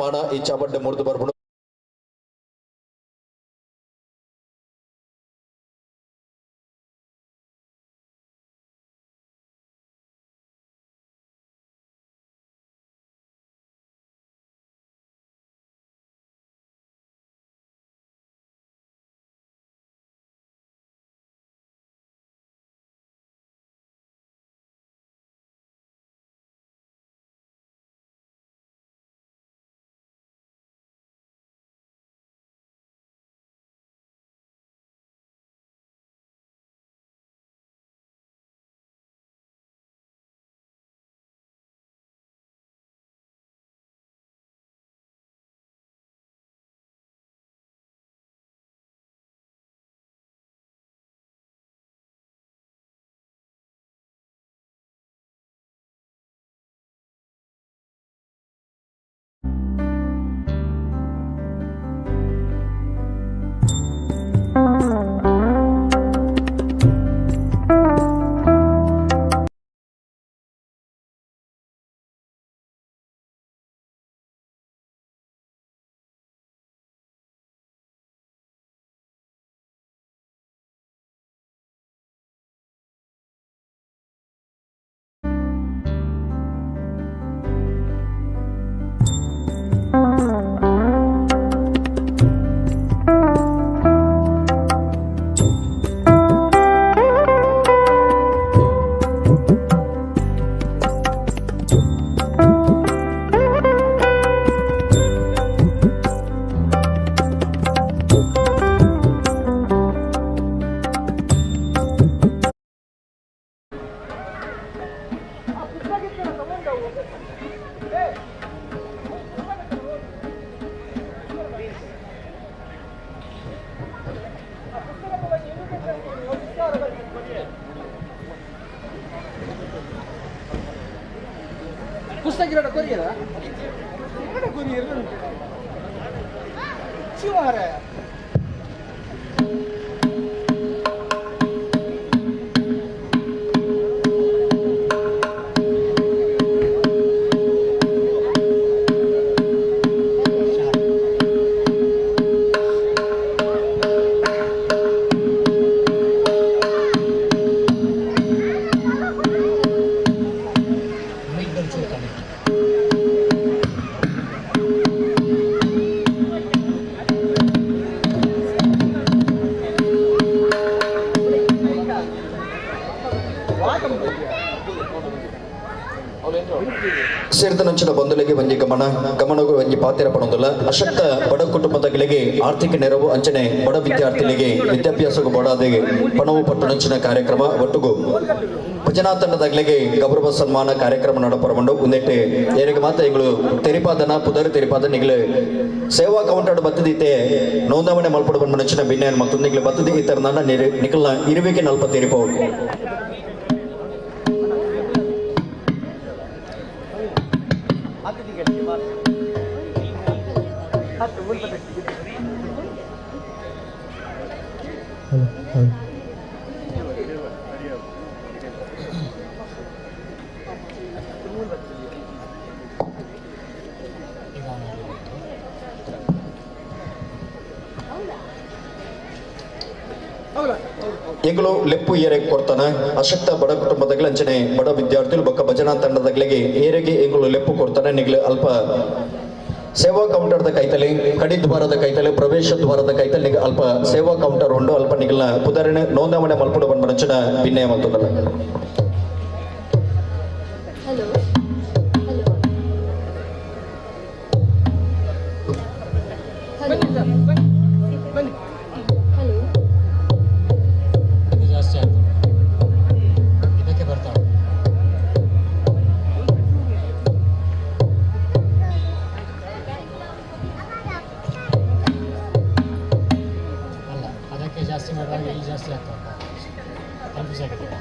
ಮಾನ ಈ ಚಾಬಡ್ಡೆ ಮುರಿದು ಬರ್ಬುಡು. ಪುಸ್ತಕ ಕೊರಿಯರ ಕೊರಿಯರ್ ಚಿವಾರ. ಸೇರಿದ ಬಂಧುಲಿಗೆ ಒಂಜಿ ಗಮನ ಗಮನಗೂ ಒಂಜಿ ಪಾತ್ರ ಪಡೊಂದುಲ್ಲ. ಅಶಕ್ತ ಬಡ ಕುಟುಂಬದಗಳಿಗೆ ಆರ್ಥಿಕ ನೆರವು ಅಂಚನೆ ಬಡ ವಿದ್ಯಾರ್ಥಿಗಳಿಗೆ ವಿದ್ಯಾಭ್ಯಾಸಕ್ಕೂ ಬಡಾದೆ ಪಣವು ಪಟ್ಟಣಂಚಿನ ಕಾರ್ಯಕ್ರಮ ಒಟ್ಟುಗು ಭಜನಾ ತಂಡದಾಗಲಿಗೆ ಗೌರವ ಸನ್ಮಾನ ಕಾರ್ಯಕ್ರಮ ನಡಪರಗೊಂಡು ಉಂದೆಟ್ಟೆ ಏರಿಗೆ ಮಾತ್ರ ಎಂಗಳು ತೆರಿಪಾದನ ಪುದರ್ ತೆರಿಪಾದ ನಿಗಳು ಸೇವಾ ಕೌಂಟರ್ ಬತ್ತದಿತ್ತೆ ನೋಂದಾವಣೆ ಮಲ್ಪಡು ಬಂದ ಬಿನ್ನೆ ಮತ್ತು ನಿಗಳು ಬತ್ತದಿ ಇತರ ನಿಕಲ್ನ ಇರುವಿಕೆ ನಲ್ಪ ತೆರಿಪವು. ಎಂಗಳು ಲೆಪ್ಪು ಏರೆ ಕೊಡ್ತಾನ ಅಶಕ್ತ ಬಡ ಕುಟುಂಬದಗಳ ಅಂಚನೆ ಬಡ ವಿದ್ಯಾರ್ಥಿಗಳು ಬೊಕ್ಕ ಭಜನಾ ತಂಡದಗಳಿಗೆ ಏರೆಗೆ ಎಂಗಳು ಲೆಪ್ಪು ಕೊಡ್ತಾನೆ. ನಿಗಳು ಅಲ್ಪ ಸೇವಾ ಕೌಂಟರ್ದ ಕೈತಲೆ ಕಡಿ ದ್ವಾರದ ಕೈತಲೆ ಪ್ರವೇಶ ದ್ವಾರದ ಕೈತಲೆ ನಿಗ ಅಲ್ಪ ಸೇವಾ ಕೌಂಟರ್ ಉಂಡು ಅಲ್ಪ ನಿಗಲ್ನ ಪುದರಣೆ ನೋಂದಾವಣೆ ಮಲ್ಪುಡು ಬಂದ ಭಿನ್ನಯ ಮಲ್ತದಲ್ಲ. ಹಲೋ ಹಲೋ ಬನ್ನಿ ಸರ್, ಬನ್ನಿ ಬನ್ನಿ. ಹಲೋ. ಇದು ಜಾಸ್ತಿ ಆಯ್ತು, ಇದಕ್ಕೆ ಬರ್ತಾವೆ. ಅಲ್ಲ, ಅದಕ್ಕೆ ಜಾಸ್ತಿ ಮಾಡುವಾಗ ಇಲ್ಲಿ ಜಾಸ್ತಿ ಆಗ್ತದೆ, ಕನ್ಫ್ಯೂಸ್ ಆಗಿದೆ.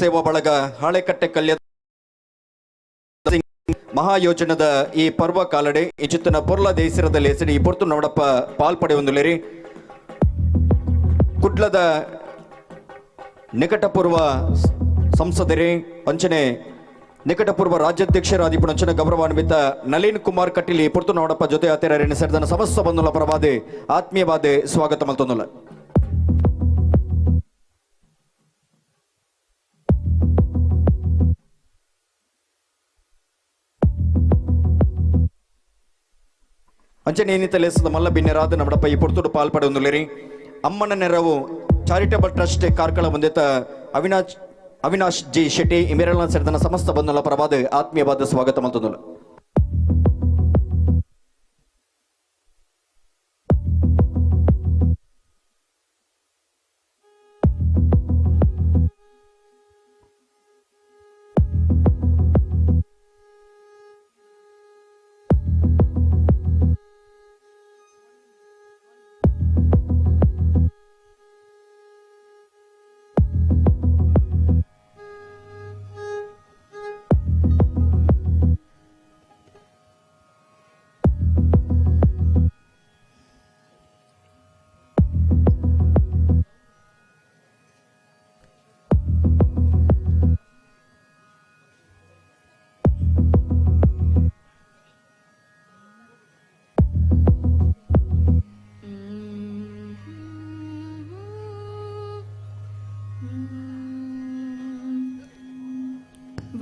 ಸೇವಾ ಬಳಗ ಹಾಳೆಕಟ್ಟೆ ಕಲ್ಯ ಮಹಾಯೋಜನದ ಈ ಪರ್ವ ಕಾಲಡೆ ಇಚಿತ್ತನ ಪೊರ್ಲ ದೇಶದ ಲೇಸಡಿ ಈ ಪೊರ್ತು ನವಡಪ್ಪ ಪಾಲ್ಪಡೆಯೊಂದುಲೇರಿ ಕುಡ್ಲದ ನಿಕಟಪೂರ್ವ ಸಂಸದರೇ ಅಂಚನೆ ನಿಕಟಪೂರ್ವ ರಾಜ್ಯಾಧ್ಯಕ್ಷರಾದಿಪುಣಂಚನ ಗೌರವಾನ್ವಿತ ನಳಿನ್ ಕುಮಾರ್ ಕಟೀಲ್ ಈ ಪೊರ್ತು ನವಡಪ್ಪ ಜೊತೆ ಆತೇರರಿನ ಸೇರಿದ ಸಮಸ್ತ ಬಂಧುಲ ಪರವಾದೆ ಆತ್ಮೀಯವಾದೆ ಸ್ವಾಗತ ಮಲ್ತೊಂದುಲ್ಲ. ಅಂಚನೆ ಏನಿತ ಲೇಸದ ಮಲ್ಲ ಬಿನ್ನೆರಾದ ನಮ್ಮಡಪ್ಪ ಈ ಪೊರ್ತುಡು ಪಾಲ್ಪಡೆಯೊಂದುಲೇರಿ ಅಮ್ಮನ ನೆರವು ಚಾರಿಟಬಲ್ ಟ್ರಸ್ಟ್ ಕಾರ್ಕಳ ಹೊಂದಿತ ಅವಿನಾಶ್ ಅವಿನಾಶ್ ಜಿ ಶೆಟ್ಟಿ ಇಮೇರಳ ಸೇರಿದ ಸಮಸ್ತ ಬಂಧುಲ ಪರವಾದ ಆತ್ಮೀಯವಾದ ಸ್ವಾಗತ ಮಲ್ತೊಂದುಲ್ಲ.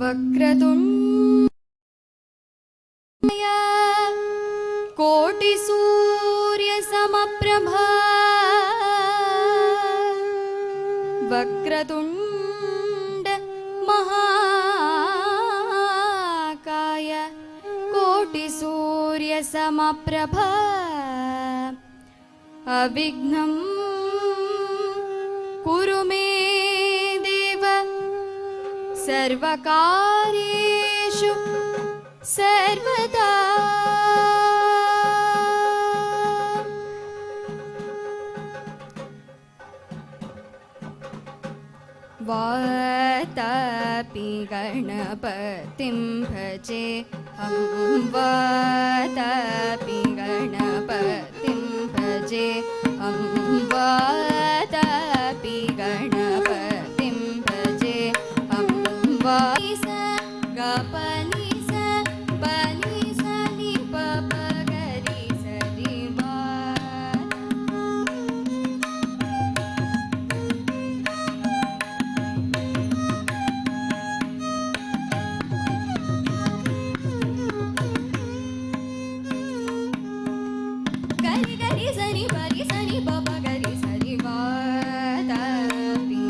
वक्रतुण्ड कोटिसूर्यसमप्रभा वक्रतुण्ड महाकाय कोटिसूर्यसमप्रभा अविघ्नं कुरु मे देव सर्वकार्येषु सर्वदा. वातापि गणपतिं भजे हं वातापि गणपतिं भजे हं वातापि गणपतिं भजे हं वा स ग प नि स प नि स नि प प ग रि स रि वा. गरि गरि स नि प रि स नि प प ग रि स रि वा ता पि.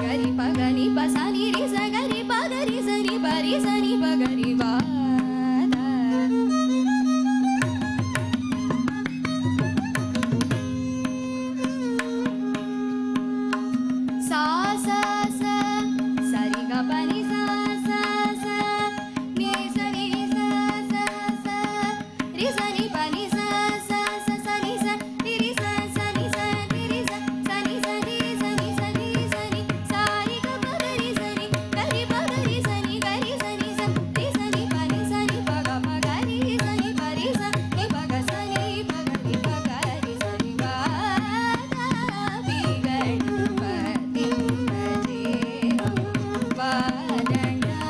गरि प ग नि प स नि रि स ग रि प ग रि स नि प रि स नि प ग रि वा ता. सा सा सा सा रि ग प नि सा सा सा नि सा नि सा सा सा रि सा नि प नि सा सा सा सा नि सा नि रि सा सा नि सा नि रि सा सा नि सा नि सा नि सा नि सा नि सा रि ग प ग रि सा नि ग रि प ग रि सा नि ग रि सा नि सा रि सा नि प नि सा नि प ग प ग रि सा नि प रि सा नि प ग सा नि प ग रि प ग रि सा नि वा ता पि गणपतिं भजे वरणा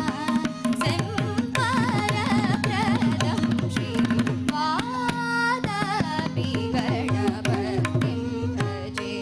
सेम्परप्रदं श्री वातापि गणपतिं भजे.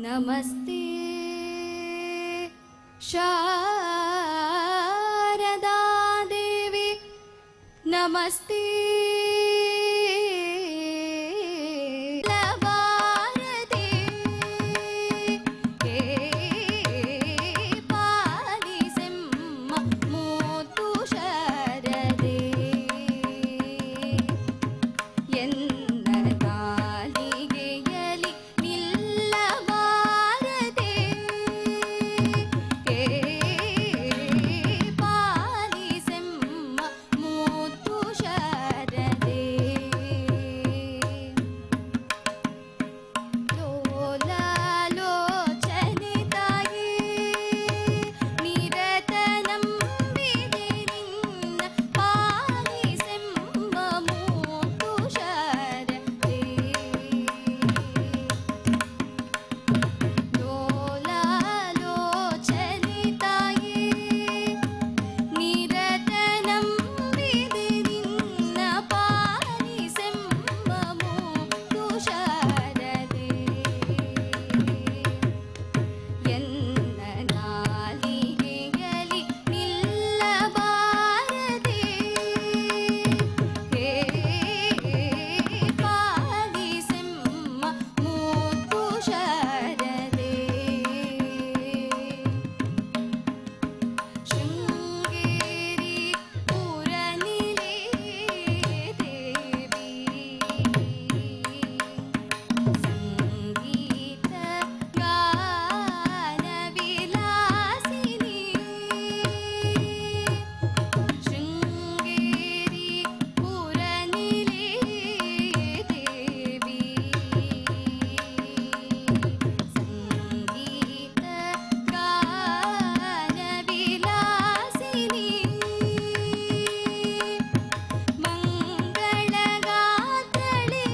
नमस्ते शारदा ನಮಸ್ತೆ ಭಾರತಿ ಪಾಲಿಸೆಮ್ಮ ಮೂತು ಶರದೆ ಎನ್ನ ನಾಲಿಗೆಯಲಿ ನಿಲ್ಲಬಾರದೆ ಪಾಲಿಸೆಮ್ಮ ಮೂತು ಶರದೆ ಲೋಲಾಲೋಚನೆ ತಾಯಿ ನಿರತ ನಂಬಿದೆ ನಿನ್ನ ಪಾಲಿಸೆಂಬ ಮೂತು ಶರದೆ ಲೋಲಾಲೋಚನೆ ತಾಯಿ ನಿರತ ನಂಬಿದೆ ನಿನ್ನ ಪಾಲಿಸೆಂಬ ಮೂತು ಶರದೆ ಎನ್ನ ನಾಲಿಗೆಯಲಿ ನಿಲ್ಲಬಾರದೆ ಪಾಲಿಸೆಮ್ಮ ಮೂತು ಶರದೆ ಶೃಂಗೇರಿ ಪುರನಿಲೇ ದೇವಿ ಸಂಗೀತ ಗಾನ ವಿಲಾಸಿನಿ ಶೃಂಗೇರಿ ಪುರನಿಲೇ ದೇವಿ ಸಂಗೀತ ಗಾನ ವಿಲಾಸಿನಿ ಮಂಗಳಗಾತ್ರಳೆ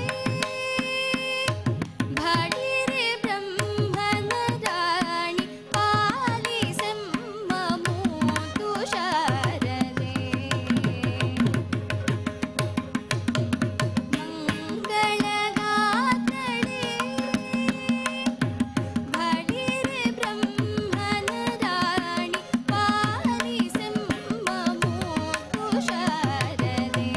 ಭಾಡಿರೆ ಬ್ರಹ್ಮನ ರಾಣಿ ಪಾಲಿಸೆಮ್ಮ ಮೂತು ಶಾರದೆ ಮಂಗಳಗಾತ್ರಳೆ ಭಾಡಿರೆ ಬ್ರಹ್ಮನ ರಾಣಿ ಪಾಲಿಸೆಮ್ಮ ಮೂತು ಶಾರದೆ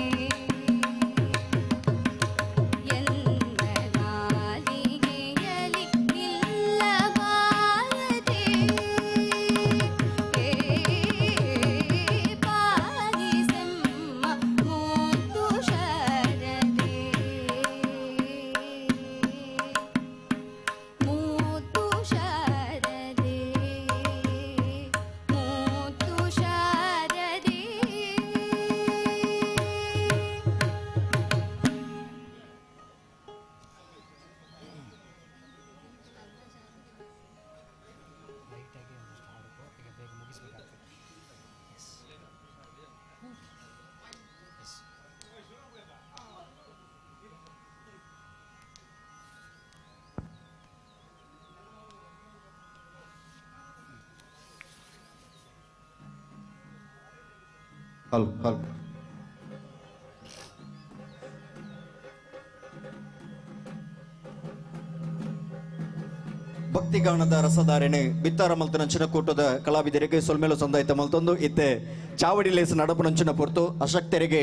ಎನ್ನ ನಾಲಿಗೆಯಲಿ ನಿಲ್ಲಬಾರದೆ ಪಾಲಿಸೆಮ್ಮ ಮೂತು ಶರದೆ ಮೂತು ಶರದೆ ಮೂತು ಶರದೆ. ಲೈಟಾಗಿ ಒಂದಿಷ್ಟು ಹಾಡಬೇಕು, ಈಗ ಬೇಗ ಮುಗಿಸ್ಬೇಕಾಗ್ತದೆ. S S. Hello hello. ಭಕ್ತಿಗಾನದ ರಸಧಾರಣೆ ಬಿತ್ತಾರ ಮಲ್ತನಂಚಿನ ಕೂಟದ ಕಲಾವಿದರಿಗೆ ಸೊಲ್ಮೇಲು ಸಂದಾಯಿತ ಮಲ್ತೊಂದು ಇತ್ತೆ ಚಾವಡಿ ಲೇಸ್ ನಡಪುನಂಚಿನ ಪೊರ್ತು ಅಶಕ್ತರಿಗೆ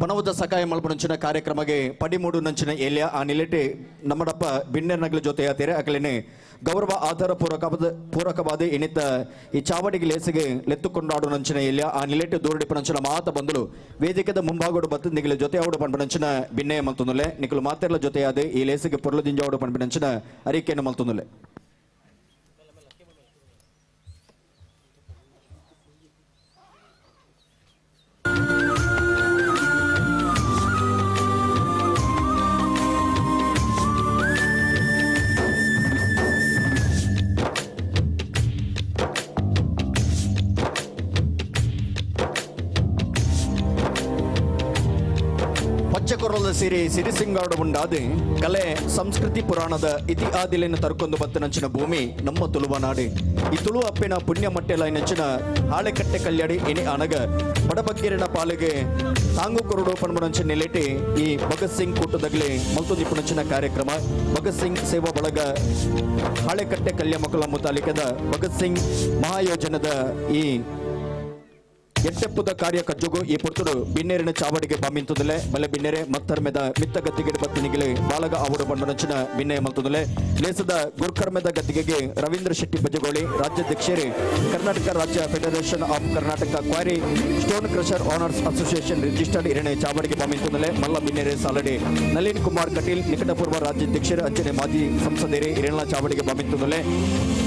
ಪಣವದ ಸಕಾಯ ಮಲ್ಪನಂಚಿನ ಕಾರ್ಯಕ್ರಮಗೆ ಪಡಿಮೂಡು ನಂಚಿನ ಏಲ್ಯ ಆ ನಿಲೆಟೆ ನಮ್ಮಡಪ್ಪ ಬಿನ್ನೆರ್ನಗಲ ಜೊತೆ ಆತೀರೆ ಅಕಲೇನೆ ಗೌರವ ಆಧಾರ ಪೂರಕವಾದ ಇನಿತ ಈ ಚಾವಡಿಗೆ ಲೇಸಿಗೆ ಲೆತ್ತುಕೊಂಡಾಡು ನಂಚಿನ ಏಲ್ಯ ಆ ನಿಲೆಟೆ ದೂರಡಿಪನಂಚಿನ ಮಾತ ಬಂದಲು ವೇದಿಕೆದ ಮುಂಭಾಗೋಡು ಬತ್ತು ನಿಗಲ ಜೊತೆ ಆವಡು ಪಂಪನಂಚಿನ ಬಿನ್ನೆ ಮಲ್ತೊಂದುಲೆ ನಿಕಲು ಮಾತೆರ್ಲ ಜೊತೆಯಾದ ಈ ಲೇಸಿಗೆ ಪೊರ್ಲು ದಿಂಜಾವಡು ಪಂಪನಂಚಿನ ಅರಿಕೆಯನ್ನು ಮಲ್ತೊಂದುಲೆ. ಪಚ್ಚಕೊರಲ ಸಿರಿ ಸಿರಿಸಿಂಗಾಡು ಉಂಡಾದೆ ಕಲೆ ಸಂಸ್ಕೃತಿ ಪುರಾಣದ ಇತಿಹಾದಿಲೆಯನ್ನು ತರ್ಕೊಂಡು ಬತ್ತನಂಚಿನ ಭೂಮಿ ನಮ್ಮ ತುಳುವ ನಾಡು. ಈ ತುಳು ಅಪ್ಪಿನ ಪುಣ್ಯ ಮಟ್ಟೆಲೈನಂಚಿನ ಹಾಳೆಕಟ್ಟೆ ಕಲ್ಯಾಡಿ ಇನಿ ಅನಗ ಬಡಬಗ್ಗಿರಿನ ಪಾಲಿಗೆ ತಾಂಗು ಕೊರಡು ಪಣ್ಮನಂಚಿನ ನಿಲೆಟಿ ಈ ಭಗತ್ ಸಿಂಗ್ ಕೂಟದಗಲಿ ಮಲ್ತೊಂದಿಪ್ಪುನಂಚಿನ ಕಾರ್ಯಕ್ರಮ ಭಗತ್ ಸಿಂಗ್ ಸೇವಾ ಬಳಗ ಹಾಳೆಕಟ್ಟೆ ಕಲ್ಯ ಮಕ್ಕಳ ಮುತಾಲಿಕದ ಭಗತ್ ಸಿಂಗ್ ಮಹಾಯೋಜನದ ಈ ಎಟ್ಟೆಪ್ಪುದ ಕಾರ್ಯ ಕಜ್ಜುಗು ಈ ಪೊರ್ತುಡು ಬಿನ್ನೇರಿನ ಚಾವಡಿಗೆ ಬಾಮಿಂತುದಲೆ ಬಲೆ ಬಿನ್ನೇರೆ ಮತ್ತರ್ಮೆದ ಮಿತ್ತ ಗದ್ದಿಗೆ ಬತ್ತಿನಿಗಿಲೆ ಬಾಲಗ ಅವರು ಬಂಡನಂಚಿನ ಬಿನ್ನೆ ಮಲ್ತುದಲೆ ಲೇಸದ ಗುರ್ಕರ್ಮೆದ ಗದ್ದಿಗೆಗೆ ರವೀಂದ್ರ ಶೆಟ್ಟಿ ಬಜಗೋಳಿ ರಾಜ್ಯಾಧ್ಯಕ್ಷರೇ ಕರ್ನಾಟಕ ರಾಜ್ಯ federation of Karnataka quarry stone crusher owners association registered ಇರಣೆ ಚಾವಡಿಗೆ ಬಾಮಿಂತುದಲೆ ಮಲ್ಲ ಬಿನ್ನೇರೆ ಸಾಲಡಿ ನಳಿನ್ ಕುಮಾರ್ ಕಟೀಲ್ ನಿಕಟಪೂರ್ವ ರಾಜ್ಯಾಧ್ಯಕ್ಷರು ಅಂಚನೆ ಮಾಜಿ ಸಂಸದೇರೆ ಇರೇಣ ಚಾವಡಿಗೆ ಬಾಮಿಂತುದಲೆ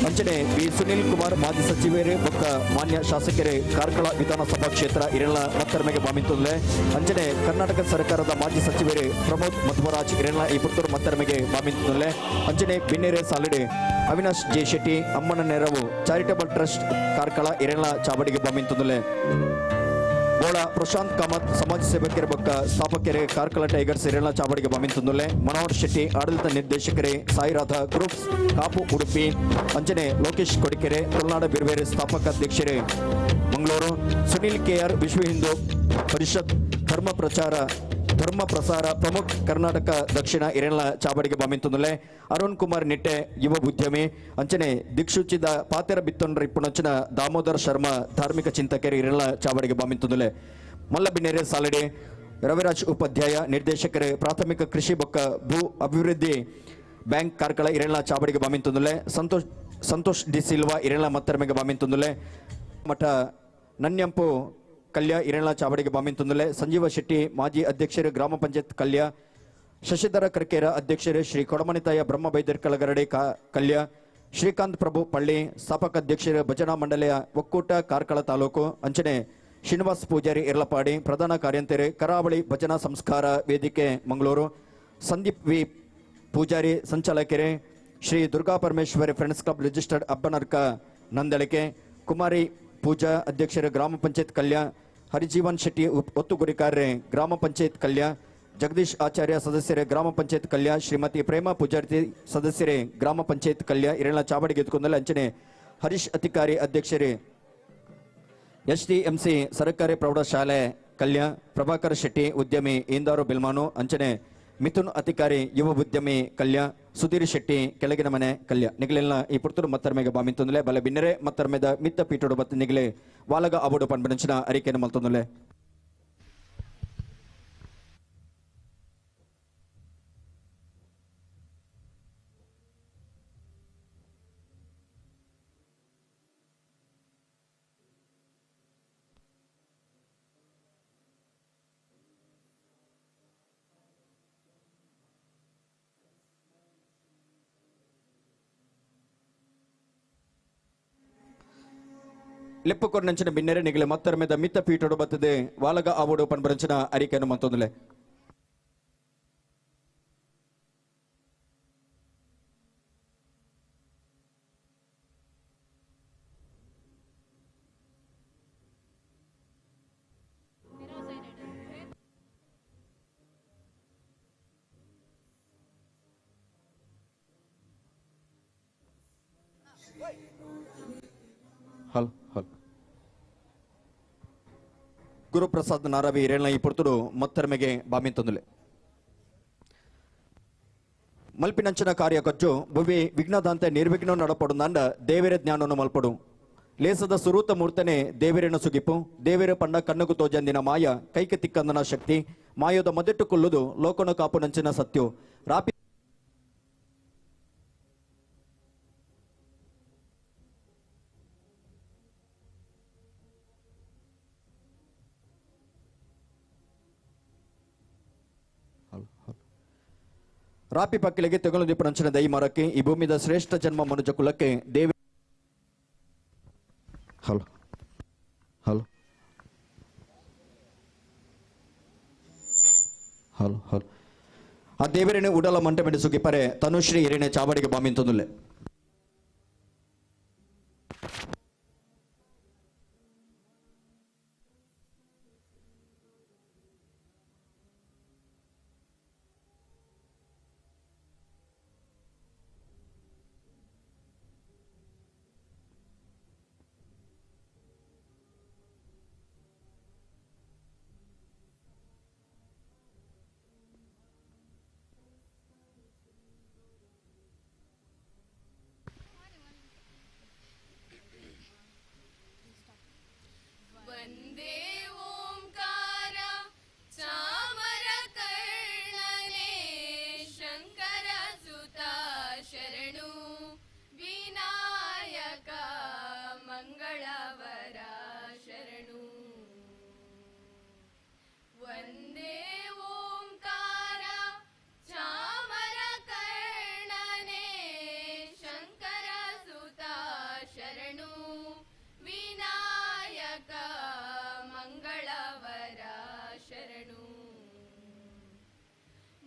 ಅಂಚನೆ ಬಿ ಸುನಿಲ್ ಕುಮಾರ್ ಮಾಜಿ ಸಚಿವರೇ ಬೊಕ್ಕ ಮಾನ್ಯ ಶಾಸಕರೇ ಕಾರ್ಕಳ ವಿಧಾನಸಭಾ ಕ್ಷೇತ್ರ ಇರೇಣ ಮತ್ತರ್ಮೆಗೆ ಬಾಮಿಂತುದಲೆ ಅಂಚನೆ ಕರ್ನಾಟಕ ಸರ್ಕಾರದ ಮಾಜಿ ಸಚಿವರೇ ಪ್ರಮೋದ್ ಮಧ್ವರಾಜ್ ಇರೇಣ ಈ ಪುತ್ತೂರು ಮತ್ತರ್ಮೆಗೆ ಬಾಮಿಂತುದಲೆ ಅಂಚನೆ ಬಿನ್ನೇರೆ ಸಾಲಡಿ ಅವಿನಾಶ್ ಜೆ ಶೆಟ್ಟಿ ಅಮ್ಮನ ನೆರವು ಚಾರಿಟಬಲ್ ಟ್ರಸ್ಟ್ ಕಾರ್ಕಳ ಇರೇಣ ಚಾವಡಿಗೆ ಬಾಮಿಂತುದಲೆ ಬೋಳ ಪ್ರಶಾಂತ್ ಕಾಮತ್ ಸಮಾಜ ಸೇವಕರ ಬೊಕ್ಕ ಸ್ಥಾಪಕರೇ ಕಾರ್ಕಳ ಟೈಗರ್ಸ್ ಇರೇಣ ಚಾವಡಿಗೆ ಬಾಮಿಂತುದಲೆ ಮನೋಹರ್ ಶೆಟ್ಟಿ ಆಡಳಿತ ನಿರ್ದೇಶಕರೇ ಸಾಯಿರಾಧ ಗ್ರೂಪ್ಸ್ ಕಾಪು ಉಡುಪಿ ಅಂಚನೆ ಲೋಕೇಶ್ ಕೊಡಿಕೆರೆ ತುಳುನಾಡ ಬಿರುಬೇರೆ ಸ್ಥಾಪಕ ಅಧ್ಯಕ್ಷರೇ ಮಂಗಳೂರು ಸುನಿಲ್ ಕೆಆರ್ ವಿಶ್ವ ಹಿಂದೂ ಪರಿಷತ್ ಧರ್ಮ ಪ್ರಚಾರ ಧರ್ಮ ಪ್ರಸಾರ ಪ್ರಮುಖ ಕರ್ನಾಟಕ ದಕ್ಷಿಣ ಇರೇಣ ಚಾವಡಿಗೆ ಬಾಮಿಂತುದಲೆ ಅರುಣ್ ಕುಮಾರ್ ನಿಟ್ಟೆ ಯುವ ಉದ್ಯಮಿ ಅಂಚನೆ ದಿಕ್ಷೂಚಿದ ಪಾತೆರ ಬಿತ್ತೊಂಡ್ರ ಇಪ್ಪುನಂಚಿನ ದಾಮೋದರ್ ಶರ್ಮಾ ಧಾರ್ಮಿಕ ಚಿಂತಕರು ಇರೇಣ ಚಾವಡಿಗೆ ಬಾಮಿಂತುದಲೆ ಮಲ್ಲಬಿನ್ನೇರೆ ಸಾಲಡೆ ರವಿರಾಜ್ ಉಪಾಧ್ಯಾಯ ನಿರ್ದೇಶಕರು ಪ್ರಾಥಮಿಕ ಕೃಷಿ ಬೊಕ್ಕ ಭೂ ಅಭಿವೃದ್ಧಿ ಬ್ಯಾಂಕ್ ಕಾರ್ಕಳ ಇರೇಣ ಚಾವಡಿಗೆ ಬಾಮಿಂತುದಲೆ ಸಂತೋಷ್ ಸಂತೋಷ್ ಡಿ ಸಿಲ್ವಾ ಇರೇಣ ಮತ್ತರ್ಮೆಗೆ ಬಾಮಿಂತುದಲೆ ಮಠ ನನ್ಯಂಪು ಕಲ್ಯ ಇರೇಣ ಚಾವಡಿಗೆ ಬಾಮಿಂತುಂದಲೆ ಸಂಜೀವ ಶೆಟ್ಟಿ ಮಾಜಿ ಅಧ್ಯಕ್ಷರು ಗ್ರಾಮ ಪಂಚಾಯತ್ ಕಲ್ಯ ಶಶಿಧರ ಕರ್ಕೇರ ಅಧ್ಯಕ್ಷರು ಶ್ರೀ ಕೊಡಮಣಿತಾಯ ಬ್ರಹ್ಮ ಬೈದರ್ಕಳಗರಡೆ ಕಲ್ಯ ಶ್ರೀಕಾಂತ್ ಪ್ರಭು ಪಳ್ಳಿ ಸ್ಥಾಪಕ ಅಧ್ಯಕ್ಷರು ಭಜನಾ ಮಂಡಳಿಯ ಒಕ್ಕೂಟ ಕಾರ್ಕಳ ತಾಲೂಕು ಅಂಚನೆ ಶ್ರೀನಿವಾಸ್ ಪೂಜಾರಿ ಇರ್ಲಪಾಡಿ ಪ್ರಧಾನ ಕಾರ್ಯಂತರು ಕರಾವಳಿ ಭಜನಾ ಸಂಸ್ಕಾರ ವೇದಿಕೆ ಮಂಗಳೂರು ಸಂದೀಪ್ ವಿ ಪೂಜಾರಿ ಸಂಚಾಲಕರೇ Shri Durga Parameshwari friends club registered Abbanarka Nandalike Kumari Pooja ಅಧ್ಯಕ್ಷರು ಗ್ರಾಮ ಪಂಚಾಯತ್ ಕಲ್ಯ ಹರಿಜೀವನ್ ಶೆಟ್ಟಿ ಒತ್ತುಗುರಿಕಾರ್ರೆ ಗ್ರಾಮ ಪಂಚಾಯತ್ ಕಲ್ಯ ಜಗದೀಶ್ ಆಚಾರ್ಯ ಸದಸ್ಯರೇ ಗ್ರಾಮ ಪಂಚಾಯತ್ ಕಲ್ಯ ಶ್ರೀಮತಿ ಪ್ರೇಮ ಪೂಜಾರ್ತಿ ಸದಸ್ಯರೇ ಗ್ರಾಮ ಪಂಚಾಯತ್ ಕಲ್ಯ ಇರೇಣ ಚಾವಡಿಗೆ ಎದ್ಕೊಂದಲ್ಲ ಅಂಚನೆ ಹರೀಶ್ ಅಧಿಕಾರಿ ಅಧ್ಯಕ್ಷರೇ ಎಸ್ ಡಿ ಎಂ ಸಿ ಸರ್ಕಾರಿ ಪ್ರೌಢಶಾಲೆ ಕಲ್ಯ ಪ್ರಭಾಕರ್ ಶೆಟ್ಟಿ ಉದ್ಯಮಿ ಇಂದಾರು ಬಿಲ್ಮಾನು ಅಂಚನೆ ಮಿಥುನ್ ಅಧಿಕಾರಿ ಯುವ ಉದ್ಯಮಿ ಕಲ್ಯ ಸುಧೀರ್ ಶೆಟ್ಟಿ ಕೆಳಗಿನ ಮನೆ ಕಲ್ಯ ನಿಗಲೆಲ್ಲ ಈ ಪುರ್ತೂರು ಮತ್ತರ್ಮೆಗೆ ಬಾಮಿಂತೊಂದಲೆ ಬಲ ಬಿನ್ನರೆ ಮತ್ತರ್ಮೆದ ಮಿತ್ತ ಪೀಟೋಡು ಬತ್ತ ನಿಗಲೆ ವಾಲಗ ಅವಡು ಪನ್ಪನಂಚಿನ ಅರಿಕೆನ ಮಲ್ತೊಂದಲೆ ಲೆಪ್ಪುಕೊರ್ನಂಚಿನ ಬಿನ್ನೆರೆ ನಿಗಲೆ ಮತ್ತರ್ಮೆದ ಮಿತ್ತ ಪೀಟೋಡು ಬತ್ತದೆ ವಾಲಗ ಆವೋಡು ಪನ್ಪರಂಚಿನ ಅರಿಕೆಯನ್ನು ಮತ್ತೊಂದಲೆ ಹಲ್ ಹಲ್ ಗುರುಪ್ರಸಾದ್ ನಾರವಿ ಇರೇಣ ಈ ಪುರ್ತುಡು ಮತ್ತರ್ಮೆಗೆ ಬಾಮಿಂತೊಂದುಲೆ ಮಲ್ಪಿನಂಚಿನ ಕಾರ್ಯ ಕಜ್ಜು ಭುವಿ ವಿಘ್ನದಾಂತೆ ನಿರ್ವಿಘ್ನ ನಡಪಡು ನಂಡ ದೇವಿರ ಜ್ಞಾನವನ್ನು ಮಲ್ಪಡು ಲೇಸದ ಸುರೂತ ಮೂರ್ತನೆ ದೇವಿರನ ಸುಗಿಪು ದೇವಿರ ಪಂಡ ಕಣ್ಣುಗು ತೋಜಂದಿನ ಮಾಯ ಕೈಗೆ ತಿಕ್ಕಂದನ ಶಕ್ತಿ ಮಾಯದ ಮದೆಟ್ಟು ಕೊಲ್ಲುದು ಲೋಕನ ಕಾಪು ನಂಚಿನ ಸತ್ಯು ರಾಪಿ ರಾಪಿ ಪಕ್ಕಿಲಿಗೆ ತೆಗಲು ದೀಪನಂಚಿನ ದೈ ಮರಕ್ಕೆ ಈ ಭೂಮಿದ ಶ್ರೇಷ್ಠ ಜನ್ಮ ಮನುಜ ಕುಲಕ್ಕೆ ದೇವಿ ಹಲೋ ಹಲೋ ಹಲೋ ಹಲೋ ಆ ದೇವರೇನೆ ಉಡಲ ಮಂಟಮೆಂಡು ಸುಗಿಪರೆ ತನುಶ್ರೀ ಹಿರೇನೆ ಚಾವಡಿಗೆ ಬಾಮಿಂತೊಂದುಲ್ಲೆ ಶರಣು ವಿನಾಯಕ ಮಂಗಳವರ ಶರಣು.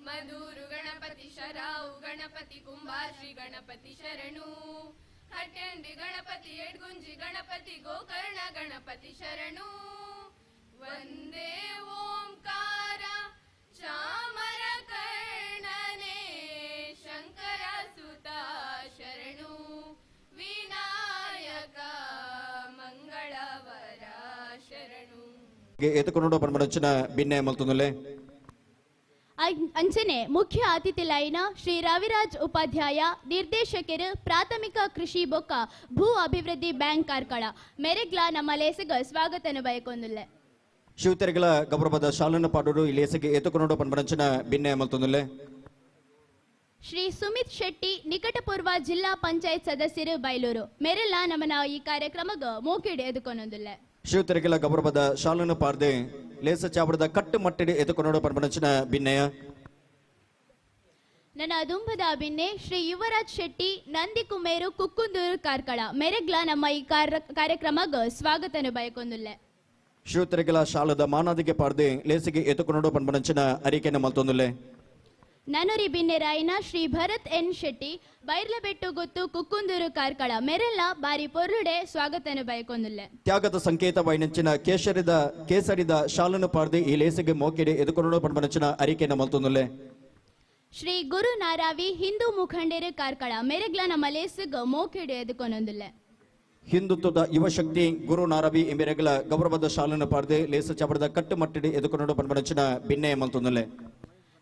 ಮಧುರು ಗಣಪತಿ ಶರಾವು ಗಣಪತಿ ಕುಂಭಾಶ್ರೀ ಗಣಪತಿ ಶರಣು. ಹಟ್ಟಂಡಿ ಗಣಪತಿ ಎಡ್ಗುಂಜಿ ಗಣಪತಿ ಗೋಕರ್ಣ ಗಣಪತಿ ಶರಣು. ವಂದೇ ಓಂಕಾರ ಚಾಮರ ಕರ್ಣನೆ ಶಂಕರ ಸುತ ಶರಣು ವಿನಾಯಕ ಮಂಗಳವರ ಶರಣು. ಎತ್ತುಕೊಂಡು ಪನ್ಮಡಂಚಿನ ಬಿನ್ನೆ ಮಲ್ತೊಂದುಲ್ಲೆ. ಅಂಚನೆ ಮುಖ್ಯ ಅತಿಥಿಲೈನ ಶ್ರೀ ರವಿರಾಜ್ ಉಪಾಧ್ಯಾಯ ನಿರ್ದೇಶಕರು ಪ್ರಾಥಮಿಕ ಕೃಷಿ ಬೊಕ್ಕ ಭೂ ಅಭಿವೃದ್ಧಿ ಬ್ಯಾಂಕ್ ಕಾರ್ಕಳ ಮೆರೆಗ್ಲಾ ನಮ್ಮ ಲೇಸಗ ಸ್ವಾಗತನ ಬಯಕೊಂದುಲ್ಲೆ. ಶಿವತೆರೆಗಳ ಗೌರವದ ಶಾಲನ ಪಾಡೋಡು ಈ ಲೇಸಗೆ ಎತ್ತುಕೊಂಡು ಪನ್ಮಡಂಚಿನ ಬಿನ್ನೆ ಮಲ್ತೊಂದುಲ್ಲೆ. ಶ್ರೀ ಸುಮಿತ್ ಶೆಟ್ಟಿ ನಿಕಟಪೂರ್ವ ಜಿಲ್ಲಾ ಪಂಚಾಯತ್ ಸದಸ್ಯರು ಬೈಲೂರು ಮೆರೆಲ್ಲ ನಮ್ಮನ ಈ ಕಾರ್ಯಕ್ರಮಗ ಮೋಕಿಡ್ ಎದುಕೊನೊಂದುಲ್ಲೆ. ಶಿವತೆರೆಗಳ ಗೌರವದ ಶಾಲನ ಪಾರ್ದೆ ಲೇಸ ಚಾವಡದ ಕಟ್ಟು ಮಟ್ಟಿಡಿ ಎದುಕೊನೋಡು ಪನ್ಮಡಂಚಿನ ಬಿನ್ನೆಯ. ನನ್ನ ದುಂಬದ ಬಿನ್ನೆ ಶ್ರೀ ಯುವರಾಜ್ ಶೆಟ್ಟಿ ನಂದಿಕುಮೇರು ಕುಕ್ಕುಂದೂರು ಕಾರ್ಕಳ ಮೆರೆಗ್ಲಾ ನಮ್ಮ ಈ ಕಾರ್ಯಕ್ರಮಗ ಸ್ವಾಗತನ ಬಯಕೊಂದುಲ್ಲೆ. ಶಿವತೆರೆಗಳ ಶಾಲದ ಮಾನಾದಿಗೆ ಪಾರ್ದೆ ಲೇಸಿಗೆ ಎದುಕೊನೋಡು ಪನ್ಮಡಂಚಿನ ಅರಿಕೆನ ಮಲ್ತೊಂದುಲ್ಲೆ. ನನರಿ ಬಿನ್ನೆರಾಯಿನ ಶ್ರೀ ಭರತ್ ಎನ್ ಶೆಟ್ಟಿ ಬೈರ್ಲಬೆಟ್ಟು ಗೊತ್ತು ಕುಕ್ಕುಂದೂರು ಕಾರ್ಕಳ ಮೆರೆಲ್ಲ ಬಾರಿ ಪೊರುಡೆ ಸ್ವಾಗತನ ಬಯಕೊಂದುಲ್ಲೆ. ತ್ಯಾಗದ ಸಂಕೇತವಾಯಿನಂಚಿನ ಕೇಸರಿದ ಶಾಲನ್ನು ಪಾರ್ದೆ ಈ ಲೇಸಿಗೆ ಮೋಕೆಡೆ ಎದುಕೊನೋಡು ಪನ್ಮಡಂಚಿನ ಅರಿಕೆನ ಮಲ್ತೊಂದುಲ್ಲೆ. ಶ್ರೀ ಗುರು ನಾರಾವಿ ಹಿಂದೂ ಮುಖಂಡರು ಕಾರ್ಕಳ ಮೆರೆಗ್ಲ ನಮ್ಮ ಲೇಸಿಗೆ ಮೋಕೆಡೆ ಎದುಕೊನೊಂದುಲ್ಲೆ. ಹಿಂದುತ್ವದ ಯುವಶಕ್ತಿ ಗುರು ನಾರವಿ ಎಂಬೆರೆಗಳ ಗೌರವದ ಶಾಲನ್ನು ಪಾರ್ದೆ ಲೇಸ ಚಾವಡದ ಕಟ್ಟುಮಟ್ಟಿಡಿ ಎದುಕೊನೋಡು ಪನ್ಮಡಂಚಿನ ಬಿನ್ನೆ ಮಲ್ತೊಂದುಲ್ಲೆ.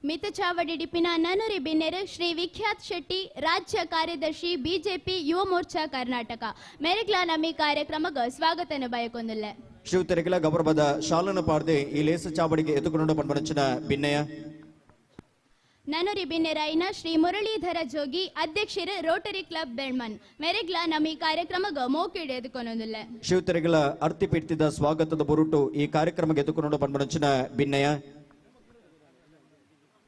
ಮಿತಚಾವಡಿ ಡಿಪಿನ ನನರಿ ಬಿನ್ನೆರು ಶ್ರೀ ವಿಖ್ಯಾತ್ ಶೆಟ್ಟಿ ರಾಜ್ಯ ಕಾರ್ಯದರ್ಶಿ ಬಿಜೆಪಿ ಯುವ ಮೋರ್ಚಾ ಕರ್ನಾಟಕ ಮೆರೆಗ್ಲಾ ನಮ್ಮಿ ಕಾರ್ಯಕ್ರಮಗ ಸ್ವಾಗತನ ಬಯಕೊಂದುಲ್ಲೆ. ಶಿವತೆರೆಗಳ ಗೌರವದ ಶಾಲನ್ನು ಪಾರ್ದೆ ಈ ಲೇಸ ಚಾವಡಿಗೆ ಎದುಕೊನೋಡು ಪನ್ಮಡಂಚಿನ ಬಿನ್ನೆಯ. ನನರಿ ಬಿನ್ನೆರಾಯಿನ ಶ್ರೀ ಮುರಳೀಧರ ಜೋಗಿ ಅಧ್ಯಕ್ಷರು ರೋಟರಿ ಕ್ಲಬ್ ಬೆಳ್ಮನ್ ಮೆರೆಗ್ಲಾ ನಮ್ಮಿ ಕಾರ್ಯಕ್ರಮಗ ಮೋಕಿಡ್ ಎದುಕೊನೊಂದುಲ್ಲೆ. ಶಿವತೆರೆಗಳ ಅರ್ತಿ ಪೀಡ್ತಿದ ಸ್ವಾಗತದ ಬುರುಟು ಈ ಕಾರ್ಯಕ್ರಮಕ್ಕೆ ಎದುಕೊನೋಡು ಪನ್ಮಡಂಚಿನ ಬಿನ್ನೆಯ.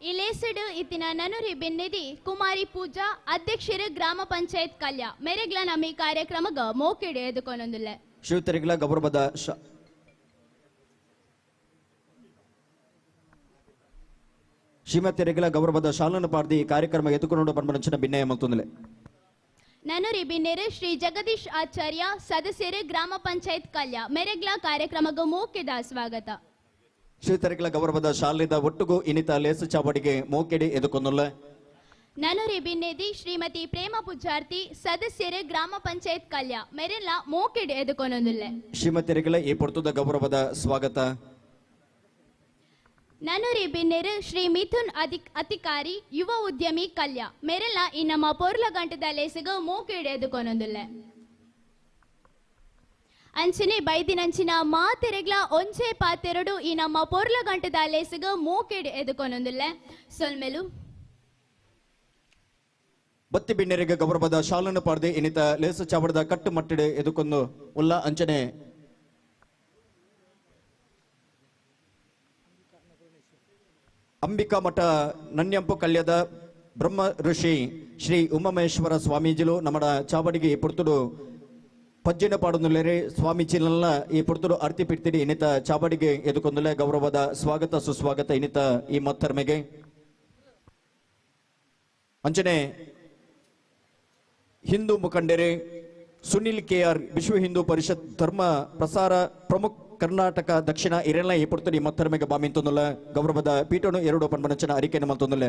ಈ ಲೇಸಡು ಇತ್ತಿನ ನನರಿ ಬೆನ್ನೆದಿ ಕುಮಾರಿ ಪೂಜಾ ಅಧ್ಯಕ್ಷರು ಗ್ರಾಮ ಪಂಚಾಯತ್ ಕಲ್ಯ ಮೆರೆಗ್ಲ ನಮ್ಮಿ ಕಾರ್ಯಕ್ರಮಗ ಮೋಕಿಡೆ ಎದುಕೊನೊಂದುಲ್ಲೆ. ಶಿವತೆರೆಗಳ ಗೌರವದ ಶ್ರೀಮತಿರೆಗಳ ಗೌರವದ ಶಾಲನ್ನು ಪಾರ್ದಿ ಈ ಕಾರ್ಯಕ್ರಮ ಎದುಕೊನೋಡು ಪನ್ಮಡಂಚಿನ ಬಿನ್ನೆಯ ಮಲ್ತೊಂದುಲ್ಲೆ. ನನರಿ ಬಿನ್ನೆರು ಶ್ರೀ ಜಗದೀಶ್ ಆಚಾರ್ಯ ಸದಸ್ಯರು ಗ್ರಾಮ ಪಂಚಾಯತ್ ಕಲ್ಯ ಮೆರೆಗ್ಲ ಕಾರ್ಯಕ್ರಮಗ ಮೋಕಿದ ಸ್ವಾಗತ. ಶ್ರೀತರಿಗಳ ಗೌರವದ ಶಾಲೆದ ಒಟ್ಟುಗು ಇನಿತ ಲೇಸ ಚಾವಡಿಗೆ ಮೋಕೆಡಿ ಎದುಕೊಂದುಲ್ಲ. ನನರಿ ಬಿನ್ನೆದಿ ಶ್ರೀಮತಿ ಪ್ರೇಮ ಪೂಜಾರ್ತಿ ಸದಸ್ಯರು ಗ್ರಾಮ ಪಂಚಾಯತ್ ಕಲ್ಯ ಮೆರೆಲ್ಲ ಮೋಕೆಡಿ ಎದುಕೊನೊಂದುಲ್ಲೆ. ಶ್ರೀಮತಿಯರಿಗಳ ಈ ಪೊರ್ತುದ ಗೌರವದ ಸ್ವಾಗತ. ನನರಿ ಬಿನ್ನೆರು ಶ್ರೀ ಮಿಥುನ್ ಅಧಿಕಾರಿ ಯುವ ಉದ್ಯಮಿ ಕಲ್ಯ ಮೆರೆಲ್ಲ ಈ ನಮ್ಮ ಪೊರ್ಲ ಗಂಟದ ಲೇಸಗ ಮೋಕೆಡಿ ಎದುಕೊನೊಂದುಲ್ಲೆ. ಅಂಚನೆ ಬೈದಿನಂಚಿನ ಮಾತೆರೆಗ್ಲ ಒಂಜೆ ಪಾತೆರಡು ಈ ನಮ್ಮ ಪೊರ್ಲ ಗಂಟದ ಲೇಸಗ ಮೋಕೆಡ್ ಎದುಕೊನೊಂದುಲ್ಲೆ. ಸೊಲ್ಮೆಲು ಬತ್ತಿ ಬಿಣ್ಣರಿಗೆ ಗೌರವದ ಶಾಲನ್ನು ಪಾರ್ದೆ ಇನ್ನಿತ ಲೇಸ ಚಾವಡದ ಕಟ್ಟುಮಟ್ಟಿಡೆ ಎದುಕೊಂಡು ಉಲ್ಲ. ಅಂಚನೆ ಅಂಬಿಕಾ ಮಠ ನನ್ಯಂಪು ಕಲ್ಯದ ಬ್ರಹ್ಮ ಋಷಿ ಶ್ರೀ ಉಮಾಮಹೇಶ್ವರ ಸ್ವಾಮೀಜಿಲು ನಮ್ಮಡ ಚಾವಡಿಗೆ ಪುರ್ತುಡು ಪಜ್ಜಿನ ಪಾಡೊಂದುಲ್ಲೆರೆ. ಸ್ವಾಮೀಜಿಲೆಲ್ಲ ಈ ಪುರ್ತುಡು ಅರ್ತಿ ಪಿಡ್ತಿಡಿ ಇನ್ನಿತ ಚಾವಡಿಗೆ ಎದುಕೊಂದುಲ್ಲೆ. ಗೌರವದ ಸ್ವಾಗತ ಸುಸ್ವಾಗತ ಇನ್ನಿತ ಈ ಮತ್ತರ್ಮೆಗೆ. ಅಂಚನೆ ಹಿಂದೂ ಮುಖಂಡರೇ ಸುನಿಲ್ ಕೆ ಆರ್ ವಿಶ್ವ ಹಿಂದೂ ಪರಿಷತ್ ಧರ್ಮ ಪ್ರಸಾರ ಪ್ರಮುಖ ಕರ್ನಾಟಕ ದಕ್ಷಿಣ ಇರೆಲ್ಲ ಈ ಪುರ್ತುಡಿ ಮತ್ತರ್ಮೆಗೆ ಬಾಮಿಂತೊಂದುಲ್ಲ. ಗೌರವದ ಪೀಠನು ಎರಡು ಪನ್ಮನಂಚನ ಅರಿಕೆಯನ್ನು ಮಲ್ತೊಂದುಲ್ಲೆ.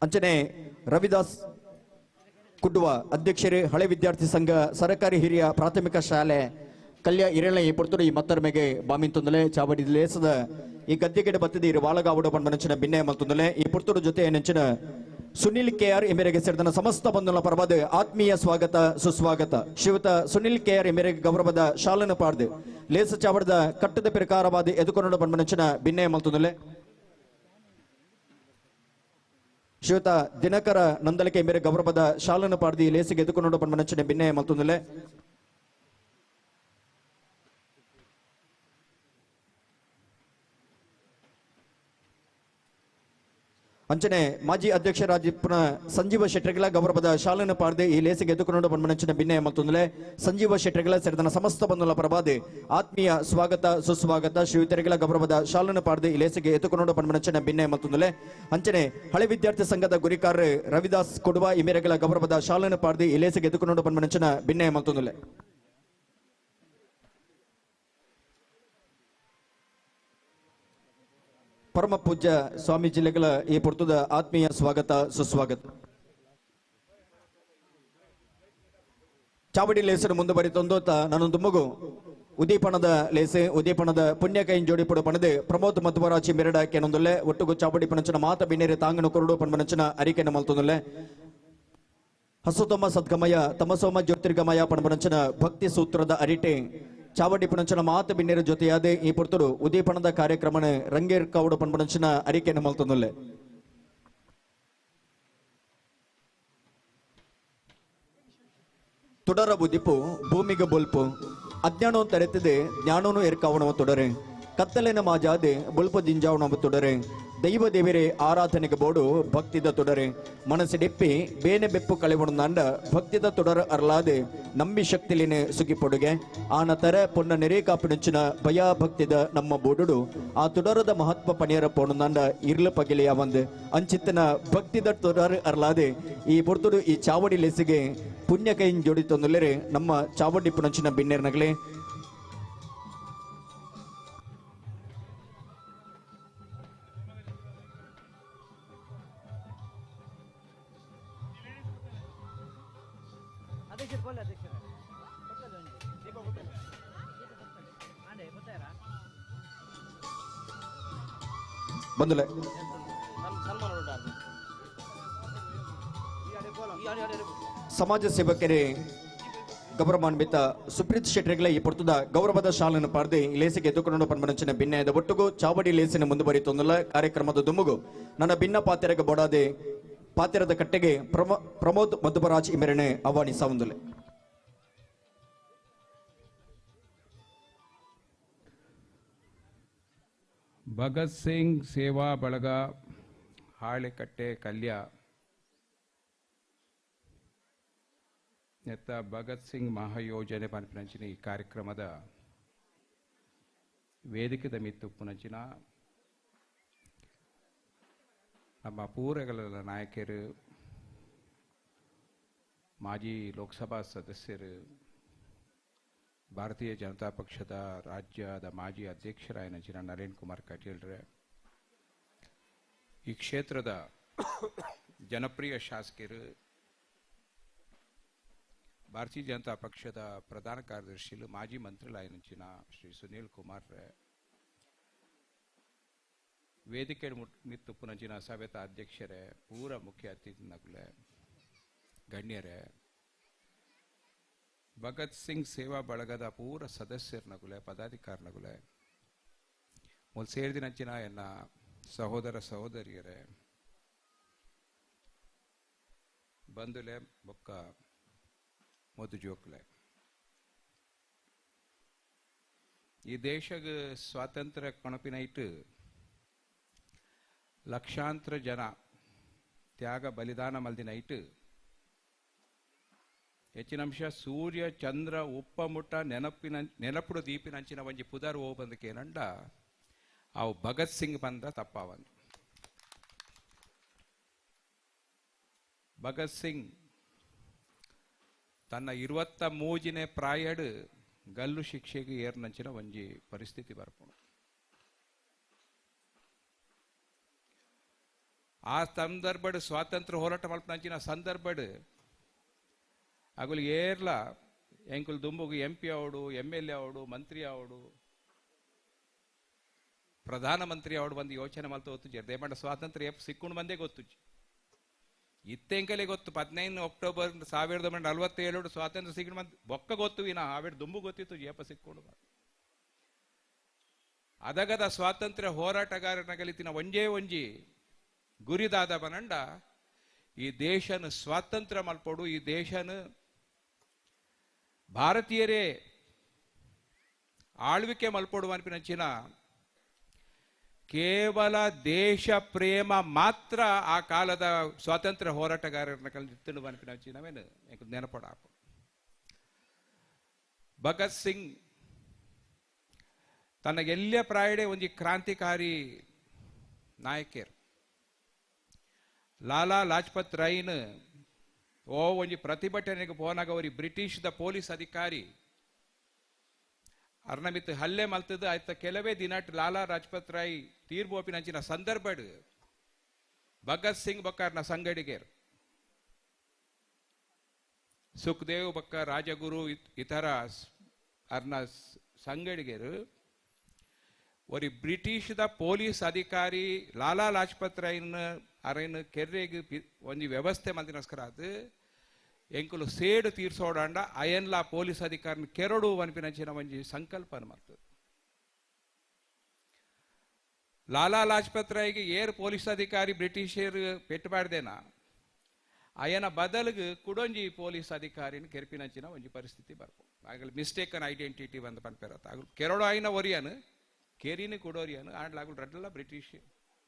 ಅಂಚನೆ ರವಿದಾಸ್ ಕುಡ್ಡುವ ಅಧ್ಯಕ್ಷರೇ ಹಳೆ ವಿದ್ಯಾರ್ಥಿ ಸಂಘ ಸರಕಾರಿ ಹಿರಿಯ ಪ್ರಾಥಮಿಕ ಶಾಲೆ ಕಲ್ಯ ಇರೆಲ್ಲ ಈ ಪೊರ್ತುಡು ಈ ಮತ್ತರ್ಮೆಗೆ ಬಾಮಿಂತೊಂದಲೆ. ಚಾವಡಿ ಲೇಸದ ಈ ಗದ್ದೆಗೆಡೆ ಬತ್ತಿದ ಇರು ವಾಳಗಾವುಡ ಪಂಡ ಬಿನ್ನೆ ಮಲ್ತೊಂದಲೆ. ಈ ಪೊರ್ತುಡು ಜೊತೆ ನೆಂಚಿನ ಸುನಿಲ್ ಕೆ ಆರ್ ಎಮೆರೆಗೆ ಸೇರಿದ ಸಮಸ್ತ ಬಂಧುಗಳ ಪರವಾದ ಆತ್ಮೀಯ ಸ್ವಾಗತ ಸುಸ್ವಾಗತ. ಶ್ರೀಯುತ ಸುನಿಲ್ ಕೆ ಆರ್ ಎಮೆರೆಗೆ ಗೌರವದ ಶಾಲನ್ನು ಪಾಡ್ದು ಲೇಸ ಚಾವಡದ ಕಟ್ಟದ ಪ್ರಕಾರವಾದ ಎದುಕೊಂಡು ಪಂಡ ಬಿನ್ನೆ ಮಲ್ತೊಂದಲೆ. ಶ್ರೀಯುತ ದಿನಕರ ನಂದಲಿಕೆ ಮೇರೆ ಗೌರವದ ಶಾಲನ್ನು ಪಾಡ್ದಿ ಲೇಸಿಗೆ ಎದುಕೊಂಡು ಪಂಡ ಬಿನ್ನೆ ಮಲ್ತೊಂದಲೆ. ಅಂಚನೆ ಮಾಜಿ ಅಧ್ಯಕ್ಷರಾಜಿಪ್ಪುನ ಸಂಜೀವ ಶೆಟ್ಟರ್ಗಳ ಗೌರವದ ಶಾಲನ ಪಾರ್ದೆ ಈ ಲೇಸಿಗೆ ಎದುಕೊಂಡು ಪನ್ಪನಂಚಿನ ಬಿನ್ನೆ ಮತ್ತೊಂದಲೆ ಸಂಜೀವ ಶೆಟ್ಟರ್ಗಳ ಸೇರಿದ ಸಮಸ್ತ ಬಂಧುಲ ಪ್ರಭಾದೆ ಆತ್ಮೀಯ ಸ್ವಾಗತ ಸುಸ್ವಾಗತ. ಶ್ರೀಯುತರಿಗಳ ಗೌರವದ ಶಾಲನ ಪಾರ್ದೆ ಈ ಲೇಸಿಗೆ ಎದುಕೊಂಡು ಪನ್ಪನಂಚಿನ ಬಿನ್ನೆ ಮತ್ತೊಂದಲೆ ಅಂಚನೆ ಹಳೆ ವಿದ್ಯಾರ್ಥಿ ಸಂಘದ ಗುರಿಕಾರ ರವಿದಾಸ್ ಕೊಡುವ ಈ ಮೇರೆಗಳ ಗೌರವದ ಶಾಲನ ಪಾರ್ದೆ ಈ ಲೇಸಿಗೆ ಎದುಕೊಂಡು ಪನ್ಪನಂಚಿನ ಬಿನ್ನೆ ಮತ್ತೊಂದಲೆ. ಪರಮ ಪೂಜ್ಯ ಸ್ವಾಮೀಜಿಗಳ ಈ ಪುರ್ತದ ಆತ್ಮೀಯ ಸ್ವಾಗತ ಸುಸ್ವಾಗತ. ಚಾವಡಿ ಲೇಸರು ಮುಂದುವರಿತೊಂದು ನನ್ನೊಂದು ಮಗು ಉದೀಪಣದ ಲೇಸೆ ಉದೀಪಣದ ಪುಣ್ಯ ಕೈನ್ ಜೋಡಿ ಪಡು ಪಣದೆ ಪ್ರಮೋದ್ ಮಧ್ವರಾಜಿ ಮೆರಡ ಕೆನೊಂದುಲ್ಲೆ ಒಟ್ಟುಗು ಚಾವಡಿ ಪಣಂಚನ ಮಾತ ಬಿನ್ನೇರೆ ತಾಂಗನು ಕೊರಡು ಪಣ್ಮನಂಚನ ಅರಿಕೆನ ಮಲ್ತೊಂದುಲ್ಲೆ. ಹಸುತಮ ಸದ್ಗಮಯ ತಮಸೋಮ ಜ್ಯೋತಿರ್ಗಮಯ ಪಣಪನಂಚನ ಭಕ್ತಿ ಸೂತ್ರದ ಅರಿಟೆ ಚಾವಡಿ ಪಣಂಚನ ಮಾತ ಬಿನ್ನೇರ ಜೊತೆಯಾದೆ ಈ ಪುರ್ತುಡು ಉದೀಪಣದ ಕಾರ್ಯಕ್ರಮನ ರಂಗೇರ್ ಕೌಡು ಪಣಪನಂಚನ ಅರಿಕೆನ ಮಲ್ತೊಂದುಲ್ಲೆ. ತುಡರ ಬುದಿಪು ಭೂಮಿಗೆ ಬೊಲ್ಪು ಅಜ್ಞಾನೋ ತೆರೆತಿದೆ ಜ್ಞಾನೋನು ಎರ್ಕಾವಣವ ತೊಡರೆ ಕತ್ತಲಿನ ಮಾಜಾದೆ ಬೊಲ್ಪ ಜಿಂಜಾವಣವ ತೊಡರೆ ದೈವ ದೇವರೇ ಆರಾಧನೆಗೆ ಬೋಡು ಭಕ್ತಿದ ತೊಡರೆ ಮನಸ್ಸಿಡೆಪ್ಪಿ ಬೇನೆ ಬೆಪ್ಪು ಕಳೆವಣಂದಾಂಡ ಭಕ್ತಿದ ತೊಡರ ಅರ್ಲಾದೆ ನಂಬಿ ಶಕ್ತಿಲಿನ ಸುಗಿಪೊಡುಗೆ ಆನ ತರ ಪೊನ್ನ ನೆರೆ ಕಾಪಿನುಂಚಿನ ಭಯ ಭಕ್ತಿದ ನಮ್ಮ ಬೋಡುಡು ಆ ತೊಡರದ ಮಹತ್ವ ಪಣಿಯರ ಪೋಣಂದಾಂಡ ಇರ್ಲ ಪಗಿಲಿಯ ಒಂದು ಅಂಚಿತ್ತನ ಭಕ್ತಿದ ತೊಡರ ಅರ್ಲಾದೆ ಈ ಪೊರ್ತುಡು ಈ ಚಾವಡಿ ಲೆಸಿಗೆ ಪುಣ್ಯ ಕೈನ್ ಜೋಡಿ ತೊಂದಲೇರೆ ನಮ್ಮ ಚಾವಡಿ ಪುಣಂಚಿನ ಬಿನ್ನೇರ್ನಗಲೇ. ಬಂದುಲೆ ಸಮಾಜ ಸೇವಕರೇ ಗೌರವಾನ್ವಿತ ಸುಪ್ರೀತ್ ಶೆಟ್ಟರ್ಗಳ ಈ ಪೊರ್ತುದ ಗೌರವದ ಶಾಲನ್ನು ಪಾರ್ದೆ ಲೇಸಿಗೆ ಎದುಕೊಂಡು ಪನ್ಮನಂಚಿನ ಭಿನ್ನಯದ ಒಟ್ಟುಗು ಚಾವಡಿ ಲೇಸಿನ ಮುಂದುವರಿತೊಂದಲ್ಲ ಕಾರ್ಯಕ್ರಮದ ದುಮುಗು ನನ್ನ ಭಿನ್ನ ಪಾತ್ರೆಗೆ ಬೋಡಾದೆ ಪಾತ್ರದ ಕಟ್ಟೆಗೆ ಪ್ರಮೋದ್ ಮಧುಬರಾಜ್ ಇಮೆರಣೆ ಆಹ್ವಾನಿಸವುಂದುಲೆ. ಭಗತ್ ಸಿಂಗ್ ಸೇವಾ ಬಳಗ ಹಾಳೆಕಟ್ಟೆ ಕಲ್ಯ ನೆತ್ತ ಭಗತ್ ಸಿಂಗ್ ಮಹಾಯೋಜನೆ ಪನ್ಪಿನಂಚಿನ ಈ ಕಾರ್ಯಕ್ರಮದ ವೇದಿಕೆದ ಮಿತ್ತುಪ್ಪುನಂಚಿನ ನಮ್ಮ ಪೂರಗಳ ನಾಯಕರು ಮಾಜಿ ಲೋಕಸಭಾ ಸದಸ್ಯರು ಭಾರತೀಯ ಜನತಾ ಪಕ್ಷದ ರಾಜ್ಯದ ಮಾಜಿ ಅಧ್ಯಕ್ಷರಾಯನಂಚಿನ ನರೇನ್ ಕುಮಾರ್ ಕಟೀಲ್ರೆ, ಈ ಕ್ಷೇತ್ರದ ಜನಪ್ರಿಯ ಶಾಸಕರು ಭಾರತೀಯ ಜನತಾ ಪಕ್ಷದ ಪ್ರಧಾನ ಕಾರ್ಯದರ್ಶಿಲು ಮಾಜಿ ಮಂತ್ರಿಲಾಯನಂಚಿನ ಶ್ರೀ ಸುನೀಲ್ ಕುಮಾರ್ ರೇ, ವೇದಿಕೆ ಮಿತ್ತುಪ್ಪುನಂಚಿನ ಸಭೆತ ಅಧ್ಯಕ್ಷರೇ, ಪೂರ ಮುಖ್ಯ ಅತಿಥಿನಗುಲೆ, ಗಣ್ಯರೇ, ಭಗತ್ ಸಿಂಗ್ ಸೇವಾ ಬಳಗದ ಪೂರ ಸದಸ್ಯರ್ನಗುಲೆ, ಪದಾಧಿಕಾರಿನಗುಲೆ, ಮೂಲ ಸೇರಿದಿನಂಚಿನ ಎನ್ನ ಸಹೋದರ ಸಹೋದರಿಯರೇ, ಬಂಧುಲೆ ಬೊಕ್ಕ ಮೊದು ಜೋಕ್ಲೆ, ಈ ದೇಶದ ಸ್ವಾತಂತ್ರ್ಯ ಕಣಪಿನೈಟ್ ಲಕ್ಷಾಂತರ ಜನ ತ್ಯಾಗ ಬಲಿದಾನ ಮಲ್ದಿನೈಟ್ ಹೆಚ್ಚಿನಂಶ ಸೂರ್ಯ ಚಂದ್ರ ಉಪ್ಪ ಮುಟ್ಟ ನೆನಪಿನ ನೆನಪುಡು ದೀಪಿನಂಚಿನ ಒಂಜಿ ಪುದರ್ ಓ ಬಂದಕೇನಂಡ ಅವು ಭಗತ್ ಸಿಂಗ್ ಬಂದ ತಪ್ಪಾವಂದು. ಭಗತ್ ಸಿಂಗ್ ತನ್ನ 23ನೇ ಪ್ರಾಯಡು ಗಲ್ಲು ಶಿಕ್ಷೆಗೆ ಏರ್ನಂಚಿನ ಒಂಜಿ ಪರಿಸ್ಥಿತಿ ಬರ್ಪುಂಡು. ಆ ಸಂದರ್ಭಡ್ ಸ್ವಾತಂತ್ರ್ಯ ಹೋರಾಟ ಮಲ್ಪನಂಚಿನ ಸಂದರ್ಭಡ್ ಅಗುಲು ಏರ್ಲ ಎಂಕುಲು ದುಂಬುಗು ಎಂ ಪಿ ಅವಡು, ಎಮ್ ಎಲ್ ಎ ಅವಡು, ಮಂತ್ರಿ ಅವಡು, ಪ್ರಧಾನಮಂತ್ರಿ ಅವಡು ಬಂದು ಯೋಚನೆ ಮಲ್ತ ಗೊತ್ತುಜಿ. ದೇಮಂಡ ಸ್ವಾತಂತ್ರ್ಯ ಎಪ್ ಸಿಕ್ಕೊಂಡು ಬಂದೇ ಗೊತ್ತುಜಿ. ಇತ್ತೆಂಕಲೆ ಗೊತ್ತು 15 ಅಕ್ಟೋಬರ್ 1947 ಸ್ವಾತಂತ್ರ್ಯ ಸಿಕ್ಕೊಂಡು ಬಂದು ಬೊಕ್ಕ ಗೊತ್ತು ವಿನ ಆವೇಡ್ ದುಂಬು ಗೊತ್ತಿತ್ತು ಏಪ ಸಿಕ್ಕೊಂಡು ಬಂದು. ಅದಗದ ಸ್ವಾತಂತ್ರ್ಯ ಹೋರಾಟಗಾರನ ಕಲಿತಿನ ಒಂಜೇ ಒಂಜಿ ಗುರಿದಾದ ಬನಂಡ ಈ ದೇಶನ ಸ್ವಾತಂತ್ರ್ಯ ಮಲ್ಪೊಡು, ಈ ದೇಶನ ಭಾರತೀಯರೇ ಆಳ್ವಿಕೆ ಮಲ್ಪೊಡು ಅನ್ಪಿನಂಚಿನ ಕೇವಲ ದೇಶ ಪ್ರೇಮ ಮಾತ್ರ ಆ ಕಾಲದ ಸ್ವಾತಂತ್ರ್ಯ ಹೋರಾಟಗಾರರನ್ನ ಕಲಿತು ಬನ್ಪಿನ ನೆನಪಡಾಪ. ಭಗತ್ ಸಿಂಗ್ ತನ್ನ ಎಲ್ಲ ಪ್ರಾಯಡೆ ಒಂಜಿ ಕ್ರಾಂತಿಕಾರಿ ನಾಯಕರು. ಲಾಲಾ ಲಾಜ್ಪತ್ ರಾಯ್ನ ಓ ಒಂಜಿ ಪ್ರತಿಭಟನೆಗೆ ಪೋನಾಗ ಅವರಿ ಬ್ರಿಟಿಷ್ದ ಪೊಲೀಸ್ ಅಧಿಕಾರಿ ಅರ್ನಮಿತ್ ಹಲ್ಲೆ ಮಲ್ತದ ಆಯ್ತ ಕೆಲವೇ ದಿನಟ್ ಲಾಲಾ ರಾಜ್ಪತ್ ರಾಯ್ ತೀರ್ಪೋಪಿನಂಚಿನ ಸಂದರ್ಭಡ್ ಭಗತ್ ಸಿಂಗ್ ಬಕ್ಕಾರ್ನ ಸಂಗಡಿಗೇರ್ ಸುಖದೇವ್ ಬಕ್ಕ ರಾಜಗುರು ಇತರ ಅರ್ನ ಸಂಗಡಿಗೇರು ಒರಿ ಬ್ರಿಟಿಷ್ದ ಪೊಲೀಸ್ ಅಧಿಕಾರಿ ಲಾಲಾ ಲಾಜ್ಪತ್ ರಾಯ್ನ ಅರೈನ ಕೆರ್ರೆಗ್ ಒಂಜಿ ವ್ಯವಸ್ಥೆ ಮಲ್ತಿನಸ್ಕರ ಅದು ಎಂಕುಲು ಸೇಡು ತೀರ್ಸೋಡಾಂಡ ಅಯನ್ಲಾ ಪೊಲೀಸ್ ಅಧಿಕಾರಿನ ಕೆರಡು ವನ್ಪಿನಂಚಿನ ಒಂಜಿ ಸಂಕಲ್ಪನ ಮಾಡ್ತದೆ. ಲಾಲಾ ಲಾಜ್ಪತ್ ರಾಯ್ಗೆ ಏರ್ ಪೊಲೀಸ್ ಅಧಿಕಾರಿ ಬ್ರಿಟಿಷರು ಪೆಟ್ಟುಬಾರ್ದೇನ ಅಯನ ಬದಲಿಗೆ ಕುಡೊಂಜಿ ಪೊಲೀಸ್ ಅಧಿಕಾರಿನ ಕೆರ್ಪಿನಂಚಿನ ಒಂಜಿ ಪರಿಸ್ಥಿತಿ ಬರ್ಪು. ಆಗಲಿ ಮಿಸ್ಟೇಕನ್ ಐಡೆಂಟಿಟಿ ಬಂದು ಪನ್ಪೆರತ್ತ ಆಗಲು ಕೆರಡು ಆಯ್ನ ಒರಿಯನು ಕೆರಿನ ಕುಡೋರಿಯನು ಆಂಡ್ಲಾಗಲು ರಡ್ಲ ಬ್ರಿಟಿಷ್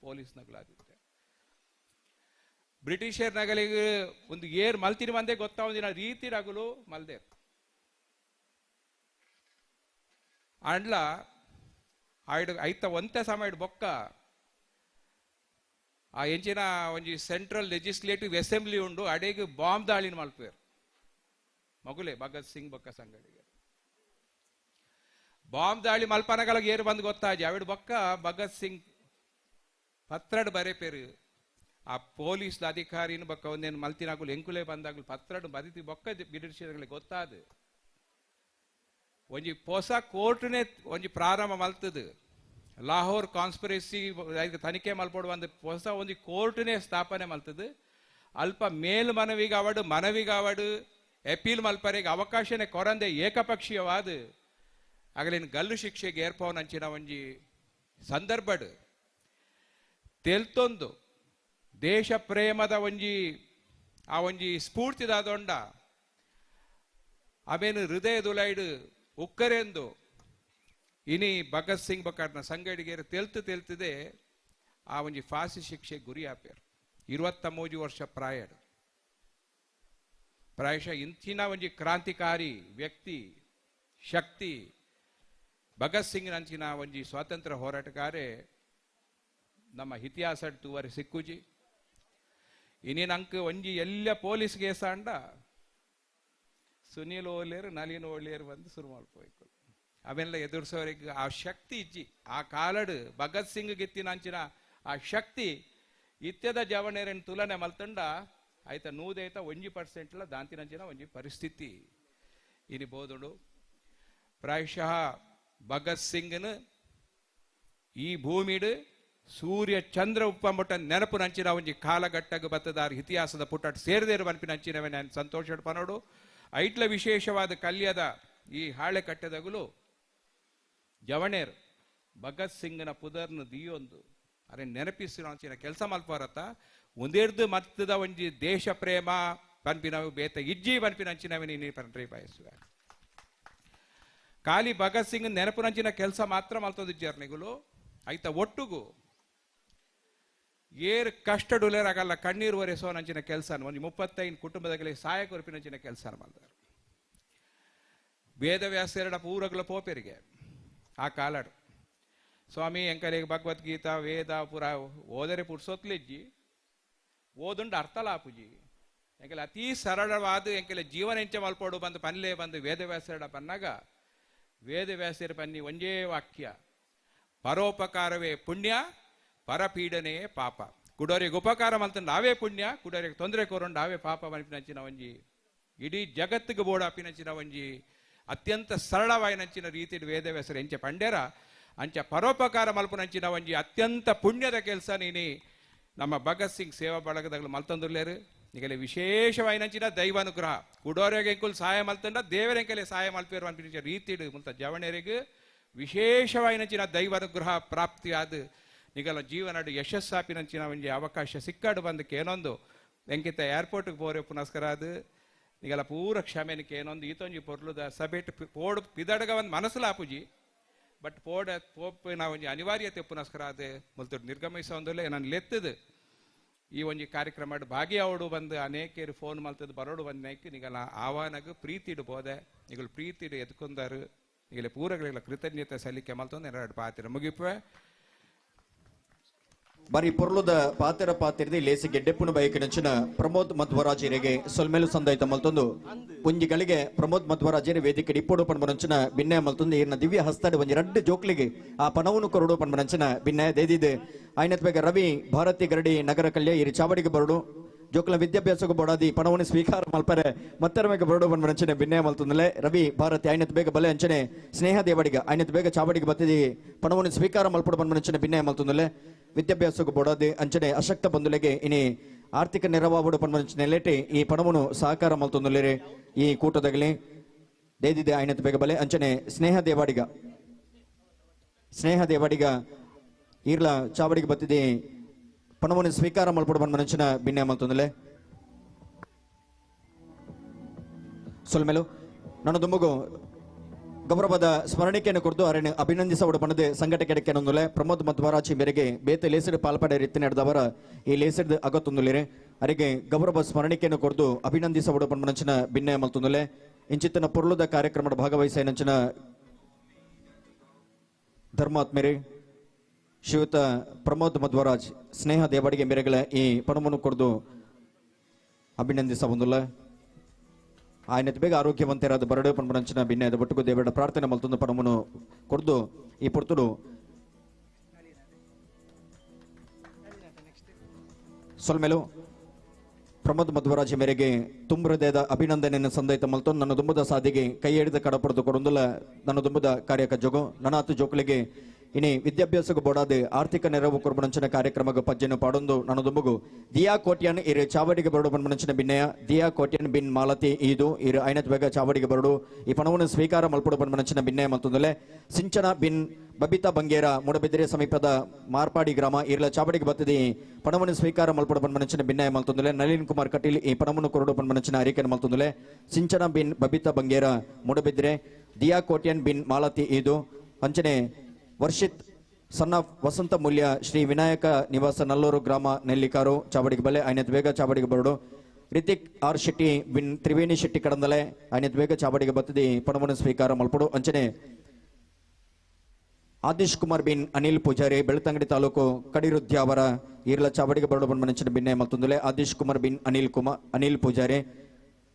ಪೊಲೀಸ್ ನಗಲಾದಿತ್ತೆ. ಬ್ರಿಟಿಷರ್ ನಗಲಿಗೆ ಒಂದು ಏರ್ ಮಲ್ತಿನ ಬಂದೇ ಗೊತ್ತಾವಂದಿನ ರೀತಿ ರಗುಲು ಮಲ್ದೆ ಅಂಡ್ಲ ಆಯ್ಡು ಐತ ಒಂತೆ ಸಮಯ ಬೊಕ್ಕ ಆ ಎಂಚಿನ ಒಂಜಿ ಸೆಂಟ್ರಲ್ ಲೆಜಿಸ್ಲೇಟಿವ್ ಅಸೆಂಬ್ಲಿ ಉಂಡು ಅಡೆಗೆ ಬಾಂಬ್ ದಾಳಿನ ಮಲ್ಪೇರು ಮಗುಲೆ ಭಗತ್ ಸಿಂಗ್ ಬೊಕ್ಕ ಸಂಗಡಿಗೆ ಬಾಂಬ್ ದಾಳಿ ಮಲ್ಪನಗಲಗ ಏರು ಬಂದು ಗೊತ್ತಾಜಿ ಅವಿಡು ಬೊಕ್ಕ ಭಗತ್ ಸಿಂಗ್ ಪತ್ರಡ್ ಬರೆಪೇರು ಆ ಪೊಲೀಸ್ ಅಧಿಕಾರಿನ ಬೊಕ್ಕ ಒಂದೇನು ಮಲ್ತಿನಾಗುಲು ಎಂಕುಲೆ ಬಂದಾಗಲು ಪತ್ರಡ್ ಬದಿತಿ ಬೊಕ್ಕ ಬ್ರಿಟಿಷರ್ಗಳಿಗೆ ಗೊತ್ತಾದ ಒಂಜಿ ಹೊಸ ಕೋರ್ಟ್ನೇ ಒಂಜಿ ಪ್ರಾರಂಭ ಮಲ್ತದು. ಲಾಹೋರ್ ಕಾನ್ಸ್ಪಿರಸಿ ತನಿಖೆ ಮಲ್ಪೋಡು ಒಂದು ಹೊಸ ಒಂಜಿ ಕೋರ್ಟ್ನೇ ಸ್ಥಾಪನೆ ಮಲ್ತದು. ಅಲ್ಪ ಮೇಲ್ಮನವಿಗಾವಡು ಮನವಿಗಾವಡು ಅಪೀಲ್ ಮಲ್ಪರಿಗೆ ಅವಕಾಶನೇ ಕೊರಂದೆ ಏಕಪಕ್ಷೀಯವಾದ ಆಗಲಿನ ಗಲ್ಲು ಶಿಕ್ಷೆಗೆ ಏರ್ಪವನಂಚಿನ ಒಂಜಿ ಸಂದರ್ಭಡ್ ತೆಲ್ತೊಂದು ದೇಶ ಪ್ರೇಮದ ಒಂಜಿ ಆ ಒಂಜಿ ಸ್ಫೂರ್ತಿದಾದೊಂಡ ಅವೇನು ಹೃದಯದುಲೈಡು ಉಕ್ಕರೆಂದು ಇನಿ ಭಗತ್ ಸಿಂಗ್ ಬಕಾರ್ನ ಸಂಗಡಿಗೇರು ತೆಲ್ತು ತೆಲ್ತದೆ ಆ ಒಂಜಿ ಫಾಸಿ ಶಿಕ್ಷೆ ಗುರಿ ಆಪೇರು. 23 ವರ್ಷ ಪ್ರಾಯಡು ಪ್ರಾಯಶಃ ಇಂಚಿನ ಒಂಜಿ ಕ್ರಾಂತಿಕಾರಿ ವ್ಯಕ್ತಿ ಶಕ್ತಿ ಭಗತ್ ಸಿಂಗ್ ನಂಚಿನ ಒಂಜಿ ಸ್ವಾತಂತ್ರ್ಯ ಹೋರಾಟಗಾರೆ ನಮ್ಮ ಇತಿಹಾಸ ತೂವರೆ ಸಿಕ್ಕುಜಿ. ಇನಿ ನಂಗೆ ಒಂಜಿ ಎಲ್ಲ ಪೊಲೀಸ್ ಕೇಸಾಂಡ ಸುನೀಲ್ ಓಲೇರು ನಳಿನ್ ಓಲೇರು ಬಂದು ಶುರು ಮಾಡ್ಕೋಬೇಕು. ಅವೆಲ್ಲ ಎದುರಿಸೋರಿಗೆ ಆ ಶಕ್ತಿ ಇಜ್ಜಿ. ಆ ಕಾಲಡು ಭಗತ್ ಸಿಂಗ್ ಗೆತ್ತಿನ ಅಂಚಿನ ಆ ಶಕ್ತಿ ಇತ್ಯದ ಜವಣೇರನ್ ತುಲನೆ ಮಲ್ತಂಡ ಆಯ್ತ ನೂದೈತ 1% ದಾಂತಿನಂಚಿನ ಒಂಜಿ ಪರಿಸ್ಥಿತಿ ಇನಿ ಬೋದುಡು. ಪ್ರಾಯಶಃ ಭಗತ್ ಸಿಂಗ್ನ ಈ ಭೂಮಿಡು ಸೂರ್ಯ ಚಂದ್ರ ಉಪ್ಪಂಬಟ್ಟ ನೆನಪು ನಂಚಿನ ಒಂಜಿ ಕಾಲಘಟ್ಟಗೆ ಬತ್ತದಾರ ಇತಿಹಾಸದ ಪುಟ್ಟಾಟ ಸೇರದೇರು ಬನ್ಪಿನ ಅಂಚಿನವೇ ನಾನು ಸಂತೋಷ ಪನೋಡು. ಐಟ್ಲ ವಿಶೇಷವಾದ ಕಲ್ಯದ ಈ ಹಾಳೆ ಕಟ್ಟೆದಗುಲು ಜವಣೇರ್ ಭಗತ್ ಸಿಂಗ್ನ ಪುದರ್ನ ದಿಯೊಂದು ಅರೆ ನೆನಪಿಸಿನ ಅಂಚಿನ ಕೆಲಸ ಮಲ್ಪರತ್ತ ಒಂದೇರ್ದು ಮತ್ತದ ಒಂಜಿ ದೇಶ ಪ್ರೇಮ ಪನ್ಪಿನವು ಬೇತ ಇಜ್ಜಿ ಪನ್ಪಿನ ಅಂಚಿನವೇ ನೀನು ಪನ್ರಿ ಬಯಸುವ. ಖಾಲಿ ಭಗತ್ ಸಿಂಗ್ ನೆನಪು ನಂಚಿನ ಕೆಲಸ ಮಾತ್ರ ಮಲ್ತದಿಜ್ಜರ್ನಿಗುಲು ಐತ ಒಟ್ಟುಗು ಏರ್ ಕಷ್ಟ ಡುಲೇರಾಗಲ್ಲ ಕಣ್ಣೀರು ಒರೆಸೋ ನಂಚಿನ ಕೆಲಸ ಒಂದು 35 ಕುಟುಂಬದಾಗಲಿ ಸಹಾಯ ಕೊರಪಿನಂಚಿನ ಕೆಲಸ ಮಾಡ್ತಾರೆ. ವೇದವ್ಯಾಸರಡ ಪೂರಗ್ಲ ಪೋಪೆರಿಗೆ ಆ ಕಾಲಡು ಸ್ವಾಮಿ ಎಂಕಲಿಗೆ ಭಗವದ್ಗೀತಾ ವೇದ ಪೂರ ಓದರೆ ಪುರ್ಸೊತ್ಲಿಜ್ಜಿ ಓದುಂಡು ಅರ್ಥಲಾಪುಜಿ ಎಂಕಲೆ ಅತಿ ಸರಳವಾದ ಎಂಕಲೆ ಜೀವನ ಎಂಚ ಮಲ್ಪೋಡು ಬಂದು ಪನ್ಲೆ ಬಂದು ವೇದವ್ಯಾಸರಡ ಪನ್ನಾಗ ವೇದವ್ಯಾಸರ ಪನ್ನಿ ಒಂಜೇ ವಾಕ್ಯ ಪರೋಪಕಾರವೇ ಪುಣ್ಯ ಪರಪೀಡನೆ ಪಾಪ. ಕುಡೋರಿಗೆ ಉಪಕಾರ ಮಲ್ತಂಡು ಅವೇ ಪುಣ್ಯ, ಕುಡೋರಿಗೆ ತೊಂದರೆ ಕೋರಂಡು ಅವೇ ಪಾಪ ಮನ್ಪಿನಂಚಿನ ಒಂಜಿ ಇಡೀ ಜಗತ್ತಿಗೆ ಬೋಡಾಪಿನಂಚಿನ ಒಂಜಿ ಅತ್ಯಂತ ಸರಳವಾಯಿನಂಚಿನ ರೀತಿಯಲ್ಲಿ ವೇದವ್ಯಾಸರು ಎಂಚ ಪಂಡ್ಯರ ಅಂಚ ಪರೋಪಕಾರ ಮಲ್ಪುನಂಚಿನ ಒಂಜಿ ಅತ್ಯಂತ ಪುಣ್ಯದ ಕೆಲಸ ನೀನಿ ನಮ್ಮ ಭಗತ್ ಸಿಂಗ್ ಸೇವಾ ಬಳಗದಾಗಲು ಮಲ್ತಂದುರ್ಲೇರು. ಈಗಲೇ ವಿಶೇಷವಾಯಿನಂಚಿನ ದೈವಾನುಗ್ರಹ ಕುಡೋರಿಗೆ ಎಂಕುಲ್ ಸಹಾಯ ಮಲ್ತಂಡ ದೇವರೆಂಕಲೆ ಸಹಾಯ ಮಲ್ಪೇರು ಅನ್ಪಿನ ರೀತಿಡು ಮುಲ್ತ ಜವಣರಿಗೆ ವಿಶೇಷವಾಯಿನಂಚಿನ ದೈವಾನುಗ್ರಹ ಪ್ರಾಪ್ತಿಯಾದ ನಿಗಲ ಜೀವನಡು ಯಶಸ್ಸಾಪಿನಂಚಿನ ಒಂಜಿ ಅವಕಾಶ ಸಿಕ್ಕಾಡು ಬಂದಕ್ಕೆ ಏನೊಂದು ಎಂಕಿತ ಏರ್ಪೋರ್ಟ್ಗೆ ಪೋರೆ ಪುನಸ್ಕಾರ ಅದು ನಿಗಲ ಪೂರ ಕ್ಷಮೆನಕ್ಕೆ ಏನೊಂದು ಈತೊಂಜಿ ಪೊರ್ಲುದ ಸಬೇಟ್ ಪೋಡು ಪಿದಡಗ ಒಂದು ಮನಸ್ಸುಲ ಆಪುಜಿ. ಬಟ್ ಪೋಡ ಪೋಪಿನ ಒಂಜಿ ಅನಿವಾರ್ಯತೆ ಪುನಸ್ಕಾರ ಅದೇ ಮುಲ್ತುಡು ನಿರ್ಗಮಿಸೊಂದುಲ್ಲೆ ನಾನು ಲೆತ್ತದು ಈ ಒಂಜಿ ಕಾರ್ಯಕ್ರಮ ಭಾಗಿಯಾವಡು ಬಂದು ಅನೇಕರು ಫೋನ್ ಮಲ್ತದ್ದು ಬರೋಡು ಬಂದ ನಿಗಲ ಆಹ್ವಾನಗ ಪ್ರೀತಿಡು ಬೋದೆ ನಿಗಲು ಪ್ರೀತಿಡು ಎದ್ಕೊಂಡಾರು ನಿಗಲ ಪೂರಗಳಿಲ್ಲ ಕೃತಜ್ಞತೆ ಸಲ್ಲಿಕೆ ಮಲ್ತೊಂದು ಎರಡು ಪಾತಿರ ಮುಗಿಪುವೆ. ಬಾರಿ ಪೊರ್ಲುದ ಪಾತೆರ ಪಾತಿರ್ದಿ ಲೇಸಿ ಗೆಡ್ಡೆಪ್ಪುನ ಬೈಕ್ ನಂಚಿನ ಪ್ರಮೋದ್ ಮಧ್ವರಾಜರಿಗೆ ಸೊಲ್ಮೇಲು ಸಂದಾಯ್ತ ಮಲ್ತೊಂದು ಒಂಜಿಗಳಿಗೆ ಪ್ರಮೋದ್ ಮಧ್ವರಾಜರಿ ವೇದಿಕೆ ಇಪ್ಪೊಡು ಪನ್ಬನಂಚಿನ ಬಿನ್ನೆ ಮಲ್ತೊಂದು ಈರ್ನ ದಿವ್ಯ ಹಸ್ತಡೆ ಒಂಜಿ ರಡ್ಡು ಜೋಕ್ಲಿಗೆ ಆ ಪಣವನ್ನು ಕೊರಡು ಪನ್ಬನಂಚಿನ ಬಿನ್ನೆ ದೇದಿದೆ ಆಯ್ನತ್ ಬೇಗ ರವಿ ಭಾರತಿ ಗರಡಿ ನಗರ ಕಲ್ಯ ಇರು ಚಾವಡಿಗೆ ಬರಡು ಜೋಕ್ಲ ವಿದ್ಯಾಭ್ಯಾಸಕ್ಕೂ ಬಡಾದಿ ಪಣವನ್ನು ಸ್ವೀಕಾರ ಮಲ್ಪರೆ ಮತ್ತರ ಮೇಗ ಬರಡು ಪನ್ಬನಂಚಿನ ಬಿನ್ನೆ ಮಲ್ತೊಂದಲೆ ರವಿ ಭಾರತಿ ಆಯ್ನತ್ ಬೇಗ ಬಲೆ ಅಂಚನೆ ಸ್ನೇಹ ದೇವಡಿಗ ಆಯ್ನತ್ ಬೇಗ ಚಾವಡಿಗೆ ಬತ್ತಿದಿ ಪಣವನ್ನು ಸ್ವೀಕಾರ ಮಲ್ಪಡು ಪನ್ಬನಂಚಿನ ಬಿನ್ನೆ ಮಲ್ತೊಂದಲೆ ವಿದ್ಯಾಭ್ಯಾಸಕ್ಕೂ ಬಡಾದಿ ಅಂಚನೆ ಅಶಕ್ತ ಬಂಧುಲೆಗೆ ಇನಿ ಆರ್ಥಿಕ ನೆರವಾವಡು ಪನ್ಬನಂಚಿನ ಲೇಟಿ ಈ ಪಣವನ್ನು ಸಹಕಾರ ಮಲ್ತೊಂದುಲೇರಿ ಈ ಕೂಟದಗಲಿ ದೇದಿದೆ ಆಯ್ನತ್ ಬೇಗ ಬಲೆ ಅಂಚನೆ ಸ್ನೇಹ ದೇವಾಡಿಗ ಸ್ನೇಹ ದೇವಾಡಿಗ ಈರ್ಲ ಚಾವಡಿಗೆ ಬತ್ತಿದಿ ಪಣವನ್ನು ಸ್ವೀಕಾರ ಮಲ್ಪಡು ಪನ್ಬನಂಚಿನ ಬಿನ್ನೆ ಮಲ್ತೊಂದುಲೆ ಸೊಲ್ಮೇಲು ನನ್ನ ದುಂಬಗು ಗೌರವದ ಸ್ಮರಣಿಕೆಯನ್ನು ಕೊಡ್ದು ಅರಣ್ಯ ಅಭಿನಂದಿಸವಡು ಪಣದೆ ಸಂಘಟಕ ಪ್ರಮೋದ್ ಮಧ್ವರಾಜಿ ಮೇರೆಗೆ ಬೇತೆ ಲೇಸಿಡ್ ಪಾಲ್ಪಡೆ ರೀತಿ ನಡೆದವರ ಈ ಲೇಸಿಡ್ ಅಗತ್ತೊಂದುಲೇರೆ ಅರಿಗೆ ಗೌರವ ಸ್ಮರಣಿಕೆಯನ್ನು ಕೊಡ್ದು ಅಭಿನಂದಿಸವಡು ಪನ್ಮನಂಚಿನ ಬಿನ್ನೆ ಮಲ್ತೊಂದುಲೆ ಇಂಚಿತ್ತನ ಪೊರ್ಲುದ ಕಾರ್ಯಕ್ರಮದ ಭಾಗವಹಿಸಿನಂಚಿನ ಧರ್ಮಾತ್ಮೇರೆ ಶ್ರೀಯುತ ಪ್ರಮೋದ್ ಮಧ್ವರಾಜ್ ಸ್ನೇಹ ದೇವಡಿಗೆ ಮೇರೆಗಳ ಈ ಪಣವನ್ನು ಕೊಡ್ದು ಅಭಿನಂದಿಸಬಂದುಲ್ಲ ఆయన ಬೇಗ ಆರೋಗ್ಯವಂತರಾದ ಬರಡು ಪನ್ಬನಂಚಿನ ಭಿನ್ನದ ಒಟ್ಟುಗು ದೇವರ ಪ್ರಾರ್ಥನೆ ಮಲ್ತೊಂದು ಪಣವನ್ನು ಕೊಡ್ದು ಈ ಪೊರ್ತುಡು ಸೊಲ್ಮೇಲು ಪ್ರಮೋದ್ ಮಧ್ವರಾಜ್ ಮೇರೆಗೆ ತುಂಬ ಹೃದಯದ ಅಭಿನಂದನೆಯನ್ನು ಸಂದೈತ ಮಲ್ತೊಂದು ನನ್ನ ದುಂಬದ ಸಾದಿಗೆ ಕೈ ಹಿಡಿದ ಕಡಪಡೆದು ಕೊಡೊಂದುಲ್ಲ ನನ್ನ ದುಂಬದ ಕಾರ್ಯಕ ಜೋಗು ನನ್ನ ಜೋಕುಲಿಗೆ ಇನಿ ವಿದ್ಯಾಭ್ಯಾಸಕ್ಕೆ ಬೋಡಾದ ಆರ್ಥಿಕ ನೆರವು ಕೊರಬನಂಚಿನ ಕಾರ್ಯಕ್ರಮಕ್ಕೆ ಪಜ್ಜೆಯನ್ನು ಪಾಡೊಂದು ನನ್ನ ದುಂಬಗು ದಿಯಾ ಕೋಟ್ಯಾನ್ ಇರು ಚಾವಡಿಗೆ ಬರಡು ಪನ್ಮನಂಚಿನ ಬಿನ್ನಯ ದಿಯಾ ಕೋಟ್ಯಾನ್ ಬಿನ್ ಮಾಲತಿ ಈದು ಇರು ಐನತ್ ಬೇಗ ಚಾವಡಿಗೆ ಬರಡು ಈ ಪಣವನ್ನು ಸ್ವೀಕಾರ ಮಲ್ಪಡು ಪನ್ಮನಂಚಿನ ಬಿನ್ನಯ ಮತ್ತೊಂದಲೆ ಸಿಂಚನ ಬಿನ್ ಬಬಿತಾ ಬಂಗೇರ ಮೂಡಬಿದಿರೆ ಸಮೀಪದ ಮಾರ್ಪಾಡಿ ಗ್ರಾಮ ಇರ್ಲ ಚಾವಡಿಗೆ ಬತ್ತದೆ ಪಣವನ್ನು ಸ್ವೀಕಾರ ಮಲ್ಪಡು ಪನ್ಮನಂಚಿನ ಬಿನ್ನಯ ಮಲ್ತೊಂದಲೆ ನಳಿನ್ ಕುಮಾರ್ ಕಟೀಲ್ ಈ ಪಣವನ್ನು ಕೊರಡು ಪನ್ಮನಂಚಿನ ಅರಿಕೆಯನ್ನು ಮಲ್ತೊಂದಲೆ ಸಿಂಚನ ಬಿನ್ ಬಬಿತಾ ಬಂಗೇರ ಮೂಡಬಿದಿರೆ ದಿಯಾ ಕೋಟ್ಯಾನ್ ಬಿನ್ ಮಾಲತಿ ಈದು ಅಂಚನೆ ವರ್ಷಿತ್ ಸಣ್ಣ ವಸಂತ ಮೂಲ್ಯ ಶ್ರೀ ವಿನಾಯಕ ನಿವಾಸ ನಲ್ಲೂರು ಗ್ರಾಮ ನೆಲ್ಲಿಕಾರು ಚಾವಡಿಗೆ ಬಲೆ ಐನತ್ ಬೇಗ ಚಾವಡಿಗೆ ಬರಡು ರಿತಿಕ್ ಆರ್ ಶೆಟ್ಟಿ ಬಿನ್ ತ್ರಿವೇಣಿ ಶೆಟ್ಟಿ ಕಡಂದಲೆ ಐನತ್ ಬೇಗ ಚಾವಡಿಗೆ ಬತ್ತದೆ ಪಣವನ್ನು ಸ್ವೀಕಾರ ಮಲ್ಪಡು ಅಂಚನೆ ಆದೇಶ್ ಕುಮಾರ್ ಬಿನ್ ಅನಿಲ್ ಪೂಜಾರಿ ಬೆಳ್ತಂಗಡಿ ತಾಲೂಕು ಕಡಿರುದ್ಯಾವರ ಈರ್ಲ ಚಾವಡಿಗೆ ಬರಡು ಬಣ್ಮನಂಚಿನ ಬಿನ್ನೆ ಮತ್ತೊಂದುಲೆ ಆದೇಶ್ ಕುಮಾರ್ ಬಿನ್ ಅನಿಲ್ ಪೂಜಾರಿ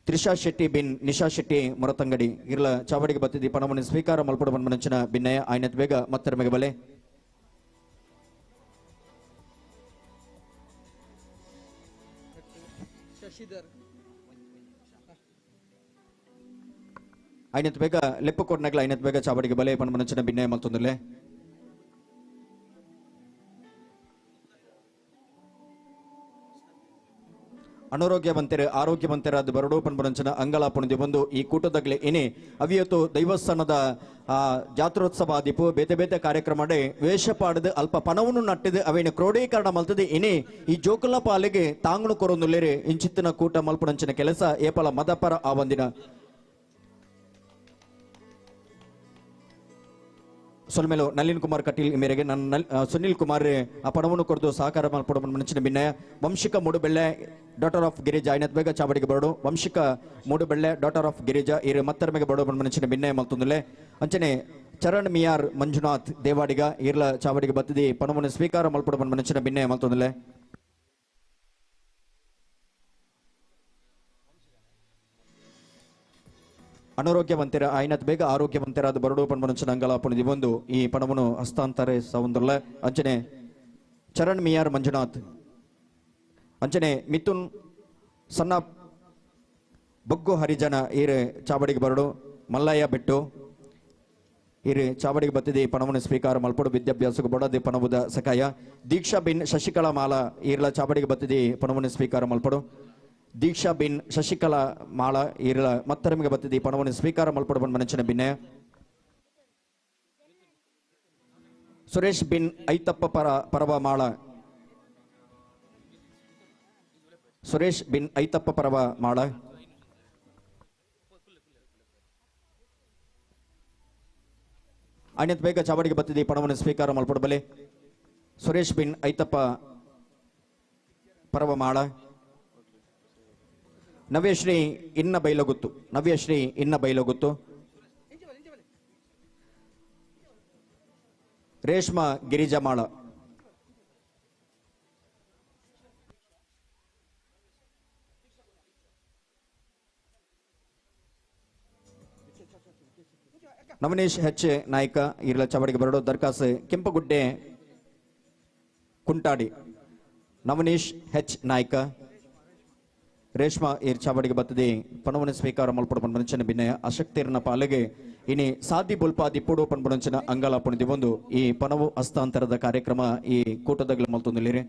ತ್ರಿಷಾ ಶೆಟ್ಟಿ ಬಿನ್ ನಿಶಾ ಶೆಟ್ಟಿ ಮೊರತಂಗಡಿ ಇರ್ಲ ಚಾವಡಿಗೆ ಬತ್ತಿದ್ದಿ ಪಣವನ್ನು ಸ್ವೀಕಾರ ಮಲ್ಪಡು ಬಣ್ಮನಂಚಿನ ಬಿನ್ನಯ ಆಯ್ನತ್ ಬೇಗ ಮತ್ತರ ಬಲೆ ಶಶಿಧರ್ ಐನತ್ ಬೇಗ ಲೆಪ್ಪು ಕೊಡ್ನಗ್ಲ ಐನತ್ ಬೇಗ ಚಾವಡಿಗೆ ಬಲೆ ಪಣಮನಂಚಿನ ಬಿನ್ನಯ ಮಲ್ತೊಂದುಲೆ ಅನಾರೋಗ್ಯವಂತರು ಆರೋಗ್ಯವಂತರಾದ ಬರಡು ಪನ್ಬರಂಚನ ಅಂಗಲಾಪಣದಿ ಬಂದು ಈ ಕೂಟದಾಗಲೇ ಏನೇ ಅವಿಯತ್ತು ದೈವಸ್ಥಾನದ ಜಾತ್ರೋತ್ಸವ ಆದಿಪು ಬೇತೆ ಬೇತೆ ಕಾರ್ಯಕ್ರಮ ವೇಷ ಪಾಡದು ಅಲ್ಪ ಪಣವನ್ನು ನಟ್ಟಿದು ಅವೇನು ಕ್ರೋಢೀಕರಣ ಮಲ್ತದೆ ಏನೇ ಈ ಜೋಕುಲ ಪಾಲಿಗೆ ತಾಂಗುನು ಕೊರೊಂದುಲ್ಲೇರೆ ಇಂಚಿತ್ತಿನ ಕೂಟ ಮಲ್ಪಣಂಚಿನ ಕೆಲಸ ಏಪಲ ಮದಪರ ಆ ಒಂದಿನ ಸೊಲ್ಮೇಲು ನಳಿನ್ ಕುಮಾರ್ ಕಟೀಲ್ ಮೇರೆಗೆ ನನ್ನ ಸುನಿಲ್ ಕುಮಾರ್ ಆ ಪಣವನ್ನು ಕೊರದು ಸಹಕಾರ ಮಲ್ಪಡು ಮನಸ್ಸಿನ ಭಿನ್ನಯ ವಂಶಿಕ ಮೂಡುಬೆಳ್ಳೆ ಡಾಟರ್ ಆಫ್ ಗಿರಿಜಾ ಐನತ್ ಬೇಗ ಚಾವಡಿಗೆ ಬರಡು ವಂಶಿಕ ಮೂಡುಬೆಳ್ಳೆ ಡಾಟರ್ ಆಫ್ ಗಿರಿಜಾ ಇರು ಮತ್ತರ ಮೇಗ ಬರಡು ಮನಸ್ಸಿನ ಭಿನ್ನಯ ಮಲ್ತೊಂದುಲೆ ಅಂಚನೆ ಚರಣ್ ಮಿಯಾರ್ ಮಂಜುನಾಥ್ ದೇವಾಡಿಗ ಇರ್ಲ ಚಾವಡಿಗೆ ಬತ್ತಿದಿ ಪಣವನ್ನು ಸ್ವೀಕಾರ ಮಲ್ಪಡು ಮನಸ್ಸಿನ ಭಿನ್ನಯ ಮಲ್ತೊಂದುಲೆ ಅನಾರೋಗ್ಯವಂತರ ಐನತ್ ಬೇಗ ಆರೋಗ್ಯವಂತರಾದ ಬರಡು ಪಣ್ಮನಂಚಿನ ಅಂಗಲಾಪುಣದಿ ಬಂದು ಈ ಪಣವನ್ನು ಹಸ್ತಾಂತರ ಸೌಂದರ್ಲ ಅಂಚನೆ ಚರಣ್ ಮಿಯಾರ್ ಮಂಜುನಾಥ್ ಅಂಚನೆ ಮಿಥುನ್ ಸಣ್ಣ ಬೊಗ್ಗು ಹರಿಜನ ಈರು ಚಾವಡಿಗೆ ಬರಡು ಮಲ್ಲಯ್ಯ ಬೆಟ್ಟು ಈರು ಚಾವಡಿಗೆ ಬತ್ತಿದಿ ಪಣವನ್ನು ಸ್ವೀಕಾರ ಮಲ್ಪಡು ವಿದ್ಯಾಭ್ಯಾಸಕ್ಕೆ ಬಡದಿ ಪಣವುದ ಸಕಾಯ ದೀಕ್ಷಾ ಬಿನ್ ಶಶಿಕಲಾ ಮಾಲಾ ಈರ್ಲ ಚಾವಡಿಗೆ ಬತ್ತಿದಿ ಪಣವನ್ನು ಸ್ವೀಕಾರ ಮಲ್ಪಡು ದೀಕ್ಷಾ ಬಿನ್ ಶಶಿಕಲಾ ಮಾಳ ಈರ್ಲ ಮತ್ತರಮಿಗೆ ಬತ್ತಿದಿ ಪಣವನ್ನು ಸ್ವೀಕಾರ ಮಲ್ಪಡು ಮನಂಚಿನ ಬಿನ್ನೆ ಸುರೇಶ್ ಬಿನ್ ಐತಪ್ಪ ಪರವ ಮಾಳ ಸುರೇಶ್ ಬಿನ್ ಐತಪ್ಪ ಪರವ ಮಾಳ ಅಣ್ಯತ್ ಬೇಗ ಚಾವಡಿಗೆ ಬತ್ತಿದೆ ಪಣವನ್ನು ಸ್ವೀಕಾರ ಮಲ್ಪಡಬಲೆ ಸುರೇಶ್ ಬಿನ್ ಐತಪ್ಪ ಪರವಮಾಳ ನವ್ಯಶ್ರೀ ಇನ್ನ ಬೈಲಗುತ್ತು ನವ್ಯಶ್ರೀ ಇನ್ನ ಬೈಲಗುತ್ತು ರೇಷ್ಮಾ ಗಿರಿಜಮಾಳ ನವನೇಶ್ ಹೆಚ್ ನಾಯ್ಕ ಇರ್ಲ ಚಾವಡಿಗೆ ಬರಡು ದರ್ಖಾಸ್ ಕೆಂಪಗುಡ್ಡೆ ಕುಂಟಾಡಿ ನವನೀಶ್ ಹೆಚ್ ನಾಯ್ಕ ರೇಷ್ಮಾ ಇರ್ ಚಾವಡಿಗೆ ಬತ್ತದೆ ಪಣವನ್ನು ಸ್ವೀಕಾರ ಮಲ್ಪಡ ಪನ್ಪುನಂಚಿನ ಬಿನ್ನಯ ಅಶಕ್ತಿರ್ನ ಪಾಲಿಗೆ ಇನಿ ಸಾದಿ ಬೊಲ್ಪಾದಿ ಪುಡು ಪನ್ಪುನಂಚಿನ ಅಂಗಾಲ ಪುಣಿದಿ ಒಂದು ಈ ಪಣವು ಹಸ್ತಾಂತರದ ಕಾರ್ಯಕ್ರಮ ಈ ಕೂಟದಗ್ಲ ಮಲ್ತೊಂದುಲ್ಲೆರ್.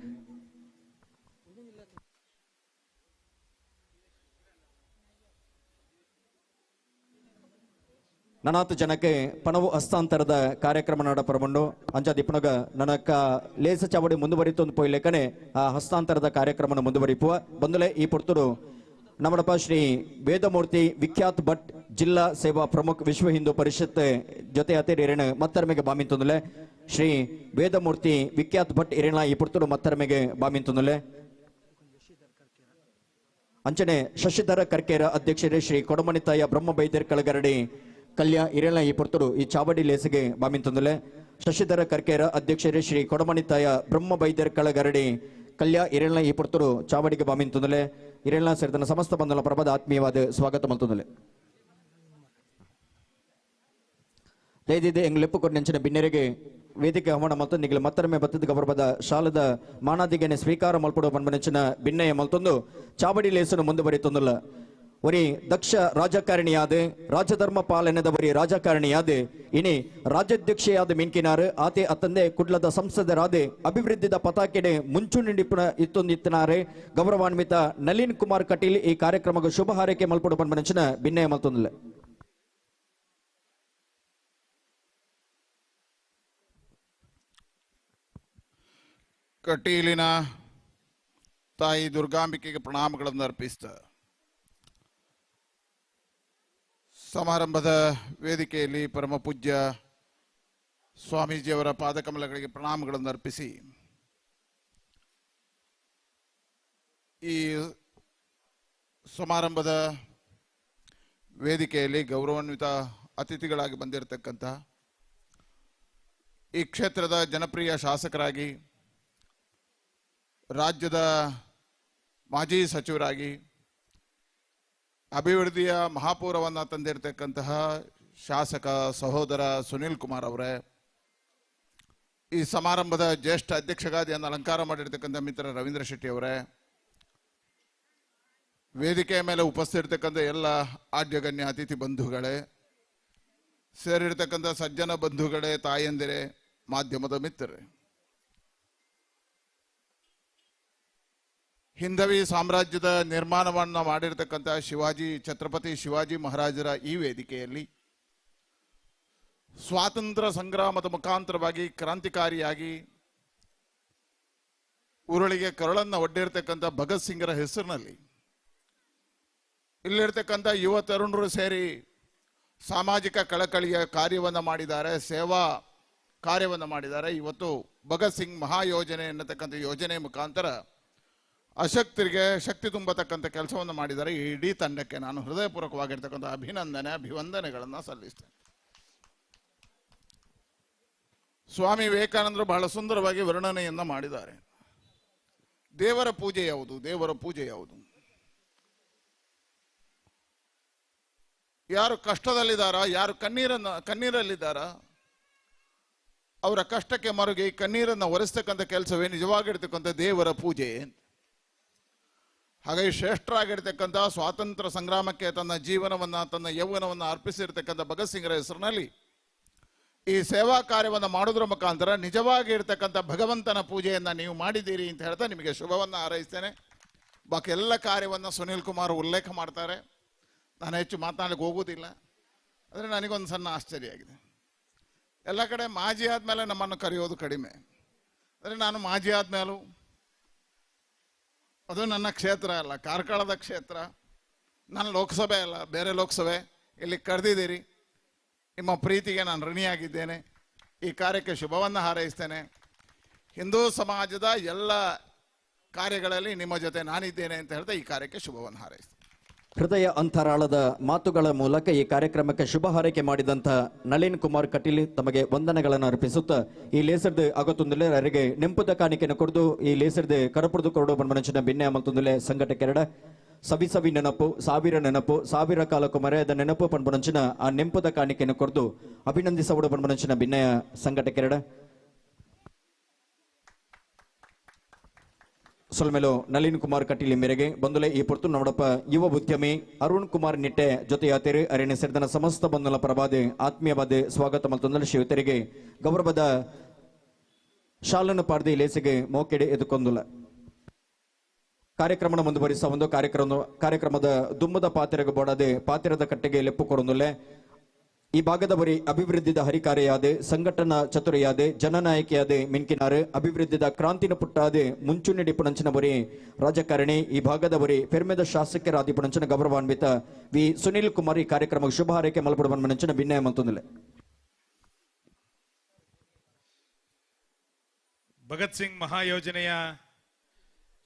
ನನಾತ್ ಜನಕ್ಕೆ ಪಣವು ಹಸ್ತಾಂತರದ ಕಾರ್ಯಕ್ರಮ ನಡಪರಮಂಡು ಅಂಚ ದಿಪ್ಪಣಗ ನನಕ ಲೇಸ ಚಾವಡಿ ಮುಂದುವರಿತೊಂದು ಪೋಯ್ಲೆಕನೆ ಆ ಹಸ್ತಾಂತರದ ಕಾರ್ಯಕ್ರಮನ ಮುಂದುವರಿಪುವ ಬಂದುಲೆ ಈ ಪೊರ್ತುಡು ನಮ್ಮಡಪ್ಪ ಶ್ರೀ ವೇದಮೂರ್ತಿ ವಿಖ್ಯಾತ್ ಭಟ್ ಜಿಲ್ಲಾ ಸೇವಾ ಪ್ರಮುಖ ವಿಶ್ವ ಹಿಂದೂ ಪರಿಷತ್ ಜೊತೆ ಅತೆ ಇರೇಣ ಮತ್ತರ್ಮೆಗೆ ಬಾಮಿಂತೊಂದುಲೆ ಶ್ರೀ ವೇದಮೂರ್ತಿ ವಿಖ್ಯಾತ್ ಭಟ್ ಇರೇಣ ಈ ಪೊರ್ತುಡು ಮತ್ತರ್ಮೆಗೆ ಬಾಮಿಂತೊಂದುಲೆ. ಅಂಚನೆ ಶಶಿಧರ ಕರ್ಕೇರ ಅಧ್ಯಕ್ಷರೇ ಶ್ರೀ ಕೊಡಮಣಿತಾಯ ಬ್ರಹ್ಮ ಬೈದರ್ ಕಳಗರಡಿ ಕಲ್ಯ ಇರೇಳ ಈ ಪೊರ್ತುಡು ಈ ಚಾವಡಿ ಲೇಸಿಗೆ ಬಾಮಿಂತೊಂದುಲೆ ಶಶಿಧರ ಕರ್ಕೇರ ಅಧ್ಯಕ್ಷರೇ ಶ್ರೀ ಕೊಡಮಣಿತಾಯ ಬ್ರಹ್ಮ ಬೈದರ್ ಕಳಗರಡಿ ಕಲ್ಯ ಇರೇಳ ಈ ಪೊರ್ತುಡು ಚಾವಡಿಗೆ ಬಾಮಿಂತೊಂದುಲೆ ಇರೇಳ ಸೇರಿದ ಸಮಸ್ತ ಬಂಧುల ಪ್ರಭದ ಆತ್ಮೀಯವಾದ ಸ್ವಾಗತ ಮಲ್ತೊಂದುಲೆ. ದಯದಿದೆ ಎಂಗ್ ಲೆಪ್ಪು ಕೊಟ್ಟು ಬಿನ್ನೆರೆಗೆ ವೇದಿಕೆ ಹವಣ ಮಲ್ತೊಂದು ನಿಗಲ ಮತ್ತೊಮ್ಮೆ ಬತ್ತದ ಗೌರವದ ಶಾಲದ ಮಾನಾದಿಗೆನೆ ಸ್ವೀಕಾರ ಮಲ್ಪಡುವ ಪನ್ಪನೆಂಚಿನ ಬಿನ್ನಯ ಮಲ್ತೊಂದು ಚಾವಡಿ ಲೇಸನ್ನು ಮುಂದುವರಿತೊಂದುಲ್ಲ. ಒರಿ ದಕ್ಷ ರಾಜಕಾರಣಿಯಾದ ರಾಜಧರ್ಮ ಪಾಲನೆದ ಒರಿ ರಾಜಕಾರಣಿಯಾದ ಇನಿ ರಾಜ್ಯಾಧ್ಯಕ್ಷೆಯಾದ ಮಿನ್ಕಿನಾರು ಆತೆ ಅತ್ತಂದೆ ಕುಡ್ಲದ ಸಂಸದರಾದ ಅಭಿವೃದ್ಧಿದ ಪತಾಕೆಡೆ ಮುಂಚೂಣಿಡಿಪುನ ಇತ್ತೊಂದಿತ್ತನಾರೆ ಗೌರವಾನ್ವಿತ ನಳಿನ್ ಕುಮಾರ್ ಕಟೀಲ್ ಈ ಕಾರ್ಯಕ್ರಮಕ್ಕೆ ಶುಭ ಹಾರೈಕೆ ಮಲ್ಪಡು ಪನ್ಪನೆಂಚಿನ ಬಿನ್ನಯ ಮಲ್ತೊಂದುಲ್ಲ. ಕಟೀಲಿನ ತಾಯಿ ದುರ್ಗಾಂಬಿಕೆಗೆ ಪ್ರಣಾಮಗಳನ್ನು ಅರ್ಪಿಸ್ತ ಸಮಾರಂಭದ ವೇದಿಕೆಯಲ್ಲಿ ಪರಮ ಪೂಜ್ಯ ಸ್ವಾಮೀಜಿಯವರ ಪಾದಕಮಲಗಳಿಗೆ ಪ್ರಣಾಮಗಳನ್ನು ಅರ್ಪಿಸಿ ಈ ಸಮಾರಂಭದ ವೇದಿಕೆಯಲ್ಲಿ ಗೌರವಾನ್ವಿತ ಅತಿಥಿಗಳಾಗಿ ಬಂದಿರತಕ್ಕಂಥ ಈ ಕ್ಷೇತ್ರದ ಜನಪ್ರಿಯ ಶಾಸಕರಾಗಿ ರಾಜ್ಯದ ಮಾಜಿ ಸಚಿವರಾಗಿ ಅಭಿವೃದ್ಧಿಯ ಮಹಾಪೂರವನ್ನು ತಂದಿರತಕ್ಕಂತಹ ಶಾಸಕ ಸಹೋದರ ಸುನೀಲ್ ಕುಮಾರ್ ಅವರೇ, ಈ ಸಮಾರಂಭದ ಜ್ಯೇಷ್ಠ ಅಧ್ಯಕ್ಷಗಾದಿಯನ್ನು ಅಲಂಕಾರ ಮಾಡಿರ್ತಕ್ಕಂಥ ಮಿತ್ರ ರವೀಂದ್ರ ಶೆಟ್ಟಿ ಅವರೇ, ವೇದಿಕೆಯ ಮೇಲೆ ಉಪಸ್ಥಿತಿರ್ತಕ್ಕಂಥ ಎಲ್ಲ ಆದ್ಯಗಣ್ಯ ಅತಿಥಿ ಬಂಧುಗಳೇ, ಸೇರಿರ್ತಕ್ಕಂಥ ಸಜ್ಜನ ಬಂಧುಗಳೇ, ತಾಯಂದಿರೇ, ಮಾಧ್ಯಮದ ಮಿತ್ರರೇ, ಹಿಂದವಿ ಸಾಮ್ರಾಜ್ಯದ ನಿರ್ಮಾಣವನ್ನು ಮಾಡಿರ್ತಕ್ಕಂಥ ಶಿವಾಜಿ ಛತ್ರಪತಿ ಶಿವಾಜಿ ಮಹಾರಾಜರ ಈ ವೇದಿಕೆಯಲ್ಲಿ ಸ್ವಾತಂತ್ರ್ಯ ಸಂಗ್ರಾಮದ ಮುಖಾಂತರವಾಗಿ ಕ್ರಾಂತಿಕಾರಿಯಾಗಿ ಉರುಳಿಗೆ ಕರುಳನ್ನು ಒಡ್ಡಿರ್ತಕ್ಕಂಥ ಭಗತ್ ಸಿಂಗ್ರ ಹೆಸರಿನಲ್ಲಿ ಇಲ್ಲಿರ್ತಕ್ಕಂಥ ಯುವ ತರುಣರು ಸೇರಿ ಸಾಮಾಜಿಕ ಕಳಕಳಿಯ ಕಾರ್ಯವನ್ನು ಮಾಡಿದ್ದಾರೆ, ಸೇವಾ ಕಾರ್ಯವನ್ನು ಮಾಡಿದ್ದಾರೆ. ಇವತ್ತು ಭಗತ್ ಸಿಂಗ್ ಮಹಾಯೋಜನೆ ಎನ್ನತಕ್ಕಂಥ ಯೋಜನೆ ಮುಖಾಂತರ ಅಶಕ್ತರಿಗೆ ಶಕ್ತಿ ತುಂಬತಕ್ಕಂಥ ಕೆಲಸವನ್ನು ಮಾಡಿದ್ದಾರೆ. ಈ ಇಡೀ ತಂಡಕ್ಕೆ ನಾನು ಹೃದಯಪೂರ್ವಕವಾಗಿರ್ತಕ್ಕಂಥ ಅಭಿನಂದನೆ ಅಭಿವಂದನೆಗಳನ್ನು ಸಲ್ಲಿಸ್ತೇನೆ. ಸ್ವಾಮಿ ವಿವೇಕಾನಂದರು ಬಹಳ ಸುಂದರವಾಗಿ ವರ್ಣನೆಯನ್ನು ಮಾಡಿದ್ದಾರೆ. ದೇವರ ಪೂಜೆ ಯಾವುದು? ದೇವರ ಪೂಜೆ ಯಾವುದು? ಯಾರು ಕಷ್ಟದಲ್ಲಿದ್ದಾರಾ, ಯಾರು ಕಣ್ಣೀರಲ್ಲಿದ್ದಾರಾ, ಅವರ ಕಷ್ಟಕ್ಕೆ ಮರುಗಿ ಕಣ್ಣೀರನ್ನು ಒರೆಸ್ತಕ್ಕಂಥ ಕೆಲಸವೇ ನಿಜವಾಗಿರ್ತಕ್ಕಂಥ ದೇವರ ಪೂಜೆ. ಹಾಗಾಗಿ ಶ್ರೇಷ್ಠರಾಗಿರ್ತಕ್ಕಂಥ ಸ್ವಾತಂತ್ರ್ಯ ಸಂಗ್ರಾಮಕ್ಕೆ ತನ್ನ ಜೀವನವನ್ನು, ತನ್ನ ಯೌವನವನ್ನು ಅರ್ಪಿಸಿರ್ತಕ್ಕಂಥ ಭಗತ್ ಸಿಂಗ್ರ ಹೆಸರಿನಲ್ಲಿ ಈ ಸೇವಾ ಕಾರ್ಯವನ್ನು ಮಾಡೋದ್ರ ಮುಖಾಂತರ ನಿಜವಾಗಿ ಇರ್ತಕ್ಕಂಥ ಭಗವಂತನ ಪೂಜೆಯನ್ನು ನೀವು ಮಾಡಿದ್ದೀರಿ ಅಂತ ಹೇಳ್ತಾ ನಿಮಗೆ ಶುಭವನ್ನು ಹಾರೈಸ್ತೇನೆ. ಬಾಕಿ ಎಲ್ಲ ಕಾರ್ಯವನ್ನು ಸುನೀಲ್ ಕುಮಾರ್ ಉಲ್ಲೇಖ ಮಾಡ್ತಾರೆ, ನಾನು ಹೆಚ್ಚು ಮಾತನಾಡಲಿಕ್ಕೆ ಹೋಗುವುದಿಲ್ಲ. ಆದರೆ ನನಗೊಂದು ಸಣ್ಣ ಆಶ್ಚರ್ಯ ಆಗಿದೆ. ಎಲ್ಲ ಕಡೆ ಮಾಜಿ ಆದಮೇಲೆ ನಮ್ಮನ್ನು ಕರೆಯೋದು ಕಡಿಮೆ, ಆದರೆ ನಾನು ಮಾಜಿ ಆದಮೇಲೂ ಅದು ನನ್ನ ಕ್ಷೇತ್ರ ಅಲ್ಲ, ಕಾರ್ಕಳದ ಕ್ಷೇತ್ರ, ನನ್ನ ಲೋಕಸಭೆ ಅಲ್ಲ, ಬೇರೆ ಲೋಕಸಭೆ, ಇಲ್ಲಿ ಕರೆದಿದ್ದೀರಿ. ನಿಮ್ಮ ಪ್ರೀತಿಗೆ ನಾನು ಋಣಿಯಾಗಿದ್ದೇನೆ. ಈ ಕಾರ್ಯಕ್ಕೆ ಶುಭವನ್ನು ಹಾರೈಸ್ತೇನೆ. ಹಿಂದೂ ಸಮಾಜದ ಎಲ್ಲ ಕಾರ್ಯಗಳಲ್ಲಿ ನಿಮ್ಮ ಜೊತೆ ನಾನಿದ್ದೇನೆ ಅಂತ ಹೇಳ್ತಾ ಈ ಕಾರ್ಯಕ್ಕೆ ಶುಭವನ್ನು ಹಾರೈಸ್ತೇನೆ. ಹೃದಯ ಅಂತರಾಳದ ಮಾತುಗಳ ಮೂಲಕ ಈ ಕಾರ್ಯಕ್ರಮಕ್ಕೆ ಶುಭ ಹಾರೈಕೆ ಮಾಡಿದಂಥ ನಳಿನ್ ಕುಮಾರ್ ಕಟೀಲ್ ತಮಗೆ ವಂದನೆಗಳನ್ನು ಅರ್ಪಿಸುತ್ತಾ ಈ ಲೇಸರ್ದ ಅಗತ್ತೊಂದುಲೆ ಅವರಿಗೆ ನೆಂಪುದ ಕಾಣಿಕೆಯನ್ನು ಕೊಡದು ಈ ಲೇಸರ್ದ ಕಡಪುರದು ಕೊರಡು ಬಣ್ಮನಂಚಿನ ಬಿನ್ನೆ ಅಮಲ್ತೊಂದುಲೆ ಸಂಘಟಕೆರಡ ಸವಿ ಸವಿ ನೆನಪು ಸಾವಿರ ನೆನಪು ಸಾವಿರ ಕಾಲಕ್ಕೂ ಮರೆಯದ ನೆನಪು ಪಣ್ಪುನಂಚಿನ ಆ ನೆಂಪುದ ಕಾಣಿಕೆಯನ್ನು ಕೊಡದು ಅಭಿನಂದಿಸವಡು ಪಣ್ಪುನಂಚಿನ ಬಿನ್ನೆಯ ಸಂಘಟಕೆರಡ ಸೊಲ್ಮೆಲು ನಳಿನ್ ಕುಮಾರ್ ಕಟೀಲ್ ಮೇರೆಗೆ ಬಂದುಲೆ ಈ ಪೊರ್ತು ನಮ್ಮಡಪ್ಪ ಯುವ ಉದ್ಯಮಿ ಅರುಣ್ ಕುಮಾರ್ ನಿಟ್ಟೆ ಜೊತೆಯಾತೇರು ಅರಣ್ಯ ಸೇರಿದನ ಸಮಸ್ತ ಬಂಧುಲ ಪರವಾದ ಆತ್ಮೀಯವಾದ ಸ್ವಾಗತ ಮಲ್ತೊಂದಲ ಶಿವತೆರಿಗೆ ಗೌರವದ ಶಾಲನ್ನು ಪಾಡ್ದಿ ಲೇಸಿಗೆ ಮೋಕೆಡೆ ಎದುಕೊಂದುಲ ಕಾರ್ಯಕ್ರಮನ ಮುಂದುವರಿಸ ಒಂದು ಕಾರ್ಯಕ್ರಮದ ದುಮ್ಮದ ಪಾತ್ರೆಗೆ ಬೋಡದೆ ಪಾತ್ರದ ಕಟ್ಟೆಗೆ ಲೆಪ್ಪು ಕೊಡೊಂದುಲೆ ಈ ಭಾಗದ ಬರಿ ಅಭಿವೃದ್ಧಿದ ಹರಿಕಾರೆಯಾದೆ ಸಂಘಟನಾ ಚತುರೆಯಾದೆ ಜನನಾಯಕಿಯಾದೆ ಮಿನ್ಕಿನಾರು ಅಭಿವೃದ್ಧಿದ ಕ್ರಾಂತಿನ ಪುಟ್ಟಾದೆ ಮುಂಚೂಣಿ ಪುಣಂಚಿನ ಬರಿ ರಾಜಕಾರಣಿ ಈ ಭಾಗದ ಬರಿ ಪೆರ್ಮೆದ ಶಾಸಕರಾದಿ ಪುಣಂಚಿನ ಗೌರವಾನ್ವಿತ ವಿ ಸುನಿಲ್ ಕುಮಾರ್ ಈ ಕಾರ್ಯಕ್ರಮಕ್ಕೆ ಶುಭ ಹಾರೈಕೆ ಮಲ್ಪಡುವ ಮನಂಚಿನ ಭಿನ್ನಯ ಮಂತೊಂದಿಲ್ಲ. ಭಗತ್ ಸಿಂಗ್ ಮಹಾಯೋಜನೆಯ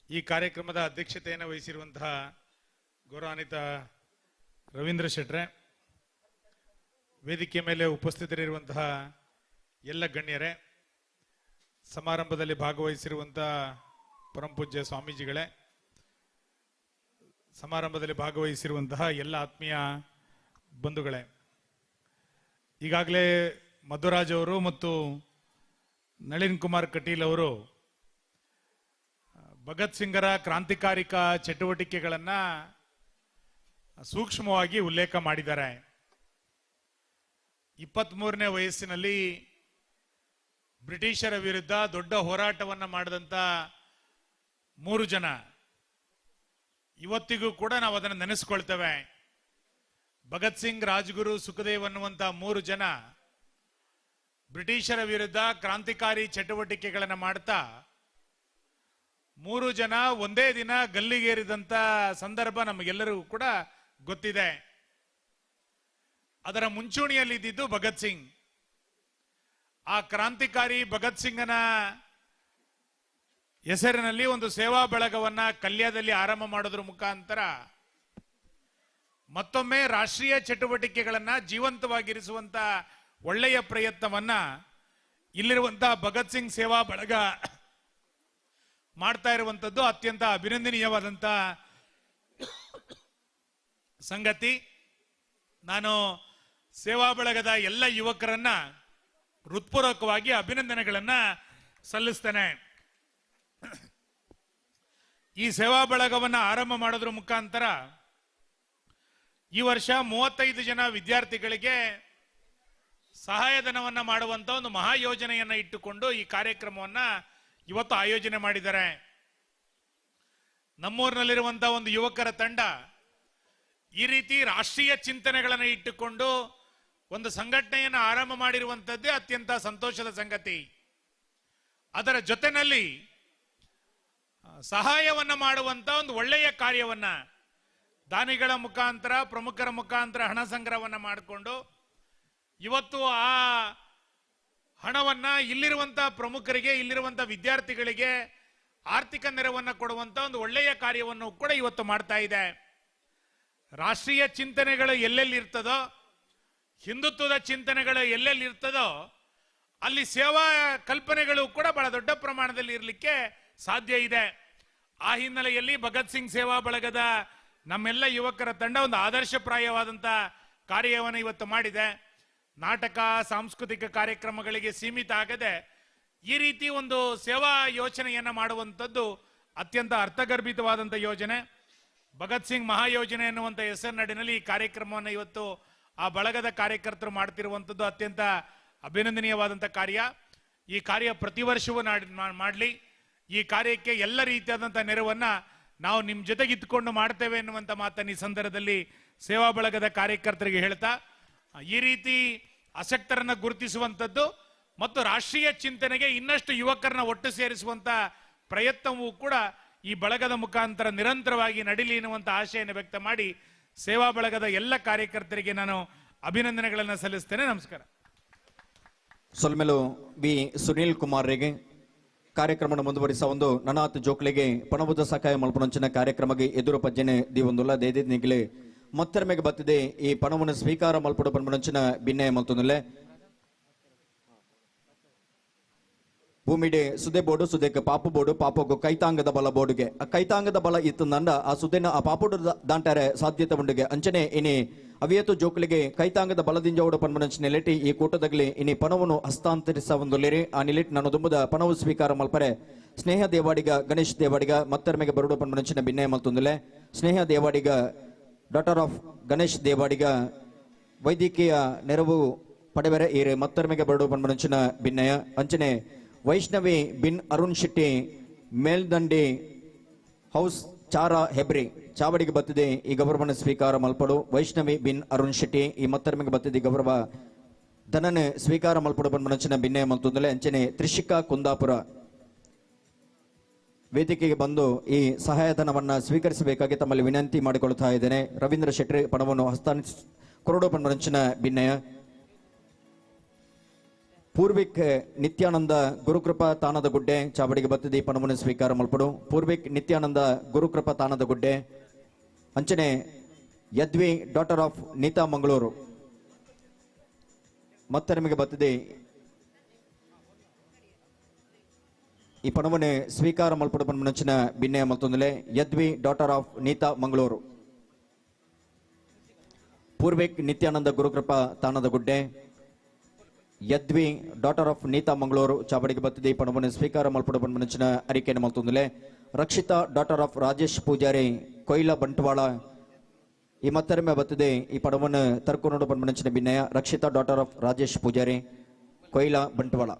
ಈ ಕಾರ್ಯಕ್ರಮದ ಅಧ್ಯಕ್ಷತೆಯನ್ನು ವಹಿಸಿರುವಂತಹ ಗೌರವಾನ್ವಿತ ರವೀಂದ್ರ ಶೆಟ್ರೆ, ವೇದಿಕೆ ಮೇಲೆ ಉಪಸ್ಥಿತರಿರುವಂತಹ ಎಲ್ಲ ಗಣ್ಯರೇ, ಸಮಾರಂಭದಲ್ಲಿ ಭಾಗವಹಿಸಿರುವಂತಹ ಪರಮಪೂಜ್ಯ ಸ್ವಾಮೀಜಿಗಳೇ, ಸಮಾರಂಭದಲ್ಲಿ ಭಾಗವಹಿಸಿರುವಂತಹ ಎಲ್ಲ ಆತ್ಮೀಯ ಬಂಧುಗಳೇ, ಈಗಾಗಲೇ ಮಧುರಾಜ್ ಅವರು ಮತ್ತು ನಳಿನ್ ಕುಮಾರ್ ಕಟೀಲ್ ಅವರು ಭಗತ್ ಸಿಂಗರ ಕ್ರಾಂತಿಕಾರಿಕ ಚಟುವಟಿಕೆಗಳನ್ನು ಸೂಕ್ಷ್ಮವಾಗಿ ಉಲ್ಲೇಖ ಮಾಡಿದ್ದಾರೆ. 23ನೇ ವಯಸ್ಸಿನಲ್ಲಿ ಬ್ರಿಟಿಷರ ವಿರುದ್ಧ ದೊಡ್ಡ ಹೋರಾಟವನ್ನು ಮಾಡಿದಂಥ 3 ಜನ ಇವತ್ತಿಗೂ ಕೂಡ ನಾವು ಅದನ್ನು ನೆನೆಸ್ಕೊಳ್ತೇವೆ. ಭಗತ್ ಸಿಂಗ್, ರಾಜ್ಗುರು, ಸುಖದೇವ್ ಅನ್ನುವಂಥ 3 ಜನ ಬ್ರಿಟಿಷರ ವಿರುದ್ಧ ಕ್ರಾಂತಿಕಾರಿ ಚಟುವಟಿಕೆಗಳನ್ನು ಮಾಡ್ತಾ 3 ಜನ ಒಂದೇ ದಿನ ಗಲ್ಲಿಗೇರಿದಂಥ ಸಂದರ್ಭ ನಮಗೆಲ್ಲರಿಗೂ ಕೂಡ ಗೊತ್ತಿದೆ. ಅದರ ಮುಂಚೂಣಿಯಲ್ಲಿ ಇದ್ದಿದ್ದು ಭಗತ್ ಸಿಂಗ್. ಆ ಕ್ರಾಂತಿಕಾರಿ ಭಗತ್ ಸಿಂಗನ ಹೆಸರಿನಲ್ಲಿ ಒಂದು ಸೇವಾ ಬಳಗವನ್ನ ಕಲ್ಯಾದಲ್ಲಿ ಆರಂಭ ಮಾಡೋದ್ರ ಮುಖಾಂತರ ಮತ್ತೊಮ್ಮೆ ರಾಷ್ಟ್ರೀಯ ಚಟುವಟಿಕೆಗಳನ್ನ ಜೀವಂತವಾಗಿರಿಸುವಂತ ಒಳ್ಳೆಯ ಪ್ರಯತ್ನವನ್ನ ಇಲ್ಲಿರುವಂತಹ ಭಗತ್ ಸಿಂಗ್ ಸೇವಾ ಬಳಗ ಮಾಡ್ತಾ ಇರುವಂತದ್ದು ಅತ್ಯಂತ ಅಭಿನಂದನೀಯವಾದಂತ ಸಂಗತಿ. ನಾನು ಸೇವಾ ಬಳಗದ ಎಲ್ಲ ಯುವಕರನ್ನ ಹೃತ್ಪೂರ್ವಕವಾಗಿ ಅಭಿನಂದನೆಗಳನ್ನ ಸಲ್ಲಿಸ್ತೇನೆ. ಈ ಸೇವಾ ಬಳಗವನ್ನ ಆರಂಭ ಮಾಡೋದ್ರ ಮುಖಾಂತರ ಈ ವರ್ಷ 35 ಜನ ವಿದ್ಯಾರ್ಥಿಗಳಿಗೆ ಸಹಾಯಧನವನ್ನ ಮಾಡುವಂತ ಒಂದು ಮಹಾಯೋಜನೆಯನ್ನ ಇಟ್ಟುಕೊಂಡು ಈ ಕಾರ್ಯಕ್ರಮವನ್ನ ಇವತ್ತು ಆಯೋಜನೆ ಮಾಡಿದ್ದಾರೆ. ನಮ್ಮೂರಿನಲ್ಲಿರುವಂತಹ ಒಂದು ಯುವಕರ ತಂಡ ಈ ರೀತಿ ರಾಷ್ಟ್ರೀಯ ಚಿಂತನೆಗಳನ್ನು ಇಟ್ಟುಕೊಂಡು ಒಂದು ಸಂಘಟನೆಯನ್ನು ಆರಂಭ ಮಾಡಿರುವಂಥದ್ದೇ ಅತ್ಯಂತ ಸಂತೋಷದ ಸಂಗತಿ. ಅದರ ಜೊತೆಯಲ್ಲಿ ಸಹಾಯವನ್ನು ಮಾಡುವಂತ ಒಂದು ಒಳ್ಳೆಯ ಕಾರ್ಯವನ್ನ ದಾನಿಗಳ ಮುಖಾಂತರ, ಪ್ರಮುಖರ ಮುಖಾಂತರ ಹಣ ಸಂಗ್ರಹವನ್ನು ಮಾಡಿಕೊಂಡು ಇವತ್ತು ಆ ಹಣವನ್ನ ಇಲ್ಲಿರುವಂತ ಪ್ರಮುಖರಿಗೆ, ಇಲ್ಲಿರುವಂತ ವಿದ್ಯಾರ್ಥಿಗಳಿಗೆ ಆರ್ಥಿಕ ನೆರವನ್ನು ಕೊಡುವಂತ ಒಂದು ಒಳ್ಳೆಯ ಕಾರ್ಯವನ್ನು ಕೂಡ ಇವತ್ತು ಮಾಡ್ತಾ ಇದೆ. ರಾಷ್ಟ್ರೀಯ ಚಿಂತನೆಗಳು ಎಲ್ಲೆಲ್ಲಿ ಇರ್ತದೋ, ಹಿಂದುತ್ವದ ಚಿಂತನೆಗಳು ಎಲ್ಲೆಲ್ಲಿ ಇರ್ತದೋ ಅಲ್ಲಿ ಸೇವಾ ಕಲ್ಪನೆಗಳು ಕೂಡ ಬಹಳ ದೊಡ್ಡ ಪ್ರಮಾಣದಲ್ಲಿ ಇರಲಿಕ್ಕೆ ಸಾಧ್ಯ ಇದೆ. ಆ ಹಿನ್ನೆಲೆಯಲ್ಲಿ ಭಗತ್ ಸಿಂಗ್ ಸೇವಾ ಬಳಗದ ನಮ್ಮೆಲ್ಲ ಯುವಕರ ತಂಡ ಒಂದು ಆದರ್ಶಪ್ರಾಯವಾದಂಥ ಕಾರ್ಯವನ್ನು ಇವತ್ತು ಮಾಡಿದೆ. ನಾಟಕ, ಸಾಂಸ್ಕೃತಿಕ ಕಾರ್ಯಕ್ರಮಗಳಿಗೆ ಸೀಮಿತ ಆಗದೆ ಈ ರೀತಿ ಒಂದು ಸೇವಾ ಯೋಜನೆಯನ್ನು ಮಾಡುವಂಥದ್ದು ಅತ್ಯಂತ ಅರ್ಥಗರ್ಭಿತವಾದಂಥ ಯೋಜನೆ. ಭಗತ್ ಸಿಂಗ್ ಮಹಾಯೋಜನೆ ಎನ್ನುವಂಥ ಹೆಸರಿನಡಿನಲ್ಲಿ ಈ ಕಾರ್ಯಕ್ರಮವನ್ನು ಇವತ್ತು ಆ ಬಳಗದ ಕಾರ್ಯಕರ್ತರು ಮಾಡ್ತಿರುವಂಥದ್ದು ಅತ್ಯಂತ ಅಭಿನಂದನೀಯವಾದಂಥ ಕಾರ್ಯ. ಈ ಕಾರ್ಯ ಪ್ರತಿ ವರ್ಷವೂ ಮಾಡಲಿ. ಈ ಕಾರ್ಯಕ್ಕೆ ಎಲ್ಲ ರೀತಿಯಾದಂಥ ನೆರವನ್ನು ನಾವು ನಿಮ್ಮ ಜೊತೆಗೆ ಇದ್ದುಕೊಂಡು ಮಾಡ್ತೇವೆ ಎನ್ನುವಂಥ ಮಾತನ್ನು ಈ ಸಂದರ್ಭದಲ್ಲಿ ಸೇವಾ ಬಳಗದ ಕಾರ್ಯಕರ್ತರಿಗೆ ಹೇಳ್ತಾ, ಈ ರೀತಿ ಆಸಕ್ತರನ್ನು ಗುರುತಿಸುವಂಥದ್ದು ಮತ್ತು ರಾಷ್ಟ್ರೀಯ ಚಿಂತನೆಗೆ ಇನ್ನಷ್ಟು ಯುವಕರನ್ನ ಒಟ್ಟು ಸೇರಿಸುವಂಥ ಪ್ರಯತ್ನವೂ ಕೂಡ ಈ ಬಳಗದ ಮುಖಾಂತರ ನಿರಂತರವಾಗಿ ನಡೀಲಿ ಎನ್ನುವಂಥ ಆಶೆಯನ್ನು ವ್ಯಕ್ತ ಮಾಡಿ ಸೇವಾ ಬಳಗದ ಎಲ್ಲ ಕಾರ್ಯಕರ್ತರಿಗೆ ನಾನು ಅಭಿನಂದನೆಗಳನ್ನು ಸಲ್ಲಿಸ್ತೇನೆ. ನಮಸ್ಕಾರ. ಸೊಲ್ಮೆಲು ಬಿ ಸುನೀಲ್ ಕುಮಾರ್ ರೆಗೆ ಕಾರ್ಯಕ್ರಮವನ್ನು ಮುಂದುವರಿಸ ಒಂದು ನನಾತ್ ಜೋಕ್ಲೆಗೆ ಪಣಬುದ ಸಕಾಯ ಮಲ್ಪನಂಚಿನ ಕಾರ್ಯಕ್ರಮಕ್ಕೆ ಎದುರು ಪಜ್ಜನೆ ದೀವೊಂದುಲ್ಲ ದೇದಿದ್ ನಿಗ್ಲೆ ಮತ್ತರ್ಮೆಗೆ ಬತ್ತಿದೆ ಈ ಪಣವನ್ನು ಸ್ವೀಕಾರ ಮಲ್ಪಡು ಪನ್ಪನಂಚಿನ ಭಿನ್ನಯ ಮಲ್ತೊಂದುಲ್ಲೆ. ಭೂಮಿಡೆ ಸುದೆ ಬೋಡು ಸುದೆಕ್ ಪಾಪು ಬೋಡು ಪಾಪಗು ಕೈತಾಂಗದ ಬಲ ಬೋಡುಗೆ ಆ ಕೈತಾಂಗದ ಬಲ ಇತ್ತಂದ ಆ ಸುದೆನ ಆ ಪಾಪುಡು ದಾಂಟಾರೆ ಸಾಧ್ಯತೆ ಉಂಡುಗೆ ಅಂಚನೆ ಇನಿ ಅವಿಯತು ಜೋಕುಲಿಗೆ ಕೈತಾಂಗದ ಬಲದಿಂಜೋಡು ಪನ್ಪನಂಚಿನ ನೆಲೆಟಿ ಈ ಕೂಟದಗಲಿ ಇನಿ ಪಣವನ್ನು ಹಸ್ತಾಂತರಿಸ ಒಂದು ಲೇರಿ ಆ ನಿಲೆಟ್ ನಾನು ದುಂಬುದ ಪಣವು ಸ್ವೀಕಾರ ಮಲ್ಪರೆ ಸ್ನೇಹ ದೇವಾಡಿಗ ಗಣೇಶ್ ದೇವಾಡಿಗ ಮತ್ತರ್ಮೆಗೆ ಬರುಡು ಪನ್ಪನಂಚಿನ ಭಿನ್ನಯ ಮಲ್ತೊಂದುಲೆ. ಸ್ನೇಹ ದೇವಾಡಿಗ ಡಾಟರ್ ಆಫ್ ಗಣೇಶ್ ದೇವಾಡಿಗ ವೈದ್ಯಕೀಯ ನೆರವು ಪಡೆವರೆ ಈರೆ ಮತ್ತರ್ಮೆಗೆ ಬರುಡು ಪನ್ಪನಂಚಿನ ಭಿನ್ನಯ. ಅಂಚನೆ ವೈಷ್ಣವಿ ಬಿನ್ ಅರುಣ್ ಶೆಟ್ಟಿ ಮೇಲ್ದಂಡಿ ಹೌಸ್ ಚಾರ ಹೆಬ್ರಿ ಚಾವಡಿಗೆ ಬತ್ತಿದೆ ಈ ಗೌರವವನ್ನು ಸ್ವೀಕಾರ ಮಲ್ಪಡು. ವೈಷ್ಣವಿ ಬಿನ್ ಅರುಣ್ ಶೆಟ್ಟಿ ಈ ಮತ್ತರ್ಮೆಗೆ ಬತ್ತಿದೆ ಗೌರವ ಧನನೆ ಸ್ವೀಕಾರ ಮಲ್ಪಡು ಪನ್ಪನಂಚಿನ ಭಿನ್ನಯ ಮಲ್ತೊಂದುಲೆ. ಅಂಚನೆ ತ್ರಿಷಿಕಾ ಕುಂದಾಪುರ ವೇದಿಕೆಗೆ ಬಂದು ಈ ಸಹಾಯಧನವನ್ನು ಸ್ವೀಕರಿಸಬೇಕಾಗಿ ತಮ್ಮಲ್ಲಿ ವಿನಂತಿ ಮಾಡಿಕೊಳ್ಳುತ್ತಾ ಇದ್ದೇನೆ. ರವೀಂದ್ರ ಶೆಟ್ಟಿ ಪಣವನ್ನು ಹಸ್ತಾಂತರಿಸ ಕೊರಡು ಪನ್ಪನಂಚಿನ ಭಿನ್ನಯ. ಪೂರ್ವಿಕ್ ನಿತ್ಯಾನಂದ ಗುರುಕೃಪಾ ತಾನದ ಗುಡ್ಡೆ ಚಾವಡಿಗೆ ಬತ್ತಿದೆ ಪಣವನ್ನು ಸ್ವೀಕಾರ ಮಲ್ಪಡು. ಪೂರ್ವಿಕ್ ನಿತ್ಯಾನಂದ ಗುರುಕೃಪಾ ತಾನದ ಗುಡ್ಡೆ. ಅಂಚನೆ ಯದ್ವಿ ಡಾಟರ್ ಆಫ್ ನೀತಾ ಮಂಗಳೂರು ಮತ್ತೆ ನಿಮಗೆ ಬತ್ತಿದೆ ಈ ಪಣವನ್ನು ಸ್ವೀಕಾರ ಮಲ್ಪಡು ಪನ್ಪನಂಚಿನ ಭಿನ್ನಯ ಮಲ್ತೊಂದುಲೆ. ಯದ್ವಿ ಡಾಟರ್ ಆಫ್ ನೀತಾ ಮಂಗಳೂರು. ಪೂರ್ವಿಕ್ ನಿತ್ಯಾನಂದ ಗುರುಕೃಪಾ ತಾನದ ಗುಡ್ಡೆ ಯದ್ವಿ ಡಾಟರ್ ಆಫ್ ನೀತಾ ಮಂಗಳೂರು ಚಾವಡಿಗೆ ಬತ್ತಿದೆ ಪಣವನ್ನು ಸ್ವೀಕಾರ ಮಲ್ಪಡು ಪನ್ಪನಂಚಿನ ಅರಿಕೆಯನ್ನು ಮಲ್ತೊಂದುಲೆ. ರಕ್ಷಿತಾ ಡಾಟರ್ ಆಫ್ ರಾಜೇಶ್ ಪೂಜಾರಿ ಕೊಯ್ಲ ಬಂಟ್ವಾಳ ಈ ಮತ್ತೊಮ್ಮೆ ಬತ್ತಿದೆ ಈ ಪಣವನ್ನು ತರ್ಕೊಂಡು ಪನ್ಪನಂಚಿನ ಭಿನ್ನಯ. ರಕ್ಷಿತಾ ಡಾಟರ್ ಆಫ್ ರಾಜೇಶ್ ಪೂಜಾರಿ ಕೊಯ್ಲ ಬಂಟ್ವಾಳ.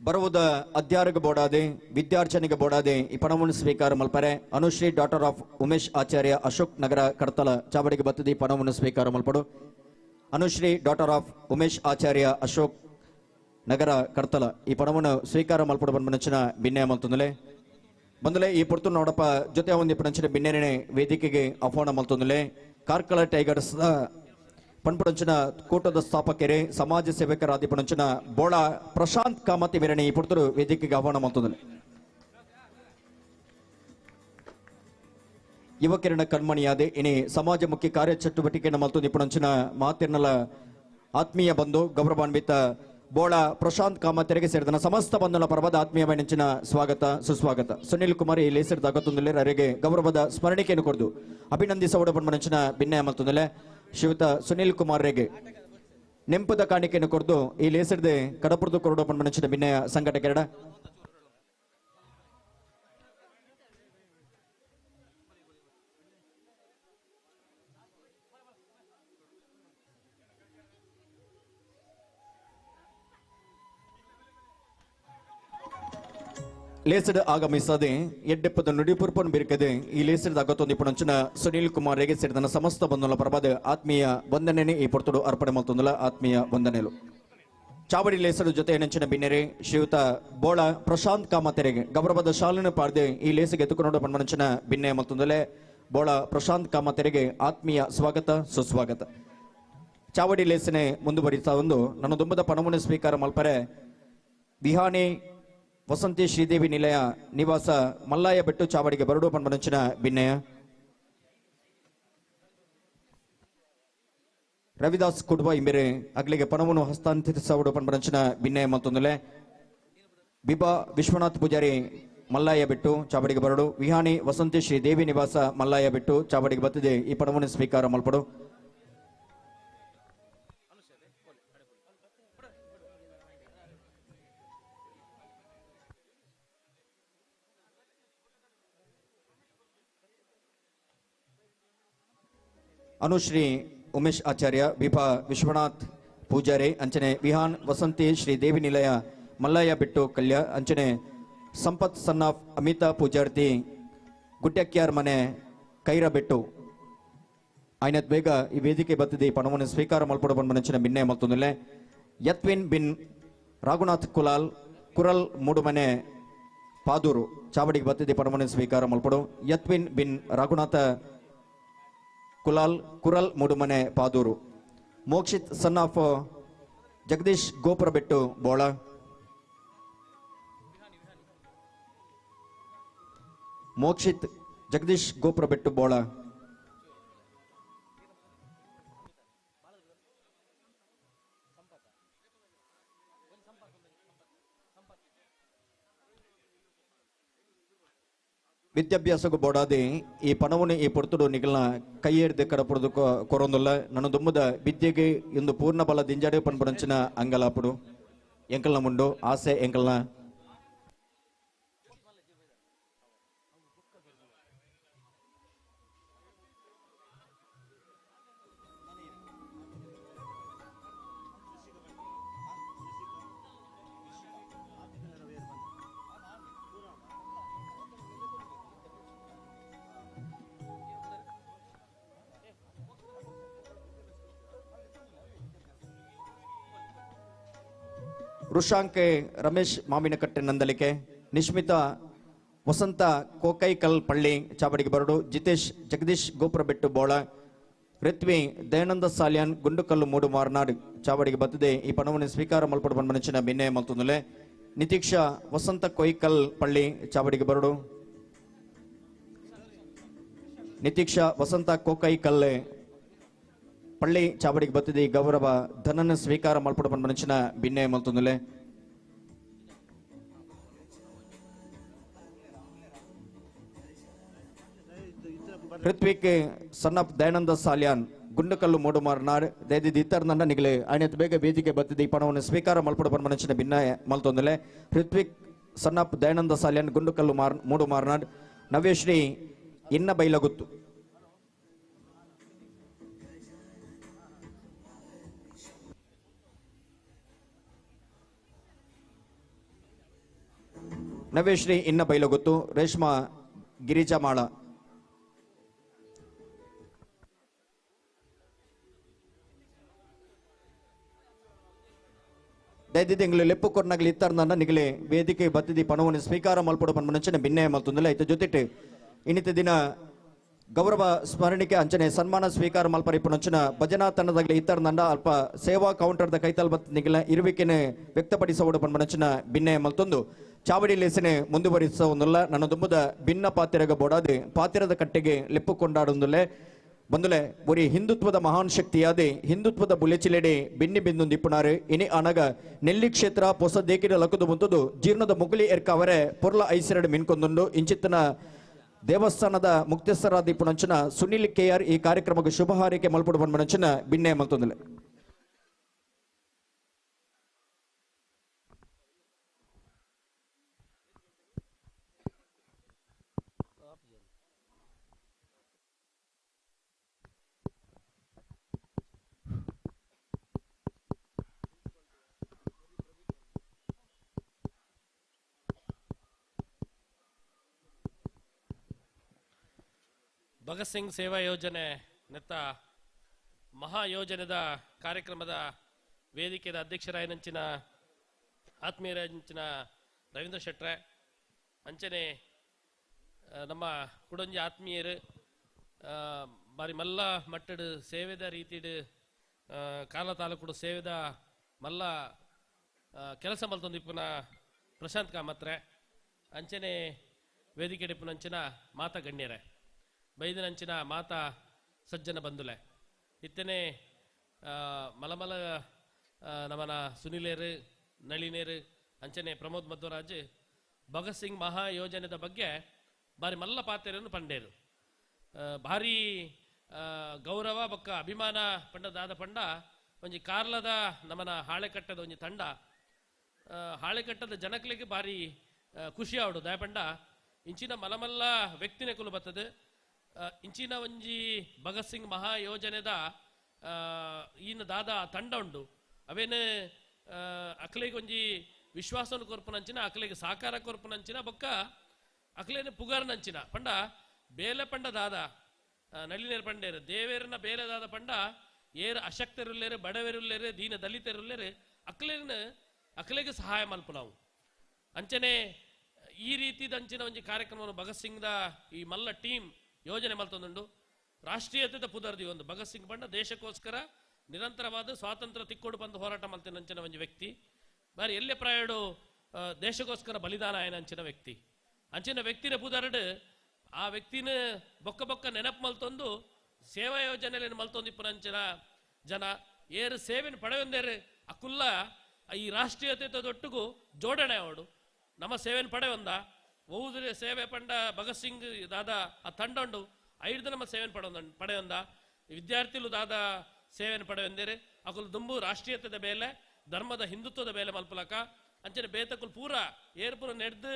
ಬರುವುದ ಅಧ್ಯಾರಗ ಬೋಡಾದೆ ವಿದ್ಯಾರ್ಚನೆಗೆ ಬೋಡಾದೆ ಈ ಪಣವನ್ನು ಸ್ವೀಕಾರ ಮಲ್ಪರೆ. ಅನುಶ್ರೀ ಡಾಟರ್ ಆಫ್ ಉಮೇಶ್ ಆಚಾರ್ಯ ಅಶೋಕ್ ನಗರ ಕಡ್ತಲ ಚಾವಡಿಗೆ ಬತ್ತದೆ ಈ ಪಣವನ್ನು ಸ್ವೀಕಾರ ಮಲ್ಪಡು. ಅನುಶ್ರೀ ಡಾಟರ್ ಆಫ್ ಉಮೇಶ್ ಆಚಾರ್ಯ ಅಶೋಕ್ ನಗರ ಕಡ್ತಲ ಈ ಪಣವನ್ನು ಸ್ವೀಕಾರ ಮಲ್ಪಡು ಪನ್ಪನಂಚಿನ ಭಿನ್ನಯ ಮಲ್ತೊಂದುಲೆ. ಬಂದಲೆ ಈ ಪೊರ್ತು ನೋಡಪ್ಪ ಜೊತೆ ಒಂದು ಪಣಂಚಿನ ಬಿನ್ನೆನೆ ವೇದಿಕೆಗೆ ಆಹ್ವಾನ ಮಲ್ತೊಂದುಲೆ. ಕಾರ್ಕಳ ಟೈಗರ್ಸ್ ಪನ್ಪುಡಂಚಿನ ಕೂಟದ ಸ್ಥಾಪಕರೇ ಸಮಾಜ ಸೇವಕರಾದಿ ಪಣಂಚಿನ ಬೋಳ ಪ್ರಶಾಂತ್ ಕಾಮತಿ ಮೇರಣೆ ಈ ಪುರ್ತರು ವೇದಿಕೆಗೆ ಆಹ್ವಾನ ಮಲ್ತೊಂದುಲೆ. ಯುವಕಿರಣ ಕಣ್ಮಣಿಯಾದೆ ಇನಿ ಸಮಾಜಮುಖಿ ಕಾರ್ಯಚಟುವಟಿಕೆ ಮಲ್ತೊಂದು ಪಣಂಚಿನ ಮಾತಿರ್ನಲ ಆತ್ಮೀಯ ಬಂಧು ಗೌರವಾನ್ವಿತ ಬೋಳ ಪ್ರಶಾಂತ್ ಕಾಮತೆರೆಗೆ ಸೇರಿದ ಸಮಸ್ತ ಬಂಧುಗಳ ಪರ್ವದ ಆತ್ಮೀಯ ನೆಂಚಿನ ಸ್ವಾಗತ ಸುಸ್ವಾಗತ. ಸುನಿಲ್ ಕುಮಾರ್ ಈ ಲೇಸರ್ ದಾಗತ್ತೊಂದುಲೆ ಅರೆಗೆ ಗೌರವದ ಸ್ಮರಣಿಕೆಯನ್ನು ಕೊಡದು ಅಭಿನಂದಿಸೋಡ ಪನ್ಪನಂಚಿನ ಭಿನ್ನಯ ಮಲ್ತೊಂದುಲೆ. ಶ್ರೀಯುತ ಸುನಿಲ್ ಕುಮಾರ್ ರೆಗೆ ನೆಂಪದ ಕಾಣಿಕೆಯನ್ನು ಕೊಡದು ಈ ಲೇಸರ್ದೆ ಕಡಪುರದು ಕೊರಡು ಪನ್ಪನಂಚಿನ ಭಿನ್ನಯ ಸಂಘಟಕರಡ. ಲೇಸಡ್ ಆಗಮಿಸದೆ ಎಡ್ಡೆಪ್ಪದ ನುಡಿಪುರ್ಪನ್ ಬಿರುಕದೆ ಈ ಲೇಸಡ್ ಅಗತ್ತೊಂದು ಪುಣಂಚಿನ ಸುನೀಲ್ ಕುಮಾರ್ ರೇಗೆ ಸೇರಿದ ಸಮಸ್ತ ಬಂಧುల ಪರವಾದ ಆತ್ಮೀಯ ವಂದನೆ ಈ ಪೊರ್ತುಡು ಅರ್ಪಣೆ ಮಲ್ತೊಂದುಲ ಆತ್ಮೀಯ ವಂದನೆಲು. ಚಾವಡಿ ಲೇಸಡು ಜೊತೆ ನೆಂಚಿನ ಬಿನ್ನೆರೆ ಶ್ರೀಯುತ ಬೋಳ ಪ್ರಶಾಂತ್ ಕಾಮತೆರೆಗೆ ಗೌರವದ ಶಾಲಿನ ಪಾರ್ದೆ ಈ ಲೇಸಿಗೆ ಎತ್ತುಕೊಂಡು ಪನ್ಮನಂಚಿನ ಬಿನ್ನೆ ಮಲ್ತೊಂದುಲೆ. ಬೋಳ ಪ್ರಶಾಂತ್ ಕಾಮತೆರೆಗೆ ಆತ್ಮೀಯ ಸ್ವಾಗತ ಸುಸ್ವಾಗತ. ಚಾವಡಿ ಲೇಸನೆ ಮುಂದುವರಿತಾ ಒಂದು ನನ್ನ ದುಂಬದ ಪಣವನ್ನು ಸ್ವೀಕಾರ ಮಲ್ಪರೆ ವಿಹಾನಿ ವಸಂತಿ ಶ್ರೀದೇವಿ ನಿಲಯ ನಿವಾಸ ಮಲ್ಲಾಯ ಬೆಟ್ಟು ಚಾವಡಿಗೆ ಬರಡು ಪನ್ಪನಂಚಿನ ಬಿನ್ನಯ. ರವಿದಾಸ್ ಕುಡ್ವ ಇಂಬೆರೆ ಅಗ್ಲಿಗೆ ಪಣವನ್ನು ಹಸ್ತಾಂತರಿಸವಡು ಪನ್ಪನಂಚಿನ ಬಿನ್ನಯ ಮತ್ತೊಂದುಲೆ. ಬಿಬಾ ವಿಶ್ವನಾಥ್ ಪೂಜಾರಿ ಮಲ್ಲಾಯ ಬೆಟ್ಟು ಚಾವಡಿಗೆ ಬರಡು. ವಿಹಾನಿ ವಸಂತಿ ಶ್ರೀದೇವಿ ನಿವಾಸ ಮಲ್ಲಾಯ ಬೆಟ್ಟು ಚಾವಡಿಗೆ ಬತ್ತಿದೆ ಈ ಪಣವನ್ನು ಸ್ವೀಕಾರ ಮಲ್ಪಡು. ಅನುಶ್ರೀ ಉಮೇಶ್ ಆಚಾರ್ಯ ವಿಭಾ ವಿಶ್ವನಾಥ್ ಪೂಜಾರಿ ಅಂಚನೆ ವಿಹಾನ್ ವಸಂತಿ ಶ್ರೀ ದೇವಿ ನಿಲಯ ಮಲ್ಲಯ್ಯ ಬಿಟ್ಟು ಕಲ್ಯ ಅಂಚನೆ ಸಂಪತ್ ಸನ್ ಆಫ್ ಅಮಿತಾ ಪೂಜಾರ್ತಿ ಗುಡ್ಡಕ್ಯಾರ್ ಮನೆ ಕೈರ ಬೆಟ್ಟು ಆಯ್ನತ್ ಬೇಗ ಈ ವೇದಿಕೆ ಬತ್ತಿದೆ ಪಣವನ್ನು ಸ್ವೀಕಾರ ಮಲ್ಪಡ ಬಂದ ಬಿನ್ನೆ ಮಲ್ತೊಂದುಲ್ಲೆ. ಯತ್ವಿನ್ ಬಿನ್ ರಘುನಾಥ್ ಕುಲಾಲ್ ಕುರಲ್ ಮೂಡುಮನೆ ಪಾದೂರು ಚಾವಡಿಗೆ ಬತ್ತಿದೆ ಪಣವನ್ನು ಸ್ವೀಕಾರ ಮಲ್ಪಡು. ಯತ್ವಿನ್ ಬಿನ್ Raghunath Kulal Kural Mudumane Padur. Mokshith son of Jagadish Gopurabettu Bola. Mokshith Jagadish Gopurabettu Bola. ವಿದ್ಯಾಭ್ಯಾಸಕ್ಕೂ ಬೋಡಾದಿ ಈ ಪಣವನ್ನು ಈ ಪೊರ್ತುಡು ನಿಗಲ್ನ ಕೈಯೇರ್ದು ಕಡಪುಡ್ದು ಕೊರೊಂದುಲ್ಲ ನನ್ನ ದುಮ್ಮದ ವಿದ್ಯೆಗೆ ಇಂದು ಪೂರ್ಣ ಬಲ ದಿಂಜಾಡೆ ಪನ್ಪುನಂಚಿನ ಅಂಗಲಾಪುಡು ಎಂಕಲ್ನ ಮುಂಡು ಆಸೆ ಎಂಕಲ್ನ. ಋಷಾಂಕ್ ರಮೇಶ್ ಮಾವಿನಕಟ್ಟೆ ನಂದಲಿಕೆ, ನಿಶ್ಮಿತಾ ವಸಂತ ಕೋಕೈಕಲ್ ಪಳ್ಳಿ ಚಾವಡಿಗೆ ಬರಡು, ಜಿತೇಶ್ ಜಗದೀಶ್ ಗೋಪುರಬೆಟ್ಟು ಬೋಳ, ಋತ್ವಿ ದಯಾನಂದ ಸಾಲ್ಯಾನ್ ಗುಂಡುಕಲ್ಲು ಮೂಡು ಮಾರ್ನಾಡ್ ಚಾವಡಿಗೆ ಬತ್ತದೆ ಈ ಪಣವನ್ನು ಸ್ವೀಕಾರ ಮಲ್ಪಡು ಪನ್ಪುನಂಚಿನ ಬಿನ್ನೆ ಮಲ್ತೊಂದುಲ್ಲೆ. ನಿತೀಕ್ಷಾ ವಸಂತ ಕೊಯ್ಕಲ್ ಪಳ್ಳಿ ಚಾವಡಿಗೆ ಬರಡು, ನಿತೀಕ್ಷಾ ವಸಂತ ಕೋಕೈಕಲ್ ಪಳ್ಳಿ ಚಾವಡಿಗೆ ಬತ್ತಿದೆ ಈ ಗೌರವ ಧನನ ಸ್ವೀಕಾರ ಮಲ್ಪಡು ಪನ್ಪುನಂಚಿನ ಬಿನ್ನೆ ಮಲ್ತೊಂದುಲ್ಲೆ. ಋತ್ವಿಕ್ ಸನ್ ಆಫ್ ದಯಾನಂದ ಸಾಲ್ಯಾನ್ ಗುಂಡಕಲ್ಲು ಮೂಡು ಮಾರ್ನಾಡ್ ದಯದಿ ಇತ್ತರ್ನಂಡ ನಿಗಲೆ ಆಯ್ನತ್ ಬೇಗ ವೇದಿಕೆ ಬತ್ತಿದೆ ಈ ಪಣವನ್ನು ಸ್ವೀಕಾರ ಮಲ್ಪಡು ಪನ್ಪುನಂಚಿನ ಭಿನ್ನ ಮಲ್ತೊಂದುಲ್ಲೆ. ಋತ್ವಿಕ್ ಸನ್ ಆಫ್ ದಯಾನಂದ ಸಾಲ್ಯಾನ್ ಗುಂಡುಕಲ್ಲು ಮೂಡು ಮಾರ್ನಾಡ್. ನವ್ಯಶ್ರೀ ಇನ್ನ ಬೈಲಗುತ್ತು. ನವ್ಯಶ್ರೀ ಇನ್ನ ಬೈಲಗುತ್ತು. ರೇಷ್ಮಾ ಗಿರಿಜಾಮಾಳ. ದಯದಿದ್ದು ಎಂಗ್ಲು ಲೆಪ್ಪು ಕೊರ್ನಗ್ಲಿ ಇತ್ತಾರ್ನನ್ನ ನಿಗಲೆ ವೇದಿಕೆ ಬತ್ತಿದಿ ಪಣವನ್ನು ಸ್ವೀಕಾರ ಮಲ್ಪಡು ಪನ್ಪುನಂಚಿನ ಭಿನ್ನೆ ಮಲ್ತೊಂದುಲ್ಲೆ. ಐತ ಜೊತೆಟ್ ಇನ್ನಿತ ದಿನ ಗೌರವ ಸ್ಮರಣಿಕೆ ಅಂಚನೆ ಸನ್ಮಾನ ಸ್ವೀಕಾರ ಮಲ್ಪರಿಪುನಂಚಿನ ಭಜನಾ ತಂಡದಾಗಲಿ ಇತ್ತಾರ್ನಂಡ ಅಲ್ಪ ಸೇವಾ ಕೌಂಟರ್ದ ಕೈತಲ್ ಬತ್ ನಿಗಲ ಇರುವಿಕೆನೆ ವ್ಯಕ್ತಪಡಿಸೋಡು ಪನ್ಪುನಂಚಿನ ಭಿನ್ನೆ ಮಲ್ತೊಂದು ಚಾವಡಿ ಲೇಸನೆ ಮುಂದುವರಿಸೋಂದುಲ್ಲ. ನನ್ನ ದುಂಬುದ ಭಿನ್ನ ಪಾತಿರಗ ಬೋಡಾದೆ ಪಾತಿರದ ಕಟ್ಟೆಗೆ ಲೆಪ್ಪು ಕೊಂಡಾಡೊಂದುಲ್ಲೆ. ಬಂದುಲೆ ಒರಿ ಹಿಂದುತ್ವದ ಮಹಾನ್ ಶಕ್ತಿಯಾದೆ ಹಿಂದುತ್ವದ ಬುಲೆಚಿಲೆಡೆ ಬಿನ್ನಿ ಬಿಂದು ದಿಪ್ಪುನಾರು ಇನಿ ಅನಗ ನೆಲ್ಲಿ ಕ್ಷೇತ್ರ ಪೊಸ ದೇಕಿಡ ಲಕ್ಕದು ಮುಂತದು ಜೀರ್ಣದ ಮುಗುಲಿ ಎರ್ಕವರೆ ಪೊರ್ಲ ಐಸರಡು ಮಿನ್ಕೊಂದುಂಡು. ಇಂಚಿತ್ತನ ದೇವಸ್ಥಾನದ ಮುಕ್ತೇಶ್ವರ ಇಪ್ಪುನಂಚಿನ ಸುನಿಲ್ ಕೆ ಆರ್ ಈ ಕಾರ್ಯಕ್ರಮಕ್ಕೆ ಶುಭ ಹಾರೈಕೆ ಮಲ್ಪಡು ಪನ್ಪುನಂಚಿನ ಬಿನ್ನೆ ಮಲ್ತೊಂದುಲ್ಲೆ. ಭಗತ್ ಸಿಂಗ್ ಸೇವಾ ಯೋಜನೆ ನೆತ್ತ ಮಹಾಯೋಜನೆದ ಕಾರ್ಯಕ್ರಮದ ವೇದಿಕೆದ ಅಧ್ಯಕ್ಷರಾಯನಂಚಿನ ಆತ್ಮೀಯರಂಚಿನ ರವೀಂದ್ರ ಶೆಟ್ರೆ, ಅಂಚನೆ ನಮ್ಮ ಕುಡೊಂಜಿ ಆತ್ಮೀಯರು ಬಾರಿ ಮಲ್ಲ ಮಟ್ಟಡು ಸೇವೆದ ರೀತಿಡು ಕಾಲ ತಾಲೂಕುಡು ಸೇವೆದ ಮಲ್ಲ ಕೆಲಸ ಮಲ್ತೊಂದಿಪ್ಪುನ ಪ್ರಶಾಂತ್ ಕಾಮತ್ರೆ, ಅಂಚನೆ ವೇದಿಕೆ ಡಿಪ್ಪುನಂಚಿನ ಮಾತಾ ಗಣ್ಯರೇ, ಬೈದನಂಚಿನ ಮಾತಾ ಸಜ್ಜನ ಬಂಧುಲೆ, ಇತ್ತನೆ ಮಲಮಲ ನಮನ ಸುನಿಲೇರು ನಳಿನೇರು ಅಂಚನೆ ಪ್ರಮೋದ್ ಮಧ್ವರಾಜ್ ಭಗತ್ ಸಿಂಗ್ ಮಹಾಯೋಜನೆದ ಬಗ್ಗೆ ಬಾರಿ ಮಲ್ಲ ಪಾತೆರನ್ನು ಪಂಡೇರು. ಭಾರಿ ಗೌರವ ಬೊಕ್ಕ ಅಭಿಮಾನ ಪಂಡದಾದ ಪಂಡ ಒಂಜಿ ಕಾರ್ಲದ ನಮನ ಹಾಳೆಕಟ್ಟದ ಒಂಜಿ ತಂಡ ಹಾಳೆಕಟ್ಟದ ಜನಕ್ಲೆಗ್ ಭಾರಿ ಖುಷಿ ಆವಡು ದಯಪಂಡ ಇಂಚಿನ ಮಲಮಲ್ಲ ವ್ಯಕ್ತಿನ ಕುಲು ಬರ್ತದೆ. ಇಂಚಿನ ಒಂಜಿ ಭಗತ್ ಸಿಂಗ್ ಮಹಾಯೋಜನೆದ ಈನ ದಾದ ತಂಡ ಉಂಡು ಅವೇನು ಅಕ್ಲೆಗ್ ಒಂಜಿ ವಿಶ್ವಾಸವನ್ನು ಕೊರ್ಪುನಂಚಿನ ಅಕ್ಲೆಗ್ ಸಹಕಾರ ಕೊರ್ಪುನಂಚಿನ ಬೊಕ್ಕ ಅಕ್ಲೇನ ಪುಗಾರ್ನಂಚಿನ ಪಂಡ ಬೇಲೆ ಪಂಡ ದಾದ ನಳಿನೇರು ಪಂಡೇರು ದೇವೇರನ ಬೇಲೆ ದಾದ ಪಂಡ ಏರು ಅಶಕ್ತರುಲ್ಲೇರು ಬಡವೆರುಲ್ಲೇರು ದೀನ ದಲಿತರುಲ್ಲೇರು ಅಕ್ಲೇನ ಅಕ್ಲೆಗ್ ಸಹಾಯ ಮಲ್ಪುನವು. ಅಂಚನೆ ಈ ರೀತಿದ ಅಂಚಿನ ಒಂಜಿ ಕಾರ್ಯಕ್ರಮವನ್ನು ಭಗತ್ ಸಿಂಗ್ದ ಈ ಮಲ್ಲ ಟೀಮ್ ಯೋಜನೆ ಮಲ್ತೊಂದುಂಡು. ರಾಷ್ಟ್ರೀಯತೆದ ಪುದರ್ದಿ ಒಂದು ಭಗತ್ ಸಿಂಗ್ ಬಣ್ಣ ದೇಶಕ್ಕೋಸ್ಕರ ನಿರಂತರವಾದ ಸ್ವಾತಂತ್ರ್ಯ ತಿಕ್ಕೋಡು ಬಂದು ಹೋರಾಟ ಮಲ್ತಿನಂಚಿನ ಒಂಜಿ ವ್ಯಕ್ತಿ, ಬಾರಿ ಎಲ್ಲೆ ಪ್ರಾಯಡು ದೇಶಕ್ಕೋಸ್ಕರ ಬಲಿದಾನ ಆಯನಂಚಿನ ವ್ಯಕ್ತಿ. ಅಂಚಿನ ವ್ಯಕ್ತಿನ ಪುದರ್ಡ್ ಆ ವ್ಯಕ್ತಿನ ಬೊಕ್ಕ ಬೊಕ್ಕ ನೆನಪು ಮಲ್ತೊಂದು ಸೇವಾ ಯೋಜನೆಯನ್ನು ಮಲ್ತೊಂದು ಇಪ್ಪುನಂಚಿನ ಜನ ಏರು ಸೇವೆನ ಪಡೆಯೊಂದೇರು ಅಕುಲ್ಲ ಈ ರಾಷ್ಟ್ರೀಯತೆ ಜೋಡಣೆ ಅವಡು ನಮ್ಮ ಸೇವೆನ ಪಡೆಯೊಂದ ಒವುದ್ರೆ ಸೇವೆ ಪಂಡ ಭಗತ್ ಸಿಂಗ್ ದಾದ ಆ ತಂಡೊಂಡು ಐದು ನಮ್ಮ ಸೇವೆನ ಪಡೆಯೊಂದ ವಿದ್ಯಾರ್ಥಿಲು ದಾದ ಸೇವೆನ ಪಡೆಯೊಂದೇರು ಅಕುಲು ದುಂಬು ರಾಷ್ಟ್ರೀಯತೆದ ಬೇಲೆ ಧರ್ಮದ ಹಿಂದುತ್ವದ ಬೇಲೆ ಮಲ್ಪಲಕ ಅಂಚನೆ ಬೇತಕುಲು ಪೂರ ಏರ್ಪುರ ನೆಡ್ದು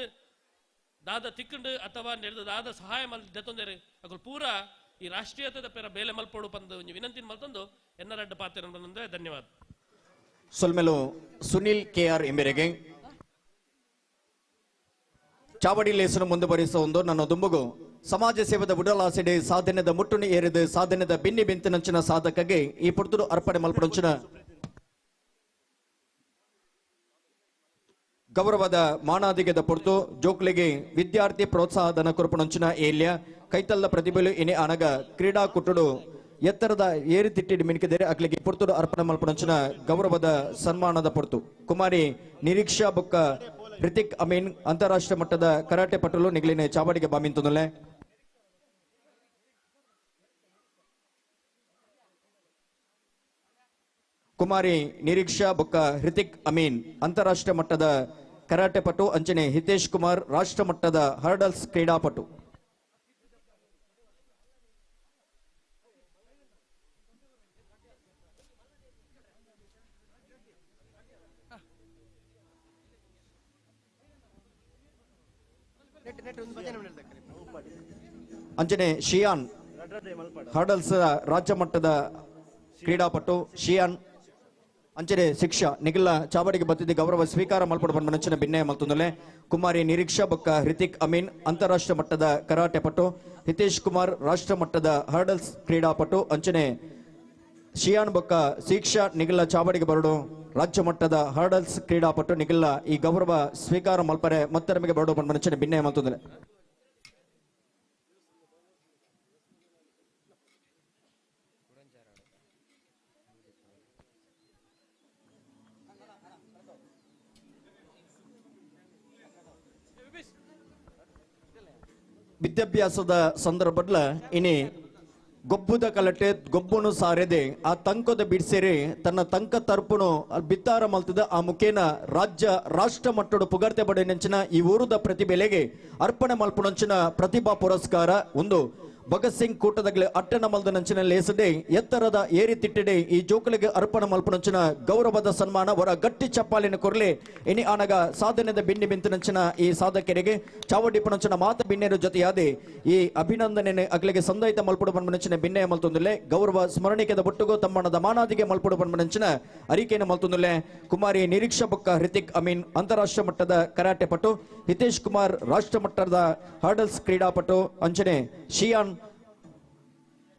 ದಾದ ತಿಕ್ಕಂಡು ಅಥವಾ ನೆಡ್ದು ದಾದ ಸಹಾಯ ಮಲ್ ದೆತ್ತೊಂದೇರು ಅಕುಲು ಪೂರ ಈ ರಾಷ್ಟ್ರೀಯತೆದ ಪೇರ ಬೇಲೆ ಮಲ್ಪೋಡು ಪಂದು ವಿನಂತಿ ಮಲ್ತೊಂದು ಎನ್ನ ರಡ್ಡ ಪಾತ್ರ ಬಂದ್ರೆ ಧನ್ಯವಾದ. ಸೊಲ್ಮೆಲು ಸುನಿಲ್ ಕೆ ಆರ್ ಎಂಬೆರೆಗೆ ಚಾವಡಿ ಲೇಸನು ಮುಂದುವರಿಸುವ ನನ್ನ ದುಂಬುಗು ಸಮಾಜ ಸೇವೆದ ಉಡಲಾಸೆಡೆ ಸಾಧನೆದ ಮುಟ್ಟುನಿ ಏರಿದು ಸಾಧನೆದ ಬಿನ್ನಿ ಬೆಂತಿನಂಚಿನ ಸಾಧಕಗೆ ಈ ಪುರ್ತುಡು ಅರ್ಪಣೆ ಮಲ್ಪಡಂಚಿನ ಗೌರವದ ಮಾನಾದಿಗದ ಪುರ್ತು ಜೋಕ್ಲಿಗೆ ವಿದ್ಯಾರ್ಥಿ ಪ್ರೋತ್ಸಾಹಧನ ಕೊರಪಣಂಚಿನ ಏಲ್ಯ ಕೈತಲ್ಲ ಪ್ರತಿಭೆಲು ಇನಿ ಅನಗ ಕ್ರೀಡಾ ಕುಟ್ಟುಡು ಎತ್ತರದ ಏರಿ ತಿಟ್ಟಿಡಿ ಮಿನ್ಕಿದರೆ ಅಕ್ಲಿಗೆ ಪುರ್ತುಡು ಅರ್ಪಣೆ ಮಲ್ಪಣಂಚಿನ ಗೌರವದ ಸನ್ಮಾನದ ಪುರ್ತು ಕುಮಾರಿ ನಿರೀಕ್ಷಾ ಬೊಕ್ಕ ಹೃತಿಕ್ ಅಮೀನ್ ಅಂತಾರಾಷ್ಟ್ರೀಯ ಮಟ್ಟದ ಕರಾಟೆ ಪಟುಲು ನಿಗಲಿನ ಚಾವಡಿಗೆ ಬಾಮಿಂತುಂದುಲ್ಲೆ. ಕುಮಾರಿ ನಿರೀಕ್ಷಾ ಬೊಕ್ಕ ಹೃತಿಕ್ ಅಮೀನ್ ಅಂತಾರಾಷ್ಟ್ರೀಯ ಮಟ್ಟದ ಕರಾಟೆ ಪಟು ಅಂಚನೆ ಹಿತೇಶ್ ಕುಮಾರ್ ರಾಷ್ಟ್ರ ಮಟ್ಟದ ಹರ್ಡಲ್ಸ್ ಕ್ರೀಡಾಪಟು. ಅಂಚನೆ ಶಿಯಾನ್ ಹರ್ಡಲ್ಸ್ ರಾಜ್ಯ ಮಟ್ಟದ ಕ್ರೀಡಾಪಟು ಶಿಯಾನ್ ಅಂಚನೆ ಶಿಕ್ಷಾ ನಿಗಿಲ್ಲ ಚಾವಡಿಗೆ ಬತ್ತಿದ್ದ ಗೌರವ ಸ್ವೀಕಾರ ಮಲ್ಪಡು ಬಂದ ಭಿನ್ನಯ ಮಲ್ತೊಂದುಲ್ಲೆ. ಕುಮಾರಿ ನಿರೀಕ್ಷಾ ಬೊಕ್ಕ ಹೃತಿಕ್ ಅಮೀನ್ ಅಂತಾರಾಷ್ಟ್ರೀಯ ಮಟ್ಟದ ಕರಾಟೆ ಪಟು, ಹಿತೇಶ್ ಕುಮಾರ್ ರಾಷ್ಟ್ರ ಮಟ್ಟದ ಹರ್ಡಲ್ಸ್ ಕ್ರೀಡಾಪಟು ಅಂಚನೆ ಶಿಯಾನ್ ಬೊಕ್ಕ ಶಿಕ್ಷಾ ನಿಗಿಲ್ಲ ಚಾವಡಿಗೆ ಬರಡು ರಾಜ್ಯ ಮಟ್ಟದ ಹರ್ಡಲ್ಸ್ ಕ್ರೀಡಾಪಟು ನಿಗಿಲ್ಲ ಈ ಗೌರವ ಸ್ವೀಕಾರ ಮಲ್ಪರೆ ಮತ್ತೆ ನಮಗೆ ಬರಡು ಬಂದ ಭಿನ್ನಯ ಮಲ್ತೊಂದುಲ್ಲೆ. ವಿದ್ಯಾಭ್ಯಾಸದ ಸಂದರ್ಭದ ಇನಿ ಗೊಬ್ಬುದ ಕಲಟೆ ಗೊಬ್ಬುನು ಸಾರೆದೆ ಆ ತಂಕದ ಬಿಡ್ಸೇರಿ ತನ್ನ ತಂಕ ತರ್ಪುನು ಬಿತ್ತಾರ ಮಲ್ತದ ಆ ಮುಖೇನ ರಾಜ್ಯ ರಾಷ್ಟ್ರ ಮಟ್ಟದ ಪುಗರ್ತೆ ಪಡೆಯಂಚಿನ ಈ ಊರುದ ಪ್ರತಿಭೆಲೆಗೆ ಅರ್ಪಣೆ ಮಲ್ಪುನಂಚಿನ ಪ್ರತಿಭಾ ಪುರಸ್ಕಾರ ಒಂದು ಭಗತ್ ಸಿಂಗ್ ಕೂಟದಗ್ಲೆ ಅಟ್ಟಣ ಮಲ್ದನಂಚಿನ ಲೇಸಡೆ ಎತ್ತರದ ಏರಿ ತಿಟ್ಟಡೆ ಈ ಜೋಕುಲಿಗೆ ಅರ್ಪಣೆ ಮಲ್ಪುನಂಚಿನ ಗೌರವದ ಸನ್ಮಾನ ವರ ಗಟ್ಟಿ ಚಪ್ಪಾಲಿನ ಕೊರ್ಲೆ ಇನಿ ಆನಗ ಸಾಧನೆದ ಬಿನ್ನಿ ಬಿಂತನಂಚಿನ ಈ ಸಾಧಕರಿಗೆ ಚಾವಡಿಪನಂಚಿನ ಮಾತ ಬಿನ್ನೆರ ಜೊತೆಯಾದೆ ಈ ಅಭಿನಂದನೆ ಅಗ್ಲಿಗೆ ಸಂದಾಯಿತ ಮಲ್ಪುಡು ಪನ್ಪನಂಚಿನ ಬಿನ್ನೆಯ ಮಲ್ತೊಂದುಲ್ಲೆ ಗೌರವ ಸ್ಮರಣಿಕೆದ ಬೊಟ್ಟುಗು ತಮ್ಮಣದ ಮಾನಾದಿಗೆ ಮಲ್ಪುಡು ಪನ್ಪನಂಚಿನ ಅರಿಕೆಯನ್ನು ಮಲ್ತೊಂದುಲ್ಲೆ. ಕುಮಾರಿ ನಿರೀಕ್ಷಾ ಬೊಕ್ಕ ಹೃತಿಕ್ ಅಮೀನ್ ಅಂತಾರಾಷ್ಟ್ರೀಯ ಮಟ್ಟದ ಕರಾಟೆ ಪಟು, ಹಿತೇಶ್ ಕುಮಾರ್ ರಾಷ್ಟ್ರ ಮಟ್ಟದ ಹರ್ಡಲ್ಸ್ ಕ್ರೀಡಾಪಟು ಅಂಚನೆ ಶಿಯಾನ್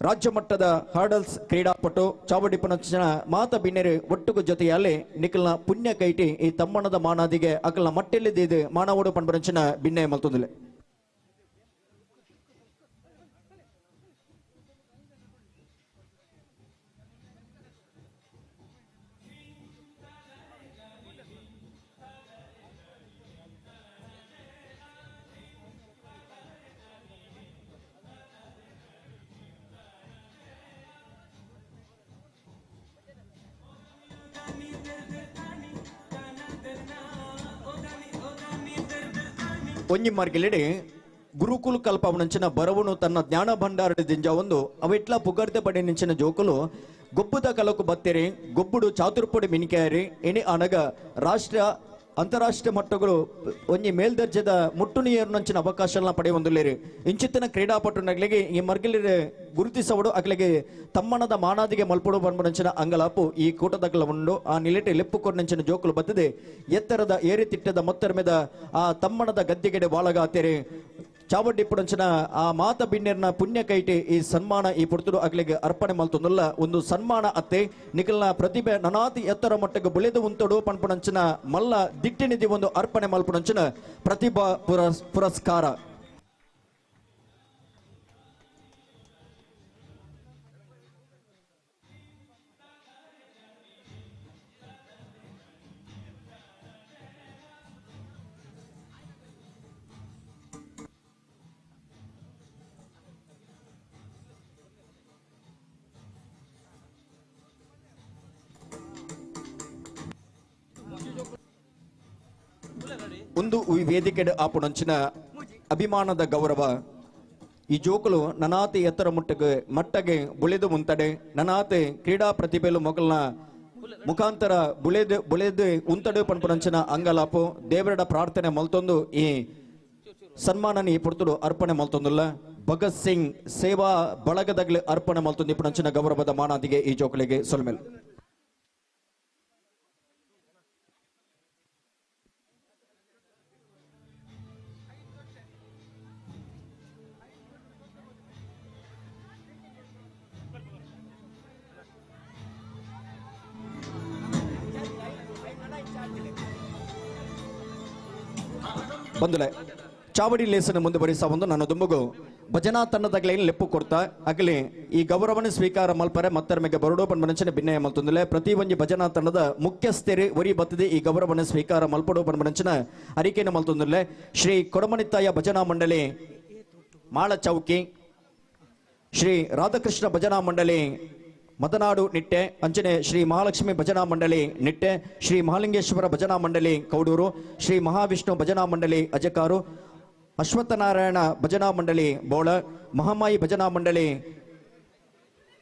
ರಾಜ್ಯ ಮಟ್ಟದ ಹರ್ಡಲ್ಸ್ ಕ್ರೀಡಾಪಟು ಚಾವಡಿಪನಂಚಿನ ಮಾತ ಬಿನ್ನೆರು ಒಟ್ಟುಗು ಜೊತೆಯಲ್ಲಿ ನಿಖಲ್ನ ಪುಣ್ಯ ಕೈಟಿ ಈ ತಮ್ಮಣದ ಮಾನಾದಿಗೆ ಅಕಲ್ನ ಮಟ್ಟೆಲ್ಲಿದ್ದು ಮಾನವಡು ಪನ್ಪನಂಚಿನ ಬಿನ್ನೆ ಮಲ್ತೊಂದುಲ್ಲೆ. ಒಂಜಿ ಮಾರ್ಗೆಲೆಡೆ ಗುರುಕುಲ ಕಲ್ಪವನಂಚಿನ ಬರವನು ತನ್ನ ಜ್ಞಾನ ಭಂಡಾರದಿಂದ ಒಂದು ಅವೆಟ್ಲ ಪುಗರ್ತೆ ಪಡೆ ನಿಂಚಿನ ಜೋಕುಲು ಗೊಬ್ಬುದ ಕಲಕು ಬತ್ತೆರೆ ಗೊಬ್ಬುಡು ಚಾತುರ್ಪೊಡಿ ಮಿನಿಕೆಯರಿ ಎಣಿ ಅನಗ ರಾಷ್ಟ್ರ ಅಂತಾರಾಷ್ಟ್ರೀಯ ಮಟ್ಟಗಳು ಒಂಜಿ ಮೇಲ್ದರ್ಜೆದ ಮುಟ್ಟುನಿಯರ್ನಂಚಿನ ಅವಕಾಶಗಳನ್ನ ಪಡೆಯೊಂದುಲ್ಲೇರಿ. ಇಂಚಿತ್ತಿನ ಕ್ರೀಡಾಪಟುನಗಳಿಗೆ ಈ ಮರ್ಗಿಲಿರೆ ಗುರುತಿಸವಡು ಅಕ್ಲೆಗೆ ತಮ್ಮಣದ ಮಾನಾದಿಗೆ ಮಲ್ಪಡು ಪನ್ಪುನಂಚಿನ ಅಂಗಲಾಪು ಈ ಕೂಟದಗಲ ಉಂಡು. ಆ ನಿಲೆಟೆ ಲೆಪ್ಪುಕೊರ್ನಂಚಿನ ಜೋಕುಲು ಬತ್ತದೆ ಎತ್ತರದ ಏರಿ ತಿಟ್ಟದ ಮೊತ್ತರ್ಮೆದ ಆ ತಮ್ಮಣದ ಗದ್ದಿಗೆಡೆ ವಾಳಗಾತೆರೆ ಚಾವಡ್ಡಿಪ್ಪುಡಂಚಿನ ಆ ಮಾತ ಬಿನ್ನೆರ್ನ ಪುಣ್ಯ ಕೈಟಿ ಈ ಸನ್ಮಾನ ಈ ಪುರ್ತುಡು ಅಗ್ಲಿಗೆ ಅರ್ಪಣೆ ಮಲ್ತೊಂದುಲ್ಲ ಒಂದು ಸನ್ಮಾನ ಅತ್ತೆ ನಿಖಲ್ನ ಪ್ರತಿಭೆ ನನಾತಿ ಎತ್ತರ ಮಟ್ಟಕ್ಕೆ ಬುಳೆದು ಉಂತೊಡು ಪನ್ಪುಣಂಚಿನ ಮಲ್ಲ ದಿಟ್ಟಿನಿಧಿ ಒಂದು ಅರ್ಪಣೆ ಮಲ್ಪುಣಂಚಿನ ಪ್ರತಿಭಾ ಪುರಸ್ಕಾರ. ಒಂದು ಈ ವೇದಿಕೆಡ್ ಆಪುನಂಚಿನ ಅಭಿಮಾನದ ಗೌರವ. ಈ ಜೋಕುಲು ನನಾತಿ ಎತ್ತರ ಮುಟ್ಟಗೆ ಮಟ್ಟಗೆ ಬುಳೆದು ಮುಂತಡೆ ನನಾತಿ ಕ್ರೀಡಾ ಪ್ರತಿಭೆಲು ಮೊಗಲ್ನ ಮುಖಾಂತರ ಬುಳೆದು ಬುಳೆದು ಉಂತಡೆ ಪನ್ಪುನಂಚಿನ ಅಂಗಲಾಪು ದೇವರಡ ಪ್ರಾರ್ಥನೆ ಮಲ್ತೊಂದು ಈ ಸನ್ಮಾನನಿ ಈ ಪೊರ್ತುಡು ಅರ್ಪಣೆ ಮಲ್ತೊಂದುಲ್ಲ. ಭಗತ್ ಸಿಂಗ್ ಸೇವಾ ಬಳಗದಗ್ಲಿ ಅರ್ಪಣೆ ಮಲ್ತೊಂದು ಇಪ್ಪುನಂಚಿನ ಗೌರವದ ಮಾನಾದಿಗೆ ಈ ಜೋಕುಲಿಗೆ ಸೊಲ್ಮೆಲ್. ಬಂದುಲೆ ಚಾವಡಿ ಲೇಸನ ಮುಂದುವರಿಸ ಒಂದು ನನ್ನ ದುಂಬುಗು ಭಜನಾ ತಂಡದಗ್ಲೇನು ಲೆಪ್ಪು ಕೊಡ್ತಾ ಅಗಲಿ ಈ ಗೌರವನ ಸ್ವೀಕಾರ ಮಲ್ಪರೆ ಮತ್ತರ್ಮೆಗೆ ಬರಡೋ ಪನ್ಮನಂಚನೆ ಭಿನ್ನಯ ಮಲ್ತೊಂದುಲೆ. ಪ್ರತಿ ಒಂಜಿ ಭಜನಾ ತಂಡದ ಮುಖ್ಯಸ್ಥರು ಒರಿ ಬತ್ತದೆ ಈ ಗೌರವನ ಸ್ವೀಕಾರ ಮಲ್ಪಡೋ ಪನ್ಮನಂಚನ ಅರಿಕೆಯನ್ನು ಮಲ್ತೊಂದುಲೆ. ಶ್ರೀ ಕೊಡಮಣಿತ್ತಾಯ ಭಜನಾ ಮಂಡಳಿ ಮಾಳಚೌಕಿ, ಶ್ರೀ ರಾಧಾಕೃಷ್ಣ ಭಜನಾ ಮಂಡಳಿ ಮದನಾಡು ನಿಟ್ಟೆ, ಅಂಚನೆ ಶ್ರೀ ಮಹಾಲಕ್ಷ್ಮಿ ಭಜನಾ ಮಂಡಳಿ ನಿಟ್ಟೆ, ಶ್ರೀ ಮಹಾಲಿಂಗೇಶ್ವರ ಭಜನಾ ಮಂಡಳಿ ಕೌಡೂರು, ಶ್ರೀ ಮಹಾವಿಷ್ಣು ಭಜನಾ ಮಂಡಳಿ ಅಜಕಾರು, ಅಶ್ವತ್ಥನಾರಾಯಣ ಭಜನಾ ಮಂಡಳಿ ಬೋಳ, ಮಹಾಮಾಯಿ ಭಜನಾ ಮಂಡಳಿ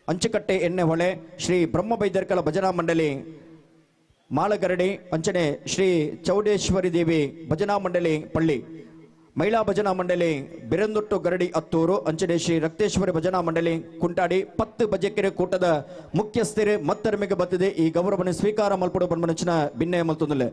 ಅಂಚುಕಟ್ಟೆ ಎಣ್ಣೆಹೊಳೆ, ಶ್ರೀ ಬ್ರಹ್ಮಬೈದರ್ಕಲ ಭಜನಾ ಮಂಡಳಿ ಮಾಳಗರಡಿ, ಅಂಚನೆ ಶ್ರೀ ಚೌಡೇಶ್ವರಿ ದೇವಿ ಭಜನಾ ಮಂಡಳಿ ಪಳ್ಳಿ, ಮಹಿಳಾ ಭಜನಾ ಮಂಡಳಿ ಬಿರಂದೊಟ್ಟು ಗರಡಿ ಅತ್ತೂರು, ಅಂಚನೆ ಶ್ರೀ ರಕ್ತೇಶ್ವರಿ ಭಜನಾ ಮಂಡಳಿ ಕುಂಟಾಡಿ. 10 ಭಜಕೆರೆ ಕೂಟದ ಮುಖ್ಯಸ್ಥರೇ ಮತ್ತರ್ಮೆಗೆ ಬತ್ತದೆ ಈ ಗೌರವವನ್ನು ಸ್ವೀಕಾರ ಮಲ್ಪಡು ಬನ್ಮನಂಚಿನ ಭಿನ್ನಯ ಮಲ್ತೊಂದುಲೆ.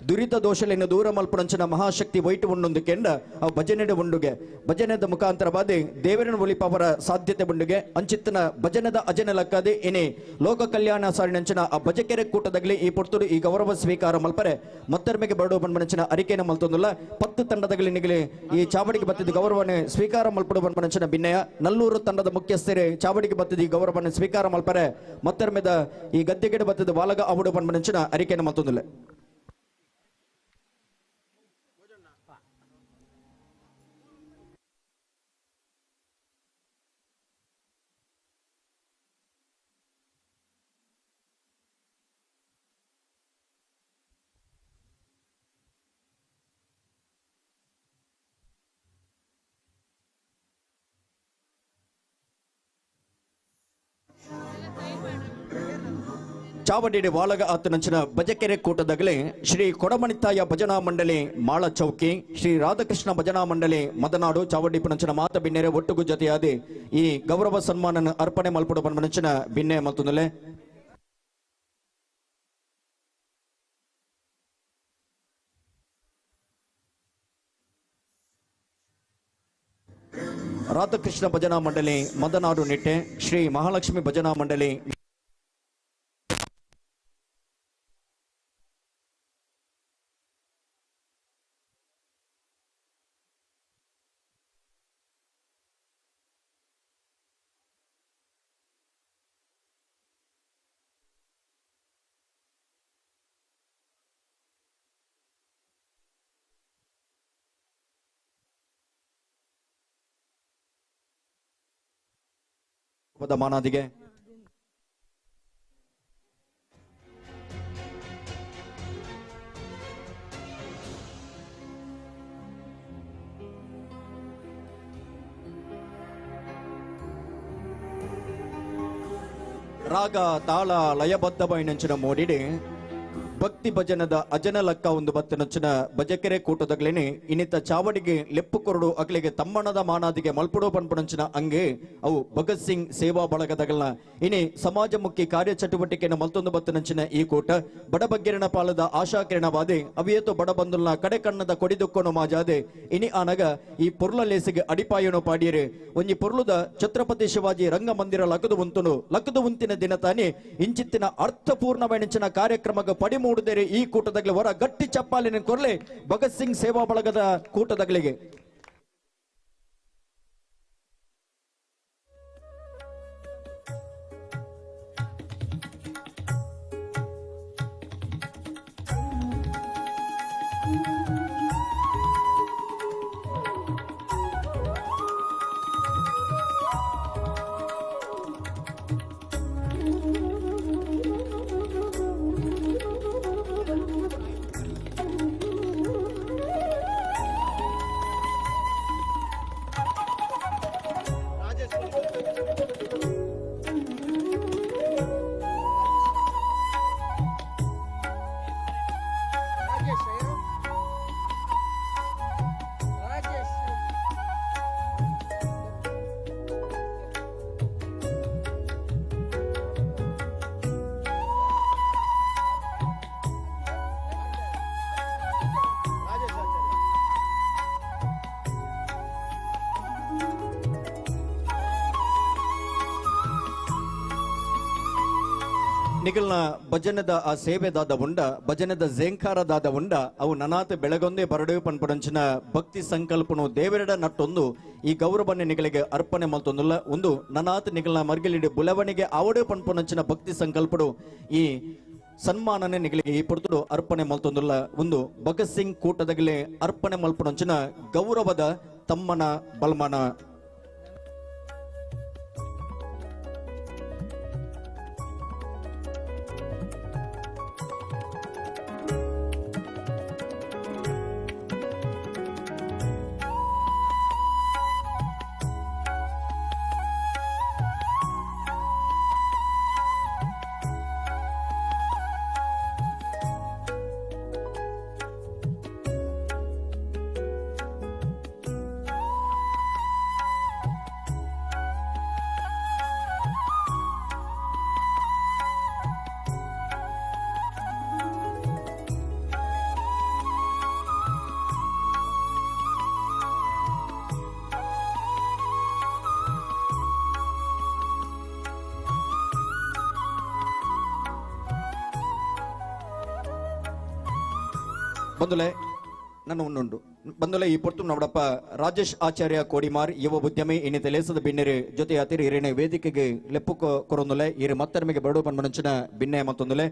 ದುರಿತ ದೋಷಲೆಯನ್ನು ದೂರ ಮಲ್ಪುನಂಚಿನ ಮಹಾಶಕ್ತಿ ವೈಟು ಉಂಡೊಂದು ಕೆಂಡ ಅವು ಭಜನೆಡೆ ಉಂಡುಗೆ ಭಜನೆದ ಮುಖಾಂತರವಾದಿ ದೇವರನ ಒಲಿಪವರ ಸಾಧ್ಯತೆ ಉಂಡುಗೆ ಅಂಚಿತ್ತನ ಭಜನದ ಅಜನ ಲಕ್ಕದೆ ಇನಿ ಲೋಕ ಕಲ್ಯಾಣ ಸಾರಿನಂಚಿನ ಆ ಭಜಕೆರೆ ಕೂಟದಾಗಲಿ ಈ ಪೊರ್ತುಡು ಈ ಗೌರವ ಸ್ವೀಕಾರ ಮಲ್ಪರೆ ಮತ್ತರ್ಮೆಗೆ ಬರಡು ಬನ್ಮನಂಚಿನ ಅರಿಕೆಯನ್ನು ಮಲ್ತೊಂದುಲ್ಲ. 10 ತಂಡದಗಲಿ ನಿಗಲಿ ಈ ಚಾವಡಿಗೆ ಬತ್ತಿದ ಗೌರವವನ್ನು ಸ್ವೀಕಾರ ಮಲ್ಪಡು ಬನ್ಮನಂಚಿನ ಭಿನ್ನಯ. ನಲ್ಲೂರು ತಂಡದ ಮುಖ್ಯಸ್ಥರೇ ಚಾವಡಿಗೆ ಬತ್ತಿದ ಈ ಗೌರವವನ್ನು ಸ್ವೀಕಾರ ಮಲ್ಪರೆ ಮತ್ತರ್ಮೆದ ಈ ಗದ್ದೆಗೆಡೆ ಬತ್ತಿದ ವಾಲಗ ಅವಡು ಬನ್ಮನಂಚಿನ ಅರಿಕೆಯನ್ನು ಮಲ್ತೊಂದುಲ್ಲ. ಚಾವಡಿಡೆ ವಾಲಗ ಆತನಂಚಿನ ಭಜಕೆರೆ ಕೂಟದಗಲೆ ಶ್ರೀ ಕೊಡಮಣಿತ್ತಾಯ ಭಜನಾ ಮಂಡಳಿ ಮಾಳಚೌಕಿ, ಶ್ರೀ ರಾಧಾಕೃಷ್ಣ ಭಜನಾ ಮಂಡಳಿ ಮದನಾಡು ಚಾವಡಿ ಪುನಂಚಿನ ಮಾತ ಬಿನ್ನೆರೆ ಒಟ್ಟುಗು ಜೊತೆಯಾದಿ ಈ ಗೌರವ ಸನ್ಮಾನನ ಅರ್ಪಣೆ ಮಲ್ಪಡು ಬನ್ಮನಂಚಿನ ಬಿನ್ನೆ ಮಲ್ತುಂದಲೆ. ರಾಧಾಕೃಷ್ಣ ಭಜನಾ ಮಂಡಳಿ ಮದನಾಡು ನಿಟ್ಟೆ, ಶ್ರೀ ಮಹಾಲಕ್ಷ್ಮಿ ಭಜನಾ ಮಂಡಳಿ ಮಾನಾದಿಗೆ. ರಾಗ ತಾಳ ಲಯಬದ್ಧವಾಯಿನಂಚಿನ ಮೋಡಿಡೆ ಭಕ್ತಿ ಭಜನದ ಅಜನ ಲಕ್ಕ ಒಂದು ಬತ್ತಿನಂಚಿನ ಭಜಕೆರೆ ಕೂಟದಗ್ಲೇನೆ ಇನ್ನಿತ ಚಾವಡಿಗೆ ಲೆಪ್ಪು ಕೊರಡು ಅಗಲಿಗೆ ತಮ್ಮಣದ ಮಾನಾದಿಗೆ ಮಲ್ಪುಡು ಪನ್ಪುನಂಚಿನ ಅಂಗೆ ಅವು ಭಗತ್ ಸಿಂಗ್ ಸೇವಾ ಬಳಗದಗಲ್ನ ಇನಿ ಸಮಾಜಮುಖಿ ಕಾರ್ಯಚಟುವಟಿಕೆಯನ್ನು ಮಲ್ತೊಂದು ಬತ್ತಿನಂಚಿನ ಈ ಕೂಟ ಬಡಬಗ್ಗೆರಣ ಪಾಲದ ಆಶಾಕಿರಣವಾದಿ ಅವಿಯತು ಬಡಬಂದುಲ್ನ ಕಡೆ ಕಣ್ಣದ ಕೊಡಿದುಕ್ಕೊನು ಮಾಜಾದೆ ಇನಿ ಆನಗ ಈ ಪೊರ್ಲ ಲೇಸಿಗೆ ಅಡಿಪಾಯನು ಪಾಡಿಯರೆ ಒಂಜಿ ಪೊರ್ಲುದ ಛತ್ರಪತಿ ಶಿವಾಜಿ ರಂಗಮಂದಿರ ಲಕದು ಉಂತುನು ಲಕದು ಉಂತಿನ ದಿನ ತಾನೆ ಇಂಚಿತ್ತಿನ ಅರ್ಥಪೂರ್ಣವೈನಂಚಿನ ಕಾರ್ಯಕ್ರಮಕ್ಕೆ ಪಡಿಮೂಡುದೇರಿ ಈ ಕೂಟದಗ್ಲಿ ಹೊರ ಗಟ್ಟಿ ಚಪ್ಪಾಲಿನ ಕೊರ್ಲೆ ಭಗತ್ ಸಿಂಗ್ ಸೇವಾ ಬಳಗದ ಕೂಟದಗಳಿಗೆ. ನಿಗಲ್ನ ಭಜನದ ಆ ಸೇವೆದಾದ ಉಂಡ, ಭಜನದ ಝೇಂಕಾರದಾದ ಉಂಡ, ಅವು ನನಾತ್ ಬೆಳಗೊಂದೇ ಬರಡು ಪನ್ಪಡಂಚಿನ ಭಕ್ತಿ ಸಂಕಲ್ಪನು ದೇವರೆಡ ನಟ್ಟೊಂದು ಈ ಗೌರವನ್ನೇ ನಿಗಳಿಗೆ ಅರ್ಪಣೆ ಮಲ್ತೊಂದುಲ್ಲ. ಒಂದು ನನಾತ್ ನಿಗಲ್ನ ಮರ್ಗಿಲಿಡು ಬುಲವಣಿಗೆ ಆವಡೆ ಪನ್ಪಡಂಚಿನ ಭಕ್ತಿ ಸಂಕಲ್ಪಡು ಈ ಸನ್ಮಾನನೆ ನಿಗಳಿಗೆ ಈ ಪೊರ್ತುಡು ಅರ್ಪಣೆ ಮಲ್ತೊಂದುಲ್ಲ. ಒಂದು ಭಗತ್ ಸಿಂಗ್ ಕೂಟದಗಲೆ ಅರ್ಪಣೆ ಮಲ್ಪಡಂಚಿನ ಗೌರವದ ತಮ್ಮನ ಬಲ್ಮಾನ. ಬಂದುಲೆ ನನ್ನ ಉಂಡುಂಡು ಬಂದುಲೆ ಈ ಪೊರ್ತು ನಮ್ಮಡಪ್ಪ ರಾಜೇಶ್ ಆಚಾರ್ಯ ಕೋಡಿಮಾರ್ ಯುವ ಉದ್ಯಮಿ ಇನ್ನಿತ ಲೇಸದ ಬಿನ್ನೆರು ಜೊತೆ ಅತಿರಿ ಹಿರಿಯ ವೇದಿಕೆಗೆ ಲೆಪ್ಪು ಕೊರೊಂದುಲೆ ಇರು ಮತ್ತರ್ಮೆಗೆ ಬರಡು ಪನ್ಮನಂಚಿನ ಬಿನ್ನೆ ಮತ್ತೊಂದುಲೆ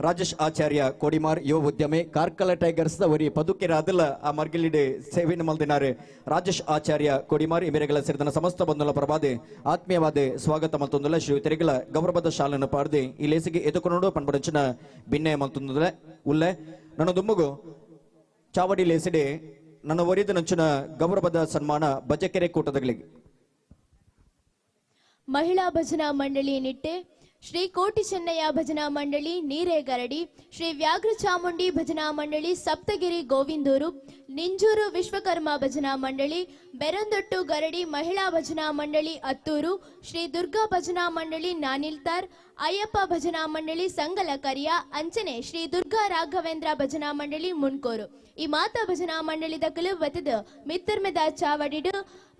ರಾಜೇಶ್ ಆಚಾರ್ಯ ಕೋಡಿಮಾರ್ ಯುವ ಉದ್ಯಮಿ ಕಾರ್ಕಳ ಟೈಗರ್ಸ್ ಒರಿ ಪದುಕೆರ ಅದಲ್ಲ ಆ ಮರ್ಗಿಲಿಡೆ ಸೇವೆಯನ್ನು ಮಲ್ದಿನಾರು ರಾಜೇಶ್ ಆಚಾರ್ಯ ಕೋಡಿಮಾರ್ ಇಮೇರೆಗಳ ಸೇರಿದ ಸಮಸ್ತ ಬಂಧುಲ ಪ್ರಭಾದೆ ಆತ್ಮೀಯವಾದ ಸ್ವಾಗತ ಮಲ್ತೊಂದುಲೆ ಶ್ರೀ ತೆರೆಗಳ ಗೌರವದ ಶಾಲನ್ನು ಪಾಡ್ದೆ ಈ ಲೇಸಿಗೆ ಎದುಕೊಂಡು ಪನ್ಪಡಂಚಿನ ಬಿನ್ನೆ ಮಲ್ತೊಂದುಲೆ ಉಲ್ಲೆ ನನ್ನ ದುಮ್ಮಗು ಚಾವಡಿ ಲೇಸಿಡೆ ನನ್ನ ಒರಿದ ನಂಚಿನ ಗೌರವದ ಸನ್ಮಾನ ಬಜಕೆರೆ ಕೂಟದಗಳಿಗೆ. ಮಹಿಳಾ ಭಜನಾ ಮಂಡಳಿ ನಿಟ್ಟೆ, ಶ್ರೀ ಕೋಟಿ ಚೆನ್ನಯ್ಯ ಭಜನಾ ಮಂಡಳಿ ನೀರೇಗರಡಿ, ಶ್ರೀ ವ್ಯಾಘ್ರ ಚಾಮುಂಡಿ ಭಜನಾ ಮಂಡಳಿ ಸಪ್ತಗಿರಿ ಗೋವಿಂದೂರು, ನಿಂಜೂರು ವಿಶ್ವಕರ್ಮ ಭಜನಾ ಮಂಡಳಿ ಬೆರಂದೊಟ್ಟು ಗರಡಿ ಮಹಿಳಾ ಭಜನಾ ಮಂಡಳಿ ಅತ್ತೂರು, ಶ್ರೀ ದುರ್ಗಾ ಭಜನಾ ಮಂಡಳಿ ನಾನಿಲ್ತಾರ್, ಅಯ್ಯಪ್ಪ ಭಜನಾ ಮಂಡಳಿ ಸಂಗಲಕರಿಯ, ಅಂಚನೆ ಶ್ರೀ ದುರ್ಗಾ ರಾಘವೇಂದ್ರ ಭಜನಾ ಮಂಡಳಿ ಮುನ್ಕೋರು. ಈ ಮಾತಾ ಭಜನಾ ಮಂಡಳಿ ದಕ್ಕಲು ಬತ್ತದ ಮಿತ್ತರ್ಮೆದ ಚಾವಡಿಡು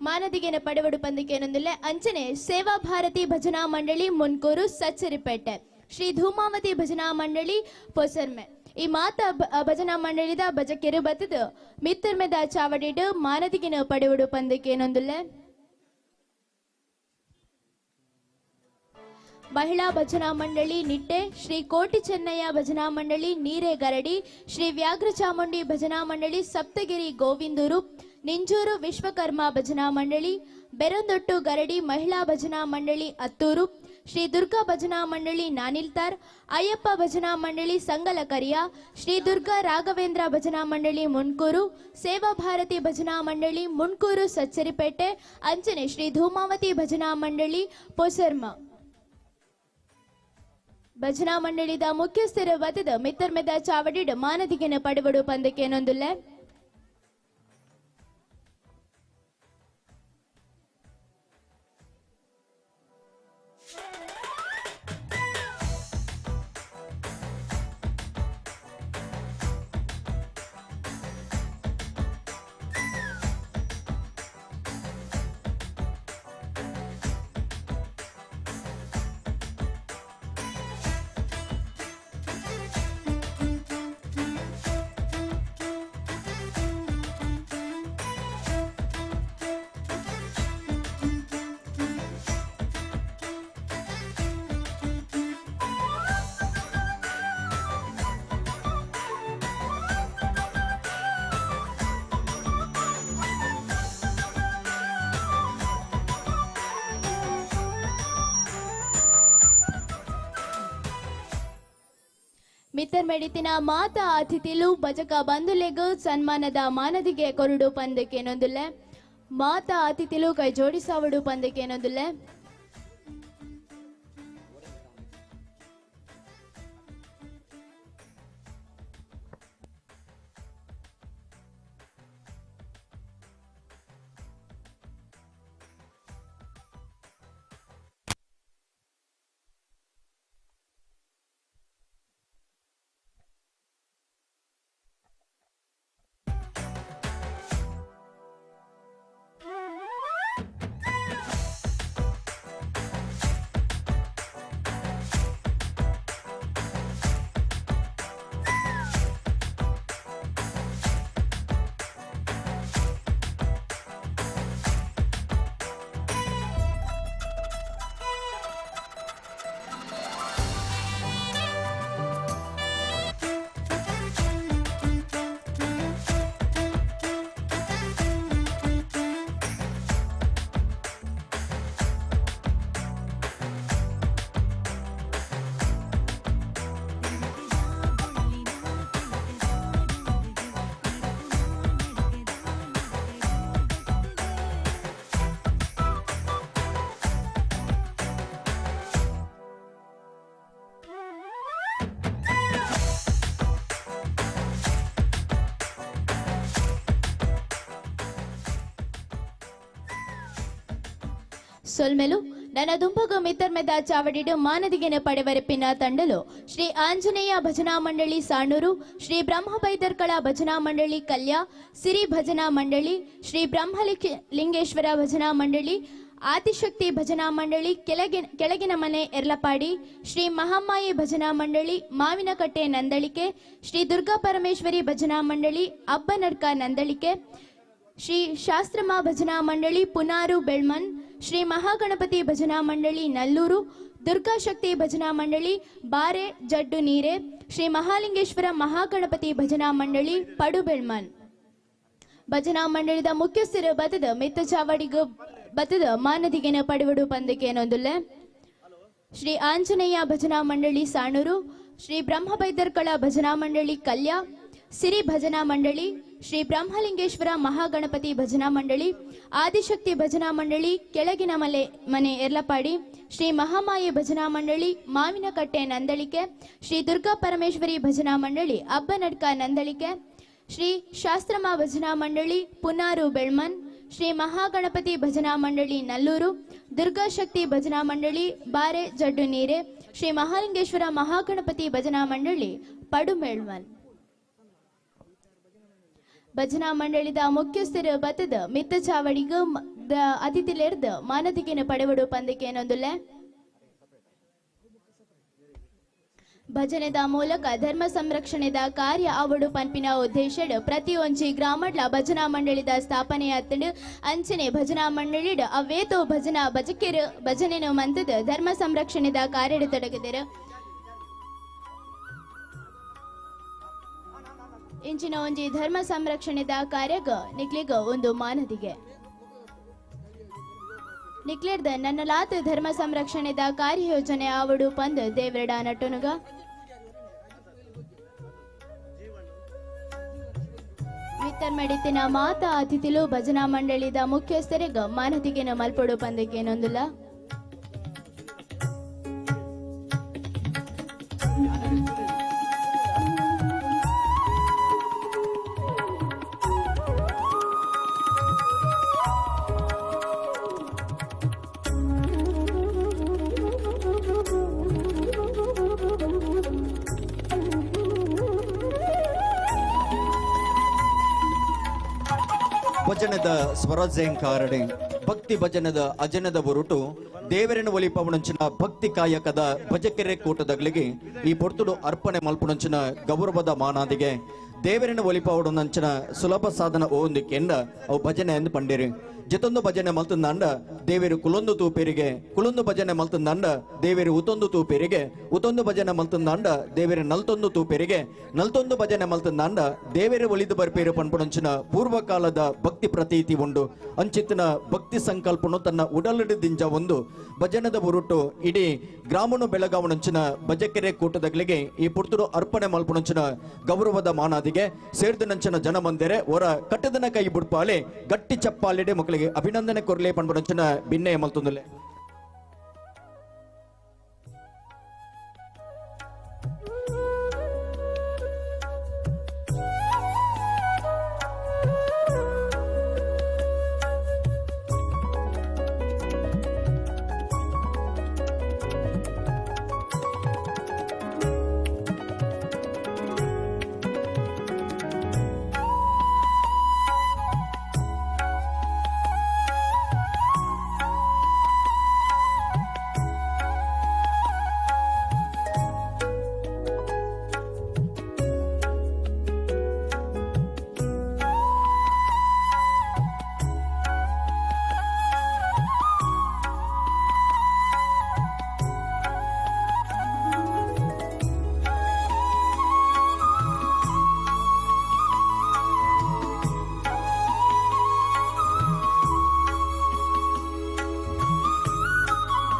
ಮಾನದಿಗೆನ ಪಡವಡು ಪಂದಿಕೆನೊಂದಿಲ್ಲ. ಅಂಚನೆ ಸೇವಾ ಭಾರತಿ ಭಜನಾ ಮಂಡಳಿ ಮುನ್ಕೂರು ಸಚ್ಚರಿಪೇಟೆ, ಶ್ರೀ ಧೂಮಾವತಿ ಭಜನಾ ಮಂಡಳಿ ಪೊಸರ್ಮೆ. ಈ ಮಾತಾ ಭಜನಾ ಮಂಡಳಿದ ಭಜಕೆರು ಬತ್ತದ ಮಿತ್ತರ್ಮೆದ ಚಾವಡಿಡು ಮಾನದಿಗೆನ ಪಡವಡು ಪಂದಿಕೆನೊಂದಿಲ್ಲ. ಮಹಿಳಾ ಭಜನಾ ಮಂಡಳಿ ನಿಟ್ಟೆ, ಶ್ರೀ ಕೋಟಿ ಚೆನ್ನಯ್ಯ ಭಜನಾ ಮಂಡಳಿ ನೀರೇಗರಡಿ, ಶ್ರೀ ವ್ಯಾಘ್ರ ಚಾಮುಂಡಿ ಭಜನಾ ಮಂಡಳಿ ಸಪ್ತಗಿರಿ ಗೋವಿಂದೂರು, ನಿಂಜೂರು ವಿಶ್ವಕರ್ಮ ಭಜನಾ ಮಂಡಳಿ ಬೆರಂದೊಟ್ಟು ಗರಡಿ ಮಹಿಳಾ ಭಜನಾ ಮಂಡಳಿ ಅತ್ತೂರು, ಶ್ರೀ ದುರ್ಗಾ ಭಜನಾ ಮಂಡಳಿ ನಾನಿಲ್ತಾರ್, ಅಯ್ಯಪ್ಪ ಭಜನಾ ಮಂಡಳಿ ಸಂಗಲಕರಿಯ, ಶ್ರೀ ದುರ್ಗಾ ರಾಘವೇಂದ್ರ ಭಜನಾ ಮಂಡಳಿ ಮುನ್ಕೂರು, ಸೇವಾ ಭಾರತಿ ಭಜನಾ ಮಂಡಳಿ ಮುನ್ಕೂರು ಸಚ್ಚರಿಪೇಟೆ, ಅಂಚನೆ ಶ್ರೀ ಧೂಮಾವತಿ ಭಜನಾ ಮಂಡಳಿ ಪೊಸರ್ಮ. ಭಜನಾ ಮಂಡಳಿದ ಮುಖ್ಯಸ್ಥರ ವತದ ಮಿತ್ತರ್ಮೆದ ಚಾವಡಿಡ್ ಮಾನದಿಗೆನ ಪಡವಡು ಪಂದಕೇನೊಂದುಲ್ಲೆ. ಮಿತ್ತರ್ ಮೆಡಿತಿನ ಮಾತಾ ಅತಿಥಿಲು ಭಜಕ ಬಂಧುಲೆಗು ಸನ್ಮಾನದ ಮಾನದಿಗೆ ಕೊರಡು ಪಂದಕ್ಕೇನೊಂದುಲ್ಲೆ. ಮಾತಾ ಅತಿಥಿಲು ಕೈ ಜೋಡಿಸಾವಡು ಪಂದಕ್ಕೇನೊಂದುಲ್ಲೆ. ಸೊಲ್ಮೆಲು ನನ್ನ ದುಂಬಗ ಮಿತ್ತರ್ಮೆದ ಚಾವಡಿಡು ಮಾನದಿಗೆನ ಪಡೆವರೆಪಿನ ತಂಡಲು ಶ್ರೀ ಆಂಜನೇಯ ಭಜನಾ ಮಂಡಳಿ ಸಾಣೂರು, ಶ್ರೀ ಬ್ರಹ್ಮ ಬೈದರ್ಕಳ ಭಜನಾ ಮಂಡಳಿ ಕಲ್ಯ, ಸಿರಿ ಭಜನಾ ಮಂಡಳಿ, ಶ್ರೀ ಬ್ರಹ್ಮಲಿಂಗೇಶ್ವರ ಭಜನಾ ಮಂಡಳಿ, ಆದಿಶಕ್ತಿ ಭಜನಾ ಮಂಡಳಿ ಕೆಳಗಿನ ಮನೆ ಎರ್ಲಪಾಡಿ, ಶ್ರೀ ಮಹಾಮಾಯಿ ಭಜನಾ ಮಂಡಳಿ ಮಾವಿನಕಟ್ಟೆ ನಂದಳಿಕೆ, ಶ್ರೀ ದುರ್ಗಾ ಪರಮೇಶ್ವರಿ ಭಜನಾ ಮಂಡಳಿ ಅಬ್ಬನಡ್ಕ ನಂದಳಿಕೆ, ಶ್ರೀ ಶಾಸ್ತ್ರಮ ಭಜನಾ ಮಂಡಳಿ ಪುನಾರು ಬೆಳ್ಮನ್, ಶ್ರೀ ಮಹಾಗಣಪತಿ ಭಜನಾ ಮಂಡಳಿ ನಲ್ಲೂರು, ದುರ್ಗಾಶಕ್ತಿ ಭಜನಾ ಮಂಡಳಿ ಬಾರೆ ಜಡ್ಡು ನೀರೆ, ಶ್ರೀ ಮಹಾಲಿಂಗೇಶ್ವರ ಮಹಾಗಣಪತಿ ಭಜನಾ ಮಂಡಳಿ ಪಡುಬೆಳ್ಮನ್. ಭಜನಾ ಮಂಡಳಿದ ಮುಖ್ಯಸ್ಥರು ಬತದ ಮಿತ್ತ ಚಾವಡಿಗ ಬತದ ಮಾನದಿಗೆನ ಪಡುವಡು ಪಂದಕೇನೊಂದುಲ್ಲೆ. ಶ್ರೀ ಆಂಜನೇಯ ಭಜನಾ ಮಂಡಳಿ ಸಾಣೂರು, ಶ್ರೀ ಬ್ರಹ್ಮಬೈದರ್ಕಳ ಭಜನಾ ಮಂಡಳಿ ಕಲ್ಯ, ಸಿರಿ ಭಜನಾ ಮಂಡಳಿ, ಶ್ರೀ ಬ್ರಹ್ಮಲಿಂಗೇಶ್ವರ ಮಹಾಗಣಪತಿ ಭಜನಾ ಮಂಡಳಿ, ಆದಿಶಕ್ತಿ ಭಜನಾ ಮಂಡಳಿ ಕೆಳಗಿನ ಮನೆ ಎರ್ಲಪಾಡಿ, ಶ್ರೀ ಮಹಾಮಾಯಿ ಭಜನಾ ಮಂಡಳಿ ಮಾವಿನಕಟ್ಟೆ ನಂದಳಿಕೆ, ಶ್ರೀ ದುರ್ಗಾ ಪರಮೇಶ್ವರಿ ಭಜನಾ ಮಂಡಳಿ ಅಬ್ಬನಡ್ಕ ನಂದಳಿಕೆ, ಶ್ರೀ ಶಾಸ್ತ್ರಮ ಭಜನಾ ಮಂಡಳಿ ಪುನಾರು ಬೆಳ್ಮನ್, ಶ್ರೀ ಮಹಾಗಣಪತಿ ಭಜನಾ ಮಂಡಳಿ ನಲ್ಲೂರು, ದುರ್ಗಾಶಕ್ತಿ ಭಜನಾ ಮಂಡಳಿ ಬಾರೆ ಜಡ್ಡು ನೀರೆ, ಶ್ರೀ ಮಹಾಲಿಂಗೇಶ್ವರ ಮಹಾಗಣಪತಿ ಭಜನಾ ಮಂಡಳಿ ಪಡುಮೆಳ್ಮನ್. ಭಜನಾ ಮಂಡಳಿದ ಮುಖ್ಯಸ್ಥರು ಬತದ ಮಿತ್ತ ಚಾವಡಿಗ ಅತಿಥಿಲೆರ್ದ ಮಾನದಿಗೆನ ಪಡೆವಡು ಪಂದಕೇನೊಂದುಲ್ಲೆ. ಭಜನೆದ ಮೂಲಕ ಧರ್ಮ ಸಂರಕ್ಷಣೆದ ಕಾರ್ಯ ಅವಡು ಪನ್ಪಿನ ಉದ್ದೇಶಡ್ ಪ್ರತಿಯೊಂಜಿ ಗ್ರಾಮಡ್ಲ ಭಜನಾ ಮಂಡಳಿದ ಸ್ಥಾಪನೆಯಾತಂಡು ಅಂಚನೆ ಭಜನಾ ಮಂಡಳಿಡ್ ಅವೇತೋ ಭಜನಾ ಭಜಕಿರು ಭಜನೆನು ಮಂತದ ಧರ್ಮ ಸಂರಕ್ಷಣೆದ ಕಾರ್ಯಡ್ ತೊಡಗಿದರು. ಇಂಚಿನ ಒಂಜಿ ಧರ್ಮ ಸಂರಕ್ಷಣೆದ ಕಾರ್ಯಗ ನಿಕ್ಲಿಗ ಒಂದು ಮಾನದಿಗೆ ನಿಕ್ಲಿರ್ದ ನನ್ನಲಾತ ಧರ್ಮ ಸಂರಕ್ಷಣೆದ ಕಾರ್ಯಯೋಜನೆ ಆವಡು ಪಂದ್ ದೇವರಡ ನಟುನುಗ. ಮಿತ್ತರ್ಮಡಿತಿನ ಮಾತಾ ಅತಿಥಿಲು ಭಜನಾ ಮಂಡಳಿದ ಮುಖ್ಯಸ್ಥರಿಗ ಮಾನದಿಗೆನ ಮಲ್ಪೊಡು ಪಂದಕ್ಕೇನೊಂದುಲ್ಲ. ಭಜನದ ಸ್ವರಜೇಂಕಾರಣೆ ಭಕ್ತಿ ಭಜನದ ಅಜನದ ಒರುಟು ದೇವರನ್ನು ಒಲಿಪವನಂಚಿನ ಭಕ್ತಿ ಕಾಯಕದ ಭಜಕೆರೆ ಕೂಟದಗಳಿಗೆ ಈ ಪೊರ್ತುಡು ಅರ್ಪಣೆ ಮಲ್ಪುನಂಚಿನ ಗೌರವದ ಮಾನಾದಿಗೆ ದೇವರನ್ನು ಒಲಿಪವಡಂಚಿನ ಸುಲಭ ಸಾಧನ ಓಂದಿಕೆಂಡ ಅವು ಭಜನೆ ಎಂದು ಪಂಡಿರಿ. ಜತೊಂದು ಭಜನೆ ಮಲ್ತಂದಾಂಡ ದೇವರು ಕುಲೊಂದು ತೂಪೇರಿಗೆ, ಕುಲೊಂದು ಭಜನೆ ಮಲ್ತಂದಾಂಡ ದೇವರು ಉತೊಂದು ತೂಪೇರಿಗೆ, ಉತೊಂದು ಭಜನೆ ಮಲ್ತಂದಾಂಡ ದೇವರು ನಲ್ತೊಂದು ತೂಪೇರಿಗೆ, ನಲ್ತೊಂದು ಭಜನೆ ಮಲ್ತಂದಾಂಡ ದೇವರು ಒಲಿದು ಬರ್ಪೇರು ಪನ್ಪುಣಂಚಿನ ಪೂರ್ವಕಾಲದ ಭಕ್ತಿ ಪ್ರತೀತಿ ಉಂಡು. ಅಂಚಿತ್ತಿನ ಭಕ್ತಿ ಸಂಕಲ್ಪನು ತನ್ನ ಉಡಲಡಿ ದಿಂಜ ಒಂದು ಭಜನದ ಉರುಟು ಇಡೀ ಗ್ರಾಮನು ಬೆಳಗಾವಣಂಚಿನ ಭಜಕೆರೆ ಕೂಟದಗಳಿಗೆ ಈ ಪುರ್ತುಡು ಅರ್ಪಣೆ ಮಲ್ಪುಣಂಚಿನ ಗೌರವದ ಮಾನಾದಿಗೆ ಸೇರ್ದನಂಚಿನ ಜನ ಮಂದಿರೆ ಹೊರ ಕಟ್ಟದನ ಕೈ ಬುಡ್ಪಾಲೆ ಗಟ್ಟಿ ಚಪ್ಪಾಲಿಡೆ ಮಕ್ಕಳಿಗೆ ಅಭಿನಂದನೆ ಕೊರಲೆ ಪನ್ಪುಣಂಚಿನ ಬಿನ್ನೆ ಮಲ್ತೊಂದುಲ್ಲೆ.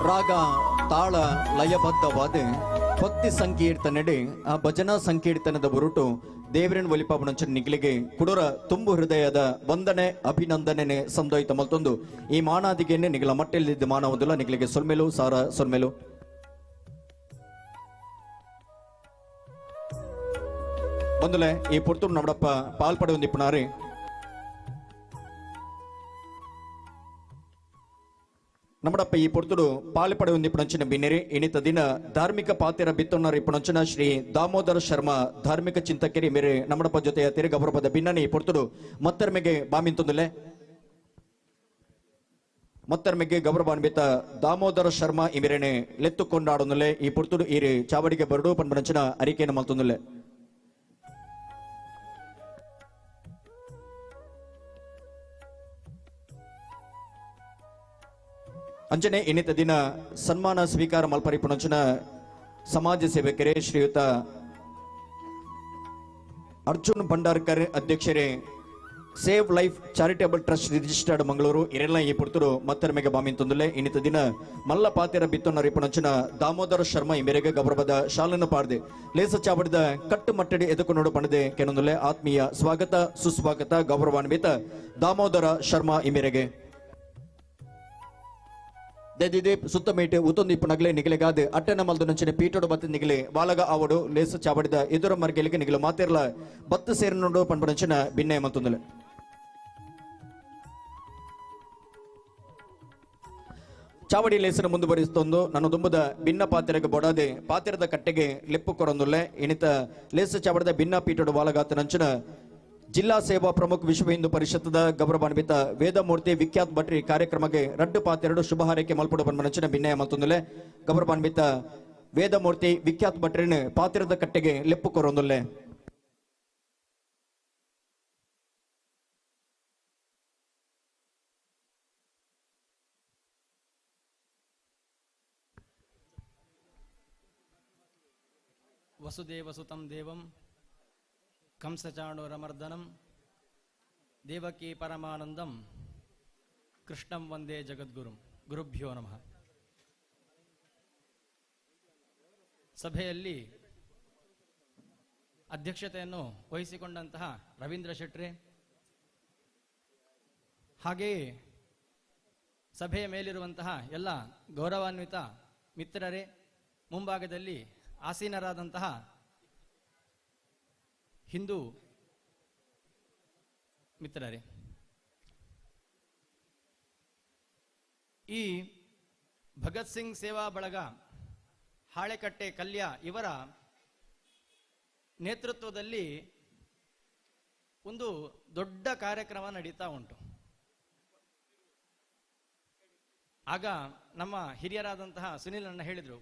ರಾಗ ತಾಳ ಲಯಬದ್ಧವಾದ ಭಕ್ತಿ ಸಂಕೀರ್ತನೆಡೆ ಆ ಭಜನಾ ಸಂಕೀರ್ತನದ ಬುರುಟು ದೇವರನ್ ಒಲಿಪಾಪಣಂಚನ ನಿಗ್ಲಿಗೆ ಕುಡುರ ತುಂಬು ಹೃದಯದ ವಂದನೆ ಅಭಿನಂದನೆ ಸಂದೋಯಿತ ಮಲ್ತೊಂದು ಈ ಮಾನಾದಿಗೆನೆ ನಿಗಲ ಮಟ್ಟೆಲ್ಲಿದ್ದ ಮಾನವದುಲ್ಲ ನಿಗ್ಲಿಗೆ ಸೊಲ್ಮೆಲು ಸಾರ ಸೊಲ್ಮೆಲು. ಬಂದುಲೆ ಈ ಪುರ್ತೂರು ನಮ್ಮಡಪ್ಪ ಪಾಲ್ಪಡೆ ಒಂದಿಪ್ಪನಾರಿ ನಮ್ಮಡಪ್ಪ ಈ ಪೊರ್ತುಡು ಪಾಲು ಪಡೆಯುವಂದಿಪ್ಪುನಂಚಿನ ಬಿನ್ನೆರೆ ಇನಿತ ದಿನ ಧಾರ್ಮಿಕ ಪಾತೆರ ಬಿತ್ತೊನ್ನರ ಇಪ್ಪುನಂಚಿನ ಶ್ರೀ ದಾಮೋದರ ಶರ್ಮಾ ಧಾರ್ಮಿಕ ಚಿಂತಕರಿ ಮೇರೆ ನಮ್ಮಡಪ್ಪ ಜೊತೆಯ ತಿರುಗೌರವದ ಬಿನ್ನನೆ ಈ ಪೊರ್ತುಡು ಮತ್ತರ್ಮೆಗೆ ಬಾಮಿಂತೊಂದುಲೆ ಮತ್ತರ್ಮೆಗೆ ಗೌರವಾನ್ವಿತ ದಾಮೋದರ ಶರ್ಮಾ ಇಮಿರೆನೆ ಲೆತ್ತುಕೊಂಡಾಡೊಂದುಲೆ ಈ ಪೊರ್ತುಡು ಈರು ಚಾವಡಿಗೆ ಬರಡು ಪನ್ಪನಂಚಿನ ಅರಿಕೆಯನ್ನು ಮಲ್ತೊಂದುಲೆ. ಅಂಚನೆ ಇನ್ನಿತ ದಿನ ಸನ್ಮಾನ ಸ್ವೀಕಾರ ಮಲ್ಪರಿಪುಣಂಚಿನ ಸಮಾಜ ಸೇವಕರೇ ಶ್ರೀಯುತ ಅರ್ಜುನ್ ಭಂಡಾರ್ಕರ್ ಅಧ್ಯಕ್ಷರೇ save life charitable trust registered Mangaluru ಇರೆಲ್ಲ ಈ ಪುರ್ತುರು ಮತ್ತರ್ಮೆಗೆ ಬಾಮಿಂತೊಂದುಲೆ ಇನ್ನಿತ ದಿನ ಮಲ್ಲ ಪಾತೆರ ಬಿತ್ತೊನ್ನ ರಿಪುಣಂಚಿನ ದಾಮೋದರ ಶರ್ಮಾ ಈ ಮೇರೆಗೆ ಗೌರವದ ಶಾಲನ್ನು ಪಾಡ್ದೆ ಲೇಸ ಚಾವಡಿದ ಕಟ್ಟುಮಟ್ಟಡಿ ಎದುಕೊಂಡು ಪಣದೆ ಕೆನೊಂದುಲೆ ಆತ್ಮೀಯ ಸ್ವಾಗತ ಸುಸ್ವಾಗತ ಗೌರವಾನ್ವಿತ ದಾಮೋದರ ಶರ್ಮಾ ಈ ಮೇರೆಗೆ. ದದಿದೀಪ್ ಸುತ್ತಮೇಟು ಉತ್ತೊಂದಿಪ್ಪು ನಗಲೆ ನಿಗಲೆಗಾದ ಅಟ್ಟನ ಮಲ್ದು ನಂಚಿನ ಪೀಟೋಡು ಬತ್ತ ನಿಗಲೆ ಬಾಲಗ ಆವಡು ಲೇಸ ಚಾವಡಿದ ಎದುರ ಮರ್ಗೆಲಿಗೆ ನಿಗಲು ಮಾತಿರ್ಲ ಬತ್ತು ಸೇರಿನೋಡು ಪನ್ಪನಂಚಿನ ಭಿನ್ನ ಮತ್ತೊಂದುಲೆ. ಚಾವಡಿ ಲೇಸನ ಮುಂದುವರಿಸ್ತೊಂದು ನನ್ನ ದುಂಬದ ಭಿನ್ನ ಪಾತ್ರೆಗೆ ಬೊಡದೆ ಪಾತ್ರದ ಕಟ್ಟೆಗೆ ಲೆಪ್ಪು ಕೊರೊಂದುಲ್ಲೆ ಇನಿತ ಲೇಸ ಚಾವಡಿದ ಭಿನ್ನ ಪೀಟೋಡು ಬಾಲಗಾತ ನಂಚಿನ ಜಿಲ್ಲಾ ಸೇವಾ ಪ್ರಮುಖ ವಿಶ್ವ ಹಿಂದೂ ಪರಿಷತ್ದ ಗೌರವಾನ್ವಿತ ವೇದಮೂರ್ತಿ ವಿಖ್ಯಾತ್ ಭಟ್ರಿ ಕಾರ್ಯಕ್ರಮಕ್ಕೆ ರಡ್ಡು ಪಾತೆರಡು ಶುಭ ಹಾರೈಕೆ ಮಲ್ಪಡು ಪನ್ಪನಂಚಿನ ಭಿನ್ನಯ ಮತ್ತೊಂದುಲೆ ಗೌರವಾನ್ವಿತ ವೇದಮೂರ್ತಿ ವಿಖ್ಯಾತ್ ಭಟ್ರಿನ ಪಾತ್ರದ ಕಟ್ಟೆಗೆ ಲೆಪ್ಪು ಕೊರೊಂದುಲ್ಲೆ. ವಸುದೇವಸುತಂ ದೇವಂ ಕಂಸಚಾಣೂರಮರ್ದನಂ ದೇವಕೀ ಪರಮಾನಂದಂ ಕೃಷ್ಣಂ ವಂದೇ ಜಗದ್ಗುರುಂ. ಗುರುಭ್ಯೋ ನಮಃ. ಸಭೆಯಲ್ಲಿ ಅಧ್ಯಕ್ಷತೆಯನ್ನು ವಹಿಸಿಕೊಂಡಂತಹ ರವೀಂದ್ರ ಶೆಟ್ರೆ, ಹಾಗೆಯೇ ಸಭೆಯ ಮೇಲಿರುವಂತಹ ಎಲ್ಲ ಗೌರವಾನ್ವಿತ ಮಿತ್ರರೇ, ಮುಂಭಾಗದಲ್ಲಿ ಆಸೀನರಾದಂತಹ ಹಿಂದೂ ಮಿತ್ರರೇ, ಈ ಭಗತ್ ಸಿಂಗ್ ಸೇವಾ ಬಳಗ ಹಾಳೆಕಟ್ಟೆ ಕಲ್ಯ ಇವರ ನೇತೃತ್ವದಲ್ಲಿ ಒಂದು ದೊಡ್ಡ ಕಾರ್ಯಕ್ರಮ ನಡೀತಾ ಉಂಟು. ಆಗ ನಮ್ಮ ಹಿರಿಯರಾದಂತಹ ಸುನಿಲ್ ಅಣ್ಣ ಹೇಳಿದರು,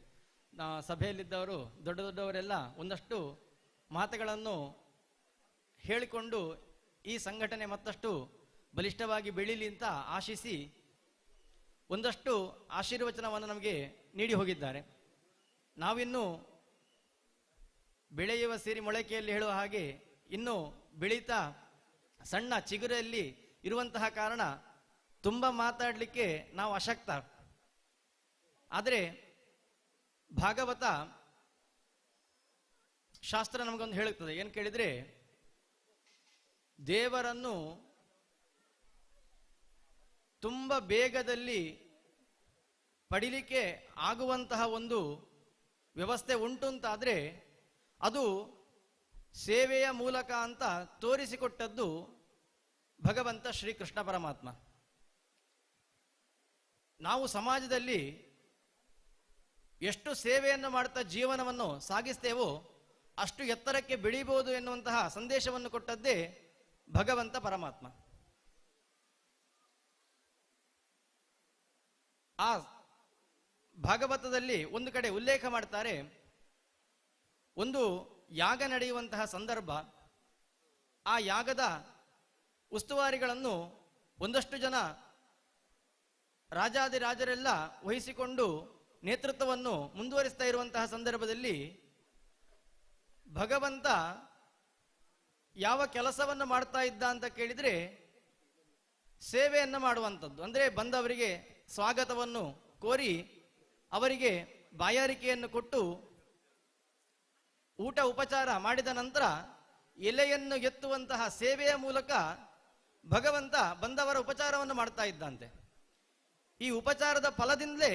ಸಭೆಯಲ್ಲಿದ್ದವರು ದೊಡ್ಡ ದೊಡ್ಡವರೆಲ್ಲ ಒಂದಷ್ಟು ಮಾತುಗಳನ್ನು ಹೇಳಿಕೊಂಡು ಈ ಸಂಘಟನೆ ಮತ್ತಷ್ಟು ಬಲಿಷ್ಠವಾಗಿ ಬೆಳೀಲಿ ಅಂತ ಆಶಿಸಿ ಒಂದಷ್ಟು ಆಶೀರ್ವಚನವನ್ನು ನಮಗೆ ನೀಡಿ ಹೋಗಿದ್ದಾರೆ. ನಾವಿನ್ನೂ ಬೆಳೆಯುವ ಸಿರಿ ಮೊಳಕೆಯಲ್ಲಿ ಹೇಳುವ ಹಾಗೆ ಇನ್ನೂ ಬೆಳೀತಾ ಸಣ್ಣ ಚಿಗುರಲ್ಲಿ ಇರುವಂತಹ ಕಾರಣ ತುಂಬ ಮಾತಾಡಲಿಕ್ಕೆ ನಾವು ಅಶಕ್ತ. ಆದರೆ ಭಾಗವತ ಶಾಸ್ತ್ರ ನಮಗೊಂದು ಹೇಳುತ್ತದೆ. ಏನು ಕೇಳಿದರೆ, ದೇವರನ್ನು ತುಂಬ ಬೇಗದಲ್ಲಿ ಪಡಿಲಿಕ್ಕೆ ಆಗುವಂತಹ ಒಂದು ವ್ಯವಸ್ಥೆ ಉಂಟು ಅಂತಾದರೆ ಅದು ಸೇವೆಯ ಮೂಲಕ ಅಂತ ತೋರಿಸಿಕೊಟ್ಟದ್ದು ಭಗವಂತ ಶ್ರೀಕೃಷ್ಣ ಪರಮಾತ್ಮ. ನಾವು ಸಮಾಜದಲ್ಲಿ ಎಷ್ಟು ಸೇವೆಯನ್ನು ಮಾಡ್ತಾ ಜೀವನವನ್ನು ಸಾಗಿಸ್ತೇವೋ ಅಷ್ಟು ಎತ್ತರಕ್ಕೆ ಬೆಳೀಬಹುದು ಎನ್ನುವಂತಹ ಸಂದೇಶವನ್ನು ಕೊಟ್ಟದ್ದೇ ಭಗವಂತ ಪರಮಾತ್ಮ. ಆ ಭಾಗವತದಲ್ಲಿ ಒಂದು ಕಡೆ ಉಲ್ಲೇಖ ಮಾಡ್ತಾರೆ, ಒಂದು ಯಾಗ ನಡೆಯುವಂತಹ ಸಂದರ್ಭ, ಆ ಯಾಗದ ಉಸ್ತುವಾರಿಗಳನ್ನು ಒಂದಷ್ಟು ಜನ ರಾಜಾದಿರಾಜರೆಲ್ಲ ವಹಿಸಿಕೊಂಡು ನೇತೃತ್ವವನ್ನು ಮುಂದುವರಿಸ್ತಾ ಇರುವಂತಹ ಸಂದರ್ಭದಲ್ಲಿ ಭಗವಂತ ಯಾವ ಕೆಲಸವನ್ನು ಮಾಡ್ತಾ ಇದ್ದ ಅಂತ ಕೇಳಿದರೆ ಸೇವೆಯನ್ನು ಮಾಡುವಂಥದ್ದು. ಅಂದರೆ ಬಂದವರಿಗೆ ಸ್ವಾಗತವನ್ನು ಕೋರಿ ಅವರಿಗೆ ಬಾಯಾರಿಕೆಯನ್ನು ಕೊಟ್ಟು ಊಟ ಉಪಚಾರ ಮಾಡಿದ ನಂತರ ಎಲೆಯನ್ನು ಎತ್ತುವಂತಹ ಸೇವೆಯ ಮೂಲಕ ಭಗವಂತ ಬಂದವರ ಉಪಚಾರವನ್ನು ಮಾಡ್ತಾ ಇದ್ದಂತೆ. ಈ ಉಪಚಾರದ ಫಲದಿಂದಲೇ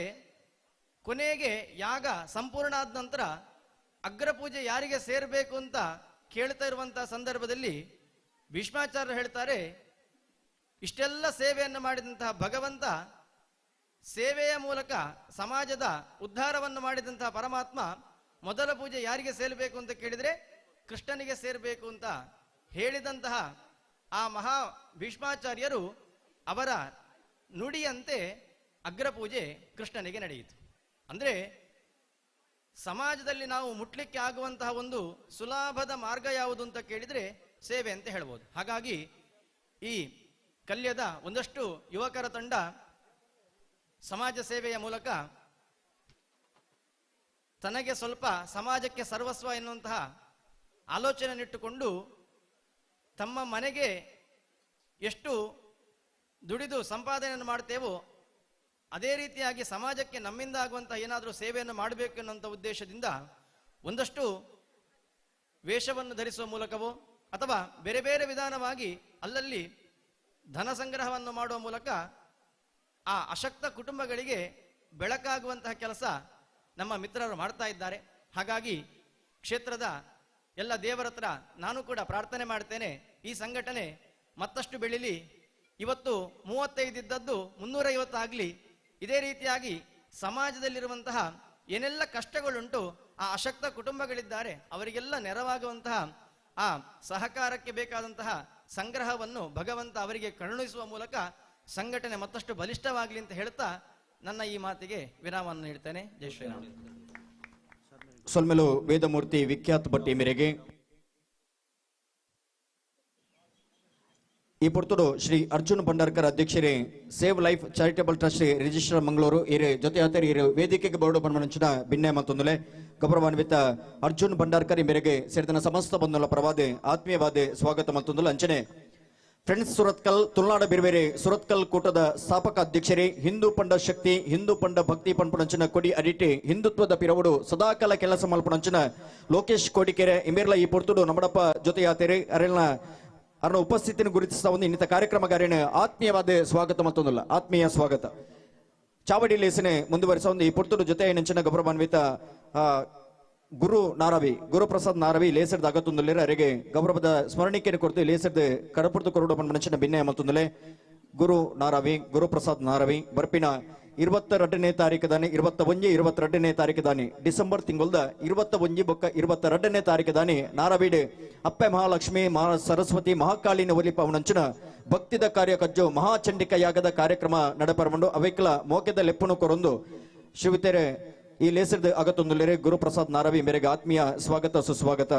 ಕೊನೆಗೆ ಯಾಗ ಸಂಪೂರ್ಣ ಆದ ನಂತರ ಅಗ್ರಪೂಜೆ ಯಾರಿಗೆ ಸೇರಬೇಕು ಅಂತ ಕೇಳ್ತಾ ಇರುವಂತಹ ಸಂದರ್ಭದಲ್ಲಿ ಭೀಷ್ಮಾಚಾರ್ಯರು ಹೇಳ್ತಾರೆ, ಇಷ್ಟೆಲ್ಲ ಸೇವೆಯನ್ನು ಮಾಡಿದಂತಹ ಭಗವಂತ ಸೇವೆಯ ಮೂಲಕ ಸಮಾಜದ ಉದ್ಧಾರವನ್ನು ಮಾಡಿದಂತಹ ಪರಮಾತ್ಮ ಮೊದಲ ಪೂಜೆ ಯಾರಿಗೆ ಸೇರಬೇಕು ಅಂತ ಕೇಳಿದರೆ ಕೃಷ್ಣನಿಗೆ ಸೇರಬೇಕು ಅಂತ ಹೇಳಿದಂತಹ ಆ ಮಹಾ ಭೀಷ್ಮಾಚಾರ್ಯರು ಅವರ ನುಡಿಯಂತೆ ಅಗ್ರಪೂಜೆ ಕೃಷ್ಣನಿಗೆ ನಡೆಯಿತು. ಅಂದರೆ ಸಮಾಜದಲ್ಲಿ ನಾವು ಮುಟ್ಲಿಕ್ಕೆ ಆಗುವಂತಹ ಒಂದು ಸುಲಭದ ಮಾರ್ಗ ಯಾವುದು ಅಂತ ಕೇಳಿದರೆ ಸೇವೆ ಅಂತ ಹೇಳ್ಬೋದು. ಹಾಗಾಗಿ ಈ ಕಲ್ಯದ ಒಂದಷ್ಟು ಯುವಕರ ತಂಡ ಸಮಾಜ ಸೇವೆಯ ಮೂಲಕ ತನಗೆ ಸ್ವಲ್ಪ ಸಮಾಜಕ್ಕೆ ಸರ್ವಸ್ವ ಎನ್ನುವಂತಹ ಆಲೋಚನೆಯನ್ನಿಟ್ಟುಕೊಂಡು ತಮ್ಮ ಮನೆಗೆ ಎಷ್ಟು ದುಡಿದು ಸಂಪಾದನೆಯನ್ನು ಮಾಡ್ತೇವೋ ಅದೇ ರೀತಿಯಾಗಿ ಸಮಾಜಕ್ಕೆ ನಮ್ಮಿಂದ ಆಗುವಂತಹ ಏನಾದರೂ ಸೇವೆಯನ್ನು ಮಾಡಬೇಕು ಎನ್ನುವಂಥ ಉದ್ದೇಶದಿಂದ ಒಂದಷ್ಟು ವೇಷವನ್ನು ಧರಿಸುವ ಮೂಲಕವೋ ಅಥವಾ ಬೇರೆ ಬೇರೆ ವಿಧಾನವಾಗಿ ಅಲ್ಲಲ್ಲಿ ಧನ ಸಂಗ್ರಹವನ್ನು ಮಾಡುವ ಮೂಲಕ ಆ ಅಶಕ್ತ ಕುಟುಂಬಗಳಿಗೆ ಬೆಳಕಾಗುವಂತಹ ಕೆಲಸ ನಮ್ಮ ಮಿತ್ರರು ಮಾಡ್ತಾ ಇದ್ದಾರೆ. ಹಾಗಾಗಿ ಕ್ಷೇತ್ರದ ಎಲ್ಲ ದೇವರ ಹತ್ರ ನಾನು ಕೂಡ ಪ್ರಾರ್ಥನೆ ಮಾಡ್ತೇನೆ, ಈ ಸಂಘಟನೆ ಮತ್ತಷ್ಟು ಬೆಳೀಲಿ. ಇವತ್ತು 35 ಇದ್ದದ್ದು 350 ಆಗಲಿ. ಇದೇ ರೀತಿಯಾಗಿ ಸಮಾಜದಲ್ಲಿರುವಂತಹ ಏನೆಲ್ಲ ಕಷ್ಟಗಳುಂಟು, ಆ ಅಶಕ್ತ ಕುಟುಂಬಗಳಿದ್ದಾರೆ, ಅವರಿಗೆಲ್ಲ ನೆರವಾಗುವಂತಹ ಆ ಸಹಕಾರಕ್ಕೆ ಬೇಕಾದಂತಹ ಸಂಗ್ರಹವನ್ನು ಭಗವಂತ ಅವರಿಗೆ ಕರುಣಿಸುವ ಮೂಲಕ ಸಂಘಟನೆ ಮತ್ತಷ್ಟು ಬಲಿಷ್ಠವಾಗಲಿ ಅಂತ ಹೇಳ್ತಾ ನನ್ನ ಈ ಮಾತಿಗೆ ವಿರಾಮವನ್ನು ನೀಡ್ತೇನೆ. ಜೈ ಶ್ರೀರಾಮ್. ಸೊಲ್ಮೆಲು ವೇದಮೂರ್ತಿ ವಿಖ್ಯಾತ್ ಭಟ್ಟಿ ಮೇರೆಗೆ ಈ ಪೊರ್ತುಡು ಶ್ರೀ ಅರ್ಜುನ್ ಭಂಡಾರ್ಕರ್ ಅಧ್ಯಕ್ಷರೇ save life charitable trust register Mangaluru ಇರೆ ಜೊತೆ ಆತರಿ ಇರು ವೇದಿಕೆಗೆ ಬೋರ್ಡು ಪನ್ಮನಂಚಿನ ಭಿನ್ನೆ ಮತ್ತೊಂದುಲೆ ಗೌರವಾನ್ವಿತ ಅರ್ಜುನ್ ಭಂಡಾರ್ಕರ್ ಈ ಮೇರೆಗೆ ಸೇರಿದ ಸಮಸ್ತ ಬಂಧುಗಳ ಪರವಾದೆ ಆತ್ಮೀಯವಾದೆ ಸ್ವಾಗತ ಮತ್ತೊಂದುಲ ಅಂಚನೆ ಫ್ರೆಂಡ್ಸ್ ಸುರತ್ಕಲ್ ತುಳುನಾಡ ಬಿರ್ಬೇರೆ ಸುರತ್ಕಲ್ ಕೂಟದ ಸ್ಥಾಪಕ ಅಧ್ಯಕ್ಷರೇ ಹಿಂದೂ ಪಂಡ ಶಕ್ತಿ ಹಿಂದೂ ಪಂಡ ಭಕ್ತಿ ಪನ್ಪುಣಂಚಿನ ಕೊಡಿ ಅಡಿಟಿ ಹಿಂದುತ್ವದ ಪಿರವುಡು ಸದಾಕಾಲ ಕೆಲಸ ಮಲ್ಪುಣಂಚಿನ ಲೋಕೇಶ್ ಕೋಡಿಕೆರೆ ಇಮೇರ್ಲ ಈ ಪೊರ್ತುಡು ನಮ್ಮಡಪ್ಪ ಜೊತೆಯಾತೇರಿ ಅರೆಲ್ನ ಅವರ ಉಪಸ್ಥಿತಿಯನ್ನು ಗುರುತಿಸ್ತಾ ಒಂದು ಇನ್ನಿತ ಕಾರ್ಯಕ್ರಮಗಾರಿನ ಆತ್ಮೀಯವಾದ ಸ್ವಾಗತ ಮತ್ತೊಂದಲ್ಲ ಆತ್ಮೀಯ ಸ್ವಾಗತ. ಚಾವಡಿ ಲೇಸನೆ ಮುಂದುವರಿಸ ಒಂದು ಈ ಪೊರ್ತುಡು ಜೊತೆ ನೆಂಚಿನ ಗೌರವಾನ್ವಿತ ಗುರು ನಾರವಿ ಗುರುಪ್ರಸಾದ್ ನಾರವಿ ಲೇಸರ್ದ ಅಗತ್ತೊಂದುಲ್ಲೇರ ಅರೆಗೆ ಗೌರವದ ಸ್ಮರಣಿಕೆಯನ್ನು ಕೊಡ್ತು ಲೇಸರ್ದ ಕಡಪುರ್ತು ಕೊರಡು ಮನುಷ್ಯನ ಭಿನ್ನಯ ಮತ್ತೊಂದುಲೆ ಗುರು ನಾರವಿ ಗುರುಪ್ರಸಾದ್ ನಾರವಿ ಬರ್ಪಿನ 22ನೇ ತಾರೀಕು ದಾನಿ 21 22ನೇ ತಾರೀಕು ದಾನಿ ಡಿಸೆಂಬರ್ ತಿಂಗಳದ 21 ಬೊಕ್ಕ 22ನೇ ತಾರೀಕು ದಾನಿ ನಾರವೀಡು ಅಪ್ಪೆ ಮಹಾಲಕ್ಷ್ಮಿ ಮಹಾ ಸರಸ್ವತಿ ಮಹಾಕಾಳಿನ ಒಲಿಪ ಅವನಂಚಿನ ಭಕ್ತಿದ ಕಾರ್ಯ ಕಜ್ಜು ಮಹಾಚಂಡಿಕ ಯಾಗದ ಕಾರ್ಯಕ್ರಮ ನಡಪರಮಂಡು ಅವೆಕ್ಲ ಮೋಕೆದ ಲೆಪ್ಪುನು ಕೊರೊಂದು ಶಿವತೆರೆ ಈ ಲೇಸರ್ದ ಅಗತ್ತೊಂದುಲೇರೆ ಗುರುಪ್ರಸಾದ್ ನಾರವಿ ಮೇರೆಗೆ ಆತ್ಮೀಯ ಸ್ವಾಗತ ಸುಸ್ವಾಗತ.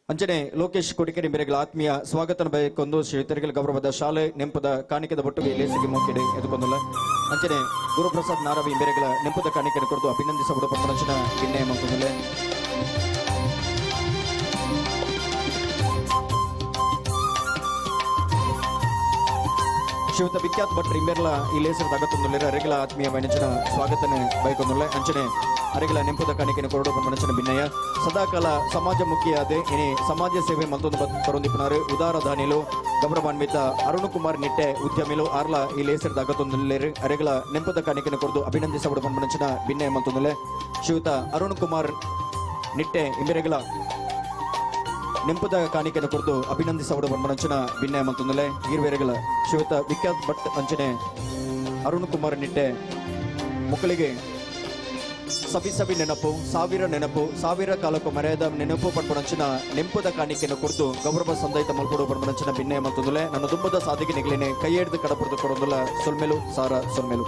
ಅಂಚನೆ ಲೋಕೇಶ್ ಕೊಡಿಕೆರೆ ಮೇರೆಗಳ ಆತ್ಮೀಯ ಸ್ವಾಗತ ಬಯಕೊಂದು ಶ್ರೀ ತೆರೆಗಲ್ ಗೌರವದ ಶಾಲೆ ನೆಂಪದ ಕಾಣಿಕೆದ ಒಟ್ಟಿಗೆ ಲೇಸಿಗೆ ಮೋಕೆಡೆ ಎದುಕೊಂದುಲ್ಲ ಅಂಚನೆ ಗುರುಪ್ರಸಾದ್ ನಾರವಿ ಮೇರೆಗಳ ನೆಂಪದ ಕಾಣಿಕೆಯನ್ನು ಕೊರದು ಅಭಿನಂದಿಸಬಿಡು ಪಂಚನ ಗಿಣ್ಣೆ ಮಂಕುಂದುಲೆ. ಶ್ರೀಯುತ ವಿಖ್ಯಾತ್ ಭಟ್ರು ಇಂಬೆರ್ಲ ಈ ಲೇಸರದ ಅಗತ್ತೊಂದುಲ್ಲೆರ ಅರೆಗಳ ಆತ್ಮೀಯ ವೈನಂಚನ ಸ್ವಾಗತನೆ ಬೈಕೊಂದುಲ್ಲೆ ಅಂಚನೆ ಅರೆಗಳ ನೆಂಪುದ ಕಾಣಿಕೆಯನ್ನು ಕೊರಡು ಮನಸ್ಸಿನ ಭಿನ್ನಯ ಸದಾಕಾಲ ಸಮಾಜಮುಖಿಯಾದೆ ಇನಿ ಸಮಾಜ ಸೇವೆ ಮತ್ತೊಂದು ಬರೊಂದಿಪ್ಪನಾರು ಉದಾರ ದಾನಿಲು ಗೌರವಾನ್ವಿತ ಅರುಣ್ ಕುಮಾರ್ ನಿಟ್ಟೆ ಉದ್ಯಮಿಲು ಆರ್ಲ ಈ ಲೇಸರದ ಅಗತ್ತೊಂದುಲ್ಲೆರು ಅರೆಗಳ ನೆಂಪುದ ಕಾಣಿಕೆಯನ್ನು ಕೊರದು ಅಭಿನಂದಿಸಬಿಡು ಮನಸ್ಸಿನ ಭಿನ್ನಯ ಮತ್ತೊಂದುಲ್ಲೆ ಶ್ರೀಯುತ ಅರುಣ್ ಕುಮಾರ್ ನಿಟ್ಟೆ ಇಂಬೆರೆಗಳ ನೆಂಪುದ ಕಾಣಿಕೆಯನ್ನು ಕೊರದು ಅಭಿನಂದಿಸಬಿಡು ಮನಸ್ಸಿನ ಭಿನ್ನಯ ಮತ್ತೊಂದುಲ್ಲೆ ಈರ್ವೇರೆಗಳ ಶ್ರೀಯುತ ವಿಖ್ಯಾತ್ ಭಟ್ ಅಂಚನೆ ಅರುಣ್ ಕುಮಾರ್ ನಿಟ್ಟೆ ಮಕ್ಕಳಿಗೆ ಸವಿ ಸವಿ ನೆನಪು ಸಾವಿರ ನೆನಪು ಸಾವಿರ ಕಾಲಕ್ಕೂ ಮರೆಯದ ನೆನಪು ಪಡ್ಪಡಂಚಿನ ನೆಂಪುದ ಕಾಣಿಕೆಯನ್ನು ಕೊರತು ಗೌರವ ಸಂದೈತ ಮಲ್ಪಡು ಪಡ್ಪಡಂಚಿನ ಭಿನ್ನಯ ಮತ್ತೊಂದುಲೆ ನನ್ನ ದುಂಬದ ಸಾಧಿಗೆ ನಿಗಲಿನೆ ಕೈ ಹಿಡಿದು ಕಡಪುರದು ಕೊಡೊಂದುಲ್ಲ ಸೊಲ್ಮೆಲು ಸಾರ ಸೊಲ್ಮೆಲು.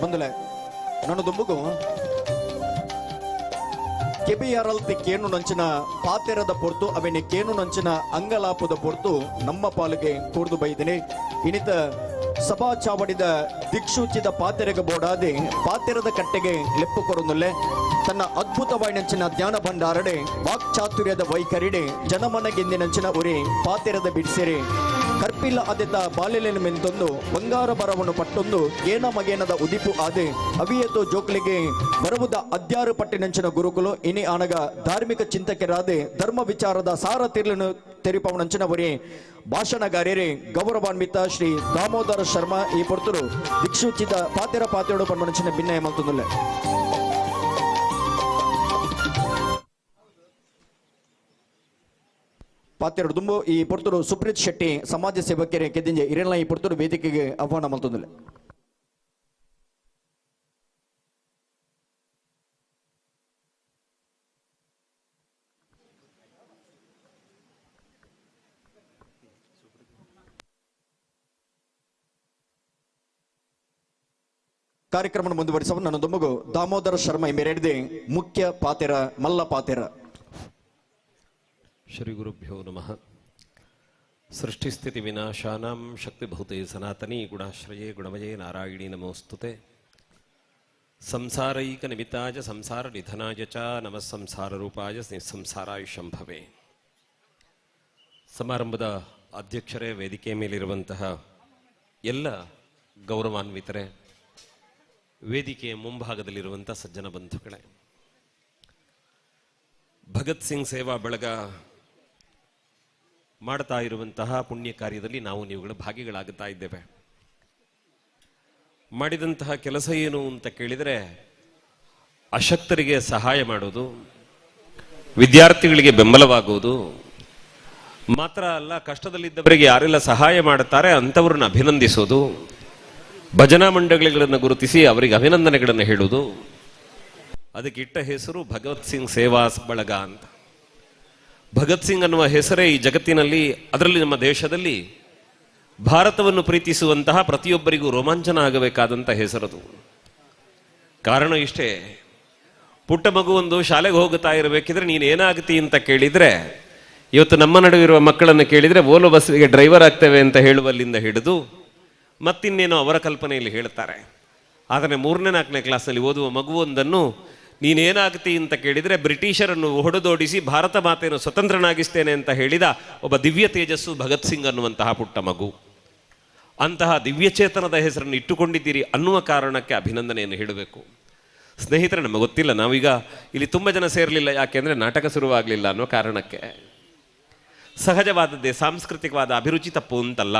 ಬಂದಲೆ ನನ್ನ ದುಂಬುಗು ಕೆಬಿಯಾರಲ್ತಿ ಕೇನು ನಂಚಿನ ಪಾತೆರದ ಪೊರ್ತು ಅವೆನೆ ಕೇನು ನಂಚಿನ ಅಂಗಲಾಪದ ಪೊರ್ತು ನಮ್ಮ ಪಾಲಿಗೆ ಕೂರ್ದು ಬೈದಿನಿ. ಇನಿತ ಸಭಾ ಚಾವಡಿದ ದಿಕ್ಷೂಚಿದ ಪಾತೆರೆಗ ಬೋಡಾದೆ ಪಾತೆರದ ಕಟ್ಟೆಗೆ ಲೆಪ್ಪು ಕೊರೊಂದುಲ್ಲೆ ತನ್ನ ಅದ್ಭುತವಾಯಿನಂಚಿನ ಜ್ಞಾನ ಭಂಡಾರಡೆ ವಾಕ್ಚಾತುರ್ಯದ ವೈಖರಿಡೆ ಜನಮನಗೆಂದಿನಂಚಿನ ಉರಿ ಪಾತೆರದ ಬಿಡಿಸಿರಿ ಕರ್ಪಿಲ್ಲ ಅದೆತ ಬಾಲ್ಯಲೆನ ಮೆಂತೊಂದು ಬಂಗಾರ ಬರವನ್ನು ಪಟ್ಟೊಂದು ಏನ ಮಗೇನದ ಉದಿಪು ಆದೆ ಅವಿಯತು ಜೋಕ್ಲಿಗೆ ಬರವುದ ಅದ್ಯಾರು ಪಟ್ಟಿನಂಚಿನ ಗುರುಕುಲು ಇನಿ ಆನಗ ಧಾರ್ಮಿಕ ಚಿಂತಕರಾದೆ ಧರ್ಮ ವಿಚಾರದ ಸಾರ ತಿರ್ಲನು ತೆರಿಪವನಂಚಿನ ಒರಿ ಭಾಷಣಗಾರ್ಯರೇ ಗೌರವಾನ್ವಿತ ಶ್ರೀ ದಾಮೋದರ ಶರ್ಮಾ ಈ ಪೊರ್ತರು ದಿಕ್ಷೂಚಿತ ಪಾತೆರ ಪಾತೆರಡು ಪನ್ಮನಂಚಿನ ಭಿನ್ನಯ ಮಂತುಂದುಲ್ಲೆ. ಪಾತೆರಡು ದುಂಬು ಈ ಪೊರ್ತುಡು ಸುಪ್ರೀತ್ ಶೆಟ್ಟಿ ಸಮಾಜ ಸೇವಕರೇ ಕೆದಿಂಜೆ ಇರೆಲ್ಲ ಈ ಪೊರ್ತುಡು ವೇದಿಕೆಗೆ ಆಹ್ವಾನ ಮಲ್ತೊಂದುಲ್ಲೆ. ಕಾರ್ಯಕ್ರಮ ಮುಂದುವರಿಸುವ ನನ್ನ ದುಂಬುಗು ದಾಮೋದರ ಶರ್ಮಾ ಮೇರೆಡಿದೆ ಮುಖ್ಯ ಪಾತೆರ ಮಲ್ಲ ಪಾತೆರ. ಶ್ರೀ ಗುರುಭ್ಯೋ ನಮಃ. ಸೃಷ್ಟಿಸ್ಥಿತಿ ವಿನಾಶಾನಾಂ ಶಕ್ತಿಭೂತೆ ಸನಾತನಿ ಗುಣಾಶ್ರಯೇ ಗುಣಮಯೇ ನಾರಾಯಣಿ ನಮೋಸ್ತುತೆ. ಸಂಸಾರೈಕ ನಿಮಿತ್ತಾಯ ಸಂಸಾರ ನಿಧನಾಯ ಚ ನಮಃ ಸಂಸಾರ ರೂಪಾಯ ನಿಸ್ಸಂಸಾರಾಯ ಶಂಭವೇ. ಸಮಾರಂಭದ ಅಧ್ಯಕ್ಷರೇ, ವೇದಿಕೆ ಮೇಲಿರುವಂತಹ ಎಲ್ಲ ಗೌರವಾನ್ವಿತರೇ, ವೇದಿಕೆಯ ಮುಂಭಾಗದಲ್ಲಿರುವಂಥ ಸಜ್ಜನ ಬಂಧುಗಳೇ, ಭಗತ್ ಸಿಂಗ್ ಸೇವಾ ಬಳಗ ಮಾಡ್ತಾ ಇರುವಂತಹ ಪುಣ್ಯ ಕಾರ್ಯದಲ್ಲಿ ನಾವು ನೀವುಗಳು ಭಾಗಿಗಳಾಗುತ್ತಾ ಇದ್ದೇವೆ. ಮಾಡಿದಂತಹ ಕೆಲಸ ಏನು ಅಂತ ಕೇಳಿದರೆ, ಅಶಕ್ತರಿಗೆ ಸಹಾಯ ಮಾಡೋದು, ವಿದ್ಯಾರ್ಥಿಗಳಿಗೆ ಬೆಂಬಲವಾಗುವುದು ಮಾತ್ರ ಅಲ್ಲ, ಕಷ್ಟದಲ್ಲಿದ್ದವರಿಗೆ ಯಾರೆಲ್ಲ ಸಹಾಯ ಮಾಡುತ್ತಾರೆ ಅಂಥವ್ರನ್ನ ಅಭಿನಂದಿಸೋದು, ಭಜನಾ ಮಂಡಳಿಗಳನ್ನು ಗುರುತಿಸಿ ಅವರಿಗೆ ಅಭಿನಂದನೆಗಳನ್ನು ಹೇಳುವುದು. ಅದಕ್ಕೆ ಇಟ್ಟ ಹೆಸರು ಭಗತ್ ಸಿಂಗ್ ಸೇವಾ ಬಳಗ ಅಂತ. ಭಗತ್ ಸಿಂಗ್ ಅನ್ನುವ ಹೆಸರೇ ಈ ಜಗತ್ತಿನಲ್ಲಿ, ಅದರಲ್ಲಿ ನಮ್ಮ ದೇಶದಲ್ಲಿ ಭಾರತವನ್ನು ಪ್ರೀತಿಸುವಂತಹ ಪ್ರತಿಯೊಬ್ಬರಿಗೂ ರೋಮಾಂಚನ ಆಗಬೇಕಾದಂಥ ಹೆಸರದು. ಕಾರಣ ಇಷ್ಟೇ, ಪುಟ್ಟ ಮಗುವೊಂದು ಶಾಲೆಗೆ ಹೋಗುತ್ತಾ ಇರಬೇಕಿದ್ರೆ ನೀನು ಏನಾಗ್ತಿ ಅಂತ ಕೇಳಿದರೆ, ಇವತ್ತು ನಮ್ಮ ನಡುವಿರುವ ಮಕ್ಕಳನ್ನು ಕೇಳಿದರೆ ಓಲೋ ಬಸ್ಸಿಗೆ ಡ್ರೈವರ್ ಆಗ್ತೇವೆ ಅಂತ ಹೇಳುವಲ್ಲಿಂದ ಹಿಡಿದು ಮತ್ತಿನ್ನೇನೋ ಅವರ ಕಲ್ಪನೆಯಲ್ಲಿ ಹೇಳ್ತಾರೆ. ಆದರೆ 3ನೇ 4ನೇ ಕ್ಲಾಸ್ನಲ್ಲಿ ಓದುವ ಮಗುವೊಂದನ್ನು ನೀನೇನಾಗ್ತಿ ಅಂತ ಕೇಳಿದರೆ ಬ್ರಿಟಿಷರನ್ನು ಹೊಡೆದೋಡಿಸಿ ಭಾರತ ಮಾತೆಯನ್ನು ಸ್ವತಂತ್ರನಾಗಿಸ್ತೇನೆ ಅಂತ ಹೇಳಿದ ಒಬ್ಬ ದಿವ್ಯ ತೇಜಸ್ಸು ಭಗತ್ ಸಿಂಗ್ ಅನ್ನುವಂತಹ ಪುಟ್ಟ ಮಗು. ಅಂತಹ ದಿವ್ಯಚೇತನದ ಹೆಸರನ್ನು ಇಟ್ಟುಕೊಂಡಿದ್ದೀರಿ ಅನ್ನುವ ಕಾರಣಕ್ಕೆ ಅಭಿನಂದನೆಯನ್ನು ಹೇಳಬೇಕು. ಸ್ನೇಹಿತರೆ, ನಮಗೆ ಗೊತ್ತಿಲ್ಲ, ನಾವೀಗ ಇಲ್ಲಿ ತುಂಬ ಜನ ಸೇರಲಿಲ್ಲ, ಯಾಕೆಂದರೆ ನಾಟಕ ಶುರುವಾಗಲಿಲ್ಲ ಅನ್ನೋ ಕಾರಣಕ್ಕೆ. ಸಹಜವಾದದ್ದೇ ಸಾಂಸ್ಕೃತಿಕವಾದ ಅಭಿರುಚಿ ತಪ್ಪು ಅಂತಲ್ಲ.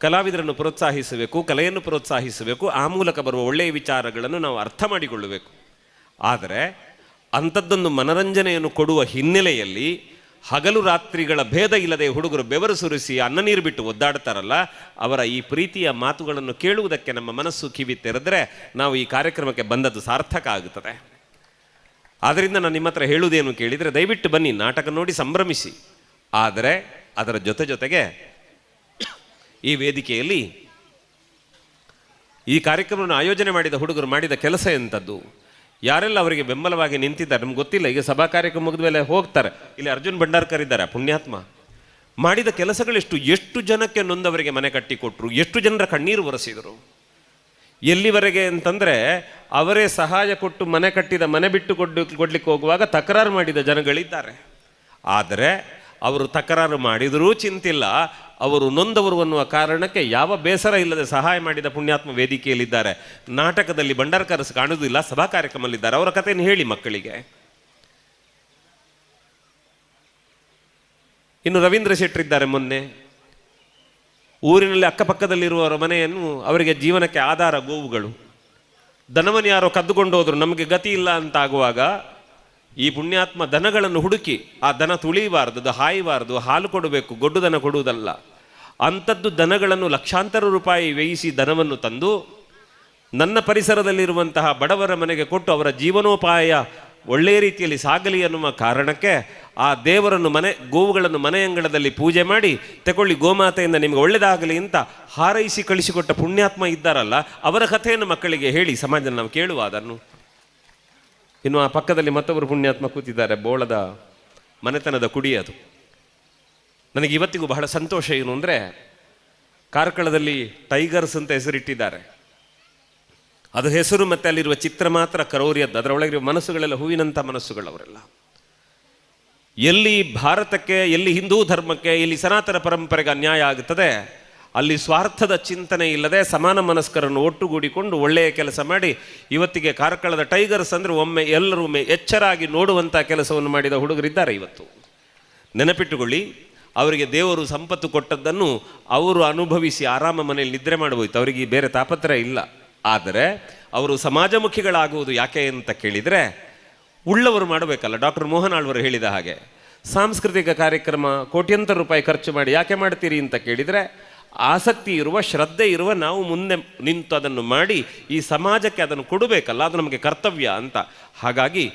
ಕಲಾವಿದರನ್ನು ಪ್ರೋತ್ಸಾಹಿಸಬೇಕು, ಕಲೆಯನ್ನು ಪ್ರೋತ್ಸಾಹಿಸಬೇಕು, ಆ ಮೂಲಕ ಬರುವ ಒಳ್ಳೆಯ ವಿಚಾರಗಳನ್ನು ನಾವು ಅರ್ಥ ಮಾಡಿಕೊಳ್ಳಬೇಕು. ಆದರೆ ಅಂಥದ್ದೊಂದು ಮನರಂಜನೆಯನ್ನು ಕೊಡುವ ಹಿನ್ನೆಲೆಯಲ್ಲಿ ಹಗಲು ರಾತ್ರಿಗಳ ಭೇದ ಇಲ್ಲದೆ ಹುಡುಗರು ಬೆವರು ಸುರಿಸಿ ಅನ್ನ ನೀರು ಬಿಟ್ಟು ಒದ್ದಾಡ್ತಾರಲ್ಲ, ಅವರ ಈ ಪ್ರೀತಿಯ ಮಾತುಗಳನ್ನು ಕೇಳುವುದಕ್ಕೆ ನಮ್ಮ ಮನಸ್ಸು ಕಿವಿ ತೆರೆದರೆ ನಾವು ಈ ಕಾರ್ಯಕ್ರಮಕ್ಕೆ ಬಂದದ್ದು ಸಾರ್ಥಕ ಆಗುತ್ತದೆ. ಆದ್ದರಿಂದ ನಾನು ನಿಮ್ಮ ಹತ್ರ ಹೇಳುವುದೇನು ಕೇಳಿದರೆ, ದಯವಿಟ್ಟು ಬನ್ನಿ, ನಾಟಕ ನೋಡಿ ಸಂಭ್ರಮಿಸಿ. ಆದರೆ ಅದರ ಜೊತೆ ಜೊತೆಗೆ ಈ ವೇದಿಕೆಯಲ್ಲಿ ಈ ಕಾರ್ಯಕ್ರಮವನ್ನು ಆಯೋಜನೆ ಮಾಡಿದ ಹುಡುಗರು ಮಾಡಿದ ಕೆಲಸ ಎಂಥದ್ದು, ಯಾರೆಲ್ಲ ಅವರಿಗೆ ಬೆಂಬಲವಾಗಿ ನಿಂತಿದ್ದಾರೆ ನಮ್ಗೆ ಗೊತ್ತಿಲ್ಲ. ಈಗ ಸಭಾ ಕಾರ್ಯಕ್ರಮ ಮುಗಿದ ಮೇಲೆ ಹೋಗ್ತಾರೆ. ಇಲ್ಲಿ ಅರ್ಜುನ್ ಭಂಡಾರ್ಕರ್ ಇದ್ದಾರೆ, ಪುಣ್ಯಾತ್ಮ. ಮಾಡಿದ ಕೆಲಸಗಳೆಷ್ಟು, ಎಷ್ಟು ಜನಕ್ಕೆ ನೊಂದವರಿಗೆ ಮನೆ ಕಟ್ಟಿಕೊಟ್ರು, ಎಷ್ಟು ಜನರ ಕಣ್ಣೀರು ಒರೆಸಿದರು. ಎಲ್ಲಿವರೆಗೆ ಅಂತಂದರೆ, ಅವರೇ ಸಹಾಯ ಕೊಟ್ಟು ಮನೆ ಕಟ್ಟಿದ ಮನೆ ಬಿಟ್ಟು ಕೊಡ್ಲಿಕ್ಕೆ ಹೋಗುವಾಗ ತಕರಾರು ಮಾಡಿದ ಜನಗಳಿದ್ದಾರೆ. ಆದರೆ ಅವರು ತಕರಾರು ಮಾಡಿದರೂ ಚಿಂತಿಲ್ಲ, ಅವರು ನೊಂದವರು ಅನ್ನುವ ಕಾರಣಕ್ಕೆ ಯಾವ ಬೇಸರ ಇಲ್ಲದೆ ಸಹಾಯ ಮಾಡಿದ ಪುಣ್ಯಾತ್ಮ ವೇದಿಕೆಯಲ್ಲಿದ್ದಾರೆ. ನಾಟಕದಲ್ಲಿ ಭಂಡಾರ್ಕರ್ ಕಾಣುವುದಿಲ್ಲ, ಸಭಾ ಕಾರ್ಯಕ್ರಮದಲ್ಲಿದ್ದಾರೆ. ಅವರ ಕಥೆಯನ್ನು ಹೇಳಿ ಮಕ್ಕಳಿಗೆ. ಇನ್ನು ರವೀಂದ್ರ ಶೆಟ್ಟರಿದ್ದಾರೆ. ಮೊನ್ನೆ ಊರಿನಲ್ಲಿ ಅಕ್ಕಪಕ್ಕದಲ್ಲಿರುವವರ ಮನೆಯನ್ನು, ಅವರಿಗೆ ಜೀವನಕ್ಕೆ ಆಧಾರ ಗೋವುಗಳು, ದನವನ್ನು ಯಾರೋ ಕದ್ದುಕೊಂಡು ಹೋದರು, ನಮಗೆ ಗತಿ ಇಲ್ಲ ಅಂತ ಆಗುವಾಗ ಈ ಪುಣ್ಯಾತ್ಮ ದನಗಳನ್ನು ಹುಡುಕಿ, ಆ ದನ ತುಳಿಬಾರ್ದು, ಅದು ಹಾಯಬಾರ್ದು, ಹಾಲು ಕೊಡಬೇಕು, ಗೊಡ್ಡು ದನ ಕೊಡುವುದಲ್ಲ, ಅಂಥದ್ದು ದನಗಳನ್ನು ಲಕ್ಷಾಂತರ ರೂಪಾಯಿ ವ್ಯಯಿಸಿ ದನವನ್ನು ತಂದು ನನ್ನ ಪರಿಸರದಲ್ಲಿರುವಂತಹ ಬಡವರ ಮನೆಗೆ ಕೊಟ್ಟು ಅವರ ಜೀವನೋಪಾಯ ಒಳ್ಳೆಯ ರೀತಿಯಲ್ಲಿ ಸಾಗಲಿ ಅನ್ನುವ ಕಾರಣಕ್ಕೆ ಆ ದೇವರನ್ನು ಮನೆ, ಗೋವುಗಳನ್ನು ಮನೆಯಂಗಳದಲ್ಲಿ ಪೂಜೆ ಮಾಡಿ ತಗೊಳ್ಳಿ ಗೋಮಾತೆಯಿಂದ ನಿಮಗೆ ಒಳ್ಳೆಯದಾಗಲಿ ಅಂತ ಹಾರೈಸಿ ಕಳಿಸಿಕೊಟ್ಟ ಪುಣ್ಯಾತ್ಮ ಇದ್ದಾರಲ್ಲ, ಅವರ ಕಥೆಯನ್ನು ಮಕ್ಕಳಿಗೆ ಹೇಳಿ ಸಮಾಜದಲ್ಲಿ ನಾವು ಕೇಳುವ ಅದನ್ನು. ಇನ್ನು ಆ ಪಕ್ಕದಲ್ಲಿ ಮತ್ತೊಬ್ಬರು ಪುಣ್ಯಾತ್ಮ ಕೂತಿದ್ದಾರೆ, ಬೋಳದ ಮನೆತನದ ಕುಡಿ ಅದು. ನನಗೆ ಇವತ್ತಿಗೂ ಬಹಳ ಸಂತೋಷ ಏನು ಅಂದರೆ, ಕಾರ್ಕಳದಲ್ಲಿ ಟೈಗರ್ಸ್ ಅಂತ ಹೆಸರಿಟ್ಟಿದ್ದಾರೆ. ಅದು ಹೆಸರು ಮತ್ತು ಅಲ್ಲಿರುವ ಚಿತ್ರ ಮಾತ್ರ ಕರೋರಿಯದ್ದು, ಅದರೊಳಗಿರುವ ಮನಸ್ಸುಗಳೆಲ್ಲ ಹೂವಿನಂಥ ಮನಸ್ಸುಗಳವರೆಲ್ಲ. ಎಲ್ಲಿ ಭಾರತಕ್ಕೆ, ಎಲ್ಲಿ ಹಿಂದೂ ಧರ್ಮಕ್ಕೆ, ಎಲ್ಲಿ ಸನಾತನ ಪರಂಪರೆಗೆ ಅನ್ಯಾಯ ಆಗುತ್ತದೆ, ಅಲ್ಲಿ ಸ್ವಾರ್ಥದ ಚಿಂತನೆ ಇಲ್ಲದೆ ಸಮಾನ ಮನಸ್ಕರನ್ನು ಒಟ್ಟುಗೂಡಿಕೊಂಡು ಒಳ್ಳೆಯ ಕೆಲಸ ಮಾಡಿ ಇವತ್ತಿಗೆ ಕಾರ್ಕಳದ ಟೈಗರ್ಸ್ ಅಂದರೆ ಒಮ್ಮೆ ಎಲ್ಲರೂ ಒಮ್ಮೆ ಎಚ್ಚರಾಗಿ ನೋಡುವಂಥ ಕೆಲಸವನ್ನು ಮಾಡಿದ ಹುಡುಗರಿದ್ದಾರೆ ಇವತ್ತು. ನೆನಪಿಟ್ಟುಕೊಳ್ಳಿ, ಅವರಿಗೆ ದೇವರು ಸಂಪತ್ತು ಕೊಟ್ಟದ್ದನ್ನು ಅವರು ಅನುಭವಿಸಿ ಆರಾಮ ಮನೆಯಲ್ಲಿ ನಿದ್ರೆ ಮಾಡಬಹುದು, ಅವರಿಗೆ ಬೇರೆ ತಾಪತ್ರ ಇಲ್ಲ. ಆದರೆ ಅವರು ಸಮಾಜಮುಖಿಗಳಾಗುವುದು ಯಾಕೆ ಅಂತ ಕೇಳಿದರೆ, ಉಳ್ಳವರು ಮಾಡಬೇಕಲ್ಲ. ಡಾಕ್ಟರ್ ಮೋಹನ್ ಆಳ್ವರು ಹೇಳಿದ ಹಾಗೆ ಸಾಂಸ್ಕೃತಿಕ ಕಾರ್ಯಕ್ರಮ ಕೋಟ್ಯಂತರ ರೂಪಾಯಿ ಖರ್ಚು ಮಾಡಿ ಯಾಕೆ ಮಾಡ್ತೀರಿ ಅಂತ ಕೇಳಿದರೆ, ಆಸಕ್ತಿ ಇರುವ, ಶ್ರದ್ಧೆ ಇರುವ ನಾವು ಮುಂದೆ ನಿಂತು ಅದನ್ನು ಮಾಡಿ ಈ ಸಮಾಜಕ್ಕೆ ಅದನ್ನು ಕೊಡಬೇಕಲ್ಲ, ಅದು ನಮಗೆ ಕರ್ತವ್ಯ ಅಂತ. ಹಾಗಾಗಿ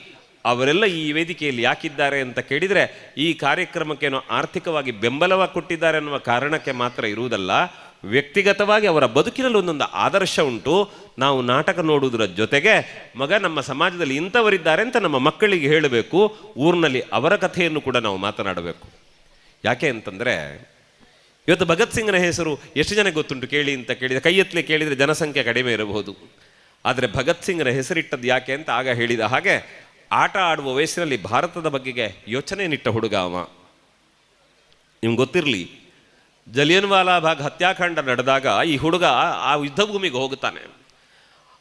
ಅವರೆಲ್ಲ ಈ ವೇದಿಕೆಯಲ್ಲಿ ಯಾಕಿದ್ದಾರೆ ಅಂತ ಕೇಳಿದರೆ, ಈ ಕಾರ್ಯಕ್ರಮಕ್ಕೇನೋ ಆರ್ಥಿಕವಾಗಿ ಬೆಂಬಲವಾಗಿ ಕೊಟ್ಟಿದ್ದಾರೆ ಅನ್ನುವ ಕಾರಣಕ್ಕೆ ಮಾತ್ರ ಇರುವುದಲ್ಲ, ವ್ಯಕ್ತಿಗತವಾಗಿ ಅವರ ಬದುಕಿನಲ್ಲಿ ಒಂದೊಂದು ಆದರ್ಶ ಉಂಟು. ನಾವು ನಾಟಕ ನೋಡುವುದರ ಜೊತೆಗೆ ಮಗ ನಮ್ಮ ಸಮಾಜದಲ್ಲಿ ಇಂಥವರಿದ್ದಾರೆ ಅಂತ ನಮ್ಮ ಮಕ್ಕಳಿಗೆ ಹೇಳಬೇಕು, ಊರಿನಲ್ಲಿ ಅವರ ಕಥೆಯನ್ನು ಕೂಡ ನಾವು ಮಾತನಾಡಬೇಕು. ಯಾಕೆ ಅಂತಂದರೆ, ಇವತ್ತು ಭಗತ್ ಸಿಂಗ್ನ ಹೆಸರು ಎಷ್ಟು ಜನಕ್ಕೆ ಗೊತ್ತುಂಟು ಕೇಳಿ ಅಂತ ಕೇಳಿದರೆ, ಕೈ ಎತ್ತಲಿ ಕೇಳಿದರೆ ಜನಸಂಖ್ಯೆ ಕಡಿಮೆ ಇರಬಹುದು. ಆದರೆ ಭಗತ್ ಸಿಂಗ್ನ ಹೆಸರಿಟ್ಟದ್ದು ಯಾಕೆ ಅಂತ ಆಗ ಹೇಳಿದ ಹಾಗೆ, ಆಟ ಆಡುವ ವಯಸ್ಸಿನಲ್ಲಿ ಭಾರತದ ಬಗ್ಗೆಗೆ ಯೋಚನೆ ನಿಟ್ಟ ಹುಡುಗ ಅವ. ನಿಮ್ಗೆ ಗೊತ್ತಿರಲಿ, ಜಲಿಯನ್ವಾಲಾ ಬಾಗ್ ಹತ್ಯಾಕಾಂಡ ನಡೆದಾಗ ಈ ಹುಡುಗ ಆ ಯುದ್ಧಭೂಮಿಗೆ ಹೋಗುತ್ತಾನೆ.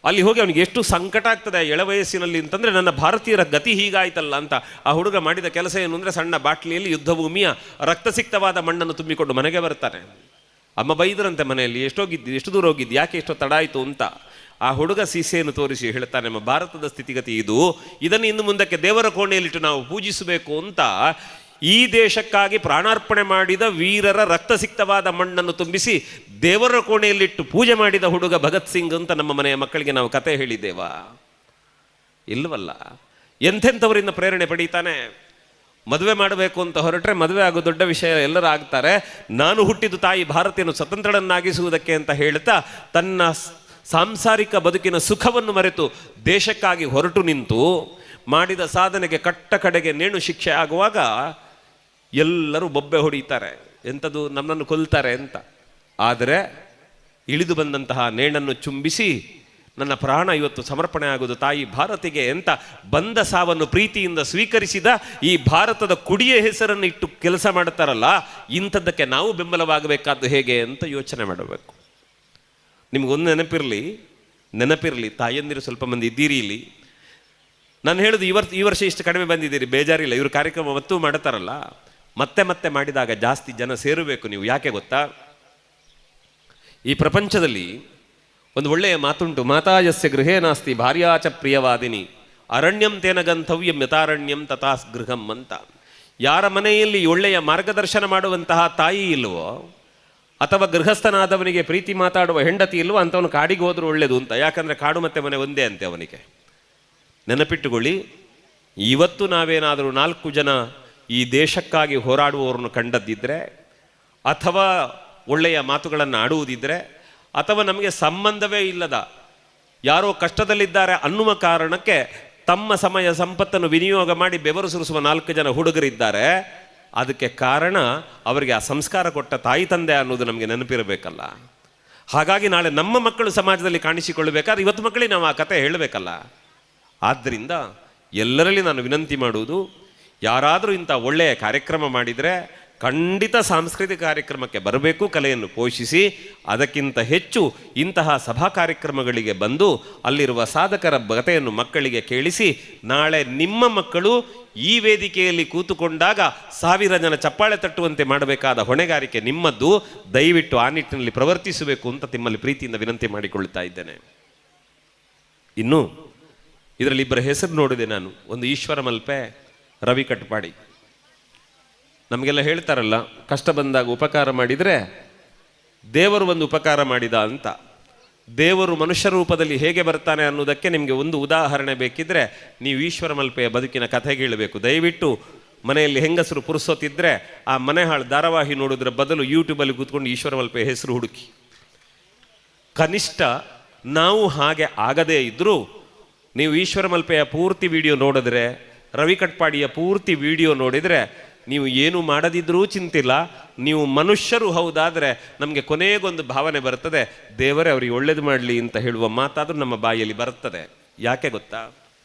ಅಲ್ಲಿ ಹೋಗಿ ಅವನಿಗೆ ಎಷ್ಟು ಸಂಕಟ ಆಗ್ತದೆ ಎಳವಯಸ್ಸಿನಲ್ಲಿ ಅಂತಂದರೆ, ನನ್ನ ಭಾರತೀಯರ ಗತಿ ಹೀಗಾಯ್ತಲ್ಲ ಅಂತ. ಆ ಹುಡುಗ ಮಾಡಿದ ಕೆಲಸ ಏನು ಅಂದರೆ, ಸಣ್ಣ ಬಾಟ್ಲಿಯಲ್ಲಿ ಯುದ್ಧಭೂಮಿಯ ರಕ್ತಸಿಕ್ತವಾದ ಮಣ್ಣನ್ನು ತುಂಬಿಕೊಂಡು ಮನೆಗೆ ಬರ್ತಾನೆ. ಅಮ್ಮ ಬೈದರಂತೆ ಮನೆಯಲ್ಲಿ, ಎಷ್ಟೋಗಿದ್ದು, ಎಷ್ಟು ದೂರ ಹೋಗಿದ್ದು, ಯಾಕೆ ಎಷ್ಟೋ ತಡ ಆಯಿತು ಅಂತ. ಆ ಹುಡುಗ ಸೀಸೆಯನ್ನು ತೋರಿಸಿ ಹೇಳ್ತಾನೆ, ನಮ್ಮ ಭಾರತದ ಸ್ಥಿತಿಗತಿ ಇದು, ಇದನ್ನು ಇನ್ನು ಮುಂದಕ್ಕೆ ದೇವರ ಕೋಣೆಯಲ್ಲಿಟ್ಟು ನಾವು ಪೂಜಿಸಬೇಕು ಅಂತ. ಈ ದೇಶಕ್ಕಾಗಿ ಪ್ರಾಣಾರ್ಪಣೆ ಮಾಡಿದ ವೀರರ ರಕ್ತಸಿಕ್ತವಾದ ಮಣ್ಣನ್ನು ತುಂಬಿಸಿ ದೇವರ ಕೋಣೆಯಲ್ಲಿಟ್ಟು ಪೂಜೆ ಮಾಡಿದ ಹುಡುಗ ಭಗತ್ ಸಿಂಗ್ ಅಂತ ನಮ್ಮ ಮನೆಯ ಮಕ್ಕಳಿಗೆ ನಾವು ಕತೆ ಹೇಳಿದ್ದೇವಾ? ಇಲ್ವಲ್ಲ. ಎಂಥೆಂಥವರಿಂದ ಪ್ರೇರಣೆ ಪಡೀತಾನೆ. ಮದುವೆ ಮಾಡಬೇಕು ಅಂತ ಹೊರಟ್ರೆ ಮದುವೆ ಆಗೋ ದೊಡ್ಡ ವಿಷಯ ಎಲ್ಲರೂ ಆಗ್ತಾರೆ. ನಾನು ಹುಟ್ಟಿದ್ದು ತಾಯಿ ಭಾರತೀಯನ್ನು ಸ್ವತಂತ್ರಳನ್ನಾಗಿಸುವುದಕ್ಕೆ ಅಂತ ಹೇಳ್ತಾ ತನ್ನ ಸಾಂಸಾರಿಕ ಬದುಕಿನ ಸುಖವನ್ನು ಮರೆತು ದೇಶಕ್ಕಾಗಿ ಹೊರಟು ನಿಂತು ಮಾಡಿದ ಸಾಧನೆಗೆ ಕಟ್ಟ ಕಡೆಗೆ ನೇಣು ಶಿಕ್ಷೆ ಆಗುವಾಗ ಎಲ್ಲರೂ ಬೊಬ್ಬೆ ಹೊಡೀತಾರೆ, ಎಂಥದ್ದು ನಮ್ಮನ್ನು ಕೊಲ್ತಾರೆ ಅಂತ. ಆದರೆ ಇಳಿದು ಬಂದಂತಹ ನೇಣನ್ನು ಚುಂಬಿಸಿ ನನ್ನ ಪ್ರಾಣ ಇವತ್ತು ಸಮರ್ಪಣೆ ಆಗೋದು ತಾಯಿ ಭಾರತಿಗೆ ಅಂತ ಬಂದ ಸಾವನ್ನು ಪ್ರೀತಿಯಿಂದ ಸ್ವೀಕರಿಸಿದ ಈ ಭಾರತದ ಕುಡಿಯ ಹೆಸರನ್ನು ಇಟ್ಟು ಕೆಲಸ ಮಾಡ್ತಾರಲ್ಲ, ಇಂಥದ್ದಕ್ಕೆ ನಾವು ಬೆಂಬಲವಾಗಬೇಕಾದ್ದು ಹೇಗೆ ಅಂತ ಯೋಚನೆ ಮಾಡಬೇಕು. ನಿಮಗೊಂದು ನೆನಪಿರಲಿ, ತಾಯಂದಿರು ಸ್ವಲ್ಪ ಮಂದಿ ಇದ್ದೀರಿ ಇಲ್ಲಿ. ನಾನು ಹೇಳೋದು ಈ ವರ್ಷ ಇಷ್ಟು ಕಡಿಮೆ ಬಂದಿದ್ದೀರಿ, ಬೇಜಾರಿಲ್ಲ, ಇವರು ಕಾರ್ಯಕ್ರಮ ಮತ್ತೂ ಮಾಡ್ತಾರಲ್ಲ, ಮತ್ತೆ ಮತ್ತೆ ಮಾಡಿದಾಗ ಜಾಸ್ತಿ ಜನ ಸೇರಬೇಕು ನೀವು. ಯಾಕೆ ಗೊತ್ತಾ? ಈ ಪ್ರಪಂಚದಲ್ಲಿ ಒಂದು ಒಳ್ಳೆಯ ಮಾತುಂಟು, ಮಾತಾಯಸ್ಯ ಗೃಹೇ ನಾಸ್ತಿ ಭಾರ್ಯಾಚ ಪ್ರಿಯವಾದಿನಿ ಅರಣ್ಯಂ ತೇನ ಗಂತವ್ಯಂ ಯಥಾರಣ್ಯಂ ತಥಾ ಗೃಹಂ ಅಂತ. ಯಾರ ಮನೆಯಲ್ಲಿ ಒಳ್ಳೆಯ ಮಾರ್ಗದರ್ಶನ ಮಾಡುವಂತಹ ತಾಯಿ ಇಲ್ವೋ, ಅಥವಾ ಗೃಹಸ್ಥನಾದವನಿಗೆ ಪ್ರೀತಿ ಮಾತಾಡುವ ಹೆಂಡತಿ ಇಲ್ವೋ, ಅಂಥವನು ಕಾಡಿಗೆ ಹೋದರೂ ಒಳ್ಳೆಯದು ಅಂತ. ಯಾಕಂದರೆ ಕಾಡು ಮತ್ತು ಮನೆ ಒಂದೇ ಅಂತೆ ಅವನಿಗೆ. ನೆನಪಿಟ್ಟುಕೊಳ್ಳಿ, ಇವತ್ತು ನಾವೇನಾದರೂ 4 ಜನ ಈ ದೇಶಕ್ಕಾಗಿ ಹೋರಾಡುವವರನ್ನು ಕಂಡದ್ದಿದ್ದರೆ, ಅಥವಾ ಒಳ್ಳೆಯ ಮಾತುಗಳನ್ನು ಆಡುವುದಿದ್ದರೆ, ಅಥವಾ ನಮಗೆ ಸಂಬಂಧವೇ ಇಲ್ಲದ ಯಾರೋ ಕಷ್ಟದಲ್ಲಿದ್ದಾರೆ ಅನ್ನುವ ಕಾರಣಕ್ಕೆ ತಮ್ಮ ಸಮಯ ಸಂಪತ್ತನ್ನು ವಿನಿಯೋಗ ಮಾಡಿ ಬೆವರು ಸುರಿಸುವ 4 ಜನ ಹುಡುಗರಿದ್ದಾರೆ, ಅದಕ್ಕೆ ಕಾರಣ ಅವರಿಗೆ ಆ ಸಂಸ್ಕಾರ ಕೊಟ್ಟ ತಾಯಿ ತಂದೆ ಅನ್ನೋದು ನಮಗೆ ನೆನಪಿರಬೇಕಲ್ಲ. ಹಾಗಾಗಿ ನಾಳೆ ನಮ್ಮ ಮಕ್ಕಳು ಸಮಾಜದಲ್ಲಿ ಕಾಣಿಸಿಕೊಳ್ಳಬೇಕಾದ್ರೆ ಇವತ್ತು ಮಕ್ಕಳಿಗೆ ನಾವು ಆ ಕತೆ ಹೇಳಬೇಕಲ್ಲ. ಆದ್ದರಿಂದ ಎಲ್ಲರಲ್ಲಿ ನಾನು ವಿನಂತಿ ಮಾಡುವುದು, ಯಾರಾದರೂ ಇಂಥ ಒಳ್ಳೆಯ ಕಾರ್ಯಕ್ರಮ ಮಾಡಿದರೆ ಖಂಡಿತ ಸಾಂಸ್ಕೃತಿಕ ಕಾರ್ಯಕ್ರಮಕ್ಕೆ ಬರಬೇಕು, ಕಲೆಯನ್ನು ಪೋಷಿಸಿ. ಅದಕ್ಕಿಂತ ಹೆಚ್ಚು ಇಂತಹ ಸಭಾ ಕಾರ್ಯಕ್ರಮಗಳಿಗೆ ಬಂದು ಅಲ್ಲಿರುವ ಸಾಧಕರ ಕಥೆಯನ್ನು ಮಕ್ಕಳಿಗೆ ಕೇಳಿಸಿ, ನಾಳೆ ನಿಮ್ಮ ಮಕ್ಕಳು ಈ ವೇದಿಕೆಯಲ್ಲಿ ಕೂತುಕೊಂಡಾಗ 1000 ಜನ ಚಪ್ಪಾಳೆ ತಟ್ಟುವಂತೆ ಮಾಡಬೇಕಾದ ಹೊಣೆಗಾರಿಕೆ ನಿಮ್ಮದ್ದು. ದಯವಿಟ್ಟು ಆ ನಿಟ್ಟಿನಲ್ಲಿ ಪ್ರವರ್ತಿಸಬೇಕು ಅಂತ ನಿಮ್ಮಲ್ಲಿ ಪ್ರೀತಿಯಿಂದ ವಿನಂತಿ ಮಾಡಿಕೊಳ್ಳುತ್ತಾ ಇದ್ದೇನೆ. ಇನ್ನು ಇದರಲ್ಲಿ ಇಬ್ಬರ ಹೆಸರು ನೋಡಿದೆ ನಾನು, ಒಂದು ಈಶ್ವರ ಮಲ್ಪೆ, ರವಿ ಕಟ್ಪಾಡಿ. ನಮಗೆಲ್ಲ ಹೇಳ್ತಾರಲ್ಲ, ಕಷ್ಟ ಬಂದಾಗ ಉಪಕಾರ ಮಾಡಿದರೆ ದೇವರು ಒಂದು ಉಪಕಾರ ಮಾಡಿದ ಅಂತ. ದೇವರು ಮನುಷ್ಯ ರೂಪದಲ್ಲಿ ಹೇಗೆ ಬರ್ತಾನೆ ಅನ್ನೋದಕ್ಕೆ ನಿಮಗೆ ಒಂದು ಉದಾಹರಣೆ ಬೇಕಿದ್ದರೆ ನೀವು ಈಶ್ವರ ಮಲ್ಪೆಯ ಬದುಕಿನ ಕಥೆಗೆ ಹೇಳಬೇಕು. ದಯವಿಟ್ಟು ಮನೆಯಲ್ಲಿ ಹೆಂಗಸರು ಪುರುಸೊತ್ತಿದ್ರೆ ಆ ಮನೆ ಹಾಳು ಧಾರಾವಾಹಿ ನೋಡೋದ್ರ ಬದಲು ಯೂಟ್ಯೂಬಲ್ಲಿ ಕೂತ್ಕೊಂಡು ಈಶ್ವರ ಮಲ್ಪೆಯ ಹೆಸರು ಹುಡುಕಿ. ಕನಿಷ್ಠ ನಾವು ಹಾಗೆ ಆಗದೇ ಇದ್ದರೂ ನೀವು ಈಶ್ವರ ಮಲ್ಪೆಯ ಪೂರ್ತಿ ವಿಡಿಯೋ ನೋಡಿದ್ರೆ, ರವಿ ಕಟ್ಪಾಡಿಯ ಪೂರ್ತಿ ವಿಡಿಯೋ ನೋಡಿದರೆ, ನೀವು ಏನು ಮಾಡದಿದ್ರೂ ಚಿಂತಿಲ್ಲ, ನೀವು ಮನುಷ್ಯರು ಹೌದಾದರೆ ನಮಗೆ ಕೊನೆಗೊಂದು ಭಾವನೆ ಬರ್ತದೆ, ದೇವರೇ ಅವ್ರಿಗೆ ಒಳ್ಳೇದು ಮಾಡಲಿ ಅಂತ ಹೇಳುವ ಮಾತಾದರೂ ನಮ್ಮ ಬಾಯಲ್ಲಿ ಬರ್ತದೆ. ಯಾಕೆ ಗೊತ್ತಾ?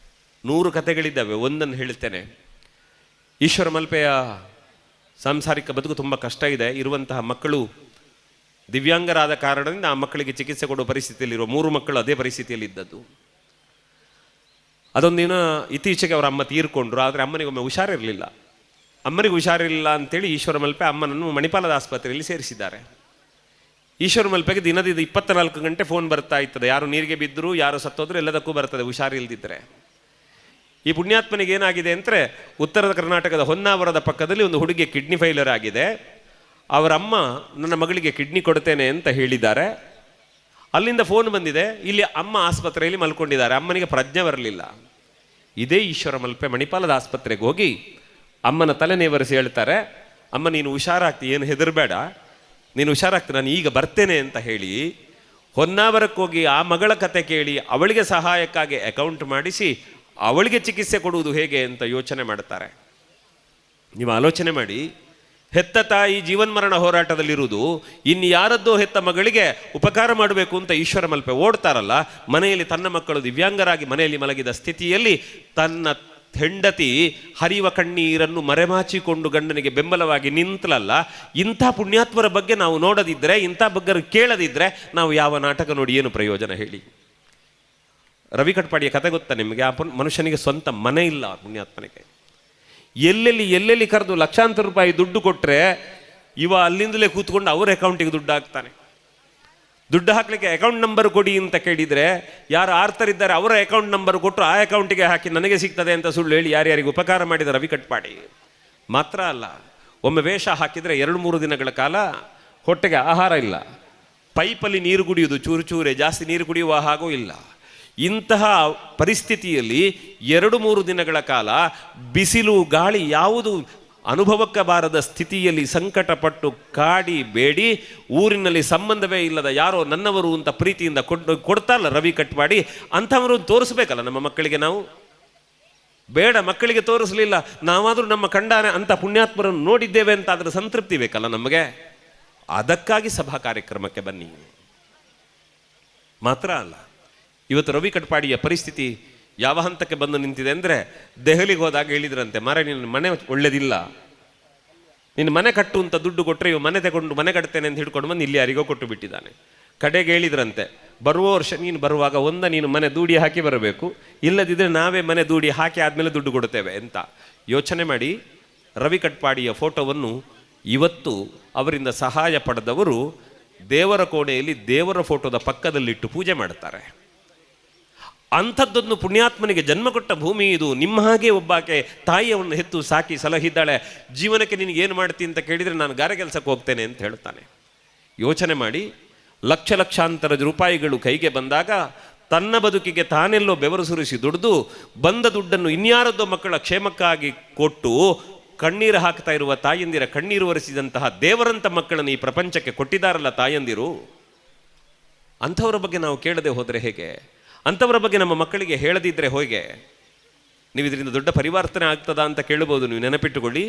100 ಕಥೆಗಳಿದ್ದಾವೆ, ಒಂದನ್ನು ಹೇಳ್ತೇನೆ. ಈಶ್ವರ ಮಲ್ಪೆಯ ಸಾಂಸಾರಿಕ ಬದುಕು ತುಂಬ ಕಷ್ಟ ಇದೆ. ಇರುವಂತಹ ಮಕ್ಕಳು ದಿವ್ಯಾಂಗರಾದ ಕಾರಣದಿಂದ ಆ ಮಕ್ಕಳಿಗೆ ಚಿಕಿತ್ಸೆ ಕೊಡುವ ಪರಿಸ್ಥಿತಿಯಲ್ಲಿರುವ 3 ಮಕ್ಕಳು ಅದೇ ಪರಿಸ್ಥಿತಿಯಲ್ಲಿ ಇದ್ದದ್ದು. ಅದೊಂದಿನ ಇತ್ತೀಚೆಗೆ ಅವರ ಅಮ್ಮ ತೀರ್ಕೊಂಡ್ರು. ಆದರೆ ಅಮ್ಮನಿಗೊಮ್ಮೆ ಹುಷಾರಿರಲಿಲ್ಲ. ಅಮ್ಮನಿಗೆ ಹುಷಾರಿಲ್ಲ ಅಂತೇಳಿ ಈಶ್ವರ ಮಲ್ಪೆ ಅಮ್ಮನನ್ನು ಮಣಿಪಾಲದ ಆಸ್ಪತ್ರೆಯಲ್ಲಿ ಸೇರಿಸಿದ್ದಾರೆ. ಈಶ್ವರ ಮಲ್ಪೆಗೆ ದಿನದಿಂದ 24 ಗಂಟೆ ಫೋನ್ ಬರ್ತಾ ಇರ್ತದೆ. ಯಾರು ನೀರಿಗೆ ಬಿದ್ದರು, ಯಾರು ಸತ್ತೋದ್ರು ಎಲ್ಲದಕ್ಕೂ ಬರ್ತದೆ ಹುಷಾರಿಲ್ದಿದ್ದರೆ. ಈ ಪುಣ್ಯಾತ್ಮನಿಗೆ ಏನಾಗಿದೆ ಅಂದರೆ, ಉತ್ತರ ಕರ್ನಾಟಕದ ಹೊನ್ನಾವರದ ಪಕ್ಕದಲ್ಲಿ ಒಂದು ಹುಡುಗಿ ಕಿಡ್ನಿ ಫೈಲರ್ ಆಗಿದೆ. ಅವರಮ್ಮ ನನ್ನ ಮಗಳಿಗೆ ಕಿಡ್ನಿ ಕೊಡ್ತೇನೆ ಅಂತ ಹೇಳಿದ್ದಾರೆ. ಅಲ್ಲಿಂದ ಫೋನ್ ಬಂದಿದೆ, ಇಲ್ಲಿ ಅಮ್ಮ ಆಸ್ಪತ್ರೆಯಲ್ಲಿ ಮಲ್ಕೊಂಡಿದ್ದಾರೆ, ಅಮ್ಮನಿಗೆ ಪ್ರಜ್ಞೆ ಬರಲಿಲ್ಲ. ಇದೇ ಈಶ್ವರ ಮಲ್ಪೆ ಮಣಿಪಾಲದ ಆಸ್ಪತ್ರೆಗೆ ಹೋಗಿ ಅಮ್ಮನ ತಲೆ ನೇವರಿಸಿ ಹೇಳ್ತಾರೆ, ಅಮ್ಮ ನೀನು ಹುಷಾರಾಗ್ತಿ, ಏನು ಹೆದರಬೇಡ, ನೀನು ಹುಷಾರಾಗ್ತಿ, ನಾನು ಈಗ ಬರ್ತೇನೆ ಅಂತ ಹೇಳಿ ಹೊನ್ನಾವರಕ್ಕೆ ಹೋಗಿ ಆ ಮಗಳ ಕತೆ ಕೇಳಿ ಅವಳಿಗೆ ಸಹಾಯಕ್ಕಾಗಿ ಅಕೌಂಟ್ ಮಾಡಿಸಿ ಅವಳಿಗೆ ಚಿಕಿತ್ಸೆ ಕೊಡುವುದು ಹೇಗೆ ಅಂತ ಯೋಚನೆ ಮಾಡ್ತಾರೆ. ನೀವು ಆಲೋಚನೆ ಮಾಡಿ, ಹೆತ್ತ ತಾಯಿ ಜೀವನ್ಮರಣ ಹೋರಾಟದಲ್ಲಿರುವುದು, ಇನ್ನು ಯಾರದ್ದೋ ಹೆತ್ತ ಮಗಳಿಗೆ ಉಪಕಾರ ಮಾಡಬೇಕು ಅಂತ ಈಶ್ವರ ಮಲ್ಪೆ ಓಡ್ತಾರಲ್ಲ, ಮನೆಯಲ್ಲಿ ತನ್ನ ಮಕ್ಕಳು ದಿವ್ಯಾಂಗರಾಗಿ ಮನೆಯಲ್ಲಿ ಮಲಗಿದ ಸ್ಥಿತಿಯಲ್ಲಿ ತನ್ನ ಹೆಂಡತಿ ಹರಿಯುವ ಕಣ್ಣೀರನ್ನು ಮರೆಮಾಚಿಕೊಂಡು ಗಂಡನಿಗೆ ಬೆಂಬಲವಾಗಿ ನಿಂತಲಲ್ಲ, ಇಂಥ ಪುಣ್ಯಾತ್ಮರ ಬಗ್ಗೆ ನಾವು ನೋಡದಿದ್ದರೆ, ಇಂಥ ಬಗ್ಗೆ ಕೇಳದಿದ್ದರೆ ನಾವು ಯಾವ ನಾಟಕ ನೋಡಿ ಏನು ಪ್ರಯೋಜನ ಹೇಳಿ? ರವಿ ಕಟ್ಪಾಡಿಯ ಕತೆ ಗೊತ್ತಾ ನಿಮಗೆ? ಆ ಮನುಷ್ಯನಿಗೆ ಸ್ವಂತ ಮನೆ ಇಲ್ಲ. ಆ ಪುಣ್ಯಾತ್ಮನಿಗೆ ಎಲ್ಲೆಲ್ಲಿ ಎಲ್ಲೆಲ್ಲಿ ಕರೆದು ಲಕ್ಷಾಂತರ ರೂಪಾಯಿ ದುಡ್ಡು ಕೊಟ್ಟರೆ ಇವ ಅಲ್ಲಿಂದಲೇ ಕೂತ್ಕೊಂಡು ಅವ್ರ ಅಕೌಂಟಿಗೆ ದುಡ್ಡು ಹಾಕ್ತಾನೆ. ದುಡ್ಡು ಹಾಕಲಿಕ್ಕೆ ಅಕೌಂಟ್ ನಂಬರ್ ಕೊಡಿ ಅಂತ ಕೇಳಿದರೆ ಯಾರು ಆರ್ತರಿದ್ದಾರೆ ಅವರ ಅಕೌಂಟ್ ನಂಬರ್ ಕೊಟ್ಟು ಆ ಅಕೌಂಟಿಗೆ ಹಾಕಿ ನನಗೆ ಸಿಗ್ತದೆ ಅಂತ ಸುಳ್ಳು ಹೇಳಿ ಯಾರ್ಯಾರಿಗೆ ಉಪಕಾರ ಮಾಡಿದ ರವಿ ಕಟ್ಪಾಡಿ. ಮಾತ್ರ ಅಲ್ಲ, ಒಮ್ಮೆ ವೇಷ ಹಾಕಿದರೆ 2-3 ದಿನಗಳ ಕಾಲ ಹೊಟ್ಟೆಗೆ ಆಹಾರ ಇಲ್ಲ, ಪೈಪಲ್ಲಿ ನೀರು ಕುಡಿಯುವುದು ಚೂರು ಚೂರೆ, ಜಾಸ್ತಿ ನೀರು ಕುಡಿಯುವ ಹಾಗೂ ಇಲ್ಲ. ಇಂತಹ ಪರಿಸ್ಥಿತಿಯಲ್ಲಿ 2-3 ದಿನಗಳ ಕಾಲ ಬಿಸಿಲು ಗಾಳಿ ಯಾವುದು ಅನುಭವಕ್ಕೆ ಬಾರದ ಸ್ಥಿತಿಯಲ್ಲಿ ಸಂಕಟಪಟ್ಟು ಕಾಡಿ ಬೇಡಿ ಊರಿನಲ್ಲಿ ಸಂಬಂಧವೇ ಇಲ್ಲದ ಯಾರೋ ನನ್ನವರು ಅಂತ ಪ್ರೀತಿಯಿಂದ ಕೊಡ್ತಾರಲ್ಲ ರವಿ ಕಟ್ಪಾಡಿ, ಅಂಥವರು ತೋರಿಸ್ಬೇಕಲ್ಲ ನಮ್ಮ ಮಕ್ಕಳಿಗೆ. ನಾವು ಬೇಡ, ಮಕ್ಕಳಿಗೆ ತೋರಿಸಲಿಲ್ಲ, ನಾವಾದರೂ ನಮ್ಮ ಕಂಡಾನೆ ಅಂಥ ಪುಣ್ಯಾತ್ಮರನ್ನು ನೋಡಿದ್ದೇವೆ ಅಂತ ಅದರ ಸಂತೃಪ್ತಿ ಬೇಕಲ್ಲ ನಮಗೆ. ಅದಕ್ಕಾಗಿ ಸಭಾ ಕಾರ್ಯಕ್ರಮಕ್ಕೆ ಬನ್ನಿ. ಮಾತ್ರ ಅಲ್ಲ, ಇವತ್ತು ರವಿ ಕಟ್ಪಾಡಿಯ ಪರಿಸ್ಥಿತಿ ಯಾವ ಹಂತಕ್ಕೆ ಬಂದು ನಿಂತಿದೆ ಅಂದರೆ, ದೆಹಲಿಗೆ ಹೋದಾಗ ಹೇಳಿದ್ರಂತೆ, ಮಾರ ನಿನ್ನ ಮನೆ ಒಳ್ಳೇದಿಲ್ಲ, ನಿನ್ನ ಮನೆ ಕಟ್ಟು ಅಂತ ದುಡ್ಡು ಕೊಟ್ಟರೆ ಇವ ಮನೆ ತಗೊಂಡು ಮನೆ ಕಟ್ತೇನೆ ಅಂತ ಹಿಡ್ಕೊಂಡು ಬಂದು ಇಲ್ಲಿ ಯಾರಿಗೋ ಕೊಟ್ಟು ಬಿಟ್ಟಿದ್ದಾನೆ. ಕಡೆಗೆ ಹೇಳಿದ್ರಂತೆ, ಬರುವ ವರ್ಷ ನೀನು ಬರುವಾಗ ಒಂದ ನೀನು ಮನೆ ದೂಡಿ ಹಾಕಿ ಬರಬೇಕು, ಇಲ್ಲದಿದ್ದರೆ ನಾವೇ ಮನೆ ದೂಡಿ ಹಾಕಿ ಆದಮೇಲೆ ದುಡ್ಡು ಕೊಡ್ತೇವೆ ಅಂತ. ಯೋಚನೆ ಮಾಡಿ, ರವಿ ಕಟ್ಪಾಡಿಯ ಫೋಟೋವನ್ನು ಇವತ್ತು ಅವರಿಂದ ಸಹಾಯ ಪಡೆದವರು ದೇವರ ಕೋಣೆಯಲ್ಲಿ ದೇವರ ಫೋಟೋದ ಪಕ್ಕದಲ್ಲಿಟ್ಟು ಪೂಜೆ ಮಾಡ್ತಾರೆ. ಅಂಥದ್ದೊಂದು ಪುಣ್ಯಾತ್ಮನಿಗೆ ಜನ್ಮ ಕೊಟ್ಟ ಭೂಮಿ ಇದು. ನಿಮ್ಮ ಹಾಗೆ ಒಬ್ಬಾಕೆ ತಾಯಿಯವನ್ನು ಹೆತ್ತು ಸಾಕಿ ಸಲಹಿದ್ದಾಳೆ. ಜೀವನಕ್ಕೆ ನಿನಗೇನು ಮಾಡ್ತೀನಿ ಅಂತ ಕೇಳಿದರೆ ನಾನು ಗಾರೆ ಕೆಲಸಕ್ಕೆ ಹೋಗ್ತೇನೆ ಅಂತ ಹೇಳ್ತಾನೆ. ಯೋಚನೆ ಮಾಡಿ, ಲಕ್ಷ ಲಕ್ಷಾಂತರ ರೂಪಾಯಿಗಳು ಕೈಗೆ ಬಂದಾಗ ತನ್ನ ಬದುಕಿಗೆ ತಾನೆಲ್ಲೋ ಬೆವರು ಸುರಿಸಿ ದುಡಿದು ಬಂದ ದುಡ್ಡನ್ನು ಇನ್ಯಾರದ್ದೋ ಮಕ್ಕಳ ಕ್ಷೇಮಕ್ಕಾಗಿ ಕೊಟ್ಟು ಕಣ್ಣೀರು ಹಾಕ್ತಾ ಇರುವ ತಾಯಂದಿರ ಕಣ್ಣೀರು ಒರೆಸಿದಂತಹ ದೇವರಂಥ ಮಕ್ಕಳನ್ನು ಈ ಪ್ರಪಂಚಕ್ಕೆ ಕೊಟ್ಟಿದ್ದಾರಲ್ಲ ತಾಯಂದಿರು, ಅಂಥವರ ಬಗ್ಗೆ ನಾವು ಕೇಳದೆ ಹೋದರೆ ಹೇಗೆ? ಅಂಥವರ ಬಗ್ಗೆ ನಮ್ಮ ಮಕ್ಕಳಿಗೆ ಹೇಳದಿದ್ದರೆ ಹೇಗೆ? ನೀವು ಇದರಿಂದ ದೊಡ್ಡ ಪರಿವರ್ತನೆ ಆಗ್ತದಾ ಅಂತ ಕೇಳಬಹುದು. ನೀವು ನೆನಪಿಟ್ಟುಕೊಳ್ಳಿ,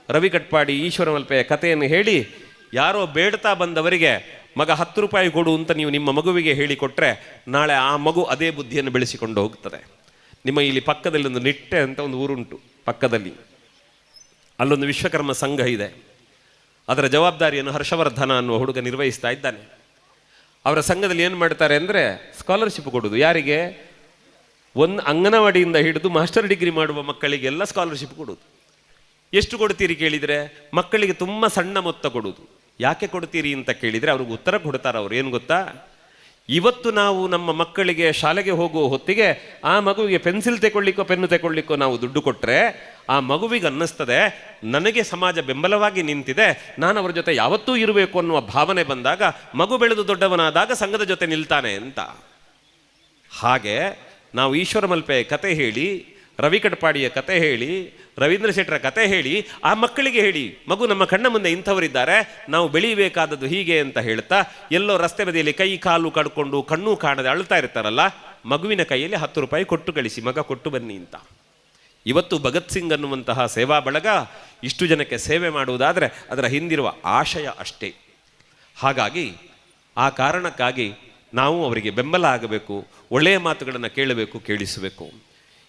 ರವಿ ಕಟ್ಪಾಡಿ ಈಶ್ವರ ಮಲ್ಪೆಯ ಕಥೆಯನ್ನು ಹೇಳಿ ಯಾರೋ ಬೇಡ್ತಾ ಬಂದವರಿಗೆ ಮಗ 10 ರೂಪಾಯಿ ಕೊಡು ಅಂತ ನೀವು ನಿಮ್ಮ ಮಗುವಿಗೆ ಹೇಳಿಕೊಟ್ರೆ ನಾಳೆ ಆ ಮಗು ಅದೇ ಬುದ್ಧಿಯನ್ನು ಬೆಳೆಸಿಕೊಂಡು ಹೋಗ್ತದೆ. ನಿಮ್ಮ ಇಲ್ಲಿ ಪಕ್ಕದಲ್ಲಿ ಒಂದು ನಿಟ್ಟೆ ಅಂತ ಒಂದು ಊರುಂಟು, ಪಕ್ಕದಲ್ಲಿ ಅಲ್ಲೊಂದು ವಿಶ್ವಕರ್ಮ ಸಂಘ ಇದೆ. ಅದರ ಜವಾಬ್ದಾರಿಯನ್ನು ಹರ್ಷವರ್ಧನ ಅನ್ನುವ ಹುಡುಗ ನಿರ್ವಹಿಸ್ತಾ ಇದ್ದಾನೆ. ಅವರ ಸಂಘದಲ್ಲಿ ಏನು ಮಾಡ್ತಾರೆ ಅಂದರೆ ಸ್ಕಾಲರ್ಶಿಪ್ ಕೊಡೋದು. ಯಾರಿಗೆ? ಒಂದು ಅಂಗನವಾಡಿಯಿಂದ ಹಿಡಿದು ಮಾಸ್ಟರ್ ಡಿಗ್ರಿ ಮಾಡುವ ಮಕ್ಕಳಿಗೆಲ್ಲ ಸ್ಕಾಲರ್ಶಿಪ್ ಕೊಡೋದು. ಎಷ್ಟು ಕೊಡ್ತೀರಿ ಕೇಳಿದರೆ ಮಕ್ಕಳಿಗೆ ತುಂಬ ಸಣ್ಣ ಮೊತ್ತ ಕೊಡೋದು. ಯಾಕೆ ಕೊಡ್ತೀರಿ ಅಂತ ಕೇಳಿದರೆ ಅವ್ರಿಗೆ ಉತ್ತರ ಕೊಡ್ತಾರೆ ಅವ್ರು. ಏನು ಗೊತ್ತಾ? ಇವತ್ತು ನಾವು ನಮ್ಮ ಮಕ್ಕಳಿಗೆ ಶಾಲೆಗೆ ಹೋಗುವ ಹೊತ್ತಿಗೆ ಆ ಮಗುವಿಗೆ ಪೆನ್ಸಿಲ್ ತಗೊಳ್ಳಿಕ್ಕೋ ಪೆನ್ನು ತಗೊಳ್ಳಿಕ್ಕೋ ನಾವು ದುಡ್ಡು ಕೊಟ್ಟರೆ ಆ ಮಗುವಿಗೆ ಅನ್ನಿಸ್ತದೆ ನನಗೆ ಸಮಾಜ ಬೆಂಬಲವಾಗಿ ನಿಂತಿದೆ, ನಾನು ಅವರ ಜೊತೆ ಯಾವತ್ತೂ ಇರಬೇಕು ಅನ್ನುವ ಭಾವನೆ ಬಂದಾಗ ಮಗು ಬೆಳೆದು ದೊಡ್ಡವನಾದಾಗ ಸಂಘದ ಜೊತೆ ನಿಲ್ತಾನೆ ಅಂತ. ಹಾಗೆ ನಾವು ಈಶ್ವರ ಮಲ್ಪೆಯ ಕತೆ ಹೇಳಿ, ರವಿ ಕಟ್ಪಾಡಿಯ ಕತೆ ಹೇಳಿ, ರವೀಂದ್ರ ಶೆಟ್ಟರ ಕತೆ ಹೇಳಿ ಆ ಮಕ್ಕಳಿಗೆ ಹೇಳಿ, ಮಗು ನಮ್ಮ ಕಣ್ಣ ಮುಂದೆ ಇಂಥವರಿದ್ದಾರೆ, ನಾವು ಬೆಳೀಬೇಕಾದದ್ದು ಹೀಗೆ ಅಂತ ಹೇಳ್ತಾ ಎಲ್ಲೋ ರಸ್ತೆ ಬದಿಯಲ್ಲಿ ಕೈ ಕಾಲು ಕಡ್ಕೊಂಡು ಕಣ್ಣು ಕಾಣದೆ ಅಳ್ತಾ ಇರ್ತಾರಲ್ಲ, ಮಗುವಿನ ಕೈಯಲ್ಲಿ 10 ರೂಪಾಯಿ ಕೊಟ್ಟು ಕಳಿಸಿ, ಮಗ ಕೊಟ್ಟು ಬನ್ನಿ ಅಂತ. ಇವತ್ತು ಭಗತ್ ಸಿಂಗ್ ಅನ್ನುವಂತಹ ಸೇವಾ ಬಳಗ ಇಷ್ಟು ಜನಕ್ಕೆ ಸೇವೆ ಮಾಡುವುದಾದರೆ ಅದರ ಹಿಂದಿರುವ ಆಶಯ ಅಷ್ಟೇ. ಹಾಗಾಗಿ ಆ ಕಾರಣಕ್ಕಾಗಿ ನಾವು ಅವರಿಗೆ ಬೆಂಬಲ ಆಗಬೇಕು, ಒಳ್ಳೆಯ ಮಾತುಗಳನ್ನು ಕೇಳಬೇಕು, ಕೇಳಿಸಬೇಕು.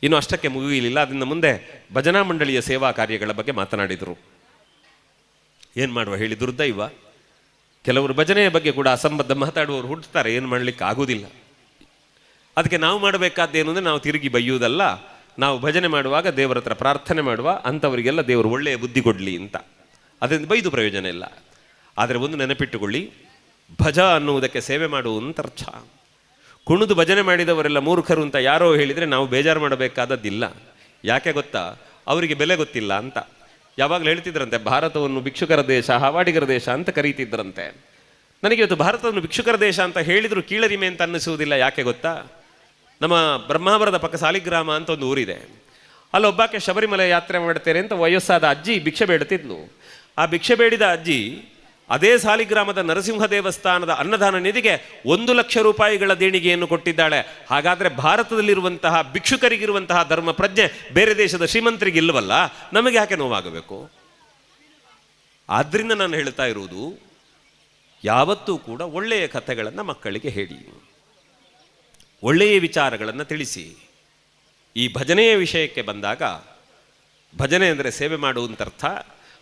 ಇನ್ನು ಅಷ್ಟಕ್ಕೆ ಮುಗಿಯಲಿಲ್ಲ. ಅದರಿಂದ ಮುಂದೆ ಭಜನಾ ಮಂಡಳಿಯ ಸೇವಾ ಕಾರ್ಯಗಳ ಬಗ್ಗೆ ಮಾತನಾಡಿದರು. ಏನು ಮಾಡುವ ಹೇಳಿ, ದುರ್ದೈವ. ಕೆಲವರು ಭಜನೆಯ ಬಗ್ಗೆ ಕೂಡ ಅಸಂಬದ್ಧ ಮಾತಾಡುವವರು ಹುಟ್ಟುತ್ತಾರೆ, ಏನು ಮಾಡಲಿಕ್ಕೆ ಆಗುವುದಿಲ್ಲ. ಅದಕ್ಕೆ ನಾವು ಮಾಡಬೇಕಾದ್ದೇನು ಅಂದರೆ ನಾವು ತಿರುಗಿ ಬೈಯುವುದಲ್ಲ, ನಾವು ಭಜನೆ ಮಾಡುವಾಗ ದೇವರ ಹತ್ರ ಪ್ರಾರ್ಥನೆ ಮಾಡುವ, ಅಂಥವರಿಗೆಲ್ಲ ದೇವರು ಒಳ್ಳೆಯ ಬುದ್ಧಿ ಕೊಡಲಿ ಅಂತ. ಅದರಿಂದ ಬೈದು ಪ್ರಯೋಜನ ಇಲ್ಲ. ಆದರೆ ಒಂದು ನೆನಪಿಟ್ಟುಕೊಳ್ಳಿ, ಭಜ ಅನ್ನುವುದಕ್ಕೆ ಸೇವೆ ಮಾಡುವಂತ ಅರ್ಥ. ಕುಣಿದು ಭಜನೆ ಮಾಡಿದವರೆಲ್ಲ ಮೂರ್ಖರು ಅಂತ ಯಾರೋ ಹೇಳಿದರೆ ನಾವು ಬೇಜಾರು ಮಾಡಬೇಕಾದದ್ದಿಲ್ಲ. ಯಾಕೆ ಗೊತ್ತಾ? ಅವರಿಗೆ ಬೆಲೆ ಗೊತ್ತಿಲ್ಲ ಅಂತ. ಯಾವಾಗಲೂ ಹೇಳ್ತಿದ್ರಂತೆ, ಭಾರತವನ್ನು ಭಿಕ್ಷುಕರ ದೇಶ, ಹಾವಾಡಿಗರ ದೇಶ ಅಂತ ಕರೀತಿದ್ರಂತೆ. ನನಗೆ ಇವತ್ತು ಭಾರತವನ್ನು ಭಿಕ್ಷುಕರ ದೇಶ ಅಂತ ಹೇಳಿದರೂ ಕೀಳರಿಮೆ ಅಂತ ಅನ್ನಿಸುವುದಿಲ್ಲ. ಯಾಕೆ ಗೊತ್ತಾ? ನಮ್ಮ ಬ್ರಹ್ಮಾವರದ ಪಕ್ಕ ಸಾಲಿಗ್ರಾಮ ಅಂತ ಒಂದು ಊರಿದೆ. ಅಲ್ಲೊಬ್ಬಾಕೆ ಶಬರಿಮಲೆ ಯಾತ್ರೆ ಮಾಡ್ತೇನೆ ಅಂತ ವಯಸ್ಸಾದ ಅಜ್ಜಿ ಭಿಕ್ಷೆ ಬೇಡುತ್ತಿದ್ಲು. ಆ ಭಿಕ್ಷೆ ಬೇಡಿದ ಅಜ್ಜಿ ಅದೇ ಸಾಲಿಗ್ರಾಮದ ನರಸಿಂಹ ದೇವಸ್ಥಾನದ ಅನ್ನದಾನ ನಿಧಿಗೆ 1 ಲಕ್ಷ ರೂಪಾಯಿಗಳ ದೇಣಿಗೆಯನ್ನು ಕೊಟ್ಟಿದ್ದಾಳೆ. ಹಾಗಾದರೆ ಭಾರತದಲ್ಲಿರುವಂತಹ ಭಿಕ್ಷುಕರಿಗಿರುವಂತಹ ಧರ್ಮ ಪ್ರಜ್ಞೆ ಬೇರೆ ದೇಶದ ಶ್ರೀಮಂತರಿಗಿಲ್ಲವಲ್ಲ, ನಮಗೆ ಯಾಕೆ ನೋವಾಗಬೇಕು? ಆದ್ದರಿಂದ ನಾನು ಹೇಳ್ತಾ ಇರುವುದು, ಯಾವತ್ತೂ ಕೂಡ ಒಳ್ಳೆಯ ಕಥೆಗಳನ್ನು ಮಕ್ಕಳಿಗೆ ಹೇಳಿ, ಒಳ್ಳೆಯ ವಿಚಾರಗಳನ್ನು ತಿಳಿಸಿ. ಈ ಭಜನೆಯ ವಿಷಯಕ್ಕೆ ಬಂದಾಗ, ಭಜನೆ ಅಂದರೆ ಸೇವೆ ಮಾಡುವಂಥರ್ಥ.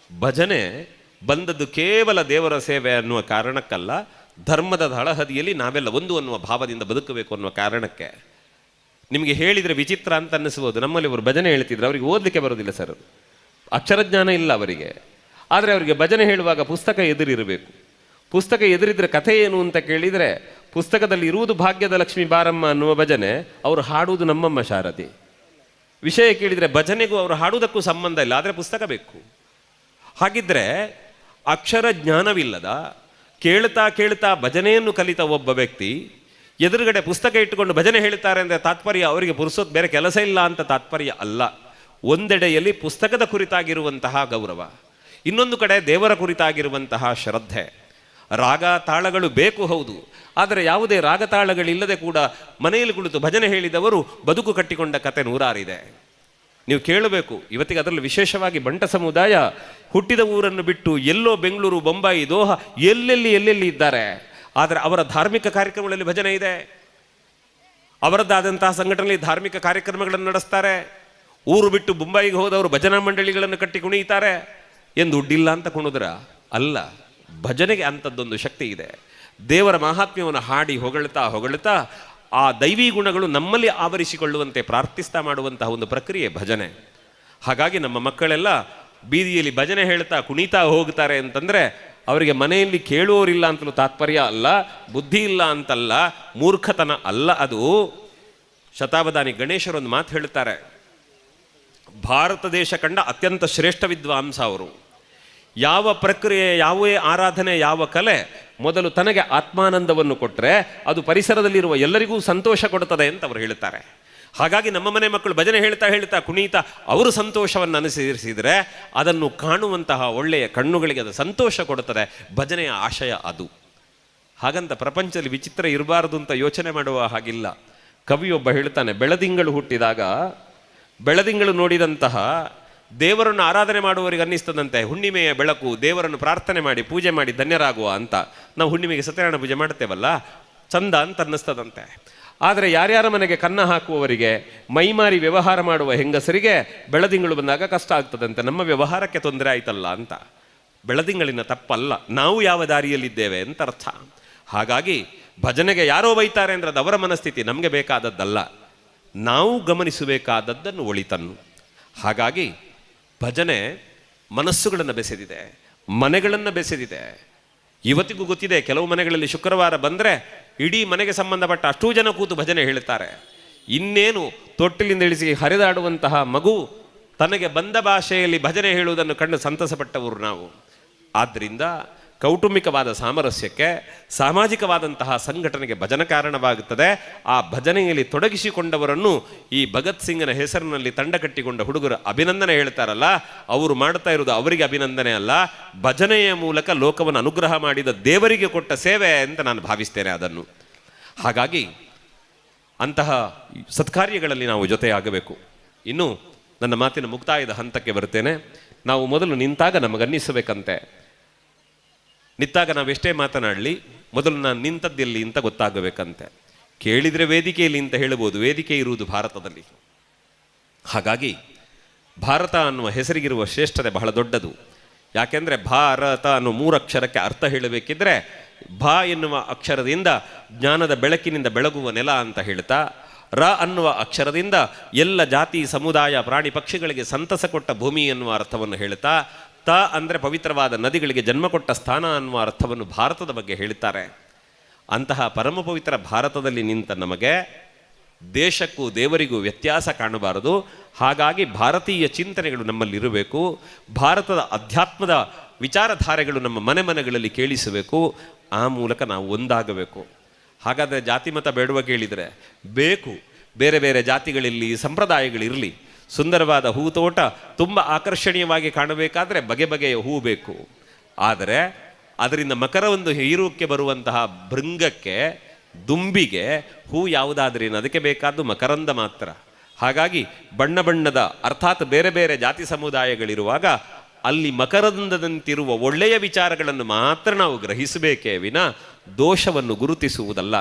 ಭಜನೆ ಬಂದದ್ದು ಕೇವಲ ದೇವರ ಸೇವೆ ಅನ್ನುವ ಕಾರಣಕ್ಕಲ್ಲ, ಧರ್ಮದ ತಳಹದಿಯಲ್ಲಿ ನಾವೆಲ್ಲ ಒಂದು ಅನ್ನುವ ಭಾವದಿಂದ ಬದುಕಬೇಕು ಅನ್ನುವ ಕಾರಣಕ್ಕೆ. ನಿಮಗೆ ಹೇಳಿದರೆ ವಿಚಿತ್ರ ಅಂತ ಅನ್ನಿಸ್ಬೋದು. ನಮ್ಮಲ್ಲಿ ಒಬ್ಬರು ಭಜನೆ ಹೇಳ್ತಿದ್ರು, ಅವರಿಗೆ ಓದಲಿಕ್ಕೆ ಬರೋದಿಲ್ಲ ಸರ್, ಅಕ್ಷರಜ್ಞಾನ ಇಲ್ಲ ಅವರಿಗೆ. ಆದರೆ ಅವರಿಗೆ ಭಜನೆ ಹೇಳುವಾಗ ಪುಸ್ತಕ ಎದುರಿರಬೇಕು. ಪುಸ್ತಕ ಎದುರಿದ್ರೆ ಕಥೆ ಏನು ಅಂತ ಕೇಳಿದರೆ, ಪುಸ್ತಕದಲ್ಲಿ ಇರುವುದು ಭಾಗ್ಯದ ಲಕ್ಷ್ಮೀ ಬಾರಮ್ಮ ಅನ್ನುವ ಭಜನೆ, ಅವರು ಹಾಡುವುದು ನಮ್ಮಮ್ಮ ಶಾರದೆ. ವಿಷಯ ಕೇಳಿದರೆ ಭಜನೆಗೂ ಅವರು ಹಾಡುವುದಕ್ಕೂ ಸಂಬಂಧ ಇಲ್ಲ, ಆದರೆ ಪುಸ್ತಕ ಬೇಕು. ಹಾಗಿದ್ದರೆ ಅಕ್ಷರ ಜ್ಞಾನವಿಲ್ಲದ ಕೇಳ್ತಾ ಕೇಳ್ತಾ ಭಜನೆಯನ್ನು ಕಲಿತ ಒಬ್ಬ ವ್ಯಕ್ತಿ ಎದುರುಗಡೆ ಪುಸ್ತಕ ಇಟ್ಟುಕೊಂಡು ಭಜನೆ ಹೇಳ್ತಾರೆ ಅಂದರೆ ತಾತ್ಪರ್ಯ ಅವರಿಗೆ ಪುರುಸೊತ್ತು ಬೇರೆ ಕೆಲಸ ಇಲ್ಲ ಅಂತ ತಾತ್ಪರ್ಯ ಅಲ್ಲ. ಒಂದೆಡೆಯಲ್ಲಿ ಪುಸ್ತಕದ ಕುರಿತಾಗಿರುವಂತಹ ಗೌರವ, ಇನ್ನೊಂದು ಕಡೆ ದೇವರ ಕುರಿತಾಗಿರುವಂತಹ ಶ್ರದ್ಧೆ. ರಾಗ ತಾಳಗಳು ಬೇಕು ಹೌದು, ಆದರೆ ಯಾವುದೇ ರಾಗ ತಾಳಗಳಿಲ್ಲದೆ ಕೂಡ ಮನೆಯಲ್ಲಿ ಕುಳಿತು ಭಜನೆ ಹೇಳಿದವರು ಬದುಕು ಕಟ್ಟಿಕೊಂಡ ಕತೆ ನೂರಾರಿದೆ. ನೀವು ಕೇಳಬೇಕು. ಇವತ್ತಿಗೆ ಅದರಲ್ಲಿ ವಿಶೇಷವಾಗಿ ಬಂಟ ಸಮುದಾಯ ಹುಟ್ಟಿದ ಊರನ್ನು ಬಿಟ್ಟು ಎಲ್ಲೋ ಬೆಂಗಳೂರು, ಬೊಂಬಾಯಿ, ದೋಹಾ ಎಲ್ಲೆಲ್ಲಿ ಎಲ್ಲೆಲ್ಲಿ ಇದ್ದಾರೆ. ಆದರೆ ಅವರ ಧಾರ್ಮಿಕ ಕಾರ್ಯಕ್ರಮಗಳಲ್ಲಿ ಭಜನೆ ಇದೆ. ಅವರದ್ದಾದಂತಹ ಸಂಘಟನೆಯಲ್ಲಿ ಧಾರ್ಮಿಕ ಕಾರ್ಯಕ್ರಮಗಳನ್ನು ನಡೆಸ್ತಾರೆ. ಊರು ಬಿಟ್ಟು ಬೊಂಬಾಯಿಗೆ ಹೋದವರು ಭಜನಾ ಮಂಡಳಿಗಳನ್ನು ಕಟ್ಟಿ ಕುಣಿಯುತ್ತಾರೆ. ಎಂದು ದುಡ್ಡಿಲ್ಲ ಅಂತ ಕುಣಿದ್ರ ಅಲ್ಲ, ಭಜನೆಗೆ ಅಂಥದ್ದೊಂದು ಶಕ್ತಿ ಇದೆ. ದೇವರ ಮಹಾತ್ಮ್ಯವನ್ನು ಹಾಡಿ ಹೊಗಳ್ತಾ ಹೊಗಳ್ತಾ ಆ ದೈವಿ ಗುಣಗಳು ನಮ್ಮಲ್ಲಿ ಆವರಿಸಿಕೊಳ್ಳುವಂತೆ ಪ್ರಾರ್ಥಿಸ್ತಾ ಮಾಡುವಂತಹ ಒಂದು ಪ್ರಕ್ರಿಯೆ ಭಜನೆ. ಹಾಗಾಗಿ ನಮ್ಮ ಮಕ್ಕಳೆಲ್ಲ ಬೀದಿಯಲ್ಲಿ ಭಜನೆ ಹೇಳ್ತಾ ಕುಣಿತಾ ಹೋಗ್ತಾರೆ ಅಂತಂದರೆ ಅವರಿಗೆ ಮನೆಯಲ್ಲಿ ಕೇಳುವವರಿಲ್ಲ ಅಂತಲೂ ತಾತ್ಪರ್ಯ ಅಲ್ಲ, ಬುದ್ಧಿ ಇಲ್ಲ ಅಂತಲ್ಲ, ಮೂರ್ಖತನ ಅಲ್ಲ ಅದು. ಶತಾವಧಾನಿ ಗಣೇಶರೊಂದು ಮಾತು ಹೇಳ್ತಾರೆ, ಭಾರತ ದೇಶ ಕಂಡ ಅತ್ಯಂತ ಶ್ರೇಷ್ಠ ವಿದ್ವಾಂಸ ಅವರು. ಯಾವ ಪ್ರಕ್ರಿಯೆ, ಯಾವುದೇ ಆರಾಧನೆ, ಯಾವ ಕಲೆ ಮೊದಲು ತನಗೆ ಆತ್ಮಾನಂದವನ್ನು ಕೊಟ್ಟರೆ ಅದು ಪರಿಸರದಲ್ಲಿರುವ ಎಲ್ಲರಿಗೂ ಸಂತೋಷ ಕೊಡುತ್ತದೆ ಅಂತ ಅವರು ಹೇಳ್ತಾರೆ. ಹಾಗಾಗಿ ನಮ್ಮ ಮನೆ ಮಕ್ಕಳು ಭಜನೆ ಹೇಳ್ತಾ ಹೇಳ್ತಾ ಕುಣಿತಾ ಅವರು ಸಂತೋಷವನ್ನು ಅನುಸರಿಸಿದರೆ ಅದನ್ನು ಕಾಣುವಂತಹ ಒಳ್ಳೆಯ ಕಣ್ಣುಗಳಿಗೆ ಅದು ಸಂತೋಷ ಕೊಡುತ್ತದೆ. ಭಜನೆಯ ಆಶಯ ಅದು. ಹಾಗಂತ ಪ್ರಪಂಚದಲ್ಲಿ ವಿಚಿತ್ರ ಇರಬಾರದು ಅಂತ ಯೋಚನೆ ಮಾಡುವ ಹಾಗಿಲ್ಲ. ಕವಿಯೊಬ್ಬ ಹೇಳ್ತಾನೆ, ಬೆಳದಿಂಗಳು ಹುಟ್ಟಿದಾಗ ಬೆಳದಿಂಗಳು ನೋಡಿದಂತಹ ದೇವರನ್ನು ಆರಾಧನೆ ಮಾಡುವವರಿಗೆ ಅನ್ನಿಸ್ತದಂತೆ ಹುಣ್ಣಿಮೆಯ ಬೆಳಕು, ದೇವರನ್ನು ಪ್ರಾರ್ಥನೆ ಮಾಡಿ ಪೂಜೆ ಮಾಡಿ ಧನ್ಯರಾಗುವ ಅಂತ. ನಾವು ಹುಣ್ಣಿಮೆಗೆ ಸತ್ಯನಾರಾಯಣ ಪೂಜೆ ಮಾಡ್ತೇವಲ್ಲ, ಚಂದ ಅಂತ ಅನ್ನಿಸ್ತದಂತೆ. ಆದರೆ ಯಾರ್ಯಾರ ಮನೆಗೆ ಕನ್ನ ಹಾಕುವವರಿಗೆ, ಮೈಮಾರಿ ವ್ಯವಹಾರ ಮಾಡುವ ಹೆಂಗಸರಿಗೆ ಬೆಳದಿಂಗಳು ಬಂದಾಗ ಕಷ್ಟ ಆಗ್ತದಂತೆ, ನಮ್ಮ ವ್ಯವಹಾರಕ್ಕೆ ತೊಂದರೆ ಆಯ್ತಲ್ಲ ಅಂತ. ಬೆಳದಿಂಗಳಿನ ತಪ್ಪಲ್ಲ, ನಾವು ಯಾವ ದಾರಿಯಲ್ಲಿದ್ದೇವೆ ಅಂತ ಅರ್ಥ. ಹಾಗಾಗಿ ಭಜನೆಗೆ ಯಾರೋ ಬೈತಾರೆ ಅಂದರೆ ಅದು ಅವರ ಮನಸ್ಥಿತಿ, ನಮಗೆ ಬೇಕಾದದ್ದಲ್ಲ. ನಾವು ಗಮನಿಸಬೇಕಾದದ್ದನ್ನು ಒಳಿತನ್ನು. ಹಾಗಾಗಿ ಭಜನೆ ಮನಸ್ಸುಗಳನ್ನು ಬೆಸೆದಿದೆ, ಮನೆಗಳನ್ನು ಬೆಸೆದಿದೆ. ಇವತ್ತಿಗೂ ಗೊತ್ತಿದೆ, ಕೆಲವು ಮನೆಗಳಲ್ಲಿ ಶುಕ್ರವಾರ ಬಂದರೆ ಇಡೀ ಮನೆಗೆ ಸಂಬಂಧಪಟ್ಟ ಅಷ್ಟೂ ಜನ ಕೂತು ಭಜನೆ ಹೇಳ್ತಾರೆ. ಇನ್ನೇನು ತೊಟ್ಟಿಲಿಂದ ಇಳಿಸಿ ಹರಿದಾಡುವಂತಹ ಮಗು ತನಗೆ ಬಂದ ಭಾಷೆಯಲ್ಲಿ ಭಜನೆ ಹೇಳುವುದನ್ನು ಕಂಡು ಸಂತಸಪಟ್ಟವರು ನಾವು. ಆದ್ದರಿಂದ ಕೌಟುಂಬಿಕವಾದ ಸಾಮರಸ್ಯಕ್ಕೆ, ಸಾಮಾಜಿಕವಾದಂತಹ ಸಂಘಟನೆಗೆ ಭಜನೆ ಕಾರಣವಾಗುತ್ತದೆ. ಆ ಭಜನೆಯಲ್ಲಿ ತೊಡಗಿಸಿಕೊಂಡವರನ್ನು ಈ ಭಗತ್ ಸಿಂಗನ ಹೆಸರಿನಲ್ಲಿ ತಂಡ ಕಟ್ಟಿಕೊಂಡ ಹುಡುಗರು ಅಭಿನಂದನೆ ಹೇಳ್ತಾರಲ್ಲ, ಅವರು ಮಾಡ್ತಾ ಇರೋದು ಅವರಿಗೆ ಅಭಿನಂದನೆ ಅಲ್ಲ, ಭಜನೆಯ ಮೂಲಕ ಲೋಕವನ್ನು ಅನುಗ್ರಹ ಮಾಡಿದ ದೇವರಿಗೆ ಕೊಟ್ಟ ಸೇವೆ ಅಂತ ನಾನು ಭಾವಿಸ್ತೇನೆ ಅದನ್ನು. ಹಾಗಾಗಿ ಅಂತಹ ಸತ್ಕಾರ್ಯಗಳಲ್ಲಿ ನಾವು ಜೊತೆಯಾಗಬೇಕು. ಇನ್ನು ನನ್ನ ಮಾತಿನ ಮುಕ್ತಾಯದ ಹಂತಕ್ಕೆ ಬರ್ತೇನೆ. ನಾವು ಮೊದಲು ನಿಂತಾಗ ನಮಗನ್ನಿಸಬೇಕಂತೆ, ನಿಂತಾಗ ನಾವೆಷ್ಟೇ ಮಾತನಾಡಲಿ ಮೊದಲು ನಾನು ನಿಂತದ್ದೆಲ್ಲಿ ಅಂತ ಗೊತ್ತಾಗಬೇಕಂತೆ. ಕೇಳಿದರೆ ವೇದಿಕೆಯಲ್ಲಿ ಅಂತ ಹೇಳ್ಬೋದು, ವೇದಿಕೆ ಇರುವುದು ಭಾರತದಲ್ಲಿ. ಹಾಗಾಗಿ ಭಾರತ ಅನ್ನುವ ಹೆಸರಿಗಿರುವ ಶ್ರೇಷ್ಠತೆ ಬಹಳ ದೊಡ್ಡದು. ಯಾಕೆಂದರೆ ಭಾರತ ಅನ್ನೋ ಮೂರಕ್ಷರಕ್ಕೆ ಅರ್ಥ ಹೇಳಬೇಕಿದ್ರೆ ಭಾ ಎನ್ನುವ ಅಕ್ಷರದಿಂದ ಜ್ಞಾನದ ಬೆಳಕಿನಿಂದ ಬೆಳಗುವ ನೆಲ ಅಂತ ಹೇಳ್ತಾ, ರ ಅನ್ನುವ ಅಕ್ಷರದಿಂದ ಎಲ್ಲ ಜಾತಿ ಸಮುದಾಯ ಪ್ರಾಣಿ ಪಕ್ಷಿಗಳಿಗೆ ಸಂತಸ ಕೊಟ್ಟ ಭೂಮಿ ಎನ್ನುವ ಅರ್ಥವನ್ನು ಹೇಳ್ತಾ, ತ ಅಂದರೆ ಪವಿತ್ರವಾದ ನದಿಗಳಿಗೆ ಜನ್ಮ ಕೊಟ್ಟ ಸ್ಥಾನ ಅನ್ನುವ ಅರ್ಥವನ್ನು ಭಾರತದ ಬಗ್ಗೆ ಹೇಳ್ತಾರೆ. ಅಂತಹ ಪರಮ ಪವಿತ್ರ ಭಾರತದಲ್ಲಿ ನಿಂತ ನಮಗೆ ದೇಶಕ್ಕೂ ದೇವರಿಗೂ ವ್ಯತ್ಯಾಸ ಕಾಣಬಾರದು. ಹಾಗಾಗಿ ಭಾರತೀಯ ಚಿಂತನೆಗಳು ನಮ್ಮಲ್ಲಿರಬೇಕು, ಭಾರತದ ಅಧ್ಯಾತ್ಮದ ವಿಚಾರಧಾರೆಗಳು ನಮ್ಮ ಮನೆ ಮನೆಗಳಲ್ಲಿ ಕೇಳಿಸಬೇಕು. ಆ ಮೂಲಕ ನಾವು ಒಂದಾಗಬೇಕು. ಹಾಗಾದರೆ ಜಾತಿ ಮತ ಬೇಡುವ ಕೇಳಿದರೆ ಬೇಕು. ಬೇರೆ ಬೇರೆ ಜಾತಿಗಳಿರಲಿ, ಸಂಪ್ರದಾಯಗಳಿರಲಿ. ಸುಂದರವಾದ ಹೂತೋಟ ತುಂಬ ಆಕರ್ಷಣೀಯವಾಗಿ ಕಾಣಬೇಕಾದರೆ ಬಗೆ ಬಗೆಯ ಹೂ ಬೇಕು. ಆದರೆ ಅದರಿಂದ ಮಕರವೊಂದು ಹೀರೋಕ್ಕೆ ಬರುವಂತಹ ಭೃಂಗಕ್ಕೆ, ದುಂಬಿಗೆ ಹೂ ಯಾವುದಾದ್ರೇನು, ಅದಕ್ಕೆ ಬೇಕಾದ್ದು ಮಕರಂದ ಮಾತ್ರ. ಹಾಗಾಗಿ ಬಣ್ಣ ಬಣ್ಣದ, ಅರ್ಥಾತ್ ಬೇರೆ ಬೇರೆ ಜಾತಿ ಸಮುದಾಯಗಳಿರುವಾಗ ಅಲ್ಲಿ ಮಕರಂದದಂತಿರುವ ಒಳ್ಳೆಯ ವಿಚಾರಗಳನ್ನು ಮಾತ್ರ ನಾವು ಗ್ರಹಿಸಬೇಕೇ ವಿನ ದೋಷವನ್ನು ಗುರುತಿಸುವುದಲ್ಲ.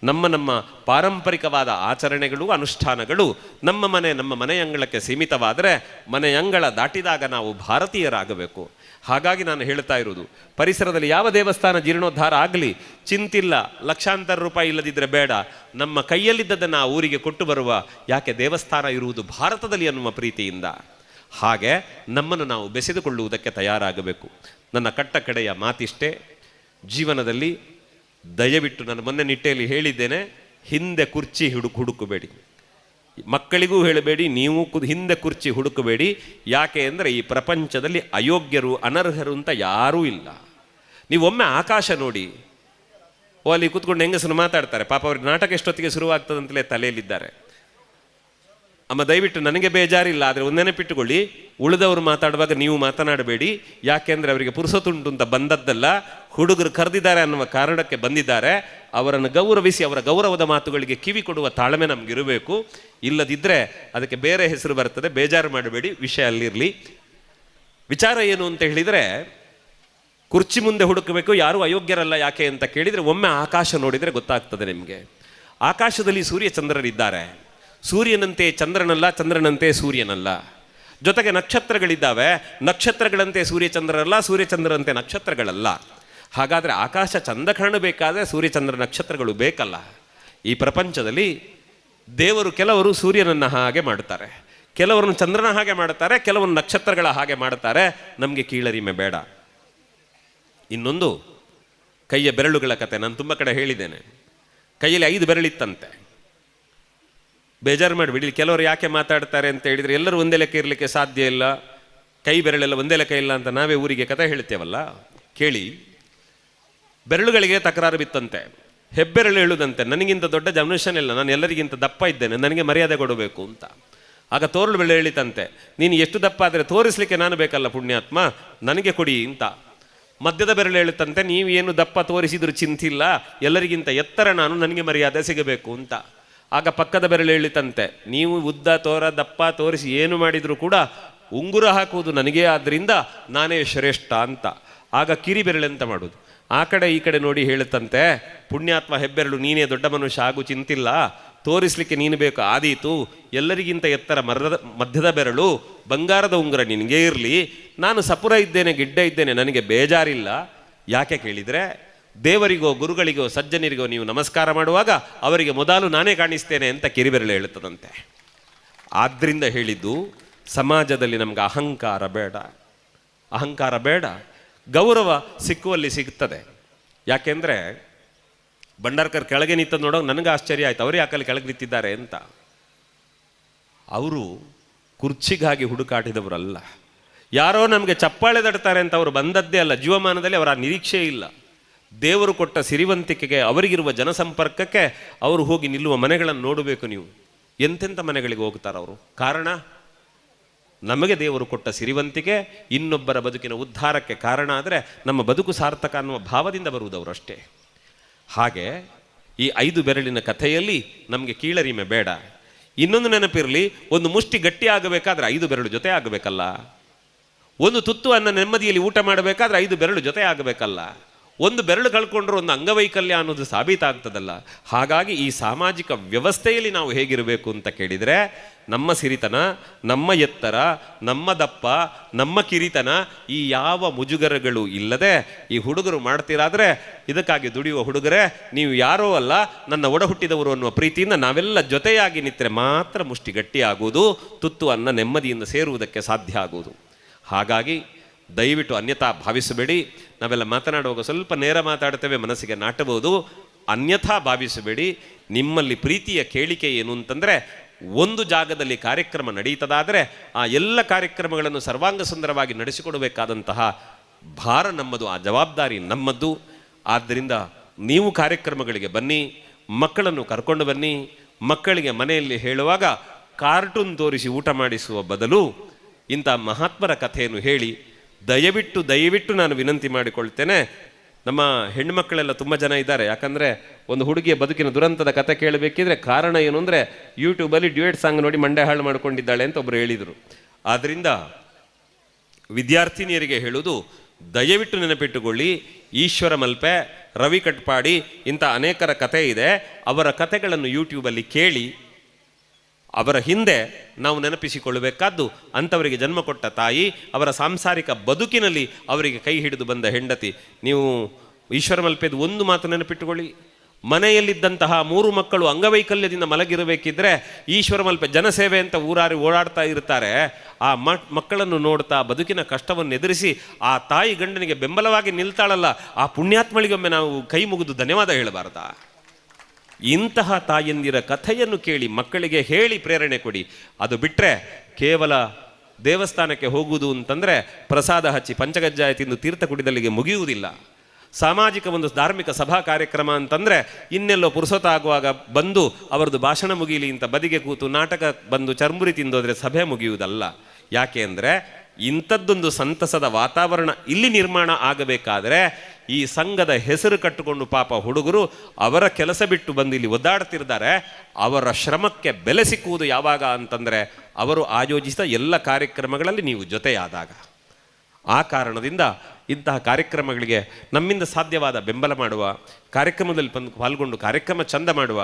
ನಮ್ಮ ನಮ್ಮ ಪಾರಂಪರಿಕವಾದ ಆಚರಣೆಗಳು, ಅನುಷ್ಠಾನಗಳು ನಮ್ಮ ಮನೆ, ನಮ್ಮ ಮನೆಯಂಗಳಕ್ಕೆ ಸೀಮಿತವಾದರೆ ಮನೆಯಂಗಳ ದಾಟಿದಾಗ ನಾವು ಭಾರತೀಯರಾಗಬೇಕು. ಹಾಗಾಗಿ ನಾನು ಹೇಳ್ತಾ ಇರೋದು, ಪರಿಸರದಲ್ಲಿ ಯಾವ ದೇವಸ್ಥಾನ ಜೀರ್ಣೋದ್ಧಾರ ಆಗಲಿ ಚಿಂತಿಲ್ಲ, ಲಕ್ಷಾಂತರ ರೂಪಾಯಿ ಇಲ್ಲದಿದ್ದರೆ ಬೇಡ, ನಮ್ಮ ಕೈಯಲ್ಲಿದ್ದದನ್ನು ಆ ಊರಿಗೆ ಕೊಟ್ಟು ಬರುವ, ಯಾಕೆ ದೇವಸ್ಥಾನ ಇರುವುದು ಭಾರತದಲ್ಲಿ ಅನ್ನುವ ಪ್ರೀತಿಯಿಂದ. ಹಾಗೆ ನಮ್ಮನ್ನು ನಾವು ಬೆಸೆದುಕೊಳ್ಳುವುದಕ್ಕೆ ತಯಾರಾಗಬೇಕು. ನನ್ನ ಕಟ್ಟ ಕಡೆಯ ಮಾತಿಷ್ಟೇ, ಜೀವನದಲ್ಲಿ ದಯವಿಟ್ಟು, ನಾನು ಮೊನ್ನೆ ನಿಟ್ಟೆಯಲ್ಲಿ ಹೇಳಿದ್ದೇನೆ, ಹಿಂದೆ ಕುರ್ಚಿ ಹುಡುಕಬೇಡಿ, ಮಕ್ಕಳಿಗೂ ಹೇಳಬೇಡಿ, ನೀವು ಹಿಂದೆ ಕುರ್ಚಿ ಹುಡುಕಬೇಡಿ. ಯಾಕೆ ಅಂದರೆ ಈ ಪ್ರಪಂಚದಲ್ಲಿ ಅಯೋಗ್ಯರು, ಅನರ್ಹರು ಅಂತ ಯಾರೂ ಇಲ್ಲ. ನೀವೊಮ್ಮೆ ಆಕಾಶ ನೋಡಿ, ಓ ಅಲ್ಲಿ ಕೂತ್ಕೊಂಡು ಹೆಂಗಸರು ಮಾತಾಡ್ತಾರೆ, ಪಾಪ ಅವ್ರಿಗೆ ನಾಟಕ ಎಷ್ಟೊತ್ತಿಗೆ ಶುರುವಾಗ್ತದಂತಲೇ ತಲೆಯಲ್ಲಿದ್ದಾರೆ. ಅಮ್ಮ ದಯವಿಟ್ಟು ನನಗೆ ಬೇಜಾರಿಲ್ಲ, ಆದರೆ ಒಂದು ನೆನಪಿಟ್ಟುಕೊಳ್ಳಿ, ಉಳಿದವರು ಮಾತಾಡುವಾಗ ನೀವು ಮಾತನಾಡಬೇಡಿ. ಯಾಕೆಂದರೆ ಅವರಿಗೆ ಪುರುಸೊತ್ತುಂಟು ಅಂತ ಬಂದದ್ದಲ್ಲ, ಹುಡುಗರು ಕರೆದಿದ್ದಾರೆ ಅನ್ನುವ ಕಾರಣಕ್ಕೆ ಬಂದಿದ್ದಾರೆ. ಅವರನ್ನು ಗೌರವಿಸಿ ಅವರ ಗೌರವದ ಮಾತುಗಳಿಗೆ ಕಿವಿ ಕೊಡುವ ತಾಳ್ಮೆ ನಮಗಿರಬೇಕು. ಇಲ್ಲದಿದ್ದರೆ ಅದಕ್ಕೆ ಬೇರೆ ಹೆಸರು ಬರ್ತದೆ. ಬೇಜಾರು ಮಾಡಬೇಡಿ, ವಿಷಯ ಅಲ್ಲಿರಲಿ. ವಿಚಾರ ಏನು ಅಂತ ಹೇಳಿದರೆ, ಕುರ್ಚಿ ಮುಂದೆ ಹುಡುಕಬೇಕು, ಯಾರೂ ಅಯೋಗ್ಯರಲ್ಲ. ಯಾಕೆ ಅಂತ ಕೇಳಿದರೆ, ಒಮ್ಮೆ ಆಕಾಶ ನೋಡಿದರೆ ಗೊತ್ತಾಗ್ತದೆ ನಿಮಗೆ. ಆಕಾಶದಲ್ಲಿ ಸೂರ್ಯಚಂದ್ರರಿದ್ದಾರೆ. ಸೂರ್ಯನಂತೆ ಚಂದ್ರನಲ್ಲ, ಚಂದ್ರನಂತೆ ಸೂರ್ಯನಲ್ಲ. ಜೊತೆಗೆ ನಕ್ಷತ್ರಗಳಿದ್ದಾವೆ, ನಕ್ಷತ್ರಗಳಂತೆ ಸೂರ್ಯಚಂದ್ರರಲ್ಲ, ಸೂರ್ಯಚಂದ್ರರಂತೆ ನಕ್ಷತ್ರಗಳಲ್ಲ. ಹಾಗಾದರೆ ಆಕಾಶ ಚಂದ ಕಾಣಬೇಕಾದರೆ ಸೂರ್ಯಚಂದ್ರ ನಕ್ಷತ್ರಗಳು ಬೇಕಲ್ಲ. ಈ ಪ್ರಪಂಚದಲ್ಲಿ ದೇವರು ಕೆಲವರು ಸೂರ್ಯನನ್ನು ಹಾಗೆ ಮಾಡ್ತಾರೆ, ಕೆಲವರನ್ನು ಚಂದ್ರನ ಹಾಗೆ ಮಾಡ್ತಾರೆ, ಕೆಲವರು ನಕ್ಷತ್ರಗಳ ಹಾಗೆ ಮಾಡ್ತಾರೆ. ನಮಗೆ ಕೀಳರಿಮೆ ಬೇಡ. ಇನ್ನೊಂದು ಕೈಯ ಬೆರಳುಗಳ ಕತೆ ನಾನು ತುಂಬ ಕಡೆ ಹೇಳಿದ್ದೇನೆ. ಕೈಯಲ್ಲಿ 5 ಬೆರಳಿತ್ತಂತೆ. ಬೇಜಾರು ಮಾಡಿಬಿಡಿ, ಕೆಲವರು ಯಾಕೆ ಮಾತಾಡ್ತಾರೆ ಅಂತ ಹೇಳಿದರೆ, ಎಲ್ಲರೂ ಒಂದೇ ಲೆಕ್ಕ ಇರಲಿಕ್ಕೆ ಸಾಧ್ಯ ಇಲ್ಲ, ಕೈ ಬೆರಳೆಲ್ಲ ಒಂದೇ ಲೆಕ್ಕ ಇಲ್ಲ ಅಂತ ನಾವೇ ಊರಿಗೆ ಕತೆ ಹೇಳ್ತೇವಲ್ಲ. ಕೇಳಿ, ಬೆರಳುಗಳಿಗೆ ತಕರಾರು ಬಿತ್ತಂತೆ. ಹೆಬ್ಬೆರಳು ಹೇಳುದಂತೆ, ನನಗಿಂತ ದೊಡ್ಡ ಮನುಷ್ಯನಿಲ್ಲ, ನಾನು ಎಲ್ಲರಿಗಿಂತ ದಪ್ಪ ಇದ್ದೇನೆ, ನನಗೆ ಮರ್ಯಾದೆ ಕೊಡಬೇಕು ಅಂತ. ಆಗ ತೋರಳು ಬೆಳೆ ಹೇಳಿತಂತೆ, ನೀನು ಎಷ್ಟು ದಪ್ಪ ಆದರೆ ತೋರಿಸಲಿಕ್ಕೆ ನಾನು ಬೇಕಲ್ಲ ಪುಣ್ಯಾತ್ಮ, ನನಗೆ ಕೊಡಿ ಅಂತ. ಮಧ್ಯದ ಬೆರಳು ಹೇಳುತ್ತಂತೆ, ನೀವೇನು ದಪ್ಪ ತೋರಿಸಿದ್ರು ಚಿಂತಿಲ್ಲ, ಎಲ್ಲರಿಗಿಂತ ಎತ್ತರ ನಾನು, ನನಗೆ ಮರ್ಯಾದೆ ಸಿಗಬೇಕು ಅಂತ. ಆಗ ಪಕ್ಕದ ಬೆರಳು ಹೇಳಿತಂತೆ, ನೀವು ಉದ್ದ ತೋರ ದಪ್ಪ ತೋರಿಸಿ ಏನು ಮಾಡಿದರೂ ಕೂಡ ಉಂಗುರ ಹಾಕುವುದು ನನಗೇ, ಆದ್ದರಿಂದ ನಾನೇ ಶ್ರೇಷ್ಠ ಅಂತ. ಆಗ ಕಿರಿ ಬೆರಳೆಂತ ಮಾಡೋದು, ಆ ಕಡೆ ಈ ಕಡೆ ನೋಡಿ ಹೇಳುತ್ತಂತೆ, ಪುಣ್ಯಾತ್ಮ ಹೆಬ್ಬೆರಳು ನೀನೇ ದೊಡ್ಡ ಮನುಷ್ಯ ಆಗು ಚಿಂತಿಲ್ಲ, ತೋರಿಸಲಿಕ್ಕೆ ನೀನು ಬೇಕು ಆದೀತು, ಎಲ್ಲರಿಗಿಂತ ಎತ್ತರ ಮರದ ಮಧ್ಯದ ಬೆರಳು, ಬಂಗಾರದ ಉಂಗುರ ನಿನಗೇ ಇರಲಿ, ನಾನು ಸಪುರ ಇದ್ದೇನೆ, ಗಿಡ್ಡ ಇದ್ದೇನೆ, ನನಗೆ ಬೇಜಾರಿಲ್ಲ. ಯಾಕೆ ಕೇಳಿದರೆ, ದೇವರಿಗೋ ಗುರುಗಳಿಗೋ ಸಜ್ಜನರಿಗೋ ನೀವು ನಮಸ್ಕಾರ ಮಾಡುವಾಗ ಅವರಿಗೆ ಮೊದಲು ನಾನೇ ಕಾಣಿಸ್ತೇನೆ ಅಂತ ಕಿರಿಬೆರಳು ಹೇಳುತ್ತದಂತೆ. ಆದ್ದರಿಂದ ಹೇಳಿದ್ದು, ಸಮಾಜದಲ್ಲಿ ನಮ್ಗೆ ಅಹಂಕಾರ ಬೇಡ, ಅಹಂಕಾರ ಬೇಡ, ಗೌರವ ಸಿಕ್ಕುವಲ್ಲಿ ಸಿಗ್ತದೆ. ಯಾಕೆಂದರೆ ಭಂಡಾರ್ಕರ್ ಕೆಳಗೆ ನಿಂತದ್ದು ನೋಡೋಕೆ ನನಗೆ ಆಶ್ಚರ್ಯ ಆಯಿತು, ಅವರು ಯಾಕಲ್ಲಿ ಕೆಳಗೆ ನಿಂತಿದ್ದಾರೆ ಅಂತ. ಅವರು ಕುರ್ಚಿಗಾಗಿ ಹುಡುಕಾಟಿದವರಲ್ಲ, ಯಾರೋ ನಮಗೆ ಚಪ್ಪಾಳೆ ತಡ್ತಾರೆ ಅಂತ ಅವರು ಬಂದದ್ದೇ ಅಲ್ಲ. ಜೀವಮಾನದಲ್ಲಿ ಅವರ ನಿರೀಕ್ಷೆ ಇಲ್ಲ. ದೇವರು ಕೊಟ್ಟ ಸಿರಿವಂತಿಕೆಗೆ, ಅವರಿಗಿರುವ ಜನಸಂಪರ್ಕಕ್ಕೆ ಅವರು ಹೋಗಿ ನಿಲ್ಲುವ ಮನೆಗಳನ್ನು ನೋಡಬೇಕು ನೀವು. ಎಂತೆಂಥ ಮನೆಗಳಿಗೆ ಹೋಗ್ತಾರೆ ಅವರು. ಕಾರಣ, ನಮಗೆ ದೇವರು ಕೊಟ್ಟ ಸಿರಿವಂತಿಕೆ ಇನ್ನೊಬ್ಬರ ಬದುಕಿನ ಉದ್ಧಾರಕ್ಕೆ ಕಾರಣ ಆದರೆ ನಮ್ಮ ಬದುಕು ಸಾರ್ಥಕ ಅನ್ನುವ ಭಾವದಿಂದ ಬರುವುದವರು ಅಷ್ಟೇ. ಹಾಗೆ ಈ 5 ಬೆರಳಿನ ಕಥೆಯಲ್ಲಿ ನಮಗೆ ಕೀಳರಿಮೆ ಬೇಡ. ಇನ್ನೊಂದು ನೆನಪಿರಲಿ, ಒಂದು ಮುಷ್ಟಿ ಗಟ್ಟಿ ಆಗಬೇಕಾದ್ರೆ 5 ಬೆರಳು ಜೊತೆ ಆಗಬೇಕಲ್ಲ. ಒಂದು ತುತ್ತು ಅನ್ನ ನೆಮ್ಮದಿಯಲ್ಲಿ ಊಟ ಮಾಡಬೇಕಾದ್ರೆ 5 ಬೆರಳು ಜೊತೆ ಆಗಬೇಕಲ್ಲ. ಒಂದು ಬೆರಳು ಕಳ್ಕೊಂಡ್ರೆ ಒಂದು ಅಂಗವೈಕಲ್ಯ ಅನ್ನೋದು ಸಾಬೀತಾಗ್ತದಲ್ಲ. ಹಾಗಾಗಿ ಈ ಸಾಮಾಜಿಕ ವ್ಯವಸ್ಥೆಯಲ್ಲಿ ನಾವು ಹೇಗಿರಬೇಕು ಅಂತ ಕೇಳಿದರೆ, ನಮ್ಮ ಸಿರಿತನ, ನಮ್ಮ ಎತ್ತರ, ನಮ್ಮ ದಪ್ಪ, ನಮ್ಮ ಕಿರಿತನ, ಈ ಯಾವ ಮುಜುಗರಗಳು ಇಲ್ಲದೆ ಈ ಹುಡುಗರು ಮಾಡ್ತೀರಾದರೆ, ಇದಕ್ಕಾಗಿ ದುಡಿಯುವ ಹುಡುಗರೇ, ನೀವು ಯಾರೋ ಅಲ್ಲ, ನನ್ನ ಒಡ ಹುಟ್ಟಿದವರು ಅನ್ನುವ ಪ್ರೀತಿಯಿಂದ ನಾವೆಲ್ಲ ಜೊತೆಯಾಗಿ ನಿಂತರೆ ಮಾತ್ರ ಮುಷ್ಟಿ ಗಟ್ಟಿಯಾಗುವುದು, ತುತ್ತು ಅನ್ನ ನೆಮ್ಮದಿಯಿಂದ ಸೇರುವುದಕ್ಕೆ ಸಾಧ್ಯ ಆಗುವುದು. ಹಾಗಾಗಿ ದಯವಿಟ್ಟು ಅನ್ಯಥಾ ಭಾವಿಸಬೇಡಿ. ನಾವೆಲ್ಲ ಮಾತನಾಡುವಾಗ ಸ್ವಲ್ಪ ನೇರ ಮಾತಾಡ್ತೇವೆ, ಮನಸ್ಸಿಗೆ ನಾಟಬಹುದು. ಅನ್ಯಥಾ ಭಾವಿಸಬೇಡಿ. ನಿಮ್ಮಲ್ಲಿ ಪ್ರೀತಿಯ ಕೇಳಿಕೆ ಏನು ಅಂತಂದರೆ, ಒಂದು ಜಾಗದಲ್ಲಿ ಕಾರ್ಯಕ್ರಮ ನಡೀತದಾದರೆ ಆ ಎಲ್ಲ ಕಾರ್ಯಕ್ರಮಗಳನ್ನು ಸರ್ವಾಂಗ ಸುಂದರವಾಗಿ ನಡೆಸಿಕೊಡಬೇಕಾದಂತಹ ಭಾರ ನಮ್ಮದು, ಆ ಜವಾಬ್ದಾರಿ ನಮ್ಮದ್ದು. ಆದ್ದರಿಂದ ನೀವು ಕಾರ್ಯಕ್ರಮಗಳಿಗೆ ಬನ್ನಿ, ಮಕ್ಕಳನ್ನು ಕರ್ಕೊಂಡು ಬನ್ನಿ. ಮಕ್ಕಳಿಗೆ ಮನೆಯಲ್ಲಿ ಹೇಳುವಾಗ ಕಾರ್ಟೂನ್ ತೋರಿಸಿ ಊಟ ಮಾಡಿಸುವ ಬದಲು ಇಂಥ ಮಹಾತ್ಮರ ಕಥೆಯನ್ನು ಹೇಳಿ. ದಯವಿಟ್ಟು ದಯವಿಟ್ಟು ನಾನು ವಿನಂತಿ ಮಾಡಿಕೊಳ್ತೇನೆ. ನಮ್ಮ ಹೆಣ್ಣುಮಕ್ಕಳೆಲ್ಲ ತುಂಬ ಜನ ಇದ್ದಾರೆ. ಯಾಕಂದರೆ ಒಂದು ಹುಡುಗಿಯ ಬದುಕಿನ ದುರಂತದ ಕತೆ ಕೇಳಬೇಕಿದ್ರೆ ಕಾರಣ ಏನು ಅಂದರೆ, ಯೂಟ್ಯೂಬಲ್ಲಿ ಡ್ಯೂಯೆಟ್ ಸಾಂಗ್ ನೋಡಿ ಮಂಡೆ ಹಾಳು ಮಾಡಿಕೊಂಡಿದ್ದಾಳೆ ಅಂತ ಒಬ್ಬರು ಹೇಳಿದರು. ಆದ್ದರಿಂದ ವಿದ್ಯಾರ್ಥಿನಿಯರಿಗೆ ಹೇಳುವುದು, ದಯವಿಟ್ಟು ನೆನಪಿಟ್ಟುಕೊಳ್ಳಿ, ಈಶ್ವರ ಮಲ್ಪೆ, ರವಿ ಕಟ್ಪಾಡಿ ಇಂಥ ಅನೇಕರ ಕತೆ ಇದೆ. ಅವರ ಕತೆಗಳನ್ನು ಯೂಟ್ಯೂಬಲ್ಲಿ ಕೇಳಿ. ಅವರ ಹಿಂದೆ ನಾವು ನೆನಪಿಸಿಕೊಳ್ಳಬೇಕಾದ್ದು ಅಂಥವರಿಗೆ ಜನ್ಮ ಕೊಟ್ಟ ತಾಯಿ, ಅವರ ಸಾಂಸಾರಿಕ ಬದುಕಿನಲ್ಲಿ ಅವರಿಗೆ ಕೈ ಹಿಡಿದು ಬಂದ ಹೆಂಡತಿ. ನೀವು ಈಶ್ವರ ಮಲ್ಪೆದು ಒಂದು ಮಾತು ನೆನಪಿಟ್ಟುಕೊಳ್ಳಿ, ಮನೆಯಲ್ಲಿದ್ದಂತಹ 3 ಮಕ್ಕಳು ಅಂಗವೈಕಲ್ಯದಿಂದ ಮಲಗಿರಬೇಕಿದ್ರೆ ಈಶ್ವರ ಮಲ್ಪೆ ಜನಸೇವೆ ಅಂತ ಊರಾರಿ ಓಡಾಡ್ತಾ ಇರ್ತಾರೆ. ಆ ಮಕ್ಕಳನ್ನು ನೋಡ್ತಾ ಬದುಕಿನ ಕಷ್ಟವನ್ನು ಎದುರಿಸಿ ಆ ತಾಯಿ ಗಂಡನಿಗೆ ಬೆಂಬಲವಾಗಿ ನಿಲ್ತಾಳಲ್ಲ, ಆ ಪುಣ್ಯಾತ್ಮಳಿಗೊಮ್ಮೆ ನಾವು ಕೈ ಮುಗಿದು ಧನ್ಯವಾದ ಹೇಳಬಾರ್ದಾ? ಇಂತಹ ತಾಯಂದಿರ ಕಥೆಯನ್ನು ಕೇಳಿ ಮಕ್ಕಳಿಗೆ ಹೇಳಿ ಪ್ರೇರಣೆ ಕೊಡಿ. ಅದು ಬಿಟ್ಟರೆ ಕೇವಲ ದೇವಸ್ಥಾನಕ್ಕೆ ಹೋಗುವುದು ಅಂತಂದರೆ ಪ್ರಸಾದ ಹಚ್ಚಿ ಪಂಚಗಜ್ಜಾಯ ತಿಂದು ತೀರ್ಥ ಕುಡಿದಲ್ಲಿಗೆ ಮುಗಿಯುವುದಿಲ್ಲ. ಸಾಮಾಜಿಕ ಒಂದು ಧಾರ್ಮಿಕ ಸಭಾ ಕಾರ್ಯಕ್ರಮ ಅಂತಂದರೆ ಇನ್ನೆಲ್ಲೋ ಪುರುಸೊತ್ತಾಗುವಾಗ ಬಂದು ಅವರದ್ದು ಭಾಷಣ ಮುಗೀಲಿ ಅಂತ ಬದಿಗೆ ಕೂತು ನಾಟಕ ಬಂದು ಚರ್ಮುರಿ ತಿಂದೋದ್ರೆ ಸಭೆ ಮುಗಿಯುವುದಲ್ಲ. ಯಾಕೆ ಅಂದರೆ ಇಂಥದ್ದೊಂದು ಸಂತಸದ ವಾತಾವರಣ ಇಲ್ಲಿ ನಿರ್ಮಾಣ ಆಗಬೇಕಾದರೆ ಈ ಸಂಘದ ಹೆಸರು ಕಟ್ಟಿಕೊಂಡು ಪಾಪ ಹುಡುಗರು ಅವರ ಕೆಲಸ ಬಿಟ್ಟು ಬಂದು ಇಲ್ಲಿ ಒದ್ದಾಡ್ತಿರ್ತಾರೆ. ಅವರ ಶ್ರಮಕ್ಕೆ ಬೆಲೆ ಸಿಕ್ಕುವುದು ಯಾವಾಗ ಅಂತಂದರೆ ಅವರು ಆಯೋಜಿಸಿದ ಎಲ್ಲ ಕಾರ್ಯಕ್ರಮಗಳಲ್ಲಿ ನೀವು ಜೊತೆಯಾದಾಗ. ಆ ಕಾರಣದಿಂದ ಇಂತಹ ಕಾರ್ಯಕ್ರಮಗಳಿಗೆ ನಮ್ಮಿಂದ ಸಾಧ್ಯವಾದ ಬೆಂಬಲ ಮಾಡುವ, ಕಾರ್ಯಕ್ರಮದಲ್ಲಿ ಪಾಲ್ಗೊಂಡು ಕಾರ್ಯಕ್ರಮ ಚಂದ ಮಾಡುವ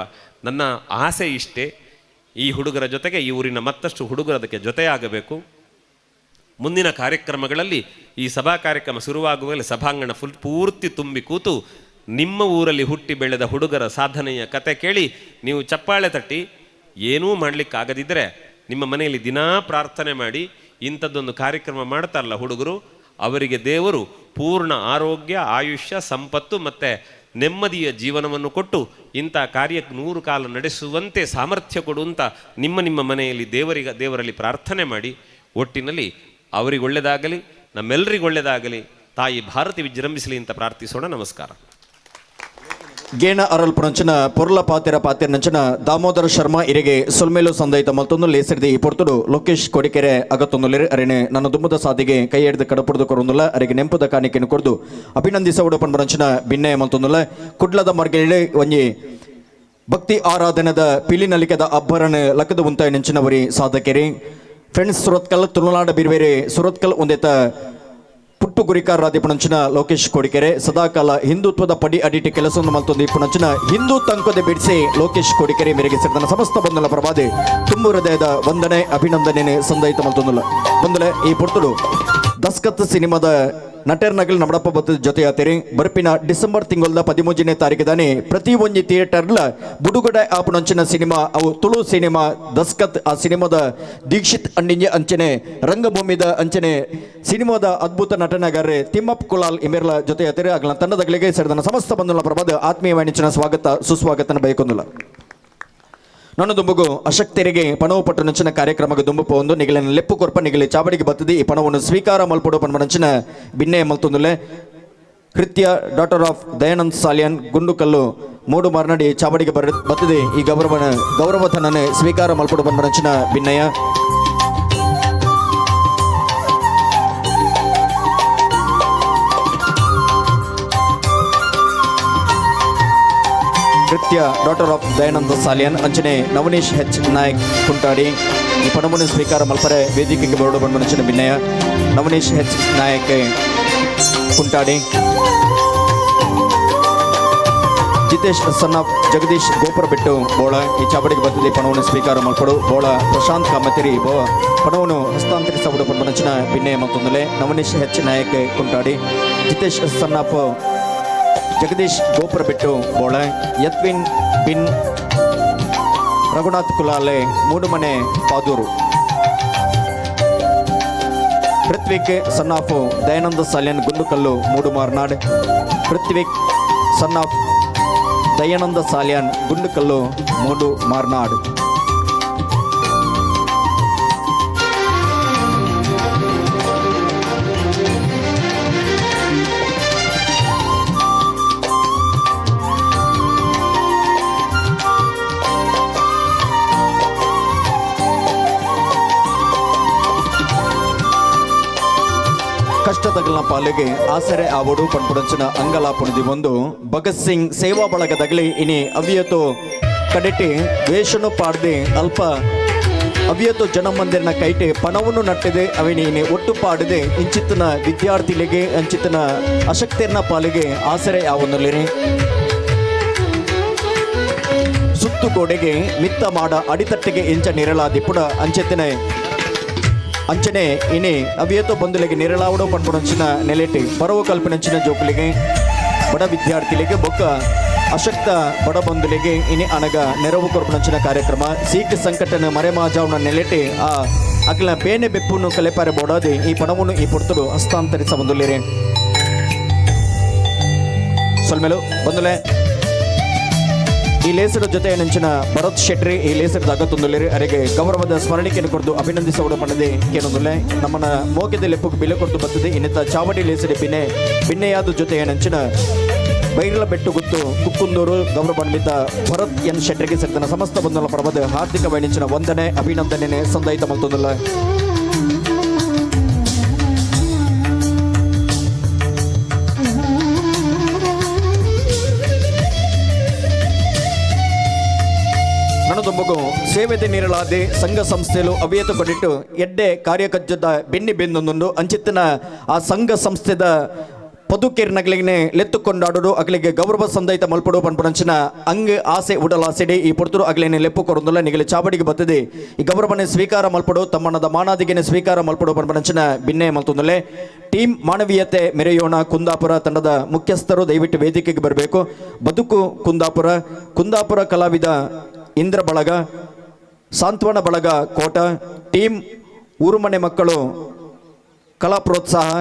ನನ್ನ ಆಸೆ ಇಷ್ಟೇ. ಈ ಹುಡುಗರ ಜೊತೆಗೆ ಈ ಊರಿನ ಮತ್ತಷ್ಟು ಹುಡುಗರು ಅದಕ್ಕೆ ಜೊತೆಯಾಗಬೇಕು. ಮುಂದಿನ ಕಾರ್ಯಕ್ರಮಗಳಲ್ಲಿ ಈ ಸಭಾ ಕಾರ್ಯಕ್ರಮ ಶುರುವಾಗುವಾಗಲೇ ಸಭಾಂಗಣ ಫುಲ್ ಪೂರ್ತಿ ತುಂಬಿ ಕೂತು ನಿಮ್ಮ ಊರಲ್ಲಿ ಹುಟ್ಟಿ ಬೆಳೆದ ಹುಡುಗರ ಸಾಧನೆಯ ಕತೆ ಕೇಳಿ ನೀವು ಚಪ್ಪಾಳೆ ತಟ್ಟಿ, ಏನೂ ಮಾಡಲಿಕ್ಕಾಗದಿದ್ದರೆ ನಿಮ್ಮ ಮನೆಯಲ್ಲಿ ದಿನಾ ಪ್ರಾರ್ಥನೆ ಮಾಡಿ ಇಂಥದ್ದೊಂದು ಕಾರ್ಯಕ್ರಮ ಮಾಡ್ತಾರಲ್ಲ ಹುಡುಗರು, ಅವರಿಗೆ ದೇವರು ಪೂರ್ಣ ಆರೋಗ್ಯ, ಆಯುಷ್ಯ, ಸಂಪತ್ತು ಮತ್ತು ನೆಮ್ಮದಿಯ ಜೀವನವನ್ನು ಕೊಟ್ಟು ಇಂಥ ಕಾರ್ಯಕ್ಕೆ 100 ಕಾಲ ನಡೆಸುವಂತೆ ಸಾಮರ್ಥ್ಯ ಕೊಡುವಂಥ ನಿಮ್ಮ ನಿಮ್ಮ ಮನೆಯಲ್ಲಿ ದೇವರಲ್ಲಿ ಪ್ರಾರ್ಥನೆ ಮಾಡಿ. ಒಟ್ಟಿನಲ್ಲಿ ಅವರಿಗೆ ಒಳ್ಳೆಯದಾಗಲಿ, ನಮ್ಮೆಲ್ಲರಿಗೂ ಒಳ್ಳೆಯದಾಗಲಿ, ತಾಯಿ ಭಾರತಿ ವಿಜೃಂಭಿಸಲಿ ಅಂತ ಪ್ರಾರ್ಥಿಸೋಣ. ನಮಸ್ಕಾರ. ಗೇಣ ಅರಲ್ಪುನಂಚಿನ ಪೊರ್ಲ ಪಾತೆರ ಪಾತೆರನಂಚಿನ ದಾಮೋದರ ಶರ್ಮಾ ಇರಿಗೆ ಸೊಲ್ಮೇಲು ಸಂದೈತ ಮಲ್ತೊಂದು ಲೇಸಿರ್ದಿ ಈ ಪೊರ್ತುಡು ಲೋಕೇಶ್ ಕೊಡಿಕೆರೆ ಅಗತ್ತೊಂದುಲೇರು ಅರೆನೆ ನನ್ನ ದುಮ್ಮದ ಸಾದಿಗೆ ಕೈ ಹಿಡಿದು ಕಡಪುಡ್ದು ಕೊರೊಂದುಲ್ಲ ಅರೆಗೆ ನೆಂಪುದ ಕಾಣಿಕೆಯನ್ನು ಕೊಡ್ದು ಅಭಿನಂದಿಸವುಡು ಪನ್ಪುನಂಚಿನ ಭಿನ್ನಯ ಮಲ್ತೊಂದುಲ್ಲ. ಕುಡ್ಲದ ಮರ್ಗೆಳೆ ಒಂಜಿ ಭಕ್ತಿ ಆರಾಧನೆದ ಪಿಲಿನಲಿಕೆದ ಅಬ್ಬರನ ಲಕ್ಕದ ಉಂತಾಯ ನೆಂಚಿನವರಿ ಸಾಧಕೆರಿ ಫ್ರೆಂಡ್ಸ್ ಸುರತ್ಕಲ್ ತುಳುನಾಡ ಬಿರ್ವೇರೆ ಸುರತ್ಕಲ್ ಒಂದೇತ ಪುಟ್ಟು ಗುರಿಕಾರರಾದಿ ಪುಣಂಚಿನ ಲೋಕೇಶ್ ಕೋಡಿಕೆರೆ ಸದಾಕಾಲ ಹಿಂದುತ್ವದ ಪಡಿ ಅಡಿಟಿ ಕೆಲಸವನ್ನು ಮಲ್ತೊಂದು ಪುಣಂಚಿನ ಹಿಂದೂ ತಂಕೊದೆ ಬಿಡಿಸಿ ಲೋಕೇಶ್ ಕೋಡಿಕೆರೆ ಮೇರೆಗೆ ಸೇರಿದ ಸಮಸ್ತ ಬಂಧುಲ ಪ್ರಭಾದೆ ತುಂಬು ಹೃದಯದ ವಂದನೆ ಅಭಿನಂದನೆ ಸಂದಯಿತ ಮಲ್ತೊಂದುಲ್ಲ. ಬಂದಲೆ ಈ ಪುರ್ತುಡು ದಸ್ಕತ್ ಸಿನಿಮಾದ ನಟರ್ನಗಲ್ ನಮಡಪ್ಪ ಬತ್ತ ಜೊತೆಯಾತಿರಿ ಬರ್ಪಿನ ಡಿಸೆಂಬರ್ ತಿಂಗಳ 13ನೇ ತಾರೀಕಿದಾನೆ ಪ್ರತಿ ಒಂಜಿ ಥಿಯೇಟರ್ಲ ಬುಡುಗಡೆ ಆಪುನಂಚಿನ ಸಿನಿಮಾ ಅವು ತುಳು ಸಿನಿಮಾ ದಸ್ಕತ್. ಆ ಸಿನಿಮಾದ ದೀಕ್ಷಿತ್ ಅಣ್ಣಿಂಜೆ ಅಂಚನೆ ರಂಗಭೂಮಿದ ಅಂಚನೆ ಸಿನಿಮಾದ ಅದ್ಭುತ ನಟನಗಾರೆ ತಿಮ್ಮಪ್ಪ ಕುಲಾಲ್ ಇಮೆರ್ಲ ಜೊತೆಯಾತಿರಿ ಆಗಲ ತಂಡದಗಳಿಗೆ ಸೇರಿದ ಸಮಸ್ತ ಬಂಧುಗಳ ಪ್ರಭಾದ ಆತ್ಮೀಯ ವಾಣಿಜ್ಯನ ಸ್ವಾಗತ ಸುಸ್ವಾಗತನ ಬಯಕೊಂದಿಲ್ಲ. ನನ್ನ ದುಂಬುಗು ಅಶಕ್ತರಿಗೆ ಪಣವು ಪಟ್ಟು ನಂಚಿನ ಕಾರ್ಯಕ್ರಮಕ್ಕೆ ದುಂಬು ಒಂದು ನಿಗಲಿನ ಲೆಪ್ಪು ಕೊರ್ಪ ನಿಗಲಿ ಚಾವಡಿಗೆ ಬತ್ತದೆ ಈ ಪಣವನ್ನು ಸ್ವೀಕಾರ ಮಲ್ಪಡು ಪನ್ಮನಂಚಿನ ಬಿನ್ನೆ ಮಲ್ತೊಂದುಲೆ ಕೃತ್ಯ ಡಾಟರ್ ಆಫ್ ದಯಾನಂದ್ ಸಾಲಿಯನ್ ಗುಂಡುಕಲ್ಲು ಮೂಡು ಮಾರ್ನಡಿ ಚಾವಡಿಗೆ ಬತ್ತದೆ ಈ ಗೌರವಧನನೆ ಸ್ವೀಕಾರ ಮಲ್ಪಡು ಪನ್ಮನಂಚಿನ ಬಿನ್ನಯ. ಕೃತ್ಯ ಡಾಟರ್ ಆಫ್ ದಯಾನಂದ ಸಾಲಿಯನ್ ಅಂಚನೆ ನವನೀಶ್ ಹೆಚ್ ನಾಯಕ್ ಕುಂಟಾಡಿ ಈ ಪಣವನ್ನು ಸ್ವೀಕಾರ ಮಲ್ಪರೆ ವೇದಿಕೆಗೆ ಬರಡು ಬಂದ ವಿನಯ ನವನೀಶ್ ಹೆಚ್ ನಾಯಕ್ ಕುಂಟಾಡಿ. ಜಿತೇಶ್ ಸನ್ನ ಜಗದೀಶ್ ಗೋಪುರ ಬಿಟ್ಟು ಬೋಳ ಈ ಚಾವಡಿಗೆ ಬಂದಿದೆ ಪಣವನ್ನು ಸ್ವೀಕಾರ ಮಲ್ಪಡು ಬೋಳ ಪ್ರಶಾಂತ್ ಕಾಮತಿರಿ ಬೋ ಪಣವನ್ನು ಹಸ್ತಾಂತರಿಸಬಹುದು ಬಂದ ವಿನಯ ಮತ್ತೊಂದಲೆ ನವನೀಶ್ ಹೆಚ್ ನಾಯಕ್ ಕುಂಟಾಡಿ. ಜಿತೇಶ್ ಸನ್ನಪ್ಪ ಜಗದೀಶ್ ಗೋಪುರ ಬಿಟ್ಟು ಬೋಳ ಯತ್ವಿನ್ ಬಿನ್ ರಘುನಾಥ್ ಕುಲಾಲೆ ಮೂಡುಮನೆ ಪಾದೂರು. ಪೃಥ್ವಿಕ್ ಸನ್ನಾಫು ದಯಾನಂದ ಸಾಲಿಯನ್ ಗುಂಡುಕಲ್ಲು ಮೂಡು ಮಾರ್ನಾಡ್. ಪೃಥ್ವಿಕ್ ಸನ್ನಾಫ್ ದಯಾನಂದ ಸಾಲ್ಯಾನ್ ಗುಂಡುಕಲ್ಲು ಮೂಡು ಮಾರ್ನಾಡ್. ಕಷ್ಟದಗಲ್ನ ಪಾಲಿಗೆ ಆಸರೆ ಆವಡು ಪನ್ಪುಡಂಚಿನ ಅಂಗಲಾಪುಣದಿ ಒಂದು ಭಗತ್ ಸಿಂಗ್ ಸೇವಾ ಬಳಗದಗಲಿ ಇನಿ ಅವ್ಯತು ಕಡೆಟಿ ವೇಷನು ಪಾಡ್ದೆ ಅಲ್ಪ ಅವ್ಯತು ಜನಮಂದಿರನ ಕೈಟೆ ಪಣವನ್ನು ನಟ್ಟಿದೆ ಅವಿನಿ ಇನಿ ಒಟ್ಟು ಪಾಡದೆ ಇಂಚಿತ್ತನ ವಿದ್ಯಾರ್ಥಿಗಳಿಗೆ ಅಂಚಿತನ ಅಶಕ್ತಿಯನ್ನ ಪಾಲಿಗೆ ಆಸರೆ ಆವೊಂದುಲಿರಿ. ಸುತ್ತು ಗೋಡೆಗೆ ಮಿತ್ತ ಮಾಡ ಅಡಿತಟ್ಟಿಗೆ ಇಂಚ ನಿರಳಾದಿ ಪುಡ ಅಂಚೆತ್ತನೆ ಅಂಚನೆ ಇನಿ ಅವಿಯತೋ ಬಂಧುಲಿಗೆ ನಿರಳಾವಡೋ ಪನ್ಪುಡಂಚಿನ ನೆಲೆಟಿ ಪರವು ಕಲ್ಪನಂಚಿನ ಜೋಕುಲಿಗೆ ಬಡ ವಿದ್ಯಾರ್ಥಿಗಳಿಗೆ ಬೊಕ್ಕ ಅಶಕ್ತ ಬಡ ಬಂಧುಲಿಗೆ ಇನಿ ಅನಗ ನೆರವು ಕೊರ್ಪುನಂಚಿನ ಕಾರ್ಯಕ್ರಮ ಸೀಕ್ ಸಂಕಟನ ಮರೆಮಾಜಾವನ ನೆಲೆಟಿ ಆ ಅಗಲ ಬೇನೆ ಬೆಪ್ಪುನು ಕಲೆಪಾರೆ ಬೋಡಾದಿ ಈ ಪಣವನ್ನು ಈ ಪೊರ್ತುಡು ಹಸ್ತಾಂತರಿಸ ಬಂದುಲಿರಿ. ಸೊಲ್ಮೇಲು ಬಂದುಲೆ ಈ ಲೇಸರ ಜೊತೆ ನೆಂಚಿನ ಭರತ್ ಶೆಟ್ರಿ ಈ ಲೇಸರದ ಅಗತ್ತೊಂದುಲೇರಿ ಅರೆಗೆ ಗೌರವದ ಸ್ಮರಣಿಕೆಯನ್ನು ಕೊರದು ಅಭಿನಂದಿಸೋಡು ಪಣ್ಣದೆ ಕೇನೊಂದುಲೆ ನಮ್ಮನ ಮೋಗ್ಯದ ಲೆಪ್ಪು ಬಿಲೆ ಕೊರದು ಬತ್ತದೆ ಇನ್ನಿತ ಚಾವಡಿ ಲೇಸರಿ ಬಿನ್ನೆ ಬಿನ್ನೆಯಾದ ಜೊತೆಯ ನೆಂಚಿನ ಬೈರಲ ಬೆಟ್ಟು ಗುತ್ತು ಕುಕ್ಕುಂದೂರು ಗೌರವಾನ್ವಿತ ಭರತ್ ಎನ್ ಶೆಟ್ರಿಗೆ ಸೇರಿದ ಸಮಸ್ತ ಬಂಧುಗಳ ಪರವಾದ ಹಾರ್ದಿಕ ವೈಣಿಂಚಿನ ವಂದನೆ ಅಭಿನಂದನೆ ಸಂದಾಯಿತ ಮಲ್ತೊಂದುಲ್ಲ. ನನದೊಂಬಗು ಸೇವೆದ ನೀರಲಾದೆ ಸಂಘ ಸಂಸ್ಥೆಲು ಅವಿಯತ ಕೊಡಿಟ್ಟು ಎಡ್ಡೆ ಕಾರ್ಯಕಜ್ಜದ ಬೆನ್ನಿ ಬೆಂದೊಂದು ಅಂಚಿತ್ತಿನ ಆ ಸಂಘ ಸಂಸ್ಥೆದ ಪದುಕೇರ್ನಗಲಿಗೆ ಲೆತ್ತುಕೊಂಡಾಡೋದು ಅಗಲಿಗೆ ಗೌರವ ಸಂದಯಿತ ಮಲ್ಪಡು ಪನ್ಪುನಂಚಿನ ಅಂಗ್ ಆಸೆ ಉಡಲಾಸೆಡಿ ಈ ಪೊರ್ತುರು ಅಗಲೇನೆ ಲೆಪ್ಪು ಕೊರೊಂದುಲ್ಲ ನಿಗಲಿ ಚಾವಡಿಗೆ ಬತ್ತದೆ ಈ ಗೌರವನೆ ಸ್ವೀಕಾರ ಮಲ್ಪಡು ತಮ್ಮಣ್ಣದ ಮಾನಾದಿಗೆನೆ ಸ್ವೀಕಾರ ಮಲ್ಪಡು ಪನ್ಪುನಂಚಿನ ಬಿನ್ನೆ ಮಲ್ತೊಂದುಲ್ಲೆ. ಟೀಮ್ ಮಾನವೀಯತೆ ಮೆರೆಯೋಣ ಕುಂದಾಪುರ ತಂಡದ ಮುಖ್ಯಸ್ಥರು ದಯವಿಟ್ಟು ವೇದಿಕೆಗೆ ಬರಬೇಕು. ಬದುಕು ಕುಂದಾಪುರ, ಕುಂದಾಪುರ ಕಲಾವಿದ ಇಂದ್ರ ಬಳಗ, ಸಾಂತ್ವನ ಬಳಗ ಕೋಟ, ಟೀಮ್ ಊರುಮನೆ ಮಕ್ಕಳು ಕಲಾ ಪ್ರೋತ್ಸಾಹ,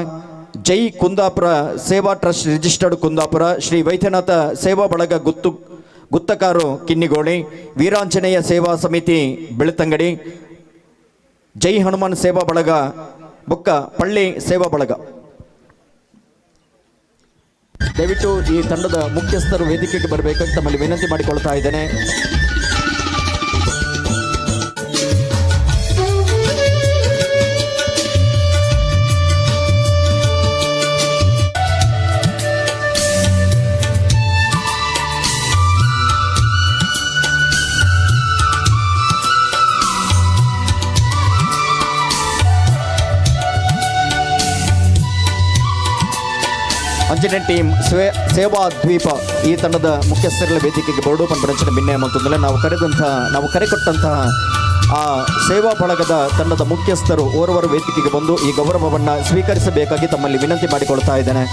ಜೈ ಕುಂದಾಪುರ ಸೇವಾ ಟ್ರಸ್ಟ್ ರಿಜಿಸ್ಟರ್ಡ್ ಕುಂದಾಪುರ, ಶ್ರೀ ವೈದ್ಯನಾಥ ಸೇವಾ ಬಳಗ ಗುತ್ತಕಾರು ಕಿನ್ನಿಗೋಳಿ, ವೀರಾಂಜನೇಯ ಸೇವಾ ಸಮಿತಿ ಬೆಳ್ತಂಗಡಿ, ಜೈ ಹನುಮಾನ್ ಸೇವಾ ಬಳಗ ಬೊಕ್ಕ ಪಳ್ಳಿ ಸೇವಾ ಬಳಗ. ದಯವಿಟ್ಟು ಈ ತಂಡದ ಮುಖ್ಯಸ್ಥರು ವೇದಿಕೆಗೆ ಬರಬೇಕಂತ ತಮ್ಮಲ್ಲಿ ವಿನಂತಿ ಮಾಡಿಕೊಳ್ತಾ ಇದ್ದೇನೆ. ಅಂಜನೆ ಟೀಮ್ ಸೇವಾ ದ್ವೀಪ ಈ ತಂಡದ ಮುಖ್ಯಸ್ಥರ ವೇದಿಕೆಗೆ ಬರಡು ಪಂಪರಂಚಿನ ಭಿನ್ನೆ ಮತ್ತೊಂದಲ್ಲ ನಾವು ಕರೆದಂತಹ ನಾವು ಕರೆ ಕೊಟ್ಟಂತಹ ಆ ಸೇವಾ ಬಳಗದ ತಂಡದ ಮುಖ್ಯಸ್ಥರು ಓರ್ವರು ವೇದಿಕೆಗೆ ಬಂದು ಈ ಗೌರವವನ್ನು ಸ್ವೀಕರಿಸಬೇಕಾಗಿ ತಮ್ಮಲ್ಲಿ ವಿನಂತಿ ಮಾಡಿಕೊಳ್ತಾ ಇದ್ದೇನೆ.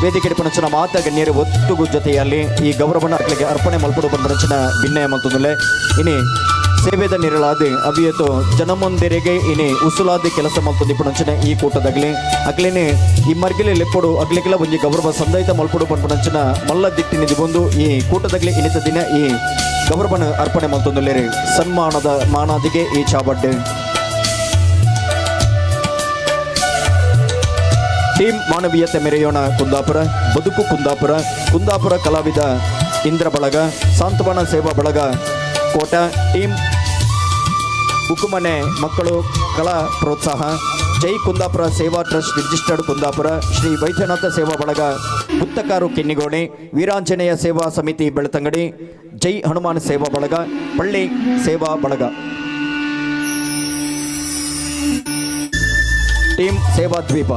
ವೇದಿಕೆ ಪಣಚನ ಮಾತ ಗಣ್ಯರು ಒತ್ತುಗು ಜೊತೆಯಲ್ಲಿ ಈ ಗೌರವವನ್ನು ಅಕ್ಕಳಿಗೆ ಅರ್ಪಣೆ ಮಲ್ಪಡು ಪಂಪರಂಚಿನ ಭಿನ್ನೆ ಮತ್ತೊಂದಲೆ ಇನಿ ಸೇವೆದ ನಿರಳಾದಿ ಅವಿಯತು ಜನಮಂದಿರಿಗೆ ಇನಿ ಉಸುಲಾದಿ ಕೆಲಸ ಮಲ್ತೊಂದು ಪುಣಂಚನೆ ಈ ಕೂಟದಾಗಲಿ ಅಗ್ಲೇನೆ ಈ ಮರ್ಗಿಲೆ ಲೆಪ್ಪಡು ಅಗ್ಲಿಗೆಲ್ಲ ಒಂಜಿ ಗೌರವ ಸಂದಾಯಿತ ಮಲ್ಪಡು ಪನ್ಪುಣಂಚನ ಮಲ್ಲ ದಿಟ್ಟಿನಿದಿ ಬಂದು ಈ ಕೂಟದಾಗಲಿ ಇನಿತ ದಿನ ಈ ಗೌರವನ ಅರ್ಪಣೆ ಮಲ್ತೊಂದುಲ್ಲೇರಿ. ಸನ್ಮಾನದ ಮಾನಾದಿಗೆ ಈ ಚಾಬಡ್ಡೆ ಟೀಮ್ ಮಾನವೀಯತೆ ಮೆರೆಯೋಣ ಕುಂದಾಪುರ, ಬದುಕು ಕುಂದಾಪುರ, ಕುಂದಾಪುರ ಕಲಾವಿದ ಇಂದ್ರ ಬಳಗ, ಸಾಂತ್ವನ ಸೇವಾ ಬಳಗ ಕೋಟ, ಟೀಮ್ ಉಕ್ಕುಮನೆ ಮಕ್ಕಳು ಕಲಾ ಪ್ರೋತ್ಸಾಹ, ಜೈ ಕುಂದಾಪುರ ಸೇವಾ ಟ್ರಸ್ಟ್ ರಿಜಿಸ್ಟರ್ಡ್ ಕುಂದಾಪುರ, ಶ್ರೀ ವೈದ್ಯನಾಥ ಸೇವಾ ಬಳಗ ಗುತ್ತಕಾರು ಕಿನ್ನಿಗೋಣಿ, ವೀರಾಂಜನೇಯ ಸೇವಾ ಸಮಿತಿ ಬೆಳ್ತಂಗಡಿ, ಜೈ ಹನುಮಾನ್ ಸೇವಾ ಬಳಗ ಪಳ್ಳಿ ಸೇವಾ ಬಳಗ, ಟೀಮ್ ಸೇವಾ ದ್ವೀಪ.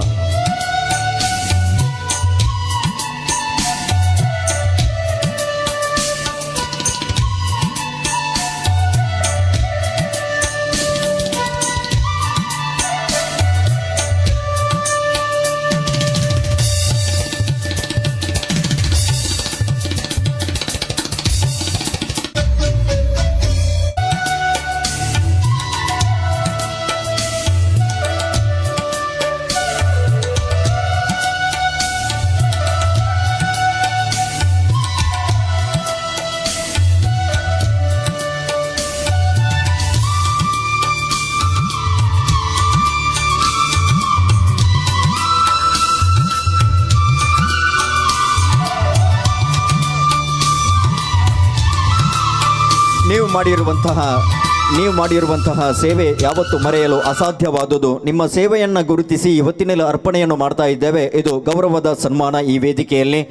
ನೀವು ಮಾಡಿರುವಂತಹ ಸೇವೆ ಯಾವತ್ತೂ ಮರೆಯಲು ಅಸಾಧ್ಯವಾದುದು. ನಿಮ್ಮ ಸೇವೆಯನ್ನು ಗುರುತಿಸಿ ಇವತ್ತಿನಲ್ಲಿ ಅರ್ಪಣೆಯನ್ನು ಮಾಡ್ತಾ ಇದ್ದೇವೆ. ಇದು ಗೌರವದ ಸನ್ಮಾನ. ಈ ವೇದಿಕೆಯಲ್ಲಿ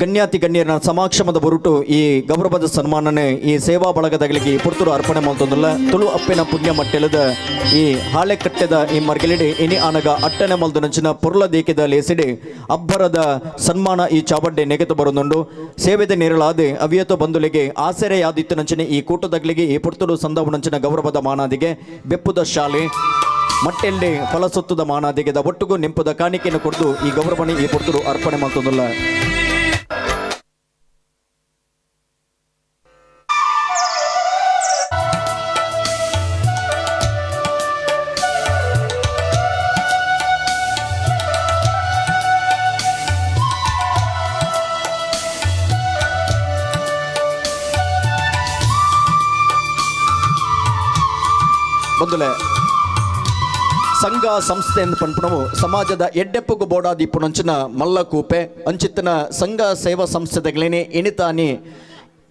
ಗಣ್ಯಾತಿ ಗಣ್ಯರ ಸಮಾಕ್ಷಮದ ಹೊರಟು ಈ ಗೌರವದ ಸನ್ಮಾನನೆ ಈ ಸೇವಾ ಬಳಗದಗಳಿಗೆ ಪುರ್ತುರು ಅರ್ಪಣೆ ಮಲ್ತೊಂದುಲ್ಲ. ತುಳು ಅಪ್ಪಿನ ಪುಣ್ಯ ಮಟ್ಟೆಲದ ಈ ಹಾಳೆ ಕಟ್ಟೆದ ಈ ಮರ್ಗಲಿಡಿ ಇನಿ ಆನಗ ಅಟ್ಟನೆ ಮಲ್ದು ನಂಚಿನ ಪೊರ್ಲ ದೇಕಿದ ಲೇಸಿಡಿ ಅಬ್ಬರದ ಸನ್ಮಾನ ಈ ಚಾವಡ್ಡೆ ನೆಗೆತು ಬರೊಂದುಂಡು. ಸೇವೆದ ನೇರಳಾದ ಅವಿಯತ ಬಂಧುಲಿಗೆ ಆಸರೆಯಾದಿತ್ತು ನಂಚಿನ ಈ ಕೂಟದಗಳಿಗೆ ಈ ಪುರ್ತುರು ಸಂದವು ನಂಚಿನ ಗೌರವದ ಮಾನಾದಿಗೆ ಬೆಪ್ಪುದ ಶಾಲೆ ಮಟ್ಟೆಲ್ಲಿ ಫಲಸೊತ್ತುದ ಮಾನಾದಿಗೆದ ಒಟ್ಟುಗು ನಿಂಪುದ ಕಾಣಿಕೆಯನ್ನು ಕೊಡ್ದು ಈ ಗೌರವನೆ ಈ ಪುರ್ತುರು ಅರ್ಪಣೆ ಮಲ್ತೊಂದುಲ್ಲ. ಬಂದುಲೆ ಸಂಘ ಸಂಸ್ಥೆ ಎಂದು ಪನ್ಪುನವು ಸಮಾಜದ ಎಡ್ಡೆಪ್ಪುಗು ಬೋಡಾದಿಪ್ಪುನಂಚಿನ ಮಲ್ಲ ಕೂಪೆ ಅಂಚಿತ್ತನ ಸಂಘ ಸೇವಾ ಸಂಸ್ಥೆದಗಳೇನೆ ಎಣಿತಾನಿ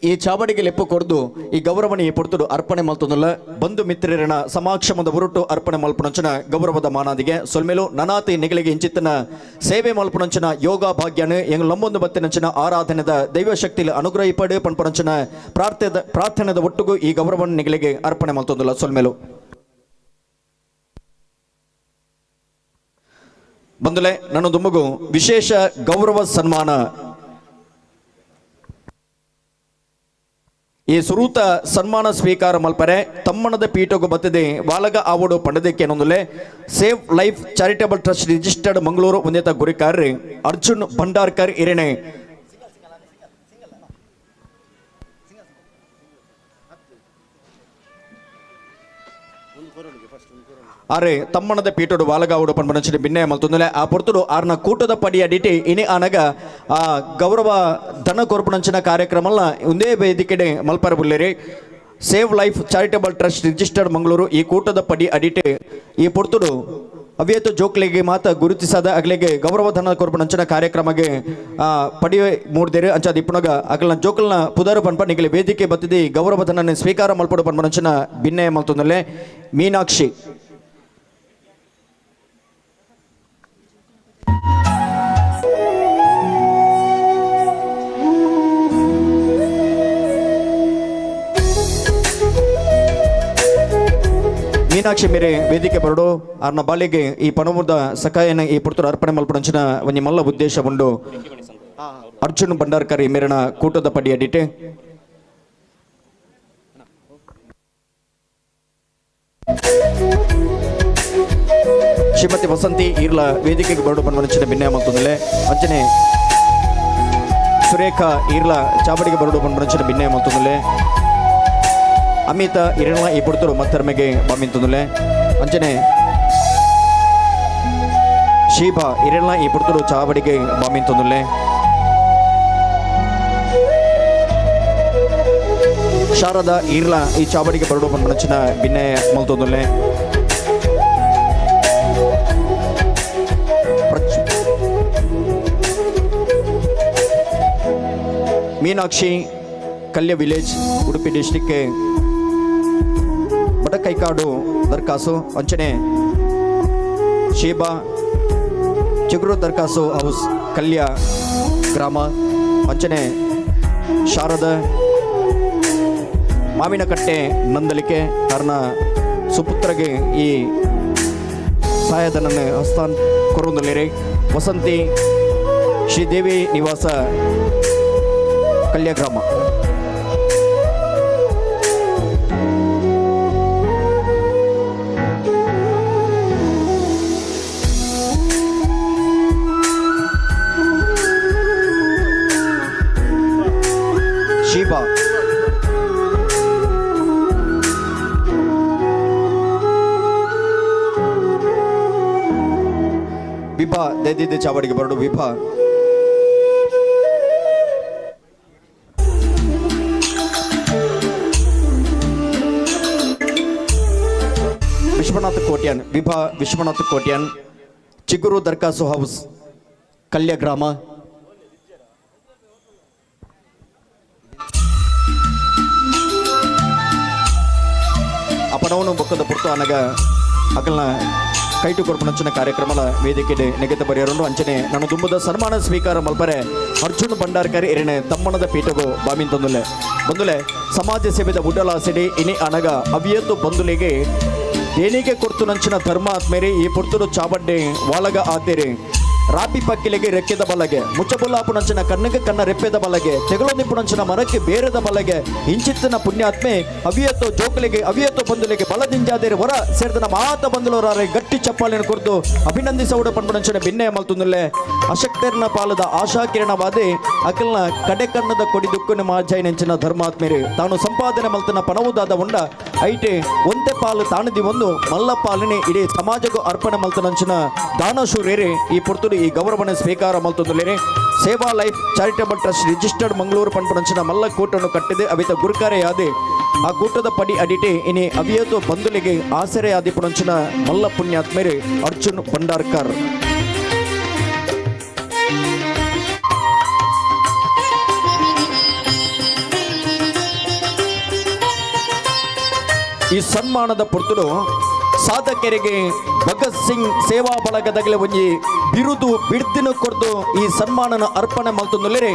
ಈ ಚಾವಡಿಗೆ ಲೆಪ್ಪು ಕೊರ್ದು ಈ ಗೌರವನೆ ಈ ಪೊರ್ತುಡು ಅರ್ಪಣೆ ಮಲ್ತೊಂದುಲ್ಲ. ಬಂಧು ಮಿತ್ರರನ ಸಮಾಕ್ಷಮದ ಹೊರಟು ಅರ್ಪಣೆ ಮಲ್ಪುನಂಚಿನ ಗೌರವದ ಮಾನಾದಿಗೆ ಸೊಲ್ಮೇಲು ನನಾತಿ ನಿಗಳಿಗೆ ಇಂಚಿತ್ತನ ಸೇವೆ ಮಲ್ಪುನಂಚಿನ ಯೋಗ ಭಾಗ್ಯನು ಎಂಗ್ ಲಂಬೊಂದು ಬತ್ತಿನಂಚಿನ ಆರಾಧನೆದ ದೈವಶಕ್ತಿಲಿ ಅನುಗ್ರಹಿಪಡು ಪನ್ಪುನಂಚಿನ ಪ್ರಾರ್ಥನೆದ ಒಟ್ಟುಗು ಈ ಗೌರವನ ನಿಗಳಿಗೆ ಅರ್ಪಣೆ ಮಲ್ತೊಂದುಲ್ಲ. ಸೊಲ್ಮೇಲು ಬಂದುಲೆ ನನ್ನೊಂದು ಮಗು ವಿಶೇಷ ಗೌರವ ಸನ್ಮಾನ ಈ ಸುರೂತ ಸನ್ಮಾನ ಸ್ವೀಕಾರ ಮಲ್ಪರೆ ತಮ್ಮಣದ ಪೀಠಗೂ ಬತ್ತದೆ ವಾಲಗ ಆವಡು ಪಂಡದಕ್ಕೆ save life charitable trust registered Mangaluru ಒಂದೇತ ಗುರಿಕಾರ್ರಿ Arjun Bhandarkar ಇರಣೆ ಆರೆ ತಮ್ಮಣದ ಪೀಠೋಡು ವಾಲಗಾವುಡು ಪನ್ಪನಂಚಿನ ಬಿನ್ನೆ ಮಲ್ತೊಂದುಲೆ ಆ ಪೊರ್ತುಡು ಆರ್ನ ಕೂಟದ ಪಡಿ ಅಡಿಟಿ ಇನಿ ಆನಗ ಆ ಗೌರವ ಧನ ಕೊರ್ಪುನಂಚಿನ ಕಾರ್ಯಕ್ರಮಲ್ಲ ಒಂದೇ ವೇದಿಕೆಡೆ ಮಲ್ಪರ ಬುಲ್ಲೇರಿ. Save life charitable trust registered Mangaluru ಈ ಕೂಟದ ಪಡಿ ಅಡಿಟೆ ಈ ಪೊರ್ತುಡು ಅವ್ಯತ ಜೋಕ್ಲಿಗೆ ಮಾತ ಗುರುತಿಸದ ಅಗಲಿಗೆ ಗೌರವ ಧನ ಕೊರ್ಪುನಂಚಿನ ಕಾರ್ಯಕ್ರಮಕ್ಕೆ ಪಡಿ ಮೂಡ್ದೇರು ಅಂಚಾದ ಇಪ್ಪುನಗ ಅಗಲ್ನ ಜೋಕಲ್ನ ಪುದಾರು ಪನ್ಪ ನಿಗಲಿ ವೇದಿಕೆ ಬತ್ತಿದಿ ಗೌರವ ಧನನ ಸ್ವೀಕಾರ ಮಲ್ಪಡು ಪನ್ಪನಂಚಿನ ಬಿನ್ನೆ ಮಲ್ತೊಂದುಲೆ. ಮೀನಾಕ್ಷಿ ಮೀನಾಕ್ಷಿ ಮೇರೆ ವೇದಿಕೆ ಬರಡು ಆರ್ನ ಬಾಲಿಗೆ ಈ ಪಣಮುದ ಸಕಾಯನ ಈ ಪುರ್ತುರು ಅರ್ಪಣೆ ಮಲ್ಪಡಂಚಿನ ಒಂಜಿ ಮಲ್ಲ ಉದ್ದೇಶ ಉಂಡು. ಅರ್ಜುನ್ ಭಂಡಾರ್ಕರ್ ಈ ಮೇರಿನ ಕೂಟದ ಪಡಿ ಅಡಿಟೆ ಶ್ರೀಮತಿ ವಸಂತಿ ಈರ್ಲ ವೇದಿಕೆಗೆ ಬರಡು ಪನ್ಪನಂಚಿನ ಭಿನ್ನ ಮಲ್ತೊಂದುಲೆ. ಅಂಚನೆ ಸುರೇಖಾ ಈರ್ಲ ಚಾವಡಿಗೆ ಬರಡು ಪನ್ಪನಂಚಿನ ಭಿನ್ನ ಮಲ್ತೊಂದುಲೆ. ಅಮಿತ ಇರಣ ಈ ಪುರ್ತುರು ಮತ್ತರ್ಮೆಗೆ ಬಾಮಿಂತೊಂದುಲೆ. ಅಂಚನೆ ಶೀಬಾ ಇರಣ ಈ ಪುರ್ತುರು ಚಾವಡಿಗೆ ಬಾಮಿಂತೊಂದುಲೆ. ಶಾರದಾ ಈರ್ಲ ಈ ಚಾವಡಿಗೆ ಬರಡು ಪನ್ಪನಂಚಿನ ಭಿನ್ನ ಮಲ್ತೊಂದುಲೆ. ಮೀನಾಕ್ಷಿ ಕಲ್ಯ ವಿಲೇಜ್ ಉಡುಪಿ ಡಿಸ್ಟಿಕ್ ಬಡಕೈಕಾಡು ದರ್ಖಾಸು. ಅಂಚನೆ ಶೀಬಾ ಚಿಗುರು ದರ್ಖಾಸು ಹೌಸ್ ಕಲ್ಯ ಗ್ರಾಮ. ಅಂಚನೆ ಶಾರದ ಮಾವಿನಕಟ್ಟೆ ನಂದಲಿಕೆ ಕಾರಣ ಸುಪುತ್ರಗೆ ಈ ಸಹಾಯಧನನ್ನು ಹಸ್ತಾನ್ ಕೊರೊಂದುಲ್ಲೆರ್. ವಸಂತಿ ಶ್ರೀದೇವಿ ನಿವಾಸ ಕಲ್ಯ ಗ್ರಾಮ. ಶೀಬಾ ವಿಭಾ ದಯದಿದ್ದ ಚಾವಡಿಗೆ ಬರಡು ವಿಭಾ. ವಿಶ್ವನಾಥ್ ಕೋಟ್ಯಾನ್ ವಿಭಾ ವಿಶ್ವನಾಥ್ ಕೋಟ್ಯಾನ್ ಚಿಗುರು ದರ್ಕಾಸು ಹೌಸ್ ಕಲ್ಯ ಗ್ರಾಮ. ಪಣವನ್ನು ಬೊಕ್ಕದ ಪುರ್ತು ಅನಗ ಅಕಲ್ನ ಕೈಟು ಕೊರ್ಪುನಂಚಿನ ಕಾರ್ಯಕ್ರಮದ ವೇದಿಕೆಡೆ ನೆಗೆತ ಬರೆಯರುಂಡು. ಅಂಚನೆ ನನ್ನ ದುಂಬದ ಸನ್ಮಾನ ಸ್ವೀಕಾರ ಮಲ್ಪರೆ ಅರ್ಜುನ್ ಭಂಡಾರ್ಕರ್ ಇರನೆ ತಮ್ಮನದ ಪೀಠಗು ಬಾಮಿನ್ ತಂದುಲೆ ಬಂದುಲೆ ಸಮಾಜ ಸೇವೆದ ಉಡ್ಡಲಾಸಿಡಿ ಇನಿ ಅನಗ ಅವಿಯತ್ತು ಬಂದುಲಿಗೆ ದೇಣಿಗೆ ಕೊರ್ತು ನಂಚಿನ ಧರ್ಮ ಆತ್ಮೇರಿ ಈ ಪುರ್ತುರು ಚಾಬಡ್ಡೆ ವಾಲಗ ಆತೇರಿ ರಾಪಿ ಪಕ್ಕಿಲಿಗೆ ರೆಕ್ಕೆದ ಬಲಗೆ ಮುಚ್ಚಬುಲ್ಲಾಪುನಂಚಿನ ಕಣ್ಣಿಗೆ ಕಣ್ಣ ರೆಪ್ಪೆದ ಬಲಗೆ ತೆಗಳು ನಿಪ್ಪುನಂಚಿನ ಮರಕ್ಕೆ ಬೇರೆದ ಬಲಗೆ ಇಂಚಿತ್ತಿನ ಪುಣ್ಯಾತ್ಮೆ ಅವಿಯತ್ತೋ ಜೋಕಲಿಗೆ ಅವಿಯತ್ತೋ ಬಂದುಲಿಗೆ ಬಲದಿಂಜಾದೇರಿ ಹೊರ ಸೇರಿದ ಮಾತ ಬಂದುಲೋರಾರೆ ಗಟ್ಟಿ ಚಪ್ಪಾಳಿನ ಕುರಿತು ಅಭಿನಂದಿಸೌಡ ಪಂಪುನಂಚಿನ ಭಿನ್ನೆಯ ಮಲ್ತುಂದುಲ್ಲೆ ಅಶಕ್ತರ್ನ ಪಾಲದ ಆಶಾ ಕಿರಣವಾದಿ ಅಖಿಲ್ನ ಕಡೆ ಕಣ್ಣದ ಕೊಡಿ ದುಕ್ಕುನ ಮಾಜಾಯಿನಂಚಿನ ಧರ್ಮಾತ್ಮೇರಿ ತಾನು ಸಂಪಾದನೆ ಮಲ್ತನ ಪಣವುದಾದ ಉಂಡ ಐಟೆ ಒಂತೆ ಪಾಲು ತಾಣದಿ ಒಂದು ಮಲ್ಲ ಪಾಲನೆ ಇಡೀ ಸಮಾಜಕ್ಕೂ ಅರ್ಪಣೆ ಮಲ್ತನಂಚಿನ ದಾನಶೂರೇರಿ ಈ ಪುರ್ತುಡು ಈ ಗೌರವನ ಸ್ವೀಕಾರ ಮಲ್ತೊಂದುಲ್ಲೇನೆ. Seva life charitable trust registered Mangaluru ಪನ್ಪುನಂಚಿನ ಮಲ್ಲ ಕೂಟನ್ನು ಕಟ್ಟಿದೆ ಅವಿತ ಗುರುಕಾರೆಯಾದೆ ಆ ಕೂಟದ ಪಡಿ ಅಡಿಟೆ ಇನಿ ಅವಿಯತು ಬಂಧುಲಿಗೆ ಆಸರೆ ಆದಿಪುನಂಚಿನ ಮಲ್ಲ ಪುಣ್ಯಾತ್ಮೇರಿ ಅರ್ಜುನ್ ಭಂಡಾರ್ಕರ್. ಈ ಸನ್ಮಾನದ ಪುರ್ತುಡು ಸಾಧಕರಿಗೆ ಭಗತ್ ಸಿಂಗ್ ಸೇವಾ ಬಳಗದಗಲೆ ಒಂಜಿ ಬಿರುದು ಬಿಡ್ತಿನ ಕೊರ್ದು ಈ ಸನ್ಮಾನನ ಅರ್ಪಣೆ ಮಲ್ತೊಂದುಲ್ಲೆರೆ.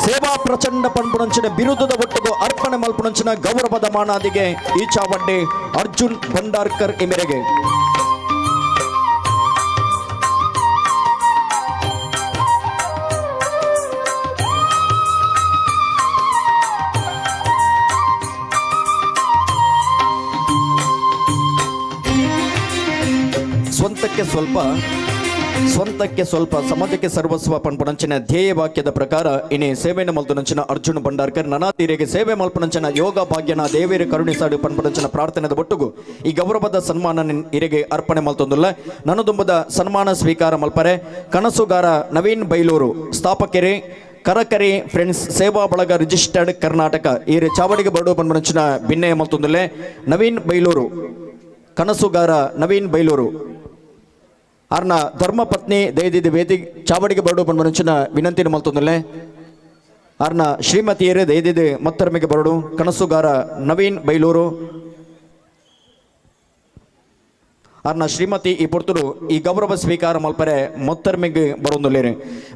ಸೇವಾ ಪ್ರಚಂಡ ಪನ್ಪುನಂಚಿನ ಬಿರುದುದ ಒಟ್ಟುಗು ಅರ್ಪಣೆ ಮಲ್ಪುನಂಚಿನ ಗೌರವದ ಮಾನಾದಿಗೆ ಈ ಚಾವಡ್ಡೆ ಅರ್ಜುನ್ ಭಂಡಾರ್ಕರ್ ಈ ಮೇರೆಗೆ. ಸ್ವಂತಕ್ಕೆ ಸ್ವಲ್ಪ ಸ್ವಂತಕ್ಕೆ ಸ್ವಲ್ಪ ಸಮಾಜಕ್ಕೆ ಸರ್ವಸ್ವ ಪನ್ಪುನಂಚಿನ ಧ್ಯೇಯ ವಾಕ್ಯದ ಪ್ರಕಾರ ಇನಿ ಸೇವೆಯನ್ನು ಮಲ್ತುನಂಚಿನ ಅರ್ಜುನ್ ಭಂಡಾರ್ಕರ್ ನನಾತೀರಿಗೆ ಸೇವೆ ಮಲ್ಪುನಂಚಿನ ಯೋಗ ಭಾಗ್ಯನ ದೇವೇರು ಕರುಣಿಸಾಡು ಪನ್ಪುನಂಚಿನ ಪ್ರಾರ್ಥನೆದ ಒಟ್ಟುಗು ಈ ಗೌರವದ ಸನ್ಮಾನ ಇರೆಗೆ ಅರ್ಪಣೆ ಮಲ್ತೊಂದುಲ್ಲ. ನನುದುಂಬದ ಸನ್ಮಾನ ಸ್ವೀಕಾರ ಮಲ್ಪರೆ ಕನಸುಗಾರ ನವೀನ್ ಬೈಲೂರು ಸ್ಥಾಪಕರೇ ಕರಕರಿ ಫ್ರೆಂಡ್ಸ್ ಸೇವಾ ಬಳಗ ರಿಜಿಸ್ಟರ್ಡ್ ಕರ್ನಾಟಕ ಈರೆ ಚಾವಡಿಗೆ ಬರಡು ಪನ್ಪುನಂಚಿನ ಭಿನ್ನೆಯ ಮಲ್ತೊಂದುಲ್ಲೆ. ನವೀನ್ ಬೈಲೂರು ಕನಸುಗಾರ ನವೀನ್ ಬೈಲೂರು ಅರ್ನ ಧರ್ಮಪತ್ನಿ ದಯದಿದ ವೇದಿ ಚಾವಡಿಗೆ ಬರಡು ಪನ್ಪುನಂಚಿನ ವಿನಂತಿನ ಮಲ್ತೊಂದುಲ್ಲೆ. ಅರ್ನ ಶ್ರೀಮತಿಯರೇ ದಯದಿದೆ ಮತ್ತರ್ಮೆಗೆ ಬರಡು ಕನಸುಗಾರ ನವೀನ್ ಬೈಲೂರು ಅರ್ನ ಶ್ರೀಮತಿ ಈ ಪೊರ್ತುಡು ಈ ಗೌರವ ಸ್ವೀಕಾರ ಮಲ್ಪರೆ ಮೊತ್ತರ್ಮೆಗೆ ಬರೊಂದುಲ್ಲೇರು.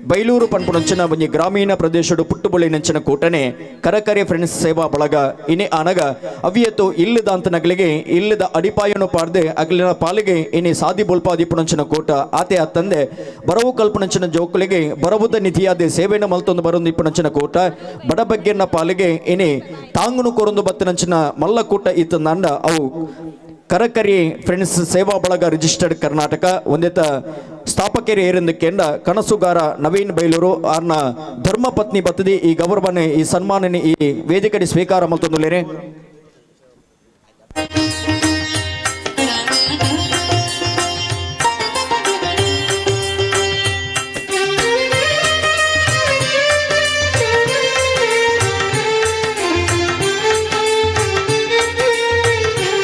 ಬೈಲೂರು ಪನ್ಪುನಂಚಿನ ಒಂಜಿ ಗ್ರಾಮೀಣ ಪ್ರದೇಶಡು ಪುಟ್ಟುಬೊಳಿ ನಂಚಿನ ಕೂಟನೆ ಕರಕರಿ ಫ್ರೆಂಡ್ಸ್ ಸೇವಾ ಬಳಗ ಇನಿ ಆನಗ ಅವಿಯತ್ತು ಇಲ್ಲದ ಅಂತನಗಲಿಗೆ ಇಲ್ಲದ ಅಡಿಪಾಯನು ಪಾರ್ದೆ ಅಗಲಿನ ಪಾಲಿಗೆ ಇನಿ ಸಾದಿ ಬೊಲ್ಪಾದಿಪುನಂಚಿನ ಕೂಟ ಆತೆ ಅತ್ತಂದೆ ಬರವು ಕಲ್ಪನಂಚಿನ ಜೋಕುಲಿಗೆ ಬರವುದ ನಿಧಿಯಾದೆ ಸೇವೆಯನ್ನು ಮಲ್ತೊಂದು ಬರೊಂದು ಇಪ್ಪುನಂಚಿನ ಕೂಟ ಬಡಬಗ್ಗೆನ ಪಾಲಿಗೆ ಇನಿ ತಾಂಗುನು ಕೊರೊಂದು ಬತ್ತಿನಂಚಿನ ಮಲ್ಲ ಕೂಟ ಇತ್ತಂದಾಂಡ ಅವು ಕರಕರಿ ಫ್ರೆಂಡ್ಸ್ ಸೇವಾ ಬಳಗ ರಿಜಿಸ್ಟರ್ಡ್ ಕರ್ನಾಟಕ ಒಂದೇತ ಸ್ಥಾಪಕರು ಏರೆಂದು ಕೆಂಡ ಕನಸುಗಾರ ನವೀನ್ ಬೈಲೂರು ಆರ್ನ ಧರ್ಮಪತ್ನಿ ಬತ್ತದಿ ಈ ಗೌರವನೆ ಈ ಸನ್ಮಾನನೆ ಈ ವೇದಿಕೆಡಿ ಸ್ವೀಕಾರ ಮಲ್ತೊಂದುಲ್ಲೇನೆ.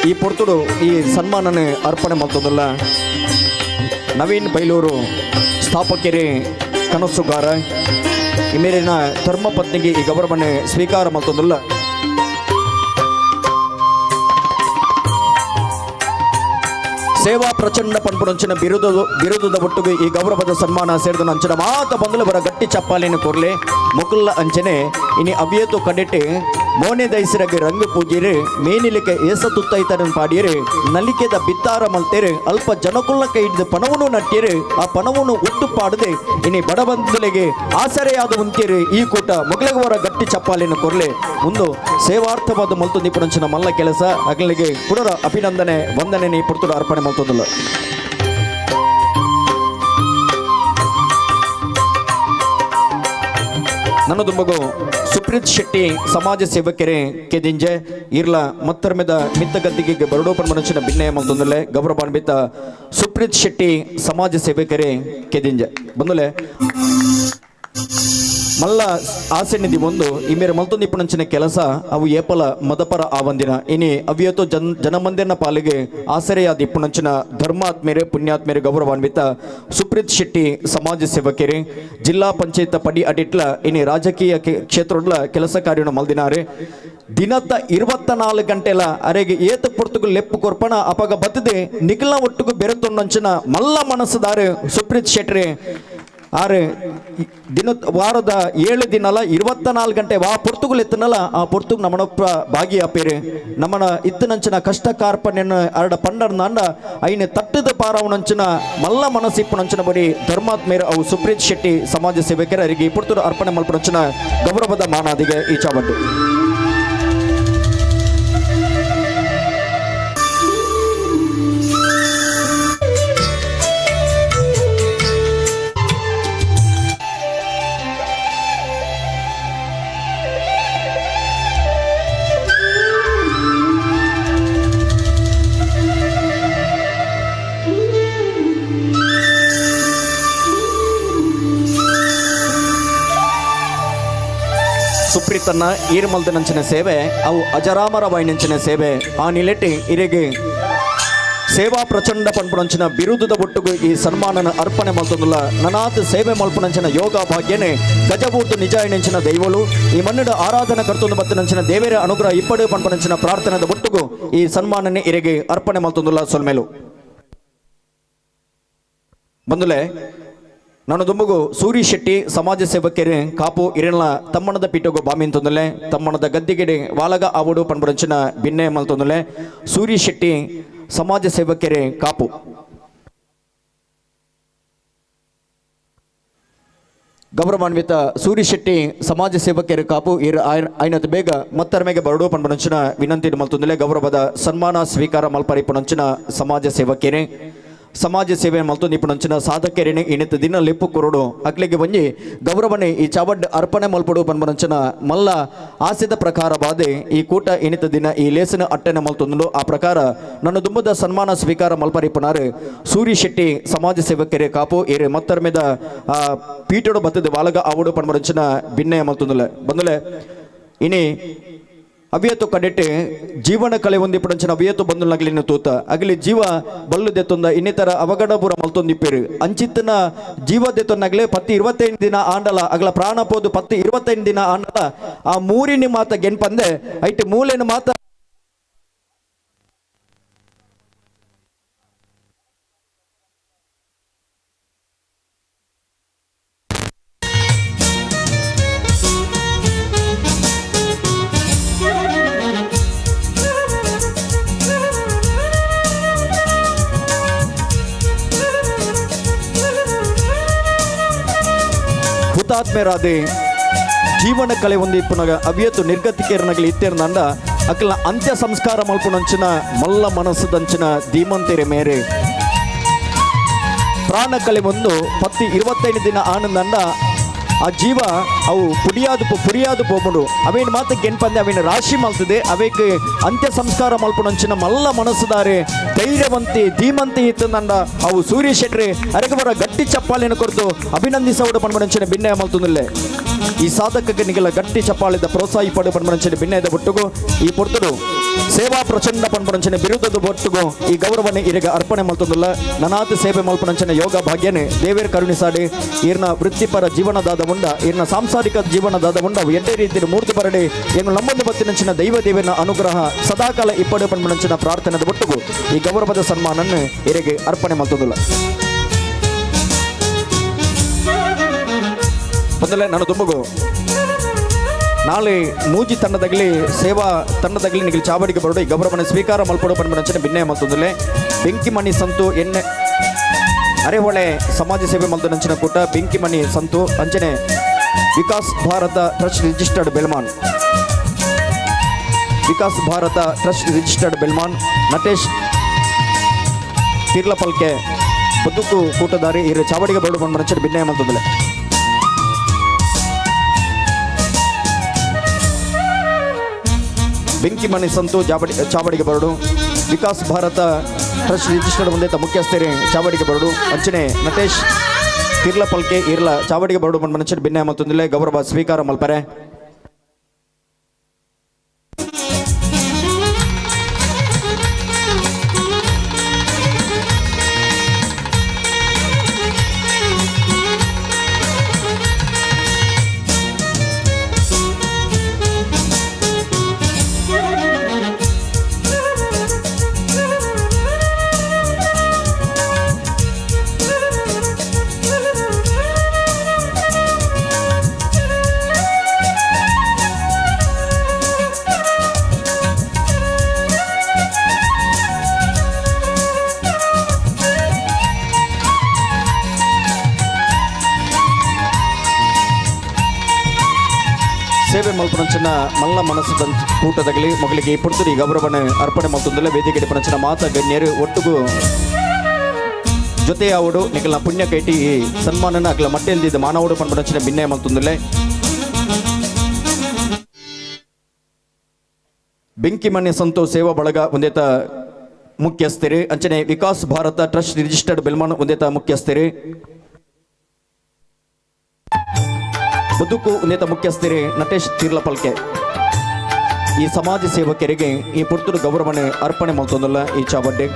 ಈ ಪೊರ್ತುಡು ಈ ಸನ್ಮಾನನೆ ಅರ್ಪಣೆ ಮಲ್ತೊಂದುಲ್ಲ ನವೀನ್ ಬೈಲೂರು ಸ್ಥಾಪಕರೇ ಕನಸುಗಾರ ಈ ಮೇಲಿನ ಧರ್ಮಪತ್ನಿಗೆ ಈ ಗೌರವನೆ ಸ್ವೀಕಾರ ಮಲ್ತೊಂದುಲ್ಲ. ಸೇವಾ ಪ್ರಚಂಡ ಪನ್ಪುನಂಚಿನ ಬಿರುದುದ ಒಟ್ಟುಗೆ ಈ ಗೌರವದ ಸನ್ಮಾನ ಸೇರಿದ ಅಂಚಿನ ಮಾತ ಬಂದಲು ಬರ ಗಟ್ಟಿ ಚಪ್ಪಾಲಿನ ಕೊರ್ಲೆ ಮುಕುಲ್ಲ ಅಂಚನೆ ಇನಿ ಅವಿಯತು ಕಡೆಟೆ ಮೋನೆ ದೈಸರಗೆ ರಂಗು ಪೂಜಿರೆ ಮೇನಿಲಿಕೆ ಏಸ ತುತ್ತೈತರನ್ ಪಾಡಿಯರೆ ನಲಿಕೆದ ಬಿತ್ತಾರ ಮಲ್ತೇರೆ ಅಲ್ಪ ಜನಕುಲ್ಲ ಕೈ ಹಿಡಿದು ಪಣವನ್ನು ನಟ್ಟಿರೆ ಆ ಪಣವನ್ನು ಒಟ್ಟು ಪಾಡದೆ ಇನಿ ಬಡಬಂಧುಲಿಗೆ ಆಸರೆಯಾದ ಉಂತೀರಿ ಈ ಕೂಟ ಮೊಗಲಗವರ ಗಟ್ಟಿ ಚಪ್ಪಾಲಿನ ಕೊರ್ಲೆ ಒಂದು ಸೇವಾರ್ಥವಾದ ಮಲ್ತು ನಿಪುಣಂಚಿನ ಮಲ್ಲ ಕೆಲಸ ಅಗಲಿಗೆ ಪುನರ ಅಭಿನಂದನೆ ವಂದನೆ ನೀ ಪುರ್ತುಡು ಅರ್ಪಣೆ ಮಲ್ತೊಂದುಲ್ಲ. ನನ್ನದುಂಬಗು ಸುಪ್ರೀತ್ ಶೆಟ್ಟಿ ಸಮಾಜ ಸೇವಕರೇ ಕೆದಿಂಜೆ ಇರ್ಲ ಮತ್ತರ್ಮೆದ ಮಿತ್ತಗದ್ದಿಗೆ ಬರಡೋಪನ್ ಮನುಷ್ಯನ ಭಿನ್ನಯ ಮಲ್ತೊಂದುಲ್ಲೆ ಗೌರವಾನ್ವಿತ ಸುಪ್ರೀತ್ ಶೆಟ್ಟಿ ಸಮಾಜ ಸೇವಕರೇ ಕೆದಿಂಜೆ ಬಂದುಲೆ ಮಲ್ಲ ಆಸೆ ನಿಧಿ ಒಂದು ಈ ಮೇರೆ ಮಲ್ತೊಂದು ಇಪ್ಪುನಂಚಿನ ಕೆಲಸ ಅವು ಏಪಲ ಮದಪರ ಆವಂದಿನ ಇನಿ ಅವ್ಯತು ಜನಮಂದಿರನ ಪಾಲಿಗೆ ಆಸರೆಯಾದ ಇಪ್ಪುನಂಚಿನ ಧರ್ಮಾತ್ಮೇರೆ ಪುಣ್ಯಾತ್ಮೇರೆ ಗೌರವಾನ್ವಿತ ಸುಪ್ರೀತ್ ಶೆಟ್ಟಿ ಸಮಾಜ ಸೇವಕರೇ ಜಿಲ್ಲಾ ಪಂಚಾಯತ್ ಪಡಿ ಅಡಿಟ್ಲ ಇನಿ ರಾಜಕೀಯ ಕ್ಷೇತ್ರಗಳ ಕೆಲಸ ಕಾರ್ಯವನ್ನು ಮಲ್ದಿನಾರೆ. ದಿನದ 24 ಗಂಟೆಲ ಅರೆಗೆ ಏತ ಪೊರ್ತುಗು ಲೆಪ್ಪು ಕೊರ್ಪಣ ಅಪಗ ಬತ್ತದೆ ನಿಖಲ ಒಟ್ಟುಗು ಬೆರೆತೊಂಡಂಚಿನ ಮಲ್ಲ ಮನಸ್ಸುದಾರು ಸುಪ್ರೀತ್ ಶೆಟ್ರಿ ಆರು ದಿನ ವಾರದ 7 ದಿನಲ 24 ಗಂಟೆ ವಾ ಪೊರ್ತುಗುಲು ಎತ್ತನಲ ಆ ಪೊರ್ತುಗು ನಮ್ಮನೊಪ್ಪ ಭಾಗಿಯಾಪೇರು ನಮ್ಮನ ಇತ್ತನಂಚಿನ ಕಷ್ಟ ಕಾರ್ಪಣ್ಯನ ಅರಡ ಪಂಡರ್ನಾಂಡ ಐನ ತಟ್ಟದ ಪಾರವನಂಚಿನ ಮಲ್ಲ ಮನಸ್ಸಿಪ್ಪುನಂಚಿನ ಬರೀ ಧರ್ಮಾತ್ಮೇರು ಅವು ಸುಪ್ರೀತ್ ಶೆಟ್ಟಿ ಸಮಾಜ ಸೇವಕರ ಅರಿಗೆ ಪೊರ್ತುರು ಅರ್ಪಣೆ ಮಲ್ಪನಂಚಿನ ಗೌರವದ ಮಾನಾದಿಗೆ ಈ ಚಾವಡ್ಡು. ಸುಪ್ರೀತನ್ನ ಈರ್ಮಲ್ದನಂಚಿನ ಸೇವೆ ಅವು ಅಜರಾಮರವಾಯಿನಂಚಿನ ಸೇವೆ ಆ ನಿಲೆಟ್ಟಿ ಇರೆಗೆ ಸೇವಾ ಪ್ರಚಂಡ ಪನ್ಪುನಂಚಿನ ಬಿರುದುದ ಒಟ್ಟುಗು ಈ ಸನ್ಮಾನನ ಅರ್ಪಣೆ ಮಲ್ತೊಂದುಲ್ಲ ನನಾತ್ ಸೇವೆ ಮಲ್ಪುನಂಚಿನ ಯೋಗ ಭಾಗ್ಯನೆ ಗಜಬೂರ್ದು ನಿಜಾಯಿನಂಚಿನ ದೈವಲು ಈ ಮಣ್ಣಿನ ಆರಾಧನೆ ಕರ್ತೊಂದು ಬತ್ತನಂಚಿನ ದೇವರ ಅನುಗ್ರಹ ಇಪ್ಪಡು ಪನ್ಪುನಂಚಿನ ಪ್ರಾರ್ಥನೆದ ಒಟ್ಟುಗು ಈ ಸನ್ಮಾನನೆ ಇರೆಗೆ ಅರ್ಪಣೆ ಮಲ್ತೊಂದುಲ್ಲ ಸೊಲ್ಮೇಲು. ಬಂದುಲೆ ನಾನು ದುಂಬುಗು ಸೂರಿ ಶೆಟ್ಟಿ ಸಮಾಜ ಸೇವಕರು ಕಾಪು ಇರಲ ತಮ್ಮಣದ ಪೀಠಗು ಬಾಮಿನ್ ತೊಂದಲೆ ತಮ್ಮಣದ ಗದ್ದಿಗೆಡೆ ವಾಲಗ ಆವಡು ಪನ್ಪುರಂಚಿನ ಬಿನ್ನೆ ಮಲ್ತೊಂದಲೆ ಸೂರಿ ಶೆಟ್ಟಿ ಸಮಾಜ ಸೇವಕರು ಕಾಪು. ಗೌರವಾನ್ವಿತ ಸೂರಿ ಶೆಟ್ಟಿ ಸಮಾಜ ಸೇವಕರು ಕಾಪು ಇರ ಐನತ್ ಬೇಗ ಮತ್ತರ್ಮೆಗೆ ಬರಡು ಪನ್ಪುರಂಚಿನ ವಿನಂತಿ ಮಲ್ತೊಂದಲೆ ಗೌರವದ ಸನ್ಮಾನ ಸ್ವೀಕಾರ ಮಲ್ಪರಿಪುನಂಚಿನ ಸಮಾಜ ಸೇವಕರೇ ಸಮಾಜ ಸೇವೆ ಮಲ್ತು ನಿಪುಣಂಚಿನ ಸಾಧಕರೇನೆ ಇನಿತ ದಿನ ಲೆಪ್ಪು ಕೊರಡು ಅಕ್ಲೆಗೆ ಒಂಜಿ ಗೌರವನೆ ಈ ಚಾವಡ್ ಅರ್ಪಣೆ ಮಲ್ಪಡು ಪನ್ಪುನಂಚಿನ ಮಲ್ಲ ಆಸೆದ ಪ್ರಕಾರ ಬಾದೆ ಈ ಕೂಟ ಇನಿತ ದಿನ ಈ ಲೇಸನ ಅಟ್ಟನೆ ಮಲ್ತೊಂದು ಆ ಪ್ರಕಾರ ನನ್ನ ದುಂಬದ ಸನ್ಮಾನ ಸ್ವೀಕಾರ ಮಲ್ಪರಿಪುನಾರು ಸೂರಿ ಶೆಟ್ಟಿ ಸಮಾಜ ಸೇವಕರೇ ಕಾಪು ಏರೆ ಮತ್ತರ್ಮೆದ ಪೀಠೋಡು ಬತ್ತದ ವಾಲಗ ಆವಡು ಪನ್ಪುನಂಚಿನ ಬಿನ್ನೆ ಮಲ್ತೊಂದುಲೆ ಬಂದುಲೆ. ಇನಿ ಅವಿಯತು ಕಡೆಟೆ ಜೀವನ ಕಲೆ ಹೊಂದಿಪಡಂಚಿನ ಅವಿಯತು ಬಂದು ತೂತ ಅಗಲಿ ಜೀವ ಬಲ್ಲು ದೆತ್ತೊಂದ ಇನ್ನಿತರ ಅವಗಡ ಪೂರ ಮಲ್ತೊಂದಿಪ್ಪೇರು ಅಂಚಿತ್ತನ ಜೀವ ದೆತ್ತೊಂದಾಗಲೇ 10-25 ದಿನ ಆಂಡಲ ಅಗಲ ಪ್ರಾಣ ಪೋದು 10-25 ದಿನ ಆಂಡಲ ಆ ಮೂರಿನ ಮಾತ ಗೆನ್ಪಂದೆ ಐಟ್ ಮೂಲೆನ ಮಾತ ಹುತಾತ್ಮರಾದೆ ಜೀವನ ಕಲೆ ಹೊಂದಿಪ್ಪುನಗ ಅವಿಯತ್ತು ನಿರ್ಗತಿಕೇರನಗಲಿ ಇತ್ತೇರ್ನಂಡ ಅಕಲ ಅಂತ್ಯ ಸಂಸ್ಕಾರ ಮಲ್ಪುನಂಚಿನ ಮಲ್ಲ ಮನಸ್ಸದಂಚಿನ ಧೀಮಂತೆರೆ ಮೇರೆ ಪ್ರಾಣ ಕಲೆ ಒಂದು 10-25 ದಿನ ಆನಂದಂಡ ಆ ಜೀವ ಅವು ಪುಡಿಯಾದ ಪುರಿಯಾದ ಪೋಪುಂಡು ಅವೇನು ಮಾತ ಗೆನ್ಪಂದೆ ಅವೇನು ರಾಶಿ ಮಲ್ತದೆ ಅವೇಕ್ ಅಂತ್ಯ ಸಂಸ್ಕಾರ ಮಲ್ಪುನಂಚಿನ ಮಲ್ಲ ಮನಸ್ಸುದಾರೆ ಧೈರ್ಯವಂತಿ ಧೀಮಂತಿ ಇತ್ತಂದಂಡ ಅವು ಸೂರ್ಯ ಶೆಟ್ರೆ ಅರೆಗಬರ ಗಟ್ಟಿ ಚಪ್ಪಾಳೆಯನ್ನು ಕೊರತು ಅಭಿನಂದಿಸವುಡು ಪನ್ಪುನಂಚಿನ ಬಿನ್ನೆ ಮಲ್ತುಂದಿಲ್ಲೆ. ಈ ಸಾಧಕಕ್ಕೆ ನಿಗಲ ಗಟ್ಟಿ ಚಪ್ಪಾಳಿದ ಪ್ರೋತ್ಸಾಹಿ ಪಡು ಪನ್ಪುನಂಚಿನ ಬಿನ್ನೆದ ಒಟ್ಟುಗು ಈ ಪೊರ್ತುಡು ಸೇವಾ ಪ್ರಚಂಡ ಪನ್ಪುನಂಚಿನ ಬಿರುದದ ಒಟ್ಟುಗು ಈ ಗೌರವನೆ ಇರೆಗ ಅರ್ಪಣೆ ಮಲ್ತೊಂದುಲ್ಲ. ನನಾತ್ ಸೇವೆ ಮಲ್ಪುನಂಚಿನ ಯೋಗ ಭಾಗ್ಯನೆ ದೇವೇರ್ ಕರುಣಿಸಾಡಿ ಈರ್ನ ವೃತ್ತಿಪರ ಜೀವನದಾದ ಉಂಡ ಈರ್ನ ಸಾಂಸಾರಿಕ ಜೀವನದಾದ ಉಂಡ ಎಡ್ಡೆ ರೀತಿಯ ಮೂರ್ತಿ ಬರಡೆ ಏನು ನಮ್ಮೊಂದು ಬತ್ತಿನಂಚಿನ ದೈವ ದೇವನ ಅನುಗ್ರಹ ಸದಾಕಾಲ ಇಪ್ಪಡು ಪನ್ಪುನಂಚಿನ ಪ್ರಾರ್ಥನೆದ ಒಟ್ಟುಗು ಈ ಗೌರವದ ಸನ್ಮಾನನ್ನು ಇರೆಗೆ ಅರ್ಪಣೆ ಮಲ್ತೊಂದುಲ್ಲ. ಮೊದಲೇ ನಾನು ತುಂಬಗು ನಾಳೆ ಮೂಜಿ ತಂಡದಾಗಲಿ ಸೇವಾ ತಂಡದಾಗಲಿ ನಿಗಲಿ ಚಾವಡಿಗೆ ಬರೋಡು ಈ ಗೌರವನ ಸ್ವೀಕಾರ ಮಲ್ಪಡು ಪನ್ಪುನಂಚಿನ ಬಿನ್ನೆ ಮಲ್ತೊಂದುಲ್ಲೆ. ಬೆಂಕಿಮಣಿ ಸಂತು ಎಣ್ಣೆ ಅರೆಹೊಳೆ ಸಮಾಜ ಸೇವೆ ಮಲ್ತನಂಚಿನ ಕೂಟ ಬೆಂಕಿಮಣಿ ಸಂತು ಅಂಚನೆ Vikas Bharat trust registered Belman Vikas Bharat trust registered Belman Natesh Tirlapalke ಬದುಕು ಕೂಟದಾರಿ ಇರು ಚಾವಡಿಗೆ ಬರೋಡು ಪನ್ಪುನಂಚಿನ ಬಿನ್ನೆ ಮಲ್ತೊಂದುಲ್ಲೆ. ಬೆಂಕಿಮಣಿ ಸಂತು ಚಾವಡಿಗೆ ಬರಡು ವಿಕಾಸ್ ಭಾರತ ಟ್ರಸ್ಟ್ ರಿಜಿಸ್ಟರ್ಡ್ ಹೊಂದಿದ್ದ ಮುಖ್ಯಸ್ಥರೇ ಚಾವಡಿಗೆ ಬರಡು ಅಂಚನೆ ನಟೇಶ್ ಕಿರ್ಲಪಲ್ಕೆ ಇರ್ಲ ಚಾವಡಿಗೆ ಬರಡು ಮನಸ್ಸಿನ ಬಿನ್ನೆ ಮತ್ತೊಂದಿಲ್ಲ ಗೌರವ ಸ್ವೀಕಾರ ಮಲ್ಪರೆ. ಸೇವೆ ಮಲ್ಪನಂಚಿನ ಮಲ್ಲ ಮನಸ್ಸು ಕೂಟದಗಲಿ ಮಗಳಿಗೆ ಪುರ್ತುರಿ ಗೌರವನ ಅರ್ಪಣೆ ಮಲ್ತೊಂದುಲ್ಲ. ವೇದಿಕೆ ಪನಂಚಿನ ಮಾತ ಗಣ್ಯರು ಒಟ್ಟುಗು ಜೊತೆಯಾವಡು ನಿಕಲ್ನ ಪುಣ್ಯ ಕೈಟಿ ಈ ಸನ್ಮಾನನ ಅಗಲ ಮಟ್ಟೆಲ್ದಿದ್ದ ಮಾನವಡು ಪನ್ಪನಂಚಿನ ಭಿನ್ನಯ ಮಲ್ತೊಂದುಲ್ಲೆ. ಬೆಂಕಿಮನೆ ಸಂತೋ ಸೇವಾ ಬಳಗ ಒಂದೇತ ಮುಖ್ಯಸ್ಥರು ಅಂಚನೆ ವಿಕಾಸ್ ಭಾರತ ಟ್ರಸ್ಟ್ ರಿಜಿಸ್ಟರ್ಡ್ ಬೆಲ್ಮಾನ್ ಒಂದೇತ ಮುಖ್ಯಸ್ಥರು ಬದುಕು ಒಂದೇತ ಮುಖ್ಯಸ್ಥರು ನಟೇಶ್ ತೀರ್ಲಪಲ್ಕೆ ಈ ಸಮಾಜ ಸೇವಕರಿಗೆ ಈ ಪುರ್ತುಡು ಗೌರವನೆ ಅರ್ಪಣೆ ಮಲ್ತೊಂದುಲ್ಲ ಈ ಚಾವಡ್ಡೆ.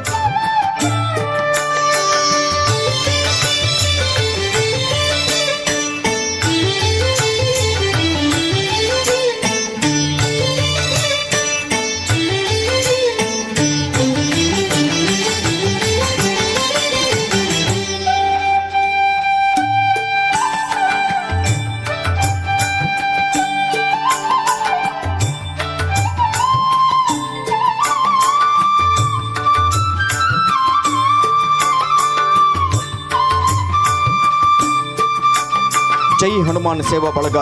ಜೈ ಹನುಮಾನ್ ಸೇವಾ ಬಳಗ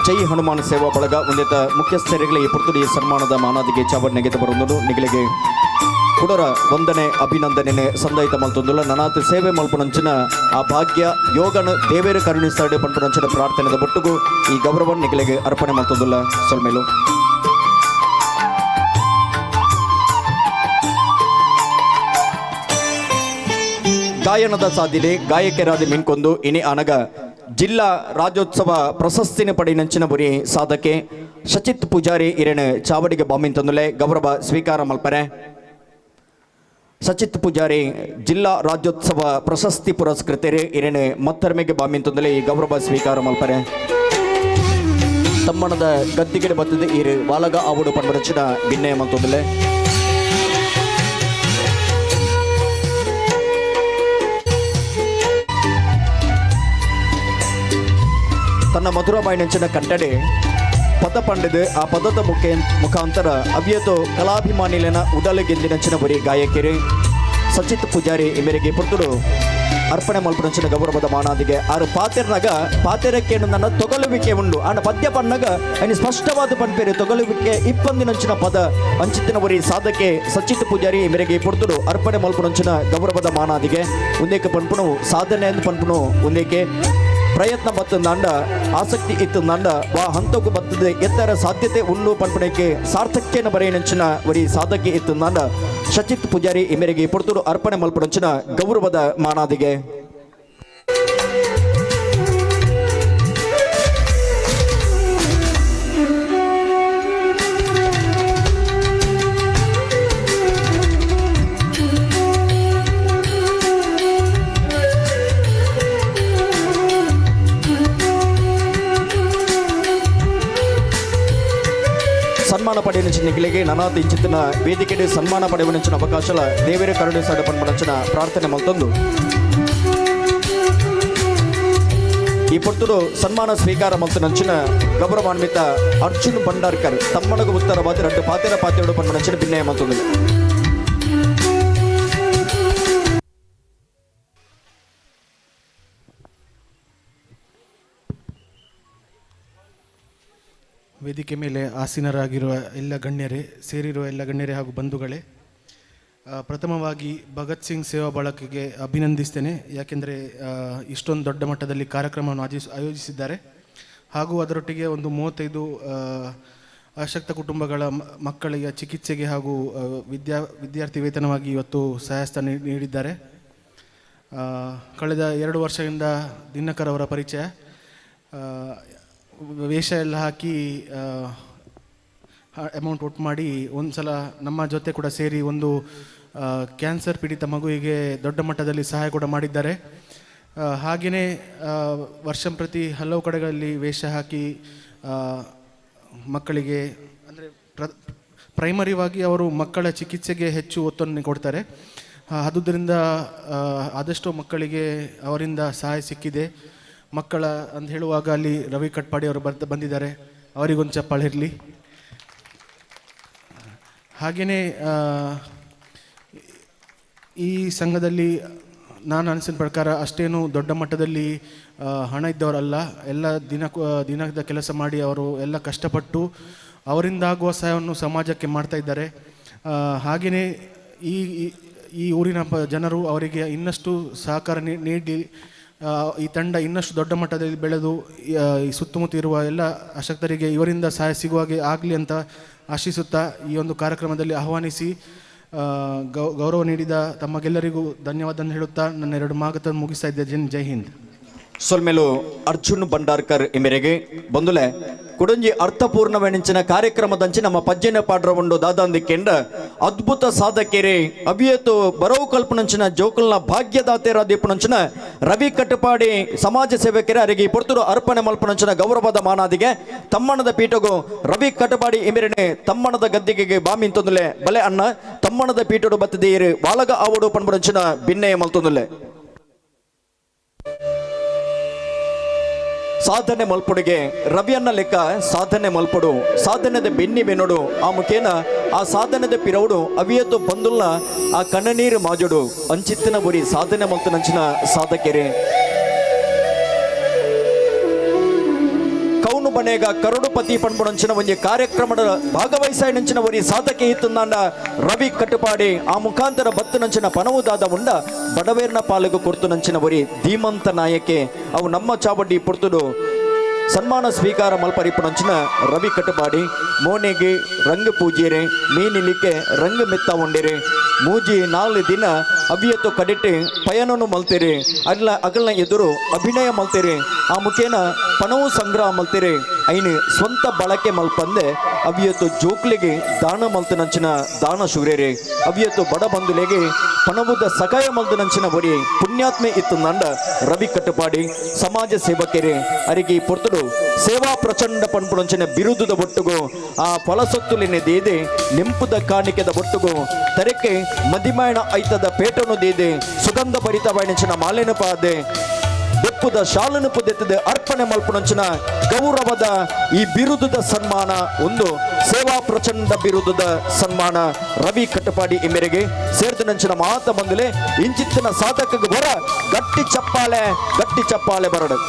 ಜೈ ಹನುಮಾನ್ ಸೇವಾ ಬಳಗ ಒಂದೇತ ಮುಖ್ಯಸ್ಥರುಗಳ ಈ ಪುರ್ತುಡಿ ಸನ್ಮಾನದ ಮಾನಾದಿಗೆ ಚಾವರ್ ಬರುವುದು ನಿಗಲಿಗೆ ಕುಡರ ವಂದನೆ ಅಭಿನಂದನೆ ಸಂದಾಯಿತ ಮಲ್ತೊಂದುಲ್ಲ. ನನಾತ್ ಸೇವೆ ಮಲ್ಪನಂಚಿನ ಆ ಭಾಗ್ಯ ಯೋಗನ ದೇವೇರು ಕರುಣಿಸಾಡು ಪನ್ಪನಂಚಿನ ಪ್ರಾರ್ಥನೆದ ಬೊಟ್ಟುಗು ಈ ಗೌರವ ನಿಗಲಿಗೆ ಅರ್ಪಣೆ ಮಲ್ತೊಂದುಲ್ಲ. ಸೊಲ್ಮೇಲು ಗಾಯನದ ಸಾಧಿಲೆ ಗಾಯಕರಾದ ಮಿನ್ಕೊಂದು ಇನಿ ಅನಗ ಜಿಲ್ಲಾ ರಾಜ್ಯೋತ್ಸವ ಪ್ರಶಸ್ತಿನ ಪಡೆಯಿನಂಚಿನ ಬುರಿ ಸಾಧಕೆ ಸಚಿತ್ ಪೂಜಾರಿ ಇರೇನು ಚಾವಡಿಗೆ ಬಾಂಬಿನ ತಂದುಲೆ ಗೌರವ ಸ್ವೀಕಾರ ಮಲ್ಪರೆ. ಸಚಿತ್ ಪೂಜಾರಿ ಜಿಲ್ಲಾ ರಾಜ್ಯೋತ್ಸವ ಪ್ರಶಸ್ತಿ ಪುರಸ್ಕೃತರು ಇರೇನು ಮತ್ತರ್ಮೆಗೆ ಬಾಂಬಿನ ತಂದುಲೆ ಈ ಗೌರವ ಸ್ವೀಕಾರ ಮಲ್ಪರೆ. ತಮ್ಮಣದ ಗದ್ದಿಗೆ ಬತ್ತದೆ ಇರು ವಾಲಗ ಆವುಡು ಪಂಡರಚಿನ ಭಿನ್ನಯ ಮಂತೊಂದುಲೆ. ತನ್ನ ಮಧುರಮಾಯಿನಂಚಿನ ಕಟ್ಟಡೆ ಪದ ಪಂಡಿದು ಆ ಪದದ ಮುಖಾಂತರ ಅವ್ಯತೋ ಕಲಾಭಿಮಾನಿಲನ ಉಡಲು ಗೆಂದಿನಂಚಿನ ಬರಿ ಗಾಯಕಿರು ಸಚಿತ್ ಪೂಜಾರಿ ಈ ಮೇರೆಗೆ ಪುರ್ತುಡು ಅರ್ಪಣೆ ಮಲ್ಪನಂಚಿನ ಗೌರವದ ಮಾನಾದಿಗೆ. ಆರು ಪಾತೆರ್ನಾಗ ಪಾತೆರಕ್ಕೆ ನನ್ನ ತೊಗಲುವಿಕೆ ಉಂಡು ಆನ ಪದ್ಯ ಪಣ್ಣಗ ಅನಿ ಸ್ಪಷ್ಟವಾದ ಪನ್ಪೇರು ತೊಗಲುವಿಕೆ ಇಪ್ಪಂದಿನಂಚಿನ ಪದ ಅಂಚಿತ್ತಿನ ಬರಿ ಸಾಧಕೆ ಸಚಿತ್ ಪೂಜಾರಿ ಈ ಮೇರೆಗೆ ಪುರ್ತುಡು ಅರ್ಪಣೆ ಮಲ್ಪನಂಚಿನ ಗೌರವದ ಮಾನಾದಿಗೆ. ಒಂದೇಕೆ ಪನ್ಪುಣು ಸಾಧನೆ ಎಂದು ಪನ್ಪುಣು ಒಂದೇಕೆ ಪ್ರಯತ್ನ ಬತ್ತಂದಾಂಡ ಆಸಕ್ತಿ ಇತ್ತಂದಾಂಡ ವಾ ಹಂತಕ್ಕೂ ಬತ್ತದೆ ಎತ್ತರ ಸಾಧ್ಯತೆ ಉಂಡು ಪನ್ಪಣಕ್ಕೆ ಸಾರ್ಥಕ್ಯನ ಬರೆಯನಂಚಿನ ವರಿ ಸಾಧಕೆ ಇತ್ತಂದಾಂಡ ಸಚಿತ್ ಪೂಜಾರಿ ಈ ಮೇರೆಗೆ ಪುರ್ತುಡು ಅರ್ಪಣೆ ಮಲ್ಪನಂಚಿನ ಗೌರವದ ಮಾನಾದಿಗೆ. ಸನ್ಮಾನ ಪಡೆಯನಂಚಿನ ನಿಗಲಿಗೆ ನನಾತ್ ಇಂಚಿತ್ತಿನ ವೇದಿಕೆಡೆ ಸನ್ಮಾನ ಪಡೆಯುವನಂಚಿನ ಅವಕಾಶಲ ದೇವರ ಕರುಣಿಸಾಡ ಪನ್ಪನಂಚಿನ ಪ್ರಾರ್ಥನೆ ಮಲ್ತೊಂದು ಈ ಪೊರ್ತುಡು ಸನ್ಮಾನ ಸ್ವೀಕಾರ ಮಲ್ತನಂಚಿನ ಗೌರವಾನ್ವಿತ ಅರ್ಜುನ್ ಭಂಡಾರ್ಕರ್ ತಮ್ಮನಗು ಉತ್ತರವಾದ ರಡ್ಡು ಪಾತೆರ ಪಾತೆರಡು ಪನ್ಪನಂಚಿನ ಭಿನ್ನಯ ಮಲ್ತೊಂದು. ವೇದಿಕೆ ಮೇಲೆ ಆಸೀನರಾಗಿರುವ ಎಲ್ಲ ಗಣ್ಯರೇ, ಸೇರಿರುವ ಎಲ್ಲ ಗಣ್ಯರೇ ಹಾಗೂ ಬಂಧುಗಳೇ, ಪ್ರಥಮವಾಗಿ ಭಗತ್ ಸಿಂಗ್ ಸೇವಾ ಬಳಗಕ್ಕೆ ಅಭಿನಂದಿಸ್ತೇನೆ. ಯಾಕೆಂದರೆ ಇಷ್ಟೊಂದು ದೊಡ್ಡ ಮಟ್ಟದಲ್ಲಿ ಕಾರ್ಯಕ್ರಮವನ್ನು ಆಯೋಜಿಸಿದ್ದಾರೆ ಹಾಗೂ ಅದರೊಟ್ಟಿಗೆ ಒಂದು 35 ಅಶಕ್ತ ಕುಟುಂಬಗಳ ಮಕ್ಕಳಿಗೆ ಚಿಕಿತ್ಸೆಗೆ ಹಾಗೂ ವಿದ್ಯಾರ್ಥಿ ವೇತನವಾಗಿ ಇವತ್ತು ಸಹಾಯಹಸ್ತ ನೀಡಿದ್ದಾರೆ. ಕಳೆದ 2 ವರ್ಷದಿಂದ ದಿನಕರ್ ಅವರ ಪರಿಚಯ, ವೇಷ ಎಲ್ಲ ಹಾಕಿ ಅಮೌಂಟ್ ಒಟ್ಟು ಮಾಡಿ ಒಂದು ಸಲ ನಮ್ಮ ಜೊತೆ ಕೂಡ ಸೇರಿ ಒಂದು ಕ್ಯಾನ್ಸರ್ ಪೀಡಿತ ಮಗುವಿಗೆ ದೊಡ್ಡ ಮಟ್ಟದಲ್ಲಿ ಸಹಾಯ ಕೂಡ ಮಾಡಿದ್ದಾರೆ. ಹಾಗೆಯೇ ವರ್ಷಂಪ್ರತಿ ಹಲವು ಕಡೆಗಳಲ್ಲಿ ವೇಷ ಹಾಕಿ ಮಕ್ಕಳಿಗೆ ಅಂದರೆ ಪ್ರೈಮರಿವಾಗಿ ಅವರು ಮಕ್ಕಳ ಚಿಕಿತ್ಸೆಗೆ ಹೆಚ್ಚು ಒತ್ತನ್ನು ಕೊಡ್ತಾರೆ. ಆದುದರಿಂದ ಆದಷ್ಟು ಮಕ್ಕಳಿಗೆ ಅವರಿಂದ ಸಹಾಯ ಸಿಕ್ಕಿದೆ. ಮಕ್ಕಳ ಅಂತ ಹೇಳುವಾಗ ಅಲ್ಲಿ ರವಿ ಕಟ್ಪಾಡಿ ಅವರು ಬಂದಿದ್ದಾರೆ, ಅವರಿಗೊಂದು ಚಪ್ಪಾಳೆ ಇರಲಿ. ಹಾಗೆಯೇ ಈ ಸಂಘದಲ್ಲಿ ನಾನು ಅನಿಸಿದ ಪ್ರಕಾರ ಅಷ್ಟೇನು ದೊಡ್ಡ ಮಟ್ಟದಲ್ಲಿ ಹಣ ಇದ್ದವರಲ್ಲ, ಎಲ್ಲ ದಿನದ ಕೆಲಸ ಮಾಡಿ ಅವರು ಎಲ್ಲ ಕಷ್ಟಪಟ್ಟು ಅವರಿಂದಾಗುವ ಸಹಾಯವನ್ನು ಸಮಾಜಕ್ಕೆ ಮಾಡ್ತಾ ಇದ್ದಾರೆ. ಹಾಗೆಯೇ ಈ ಈ ಊರಿನ ಜನರು ಅವರಿಗೆ ಇನ್ನಷ್ಟು ಸಹಕಾರ ನೀಡಿ ಈ ತಂಡ ಇನ್ನಷ್ಟು ದೊಡ್ಡ ಮಟ್ಟದಲ್ಲಿ ಬೆಳೆದು ಈ ಸುತ್ತಮುತ್ತ ಇರುವ ಎಲ್ಲ ಅಶಕ್ತರಿಗೆ ಇವರಿಂದ ಸಹಾಯ ಸಿಗುವ ಹಾಗೆ ಆಗಲಿ ಅಂತ ಆಶಿಸುತ್ತಾ ಈ ಒಂದು ಕಾರ್ಯಕ್ರಮದಲ್ಲಿ ಆಹ್ವಾನಿಸಿ ಗೌರವ ನೀಡಿದ ತಮಗೆಲ್ಲರಿಗೂ ಧನ್ಯವಾದ ಹೇಳುತ್ತಾ ನನ್ನ ಎರಡು ಮಾತನ್ನು ಮುಗಿಸ್ತಾ ಇದ್ದೇನೆ. ಜೈ ಹಿಂದ್. ಸೊಲ್ಮೇಲು ಅರ್ಜುನ್ ಭಂಡಾರ್ಕರ್ ಈ ಮೇರೆಗೆ ಬಂದುಲೆ ಕುಡಂಜಿ ಅರ್ಥಪೂರ್ಣವೆಣಿಂಚಿನ ಕಾರ್ಯಕ್ರಮದಂಚಿ ನಮ್ಮ ಪಜ್ಜೆನ ಪಾಡ್ರವುಂಡು ದಾದಾಂದಿಕೆಂಡ ಅದ್ಭುತ ಸಾಧಕೇರೆ ಅಭಿಯತು ಬರವು ಕಲ್ಪನಂಚಿನ ಜೋಕುಲ್ನ ಭಾಗ್ಯದಾತೇರ ದೀಪನಂಚಿನ ರವಿ ಕಟ್ಟಪಾಡಿ ಸಮಾಜ ಸೇವಕರೇ ಅರಿಗೆ ಪೊರ್ತುರು ಅರ್ಪಣೆ ಮಲ್ಪನಂಚಿನ ಗೌರವದ ಮಾನಾದಿಗೆ ತಮ್ಮಣದ ಪೀಠಗು ರವಿ ಕಟ್ಟಪಾಡಿ ಇಮಿರಣೆ ತಮ್ಮಣದ ಗದ್ದಿಗೆಗೆ ಬಾಮಿಂತೊಂದುಲೆ ಬಲೆ ಅಣ್ಣ ತಮ್ಮಣದ ಪೀಠಡು ಬತ್ತದೀರು ವಾಲಗ ಆವಡು ಪನ್ಬುರಂಚಿನ ಬಿನ್ನೆಯ ಮಲ್ತೊಂದುಲೆ ಸಾಧನೆ ಮಲ್ಪುಡಿಗೆ ರವಿಯನ್ನ ಲೆಕ್ಕ ಸಾಧನೆ ಮಲ್ಪಡು ಸಾಧನೆದ ಬೆನ್ನಿ ಬೆನ್ನೋಡು ಆ ಮುಖೇನ ಆ ಸಾಧನೆದ ಪಿರವುಡು ಅವಿಯತ್ತು ಬಂದುಲ್ಲ ಆ ಕಣ್ಣನೀರು ಮಾಜುಡು ಅಂಚಿತ್ತಿನ ಬುರಿ ಸಾಧನೆ ಮಲ್ತನಂಚಿನ ಸಾಧಕೆರೆ ಕೌನು ಬನೇಗ ಕರೋಡುಪತಿ ಪಣ್ಬುಡಂಚಿನ ಒಂಜಿ ಕಾರ್ಯಕ್ರಮದ ಭಾಗವಹಿಸಾಯಿನಂಚಿನ ಒರಿ ಸಾಧಕೆ ಇತ್ತಂದಾಂಡ ರವಿ ಕಟ್ಟುಪಾಡಿ ಆ ಮುಖಾಂತರ ಬತ್ತುನಂಚಿನ ಪನವುದಾದ ಉಂಡ ಬಡವೇರ್ನ ಪಾಲಿಗೂ ಕೊರ್ತುನಂಚಿನ ಒರಿ ಧೀಮಂತ ನಾಯಕೆ ಅವು ನಮ್ಮ ಚಾವಡಿ ಪುರ್ತುಡು ಸನ್ಮಾನ ಸ್ವೀಕಾರ ಮಲ್ಪರಿಪುನಂಚಿನ ರವಿ ಕಟ್ಟುಪಾಡಿ ಮೋನೆಗೆ ರಂಗ ಪೂಜೆರೆ ಮೀನಿಲಿಕ್ಕೆ ರಂಗ ಮೆತ್ತ ಉಂಡಿರೆ ಮೂಜಿ 4 ದಿನ ಅಭಿಯತ್ತು ಕಡಿಟ್ಟು ಪಯಣನು ಮಲ್ತಿರಿ ಅಲ್ಲ ಅಗಲ್ನ ಎದುರು ಅಭಿನಯ ಮಲ್ತಿರಿ ಆ ಮುಖೇನ ಪಣವು ಸಂಗ್ರಹ ಮಲ್ತಿರಿ ಐನು ಸ್ವಂತ ಬಳಕೆ ಮಲ್ಪಂದೆ ಅವಿಯತ್ತು ಜೋಕ್ಲಿಗೆ ದಾನ ಮಲ್ತನಂಚಿನ ದಾನ ಶೂರ್ಯರಿ ಅವಿಯತ್ತು ಬಡ ಬಂಧುಲೆಗೆ ಪಣವುದ ಸಕಾಯ ಮಲ್ತನಂಚಿನ ಒರಿ ಪುಣ್ಯಾತ್ಮೆ ಇತ್ತು ನಂಡ ರವಿ ಕಟ್ಟುಪಾಡಿ ಸಮಾಜ ಸೇವಕರಿ ಅರಿಗೆ ಪೊರ್ತುಡು ಸೇವಾ ಪ್ರಚಂಡ ಪನ್ಪುಣಂಚಿನ ಬಿರುದುದ ಒಟ್ಟುಗು ಆ ಫಲಸೊತ್ತುಲಿನ ದೇದೆ ನಿಂಪುದ ಕಾಣಿಕೆದ ಒಟ್ಟುಗು ತರಕೆ ಮದಿಮಾಯಣ ಐತದ ಪೇಟನು ದೇದೆ ಸುಗಂಧ ಭರಿತವಾಯಿನಂಚಿನ ಮಾಲೆನು ಪಾದೆ ಬೆಪ್ಪುದ ಶಾಲನು ಪುದೆತ್ತದೆ ಅರ್ಪಣೆ ಮಲ್ಪುಣಂಚಿನ ಗೌರವದ ಈ ಬಿರುದುದ ಸನ್ಮಾನ ಒಂದು ಸೇವಾ ಪ್ರಚಂಡ ಬಿರುದುದ ಸನ್ಮಾನ ರವಿ ಕಟ್ಟಪಾಡಿ ಈ ಮೇರೆಗೆ ಸೇರ್ದನಂಚಿನ ಮಾತ ಬಂದಲೆ ಇಂಚಿತ್ತಿನ ಸಾಧಕಗೆ ಬರ ಗಟ್ಟಿ ಚಪ್ಪಾಳೆ ಗಟ್ಟಿ ಚಪ್ಪಾಳೆ ಬರಡು.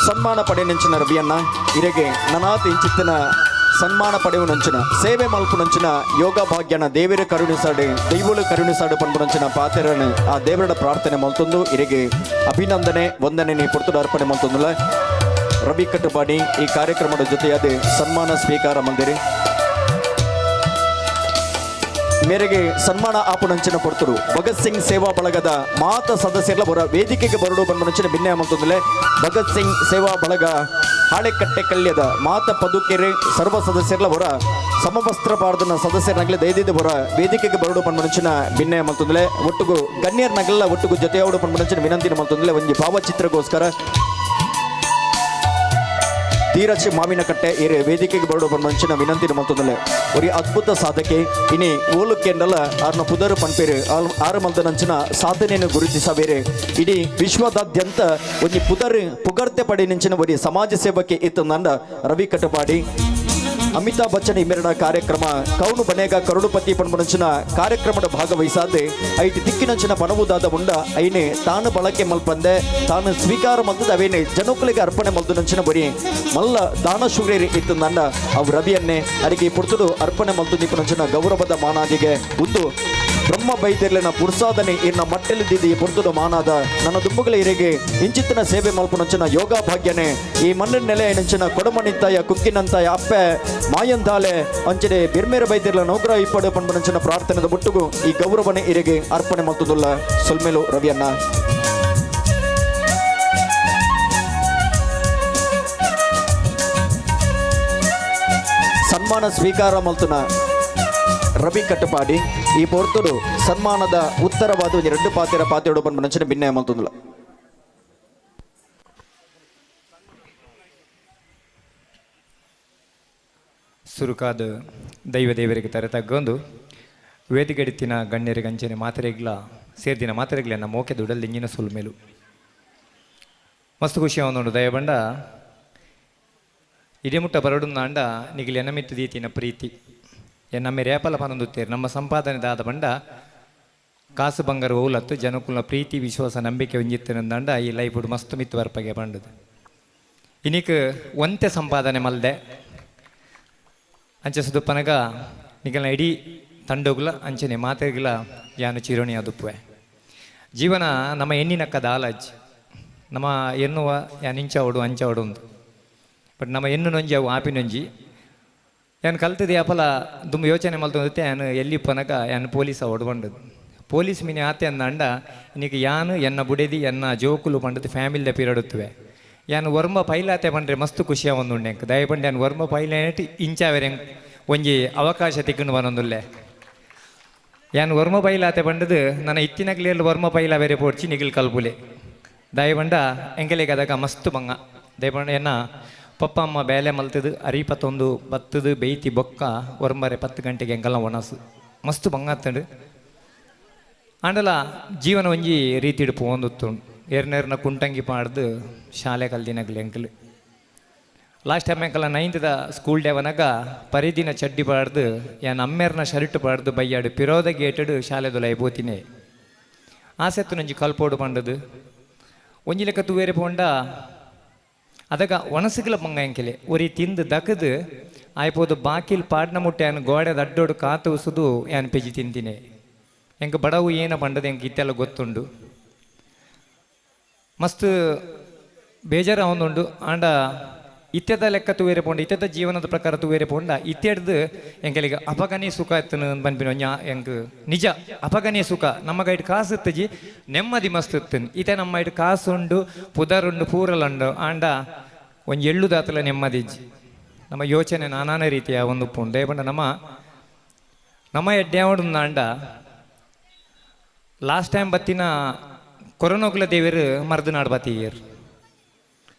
ಸನ್ಮಾನ ಪಡೆಯನಂಚಿನ ರವಿಯನ್ನ ಇರೆಗೆ ನನಾತ್ ಇಂಚಿತ್ತಿನ ಸನ್ಮಾನ ಪಡೆಯುವನಂಚಿನ ಸೇವೆ ಮಲ್ಪುನಂಚಿನ ಯೋಗ ಭಾಗ್ಯನ ದೇವರ ಕರುಣಿಸಾಡು ದೈವಳು ಕರುಣಿಸಾಡು ಪನ್ಪುನಂಚಿನ ಪಾತೆರನು ಆ ದೇವರ ಪ್ರಾರ್ಥನೆ ಮಲ್ತೊಂದು ಇರೆಗೆ ಅಭಿನಂದನೆ ವಂದನೆ ನೀ ಪೊರ್ತುಡು ಅರ್ಪಣೆ ಮಲ್ತೊಂದುಲ ರವಿ ಕಟ್ಟುಪಾಡಿ ಈ ಕಾರ್ಯಕ್ರಮದ ಜೊತೆಯಾದ ಸನ್ಮಾನ ಸ್ವೀಕಾರ ಮಂದಿರಿ ಮೇರೆಗೆ ಸನ್ಮಾನ ಆಪುನಂಚಿನ ಪೊರ್ತುಡು ಭಗತ್ ಸಿಂಗ್ ಸೇವಾ ಬಳಗದ ಮಾತ ಸದಸ್ಯರ ಬರ ವೇದಿಕೆಗೆ ಬರಡು ಬಂದನಂಚಿನ ಭಿನ್ನ ಮಲ್ತೊಂದುಲೆ ಭಗತ್ ಸಿಂಗ್ ಸೇವಾ ಬಳಗ ಹಾಳೆಕಟ್ಟೆ ಕಲ್ಯದ ಮಾತ ಪದುಕೆರೆ ಸರ್ವ ಸದಸ್ಯರ ಬರ ಸಮವಸ್ತ್ರ ಪಾರ್ದನ ಸದಸ್ಯರನಾಗಲಿ ದಯದಿದ್ದು ಬರ ವೇದಿಕೆಗೆ ಬರಡು ಪನ್ಮನಂಚಿನ ಭಿನ್ನ ಮಲ್ತೊಂದುಲೆ ಒಟ್ಟುಗು ಗಣ್ಯರ್ನಾಗಲ್ಲ ಒಟ್ಟುಗು ಜೊತೆಯಾವಡು ಪನ್ಮನಂಚಿನ ವಿನಂತಿನ ಮಲ್ತೊಂದುಲೆ ಒಂಜಿ ಭಾವಚಿತ್ರಗೋಸ್ಕರ ಧೀರಜ್ ಮಾವಿನಕಟ್ಟೆ ಏರೆ ವೇದಿಕೆಗೆ ಬರಡು ಪನ್ಮಂಚಿನ ವಿನಂತಿನ ಮಲ್ತೊಂದುಲೆ ಒರಿ ಅದ್ಭುತ ಸಾಧಕೆ ಇನಿ ಓಲು ಕೆಂಡಲ ಆರ್ನ ಪುದರು ಪನ್ಪೇರು ಆರು ಮಲ್ದನಂಚಿನ ಸಾಧನೆಯನ್ನು ಗುರುತಿಸಬೇರೆ ಇಡೀ ವಿಶ್ವದಾದ್ಯಂತ ಒಂಜಿ ಪುದರ್ ಪುಗರ್ತೆ ಪಡೆಯಂಚಿನ ಒರಿ ಸಮಾಜ ಸೇವಕೆ ಇತ್ತು ನಂಡ ರವಿ ಕಟಪಾಡಿ ಅಮಿತಾಬ್ ಬಚ್ಚನ್ ಇಮೆರಡ ಕಾರ್ಯಕ್ರಮ ಕೌನು ಬನೇಗ ಕರುಡುಪತಿ ಪನ್ಪುನಂಚಿನ ಕಾರ್ಯಕ್ರಮದ ಭಾಗವಹಿಸಾದೆ ಐಟಿ ದಿಕ್ಕಿನಂಚಿನ ಪಣವುದಾದ ಉಂಡ ಐನೆ ತಾನು ಬಳಕೆ ಮಲ್ಪಂದೆ ತಾನು ಸ್ವೀಕಾರ ಮಲ್ತದ ಅವೇನೆ ಜನಕುಲಿಗೆ ಅರ್ಪಣೆ ಮಲ್ತುನಂಚಿನ ಬರಿ ಮಲ್ಲ ದಾನಶೂರ್ಯರಿ ಇತ್ತು ನಂಡ ಅವು ರವಿಯನ್ನೇ ಅರಿಗೆ ಪುರ್ತುಡು ಅರ್ಪಣೆ ಮಲ್ತು ನಿಪುನಂಚಿನ ಗೌರವದ ಮಾನಾದಿಗೆ ಉಂದು ಬ್ರಹ್ಮ ಬೈದಿರ್ಲಿನ ಪುರ್ಸಾದನೆ ಇನ್ನ ಮಟ್ಟಲಿದ್ದಿದ್ದು ಈ ಪುರ್ತುಡು ಮಾನಾದ ನನ್ನ ದುಂಬುಗಳ ಇರೆಗೆ ಇಂಚಿತ್ತಿನ ಸೇವೆ ಮಲ್ಪುನಂಚಿನ ಯೋಗ ಭಾಗ್ಯನೆ ಈ ಮಣ್ಣಿನ ನೆಲೆ ನಂಚಿನ ಕೊಡಮಣಿತ್ತಾಯ ಕುಕ್ಕಿನಂತಾಯ ಅಪ್ಪೆ ಮಾಯಂದಾಲೆ ಅಂಚನೆ ಬಿರ್ಮೇರ ಬೈದಿರ್ಲ ನೌಗ್ರ ಇಪ್ಪಡು ಪನ್ಪುನಂಚಿನ ಪ್ರಾರ್ಥನೆದ ಬುಟ್ಟುಗು ಈ ಗೌರವನೆ ಇರೆಗೆ ಅರ್ಪಣೆ ಮಲ್ತುದುಲ್ಲ ಸೊಲ್ಮೇಲು ರವಿಯನ್ನ. ಸನ್ಮಾನ ಸ್ವೀಕಾರ ಮಲ್ತುನ ರವಿ ಕಟ್ಟಪಾಡಿ ಈ ಪೊರ್ತುಡು ಸನ್ಮಾನದ ಉತ್ತರವಾದ ಒಂದು ಎರಡು ಪಾತೆರ ಪಾತೆಡು ಪನ್ಪುನಂಚಿನ ಭಿನ್ನ ಮಲ್ತುದುಲ್ಲ. ಸುರುಕಾದ ದೈವ ದೇವರಿಗೆ ತರೆ ತಗ್ಗೊಂದು ವೇದಿಕೆಡಿತ್ತಿನ ಗಣ್ಯರಿಗೆ ಅಂಚನೆ ಮಾತೆರೆಗ್ಲ ಸೇರ್ದಿನ ಮಾತೆರೆಗ್ಲ ನಮ್ಮ ಮೋಕೆ ದುಡಲ್ ಇಂಜಿನ ಸೊಲ್ಮೇಲು ಮಸ್ತ್ ಖುಷಿ ಅವನುಂಡು ದಯಬಂಡ ಇಡೀ ಮುಟ್ಟ ಬರಡುಂದಾಂಡ ನಿಗಿಲ್ ಎನಮಿತ್ತು ದೀತಿನ ಪ್ರೀತಿ ನಮ್ಮ ರೇಪಲ ಪನೊಂದುತ್ತೇರು ನಮ್ಮ ಸಂಪಾದನೆ ದಾದ ಬಂಡ ಕಾಸು ಬಂಗಾರ ಓಲತ್ತು ಜನಕುಲ ಪ್ರೀತಿ ವಿಶ್ವಾಸ ನಂಬಿಕೆ ಒಂಜಿತ್ತಿನಂದಾಂಡ ಈ ಲೈಫ್ ಮಸ್ತ್ ಮಿತ್ತು ಬರ್ಪಗೆ ಬಂಡದು ಇನಿಕ್ ಒಂತೆ ಸಂಪಾದನೆ ಮಲ್ದೆ ಅಂಚೆ ಸುದುಪ್ಪನಗ ನಿಗಲ್ನ ಇಡೀ ತಂಡೋಗ್ಲ ಅಂಚನೆ ಮಾತೆಗ್ಲ ಯಾನು ಚಿರೋಣಿ ಅದುಪ್ಪುವೆ ಜೀವನ ನಮ್ಮ ಎಣ್ಣಿನಕ್ಕ ದಾಲಜ್ ನಮ್ಮ ಎನ್ನುವ ಯಾನ್ ಇಂಚಾವಡು ಅಂಚಾವಡು ಉಂದು ಬಟ್ ನಮ್ಮ ಎಣ್ಣು ನೊಂಜಿ ಅವು ಆಪಿನೊಂಜಿ ಯಾನು ಕಲ್ತದೆ ಅಪಲ ದುಂಬು ಯೋಚನೆ ಮಲ್ತೊಂದುತ್ತೆ ಯಾನು ಎಲ್ಲಿ ಪನಕ ಯಾನು ಪೊಲೀಸ್ ಅವಡು ಬಂಡದು ಪೊಲೀಸ್ ಮಿನಿ ಆತೆ ಅಂದಾಂಡ ಇನ್ನೀಗ ಯಾನು ಎನ್ನ ಬುಡೆದಿ ಎನ್ನ ಜೋಕುಲು ಪಂಡದು ಫ್ಯಾಮಿಲಿದ ಪೀರಡುತ್ತವೆ ಯಾನು ವರ್ಮ ಪೈಲಾತೆ ಪಂಡ್ರೆ ಮಸ್ತ್ ಖುಷಿಯ ಒಂದು ಉಂಡೆ ದಯಪಂಡೆ ಯಾನು ವರ್ಮ ಪೈಲಾನೆಟ್ ಇಂಚಾವೆರೆ ಒಂಜಿ ಅವಕಾಶ ತಿಕ್ಕೊಂಡು ಬನೊಂದುಲ್ಲೆ ಯಾನು ವರ್ಮ ಪೈಲಾತೆ ಪಂಡದು ನನ್ನ ಇತ್ತಿನಗ್ಲಿಯಲ್ಲಿ ವರ್ಮ ಪೈಲ ಬೇರೆ ಪೋಡ್ಚಿ ನಿಗಿಲ್ ಕಲ್ಪುಲೆ ದಯಪಂಡ ಎಂಕಲೆಗೆ ಅದಕ್ಕ ಮಸ್ತ್ ಬಂಗ ದಯಪಂಡ ಎನ್ನ ಪಪ್ಪ ಅಮ್ಮ ಬೇಲೆ ಮಲ್ತದು ಅರಿಪತ್ತೊಂದು ಬತ್ತದು ಬೇಯ್ತಿ ಬೊಕ್ಕ ಒರ್ಮರೆ 10 ಗಂಟೆಗೆ ಎಂಕಲ್ನ ಒಣಸು ಮಸ್ತ್ ಬಂಗ ಆತಂಡು ಆಂಡಲ ಜೀವನ ಒಂಜಿ ರೀತಿಡು ಪೋಂದುತ್ತು ಏರ್ನೇರ್ನ ಕುಂಟಂಗಿ ಪಾಡ್ದು ಶಾಲೆ ಕಲ್ದಿನಗ್ಲಿ uncle last time ಎಂಕಲ್ಲ 9th school ಡೇವನಾಗ ಪರಿದಿನ ಚಡ್ಡಿ ಪಾಡ್ದು ಯಾನ್ ಅಮ್ಮೇರ್ನ ಶರ್ಟ್ ಪಾಡ್ದು ಬೈಯಾಡು ಪಿರೋದ ಗೇಟಡು ಶಾಲೆದೊಲ ಪೋತಿನೇ ಆಸೆತ್ತು ನಂಜಿ ಕಲ್ಪೋಡು ಪಂಡದು ಒಂಜಿ ಲೆಕ್ಕ ತೂವೇರೆ ಪೋಂಡ ಅದಗ ಒಣಸುಗಳ ಬಂಗ ಎಂಕೆಲೆ ಒರಿ ತಿಂದು ದಕದು ಆಯ್ಪೋದು ಬಾಕಿಲ್ ಪಾಡ್ನ ಮುಟ್ಟೆ ಯಾನ್ ಗೋಡೆ ಅಡ್ಡೋಡು ಕಾತು ಉಸುದು ಯಾನ್ ಪೆಜಿ ತಿಂತೀನಿ ಎಂಕ ಬಡವು ಏನ ಪಂಡದು ಎಂಕ ಇತ್ತೆಲ್ಲ ಗೊತ್ತುಂಡು ಮಸ್ತ್ ಬೇಜಾರು ಅವನುಂಡು ಆಂಡ ಇತ್ಯದ ಲೆಕ್ಕ ತೂವೇರೆ ಪೋಂಡ ಇತ್ಯದ ಜೀವನದ ಪ್ರಕಾರ ತೂವೇರೆ ಪೋಂಡ ಇತ್ತೆಡ್ದು ಎಂಕಲಿಗೆ ಅಪಗನೇ ಸುಖ ಎತ್ತನು ಪನ್ಪಿನ ಎಂಕ್ ನಿಜ ಅಪಗನೇ ಸುಖ ನಮ್ಮ ಗೈಡ್ ಕಾಸು ಇತ್ತಜಿ ನೆಮ್ಮದಿ ಮಸ್ತ್ ಇತ್ತನು ಇತ್ತೆ ನಮ್ಮ ಐಟ್ ಕಾಸುಂಡು ಪುದರುಂಡು ಪೂರಲುಂಡು ಆಂಡ ಒಂಜಿ ಎಳ್ಳುದಾತಲ ನೆಮ್ಮದಿ ಇಜ್ಜಿ ನಮ್ಮ ಯೋಚನೆ ನಾನಾನೇ ರೀತಿಯ ಒಂದು ಪುಂಡು ದಯಪಂಡ ನಮ್ಮ ನಮ್ಮ ಎಡ್ಡೆ ಆಂಡ ಲಾಸ್ಟ್ ಟೈಮ್ ಬತ್ತಿನ ಕೊರೋನಾಗುಲ ದೇವರು ಮರದು ನಾಡು ಬತ್ತೀಯರು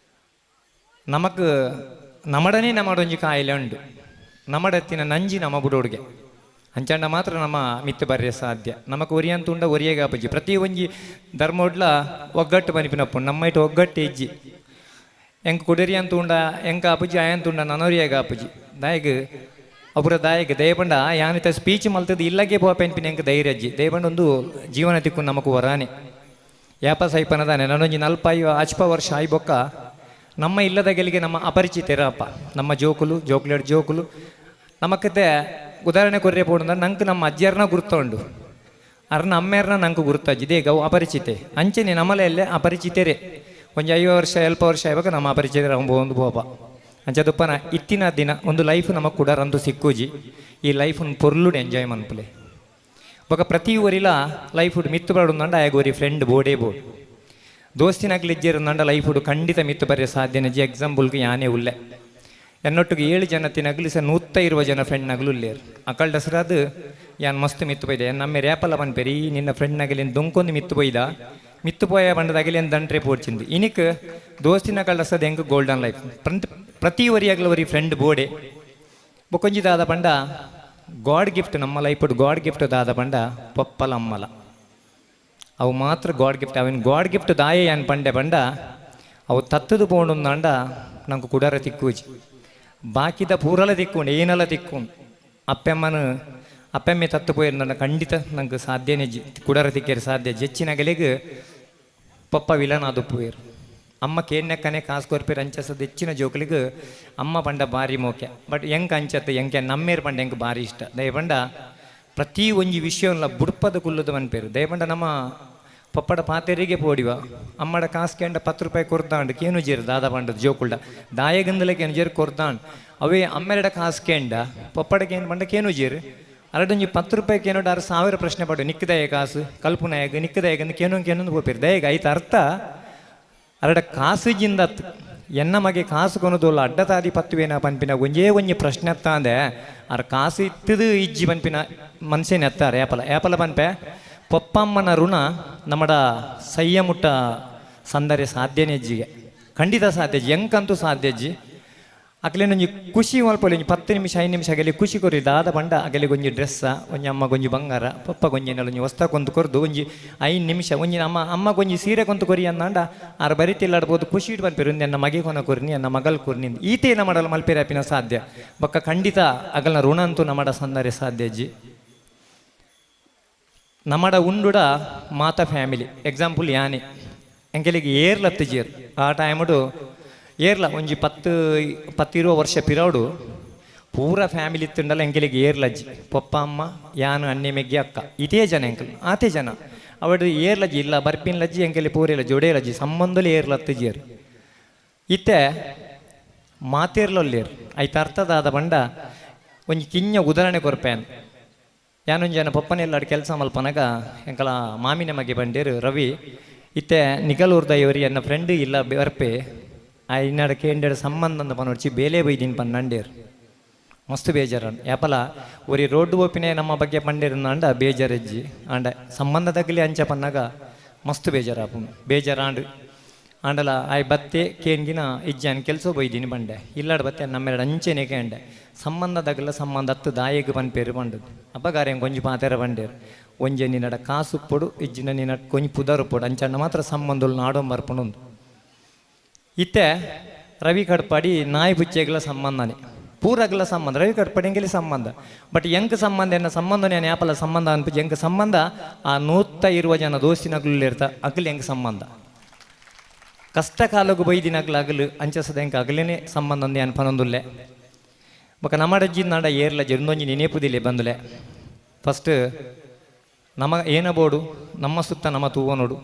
ನಮಕ್ ನಮಡನೆ ನಮ್ಮಡೊಂಜಿ ಕಾಯಿಲೆ ಉಂಡು ನಮಡತ್ತಿನ ನಂಜಿ ನಮ್ಮ ಬುಡೋಡ್ಗೆ ಅಂಚಂಡ ಮಾತ್ರ ನಮ್ಮ ಮಿತ್ತು ಬರ್ರೆ ಸಾಧ್ಯ ನಮಕ್ ಒರಿಯಂತ ಉಂಡ ಒರಿಯಗ ಅಪ್ಪಜ್ಜಿ ಪ್ರತಿ ಒಂಜಿ ಧರ್ಮೋಡ್ಲ ಒಗ್ಗಟ್ಟು ಬನಿಪಿನಪ್ಪು ನಮ್ಮ ಇಟ್ಟು ಒಗ್ಗಟ್ಟು ಇಜ್ಜಿ ಎಂಕ್ ಕುಡರಿ ಅಂತ ಉಂಡ ಎಂಕ ಅಪ್ಪಜ್ಜಿ ಆಯಂತ ಉಂಡ ನನೊರಿಯಾಗ ಅಪ್ಪಜ್ಜಿ ದಾಯಗ್ ಅಪುರ ದಾಯಗ್ ದಯಪಂಡ ಯಾನಿತ ಸ್ಪೀಚ್ ಮಲ್ತದ ಇಲ್ಲಗೆ ಪೋಪೆನ್ಪಿನ ಎಂಕ್ ಧೈರ್ಯ ಅಜ್ಜಿ ದಯಪಂಡ ಒಂದು ಜೀವನ ತಿಕ್ಕು ನಮಕ್ ವರಾನೆ ಯಾಪ ಸೈಪನದಾನೆ ನಾನೊಂಜಿ 45 ಅಚ್ಪ ವರ್ಷ ಆಯ್ಬೊಕ್ಕ ನಮ್ಮ ಇಲ್ಲದ ಗೆಲಿಗೆ ನಮ್ಮ ಅಪರಿಚಿತರಪ್ಪ ನಮ್ಮ ಜೋಕುಲು ಜೋಕುಲೆಡ್ ಜೋಕುಲು ನಮಕತೆ ಉದಾಹರಣೆ ಕೊರ್ರೆ ಪೋಡುಂದ ನಂಗೆ ನಮ್ಮ ಅಜ್ಜಿಯರ್ನ ಗುರ್ತುಂಡು ಅರ್ನ ಅಮ್ಮೇರ್ನ ನಂಗೆ ಗುರ್ತಜ್ಜಿದೆ ಗೌ ಅಪರಿಚಿತೆ ಅಂಚನೆ ನಮ್ಮಲೆಲ್ಲೇ ಅಪರಿಚಿತರೇ ಒಂಜಿ 50 ವರ್ಷ 70 ವರ್ಷ ಆಯ್ಬೇಕು ನಮ್ಮ ಅಪರಿಚಿತರ ಒಂದು ಬೋಪ ಅಂಚದುಪ್ಪನ ಇತ್ತಿನ ದಿನ ಒಂದು ಲೈಫ್ ನಮಗೆ ಕುಡರಂದು ಸಿಕ್ಕೂಜಿ ಈ ಲೈಫ್ ಪೊರ್ಲುಡ್ ಎಂಜಾಯ್ ಮನ್ಪುಲೆ ಬೊಕ ಪ್ರತಿ ಊರಿಲ ಲೈಫ್ ಮಿತ್ತು ಬರಡುಂದಂಡ ಆಯಾಗ ಒರಿ ಫ್ರೆಂಡ್ ಬೋಡೇ ಬೋಡ್ ದೋಸ್ತಿನಾಗ್ಲಿಜ್ಜಿರಂದಂಡ ಲೈಫ್ ಖಂಡಿತ ಮಿತ್ತು ಬರೆಯ ಸಾಧ್ಯ ನಿಜ ಎಕ್ಸಾಂಪಲ್ಗೆ ಯಾನೇ ಉಲ್ಲೆ ಎನ್ನೊಟ್ಟಿಗೆ 7 ಜನ ತಿನಗ್ಲಿ ಸಹ 120 ಜನ ಫ್ರೆಂಡ್ನಾಗಲು ಉಲ್ಲೇರು ಅಕಲ್ ದಸರಾದು ಯಾನ್ ಮಸ್ತ್ ಮಿತ್ತು ಪೊಯ್ದೆ ನಮ್ಮ ರೇಪಲ ಪನ್ಪೇರಿ ನಿನ್ನ ಫ್ರೆಂಡ್ನಾಗಲಿ ದೊಂಕೊಂದು ಮಿತ್ತು ಪೊಯ್ದ ಮಿತ್ತು ಪೋಯ ಬಂಡದಾಗಲಿ ಏನು ದಂಟ್ರೆ ಪೋಡ್ಚಿಂದು ಇನಿಕ್ ದೋಸ್ತಿನ ಕಳ್ಸದ ಹೆಂಗೆ ಗೋಲ್ಡನ್ ಲೈಫ್ ಪ್ರತಿ ವರಿಯಾಗಲ ಒರಿ ಫ್ರೆಂಡ್ ಬೋಡೆ ಬೊಕೊಂಜಿ ದಾದ ಪಂಡ ಗಾಡ್ ಗಿಫ್ಟ್ ನಮ್ಮ life god gift ದಾದ ಪಂಡ ಪಪ್ಪಲ ಅಮ್ಮಲ ಅವು ಮಾತ್ರ ಗಾಡ್ ಗಿಫ್ಟ್ ಅವಿನ ಗಾಡ್ ಗಿಫ್ಟ್ ದಾಯೆ ಏನು ಪಂಡೆ ಪಂಡ ಅವು ತತ್ತದು ಪೋಂಡುಂದಾಂಡ ನಂಗೆ ಕುಡಾರ ತಿಕ್ಕೂಜಿ ಬಾಕಿದ ಪೂರಲ ತಿಕ್ಕೊಂಡು ಏನೆಲ್ಲ ತಿಕ್ಕೊಂಡು ಅಪ್ಪಮ್ಮನ ಅಪ್ಪಮ್ಮೆ ತತ್ತು ಪೋಯಿರಂದ ಖಂಡಿತ ನಂಗೆ ಸಾಧ್ಯನೇ ಕುಡಾರ ತಿಕ್ಕೇರಿ ಸಾಧ್ಯ ಜೆಚ್ಚಿನ ಪಪ್ಪ ವಿಲನ್ ಅದು ಪೋಯಿರು ಅಮ್ಮ ಕೇಣ್ಣಕ್ಕನೆ ಕಾಸು ಕೊರ್ಪೇರು ಅಂಚಸದ ಹೆಚ್ಚಿನ ಜೋಕುಲಿಗೆ ಅಮ್ಮ ಪಂಡ ಭಾರಿ ಮೋಕೆ ಬಟ್ ಹೆಂಗೆ ಅಂಚತ್ತು ಎಂಕೆ ನಮ್ಮೇರು ಪಂಡ ಎಂಕ್ ಭಾರಿ ಇಷ್ಟ ದಯಪಂಡ ಪ್ರತಿ ಒಂಜಿ ವಿಷಯವನ್ನ ಬುಡ್ಪದ ಕುಲ್ಲದ ಮನ್ಪೇರು ದಯಪಂಡ ನಮ್ಮ ಪಪ್ಪಡ ಪಾತೆರಿಗೆ ಪೋಡಿವ ಅಮ್ಮಡ ಕಾಸು ಕೇಂಡ 10 ರೂಪಾಯಿ ಕೊರ್ದಾಂಡ್ ಕೇನು ಜೇರು ದಾದ ಪಂಡದ ಜೋಕುಲ್ಡ ದಾಯಗಂದಲ ಕೇನು ಜೇರು ಕೊರ್ದಾಂಡ್ ಅವೇ ಅಮ್ಮೆರಡ ಕಾಸು ಕೇಂಡ ಪಪ್ಪಡಕ್ಕೆ ಏನು ಪಂಡ ಕೇನು ಜೇರು ಅರಡೊಂಜಿ 10 ರೂಪಾಯಿ ಕೇನೋಡು 6000 ಪ್ರಶ್ನೆ ಪಡು ನಿಕ್ಕದಯ ಕಾಸು ಕಲ್ಪನಾಯಗ ನಿಕ್ಕದಯಗಂದು ಕೇನೋ ಕೇನೊಂದು ಪೋಪೇರು ದಯಗ ಐತ ಅರ್ಥ ಅರಡ ಕಾಸುಜಿಂದ ಎನ್ನ ಮಗೆ ಕಾಸು ಕೊನದೋಲ್ಲ ಅಡ್ಡ ತಾದಿ ಪತ್ತುವೇನ ಪನ್ಪಿನ ಒಂಜೇ ಒಂಜಿ ಪ್ರಶ್ನೆ ಅತ್ತಾಂದೆ ಅರ ಕಾಸು ಇತ್ತದು ಇಜ್ಜಿ ಪನ್ಪಿನ ಮನ್ಸೇನೆ ಅತ್ತಾರೆ ಏಪಲ ಏಪಲ ಪನ್ಪೆ ಪಪ್ಪಮ್ಮನ ಋಣ ನಮ್ಮಡ ಸಯ್ಯ ಮುಟ್ಟ ಸಂದರೆ ಸಾಧ್ಯನೇ ಅಜ್ಜಿಗೆ ಖಂಡಿತ ಸಾಧ್ಯ ಅಜ್ಜಿ ಎಂಕಂತೂ ಸಾಧ್ಯ ಅಜ್ಜಿ ಅಕ್ಲೆನೊಂಜಿ ಖುಷಿ ಮಲ್ಪೊಲಿ ಒಂಜಿ 10 ನಿಮಿಷ 5 ನಿಮಿಷ ಅಗಲಿ ಖುಷಿ ಕೊರಿ ದಾದ ಪಂಡ ಅಗಲಿಗೆ ಒಂಜಿ ಡ್ರೆಸ್ಸ ಒಂಜಿ ಅಮ್ಮಗೊಂಜಿ ಬಂಗಾರ ಪಪ್ಪಗೊಂಜಿ ಏನಾಲ ಒಂಜಿ ವಸ್ತ ಕೊಂತು ಕೊರ್ದು ಒಂಜಿ 5 ನಿಮಿಷ ಒಂಜಿ ಅಮ್ಮ ಅಮ್ಮಗೊಂಜಿ ಸೀರೆ ಕೊಂತು ಕೊರಿ ಅಂದಾಂಡ ಆರು ಬರಿತಿಲ್ಲಾಡ್ಬೋದು ಖುಷಿ ಇಟ್ಟು ಪನ್ಪೆರು ಎನ್ನ ಮಗೆ ಕೊನ ಕೊರ್ನಿ ಎನ್ನ ಮಗಲ್ ಕೊರ್ನಿ ಈತೆ ನಮ್ಮಡಲ ಮಲ್ಪೆರೆ ಅಪಿನ ಸಾಧ್ಯ ಬೊಕ್ಕ ಖಂಡಿತ ಅಗಲ್ನ ಋಣ ಅಂತೂ ನಮ್ಮಡ ಸಂದರೆ ಸಾಧ್ಯ ಅಜ್ಜಿ. ನಮ್ಮಡ ಉಂಡುಡ ಮಾತ ಫ್ಯಾಮಿಲಿ ಎಕ್ಸಾಂಪಲ್ ಯಾನೆ ಎಂಕೆಲಿಗೆ ಏರ್ಲತ್ತು ಜೇರ್ ಆ ಟೈಮುಡು ಏರ್ಲ ಒಂಜಿ 10 ವರ್ಷ ಪಿರೌಡು ಪೂರ ಫ್ಯಾಮಿಲಿ ಇತ್ತುಂಡಲ್ಲ ಎಂಕೆಲಿಗೆ ಏರ್ಲಜ್ಜಿ ಪಪ್ಪ ಅಮ್ಮ ಯಾನು ಅಣ್ಣೆ ಮೆಗ್ಗಿ ಅಕ್ಕ ಇದೇ ಜನ ಎಂಕಲ್ ಆತೇ ಜನ ಅವಡು ಏರ್ಲಜ್ಜಿ ಇಲ್ಲ ಬರ್ಪಿನ್ಲಜ್ಜಿ ಎಂಕೆಲಿ ಪೂರೇಲಜ್ಜಿ ಒಡೇಲಜ್ಜಿ ಸಂಬಂಧಲಿ ಏರ್ಲತ್ತು ಜೇರು ಇತ್ತೆ ಮಾತೇರ್ಲೊಲ್ಲೇರು ಐತ ಅರ್ಥದಾದ ಬಂಡ ಒಂಜಿ ಕಿಂಜ ಉದಾಹರಣೆ ಕೊರ್ಪೇನು ಯಾನೊಂಜಿ ಜನ ಪಪ್ಪನೆಲ್ಲಾಡು ಕೆಲಸ ಮಲ್ಪನಗ ಎಂಕಲ ಮಾಮಿನ ಮಗೆ ಬಂಡೇರು ರವಿ ಇತ್ತೆ ನಿಗಲೂರ್ದ ಇವರಿ ಎನ್ನ ಫ್ರೆಂಡ್ ಇಲ್ಲ ಬರ್ಪೆ ಆ ಇನ್ನಡ ಕೇಂದ್ರ ಸಂಬಂಧ ಪನೊಡ್ಚಿ ಬೇಲೆ ಬೈದಿನ ಪನ್ನಂಡೇರು ಮಸ್ತ್ ಬೇಜಾರ ಯಾಪಲ ಒರಿ ರೋಡ್ ಓಪಿನೇ ನಮ್ಮ ಬಗ್ಗೆ ಪಂಡೇರು ಅಂಡ ಬೇಜಾರಜ್ಜಿ ಆಂಡ ಸಂಬಂಧದಾಗಲಿ ಅಂಚ ಪನ್ನಾಗ ಮಸ್ತ್ ಬೇಜಾರಾಪು ಬೇಜಾರಾಂಡು ಆಂಡಲ ಆಯ್ ಬತ್ತೆ ಕೇನ್ಗಿನ ಇಜ್ಜಾನ್ ಕೆಲಸ ಬೈದೀನಿ ಬಂಡೆ ಇಲ್ಲಾಡ ಬತ್ತೆ ನಮ್ಮೆರಡು ಅಂಚೆನೆ ಕೇಂಡೆ ಸಂಬಂಧದಾಗಲ್ಲ ಸಂಬಂಧ ಹತ್ತು ದಾಯೆಗೆ ಪನ್ಪೇರು ಬಂಡದು ಅಬ್ಬಗಾರೆ ಕೊಂಜಿ ಪಾತೆರ ಬಂಡೇರು ಒಂಜೆ ನಿನ್ನಡ ಕಾಸು ಪೊಡು ಇಜ್ಜಿನ ನಿನ್ನ ಕೊಂಜಿ ಪುದರು ಪೊಡು ಅಂಚಣ್ಣ ಮಾತ್ರ ಸಂಬಂಧలు ನಾಡೊಂಬರ್ಪಣೊಂದು ಇತ್ತೆ ರವಿ ಕಡ್ಪಾಡಿ ನಾಯಿ ಬುಚ್ಚೆಗಳ ಸಂಬಂಧನೇ ಪೂರಗಲ ಸಂಬಂಧ ರವಿ ಕಡ್ಪಾಡಿ ಎಂಗೆಲಿ ಸಂಬಂಧ ಬಟ್ ಎಂಕ್ ಸಂಬಂಧ ಎನ್ನ ಸಂಬಂಧ ನಾನು ಯಾಪಲ ಸಂಬಂಧ ಅನ್ಪು ಎಂಕ್ ಸಂಬಂಧ ಆ 120 ಜನ ದೋಸ್ತಿನಗ್ಲು ಇರ್ತ ಅಗಲಿ ಎಂಕ್ ಸಂಬಂಧ ಕಷ್ಟ ಕಾಲಗು ಬೈದಿನಗ್ಲು ಅಗಲು ಅಂಚಸದ ಎಂಕ್ ಅಗಲೇನೆ ಸಂಬಂಧ ಅಂದೆ ಅನ್ಪನೊಂದುಲ್ಲೆ ಬೊಕ ನಮ್ಮಡಜ್ಜಿ ನಾಡ ಏರ್ಲ ಜೊಂದೊಂಜಿ ನೆನೆಪುದಿಲ್ಲ ಬಂದುಲೆ ಫಸ್ಟ್ ನಮ ಏನಬೋಡು ನಮ್ಮ ಸುತ್ತ ನಮ್ಮ ತೂವನೋಡು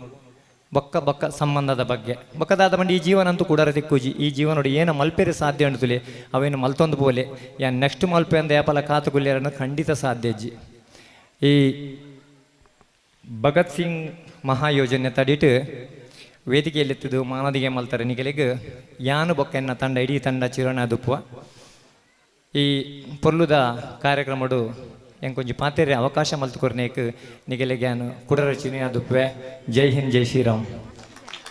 ಬೊಕ್ಕ ಬೊಕ್ಕ ಸಂಬಂಧದ ಬಗ್ಗೆ ಬೊಕ್ಕದಾದ ಬಂಡಿ ಈ ಜೀವನ ಅಂತೂ ಕೂಡರ ತಿಕ್ಕೂಜಿ ಈ ಜೀವನೋಡು ಏನ ಮಲ್ಪೆರೆ ಸಾಧ್ಯ ಅಂಟುಲೆ ಅವೇನು ಮಲ್ತೊಂದು ಪೋಲೆ ಯಾನ್ ನೆಕ್ಸ್ಟ್ ಮಲ್ಪೆ ಅಂದ ಯಾಪಲ ಕಾತುಗುಲ್ಲೇರನ್ನು ಖಂಡಿತ ಸಾಧ್ಯ ಅಜ್ಜಿ. ಈ ಭಗತ್ ಸಿಂಗ್ ಮಹಾಯೋಜನೆ ತಡಿಟ್ಟು ವೇದಿಕೆಯಲ್ಲಿತ್ತಿದ್ದು ಮಾನದಿಗೆ ಮಲ್ತಾರೆ ನಿಗಲಿಗೆ ಯಾನು ಬೊಕ್ಕೆನ್ನ ತಂಡ ಇಡೀ ತಂಡ ಚಿರೋಣ ದುಪ್ಪುವ ಈ ಪೊರ್ಲುದ ಕಾರ್ಯಕ್ರಮಡು ಎಂಕೊಂಜಿ ಪಾತೆರೆ ಅವಕಾಶ ಮಲ್ತುಕೊರ್ನೇಕ್ ನಿಗಲಿಗೆ ಯಾನು ಕುಡರ ಚಿನಿಯ ದುಪ್ಪೆ. ಜೈ ಹಿಂದ್ ಜೈ ಶ್ರೀರಾಮ್.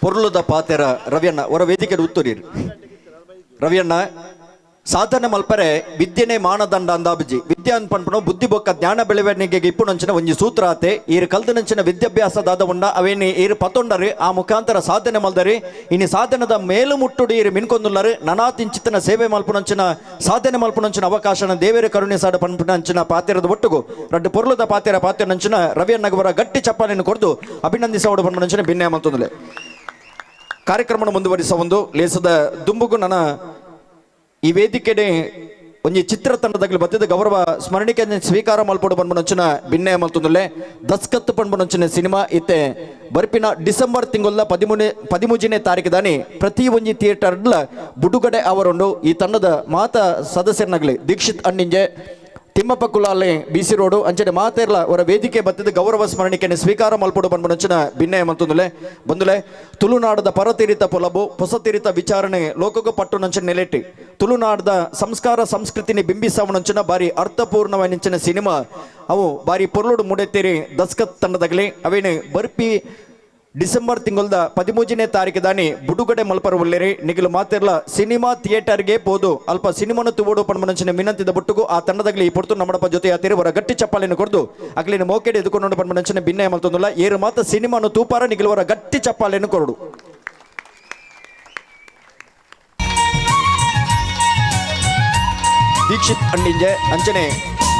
ಪೊರ್ಲುದ ಪಾತೆರ ರವಿಯಣ್ಣ ಅವರ ವೇದಿಕೆ ಉತ್ತೂರಿರು. ರವಿಯಣ್ಣ ಸಾಧನೆ ಮಲ್ಪರೆ ವಿದ್ಯೆನೆ ಮಾನದಂಡ ಅಂದಾಬುಜಿ ವಿದ್ಯೆ ಅನ್ಪನ್ಪುಣ ಬುದ್ಧಿ ಬೊಕ್ಕ ಜ್ಞಾನ ಬೆಳವಣಿಗೆಗೆ ಇಪ್ಪುನಂಚಿನ ಒಂಜಿ ಸೂತ್ರ ಆತೆ ಈರು ಕಲ್ದನಂಚಿನ ವಿದ್ಯಾಭ್ಯಾಸದಾದ ಉಂಡ ಅವೇನಿ ಈರು ಪತೊಂಡರು ಆ ಮುಖಾಂತರ ಸಾಧನೆ ಮಲ್ದರೆ ಇನಿ ಸಾಧನದ ಮೇಲು ಮುಟ್ಟುಡು ಈರು ಮಿನ್ಕೊಂದುಲ್ಲರು ನನಾತಿಂಚಿತನ ಸೇವೆ ಮಲ್ಪುನಂಚಿನ ಸಾಧನೆ ಮಲ್ಪುನಂಚಿನ ಅವಕಾಶನ ದೇವೇರ ಕರುಣೆ ಸಾಡ ಪನ್ಪುನಂಚಿನ ಪಾತೆರದ ಒಟ್ಟುಗು ರಡ್ಡು ಪೊರ್ಲುದ ಪಾತೆರ ಪಾತೆರನಂಚಿನ ರವಿಯಣ್ಣಗವರ ಗಟ್ಟಿ ಚಪ್ಪಾಳೆಯನ್ನು ಕೊಡ್ದು ಅಭಿನಂದಿಸವಡು ಪನ್ಪುನಂಚಿನ ಭಿನ್ನೆ ಮಲ್ತೊಂದುಲೆ. ಕಾರ್ಯಕ್ರಮವನ್ನು ಮುಂದುವರಿಸ ಒಂದು ಲೇಸದ ದುಂಬುಗು ನನ್ನ ಈ ವೇದಿಕೆಡೆ ಒಂಜಿ ಚಿತ್ರ ತಂಡದಾಗಲಿ ಬತ್ತಿದ ಗೌರವ ಸ್ಮರಣಿಕೆ ಸ್ವೀಕಾರ ಮಲ್ಪೊಡು ಪನ್ಪುನಂಚಿನ ಭಿನ್ನೆ ಮಲ್ತೊಂದುಲ್ಲೆ. ದಸ್ಕತ್ ಪನ್ಪುನಂಚಿನ ಸಿನಿಮಾ ಇತ್ತೆ ಬರ್ಪಿನ ಡಿಸೆಂಬರ್ ತಿಂಗಳ 13ನೇ ತಾರೀಕು ದಾನಿ ಪ್ರತಿ ಒಂಜಿ ಥಿಯೇಟರ್ಲ ಬುಡುಗಡೆ ಅವರುಂಡು. ಈ ತಂಡದ ಮಾತ ಸದಸ್ಯರನಾಗಲಿ ದೀಕ್ಷಿತ್ ಅಣ್ಣಿಂಜೆ ತಿಮ್ಮಪ್ಪ ಕುಲಾಲೆ ಬಿ ಸಿ ರೋಡು ಅಂಚನೆ ಮಾತೆರ್ಲ ಅವರ ವೇದಿಕೆ ಬತ್ತಿದ ಗೌರವ ಸ್ಮರಣಿಕೆಯನ್ನು ಸ್ವೀಕಾರ ಮಲ್ಪೊಡು ಪನ್ಪುನಂಚಿನ ಭಿನ್ನೆ ಮಲ್ತೊಂದುಲ್ಲೆ. ಬಂದುಲೆ ತುಳುನಾಡದ ಪರತೀರಿತ ಪೊಲಬು ಹೊಸತೀರಿತ ವಿಚಾರಣೆ ಲೋಕಗೂ ಪಟ್ಟುನಂಚಿನ ನೆಲೆಟ್ಟಿ ತುಳುನಾಡದ ಸಂಸ್ಕಾರ ಸಂಸ್ಕೃತಿನಿ ಬಿಂಬಿಸವನಂಚಿನ ಬಾರಿ ಅರ್ಥಪೂರ್ಣವಾದಂಚಿನ ಸಿನಿಮಾ ಅವು ಬಾರಿ ಪೊರ್ಲುಡು ಮುಡೆತೀರಿ ದಸ್ಕತ್ ತಂಡದಾಗಲಿ ಅವೇನು ಬರ್ಪಿ ಡಿಸೆಂಬರ್ ತಿಂಗಳದ 13ನೇ ತಾರೀಕು ದಾನಿ ಬುಡುಗಡೆ ಮಲ್ಪರ ಉಲ್ಲೇರಿ. ನಿಗಿಲು ಮಾತಿರ್ಲ ಸಿನಿಮಾ ಥಿಯೇಟರ್ಗೆ ಪೋದು ಅಲ್ಪ ಸಿನಿಮಾನು ತುವೋಡು ಪನ್ಮನಂಚಿನ ವಿನಂತಿದ ಬುಟ್ಟುಗು ಆ ತಂಡದಾಗಲಿ ಈ ಪೊರ್ತು ನಮ್ಮಡಪ್ಪ ಜೊತೆ ಆತೀರಿ ಅವರ ಗಟ್ಟಿ ಚಪ್ಪಾಳೆಯನ್ನು ಕೊಡ್ದು ಅಗಲಿನ ಮೋಕೆಡೆ ಎದುಕೊಂಡು ಪನ್ಮನಂಚಿನ ಭಿನ್ನ ಮಲ್ತೊಂದುಲ್ಲ. ಏರು ಮಾತ ಸಿನಿಮಾನು ತೂಪಾರ ನಿಗಿಲುವರ ಗಟ್ಟಿ ಚಪ್ಪಾಳೆಯನ್ನು ಕೊರಡು. ದೀಕ್ಷಿತ್ ಅಣ್ಣಿಂಜೆ ಅಂಚನೆ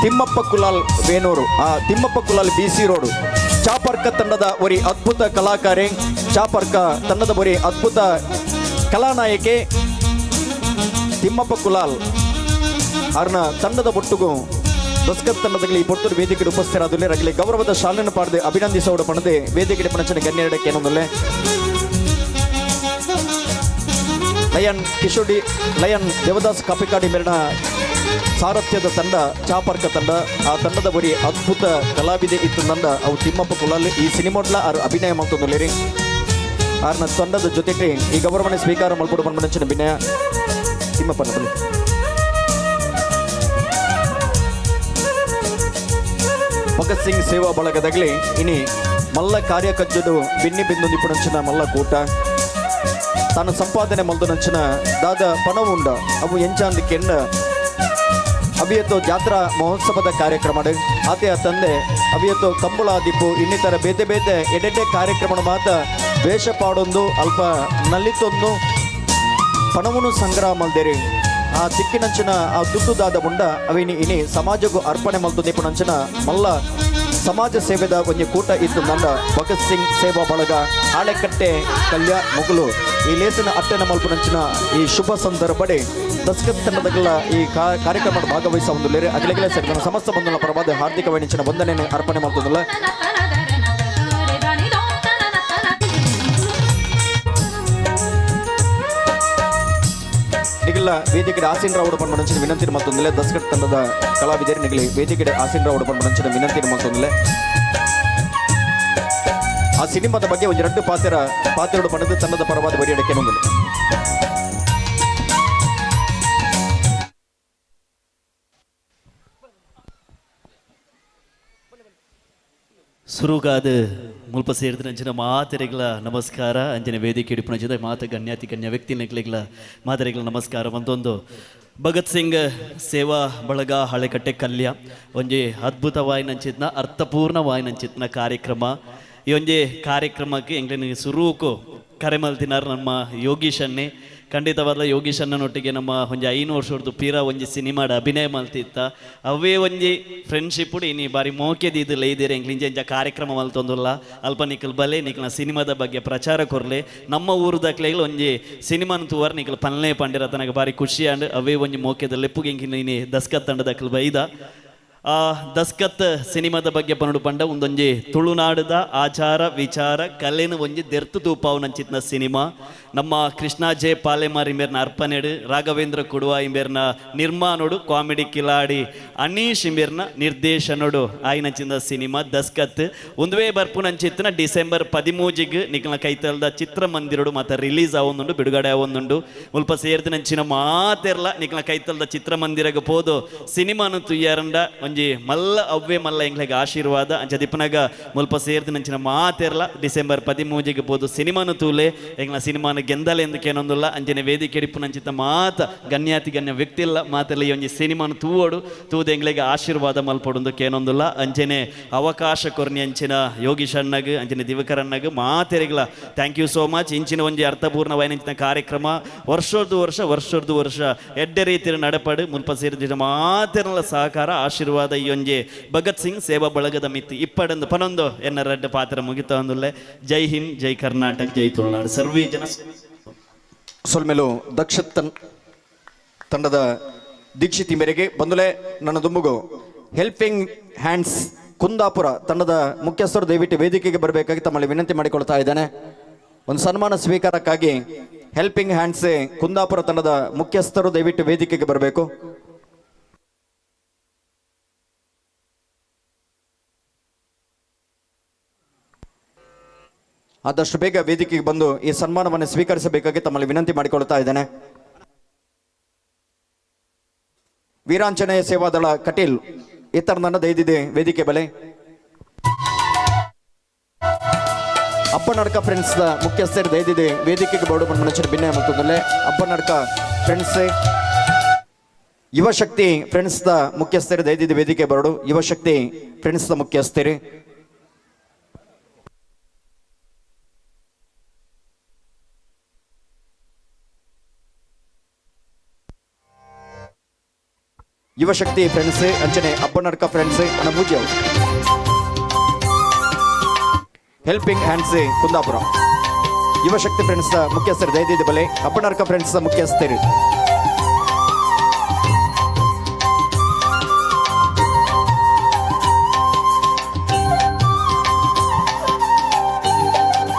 ತಿಮ್ಮಪ್ಪ ಕುಲಾಲ್ ವೇಣೂರು ಆ Thimmappa Kulal B C road ಚಾಪರ್ಕ ತಂಡದ ಒರಿ ಅದ್ಭುತ ಕಲಾಕಾರೆ ಚಾಪರ್ಕ ತಂಡದ ಒರಿ ಅದ್ಭುತ ಕಲಾನಾಯಕೆ ತಿಮ್ಮಪ್ಪ ಕುಲಾಲ್ ಅವ್ರನ್ನ ತಂಡದ ಒಟ್ಟುಗು ದಸ್ಕತ್ ತಂಡದಲ್ಲಿ ಈ ಪೊರ್ತೂರು ವೇದಿಕೆ ಉಪಸ್ಥಿತರಾದಲ್ಲಿ ರಗಲಿ ಗೌರವದ ಶಾಲೆಯನ್ನು ಪಾಡದೆ ಅಭಿನಂದಿಸೋಡು ಪಣದೆ ವೇದಿಕೆ ಪಣಚನ ಗಣ್ಯರಡಕ್ಕೆ ಏನೊಂದಲ್ಲೇ ಲಯನ್ ಕಿಶೋಡಿ ಲಯನ್ ದೇವದಾಸ್ ಕಾಪಿಕಾಡಿ ಮೇಲಿನ ಸಾರಥ್ಯದ ತಂಡ ಚಾಪರ್ಕ ತಂಡ ಆ ತಂಡದ ಬರಿ ಅದ್ಭುತ ಕಲಾವಿದೆ ಇತ್ತು ತಂಡ ಅವು ತಿಮ್ಮಪ್ಪ ಕುಲಾಲ್ ಈ ಸಿನಿಮೋಡ್ಲ ಆರು ಅಭಿನಯ ಮಲ್ತೊಂದುಲ್ಲೇರಿ. ಆರ್ನ ತಂಡದ ಜೊತೆಗೆ ಈ ಗೌರವನೆ ಸ್ವೀಕಾರ ಮಲ್ಪೊಡು ಪನ್ಪುನಂಚಿನ ವಿನಯ ತಿಮ್ಮಪ್ಪನ ಬಳಿ. ಭಗತ್ ಸಿಂಗ್ ಸೇವಾ ಬಳಗದಾಗಲಿ ಇನಿ ಮಲ್ಲ ಕಾರ್ಯಕಜ್ಜಡು ಬಿನ್ನಿ ಬಿಂದು ನಿಪುಣಂಚಿನ ಮಲ್ಲ ಕೂಟ. ತಾನು ಸಂಪಾದನೆ ಮಲ್ದನಂಚಿನ ದಾದ ಪಣವುಂಡ ಅವು ಎಂಚಾಂದು ಕೆಂಡ ಅವಿಯತ್ತು ಜಾತ್ರಾ ಮಹೋತ್ಸವದ ಕಾರ್ಯಕ್ರಮ ಆತೆಯ ತಂದೆ ಅವಿಯತ್ತು ಕಂಬಳಾದಿಪ್ಪು ಇನ್ನಿತರ ಬೇತೆ ಬೇತೆ ಎಡೆಡೆ ಕಾರ್ಯಕ್ರಮ ಮಾತ ವೇಷ ಪಾಡೊಂದು ಅಲ್ಪ ನಲಿತೊಂದು ಪಣವನ್ನು ಸಂಗ್ರಹ ಮಲ್ದೇರಿ. ಆ ತಿಕ್ಕಿನಂಚಿನ ಆ ದುಡ್ಡುದಾದ ಮುಂಡ ಅವಿನಿ ಇನಿ ಸಮಾಜಕ್ಕೂ ಅರ್ಪಣೆ ಮಲ್ತು ನಿಪುಣಂಚಿನ ಮಲ್ಲ ಸಮಾಜ ಸೇವೆದ ಒಂಜಿ ಕೂಟ ಇತ್ತು ನಂದ ಭಗತ್ ಸಿಂಗ್ ಸೇವಾ ಬಳಗ ಆಳೆಕಟ್ಟೆ ಕಲ್ಯ ಮುಗುಲು ಈ ಲೇಸಿನ ಅಟ್ಟೆನ ಮಲ್ಪುನಂಚಿನ ಈ ಶುಭ ಸಂದರ್ಭಡೆ ದಸ್ಕತ್ ತಂಡದಗಲ ಈ ಕಾರ್ಯಕ್ರಮ ಭಾಗವಹಿಸ ಒಂದು ಲೇರೆ ಅಗಲಗಲ ಸೇರಿದ ಸಮಸ್ತ ಬಂಧುಗಳ ಪರವಾದ ಹಾರ್ದಿಕ ವೈಣಿಂಚಿನ ವಂದನೆಯನ್ನು ಅರ್ಪಣೆ ಮಾಡ್ತದಲ್ಲ. ನಿಗಲ ವೇದಿಕೆ ಆಸೀನ್ ರಾವ್ ಪನ್ಪುನಂಚಿನ ವಿನಂತಿ ಮಲ್ತೊಂದಿಲ್ಲ. ದಸ್ಕತ್ ತಂಡದ ಕಲಾವಿದರು ನಿಗಲಿ ವೇದಿಕೆ ಆಸೀನ್ ರಾವ್ ಪನ್ಪುನಂಚಿನ ವಿನಂತಿ ಮಲ್ತೊಂದಿಲ್ಲ. ಆ ಸಿನಿಮಾದ ಬಗ್ಗೆ ಒಂದು ಎರಡು ಪಾತ್ರಗಳು ಪಡೆದು ತಂಡದ ಪರವಾದ ಬರಿಯಡಕ್ಕೆ ನೊಂದಿಲ್ಲ. ಸುರುಗಾದ ಮುಲ್ಪ ಸೇರಿದ ಮಾತೆರೆಗಳ ನಮಸ್ಕಾರ. ಅಂಜನ ವೇದಿಕೆ ಹಿಡಿಪುನಂಚಿನ ಮಾತ ಗಣ್ಯಾತಿ ಗಣ್ಯ ವ್ಯಕ್ತಿ ನೆಕ್ಲೆಗಳ ಮಾತೆರೆಗಳ ನಮಸ್ಕಾರ. ಒಂದೊಂದು ಭಗತ್ ಸಿಂಗ್ ಸೇವಾ ಬಳಗ ಹಳೆಕಟ್ಟೆ ಕಲ್ಯ ಒಂಜಿ ಅದ್ಭುತ ವಾಯಿನಂಚಿತ್ನ ಅರ್ಥಪೂರ್ಣ ವಾಯಿನಂಚಿತ್ನ ಕಾರ್ಯಕ್ರಮ. ಈ ಒಂಜಿ ಕಾರ್ಯಕ್ರಮಕ್ಕೆ ಎಂಗ್ಲಿನ ಸುರುಕು ಕರೆ ಮಲ್ತಿನಾರ್ ನಮ್ಮ ಯೋಗೀಶನ್ನೇ. ಖಂಡಿತವಾದ ಯೋಗೀಶ್ ಅಣ್ಣನೊಟ್ಟಿಗೆ ನಮ್ಮ ಒಂಜಿ 5 ವರ್ಷದ್ದು ಪೀರಾ ಒಂಜಿ ಸಿನಿಮಾಡ ಅಭಿನಯ ಮಲ್ತಿತ್ತ ಅವೇ ಒಂಜಿ ಫ್ರೆಂಡ್ಶಿಪ್ ಇನಿ ಬಾರಿ ಮೋಕೆದಿದ್ದು ಲೈದಿರ ಎಂಕ್ಲಿಂಜ ಇಂಜ ಕಾರ್ಯಕ್ರಮ ಮಲ್ತೊಂದುಲ್ಲ. ಅಲ್ಪ ನಿಕಲ್ ಬಲೆ ನಿಕ್ಲ ಸಿನಿಮಾದ ಬಗ್ಗೆ ಪ್ರಚಾರ ಕೊರ್ಲೆ ನಮ್ಮ ಊರುದಕ್ಲೆಗ್ಲ ಒಂಜಿ ಸಿನಿಮಾನ ತೂವರ್ ನಿಕ್ಲ ಪನ್ಲೆ ಪಂಡಿರ ತನಕ ಬಾರಿ ಖುಷಿ ಆಂಡ್ ಅವೇ ಒಂಜಿ ಮೋಕೆದ ಲೆಪ್ಪುಗೆ ಎಂಕಿನ ಇನಿ ದಸ್ಕತ್ ತಂಡದಕ್ಲು ಬೈದ. ಆ ದಸ್ಕತ್ ಸಿನಿಮಾದ ಬಗ್ಗೆ ಪನ್ನಡು ಪಂಡ ಒಂದೊಂಜಿ ತುಳುನಾಡದ ಆಚಾರ ವಿಚಾರ ಕಲೆನ ಒಂಜಿ ದೆರ್ತು ತೂಪಾವು ನಂಚಿತ್ನ ಸಿನಿಮಾ. ನಮ್ಮ Krishna J Palemar ಇಂಬೇರ್ನ ಅರ್ಪಣೆಡು, Raghavendra ಕುಡುವ ಇಂಬೇರ್ನ ನಿರ್ಮಾಣೋಡು, comedy Kiladi Anish ಇಂಬೇರ್ನ ನಿರ್ದೇಶನೋಡು ಆಯ್ನಂಚಿನ cinema Daskat. ಒಂದುವೇ ಬರ್ಪುನಂಚಿತ್ನ December 13ಗ್ ನಿಕ್ಲ ಕೈತಲ್ದ ಚಿತ್ರಮಂದಿರೋಡು ಮಾತ ರಿಲೀಸ್ ಆವೊಂದುಂಡು, ಬಿಡುಗಡೆ ಆವೊಂದುಂಡು. ಮುಲ್ಪ ಸೇರ್ದಿನಂಚಿನ ಮಾತೆರ್ಲ ನಿಕ್ಲ ಕೈತಲ್ದ ಚಿತ್ರಮಂದಿರಗ್ ಪೋದು ಸಿನಿಮಾನು ತುಯ್ಯಾರಂಡ ಒಂಜಿ ಮಲ್ಲ ಅವ್ವೆ ಮಲ್ಲ ಎಂಗ್ಲೆಗ್ ಆಶೀರ್ವಾದ. ಅಂಚ ದಿಪ್ಪನಾಗ ಮುಲ್ಪ ಸೇರ್ದಿನಂಚಿನ ಮಾತೆರ್ಲ ಡಿಸೆಂಬರ್ 13ಗ್ ಪೋದು ಸಿನಿಮಾನು ತೂಲೆ ಎಂಗ್ಲ ಸಿನಿಮಾನು ಗೆಂದಲೆ ಎಂದು ಕೇನೊಂದುಲ್ಲ. ಅಂಚನೆ ವೇದಿಕೆ ಹಿಡಿಪುನಂಚಿತ ಮಾತ ಗಣ್ಯಾತಿ ಗಣ್ಯ ವ್ಯಕ್ತಿ ಇಲ್ಲ ಮಾತೆಲ್ಲ ಈ ಒಂಜಿ ಸಿನಿಮಾನು ತೂವೋಡು ತೂದು ಎಂಗ್ಲೆಗ್ ಆಶೀರ್ವಾದ ಮಲ್ಪೊಡುಂದು ಕೇನೊಂದುಲ್ಲ. ಅಂಚನೆ ಅವಕಾಶ ಕೊರ್ನಿ ಅಂಚಿನ ಯೋಗೀಶ್ ಅಣ್ಣಗ್ ಅಂಚನೆ ದಿವಕರ್ ಅಣ್ಣಗ್ ಮಾತೆರೆಗ್ಲ thank you so much. ಇಂಚಿನ ಒಂಜಿ ಅರ್ಥಪೂರ್ಣ ವೈನಂಚಿನ ಕಾರ್ಯಕ್ರಮ ವರ್ಷೊರ್ದು ವರ್ಷ ವರ್ಷೊರ್ದು ವರ್ಷ ಎಡ್ಡೆ ರೀತಿಯ ನಡಪಡು ಮುಲ್ಪ ಸೇರಿದ ಮಾತೆರ್ಲ ಸಹಕಾರ ಆಶೀರ್ವಾದ ಈ ಒಂಜಿ ಭಗತ್ ಸಿಂಗ್ ಸೇವಾ ಬಳಗದ ಮಿತ್ತಿ ಇಪ್ಪಡಂದು ಪನೊಂದು ಎನ್ನ ರಡ್ಡ ಪಾತ್ರ ಮುಗಿತ ಒಂದುಲ್ಲೆ. ಜೈ ಹಿಂದ್, ಜೈ ಕರ್ನಾಟಕ, ಜೈ ತುಳುನಾಡು. ಸರ್ವೇ ಜನ ಸೊಲ್ಮೆಲು ದಕ್ಷ ತಂಡದ ದೀಕ್ಷಿತಿ ಮೇರೆಗೆ ಬಂದುಲೆ ನನ್ನ ದುಂಬುಗು ಹೆಲ್ಪಿಂಗ್ ಹ್ಯಾಂಡ್ಸ್ ಕುಂದಾಪುರ ತಂಡದ ಮುಖ್ಯಸ್ಥರು ದಯವಿಟ್ಟು ವೇದಿಕೆಗೆ ಬರಬೇಕಾಗಿ ತಮ್ಮಲ್ಲಿ ವಿನಂತಿ ಮಾಡಿಕೊಳ್ತಾ ಇದ್ದೇನೆ. ಒಂದು ಸನ್ಮಾನ ಸ್ವೀಕಾರಕ್ಕಾಗಿ ಹೆಲ್ಪಿಂಗ್ ಹ್ಯಾಂಡ್ಸ್ ಕುಂದಾಪುರ ತಂಡದ ಮುಖ್ಯಸ್ಥರು ದಯವಿಟ್ಟು ವೇದಿಕೆಗೆ ಬರಬೇಕು. ಆದಷ್ಟು ಬೇಗ ವೇದಿಕೆಗೆ ಬಂದು ಈ ಸನ್ಮಾನವನ್ನು ಸ್ವೀಕರಿಸಬೇಕಾಗಿ ತಮ್ಮಲ್ಲಿ ವಿನಂತಿ ಮಾಡಿಕೊಳ್ತಾ ಇದ್ದೇನೆ. ವೀರಾಂಜನೇಯ ಸೇವಾದಳ ಕಟೀಲ್ ಇತರ ದಯದಿದೆ ವೇದಿಕೆ ಬಲೆ. ಅಪ್ಪನಡ್ಕ ಫ್ರೆಂಡ್ಸ್ ಮುಖ್ಯಸ್ಥರು ದಯದಿದೆ ವೇದಿಕೆಗೆ ಬೋರ್ಡು ಮನುಷ್ಯರು ಭಿನ್ನ ಮತ್ತೊಂದಲ್ಲೇ ಅಪ್ಪನಡ್ಕ ಫ್ರೆಂಡ್ಸ್ ಯುವಶಕ್ತಿ ಫ್ರೆಂಡ್ಸ್ ಮುಖ್ಯಸ್ಥರು ದಯದಿದೆ ವೇದಿಕೆ ಬರಡು. ಯುವಶಕ್ತಿ ಫ್ರೆಂಡ್ಸ್ ಮುಖ್ಯಸ್ಥರು ಯುವಶಕ್ತಿ ಫ್ರೆಂಡ್ಸ್ ಅಂಚನೆ ಅಪ್ಪನಡ್ಕ ಫ್ರೆಂಡ್ಸ್ ಅನ್ನ ಹೆಲ್ಪಿಂಗ್ ಹ್ಯಾಂಡ್ಸ್ ಕುಂದಾಪುರ ಯುವಶಕ್ತಿ ಫ್ರೆಂಡ್ಸ್ ಮುಖ್ಯಸ್ಥರು ದಯದಿದ್ದ ಬಲೆ ಅಪ್ಪನಡ್ಕ ಫ್ರೆಂಡ್ಸ್ ಮುಖ್ಯಸ್ಥರು.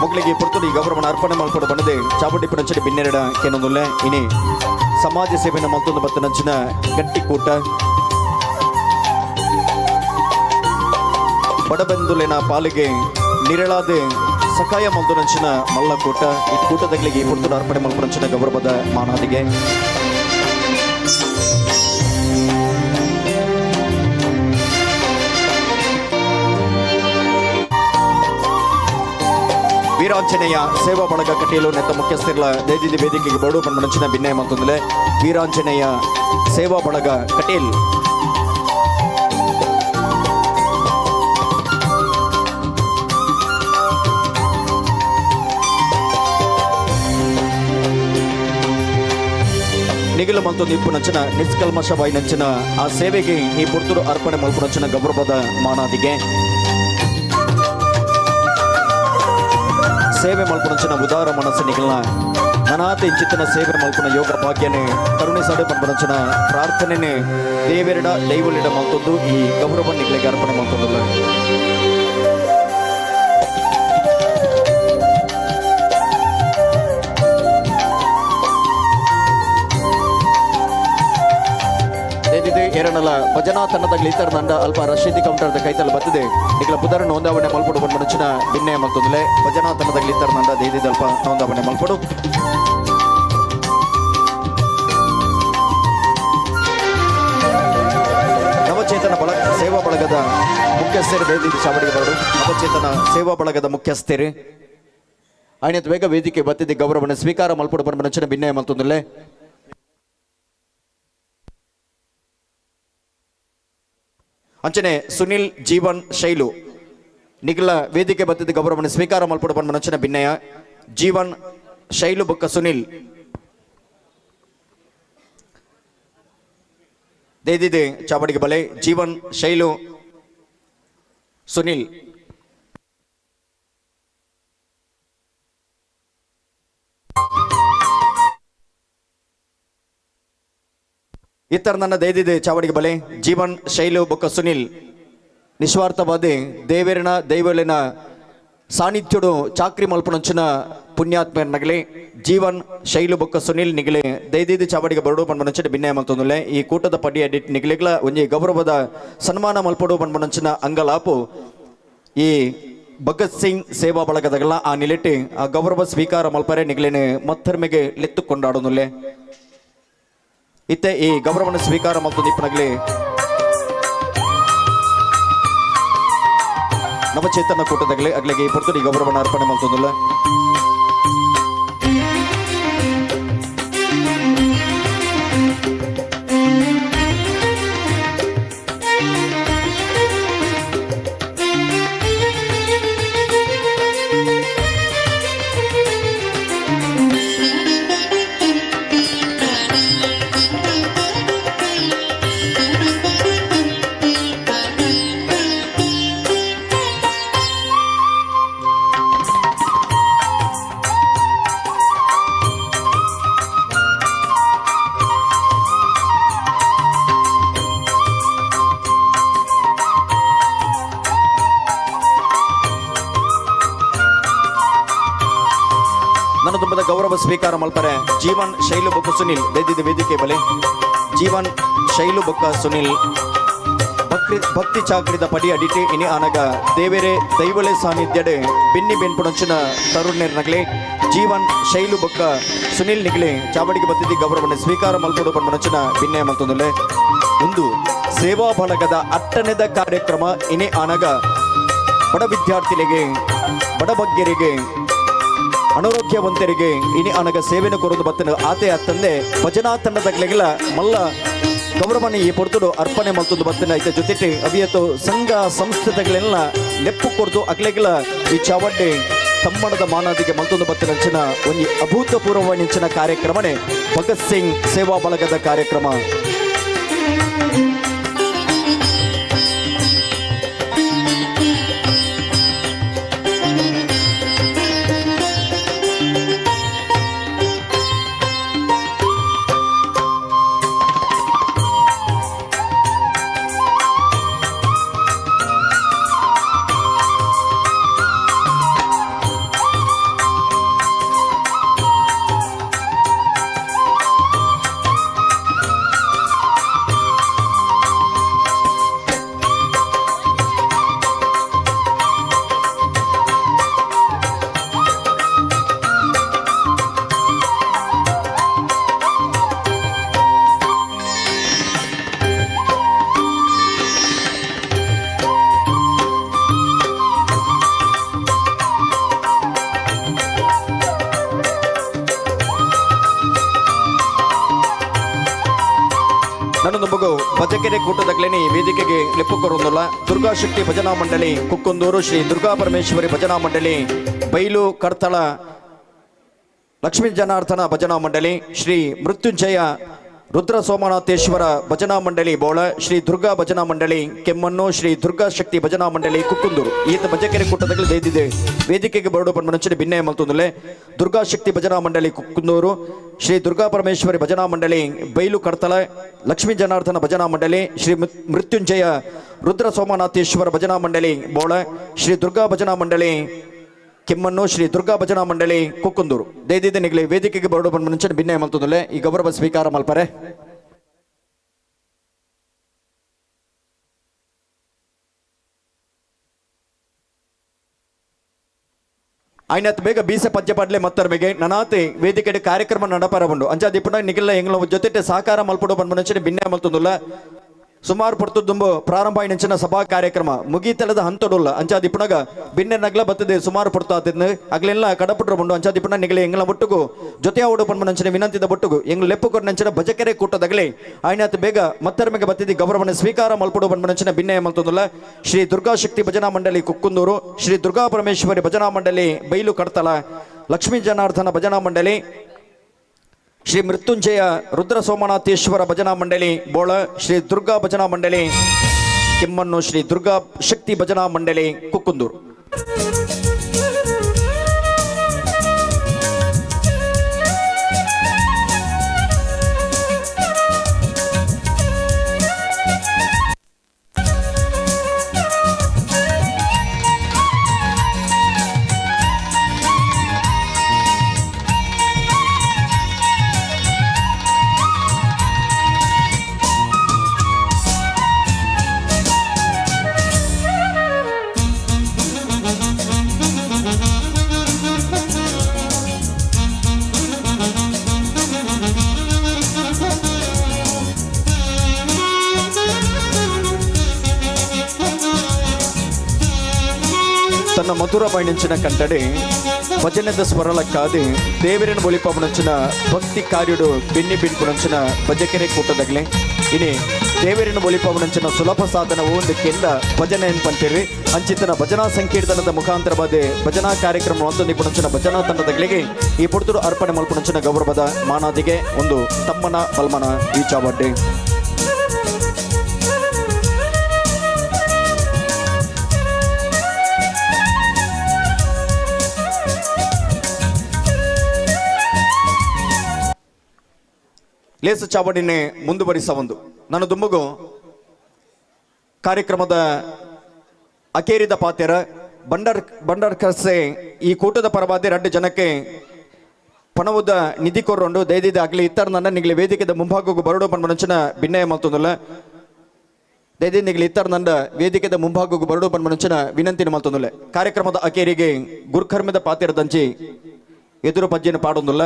ಮೊಗಲಿಗೆ ಪುರ್ತುಡಿ ಗೌರವನ ಅರ್ಪಣೆ ಮಲ್ಪಡು ಬಂದಿದೆ ಚಾಮುಂಡಿ ಪುಣಂಚಿನ ಬಿನ್ನೆರಡ ಕೆನೊಂದುಲ್ಲೆ ಇನಿ ಸಮಾಜ ಸೇವೆನ ಮಲ್ತೊಂದು ಮತ್ತು ನಂಚಿನ ಗಟ್ಟಿ ಕೂಟ ಬಡಬಂದುಲೆನ ಪಾಲಿಗೆ ನಿರಳಾದ ಸಕಾಯ ಮಲ್ತು ನಂಚಿನ ಮಲ್ಲ ಕೂಟ ಈ ಕೂಟದಗಳಿಗೆ ಪುರ್ತುಡು ಅರ್ಪಣೆ ಮಲ್ಪುನಂಚಿನ ಗೌರವದ ಮಾನಾದಿಗೆ. ವೀರಾಂಜನೇಯ ಸೇವಾ ಬಳಗ ಕಟೀಲು ನೆತ್ತ ಮುಖ್ಯಸ್ಥರ್ಲ ದೈದಿದಿ ವೇದಿಕೆಗೆ ಬೋಡು ಪನ್ಪುನಂಚಿನ ಭಿನ್ನಯ ಮಂತೊಂದುಲ್ಲೆ. ವೀರಾಂಜನೇಯ ಸೇವಾ ಬಳಗ ಕಟೀಲ್. ನಿಗಲು ಮಲ್ತೊಂದು ಇಪ್ಪುನಂಚಿನ ನಿಷ್ಕಲ್ಮಶವಾಯಿನಂಚಿನ ಆ ಸೇವೆಗೆ ಈ ಪುರ್ತುರು ಅರ್ಪಣೆ ಮಲ್ಪುನಂಚಿನ ಗೌರವದ ಮಾನಾದಿಗೆ ಸೇವೆ ಮಲ್ಪುನಂಚಿನ ಉದಾರ ಮನಸ್ಸು ನಿಗಲ್ನ ನನಾತ ಇಂಚಿತ್ತಿನ ಸೇವೆ ಮಲ್ಪುನ ಯೋಗ ಭಾಗ್ಯನೆ ಕರುಣಿಸಾಡು ಪನ್ಪುನಂಚಿನ ಪ್ರಾರ್ಥನೆನೆ ದೇವೆರಡ ದೈವಲಿಡ ಮಲ್ತೊಂದು ಈ ಗೌರವ ನಿಗಲಿಗೆ ಅರ್ಪಣೆ ಮಲ್ತೊಂದುಲ್ಲ. ಏರನಲ ಭಜನಾ ತಂಡದ ಗ್ಲೀತರ್ ನಂಡ ಅಲ್ಪ ರಶೀದಿ ಕೌಂಟರ್ದ ಕೈತಲ್ ಬತ್ತದೆ ನಿಗಲ ಪುದರ್ ನೋಂದಾವಣೆ ಮಲ್ಪಡು ಬಂದ್ಮನಚಿನ ಬಿನ್ನೆ ಮಲ್ತೊಂದುಲೆ. ಭಜನಾ ತಂಡದ ಗ್ಲೀತರ್ ನಂಡ ದೇದಿದ ಅಲ್ಪ ನೋಂದಾವಣೆ ಮಲ್ಪಡು. ನವಚೇತನ ಬಳಗ ಸೇವಾ ಬಳಗದ ಮುಖ್ಯಸ್ಥರು ದೇದಿದ ಚಾವಡಿಗೆ ಬರಡು. ನವಚೇತನ ಸೇವಾ ಬಳಗದ ಮುಖ್ಯಸ್ಥರು ಆಯ್ನತ್ ವೇಗ ವೇದಿಕೆ ಬತ್ತಿದ್ದ ಗೌರವವನ್ನು ಸ್ವೀಕಾರ ಮಲ್ಪಡು ಬಂದ್ಮನಚಿನ ಬಿನ್ನೆ ಮಲ್ತೊಂದುಲೆ. ಅಂಚನೆ ಸುನಿಲ್ ಜೀವನ್ ಶೈಲು ನಿಗಲ ವೇದಿಕೆ ಬತ್ತಿದ ಗೌರವವನ್ನು ಸ್ವೀಕಾರ ಮಲ್ಪಡು ಪನ್ಪುನಂಚಿನ ಭಿನ್ನಯ. ಜೀವನ್ ಶೈಲು ಬೊಕ್ಕ ಸುನಿಲ್ ದೇದಿದೆ ಚಾವಡಿಗೆ ಬಲೆ. ಜೀವನ್ ಶೈಲು ಸುನಿಲ್. ಇತರ ನನ್ನ ದಯದಿದೆ ಚಾವಡಿಗೆ ಬಲೆ. ಜೀವನ್ ಶೈಲು ಬೊಕ್ಕ ಸುನಿಲ್ ನಿಸ್ವಾರ್ಥವಾದಿ ದೇವೇರಿನ ದೈವಲಿನ ಸಾನ್ನಿಧ್ಯುಡು ಚಾಕ್ರಿ ಮಲ್ಪುನಂಚಿನ ಪುಣ್ಯಾತ್ಮನಗಲಿ ಜೀವನ್ ಶೈಲು ಬೊಕ್ಕ ಸುನಿಲ್ ನಿಗಲೆ ದೈದಿದ್ದು ಚಾವಡಿಗೆ ಬರಡು ಪನ್ಪುನಂಚಿನ ಭಿನ್ನಯ ಮಲ್ತೊಂದುಲ್ಲೆ. ಈ ಕೂಟದ ಪಡಿ ಅಡಿಟ್ ನಿಗಲಿಗ್ಲ ಒಂಜಿ ಗೌರವದ ಸನ್ಮಾನ ಮಲ್ಪಡು ಪನ್ಪುನಂಚಿನ ಅಂಗಲಾಪು ಈ ಭಗತ್ ಸಿಂಗ್ ಸೇವಾ ಬಳಗದಗಲ ಆ ನಿಲೆಟ್ಟಿ ಆ ಗೌರವ ಸ್ವೀಕಾರ ಮಲ್ಪರೆ ನಿಗಲೇನೆ ಮತ್ತರ್ಮೆಗೆ ಲೆತ್ತು ಕೊಂಡಾಡೊಂದುಲ್ಲೆ. ಇತ್ತೆ ಈ ಗೌರವವನ್ನು ಸ್ವೀಕಾರ ಮಲ್ತೊಂದಿಪ್ಪನಗಲಿ ನವಚೇತನ ಕೂಟದಾಗಲಿ ಅಗ್ಲಿಗೆ ಈ ಪೊರ್ತುಡಿ ಗೌರವವನ್ನು ಅರ್ಪಣೆ ಮಲ್ತೊಂದುಲ್ಲ. ಗೌರವ ಸ್ವೀಕಾರ ಮಲ್ಪರೆ ಜೀವನ್ ಶೈಲು ಬೊಕ್ಕ ಸುನಿಲ್ ವೇದಿದ ವೇದಿಕೆ ಬಲೆ. ಜೀವನ್ ಶೈಲು ಬೊಕ್ಕ ಸುನಿಲ್ ಭಕ್ತಿ ಚಾಕ್ರಿದ ಪಡಿ ಅಡಿಟಿ ಇನಿ ಆನಗ ದೇವೆರೆ ದೈವಲೆ ಸಾನ್ನಿಧ್ಯಡೆ ಬಿನ್ನಿ ಬೆನ್ಪುಣಂಚಿನ ತರುಣ್ ನಗಲೆ ಜೀವನ್ ಶೈಲು ಬೊಕ್ಕ ಸುನಿಲ್ ನಿಗಲೆ ಚಾವಡಿಗೆ ಬತ್ತಿದ್ದಿ ಗೌರವವನ್ನು ಸ್ವೀಕಾರ ಮಲ್ಪಡು ಪನ್ಪುನಂಚಿನ ಬಿನ್ನೆ ಮಲ್ತೊಂದುಲ್ಲೆ. ಒಂದು ಸೇವಾ ಬಳಗದ ಅಟ್ಟನೆದ ಕಾರ್ಯಕ್ರಮ ಇನಿ ಆನಗ ಬಡ ವಿದ್ಯಾರ್ಥಿಗಳಿಗೆ ಬಡಬಗ್ಗರಿಗೆ ಅನಾರೋಗ್ಯವಂತರಿಗೆ ಇನಿ ಅನಗ ಸೇವೆಯನ್ನು ಕೊರದು ಬತ್ತನ ಆತೆ ಅತ್ತಂದೆ ಭಜನಾ ತಂಡದಗ್ಲೆಗಳ ಮಲ್ಲ ಗೌರವನ ಈ ಪೊರ್ತುಡು ಅರ್ಪಣೆ ಮಲ್ತೊಂದು ಬತ್ತನ ಐತೆ ಜೊತೆಗೆ ಅವಿಯತು ಸಂಘ ಸಂಸ್ಥೆಗಳೆಲ್ಲ ಲೆಪ್ಪು ಕೊರ್ದು ಅಗ್ಲೆಗಳ ಈ ಚಾವಡ್ಡೆ ತಮ್ಮಣದ ಮಾನಾದಿಗೆ ಮಲ್ತೊಂದು ಬತ್ತನಂಚಿನ ಒಂದು ಅಭೂತಪೂರ್ವ ನಿಂಚಿನ ಕಾರ್ಯಕ್ರಮನೇ ಭಗತ್ ಸಿಂಗ್ ಸೇವಾ ಬಳಗದ ಕಾರ್ಯಕ್ರಮ. ಭಜಕೆರೆ ಕೂಟದಗ್ಲೇನಿ ವೇದಿಕೆಗೆ ಲೆಪ್ಪುಕೊರೊಂದುಲ್ಲ ದುರ್ಗಾಶಕ್ತಿ ಭಜನಾ ಮಂಡಳಿ ಕುಕ್ಕುಂದೂರು, ಶ್ರೀ ದುರ್ಗಾ ಪರಮೇಶ್ವರಿ ಭಜನಾ ಮಂಡಳಿ ಬೈಲು ಕರ್ತಳ, ಲಕ್ಷ್ಮೀ ಜನಾರ್ದನ ಭಜನಾ ಮಂಡಳಿ, ಶ್ರೀ ಮೃತ್ಯುಂಜಯ ರುದ್ರ ಸೋಮನಾಥೇಶ್ವರ ಭಜನಾ ಮಂಡಳಿ ಬೋಳ, ಶ್ರೀ ದುರ್ಗಾ ಭಜನಾ ಮಂಡಳಿ ಕೆಮ್ಮಣ್ಣು, ಶ್ರೀ ದುರ್ಗಾ ಶಕ್ತಿ ಭಜನಾ ಮಂಡಳಿ ಕುಕ್ಕುಂದೂರು. ಈತ ಭಜಕೆರೆ ಕೂಟದಗಳು ದೈದಿದೆ ವೇದಿಕೆಗೆ ಬರಡು ಪನ್ಮನಂಚಿನ ಭಿನ್ನಯ ಮಲ್ತೊಂದುಲೆ ದುರ್ಗಾ ಶಕ್ತಿ ಭಜನಾ ಮಂಡಳಿ ಕುಕ್ಕುಂದೂರು, ಶ್ರೀ ದುರ್ಗಾ ಪರಮೇಶ್ವರಿ ಭಜನಾ ಮಂಡಳಿ ಬೈಲು ಕರ್ತಲ, ಲಕ್ಷ್ಮೀ ಜನಾರ್ದನ ಭಜನಾ ಮಂಡಳಿ, ಶ್ರೀ ಮೃತ್ಯುಂಜಯ ರುದ್ರ ಸೋಮನಾಥೇಶ್ವರ ಭಜನಾ ಮಂಡಳಿ ಬೋಳ, ಶ್ರೀ ದುರ್ಗಾ ಭಜನಾ ಮಂಡಳಿ ಕೆಮ್ಮಣ್ಣು, ಶ್ರೀ ದುರ್ಗಾ ಭಜನಾ ಮಂಡಳಿ ಕುಕ್ಕುಂದೂರು. ದೈದಿದೆ ನಿಗಲಿ ವೇದಿಕೆಗೆ ಬರಡು ಪನ್ಮನಂಚಿನ ಭಿನ್ನಯ ಮಲ್ತೊಂದುಲೆ ಈ ಗೌರವ ಸ್ವೀಕಾರ ಮಲ್ಪರೆ. ಆಯ್ನತ್ ಬೇಗ ಬೀಸೆ ಪದ್ಯ ಪಾಡ್ಲೆ ಮತ್ತರ್ಮೆಗೆ ನನಾತಿ ವೇದಿಕೆ ಕಾರ್ಯಕ್ರಮ ನಡಪರ ಉಂಡು ಅಂಚಾದಿಪುನ ನಿಗಲ ಎಂಗ್ಲ ಜೊತೆ ಸಹಕಾರ ಮಲ್ಪಡು ಪನ್ಮನಂಚಿನ ಭಿನ್ನಯ ಮಲ್ತೊಂದುಲ್ಲ. ಸುಮಾರು ಪೊರ್ತು ದುಂಬು ಪ್ರಾರಂಭ ಆಯಿನಂಚಿನ ಸಭಾ ಕಾರ್ಯಕ್ರಮ ಮುಗೀತಲದ ಹಂತಡುಲ್ಲ ಅಂಚಾದಿಪುನಗ ಬಿನ್ನೆ ನಗ್ಲ ಬತ್ತದೆ ಸುಮಾರು ಪೊರ್ತು ಆತಿದ್ನು ಅಗ್ಲೆಲ್ಲ ಕಡಪುಟ್ರ ಉಂಡು ಅಂಚಾದಿಪುನ ನಿಗಲೆ ಎಂಗ್ಲ ಒಟ್ಟುಗು ಜೊತೆ ಆವಡು ಪನ್ಮನಂಚಿನ ವಿನಂತಿದ ಒಟ್ಟುಗು ಎಂಗ್ಲ ಲೆಪ್ಪು ಕೊರ್ನಂಚಿನ ಭಜಕೆರೆ ಕೂಟದಗಲೆ ಆಯ್ನಾತ್ ಬೇಗ ಮತ್ತರ್ಮೆಗೆ ಬತ್ತಿದಿ ಗೌರವನ ಸ್ವೀಕಾರ ಮಲ್ಪಡು ಪನ್ಮನಂಚಿನ ಭಿನ್ನಯ ಮಲ್ತೊಂದುಲ್ಲ. ಶ್ರೀ ದುರ್ಗಾಶಕ್ತಿ ಭಜನಾ ಮಂಡಳಿ ಕುಕ್ಕುಂದೂರು, ಶ್ರೀ ದುರ್ಗಾ ಪರಮೇಶ್ವರಿ ಭಜನಾ ಮಂಡಳಿ ಬೈಲು ಕಡ್ತಲ, ಲಕ್ಷ್ಮೀ ಜನಾರ್ದನ ಭಜನಾ ಮಂಡಳಿ, ಶ್ರೀ ಮೃತ್ಯುಂಜಯ ರುದ್ರ ಸೋಮನಾಥೇಶ್ವರ ಭಜನಾ ಮಂಡಳಿ ಬೋಳ, ಶ್ರೀ ದುರ್ಗಾ ಭಜನಾ ಮಂಡಳಿ ಕೆಮ್ಮಣ್ಣು, ಶ್ರೀ ದುರ್ಗಾ ಶಕ್ತಿ ಭಜನಾ ಮಂಡಳಿ ಕುಕ್ಕುಂದೂರು. ತನ್ನ ಮಧುರ ಪಯಣಿಂಚಿನ ಕಂಟಡೆ ಭಜನದ ಸ್ವರಲಕ್ಕಾದೆ ದೇವರನ್ನು ಒಲಿಪವನಂಚಿನ ಭಕ್ತಿ ಕಾರ್ಯಡು ಬೆನ್ನಿ ಬಿನ್ಪುನಂಚಿನ ಭಜಕೆರೆ ಕೂಟದಗ್ಲೆ ಇನಿ ದೇವರನ್ನು ಒಲಿಪವನಂಚಿನ ಸುಲಭ ಸಾಧನವು ಒಂದು ಕೆಂದ ಭಜನೆ ಪಂತಿರಿ ಅಂಚಿತನ ಭಜನಾ ಸಂಕೀರ್ತನದ ಮುಖಾಂತರವಾದ ಭಜನಾ ಕಾರ್ಯಕ್ರಮ ಒಂದು ನಿಪುಣಂಚಿನ ಭಜನಾ ತಂಡದಗಳಿಗೆ ಈ ಪುರ್ತುರು ಅರ್ಪಣೆ ಮಲ್ಪುನಂಚಿನ ಗೌರವದ ಮಾನಾದಿಗೆ ಒಂದು ತಮ್ಮನ ಬಲ್ಮನ ಈ ಚಾವಡ್ಡೆ. ಲೇಸು ಚಾವಡಿನೇ ಮುಂದುವರಿಸ ಒಂದು ನಾನು ದುಂಬಗು ಕಾರ್ಯಕ್ರಮದ ಅಕೇರಿದ ಪಾತೆರ ಬಂಡರ್ ಬಂಡರ್ ಕಸೆ ಈ ಕೂಟದ ಪರವಾದ 2 ಜನಕ್ಕೆ ಪಣವುದ ನಿಧಿ ಕೊರ್ರೊಂಡು ದಯದಿದ ಆಗಲಿ ಇತ್ತರ ನನ್ನ ನಿಗಲಿ ವೇದಿಕೆದ ಮುಂಭಾಗಕ್ಕೂ ಬರಡು ಪನ್ಮನಂಚಿನ ಭಿನ್ನಯ ಮಲ್ತೊಂದುಲ್ಲ. ದಯದಿ ನಿಗಲಿ ಇತ್ತರ ನನ್ನ ವೇದಿಕೆದ ಮುಂಭಾಗಕ್ಕೂ ಬರಡು ಪನ್ಮನಂಚಿನ ವಿನಂತಿನ ಮಲ್ತೊಂದುಲ್ಲ. ಕಾರ್ಯಕ್ರಮದ ಅಕೇರಿಗೆ ಗುರುಕರ್ಮದ ಪಾತೆರದಂಚಿ ಎದುರು ಪಜ್ಜಿನ ಪಾಡೊಂದುಲ್ಲ.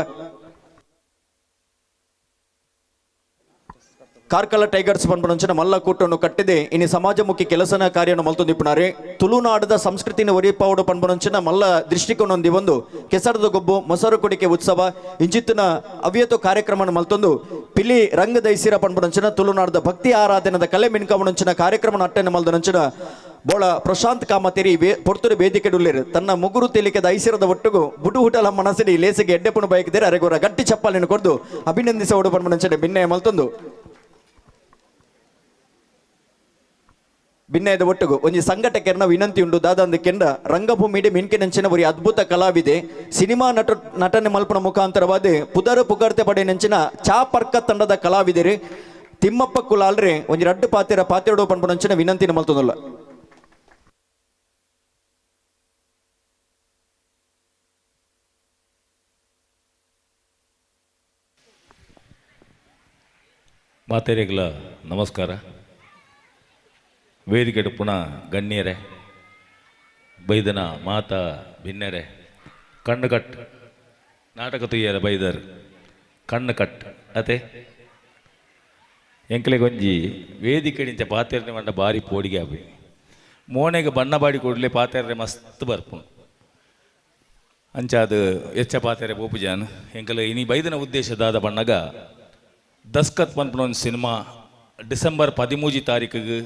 ಕಾರ್ಕಳ ಟೈಗರ್ಸ್ ಪನ್ಪುನಂಚಿನ ಮಲ್ಲ ಕೂಟವನ್ನು ಕಟ್ಟಿದೆ ಇನಿ ಸಮಾಜಮುಖಿ ಕೆಲಸನ ಕಾರ್ಯವನ್ನು ಮಲ್ತೊಂದಿಪ್ಪುನಾರೆ ತುಳುನಾಡದ ಸಂಸ್ಕೃತಿನ ಒರಿಪಾವುಡು ಪನ್ಪುನಂಚಿನ ಮಲ್ಲ ದೃಷ್ಟಿಕೋನೊಂದಿ ಒಂದು ಕೆಸರದ ಗೊಬ್ಬು ಮೊಸರು ಕುಡಿಕೆ ಉತ್ಸವ ಇಂಚಿತ್ತಿನ ಅವ್ಯತು ಕಾರ್ಯಕ್ರಮವನ್ನು ಮಲ್ತೊಂದು ಪಿಲಿ ರಂಗ ದೈಸಿರ ಪನ್ಪುನಂಚಿನ ತುಳುನಾಡದ ಭಕ್ತಿ ಆರಾಧನೆದ ಕಲೆ ಮಿನ್ಕವನಂಚಿನ ಕಾರ್ಯಕ್ರಮ ಅಟ್ಟನೆ ಮಲ್ದನಂಚಿನ ಬೋಳ ಪ್ರಶಾಂತ್ ಕಾಮತೇರಿ ಪೊರ್ತುರು ವೇದಿಕೆಡುಲ್ಲೇರು ತನ್ನ ಮುಗುರು ತೇಲಿಕೆದ ಐಸಿರದ ಒಟ್ಟುಗು ಬುಡು ಹುಟಲ ಮನಸ್ಸಿಡಿ ಲೇಸಿಗೆ ಎಡ್ಡೆಪುಣ ಬಯಕಿದರೆ ಅರೆಗೋರ ಗಟ್ಟಿ ಚಪ್ಪಾಲಿನ ಕೊಡ್ದು ಅಭಿನಂದಿಸ ಉಡು ಪನ್ಪುನಂಚಿನ ಭಿನ್ನಯ ಮಲ್ತೊಂದು ಭಿನ್ನಯದ ಒಟ್ಟುಗು ಒಂಜಿ ಸಂಘಟಕರನ್ನ ವಿನಂತಿ ಉಂಡು ದಾದಂದು ಕೆಂಡ ರಂಗಭೂಮಿಡೆ ಮಿನ್ಕೆ ಒರಿ ಅದ್ಭುತ ಕಲಾವಿದೆ ಸಿನಿಮಾ ನಟನೆ ಮಲ್ಪನ ಮುಖಾಂತರವಾದ ಪುದರು ಪುಗರ್ತೆ ಪಡೆ ನೆಂಚಿನ ಚಾಪರ್ಕ ತಂಡದ ಕಲಾವಿದರು ತಿಮ್ಮಪ್ಪ ಕುಲಾಲ್ರೆ ಒಂಜಿ ರಡ್ಡು ಪಾತೆರ ಪಾತೆರಡು ಪನ್ಪುನಂಚಿನ ವಿನಂತಿನ ಮಲ್ತೊಂದುಲ್ಲ. ಮಾತೆರೆಗಳ ನಮಸ್ಕಾರ. ವೇದಿಕೆ ಪುನಃ ಗಣ್ಯರೇ, ಬೈದನ ಮಾತಾ ಭಿನ್ನರೆ, ಕಣ್ಣು ಕಟ್ ನಾಟಕ ತುಯ್ಯರ ಬೈದರು ಕಣ್ಣು ಕಟ್ ಅತೆ ಎಂಕ್ಲೆಗೊಂಜಿ ವೇದಿಕೆ ನಿಂಚ ಪಾತೆರನೆ ಮಂಡ ಬಾರಿ ಪೋಡಿಗೆ ಆಪಿ ಮೋನೆಗೆ ಬಣ್ಣ ಬಾಡಿ ಕೊಡಲಿ ಪಾತೆರನೆ ಮಸ್ತ್ ಬರ್ಪುಂಡು ಅಂಚಾದ ಎಚ್ಚ ಪಾತೆರೆ ಬೋಪುಜಾನ್ ಎಂಕಲೆ ಇನಿ ಬೈದನ ಉದ್ದೇಶ ದಾದ ಬಣ್ಣಗ ದಸ್ಕತ್ ಪನ್ಪುನ ಒಂದು ಸಿನಿಮಾ ಡಿಸೆಂಬರ್ 13 ತಾರೀಕಿಗೆ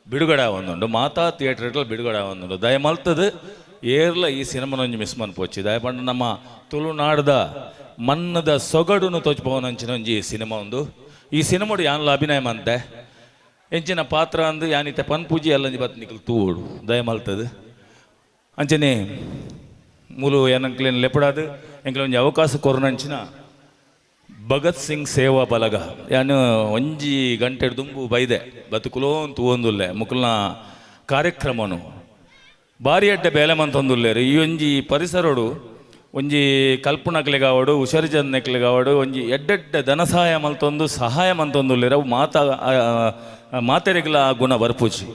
ಬಿಡುಗಡೆ ಆವೊಂದುಂಡು ಮಾತಾ ಥಿಯೇಟರ್ಗಳು ಬಿಡುಗಡೆ ಆವೊಂದುಂಡು ದಯಮಲ್ತದು ಏರ್ಲ ಈ ಸಿನಿಮಾನೊಂಜಿ ಮಿಸ್ ಮನ್ಪೊಚ್ಚಿ ದಯಪಂಡ ನಮ್ಮ ತುಳುನಾಡದ ಮನ್ನದ ಸೊಗಡುನು ತೋಚ್ಪವನಂಚಿನ ಒಂಜಿ ಸಿನಿಮಾ ಒಂದು ಈ ಸಿನಿಮಾಡು ಯಾನ್ಲ ಅಭಿನಯ ಮಂತೆ ಎಂಚಿನ ಪಾತ್ರ ಅಂದು ಯಾನಿತೆ ಪನ್ಪೂಜಿ ಅಲ್ಲಂಜಿ ಬತ್ ನಿಕಲ್ ತೂವೋಡು ದಯಮಲ್ತದು ಅಂಚನೆ ಮೂಲು ಏನಂಕ್ಲೇನು ಲೆಪಡಾದು ಎಂಕ್ಲೆ ಒಂಜಿ ಅವಕಾಶ ಕೊರನಂಚಿನ ಭಗತ್ ಸಿಂಗ್ ಸೇವಾ ಬಲಗ ಯಾನು ಒಂಜಿ ಗಂಟೆ ದುಂಬು ಬೈದೆ ಬದುಕುಲೋ ತೂವೊಂದುಲ್ಲೆ ಮುಕುಲ್ನ ಕಾರ್ಯಕ್ರಮನು ಭಾರಿ ಅಡ್ಡೆ ಬೇಲೆ ಮಂತೊಂದುಲ್ಲೇರು ಈ ಒಂಜಿ ಪರಿಸರೋಡು ಒಂಜಿ ಕಲ್ಪನಕ್ಲೆಗಾವಡು ಹುಷಾರಿಜನಕ್ಲೆಗಾವಡು ಒಂಜಿ ಎಡ್ಡೆಡ್ಡೆ ಧನ ಸಹಾಯ ಮಲ್ತೊಂದು ಸಹಾಯ ಮಂತೊಂದುಲ್ಲೇರು ಅವು ಮಾತಾ ಮಾತೆರೆಗ್ಲ ಆ ಗುಣ ಬರ್ಪೂಜಿ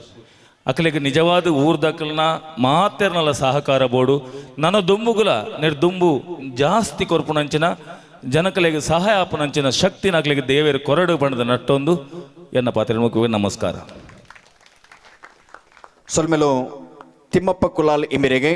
ಅಕ್ಲೆಗ್ ನಿಜವಾದ ಊರ್ದಕ್ಲನ ಮಾತೆರ್ನಲ ಸಹಕಾರ ಬೋಡು ನನ್ನ ದುಂಬುಗುಲ ನಿರ್ದುಂಬು ಜಾಸ್ತಿ ಕೊರ್ಪುನಂಚಿನ ಜನಕಲೆಗೆ ಸಹಾಯ ಆಪುನಂಚಿನ ಶಕ್ತಿನಕ್ಲೆಗೆ ದೇವೇರು ಕೊರಡು ಬಣ್ಣದ ನಟ್ಟೊಂದು ಎನ್ನ ಪಾತ್ರ ನಮಸ್ಕಾರ. ಸೊಲ್ಮೆಲು ತಿಮ್ಮಪ್ಪ ಕುಲಾಲ್ ಇಮಿರೆಗೆ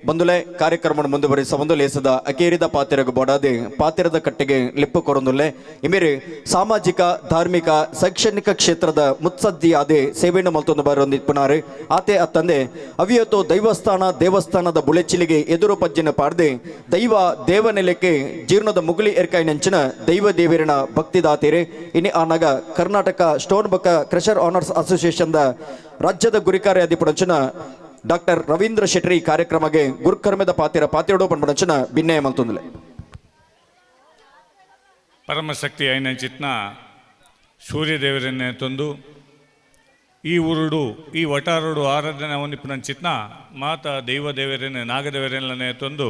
ಬಂದುಲೆ ಕಾರ್ಯಕ್ರಮ ಮುಂದುವರಿಸ ಒಂದು ಲೇಸದ ಅಕೇರಿದ ಪಾತಿರಗು ಬೋಡಾದೆ ಪಾತಿರದ ಕಟ್ಟೆಗೆ ಲಿಪ್ಪು ಕೊರೊಂದುಲ್ಲೆ ಇಮಿರೆ ಸಾಮಾಜಿಕ ಧಾರ್ಮಿಕ ಶೈಕ್ಷಣಿಕ ಕ್ಷೇತ್ರದ ಮುತ್ಸದ್ದಿಯಾದೆ ಸೇವೆಯನ್ನು ಮಲ್ತೊಂದು ಬರೊಂದಿಪ್ಪುನಾರು ಆತೆ ಅತ್ತಂದೆ ಅವಿಯತೋ ದೈವಸ್ಥಾನ ದೇವಸ್ಥಾನದ ಬುಳೆಚಿಲಿಗೆ ಎದುರು ಪಜ್ಜಿನ ಪಾಡ್ದೆ ದೈವ ದೇವನೆಲೆಕ್ಕೆ ಜೀರ್ಣದ ಮುಗುಳಿ ಎರ್ಕಾಯಿನಂಚಿನ ದೈವ ದೇವಿರನ ಭಕ್ತಿದಾತೀರೆ ಇನಿ ಆನಗ ಕರ್ನಾಟಕ ಸ್ಟೋನ್ ಬಕ್ಕ ಕ್ರಷರ್ ಆನರ್ಸ್ ಅಸೋಸಿಯೇಷನ್ದ ರಾಜ್ಯದ ಗುರಿಕಾರ್ಯಾಧಿಪುಡಂಚಿನ ಡಾಕ್ಟರ್ ರವೀಂದ್ರ ಶೆಟ್ಟಿ ಕಾರ್ಯಕ್ರಮಕ್ಕೆ ಗುರುಕರ್ಮದ ಪಾತಿರ ಪಾತಿರಡು ಪಂಪಡಂಚಿನ ಭಿನ್ನಯ ಮಂತೊಂದುಲೆ. ಪರಮಶಕ್ತಿ ಐನಂಚಿತ್ನ ಸೂರ್ಯದೇವರನ್ನೇ ತಂದು ಈ ಊರುಡು ಈ ವಟಾರುಡು ಆರಾಧನೆ ಅವನಿಪ್ಪನಂಚಿತ್ನ ಮಾತಾ ದೈವ ದೇವರನ್ನೇ ನಾಗದೇವರನ್ನೇ ತಂದು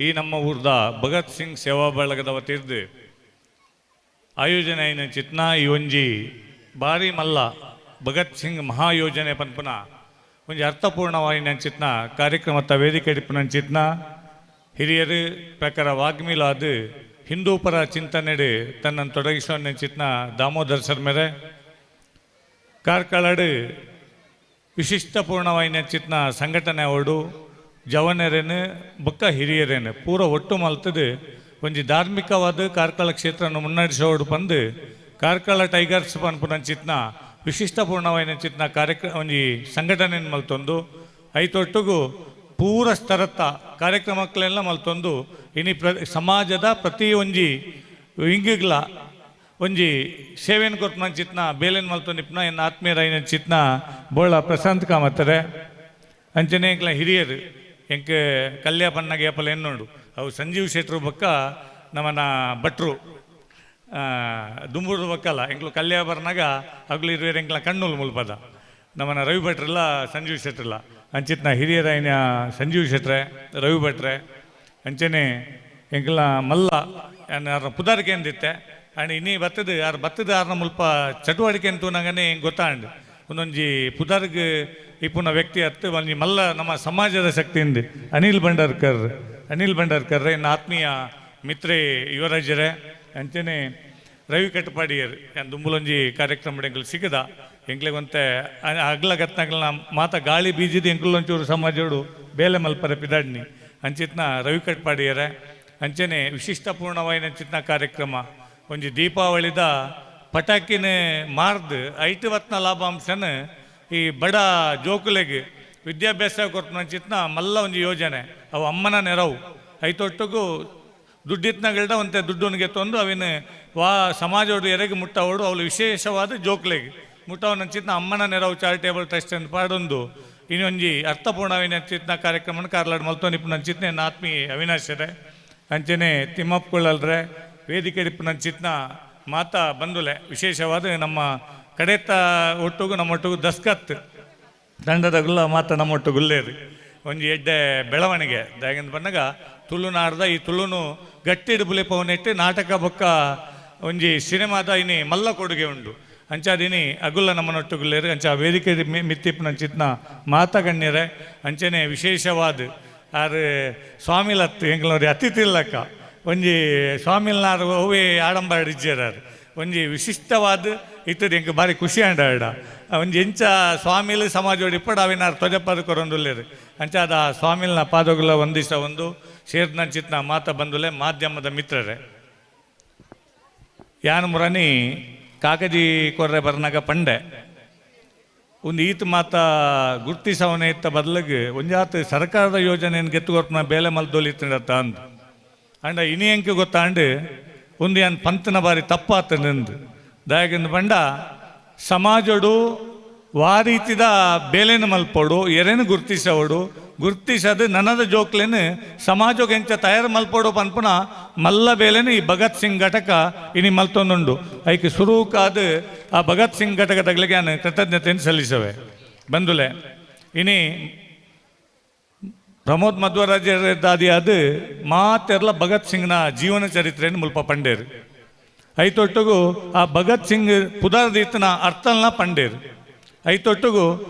ಈ ನಮ್ಮ ಊರ್ದ ಭಗತ್ ಸಿಂಗ್ ಸೇವಾ ಬಳಗದ ವತಿರ್ದು ಆಯೋಜನೆ ಐನಂಚಿತ್ನ ಈ ಒಂಜಿ ಬಾರಿ ಮಲ್ಲ ಭಗತ್ ಸಿಂಗ್ ಮಹಾಯೋಜನೆ ಪನ್ಪುನ ಒಂಜಿ ಅರ್ಥಪೂರ್ಣವಾಯಿನಂಚಿತ್ನ ಕಾರ್ಯಕ್ರಮದ ವೇದಿಕೆ ಇಪ್ಪನಂಚಿತ್ನ ಹಿರಿಯರು ಪ್ರಕಾರ ವಾಗ್ಮಿಲಾದ ಹಿಂದೂಪರ ಚಿಂತನೆಡು ತನ್ನನ್ನು ತೊಡಗಿಸೋನಂಚಿತ್ನ ದಾಮೋದರ್ ಸರ್ ಮೇರೆ ಕಾರ್ಕಳಡು ವಿಶಿಷ್ಟಪೂರ್ಣವಾಯಿನಂಚಿತ್ನ ಸಂಘಟನೆ ಅವಡು ಜವನರೇನು ಬೊಕ್ಕ ಹಿರಿಯರೇನು ಪೂರ ಒಟ್ಟು ಮಲ್ತದು ಒಂಜಿ ಧಾರ್ಮಿಕವಾದ ಕಾರ್ಕಳ ಕ್ಷೇತ್ರವನ್ನು ಮುನ್ನಡೆಸೋಡು ಬಂದು ಕಾರ್ಕಳ ಟೈಗರ್ಸ್ ಪನ್ಪುನಂಚಿತ್ನ ವಿಶಿಷ್ಟಪೂರ್ಣವಾಯಿನಂಚಿತ್ನ ಕಾರ್ಯಕ್ರಮ ಒಂಜಿ ಸಂಘಟನೆ ಮಲ್ತೊಂದು ಐತೊಟ್ಟುಗು ಪೂರ ಸ್ತರತ್ತ ಕಾರ್ಯಕ್ರಮಗಳೆಲ್ಲ ಮಲ್ತೊಂದು ಇನಿ ಸಮಾಜದ ಪ್ರತಿ ಒಂಜಿ ವಿಂಗಿಗ್ಲ ಒಂಜಿ ಸೇವೆಯನ್ನು ಕೊರ್ಪುನಂಚಿತ್ನ ಬೇಲೆನ್ ಮಲ್ತೊಂದಿಪ್ಪುನ ಎನ್ನ ಆತ್ಮೀಯರಾಯಿನಂಚಿತ್ನ ಬೋಳ ಪ್ರಶಾಂತ್ ಕಾಮತ್ತರೆ ಅಂಚನೆ ಎಂಕ್ಲ ಹಿರಿಯರು ಎಂಕ್ ಕಲ್ಯಾ ಪನ್ನಗ ಏಪಲ ಎನ್ನುಂಡು ಅವು ಸಂಜೀವ್ ಶೆಟ್ರು ಬೊಕ್ಕ ನಮ್ಮನ ಭಟ್ರು ದುಂಬೂರು ಬಕ್ಕಲ್ಲ ಎಂಕ್ಲು ಕಲ್ಯಾ ಬರ್ನಾಗ ಹಗ್ಲು ಇರುವೇರು ಎಂಕ್ಲ ಕಣ್ಣುಲ್ ಮುಲ್ಪದ ನಮ್ಮನ ರವಿ ಭಟ್ರಲ್ಲ ಸಂಜೀವ್ ಶೆಟ್ರಲ್ಲ ಅಂಚಿತ್ನ ಹಿರಿಯರಾಯಿನ ಸಂಜೀವ್ ಶೆಟ್ರೆ ರವಿ ಭಟ್ರೆ ಅಂಚನೆ ಎಂಕ್ಲ ಮಲ್ಲ ಯಾರ ಪುದಾರಿಕೆ ಅಂದಿತ್ತೆ ಆ್ಯಂಡ್ ಇನ್ನಿ ಬತ್ತದ ಯಾರು ಬತ್ತದ ಯಾರನ್ನ ಮುಲ್ಪ ಚಟುವಟಿಕೆ ಅಂತೂ ನಂಗನೆ ಗೊತ್ತಾಂಡ್ ಒಂದೊಂಜಿ ಪುದಾರ್ಗ್ ಇಪ್ಪುನ ವ್ಯಕ್ತಿ ಅತ್ತು ಒಂಜಿ ಮಲ್ಲ ನಮ್ಮ ಸಮಾಜದ ಶಕ್ತಿಯಿಂದ ಅನಿಲ್ ಭಂಡಾರ್ಕರ್ ಅನಿಲ್ ಭಂಡಾರ್ಕರ್ ಇನ್ನು ಆತ್ಮೀಯ ಮಿತ್ರೆ ಯುವರಾಜರೇ ಅಂಚನೆ ರವಿ ಕಟ್ಟಪಾಡಿಯರ್ ದುಂಬುಲೊಂಜಿ ಕಾರ್ಯಕ್ರಮ ಎಂಕ್ಲು ಸಿಗದ ಎಂಕ್ಲೆಗೊಂತೆ ಅಗ್ಲಗತ್ನಾಗ್ಲ ಮಾತ ಗಾಳಿ ಬೀಜಿದ ಎಂಕ್ಲೊಂಚೂರು ಸಮಾಜೋಡು ಬೇಲೆ ಮಲ್ಪರೆ ಪಿದಾಡ್ನಿ ಅಂಚಿತ್ನ ರವಿ ಕಟ್ಪಾಡಿಯರೆ ಅಂಚನೆ ವಿಶಿಷ್ಟಪೂರ್ಣವಾಯಿನ ಅಂಚಿತ್ನ ಕಾರ್ಯಕ್ರಮ ಒಂಜಿ ದೀಪಾವಳಿದ ಪಟಾಕಿನ ಮಾರ್ದು ಐಟು ವತ್ನ ಲಾಭಾಂಶನ ಈ ಬಡ ಜೋಕುಲೆಗೆ ವಿದ್ಯಾಭ್ಯಾಸ ಕೊರ್ಪುನಂಚಿತ್ನ ಮಲ್ಲ ಒಂಜಿ ಯೋಜನೆ ಅವು ಅಮ್ಮನ ನೆರವು ಐತೊಟ್ಟುಗು ದುಡ್ಡಿತ್ನಗಳ್ಡ ಒಂತೆ ದುಡ್ಡುನಿಗೆ ತಂದು ಅವಿನ ವಾ ಸಮಾಜೋಡು ಎರೆಗೆ ಮುಟ್ಟವಡು ಅವಳು ವಿಶೇಷವಾದ ಜೋಕ್ಲೆಗೆ ಮುಟ್ಟವನಂಚಿತ್ನ ಅಮ್ಮನ ನೆರವು ಚಾರಿಟೇಬಲ್ ಟ್ರಸ್ಟ್ ಅಂತ ಪಾಡೊಂದು ಇನ್ನೊಂಜಿ ಅರ್ಥಪೂರ್ಣವಿನಂಚಿತ್ನ ಕಾರ್ಯಕ್ರಮನ ಕಾರ್ಲಾಡ್ ಮಲ್ತೊಂದು ಇಪ್ಪುನಂಚಿತ್ನ ಎನ್ನ ಆತ್ಮೀಯ ಅವಿನಾಶರೆ ಅಂಚನೆ ತಿಮ್ಮಪ್ಪಕೊಳ್ಳಲ್ರೆ ವೇದಿಕೆ ಇಪ್ಪುನಂಚಿತ್ನ ಮಾತಾ ಬಂದುಲೆ ವಿಶೇಷವಾದ ನಮ್ಮ ಕಡೆತ ಒಟ್ಟುಗು ನಮ್ಮೊಟ್ಟಿಗೂ ದಸ್ಕತ್ ದಂಡದಗುಲ್ಲ ಮಾತ ನಮ್ಮೊಟ್ಟುಗುಲ್ಲೇರಿ ಒಂಜಿ ಎಡ್ಡೆ ಬೆಳವಣಿಗೆ ದಾಗಿಂದ ಬಂದಾಗ ತುಳುನಾಡ್ದ ಈ ತುಳುನು ಗಟ್ಟಿಡು ಬುಲೆಪವನೆಟ್ಟು ನಾಟಕ ಬೊಕ್ಕ ಒಂಜಿ ಸಿನಿಮಾದ ಇನಿ ಮಲ್ಲ ಕೊಡುಗೆ ಉಂಡು ಅಂಚಾದಿನಿ ಅಗುಲ್ಲ ನಮ್ಮನೊಟ್ಟುಗುಲ್ಲೇರು ಅಂಚ ವೇದಿಕೆ ಮಿತ್ತಿಪ್ಪನಂಚಿತ್ನ ಮಾತ ಗಣ್ಯರೆ ಅಂಚನೆ ವಿಶೇಷವಾದ ಆರು ಸ್ವಾಮಿಲತ್ತು ಎಂಗ್ಲವ್ರಿ ಅತಿಥಿಲ್ಲಕ್ಕ ಒಂಜಿ ಸ್ವಾಮಿಲ್ನಾರು ಹೂವೇ ಆಡಂಬರ ಇಜ್ಜೇರಾರು ಒಂಜಿ ವಿಶಿಷ್ಟವಾದ ಇತ್ತದ ಎಂಕ್ ಭಾರಿ ಖುಷಿ ಆಂಡ ಒಂಜಿ ಎಂಚ ಸ್ವಾಮಿಲು ಸಮಾಜೋಡಿ ಇಪ್ಪಡ ಅವಿನಾರು ತೊಜಪದ ಕೊರೊಂದುಲ್ಲೇರು ಅಂಚ ಅದ ಸ್ವಾಮಿಲ್ನ ಪಾದಗುಲ ಒಂದಿಸ ಒಂದು ಸೇರ್ನಂಚಿತ್ನ ಮಾತ ಬಂದುಲೆ ಮಾಧ್ಯಮದ ಮಿತ್ರರೇ ಯಾನ್ ಮುರನಿ ಕಾಗಜಿ ಕೊರ್ರೆ ಬರ್ನಾಗ ಪಂಡೆ ಒಂದು ಈತ ಮಾತ ಗುರ್ತಿಸವನೆ ಇತ್ತ ಬದಲಿಗೆ ಒಂಜಾತ್ ಸರ್ಕಾರದ ಯೋಜನೆಯನ್ನು ಗೆತ್ತು ಕೊರ್ಪುನ ಬೇಲೆ ಮಲ್ದೊಲಿತ್ತಂಡತ್ತ ಅಂದ್. ಅಂಡ ಇನಿ ಎಂಕ್ ಗೊತ್ತಾಂಡು ಒಂದು ಯಾನ್ ಪಂತನ ಬಾರಿ ತಪ್ಪಾತ ನಿಂದು. ದಾಯಗಂದು ಪಂಡ ಸಮಾಜಡು ವಾರೀತಿದ ಬೇಲೆನು ಮಲ್ಪೋಡು, ಎರೆನು ಗುರ್ತಿಸವಡು, ಗುರ್ತಿಸದು ನನದ ಜೋಕ್ಲೆನು ಸಮಾಜಕ್ಕೆ ಎಂಚ ತಯಾರು ಮಲ್ಪೋಡು ಪನ್ಪುನ ಮಲ್ಲ ಬೇಲೆನು ಈ ಭಗತ್ ಸಿಂಗ್ ಘಟಕ ಇನಿ ಮಲ್ತೊಂದುಂಡು. ಐಕ್ ಸುರೂಕಾದ ಆ ಭಗತ್ ಸಿಂಗ್ ಘಟಕದಾಗ್ಲಿಗೆ ನಾನು ಕೃತಜ್ಞತೆಯನ್ನು ಸಲ್ಲಿಸವೆ. ಬಂಧುಲೆ, ಇನಿ ಪ್ರಮೋದ್ ಮಧ್ವರಾಜ್ಯದಾದಿ ಅದು ಮಾತೆರ್ಲ ಭಗತ್ ಸಿಂಗ್ನ ಜೀವನ ಚರಿತ್ರೆಯನ್ನು ಮುಲ್ಪ ಪಂಡೇರು. ಐತೊಟ್ಟುಗು ಆ ಭಗತ್ ಸಿಂಗ್ ಪುದರ್ದೀತನ ಅರ್ಥಲ್ನ ಪಂಡೇರು. ಐತೊಟ್ಟುಗು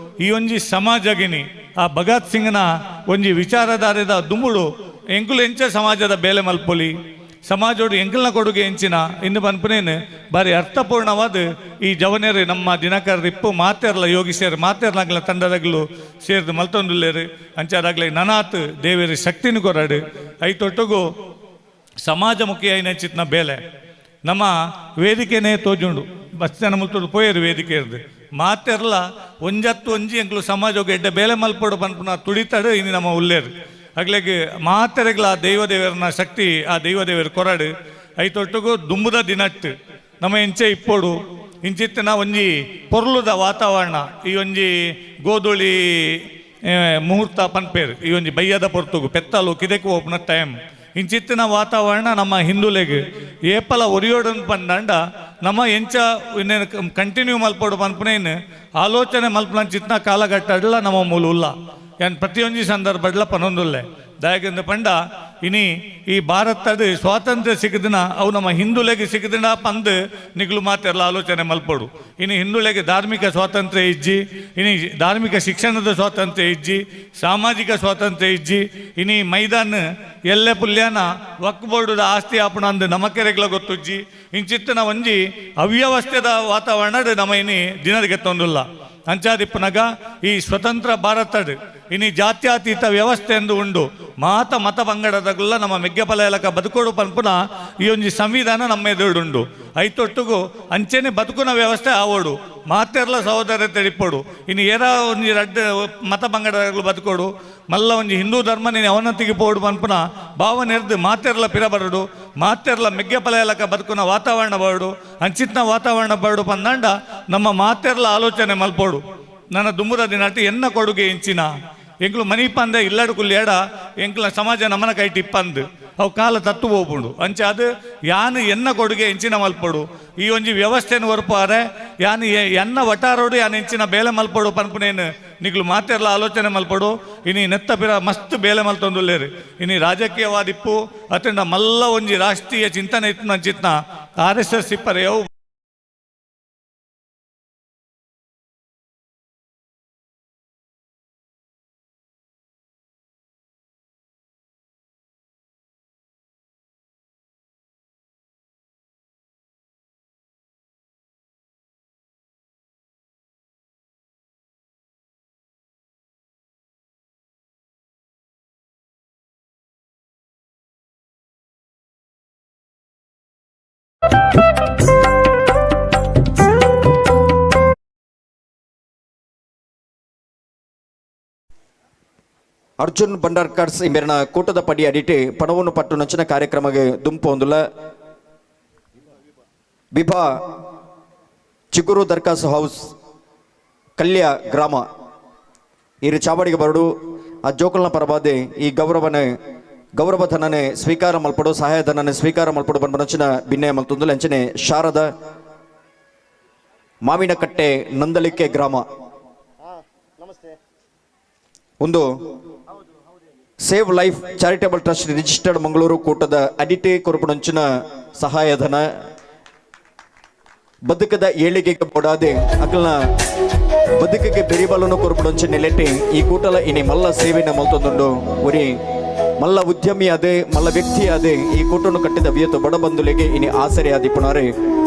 ಈ ಒಂಜಿ ಸಮಾಜಗಿನಿ ಆ ಭಗತ್ ಸಿಂಗ್ನ ಒಂಜಿ ವಿಚಾರಧಾರೆದ ದುಂಬುಡು ಎಂಕುಲು ಎಂಚ ಸಮಾಜದ ಬೇಲೆ ಮಲ್ಪೊಲಿ, ಸಮಾಜೋಡು ಎಂಕಲ್ನ ಕೊಡುಗೆ ಎಂಚಿನ ಇಂದು ಪನ್ಪುನೇನು ಬಾರಿ ಅರ್ಥಪೂರ್ಣವಾದ ಈ ಜವನೇರು ನಮ್ಮ ದಿನಕರ್ ಇಪ್ಪು ಮಾತೆರ್ಲ ಯೋಗಿಸೇರು ಮಾತೆರ್ಲಾಗ್ಲ ತಂಡದಾಗ್ಲು ಸೇರ್ದು ಮಲ್ತೊಂದುಲ್ಲೇರು. ಅಂಚಾದಾಗ್ಲೆ ನನಾತ್ ದೇವೇರು ಶಕ್ತಿನ ಕೊರಡು. ಐತೊಟ್ಟುಗು ಸಮಾಜಮುಖಿ ಐನಂಚಿತ್ನ ಬೇಲೆ ನಮ್ಮ ವೇದಿಕೆನೇ ತೋಜುಂಡು. ಬಸ್ ಜನ ಮುಲ್ತೊಡು ಪೋಯರು ವೇದಿಕೆ ಇರ್ದು ಮಾತೆರ್ಲ ಒಂಜತ್ತು ಒಂಜಿ ಎಂಕ್ಲು ಸಮಾಜೋಗ ಎಡ್ಡೆ ಬೇಲೆ ಮಲ್ಪೊಡು ಪನ್ಪುನ ತುಡಿತಡು ಇನಿ ನಮ್ಮ ಉಲ್ಲೇರು. ಅಗ್ಲೆಗ್ ಮಾತೆರೆಗ್ಲ ಆ ದೈವದೇವರನ ಶಕ್ತಿ ಆ ದೈವದೇವರು ಕೊರಡು. ಐತೊಟ್ಟುಗು ದುಂಬುದ ದಿನಟ್ಟು ನಮ್ಮ ಎಂಚೆ ಇಪ್ಪೊಡು ಇಂಚಿತ್ತಿನ ಒಂಜಿ ಪೊರ್ಲುದ ವಾತಾವರಣ ಈ ಒಂಜಿ ಗೋಧೂಳಿ ಮುಹೂರ್ತ ಪನ್ಪೇರು ಈ ಒಂಜಿ ಬಯ್ಯದ ಪೊರ್ತುಗು ಪೆತ್ತಲು ಕಿದೆಕು ಓಪುನ ಟೈಮ್ ಇಂಚಿತ್ತಿನ ವಾತಾವರಣ ನಮ್ಮ ಹಿಂದುಲೆಗ್ ಏಪಲ ಒರಿಯೋಡನ್ ಪಂದಂಡ ನಮ್ಮ ಎಂಚ ಇನ್ನೇನು ಕಂಟಿನ್ಯೂ ಮಲ್ಪೊಡು ಪನ್ಪುನೇನು ಆಲೋಚನೆ ಮಲ್ಪುನಂಚಿತ್ತಿನ ಕಾಲಘಟ್ಟಡ್ಲ ನಮ್ಮ ಮೂಲ ಉಲ್ಲ. ಏನ್ ಪ್ರತಿಯೊಂಜಿ ಸಂದರ್ಭಡ್ಲ ಪನೊಂದುಲ್ಲೆ. ದಾಯಗಂದು ಪಂಡ ಇನಿ ಈ ಭಾರತದ ಸ್ವಾತಂತ್ರ್ಯ ಸಿಗದಿನ ಅವು ನಮ್ಮ ಹಿಂದುಲೆಗೆ ಸಿಗದಿನ ಪಂದು ನಿಗ್ಲು ಮಾತೆಲ್ಲ ಆಲೋಚನೆ ಮಲ್ಪೊಡು. ಇನಿ ಹಿಂದುಲೆಗೆ ಧಾರ್ಮಿಕ ಸ್ವಾತಂತ್ರ್ಯ ಇಜ್ಜಿ, ಇನಿ ಧಾರ್ಮಿಕ ಶಿಕ್ಷಣದ ಸ್ವಾತಂತ್ರ್ಯ ಇಜ್ಜಿ, ಸಾಮಾಜಿಕ ಸ್ವಾತಂತ್ರ್ಯ ಇಜ್ಜಿ. ಇನಿ ಮೈದಾನ ಎಲ್ಲೆ ಪುಲ್ಯಾನ ವಕ್ ಬೋರ್ಡುದ ಆಸ್ತಿ ಆಪಣ ಅಂದು ನಮಕೆರೆಗ್ಲ ಗೊತ್ತುಜ್ಜಿ. ಇಂಚಿತ್ತಿನ ಒಂಜಿ ಅವ್ಯವಸ್ಥೆದ ವಾತಾವರಣ ನಮ್ಮ ಇನಿ ದಿನದ ತೊಂದುಲ್ಲ. ಅಂಚಾದಿಪ್ಪನಗ ಈ ಸ್ವತಂತ್ರ ಭಾರತಡ್ ಇನಿ ಜಾತ್ಯತೀತ ವ್ಯವಸ್ಥೆ ಎಂದು ಉಂಡು. ಮಾತ ಮತ ಪಂಗಡದಗುಲ್ಲ ನಮ್ಮ ಮೆಗ್ಗೆಪಲ ಬದುಕೋಡು ಪನ್ಪುನ ಈ ಒಂಜಿ ಸಂವಿಧಾನ ನಮ್ಮ ಎದುರುಂಡು. ಐತೊಟ್ಟುಗು ಅಂಚೆನೆ ಬದುಕುನ ವ್ಯವಸ್ಥೆ ಆವೋಡು, ಮಾತೆರ್ಲ ಸಹೋದರ ತಿಳಿಪೋಡು. ಇನ್ನು ಏರ ಒಂಜಿ ರಡ್ಡ್ ಮತ ಪಂಗಡಗಳು ಬದುಕೋಡು, ಮಲ್ಲ ಒಂಜಿ ಹಿಂದೂ ಧರ್ಮ ನೀನು ಅವನತಿಗೆ ಪೋಡು ಪನ್ಪುನ ಭಾವನೆರ್ದು ಮಾತೆರ್ಲ ಪಿರಬರಡು, ಮಾತೆರ್ಲ ಮೆಗ್ಗೆಪಲ ಬದುಕುನ ವಾತಾವರಣ ಬರಡು, ಅಂಚಿತ್ನ ವಾತಾವರಣ ಬರಡು ಪಂದಾಂಡ ನಮ್ಮ ಮಾತೆರ್ಲ ಆಲೋಚನೆ ಮಲ್ಪೋಡು. ನನ್ನ ದುಂಬುದ ದಿನಾಟಿ ಎನ್ನ ಕೊಡುಗೆ ಎಂಚಿನ ಎಂಕ್ಲು ಮನೀಪಂದೆ ಇಲ್ಲಡು ಕುಲ್ಲೇಡ ಎಂಕ್ಲ ಸಮಾಜ ನಮನ ಕೈ ಟಿಪ್ಪಂದು ಅವು ಕಾಲ ತತ್ತು ಹೋಗ್ಬುಂಡು. ಅಂಚೆ ಅದು ಯಾನು ಎನ್ನ ಕೊಡುಗೆ ಎಂಚಿನ ಮಲ್ಪೊಡು, ಈ ಒಂಜಿ ವ್ಯವಸ್ಥೆಯನ್ನು ಒರ್ಪಾರೆ ಯಾನು ಎನ್ನ ವಟಾರೋಡು ಯಾನು ಎಂಚಿನ ಬೇಲೆ ಮಲ್ಪೊಡು ಪನ್ಪುನೇನು ನಿಗ್ಲು ಮಾತೆರ್ಲ ಆಲೋಚನೆ ಮಲ್ಪೊಡು. ಇನಿ ನೆತ್ತ ಪಿರ ಮಸ್ತ್ ಬೇಲೆ ಮಲ್ತೊಂದುಲ್ಲೇರು. ಇನಿ ರಾಜಕೀಯವಾದಿಪ್ಪು ಅತಂಡ ಮಲ್ಲ ಒಂಜಿ ರಾಷ್ಟ್ರೀಯ ಚಿಂತನೆ ಇತ್ತು ಅಂಚಿತ್ನ RSS ಇಪ್ಪರೆ ಅವು ಅರ್ಜುನ್ ಭಂಡಾರ್ಕರ್ಸ್ ಇಂಬೆರನ ಕೂಟದ ಪಡಿ ಅಡಿಟಿ ಪಣವನ್ನು ಪಟ್ಟು ನಂಚಿನ ಕಾರ್ಯಕ್ರಮಕ್ಕೆ ದುಂಪು ಹೊಂದುಲ ವಿಭಾ ಚಿಗುರು ದರ್ಕಾಸ್ ಹೌಸ್ ಕಲ್ಯ ಗ್ರಾಮ ಇರು ಚಾವಡಿಗೆ ಬರಡು ಆ ಜೋಕಲ್ನ ಪರವಾದೆ ಈ ಗೌರವನೆ ಗೌರವಧನನೆ ಸ್ವೀಕಾರ ಮಲ್ಪಡು ಸಹಾಯಧನನೆ ಸ್ವೀಕಾರ ಮಲ್ಪಡು ಬಂದ ಭಿನ್ನಯ ಮಲ್ತೊಂದುಲ. ಅಂಚನೆ ಶಾರದ ಮಾವಿನಕಟ್ಟೆ ನಂದಲಿಕೆ ಗ್ರಾಮ ಒಂದು save life charitable trust registered Mangaluru ಕೂಟದ ಅಡಿಟೆ ಕೊರಪುಣಂಚಿನ ಸಹಾಯಧನ ಬದುಕದ ಏಳಿಗೆಗೆ ಬೋಡಾದೆ ಅಕಲ್ನ ಬದುಕಿಗೆ ಬೆರಿಬಲನ್ನು ಕೊರಪುಣಂಚಿನ ನೆಲೆಟೆ ಈ ಕೂಟಲ ಇನಿ ಮಲ್ಲ ಸೇವೆನ ಮಲ್ತೊಂದುಂಡು. ಒರಿ ಮಲ್ಲ ಉದ್ಯಮಿ ಅದೇ ಮಲ್ಲ ವ್ಯಕ್ತಿ ಅದೇ ಈ ಕೂಟನ್ನು ಕಟ್ಟಿದ ವಿಯತ್ತು ಬಡ ಬಂಧುಲಿಗೆ ಇನಿ ಆಸರೆ ಆದಿಪುಣಾರೆ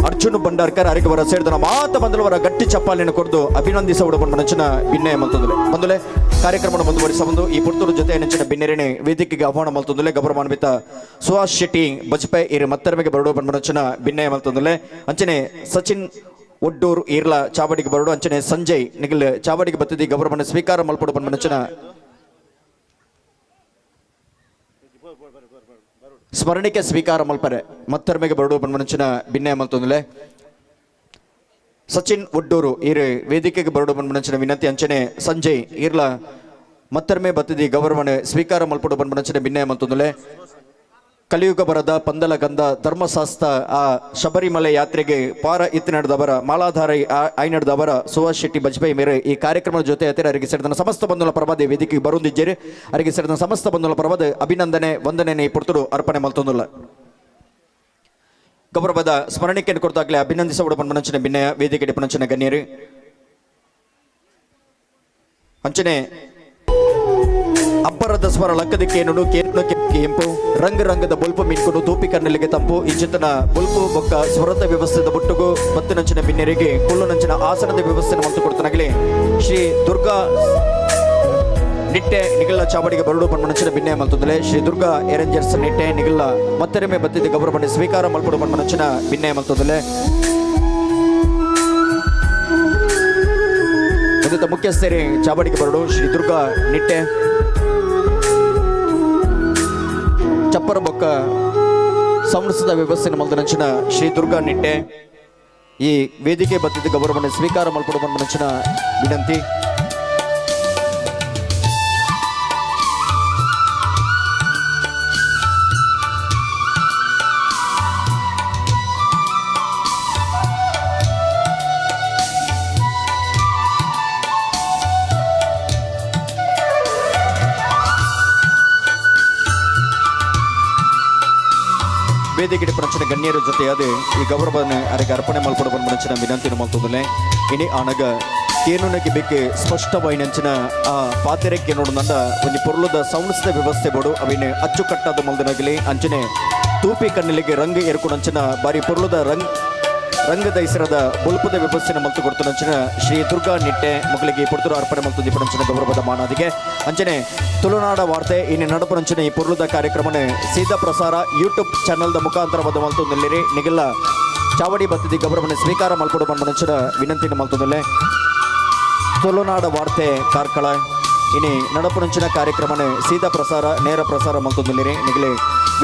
ಅರ್ಜುನ್ ಭಂಡಾರ್ಕರ್ ಅರಿಕೆ ಬರ ಸೇರಿದ ಮಾತ ಬಂಧುಲವರ ಗಟ್ಟಿ ಚಪ್ಪಾಲೆಯನ್ನು ಕೊಡದು ಅಭಿನಂದಿಸ ಉಡಬಂಡು ಭಿನ್ನಯ ಮಲ್ತೊಂದುಲೆ. ಬಂಧುಲೆ ಕಾರ್ಯಕ್ರಮ ಮುಂದುವರಿಸಬಂದು ಈ ಪುರ್ತೂರು ಜೊತೆ ನೆಂಚಿನ ಬಿನ್ನೆರೆನೆ ವೇದಿಕೆಗೆ ಆಹ್ವಾನ ಮಲ್ತೊಂದುಲೆ ಗೌರವಾನ್ವಿತ ಸುಹಾಸ್ ಶೆಟ್ಟಿ ಬಜಪೆ ಇರು ಮತ್ತರ್ಮೆಗೆ ಬರಡು ಬಂಡು ಭಿನ್ನಯ ಮಲ್ತೊಂದುಲೆ. ಅಂಚನೆ ಸಚಿನ್ ಒಡ್ಡೂರು ಈರ್ಲ ಚಾವಡಿಗೆ ಬರಡು ಅಂಚನೆ ಸಂಜಯ್ ನಿಗಲ್ ಚಾವಡಿಗೆ ಬತ್ತಿದಿ ಗೌರವವನ್ನು ಸ್ವೀಕಾರ ಮಲ್ಪಡು ಪನ್ಪನಂಚಿನ ಸ್ಮರಣಿಕೆ ಸ್ವೀಕಾರ ಮಲ್ಪರೆ ಮತ್ತರ್ಮೆಗೆ ಬರಡು ಪನ್ಪನಂಚಿನ ಭಿನ್ನ ಮಲ್ತೊಂದುಲೆ ಸಚಿನ್ ಒಡ್ಡೂರು ಈರು ವೇದಿಕೆಗೆ ಬರಡು ಪನ್ಪನಂಚಿನ ವಿನಂತಿ ಅಂಚನೆ ಸಂಜಯ್ ಈರ್ಲ ಮತ್ತರ್ಮೆ ಬತ್ತಿದಿ ಗೌರವವನ್ನು ಸ್ವೀಕಾರ ಮಲ್ಪಡು ಪನ್ಪನಂಚಿನ ಭಿನ್ನ ಮಲ್ತೊಂದುಲೆ ಕಲಿಯುಗ ಬರದ ಪಂದಲ ಗಂಧ ಧರ್ಮಶಾಸ್ತ್ರ ಆ ಶಬರಿಮಲೆ ಯಾತ್ರೆಗೆ ಪಾರ ಇತ್ತು ನಡೆದವರ ಮಾಲಾಧಾರ ಆಯ್ ನಡೆದವರ ಸುಭಾಷ್ ಶೆಟ್ಟಿ ಬಜ್ಪೇಯಿ ಮೇರೆ ಈ ಕಾರ್ಯಕ್ರಮದ ಜೊತೆ ಹತ್ತಿರ ಅರಿಗೆ ಸೇರಿದ ಸಮಸ್ತ ಬಂಧುಗಳ ಪರವಾದ ವೇದಿಕೆಗೆ ಬರುಂದಿದ್ದೀರಿ. ಅರಿಗೆ ಸೇರಿದ ಸಮಸ್ತ ಬಂಧುಗಳ ಪರವಾದ ಅಭಿನಂದನೆ ವಂದನೆ ಪುರ್ತರು ಅರ್ಪಣೆ ಮಲ್ತೊಂದುಲ್ಲ. ಗೌರವದ ಸ್ಮರಣಿಕೆಯನ್ನು ಕೊರತಾಗಲೇ ಅಭಿನಂದಿಸ ಪನ್ಮನಂಚಿನ ಭಿನ್ನಯ ವೇದಿಕೆ ಪುನಂಚಿನ ಗಣ್ಯರು ಅಂಚನೆ ಅಬ್ಬರದ ಸ್ವರ ಲಕ್ಕದಿಕ್ಕೇನು ಕೇನು ಕೆಂಪು ರಂಗ ರಂಗದ ಬೊಲ್ಪು ಮಿನ್ಕುನು ತೂಪಿ ಕಣ್ಣಲ್ಲಿಗೆ ತಂಪು ಇಂಚಿತನ ಬೊಲ್ಪು ಬೊಕ್ಕ ಸ್ವರತ ವ್ಯವಸ್ಥೆದ ಬೊಟ್ಟುಗು ಬತ್ತಿನಂಚಿನ ಬಿನ್ನೆರಿಗೆ ಕುಳ್ಳುನಂಚಿನ ಆಸನದ ವ್ಯವಸ್ಥೆಯನ್ನು ಮಂತು ಕೊಡ್ತನಾಗಲಿ ಶ್ರೀ ದುರ್ಗಾ ನಿಟ್ಟೆ ನಿಗಲ್ಲ ಚಾವಡಿಗೆ ಬರಡು ಪನ್ಮನಂಚಿನ ಬಿನ್ನೆ ಮಲ್ತುಂದಲೆ ಶ್ರೀ ದುರ್ಗಾ ಏರಂಜರ್ಸ್ ನಿಟ್ಟೆ ನಿಗಲ್ಲ ಮತ್ತೆರೆಮೆ ಬತ್ತಿದ ಗೌರವವನ್ನು ಸ್ವೀಕಾರ ಮಲ್ಪಡು ಪನ್ಮನಂಚಿನ ಬಿನ್ನೆ ಮಲ್ತುಂದಲೆ ಮುಂದಿನ ಮುಖ್ಯಸ್ಥರೇ ಚಾವಡಿಗೆ ಬರಡು ಶ್ರೀ ದುರ್ಗಾ ನಿಟ್ಟೆ ಚಪ್ಪರ ಬೊಕ್ಕ ಸಂಸ್ಥದ ವ್ಯವಸ್ಥೆ ಮಲ್ದನಂಚಿನ ಶ್ರೀ ದುರ್ಗಾ ನಿಟ್ಟೆ ಈ ವೇದಿಕೆ ಬತ್ತಿದ ಗೌರವವನ್ನು ಸ್ವೀಕಾರ ಮಲ್ಪಡುವ ಮನಂಚಿನ ವಿನಂತಿ. ವೇದಿಕೆ ಪುನಂಚಿನ ಗಣ್ಯರ ಜೊತೆಯಾದ ಈ ಗೌರವವನ್ನು ಅರೆಗೆ ಅರ್ಪಣೆ ಮಲ್ಪಡುವ ಪುನಂಚಿನ ವಿನಂತಿನ ಮಲ್ತೊಂದುಲೆ ಇನಿ ಆನಗ ಕೇನುನಕ್ಕೆ ಬೇಕೆ ಸ್ಪಷ್ಟವಾಯಿನಂಚಿನ ಆ ಪಾತೆರೆಕ್ಕೆ ನೋಡುನಂದ ಒಂಜಿ ಪೊರ್ಲುದ ಸೌಂಡ್ಸ್ದ ವ್ಯವಸ್ಥೆ ಬೋಡು ಅವಿನ ಅಚ್ಚುಕಟ್ಟಾದ ಮಲ್ದನಗಲಿ ಅಂಚನೆ ತೂಪಿ ಕಣ್ಣಲಿಗೆ ರಂಗ ಏರ್ಕುನಂಚಿನ ಬಾರಿ ಪೊರ್ಲುದ ರಂಗದ ಇಸರದ ಬೊಲ್ಪುದ ವ್ಯವಸ್ಥೆನ ಮಲ್ತು ಕೊಡ್ತುನಂಚಿನ ಶ್ರೀ ದುರ್ಗಾ ನಿಟ್ಟೆ ಮಗಳಿಗೆ ಪೊರ್ತುರು ಅರ್ಪಣೆ ಮಲ್ತು ಪುನಂಚಿನ ಗೌರವದ ಮಾನಾದಿಗೆ ಅಂಚನೆ ತುಳುನಾಡ ವಾರ್ತೆ ಇನ್ನು ನಡಪುನಂಚಿನ ಈ ಪೊರ್ಲುದ ಕಾರ್ಯಕ್ರಮನೆ ಸೀದಾ ಪ್ರಸಾರ ಯೂಟ್ಯೂಬ್ ಚಾನೆಲ್ದ ಮುಖಾಂತರ ಮಲ್ತು ನಿಲ್ಲಿರಿ ನಿಗೆಲ್ಲ ಚಾವಡಿ ಬತ್ತಿದಿ ಗೌರವವನ್ನು ಸ್ವೀಕಾರ ಮಲ್ಪಡು ಪನ್ಪನಂಚಿನ ವಿನಂತಿನ ಮಲ್ತುಂದಲ್ಲೆ ತುಳುನಾಡ ವಾರ್ತೆ ಕಾರ್ಕಳ ಇನಿ ನಡಪುನಂಚಿನ ಕಾರ್ಯಕ್ರಮನೆ ಸೀದಾ ಪ್ರಸಾರ ನೇರ ಪ್ರಸಾರ ಮಲ್ತು ನಿಲ್ಲಿರಿ ನಿಗಲೆ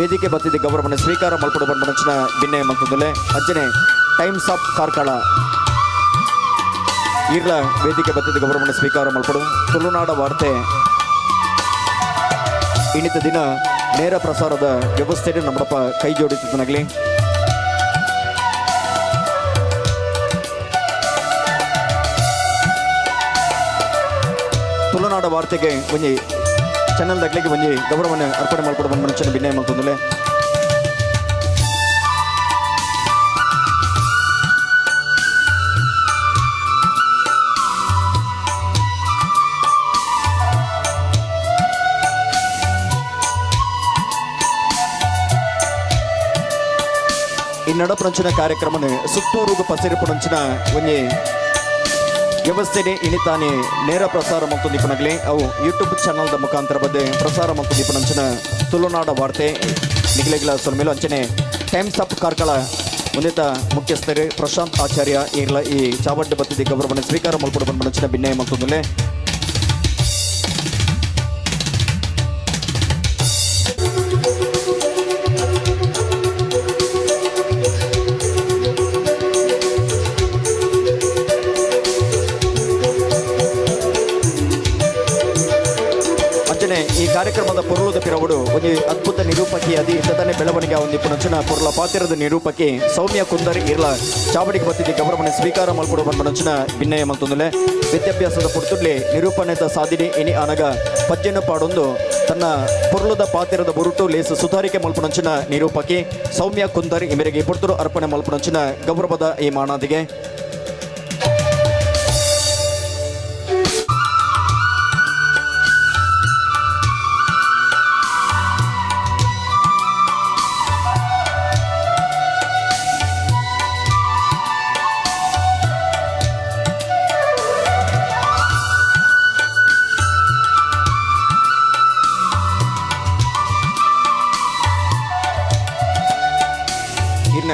ವೇದಿಕೆ ಬತ್ತಿದಿ ಗೌರವವನ್ನು ಸ್ವೀಕಾರ ಮಲ್ಪಡು ಪನ್ಪನಂಚಿನ ಬಿನ್ನೆ ಮಲ್ತುಂದಲ್ಲೆ ಅಂಚನೆ ಟೈಮ್ಸ್ ಆಫ್ ಕಾರ್ಕಳ ಈರ್ಲ ವೇದಿಕೆ ಬತ್ತಿದ ಗೌರವವನ್ನು ಸ್ವೀಕಾರ ಮಲ್ಪಡು ತುಳುನಾಡ ವಾರ್ತೆ ಇನ್ನಿತ ದಿನ ನೇರ ಪ್ರಸಾರದ ವ್ಯವಸ್ಥೆಯನ್ನು ನಮ್ಮಪ್ಪ ಕೈ ಜೋಡಿಸುತ್ತನಾಗಲಿ. ತುಳುನಾಡ ವಾರ್ತೆಗೆ ಒಂಜಿ ಚಾನೆಲ್ ದಗ್ಲಿಗೆ ಒಂಜಿ ಗೌರವವನ್ನು ಅರ್ಪಣೆ ಮಲ್ಪಡು ಮನುಷ್ಯನ ಭಿನ್ನ ಮಲ್ತೊಂದುಲೆ. ಈ ನಡಪುನಂಚಿನ ಕಾರ್ಯಕ್ರಮನ ಸುತ್ತೂರುಗು ಪಸಿರಿಪುನಂಚಿನ ಒಂಜಿ ವ್ಯವಸ್ಥೆನೆ ಇನಿತಾನೆ ನೇರ ಪ್ರಸಾರ ಮತ್ತು ನಿಪುಣಗಲಿ ಅವು ಯೂಟ್ಯೂಬ್ ಚಾನಲ್ದ ಮುಖಾಂತರ ಬದ್ದೆ ಪ್ರಸಾರ ಮತ್ತು ನಿಪುಣಂಚಿನ ತುಳುನಾಡ ವಾರ್ತೆ ನಿಗಲಿಗಳ ಸೊಲ್ಮೇಲು ಅಂಚನೆ ಟೈಮ್ಸ್ ಆಫ್ ಕಾರ್ಕಳ ಉನ್ನತ ಮುಖ್ಯಸ್ಥರು ಪ್ರಶಾಂತ್ ಆಚಾರ್ಯ ಈರ್ಲ ಈ ಚಾವಡ್ಡ ಬತ್ತಿದ ಗೌರವವನ್ನು ಸ್ವೀಕಾರ ಮಲ್ಪಡು ಪನ್ಪನಂಚಿನ ಭಿನ್ನಯ ಮಲ್ತೊಂದುಲೆ. ಈ ಕಾರ್ಯಕ್ರಮದ ಪೊರುಳುದ ಪಿರವುಡು ಒಂಜಿ ಅದ್ಭುತ ನಿರೂಪಕಿ ಅದಿ ಇತ್ತನೆ ಬೆಳವಣಿಗೆ ಒಂದು ಪುನಂಚಿನ ಪೊರುಳ ಪಾತಿರದ ನಿರೂಪಕಿ ಸೌಮ್ಯ ಕುಂದರ್ ಇರ್ಲ ಚಾವಡಿಗೆ ಬತ್ತಿದ್ದ ಗೌರವವನ್ನು ಸ್ವೀಕಾರ ಮಲ್ಪಡು ಪನ್ಪನಂಚಿನ ಭಿನ್ನಯ ಮಲ್ತೊಂದುಲೆ. ವಿದ್ಯಾಭ್ಯಾಸದ ಪೊರ್ತುಡ್ಲೆ ನಿರೂಪಣೆದ ಸಾಧಿನಿ ಇನಿ ಅನಗ ಪಜ್ಜೆನು ಪಾಡೊಂದು ತನ್ನ ಪೊರುಳುದ ಪಾತಿರದ ಬುರುಟು ಲೇಸು ಸುಧಾರಿಕೆ ಮಲ್ಪುನಂಚಿನ ನಿರೂಪಕಿ ಸೌಮ್ಯ ಕುಂದರ್ ಇಮೆರೆಗೆ ಪೊರ್ತುರು ಅರ್ಪಣೆ ಮಲ್ಪುನಂಚಿನ ಗೌರವದ ಈ ಮಾನಾದಿಗೆ.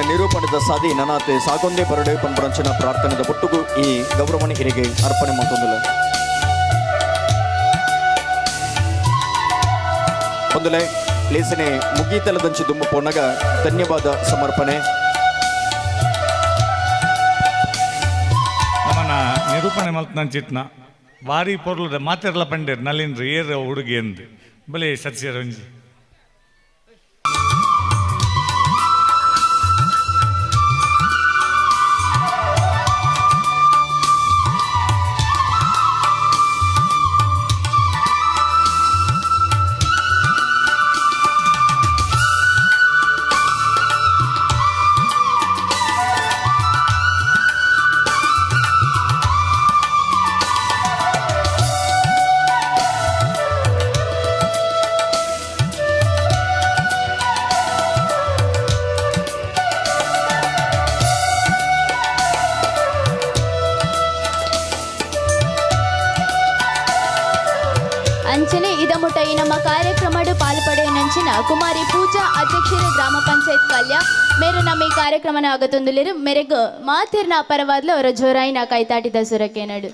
ನಿರೂಪಣದ ಸಾದಿ ನನಾತ್ ಸಾಗೊಂದೇ ಬರಡೆ ಪಂಪರಂಚಿನ ಪ್ರಾರ್ಥನೆದ ಒಟ್ಟುಗು ಈ ಗೌರವಣ ಇರಿಗೆ ಅರ್ಪಣೆ ಮಾಡ್ತೊಂದಿಲ್ಲ. ಒಂದಲೇ ಲೇಸನೆ ಮುಗೀತಲದಂಚಿ ದುಮ್ಮು ಪೋನಗ ಧನ್ಯವಾದ ಸಮರ್ಪಣೆ. ನಮ್ಮನ್ನ ನಿರೂಪಣೆ ಮಲ್ತನಂಚಿತ್ನ ಭಾರಿ ಪೊರ್ಲುದ ಮಾತೆರ್ಲ ಪಂಡೇರ್ ನಲಿನ್ರಿ ಏರ್ ಹುಡುಗಿ ಎಂದು ಬಲೆ ಸತ್ಯರಂಜಿ. ಅಂಚನೆ ಇದಮುಟ ಈ ನಮ್ಮ ಕಾರ್ಯಕ್ರಮಡು ಪಾಲ್ಪಡೆಯನಂಚಿನ ಕುಮಾರಿ ಪೂಜಾ ಅಧ್ಯಕ್ಷರು ಗ್ರಾಮ ಪಂಚಾಯತ್ ಕಲ್ಯ ಮೇರೆ ನಮ್ಮ ಈ ಕಾರ್ಯಕ್ರಮನ ಆಗತೊಂದುಲೇರು ಮೇರೆಗ್ ಮಾತಿರ್ನ ಪರವಾದ್ಲ ಅವರ ಜೋರಾಯಿನ ಕೈತಾಟಿದ ಸುರಕೇನಡು.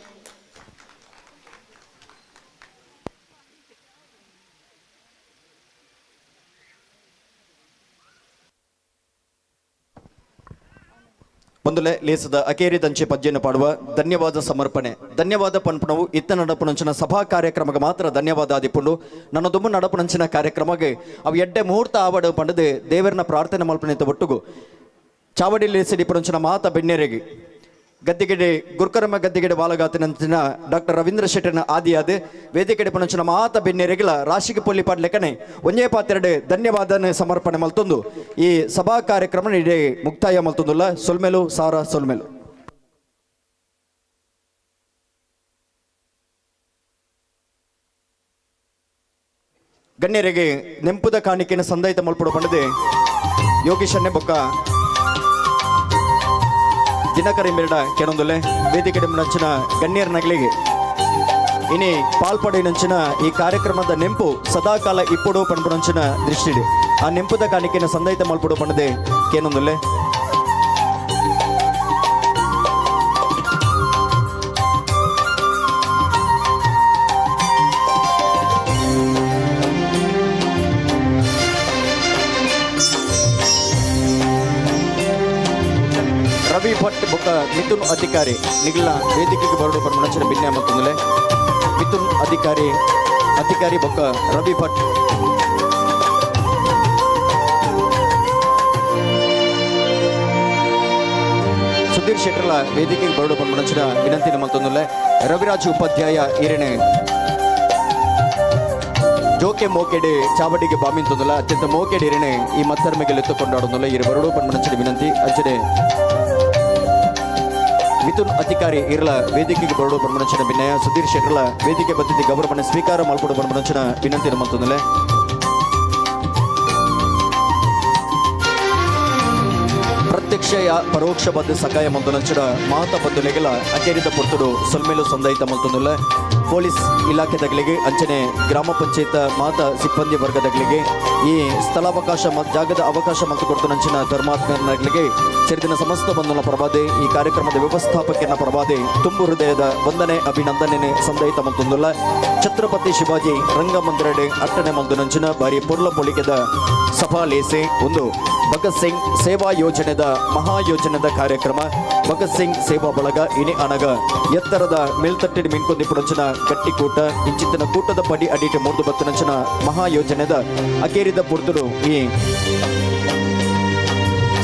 ಒಂದುಲೆ ಲೇಸದ ಅಕೇರಿದಂಚೆ ಪದ್ಯವನ್ನು ಪಾಡುವ ಧನ್ಯವಾದ ಸಮರ್ಪಣೆ. ಧನ್ಯವಾದ ಪನ್ಪಣವು ಇತ್ತ ನಡಪುನಂಚಿನ ಸಭಾ ಕಾರ್ಯಕ್ರಮಕ್ಕೆ ಮಾತ್ರ ಧನ್ಯವಾದ ಆದಿಪುಂಡು. ನನ್ನ ದುಮ್ಮು ನಡಪುನಂಚಿನ ಕಾರ್ಯಕ್ರಮಕ್ಕೆ ಅವು ಎಡ್ಡೆ ಮುಹೂರ್ತ ಆವಡು ಪಂಡದು ದೇವರನ್ನ ಪ್ರಾರ್ಥನೆ ಮಲ್ಪನೆ ಒಟ್ಟುಗು ಚಾವಡಿ ಲೇಸಡಿ ಪುನಂಚಿನ ಮಾತ ಬೆಣ್ಣೆರೆಗೆ ಗದ್ದಿಗೆಡೆ ಗುರುಕರ್ಮ ಗದ್ದಿಗೆಡೆ ಬಾಲಗಾತಿನಂಚಿನ ಡಾಕ್ಟರ್ ರವೀಂದ್ರ ಶೆಟ್ಟರ್ನ ಆದಿಯಾದ ವೇದಿಕೆಡೆ ಪುನಂಚಿನ ಮಾತ ಬೆಣ್ಣೆರೆಗಿಲ ರಾಶಿಗೆ ಪೊಲ್ಲಿ ಪಾಡ್ಲೆಕನೆ ಒಂಜೇ ಪಾತ್ರೆಡೆ ಧನ್ಯವಾದನ ಸಮರ್ಪಣೆ ಮಲ್ತೊಂದು ಈ ಸಭಾ ಕಾರ್ಯಕ್ರಮ ಇಡೀ ಮುಕ್ತಾಯ ಮಲ್ತೊಂದುಲ್ಲ. ಸೊಲ್ಮೆಲು ಸಾರ ಸೊಲ್ಮೆಲು. ಗಣ್ಯರಿಗೆ ನೆಂಪುದ ಕಾಣಿಕೆಯನ್ನು ಸಂದಾಯಿತ ಮಲ್ಪಡು ಪಂಡದೆ ಯೋಗೀಶನ್ನೆ ಬೊಕ್ಕ ದಿನಕರಿ ಮೇರಡ ಕೆನೊಂದುಲೆ ವೇದಿಕೆ ನಂಚಿನ ಗಣ್ಯರ ನಗಲಿಗೆ ಇನಿ ಪಾಲ್ಪಡೆನಂಚಿನ ಈ ಕಾರ್ಯಕ್ರಮದ ನೆಂಪು ಸದಾಕಾಲ ಇಪ್ಪುಡು ಪಣಪುನಂಚಿನ ದೃಷ್ಟಿಡಿ ಆ ನೆಂಪುದ ಕಾಣಿಕೆಯನ್ನು ಸಂದಾಯಿತ ಮಲ್ಪಡು ಪಣದೆ ಕೇನೊಂದುಲೆ. ರವಿ ಭಟ್ ಬೊಕ್ಕ ಮಿಥುನ್ ಅಧಿಕಾರಿ ನಿಗಲ ವೇದಿಕೆಗೆ ಬರಡು ಪರ್ಮಣಚಿನ ಬಿನ್ನೆ ಮತ್ತೊಂದುಲೆ ಮಿಥುನ್ ಅಧಿಕಾರಿ ಅಧಿಕಾರಿ ಬೊಕ್ಕ ರವಿ ಭಟ್ ಸುಧೀರ್ ಶೆಟ್ಟರ್ಲ ವೇದಿಕೆಗೆ ಬರಡು ಪರ್ಮಣಚಿನ ವಿನಂತಿ ಮತ್ತೊಂದುಲೆ ರವಿರಾಜ್ ಉಪಾಧ್ಯಾಯ ಈರಣೆ ಜೋಕೆ ಮೋಕೆಡೆ ಚಾವಡಿಗೆ ಬಾಮಿಂತೊಂದುಲ ಅತ್ಯಂತ ಮೋಕೆಡೆ ಇರಣೆ ಈ ಮತ್ತರ್ಮೆಗೆ ಲೆತ್ತುಕೊಂಡಾಡೊಂದುಲ್ಲ ಇರು ಬರಡು ಪರ್ಮಣಚಿನ ವಿನಂತಿ. ಅಂಚನೆ ಮಿಥುನ್ ಅಧಿಕಾರಿ ಇರ್ಲ ವೇದಿಕೆಗೆ ಬರಡು ಪರ್ಮಣಚಿನ ವಿನಯ ಸುಧೀರ್ ಶೆಟ್ಟರ್ಲ ವೇದಿಕೆ ಬದ್ಧತೆ ಗೌರವವನ್ನು ಸ್ವೀಕಾರ ಮಾಡಿಕೊಡು ಪರ್ಮಣಚಿನ ವಿನಂತಿ ಮತ್ತೊಂದುಲೆ. ಪ್ರತ್ಯಕ್ಷ ಪರೋಕ್ಷ ಬದ್ಧ ಸಕಾಯ ಮಂತುನಂಚಿನ ಮಾತ ಬದ್ದುಲೆಗೆಲ ಅಕೇರಿದ ಪೊರ್ತುಡು ಸೊಲ್ಮೇಲು ಸಂದಾಯಿತ ಮಲ್ತೊಂದುಲ್ಲ. ಪೊಲೀಸ್ ಇಲಾಖೆದಗಳಿಗೆ ಅಂಚನೆ ಗ್ರಾಮ ಪಂಚಾಯತ್ ಮಾತ ಸಿಬ್ಬಂದಿ ವರ್ಗದಗಳಿಗೆ ಈ ಸ್ಥಳಾವಕಾಶ ಜಾಗದ ಅವಕಾಶ ಮತ್ತು ಕೊಡ್ತುನಂಚಿನ ಧರ್ಮಾತ್ಮಗಳಿಗೆ ಸೇರಿದಿನ ಸಮಸ್ತ ಬಂಧುನ ಪ್ರಭಾದೆ ಈ ಕಾರ್ಯಕ್ರಮದ ವ್ಯವಸ್ಥಾಪಕನ ಪ್ರಭಾದೆ ತುಂಬು ಹೃದಯದ ವಂದನೆ ಅಭಿನಂದನೆ ಸಂದಾಯಿತ ಮಲ್ತೊಂದುಲ್ಲ. ಛತ್ರಪತಿ ಶಿವಾಜಿ ರಂಗಮಂದಿರಡೆ ಅಟ್ಟನೆ ಮಂದುನಂಚಿನ ಬಾರಿ ಪೊರ್ಲ ಪೊಳಿಕೆದ ಸಭಾ ಲೇಸೆ ಒಂದು ಭಗತ್ ಸಿಂಗ್ ಸೇವಾ ಯೋಜನೆದ ಮಹಾಯೋಜನೆದ ಕಾರ್ಯಕ್ರಮ ಭಗತ್ ಸಿಂಗ್ ಸೇವಾ ಬಳಗ ಇನಿ ಅನಗ ಎತ್ತರದ ಮೇಲ್ತಟ್ಟಿನ ಮಿನ್ಕೊಂದಿಪುಡಂಚಿನ ಗಟ್ಟಿಕೂಟ ಇಂಚಿತ್ತಿನ ಕೂಟದ ಪಡಿ ಅಡಿಟ ಮೂರ್ದು ಬತ್ತನಂಚಿನ ಮಹಾಯೋಜನೆದ ಅಕೇರಿದ ಪುರ್ತುಡು ಈ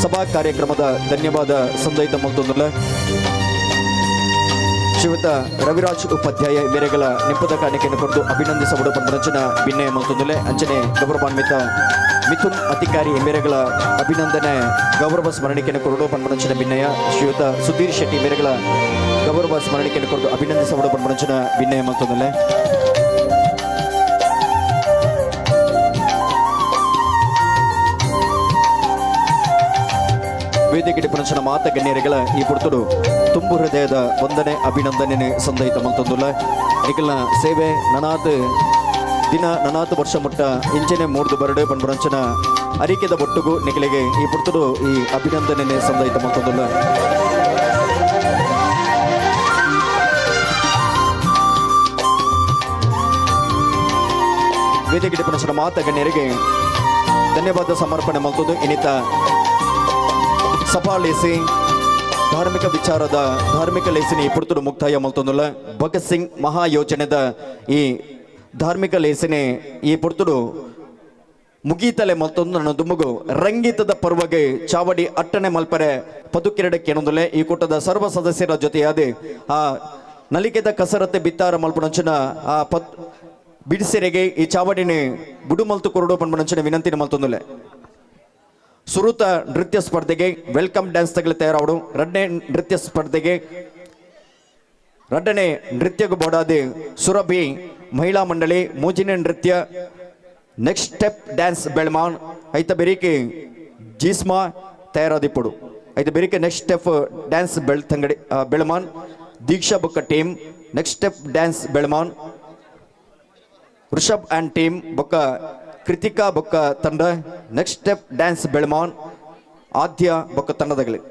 ಸಭಾ ಕಾರ್ಯಕ್ರಮದ ಧನ್ಯವಾದ ಸಂದಯಿತ ಮಲ್ತೊಂದುಲ್ಲ. ಶ್ರೀಯುತ ರವಿರಾಜ್ ಉಪಾಧ್ಯಾಯ ಮೇರೆಗಳ ನೆಂಪುದ ಕಾಣಿಕೆಯನ್ನು ಕೊಟ್ಟು ಅಭಿನಂದಿಸಬಡು ಪಂದ್ರಂಚನ ಬಿನ್ನೆ ಮಲ್ತೊಂದುಲೆ. ಅಂಚನೆ ಗೌರವಾನ್ವಿತ ಮಿಥುನ್ ಅಧಿಕಾರಿ ಮೇರೆಗಳ ಅಭಿನಂದನೆ ಗೌರವ ಸ್ಮರಣಿಕೆಯನ್ನು ಕೊರಡು ಪನ್ಮನಂಚಿನ ಬಿನ್ನಯ ಶ್ರೀಯುತ ಸುಧೀರ್ ಶೆಟ್ಟಿ ಮೇರೆಗಳ ಗೌರವ ಸ್ಮರಣಿಕೆಯನ್ನು ಕೊರಡು ಅಭಿನಂದಿಸಬಡು ಪನ್ಮನಂಚಿನ ಬಿನ್ನಯ ಮಲ್ತೊಂದುಲೆ. ವೇದಿಕೆ ಪುನಂಚನ ಮಾತ ಗಣ್ಯರುಗಳ ಈ ಪುರ್ತುಡು ತುಂಬು ಹೃದಯದ ವಂದನೆ ಅಭಿನಂದನೆ ಸಂದಯಿತ ಮಲ್ತೊಂದುಲ್ಲ. ನಿಖಲ್ನ ಸೇವೆ ನನಾತ್ ದಿನ ನನಾತ್ ವರ್ಷ ಮುಟ್ಟ ಇಂಚನೆ ಮೂರ್ದು ಬರಡು ಪನ್ಪುನಂಚಿನ ಅರಿಕೆದ ಒಟ್ಟುಗು ನಿಕಲೆಗೆ ಈ ಪುರ್ತುಡು ಈ ಅಭಿನಂದನೆ ಸಂದೈತ ಮಲ್ತೊಂದುಲ್ಲ. ವೇದಿಕೆ ಪುನಶ್ಚ ಮಾತ ಗಣ್ಯರಿಗೆ ಧನ್ಯವಾದ ಸಮರ್ಪಣೆ ಮಲ್ತೊಂದು ಇನ್ನಿತ ಸಭಾಲೇಸಿ ಧಾರ್ಮಿಕ ವಿಚಾರದ ಧಾರ್ಮಿಕ ಲೇಸಿನಿ ಪುರ್ತುಡು ಮುಕ್ತಾಯ ಮಲ್ತೊಂದುಲ್ಲ. ಭಗತ್ ಸಿಂಗ್ ಮಹಾಯೋಜನೆದ ಈ ಧಾರ್ಮಿಕ ಲೇಸಿನಿ ಈ ಪುರ್ತುಡು ಮುಗೀತಲೆ ಮಲ್ತೊಂದು ನನ್ನ ದುಮ್ಮಗು ರಂಗಿತದ ಪರ್ವಗೆ ಚಾವಡಿ ಅಟ್ಟಣೆ ಮಲ್ಪರೆ ಪದುಕಿರಡೆ ಕೇನೊಂದುಲೆ ಈ ಕೂಟದ ಸರ್ವ ಸದಸ್ಯರ ಜೊತೆಯಾದ ಆ ನಲಿಕೆದ ಕಸರತ್ತೆ ಬಿತ್ತಾರ ಮಲ್ಪುನಂಚಿನ ಆ ಪತ್ ಬಿಡಿಸೆರೆಗೆ ಈ ಚಾವಡಿನಿ ಬುಡು ಮಲ್ತು ಕೊರಡು ಪನ್ಪುನಂಚಿನ ವಿನಂತಿನ ಮಲ್ತೊಂದುಲೆ. ಸುರುತ ನೃತ್ಯ ಸ್ಪರ್ಧೆಗೆ welcome dance ತಗಲಿ ತಯಾರಾವಡು. ರಡ್ಡನೇ ನೃತ್ಯ ಸ್ಪರ್ಧೆಗೆ ರಡ್ಡನೇ ನೃತ್ಯಗೂ ಬೋಡಾದಿ ಸುರಭಿ ಮಹಿಳಾ ಮಂಡಳಿ, ಮೂಜಿನ ನೃತ್ಯ ನೆಕ್ಸ್ಟ್ ಸ್ಟೆಪ್ ಡ್ಯಾನ್ಸ್ ಬೆಳ್ಮಾನ್ ಐತ ಬೆರಿಕೆ ಜೀಸ್ಮಾ ತಯಾರಾದಿಪ್ಪುಡು. ಐತ ಬೆರಿಕೆ ನೆಕ್ಸ್ಟ್ ಸ್ಟೆಪ್ ಡ್ಯಾನ್ಸ್ ಬೆಳ್ತಂಗಡಿ ಬೆಳ್ಮಾನ್ ದೀಕ್ಷಾ ಬೊಕ್ಕ team, next step dance Belman Rishabh and team ಬೊಕ್ಕ ಕೃತಿಕಾ ಬೊಕ್ಕ ತಂಡ, ನೆಕ್ಸ್ಟ್ ಸ್ಟೆಪ್ ಡ್ಯಾನ್ಸ್ ಬೆಳ್ಮಾನ್ ಆದ್ಯ ಬೊಕ್ಕ ತಂಡದಗಲಿ.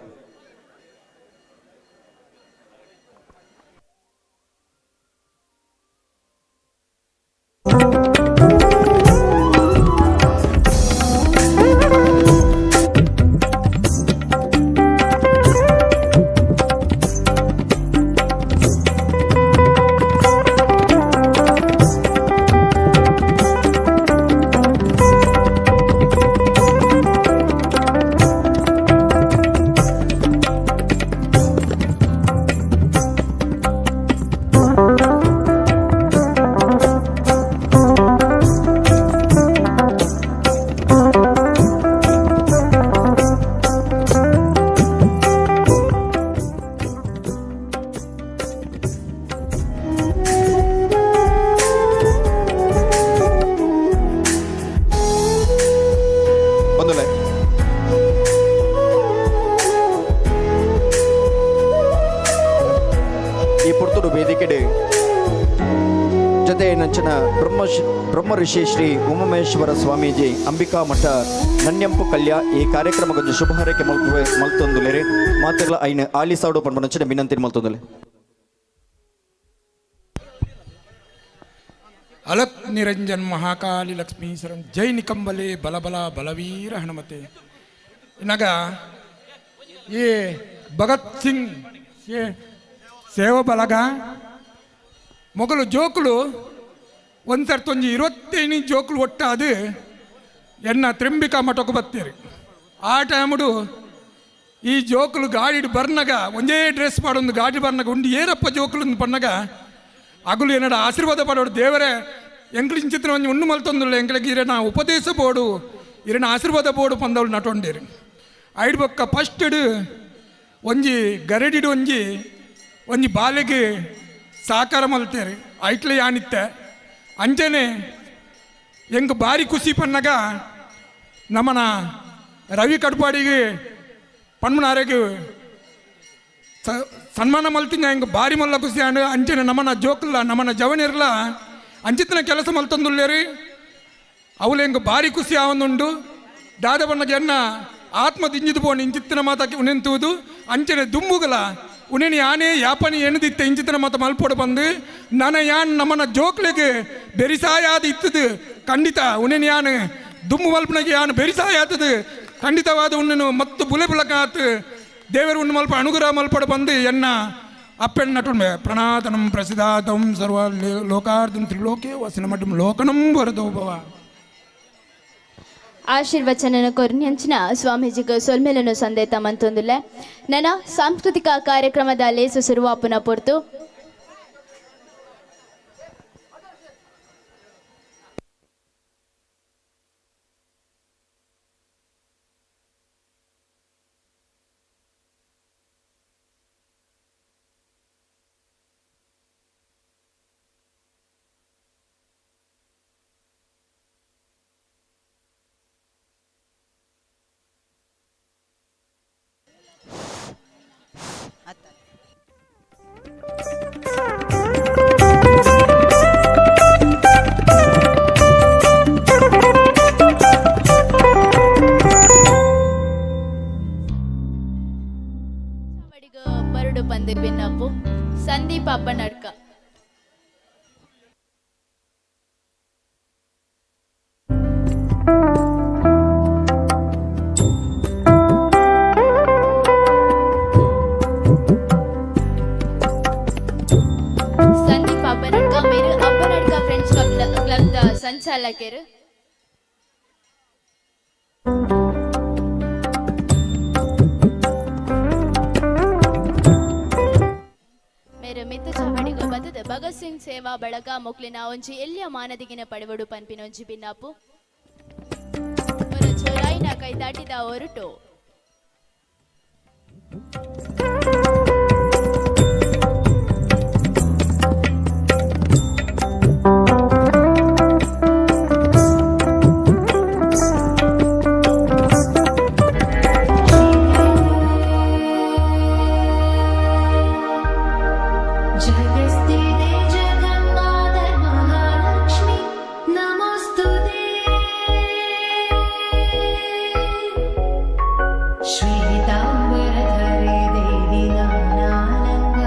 ಬ್ರಹ್ಮ ಋಷಿ ಶ್ರೀ ಉಮಾಮಹೇಶ್ವರ ಸ್ವಾಮೀಜಿ ಅಂಬಿಕಾ ಮಠ ನನ್ಯಂಪು ಕಲ್ಯ ಈ ಕಾರ್ಯಕ್ರಮಕ್ಕೊಂದು ಶುಭ ಹಾರೈಕೆ ಮಲ್ತೊಂದುಲೇರಿ ಮಾತೆರ್ಲ ಐನ ಆಲಿಸಾಡು ಪನ್ಪುನಂಚಿನ ವಿನಂತಿ ಮಲ್ತೊಂದುಲೆ. ಅಲಕ್ ನಿರಂಜನ್ ಮಹಾಕಾಲಿ ಲಕ್ಷ್ಮೀಶ್ವರಂ ಜೈ ನಿಕಂಬಲೆ ಬಲಬಲ ಬಲವೀರ ಹನುಮತೆ. ಇನ್ನಾಗ ಈ ಭಗತ್ ಸಿಂಗ್ ಸೇವಾ ಬಲಗ ಮೊಗಲು ಜೋಕುಲು ಒಂದ್ಸರ್ತೊಂಜಿ 25 ಜೋಕುಲು ಒಟ್ಟಾದು ಎನ್ನ ತ್ರಿಂಬಿಕಾ ಮಠಕ್ಕೆ ಬತ್ತೀರಿ. ಆ ಟೈಮುಡು ಈ ಜೋಕುಲು ಗಾಡಿ ಬರ್ನಾಗ ಒಂದೇ ಡ್ರೆಸ್ ಮಾಡೋದು ಗಾಡಿ ಬರ್ನಾಗ ಉಂಡು ಏರಪ್ಪ ಜೋಕುಲು ಪಣ್ಣಾಗ ಅಗುಲು ಏನಡ ಆಶೀರ್ವಾದ ಪಡೋಡು ದೇವರೇ ಎಂಕ್ಲಿನ ಚಿತ್ರ ಒಂಜಿ ಉಣ್ಣು ಮಲ್ತೊಂದುಲ್ಲ ಎಂಕ್ಲಿಗೆ ಇರನ ಉಪದೇಶ ಬೋಡು ಇರನ ಆಶೀರ್ವಾದ ಬೋಡು ಪಂದವಳು ನಟೊಂಡೇರಿ. ಐಡ್ ಬೊಕ್ಕ ಫಸ್ಟ್ ಒಂಜಿ ಗರಡಿಡು ಒಂಜಿ ಒಂಜಿ ಬಾಲೆಗೆ ಸಾಕಾರ ಮಲ್ತೇರಿ ಐಟ್ಲೆ ಯಾನಿತ್ತೆ. ಅಂಚನೆ ಎಂಗ್ ಭಾರಿ ಖುಷಿ ಪನ್ನಾಗ ನಮ್ಮನ ರವಿ ಕಡ್ಪಾಡಿಗೆ ಪನ್ಮನಾರೆಗೆ ಸನ್ಮಾನ ಮಲ್ತಿನ ಎಂಗ್ ಭಾರಿ ಮಲ್ಲ ಖುಷಿ ಅಂಡ್ ಅಂಚನೆ ನಮ್ಮನ ಜೋಕುಲ್ಲ ನಮ್ಮನ ಜವನಿರ್ಲ ಅಂಚಿತನ ಕೆಲಸ ಮಲ್ತೊಂದುಲ್ಲೇರಿ ಅವಳು ಎಂಗ್ ಭಾರಿ ಖುಷಿ ಆವೊಂದುಂಡು. ದಾದ ಬಣ್ಣಗೆ ಎನ್ನ ಆತ್ಮ ದಿಂಜಿದು ಪೋಣ ಇಂಚಿತ್ತಿನ ಮಾತಾಕಿ ಉನೆಂತುವುದು ಅಂಚನೆ ದುಂಬುಗಲ ಉನೇನಿ ಯಾನೇ ಯಾಪನಿ ಎಣದಿತ್ತೆ ಇಂಚಿತನ ಮಾತ ಮಲ್ಪೋಡು ಬಂದು ನನ ಯಾನ್ ನಮ್ಮನ ಜೋಕ್ಲೆಗೆ ಬೆರಿಸಾಯಾದ ಇತ್ತದು ಖಂಡಿತ ಉನೇನಿ ಯಾನು ದುಮ್ಮು ಮಲ್ಪನಿಗೆ ಯಾನು ಬೆರಿಸಾಯಾತದು ಖಂಡಿತವಾದ ಉಣ್ಣನು ಮತ್ತು ಬುಲೆ ಬುಲಕಾತು ದೇವರು ಉಣ್ಣು ಮಲ್ಪ ಅನುಗ್ರಹ ಮಲ್ಪಡು ಬಂದು ಎನ್ನ ಅಪ್ಪೆಣ್ಣ ನಟುಂಬೆ ಪ್ರಣಾತನಂ ಪ್ರಸಿದ್ಧಾತಂ ಸರ್ವ ಲೋಕಾರ್ಧಂ ತ್ರಿಲೋಕೆ ವಸನ ಮಠಂ ಲೋಕನಂ ವರದೋ ಭವ. ಆಶೀರ್ವಚನನ ಕೊರ್ನ್ಯಂಚಿನ ಸ್ವಾಮೀಜಿಗೆ ಸೊಲ್ಮೆಲನು ಸಂದೇತ ಮಂತೊಂದುಲ್ಲೆ. ನನ್ನ ಸಾಂಸ್ಕೃತಿಕ ಕಾರ್ಯಕ್ರಮದ ಲೇಸು ಸುರುವಾಪುನ ಪೊರ್ತು ಅತ್ತ. ಸಂಚಾಲಕರು. ಮೇರು ಮಿತ್ತ ಚಾವಡಿಗು ಬತ್ತದ ಭಗತ್ ಸಿಂಗ್ ಸೇವಾ ಬಳಗ ಮೊಕ್ಲಿನ ಒಂಜಿ ಎಲ್ಯ ಮಾನದಿಗಿನ ಪಡೆವಡು ಪನ್ಪಿನ ಒಂಜಿ ಬಿನ್ನಾಪು ಚೊರಾಯಿನ ಕೈ ದಾಟಿದ ಹೊರಟು. ಜಗಸ್ತಿದೆ ಜಗನ್ಮಾತೆ ಮಹಾಲಕ್ಷ್ಮಿ ನಮೋಸ್ತುತೆ. ಶ್ವೇತಾಂಬರಧರೆ ದೇವಿ ನಾನಾಲಂಗ.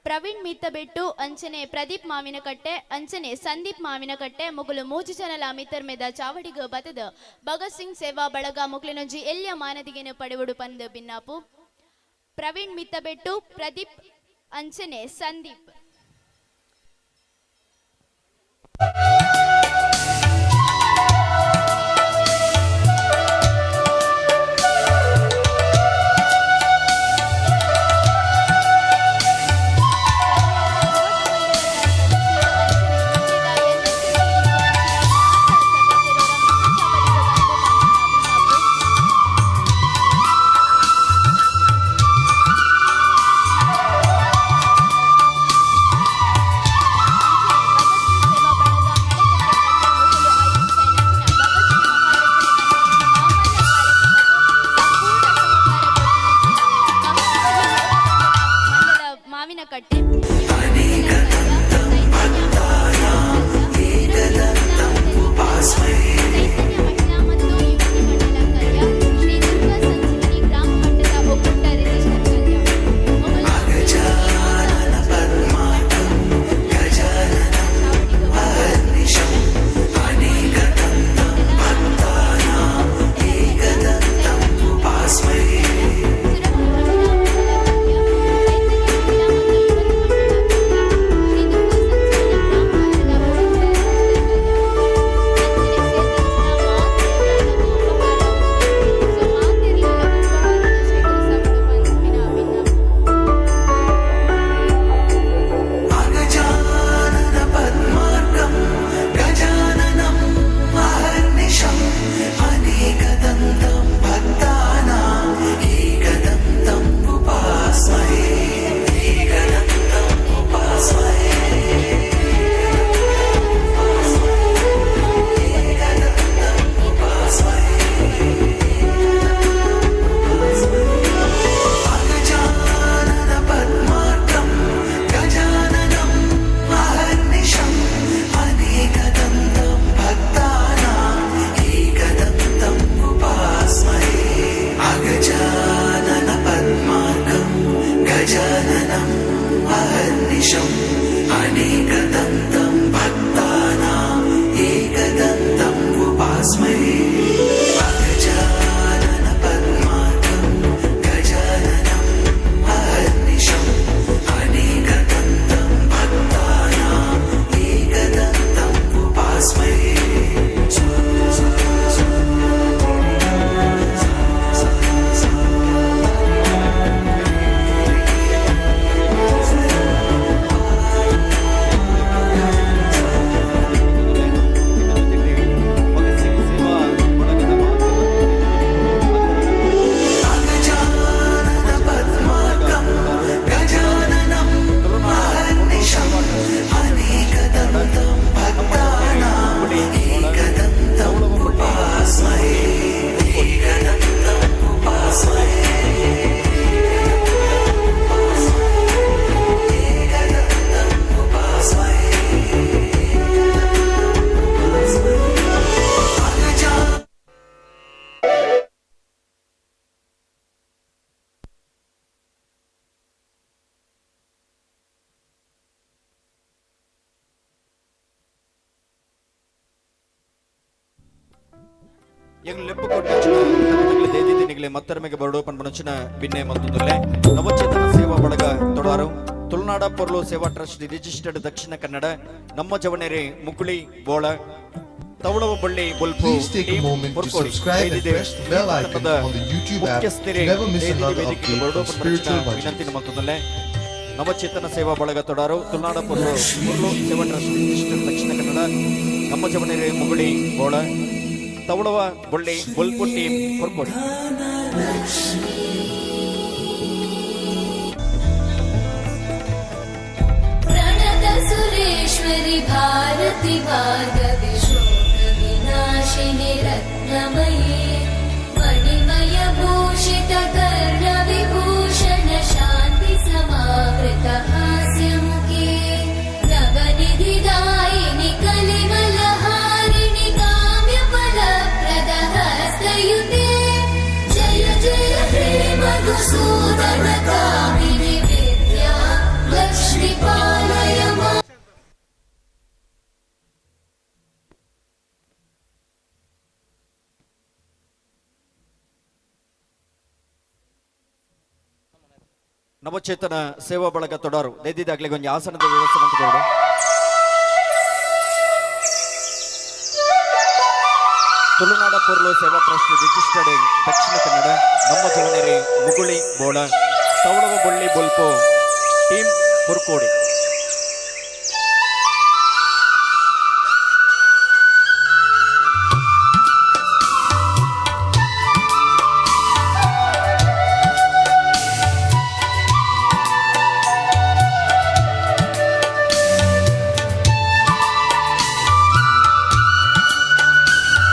ಪ್ರವೀಣ್ ಮಿತ್ತಬೆಟ್ಟು ಅಂಚನೆ ಪ್ರದೀಪ್ ಮಾವಿನಕಟ್ಟೆ ಅಂಚನೆ ಸಂದೀಪ್ ಮಾವಿನಕಟ್ಟೆ ಮೊಗಲು ಮೂಜು ಜನಲ ಮಿತ್ತರ್ಮೆದ ಚಾವಡಿಗ ಬತದ ಭಗತ್ ಸಿಂಗ್ ಸೇವಾ ಬಳಗ ಮೊಗ್ಲಿನೊಂಜಿ ಎಲ್ಯ ಮಾನದಿಗೆನು ಪಡೆವಡು ಪಂದ್ ಬಿನ್ನಾಪು. ಪ್ರವೀಣ್ ಮಿತ್ತಬೆಟ್ಟು, ಪ್ರದೀಪ್ ಅಂಚನೆ ಸಂದೀಪ್. ಎಂಗ್ ಲೆಪ್ಪು ಕೊಟ್ಟಂಚಿನ ದೇದಿದಿನಿಗಲೆ ಮತ್ತರ್ಮೆಗೆ ಬರಡು ಪನ್ಪುನಂಚಿನ ಬಿನ್ನೆ ಮತ್ತೊಂದುಲ್ಲೆ ನವಚೇತನ ಸೇವಾ ಬಳಗ ತೊಡಾರು ತುಳುನಾಡ ಪೊರ್ಲು ಸೇವಾ ಟ್ರಸ್ಟ್ ರಿಜಿಸ್ಟರ್ಡ್ ದಕ್ಷಿಣ ಕನ್ನಡ ನಮ್ಮ ಜವನೇರಿ ಮುಕುಳಿ ಬೋಳ ತವಳವ ಬಳ್ಳಿ ಬೊಲ್ಪು Please take a team moment to Porkodi. subscribe and ದೈದಿದೆ press the bell icon ತಂಡದ on the YouTube app to ಮುಖ್ಯಸ್ಥರೇ never miss ದೈದಿದೆ another ವೇದಿಕೆಗೆ update ಬರಡು on ಪನ್ಪುನಂಚಿನ Spiritual Bhajans. ವಿನಂತಿನ ಮತ್ತೊಂದುಲ್ಲೆ ನವಚೇತನ ಸೇವಾ ಬಳಗ ತೊಡಾರು ತುಳುನಾಡ ಪೊರ್ಲು ಪೊರ್ಲು ಸೇವಾ ಟ್ರಸ್ಟ್ ರಿಜಿಸ್ಟರ್ಡ್ ದಕ್ಷಿಣ ಕನ್ನಡ ನಮ್ಮ ಜವನೇರಿ ಮುಗುಳಿ ಬೋಳ ತವಳವ ಬೊಳ್ಳಿ ಬೊಲ್ಪು ಟೀಮ್ ಪೊರ್ಕೋಡಿ. प्रणत सुरेश्वरि भारति भार्गवि शोकविनाशिनि रत्नमयी मणिमय भूषित कर्णविभूषण शान्ति समावृत हास्यमुखे नवनिधिदायिनि कलिमलहारिणि काम्यफलप्रद हस्तयुते जय जय हे मधुसूदन कामिनि विद्या लक्ष्मि पालय मा ನವಚೇತನ ಸೇವಾ ಬಳಗ ತೊಡಾರು ದೈದಿದಾಗ್ಲಿ ಒಂಜಿ ಆಸನದ ವ್ಯವಸ್ಥೆ ಮಂತ್ಕೊಡು. ತುಳುನಾಡ ಪೊರ್ಲು ಸೇವಾ ಟ್ರಸ್ಟ್ ರಿಜಿಸ್ಟರ್ಡ್ ದಕ್ಷಿಣ ಕನ್ನಡ ನಮ್ಮ ಜವನೇರಿ ಮುಗುಳಿ ಬೋಳ ತವಳವ ಬೊಳ್ಳಿ ಬೊಲ್ಪು ಟೀಮ್ ಪುರ್ಕೋಡಿ.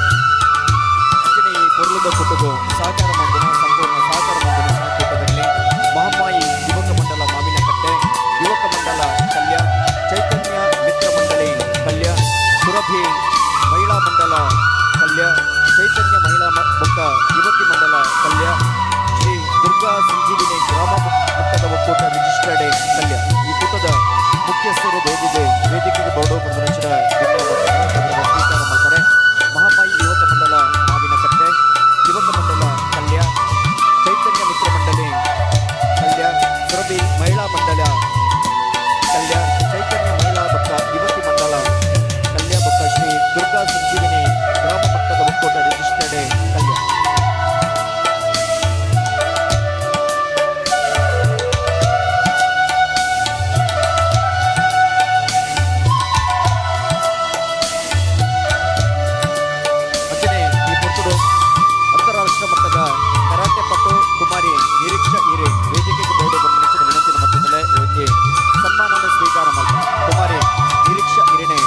ಅಂಚನೆ ಈ ಪೊರ್ಲುದ ಕುಟುಂಬ ಸಹಕಾರ ಮಂದನ ಸಂಪೂರ್ಣ ಸಹಕಾರ ಮಂದನ ಸಹಕೂಟದಲ್ಲಿ ಮಹಮ್ಮಾಯಿ ಯುವಕ ಮಂಡಲ ಮಾವಿನಕಟ್ಟೆ, ಯುವಕ ಮಂಡಲ ಕಲ್ಯ, ಚೈತನ್ಯ ಮಿತ್ರ ಮಂಡಳಿ ಕಲ್ಯ, ಸುರಭಿ ಮಹಿಳಾ ಮಂಡಲ ಕಲ್ಯ, ಚೈತನ್ಯ ಮಹಿಳಾ ಬೊಕ್ಕ ಯುವತಿ ಮಂಡಲ ಕಲ್ಯ, ಶ್ರೀ ದುರ್ಗಾ ಸಂಜೀವಿನಿ ಗ್ರಾಮ ಮಟ್ಟದ ಒಕ್ಕೂಟ ರಿಜಿಸ್ಟರ್ಡ್ ಕಲ್ಯ. ಈ ಕೂಟದ ಮುಖ್ಯಸ್ಥರು ದೇದಿದೆ ವೇದಿಕೆಗೆ ಬೌಡೋ ಪಂದನಂಚಿನ ಸ್ವೀಕಾರ ಮಾಡ್ತಾರೆ. ಮಹಾಮಾಯಿ ಯುವಕ ಮಂಡಲ ಮಾವಿನಕಟ್ಟೆ, ಯುವಕ ಮಂಡಲ ಕಲ್ಯ, ಚೈತನ್ಯ ಮಿತ್ರ ಮಂಡಳಿ ಕಲ್ಯ, ಸುರಭಿ ಮಹಿಳಾ ಮಂಡಲ ಕಲ್ಯ, ಚೈತನ್ಯ ಮಹಿಳಾ ಬೊಕ್ಕ ಯುವತಿ ಮಂಡಲ ಕಲ್ಯ ಬೊಕ್ಕ ಶ್ರೀ ದುರ್ಗಾ ಸಂಜೀವಿನಿ ಗ್ರಾಮ ಮಟ್ಟದ ಒಕ್ಕೂಟ ರಿಜಿಸ್ಟರ್ಡ್ ಕಲ್ಯ. ಅಂಚನೆ ಈ ಪೊರ್ತುಡು ಅಂತಾರಾಷ್ಟ್ರೀಯ ಮಟ್ಟದ ಕರಾಟೆ ಪಟು ಕುಮಾರಿ ನಿರೀಕ್ಷಾ ಹಿರೇ ವೇದಿಕೆಗೆ ಬೋರ್ಡು ಬಂದ ವಿನಂತಿ ಮತ್ತೊಂದಲೇ ಇವಕ್ಕೆ ಸನ್ಮಾನವನ್ನು ಸ್ವೀಕಾರ ಮಾಡ್ತಾರೆ. ಕುಮಾರಿ ನಿರೀಕ್ಷಾ ಹಿರೇನೆ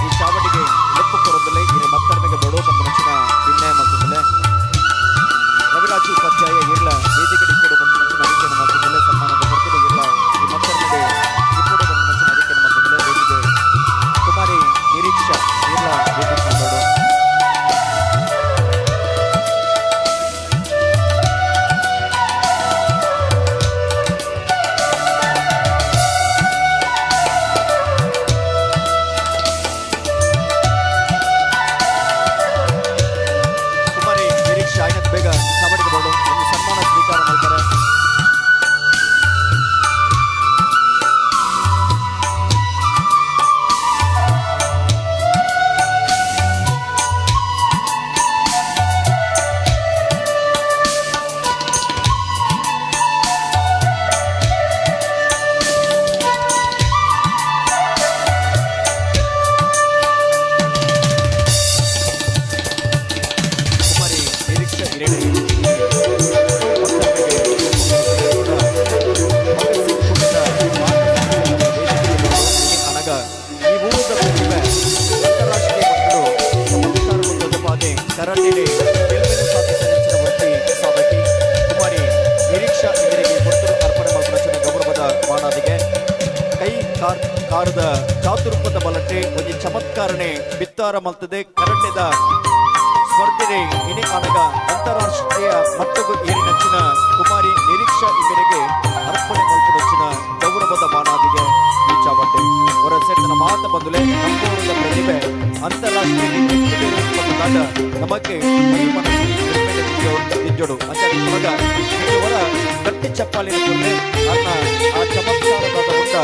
ಈ ಚಾವಟಿಗೆ ಲೆಪ್ಪು ಕೊರೊಂದಲೇ ಹಿರೇ ಮತ್ತರ್ಮೆಗೆ ಬೋರ್ಡು ಬಂದ ವಿನಯ ಮತ್ತೊಂದಲೇ ರವಿರಾಜ್ ಉಪಾಧ್ಯಾಯ ಇರ್ಲ ವೇದಿಕೆ ಇಪ್ಪಡು ಬಂದ ಅರಿಕೆಯನ್ನು ಮತ್ತೊಂದಲೇ ಸನ್ಮಾನದ ಪೊರ್ತುಡು ಇರ್ಲ ಈ ಮತ್ತರ್ಮೆಗೆ ಇಪ್ಪಡು ಬಂದ ಅರಿಕೆಯನ್ನು ಮತ್ತೊಂದಲೇ ವೇದಿಕೆ ಕುಮಾರಿ ನಿರೀಕ್ಷಾ ಇರ್ಲ ವೇದಿಕೆ ಬೋರ್ಡು. ಕುಮಾರಿ ನಿರೀಕ್ಷೆ ಆಯ್ನತ್ ಬೇಗ ಚಾವಡಿಗೆ ಬೋರ್ಡು ಒಂದು ಸನ್ಮಾನ ಸ್ವೀಕಾರ ಮಾಡ್ತಾರೆ. ಕುಮಾರಿ ನಿರೀಕ್ಷಾ ಹಿರೇಣಿ ಅನಗ ಈ ಊರದ ಪ್ರತಿಭೆ ಅಂತಾರಾಷ್ಟ್ರೀಯ ಮಟ್ಟದ ಚಮತ್ಕಾರವನ್ನು ತೊದಪಾದೆ ಕರಾಟೆಡೆ ಗೆಲುವನ್ನು ಸಾಧಿಸಿದ ನೆಚ್ಚಿನ ವೃತ್ತಿ ಸಾಧಕಿ ಕುಮಾರಿ ನಿರೀಕ್ಷಾ ಇವರಿಗೆ ಕೊಟ್ಟರು ಅರ್ಪಣೆ ಮಲ್ಪನಂಚಿನ ಗೌರವದ ಮಾನಾದಿಗೆ ಕೈ ಕಾರ್ ಕಾರದ ಚಾತುರ್ಪದ ಬಲಟೆ ಒಂಜಿ ಚಮತ್ಕಾರನೆ ಬಿತ್ತಾರ ಮಲ್ತದೆ ಕರಟೆದ ಸ್ಪರ್ಧೆ ಇನಿ ಅನಗ ಅಂತಾರಾಷ್ಟ್ರೀಯ ಮಟ್ಟಗೂ ಏರಿನಂಚಿನ ಕುಮಾರಿ ನಿರೀಕ್ಷಾ ಇವರಿಗೆ ಅರ್ಪಣೆ ಮಲ್ಪನಂಚಿನ ಗೌರವದ ಮಾನಾದಿಗೆ ಈ ಚಾವಟ್ಟೆ ಹೊರ ಸೇರಿದ ಮಾತ ಬಂದುಲೆ ನಮ್ಮೂರದ ಪ್ರತಿಭೆ ಅಂತಾರಾಷ್ಟ್ರೀಯ ಆಂಡ ನಮಕ್ಕೆ ಮೈ ಮನಸ್ಸು ದಿಂಜೋಡು ಅಂಚಾನೆ ಮಗ ಇವರ ಗಟ್ಟಿ ಚಪ್ಪಾಳಿನ ಕೊರಲೆ ಆರ್ನ ಆ ಚಮತ್ಕಾರದಾದ ಉಂಡ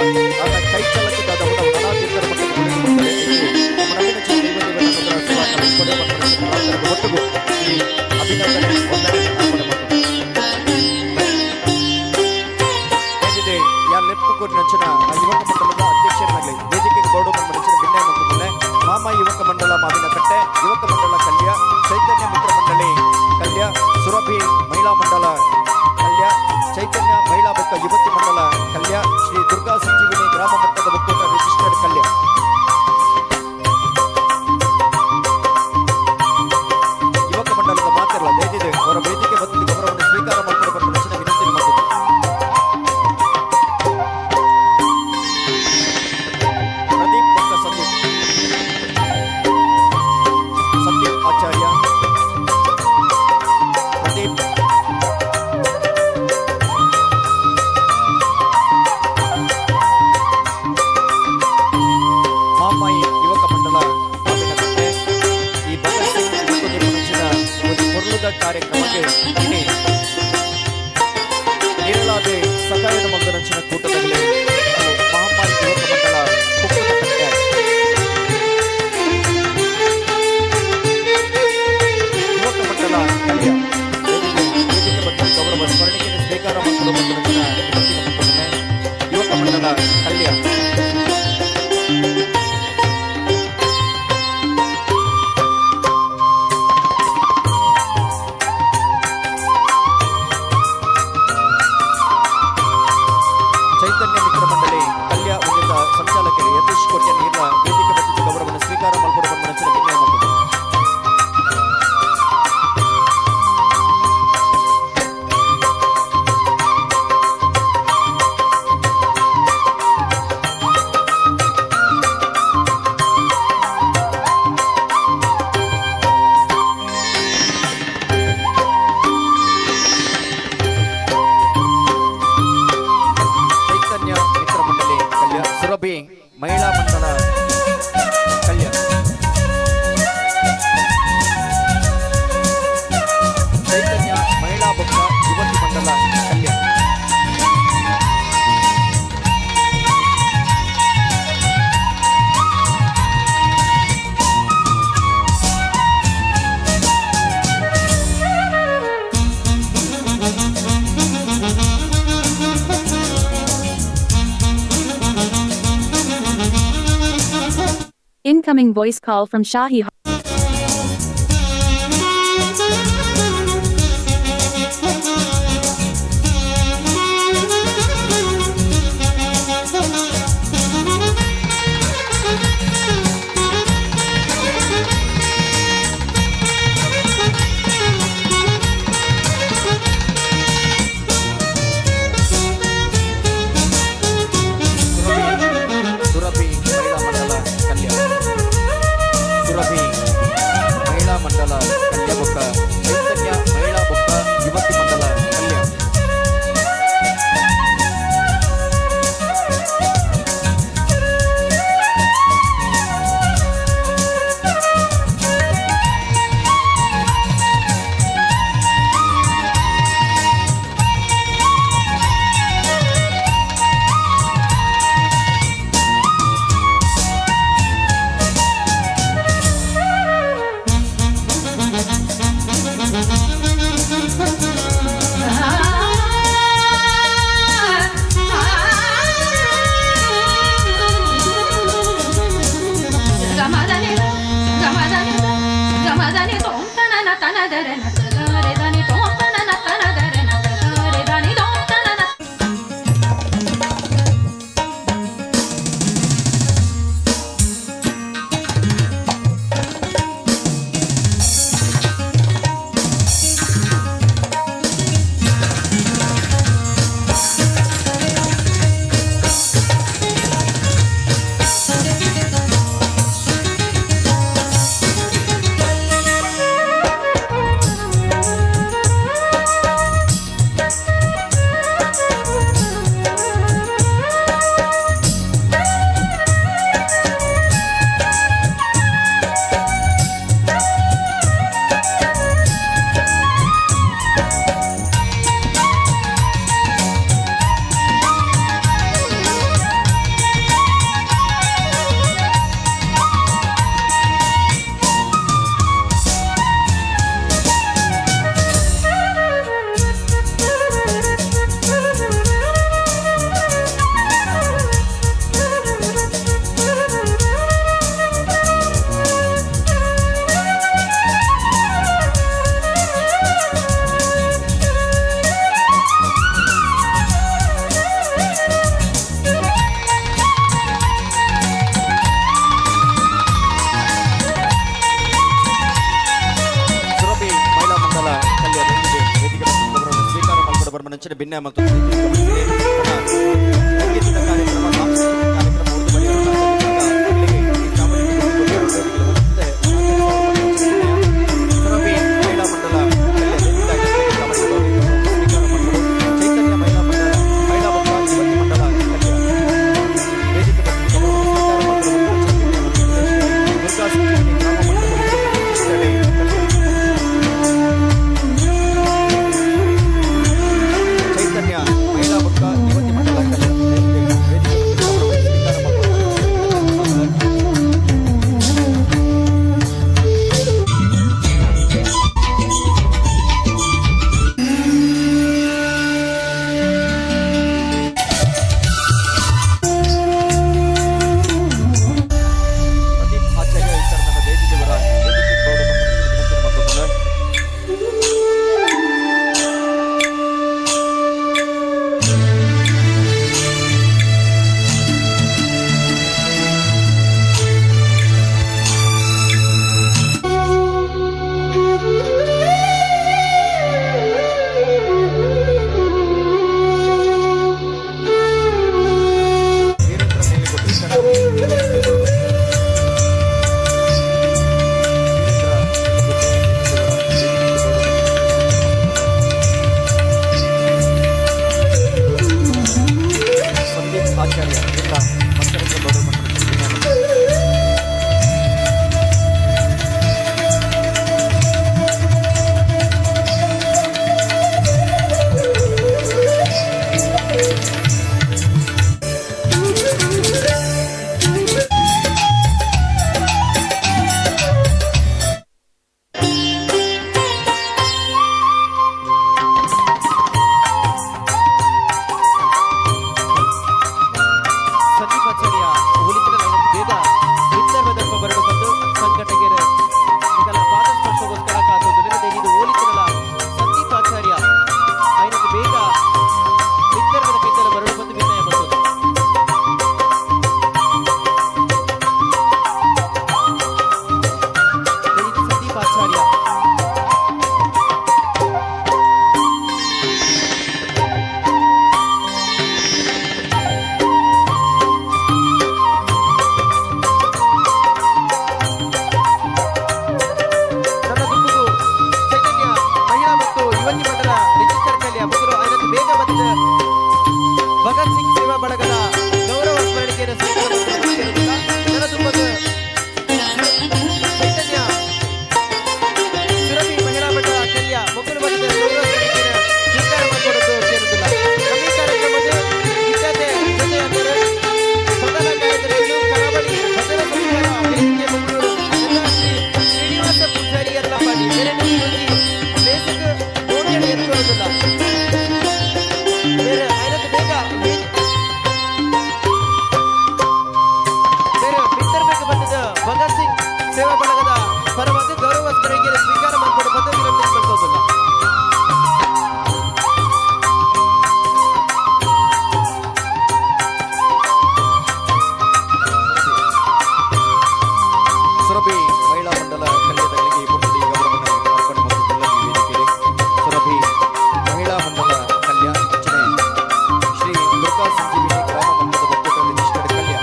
ಆರ್ನ ಕೈ ಚಲಕದಾದ ಉಂಡ ಅನಾದಿತ್ತರ ಮಟ್ಟಕ್ಕೆ ಕೊಡುತ್ತಾರೆ. ನಮ್ಮ ನವೀನ ಒಟ್ಟಿಗೂ ಈ ಅಭಿನಂದನೆ ವಂದನೆ ಅರ್ಪಣೆ ಮಾಡ್ತಾರೆ. ಯಾರು ಲೆಪ್ಪು ಕೊಟ್ಟು ನಂಚಿನ ಯುವಕ ಮಂಡಲದ ಅಧ್ಯಕ್ಷರನ್ನಾಗಲಿ ವೇದಿಕೆಗೆ ಬೋರ್ಡು ಬಂದ ನಂಚಿನ ಭಿನ್ನ ಮಂತುಂದೆ ಮಾಮ ಯುವಕ ಮಂಡಲ ಮಾವಿನಕಟ್ಟೆ, ಯುವಕ ಮಂಡಲ ಕಲ್ಯ, ಚೈತನ್ಯ ಮಿತ್ರ ಮಂಡಳಿ ಕಲ್ಯ, ಸುರಭಿ ಮಹಿಳಾ ಮಂಡಲ ಕಲ್ಯ, ಚೈತನ್ಯ ಮಹಿಳಾ ಬೊಕ್ಕ ಯುವತಿ ಮಂಡಲ ಕಲ್ಯ, ಶ್ರೀ ದುರ್ಗಾ ಸಂಜೀವಿನಿ ಗ್ರಾಮ ಮಟ್ಟದ ಒಕ್ಕೂಟ ರಿಜಿಸ್ಟರ್ಡ್ ಕಲ್ಯ. ಯುವಕ ಮಂಡಲದ ಮಾತಿರಲ್ಲ ದಯದಿದೆ ಅವರ ವೇದಿಕೆ ಮತ್ತು ಗೌರವವನ್ನು ಸ್ವೀಕಾರ ಮಾಡಿಕೊಂಡು ಬಂದ ನಂಚಿನ ವಿನಂತಿ ಮಾಡ್ತದೆ. ಪ್ರದೀಪ್ ಬೊಕ್ಕ ಸಂದೀಪ್, ಸಂದೀಪ್ ಆಚಾರ್ಯ, ಪ್ರದೀಪ್, ಮಾಮಾಯಿ ಯುವಕ ಮಂಡಲ ಮಾವಿನಕಟ್ಟೆ. ಈ ಭಗತ್ ಸಿಂಗ್ ಮತ್ತು ನಿಮ್ಮ ಒಂದು ಪೊರ್ಲುದ ಕಾರ್ಯಕ್ರಮಕ್ಕೆ ಇನಿ ನೇರಳಾದೆ ಸಕಾಯದ ಮಂದರಂಚಿನ ಕೂಟದಲ್ಲಿ ಮಹಾಮಾಯಿ ಯುವಕ ಮಂಡಲ ಕುಕ್ಕುಟಕಟ್ಟೆ. ಯುವಕ ಮಂಡಲ ಕಲ್ಯ ವೇದಿಕೆ ಬಗ್ಗೆ ಗೌರವ ಸ್ಮರಣಿಕೆಯನ್ನು ಸ್ವೀಕಾರ ಮಾಡಲು ಬಂದ ವಿನಂತಿ ಮಾಡಿಕೊಂಡಿದ್ದೇನೆ. ಯುವಕ ಮಂಡಲ ಕಲ್ಯ. ಚೈತನ್ಯ ಮಿತ್ರ ಮಂಡಳಿ ಕಲ್ಯ ಉನ್ನತ ಸಂಚಾಲಕರು ಯತೀಶ್ ಕೋಟ್ಯಾನ್ ಇರ್ಲ ವೇದಿಕೆ ಮತ್ತು ಗೌರವವನ್ನು ಸ್ವೀಕಾರ ಮಾಡಿಕೊಂಡು ಬಂದ ನಂಚಿನ ವಿನಯ ಮಾಡಿದೆ. ಚೈತನ್ಯ ಮಿತ್ರ ಮಂಡಳಿ ಕಲ್ಯ, ಸುರಭಿ ಮಹಿಳಾ ಮಂಡಲ ಕಲ್ಯ, ಚೈತನ್ಯ ಮಹಿಳಾ ಬೊಕ್ಕ ಯುವತಿ ಮಂಡಲ Kalya. Incoming voice call from Shahi. Surabhi ಮಹಿಳಾ ಮಂಡಲ ಕಲ್ಯ, ಸುರಭಿ ಮಹಿಳಾ ಮಂಡಲ ಕಲ್ಯ ಬೊಕ್ಕ ಚೈತನ್ಯ ಮಹಿಳಾ ಬೊಕ್ಕ ಯುವತಿ ಮಂಡಲ ಕಲ್ಯ. ಭಿನ್ನ ಮತ್ತು ಸಂಗೀತದ ಕಾರ್ಯಕ್ರಮ, ಸಾಂಸ್ಕೃತಿಕ ಕಾರ್ಯಕ್ರಮ ಸುರಭಿ ಮಹಿಳಾ ಮಂಡಲ ಚೈತನ್ಯ ಮಹಿಳಾ ಮಂಡಲ, ಮಹಿಳಾ ಭಕ್ತ ಯುವತಿ ಮಂಡಲ ವೇದಿಕೆ ದುರ್ಗಾ ಸಂಜೀವಿನಿ ಗ್ರಾಮ ಮಂಡಲ ಚೈತನ್ಯ ಮಹಿಳಾ ಭಕ್ತ ಯುವತಿ ಮಂಡಲ ವೇದಿಕೆ ಸ್ವೀಕಾರ ಪ್ರದೀಪ್ ಆಚಾರ್ಯ ಇತರ ನನ್ನ ದೇವಿದೇವರ ವೇದಿಕೆ ಗೌರವ ವಿನಂತಿ ಮಾಡಿಕೊಳ್ಳ. ಸಂದೀಪ್ ಆಚಾರ್ಯ ಜಿಲ್ಲಾ ಮಕ್ಕಳಿಗೆ ಗೌರವ ಸಂದೀಪ್ ಆಚಾರ್ಯ ಉಳಿತನ ಬೇಗ ವಿತ್ತರ್ವದಪ್ಪ ಬರಡು ಬಂದು ಸಂಘಟಕರ ನಿಕಲ ಪಾದಸ್ಪರ್ಶಗೋಸ್ಕರ ಕಾತೊಂದು ಇದು ಓಲಿತನಲ ಸಂದೀಪ್ ಆಚಾರ್ಯ ಐನಕ್ಕೆ ಬೇಗ ವಿತ್ತರ್ವದ ಕೈತಲ ಬರಡು ಬಂದು ವಿನಯ ಬಂದದ್ದು. ಸಂದೀಪ್ ಆಚಾರ್ಯ ನಮ್ಮ ಗುಂಪುಗೂ ಚೈತನ್ಯ ಮಹಿಳಾ ಮತ್ತು ಯುವತಿ ಮಂಡಲ ರಿಜಿಸ್ಟರ್ ಕಲ್ಯ ಮೊದಲು ಅದನ್ನು ಬೇಗ ಬಂದ ಭಗತ್ ಸಿಂಗ್ ಸೇವಾ ಬಳಗದ ಗೌರವ ಸ್ಮರಣಿಕೆಯನ್ನು ಸ್ವೀಕಾರ ಮಾಡುತ್ತಿರುವುದಿಲ್ಲ. ನನ್ನ ತುಂಬದ ಚೈತನ್ಯ ಸುರಭಿ ಮಹಿಳಾ ಮಂಡಲ ಕಲ್ಯ ಮೊದಲು ಬಂದ ಗೌರವ ಸ್ಮರಣಿಕೆಯನ್ನು ಸ್ವೀಕಾರ ಮಾಡಿಕೊಡೋದು ಸೇರುವುದಿಲ್ಲ. ನಮ್ಮ ಈ ಕಾರ್ಯಕ್ರಮದ ಇತ್ಯಾದಿ ಜೊತೆ ಅಂದರೆ ಪ್ರಧಾನ ಕಾರ್ಯದರ್ಶಿಗಳು ಕರಾವಳಿ ಭಜನಾ ಸಂಸ್ಥಾನ ವೇದಿಕೆ ಮಂಗಳೂರು ಎಲ್ಲ ಶ್ರೀ ಶ್ರೀನಿವಾಸ ಪೂಜಾರಿ ಯಲ್ಲಪ್ಪಾಡಿ ಬೇರೆ ಒಂಜಿ ಬೇಸಿಕ್ ಗೋಡೆಯನ್ನು ಎತ್ಕೊಳ್ಳೋದಿಲ್ಲ. ಬೇರೆ ಆಯ್ನದ್ದು ಬೇಗ ಬೇರೆ ಮಿತ್ತರ್ಬೇಕು ಬಂದದ ಭಗತ್ ಸಿಂಗ್ ಸೇವಾ ಬಳಗದ ಪರವಾಗಿ ಗೌರವ ಸ್ಮರಣಿಕೆಯನ್ನು ಸ್ವೀಕಾರ ಮಾಡಿಕೊಂಡು ಬಂದ ವಿನಂತಿ ಮಾಡ್ಕೊಳ್ಳೋದಿಲ್ಲ. ಸುರಭಿ ಮಹಿಳಾ ಮಂಡಲ ಕಲ್ಯದಗಳಿಗೆ ಪುಟ್ಟಡಿ ಗೌರವವನ್ನು ಅರ್ಪಣೆ ಮಾಡುತ್ತಿಲ್ಲ ಈ ವೇದಿಕೆಯಲ್ಲಿ. ಸುರಭಿ ಮಹಿಳಾ ಮಂಡಲ ಕಲ್ಯ ಅರ್ಚನೆ ಶ್ರೀ ದುರ್ಗಾ ಸಂಜೀವಿನಿ ಗ್ರಾಮ ಮಟ್ಟದ ಒಕ್ಕೂಟ ರಿಜಿಸ್ಟರ್ಡ್ ಕಲ್ಯ.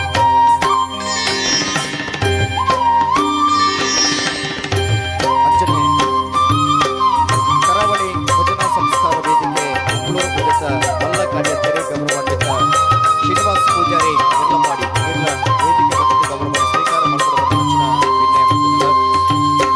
ಅರ್ಚನೆ ಕರಾವಳಿ ಭಜನಾ ಸಂಸ್ಕಾರ ವೇದಿಕೆ ಮಂಗಳೂರು ಪ್ರದೇಶ ಮಲ್ಲ ಕಾರ್ಯತೆರೆ ಗೌರವಾನ್ವಿತ ಶ್ರೀನಿವಾಸ್ ಪೂಜಾರಿ ನಿರ್ಲಂಬಾಡಿ ನಿರ್ಲ ವೇದಿಕೆ ಬದ್ಧತೆ ಗೌರವವನ್ನು ಸ್ವೀಕಾರ ಮಾಡಿಕೊಡುವ ರಚನಾ ವಿನಯ.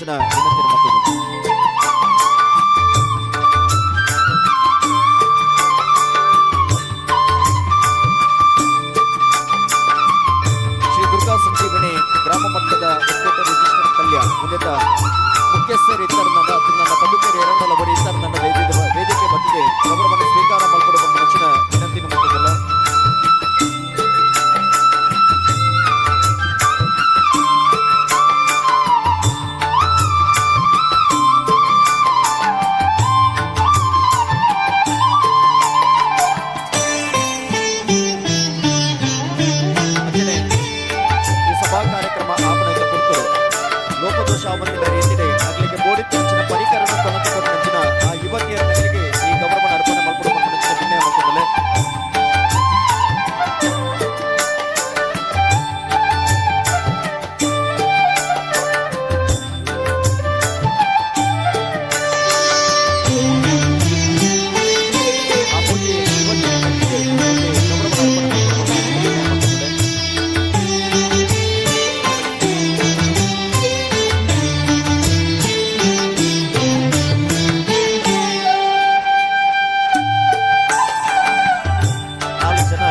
ಬಂದಂಚಿನ ವಿನಂತಿ ಮಲ್ತೊಂದುಲ್ಲ. ಶ್ರೀ ದುರ್ಗಾ ಸಂಜೀವಿನಿ ಗ್ರಾಮ ಮಟ್ಟದ ಒಕ್ಕೂಟ ರಿಜಿಸ್ಟರ್ ಕಲ್ಯ ಮುಂದಿದ್ದ ಮುಖ್ಯಸ್ಥರು ಇತ್ತರ ನನ್ನ ನನ್ನ ಪದುಕೇರಿ ಎರಡಲ್ಲ ಇತ್ತರ ನನ್ನ ವೇದಿಕೆ ಬತ್ತಿದೆ ಗೌರವವನ್ನು ಸ್ವೀಕಾರ ಮಾಡಿಕೊಡುವ ಮುಂಚಿನ ವಿನಂತಿ ಮಲ್ತೊಂದುಲ್ಲ. ಅಂಚನೆ ಈ ಸಭಾ ಕಾರ್ಯಕ್ರಮ ಆಪಣದ ಕುರಿತು ಲೋಪದೋಷ ಆವತ್ತಿನ ರೀತಿಯಲ್ಲಿ ಅಗಲಿಗೆ ಬೋಡಿತ್ತ ಅಂಚಿನ ಪರಿಕರಣ ಕೊನತುಕೊಂಡ ಅಂಚಿನ ಆ ಯುವತಿಯರ ನಗಲಿಗೆ ಈ ಗೌರವನ ಅರ್ಪಣೆ ಮಾಡಿಕೊಡುವ ಮುಂಚಿನ ವಿನಯ ಮಲ್ತೊಂದುಲ್ಲೆ. ಆ ಮೂರ್ತಿ ಯುವತಿಯರ ನಗಲಿಗೆ ಒಂದು ಗೌರವನ ಅರ್ಪಣೆ ಮಾಡಿಕೊಡುವ ಮುಂಚಿನ ವಿನಯ ಮಲ್ತೊಂದುಲ್ಲೆ. ನಾಲ್ಕು ಜನ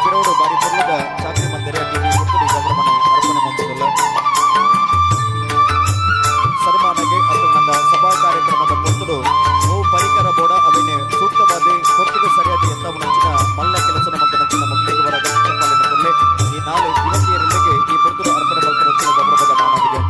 ಬಿರೋಡು ಬಾರಿ ಪೊರ್ಲುದ ಚಾಕ್ರಿ ಮಂದಿರ ಅಲ್ಲಿ ಪೊರ್ತುಡಿ ಗೌರವನ ಅರ್ಪಣೆ ಮಲ್ತೊಂದುಲ್ಲ. ಸನ್ಮಾನಗೆ ಮತ್ತು ನನ್ನ ಸಭಾ ಕಾರ್ಯಕ್ರಮದ ಪೊರ್ತುಡು ಓ ಪರಿಕರ ಬೋಡ ಅವಿನೆ ಸೂಕ್ತವಾದ ಪೊರ್ತುಗು ಸರಿಯಾದ ಎತ್ತವನಂಚಿನ ಮಲ್ಲ ಕೆಲಸನ ಮಲ್ತನಂಚಿನ ಮಕ್ಕಳಿಗೆ ಬರ ಚಪ್ಪಾಳಿನ ಕೊಲ್ಲೆ ಈ ನಾಲ್ಕು ಯುವತಿಯರಲ್ಲಿಗೆ ಈ ಪೊರ್ತುಡು ಅರ್ಪಣೆ ಮಲ್ತನಂಚಿನ ಗೌರವದ ಮಾನವಿಗೆ.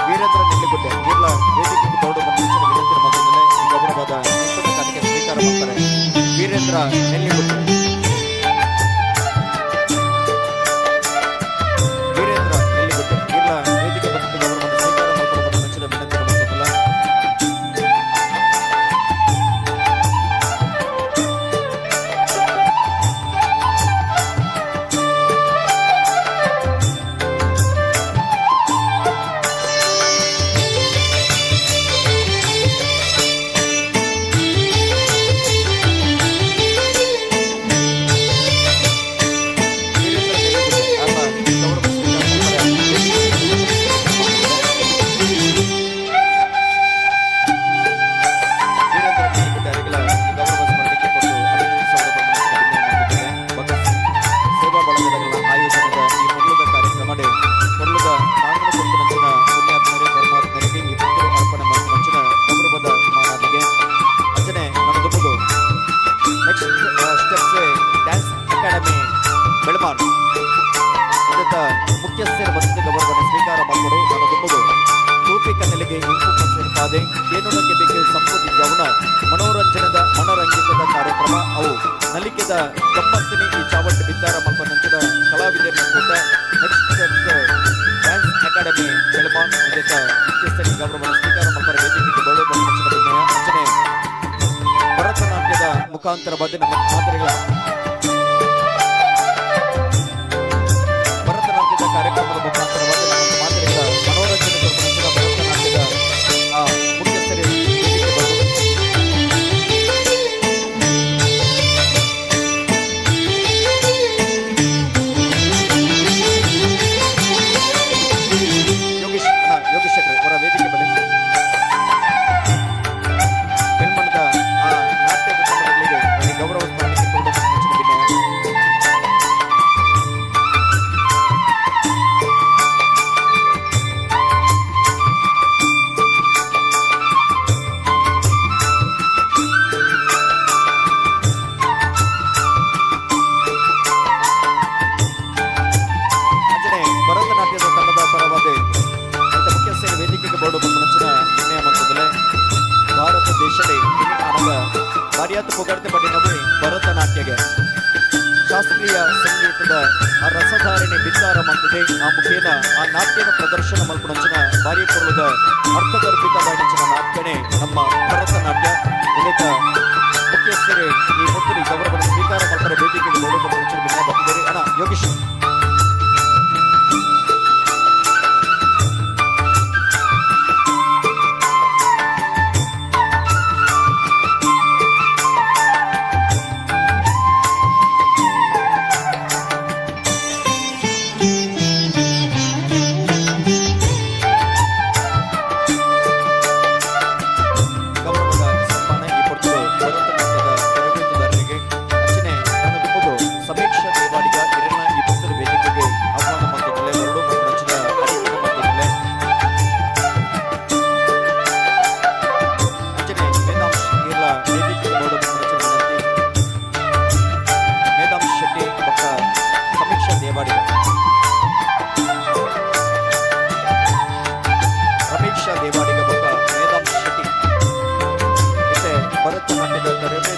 ವೀರೇಂದ್ರ ನೆಲ್ಲಿಗುಡ್ಡೆ ವೀರ್ಲ ವೇದಿಕೆಗೆ ಬರಡು ಬಂದ ವಿನಂತಿ ಮಲ್ತೊಂದುಲ್ಲೆ. ಈ ಗೌರವದ ನಿಂತದ ಕಾಣಿಕೆ ಸ್ವೀಕಾರ ಮಾಡ್ತಾರೆ ವೀರೇಂದ್ರ ನೆಲ್ಲಿಗುಡ್ಡೆ. ವೀರೇಂದ್ರ ನೆಲ್ಲಿಗುಡ್ಡೆ ವೀರ್ಲ ವೇದಿಕೆ ಬಂದ ಗೌರವವನ್ನು ಸ್ವೀಕಾರ ಮಾಡಿಕೊಂಡು ಬಂದ ಮುಂಚಿನ ವಿನಂತಿ ಮಲ್ತೊಂದುಲ್ಲ. ವೀರೇಂದ್ರ ನೆಲ್ಲಿಗುಡ್ಡೆ ಅರಿಗಳ ಈ ಗೌರವ ಸ್ಮರಣೆಗೆ ಕೊಟ್ಟು ಅಭಿನಂದಿಸುವ ಭಗತ್ ಸಿಂಗ್ ಸೇವಾ ಬಳಗದಗಳ ಆಯೋಜನದ ಈ ಪೊರ್ಲುದ ಕಾರ್ಯಕ್ರಮ ಪೊರ್ಲುದ ತಾಂಗನ ಕೊಟ್ಟು ನಂಚಿನ ಪುಣ್ಯಾತ್ಮರೇ ಧರ್ಮಾತ್ಮರಿಗೆ ಈ ಪುತ್ತೂರು ಅರ್ಪಣೆ ಮಾಡಿದ ನಂಚಿನ ಗೌರವದ ಮಾನಾದಿಗೆ. ಅಂಚನೆ ನಮ್ಮ ದುಬ್ಬುಗು next steps dance academy Belman ಇದತ್ತ ಮುಖ್ಯಸ್ಥರ ವಸತಿ ಗೌರವವನ್ನು ಸ್ವೀಕಾರ ಮಾಡಿಕೊಡು. ನನ್ನ ದುಬ್ಬುಗು ಟೋಪಿ ಕನ್ನಲಿಗೆ ಇಂಪು ಸೇರ್ಪಾದೆ ಕೇನುನಕ್ಕೆ ಬೇಕು ಸಂಪೂರ್ತಿ ಜವನ ಮನೋರಂಜನದ ಮನರಂಜಿತದ ಕಾರ್ಯಕ್ರಮ ಅವು ನಲಿಕೆದ ಗಮ್ಮತ್ತಿನಿ ಈ ಚಾವಟ್ಟು ಬಿದ್ದಾರ ಮಲ್ಪನಂಚಿನ ಕಲಾವಿದರ ಕೂಟ next steps dance academy Belman ಇದಕ್ಕ ಮುಖ್ಯಸ್ಥರಿಗೆ ಗೌರವವನ್ನು ಸ್ವೀಕಾರ ಮಲ್ಪರ ವೇದಿಕೆಗೆ ಬರಲು ಬಂದ ವಿನಯ. ಅಂಚನೆ ಭರತನಾಟ್ಯದ ಮುಖಾಂತರವಾದ ನಮ್ಮ ಮಾದರಿಗಳ ಭರತನಾಟ್ಯದ ಕಾರ್ಯಕ್ರಮದ ಮುಖಾಂತರವಾದ ನಮ್ಮ ಮಾದರಿಗಳ ಮನೋರಂಜನೆ ಕೊಡುವ ಭರತನಾಟ್ಯದ ಆ ಮುಖ್ಯಸ್ಥರೇ ವೇದಿಕೆ ಬರಲು. ಯೋಗೇಶ್ ಅಣ್ಣ, ಯೋಗೇಶ್ ಶೆಟ್ಟರ್ ಅವರ ವೇದಿಕೆ ಬಳಿ ಬೆಳ್ಮಣದ ಆ ನಾಟ್ಯದ ತಂಡಗಳಿಗೆ ಒಂದು ಗೌರವ ಸ್ಮರಣೆಗೆ ಕೊಡುವ ಮುಂಚಿನ ವಿನಯ. ಅಂಜನೆ ಭರತನಾಟ್ಯದ ತಂಡದ ಪರವಾದ ಅಂತ ಮುಖ್ಯಸ್ಥರ ವೇದಿಕೆಗೆ ಬೋರ್ಡು ಬಂದ ಮುಂಚಿನ ವಿನಯ ಮಲ್ತೊಂದುಲ್ಲೆ. ಭಾರತ ದೇಶದ ಆನಂದ ಬಾರಿಯಾತ ಪುಗರ್ತೆ ಪಟ್ಟಿನವೇ ಭರತನಾಟ್ಯಗೆ ಶಾಸ್ತ್ರೀಯ ಸಂಗೀತದ ಆ ರಸಧಾರಣೆ ಬಿತ್ತಾರ ಮಂತದೆ ಆ ಮುಖೇನ ಆ ನಾಟ್ಯನ ಪ್ರದರ್ಶನ ಮಲ್ಪುನಂಚಿನ ಬಾರಿ ಪೊರ್ಲುದ ಅರ್ಥಗರ್ಭಿತವಾದಂಚಿನ ನಾಟ್ಯನೇ ನಮ್ಮ ಭರತನಾಟ್ಯ. ಉನ್ನತ ಮುಖ್ಯಸ್ಥರೇ ಈ ಹೊತ್ತಲ್ಲಿ ಗೌರವವನ್ನು ಸ್ವೀಕಾರ ಮಾಡ್ತಾರೆ ವೇದಿಕೆಗೆ ಬೋರ್ಡು ಬಂದ ಮುಂಚಿನ ವಿನಯ ಬರ್ತಿದ್ದಾರೆ. ಅಣ್ಣ ಯೋಗೇಶ್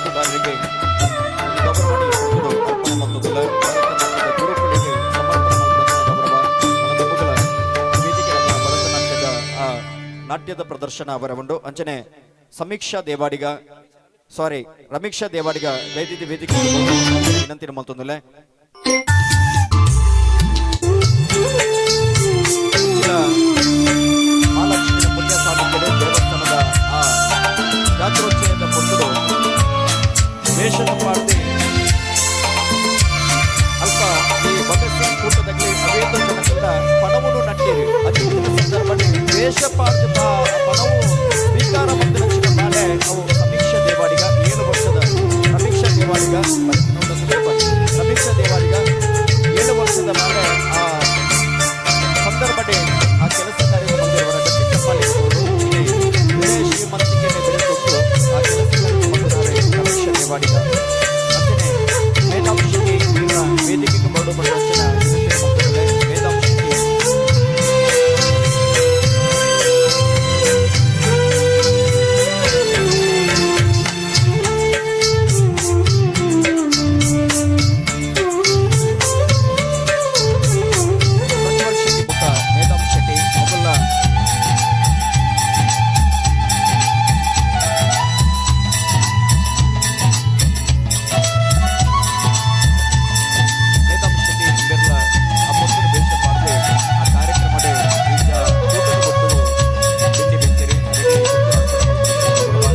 ತರಬೇತುದಾರರಿಗೆ ಗೌರವಣಿ ಪೊರ್ತುಡು ಅರ್ಪಣೆ ಮಲ್ತೊಂದುಲ್ಲ. ಭರತನಾಟ್ಯದ ಗುರುಕುಳಿಗೆ ಸಮರ್ಪಣೆ ಮಲ್ಪುನಂಚಿನ ಗೌರವ. ದುಂಬುಗಳ ವೇದಿಕೆ ಭರತನಾಟ್ಯದ ಆ ನಾಟ್ಯದ ಪ್ರದರ್ಶನ ಅವರ ಉಂಡು. ಅಂಚನೆ ಸಮೀಕ್ಷಾ ದೇವಾಡಿಗ, ಸಾರಿ, ರಮೀಕ್ಷಾ ದೇವಾಡಿಗ ದಯದಿದ್ದು ವೇದಿಕೆ ವಿನಂತಿ ಮಲ್ತೊಂದುಲ್ಲೆ. ಮಹಾಲಕ್ಷ್ಮಿಯ ಪುಣ್ಯ ಸಾಧಿಸಿದೆ ದೇವಸ್ಥಾನದ ಆ ಜಾತ್ರೋತ್ಸವದ ಪೊರ್ತುಡು ವೇಷದ ಪಾರ್ಟಿ ಅಲ್ಪ ಈ ಭಗತ್ ಸಿಂಗ್ ಕೂಟದಲ್ಲಿ ಅವೇತ ಜನಗಳ ಪಣವನ್ನು ನಟ್ಟಿರಿ. ಅಂಚಿನ ಸಂದರ್ಭದಲ್ಲಿ ವೇಷ ಪಾರ್ಟಿ ಪಣವು ಸ್ವೀಕಾರ ಮಂದಿರ ಮೇಲೆ ಅವು ಸಮೀಕ್ಷಾ ದೇವಾಡಿಗ, 7 ವರ್ಷದ ಸಮೀಕ್ಷಾ ದೇವಾಡಿಗ, ಸಮೀಕ್ಷಾ ದೇವಾಡಿಗ 7 ವರ್ಷದ ಮೇಲೆ ಆ ಸಂದರ್ಭದಲ್ಲಿ ಆ ಕೆಲಸ ಕಾರ್ಯಕ್ಕೆ ಬಂದಿರುವವರ ಗಟ್ಟಿ ಚಪ್ಪಾಳೆ ಶ್ರೀಮಂತಿಕೆಯನ್ನು ಬೆಳೆದುಕೊಂಡು ಆ ಕೆಲಸ ಕಾರ್ಯಕ್ಕೆ ಬಂದಿದ್ದಾರೆ ಸಮೀಕ್ಷಾ ದೇವಾಡಿಗ. ಅಂಚನೆ ಮೇಧಾಂ ಶೆಟ್ಟಿ ಇವರ ವೇದಿಕೆಗೆ ಬರಲು ಬರುವ ಮೇಧಾಂ ಶೆಟ್ಟಿ. ಪ್ರಜ್ವಲ್ ಶೆಟ್ಟಿ ಬೊಕ್ಕ ಮೇಧಾಂ ಶೆಟ್ಟಿ ಮೊದಲ ಮೇಧಾಂ ಶೆಟ್ಟಿ ಬೆರ್ಲ ಆ ಪೊರ್ತುಡು ವೇಷ ಪಾಡ್ದು ಆ ಕಾರ್ಯಕ್ರಮದ ಈಗ ಕೂಟದ ಒಟ್ಟು ಬೆನ್ನಿ ಬೆಂತೆರು ಅರೆಗೆ ಪೊರ್ತುಡು ಅರ್ಪಣೆ ಮಲ್ಪುನ ಗೌರವ.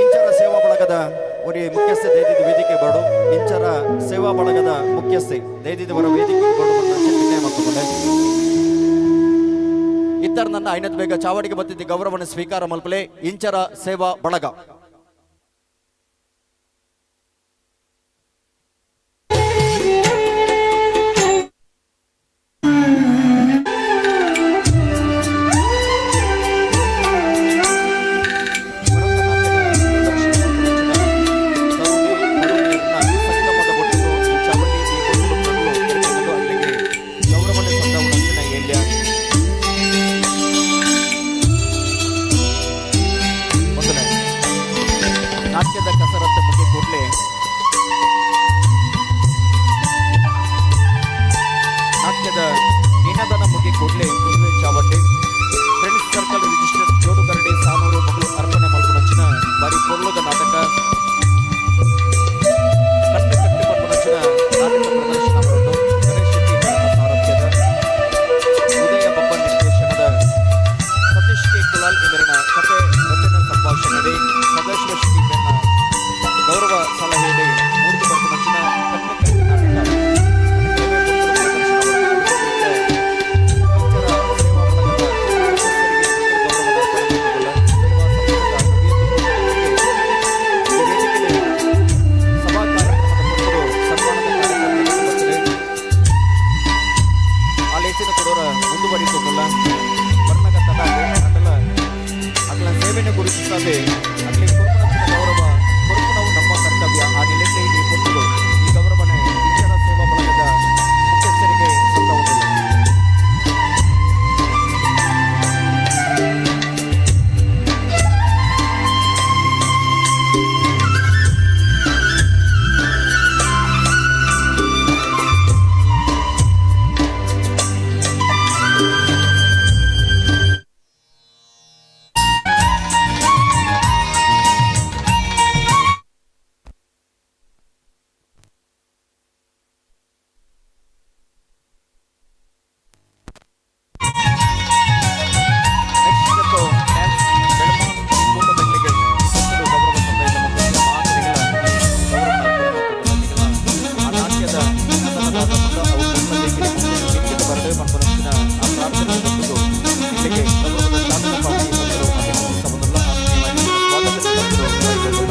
ಇಂಚರ ಸೇವಾ ಬಳಗದ ಒರಿ ಮುಖ್ಯಸ್ಥೆ ದೈದಿದ ವೇದಿಕೆ ಬರಡು. ಇಂಚರ ಸೇವಾ ಬಳಗದ ಮುಖ್ಯಸ್ಥೆ ದೈದಿದವರ ವೇದಿಕೆ ಬರಡು ವಿನಯ ಮಲ್ತೊಂದುಲ್ಲೆ. ಇತ್ತರ ನನ್ನ ಐನತ್ ಬೇಗ ಚಾವಡಿಗೆ ಬತ್ತಿದ್ದ ಗೌರವವನ್ನು ಸ್ವೀಕಾರ ಮಲ್ಪಲೆ ಇಂಚರ ಸೇವಾ ಬಳಗ. ಸಂಗಮದ ಒಟ್ಟು ಈ ಚಾವಡಿ ಈ ಪೊರ್ತುಡು ಪೊರ್ಲು ಅಲ್ಲಿಗೆ ಗೌರವವನ್ನು ಸಂದವನಂಚಿನ ಏಲ್ಯ. ಒಂದನೇ ಸಂಗೀತ ಅನ್ನದಾತ ಪಂಡ ಅವು ಕಣ್ಣಲ್ಲಿ ಮಿಂಚಿದ ಬರಡೆ ಪನ್ಪುನಂಚಿನ ಆ ಪ್ರಾರ್ಥನೆ ಕೊಟ್ಟು ಇಲ್ಲಿಗೆ ಗೌರವದ ಸಾಧನ ಪಾಟಿ ಭಕ್ತರು ಅಭಿನಂದಿಸಬಹುದಲ್ಲ. ಆತ್ಮೀಯವಾಗಿ ಸ್ವಾಗತ ಭಕ್ತರು.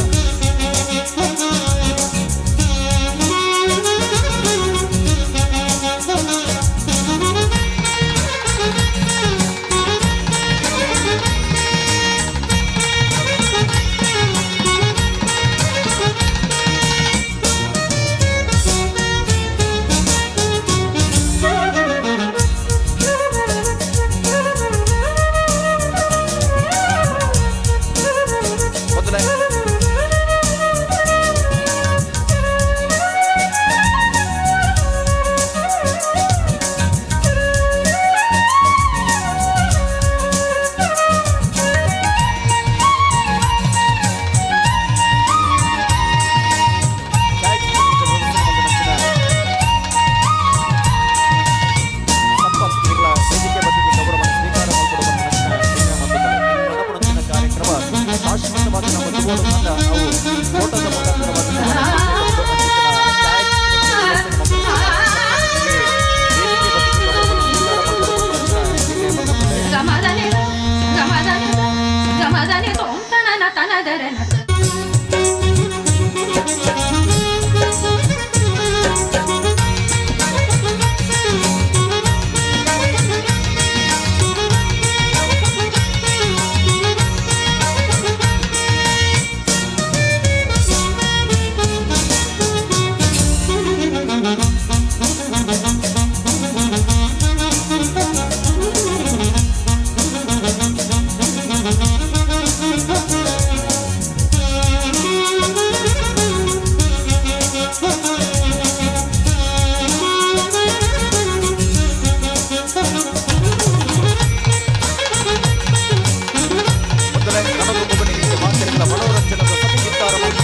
ಶಾಶ್ವತವಾದ ನಮ್ಮ ಜೀವನವನ್ನ ನಾವು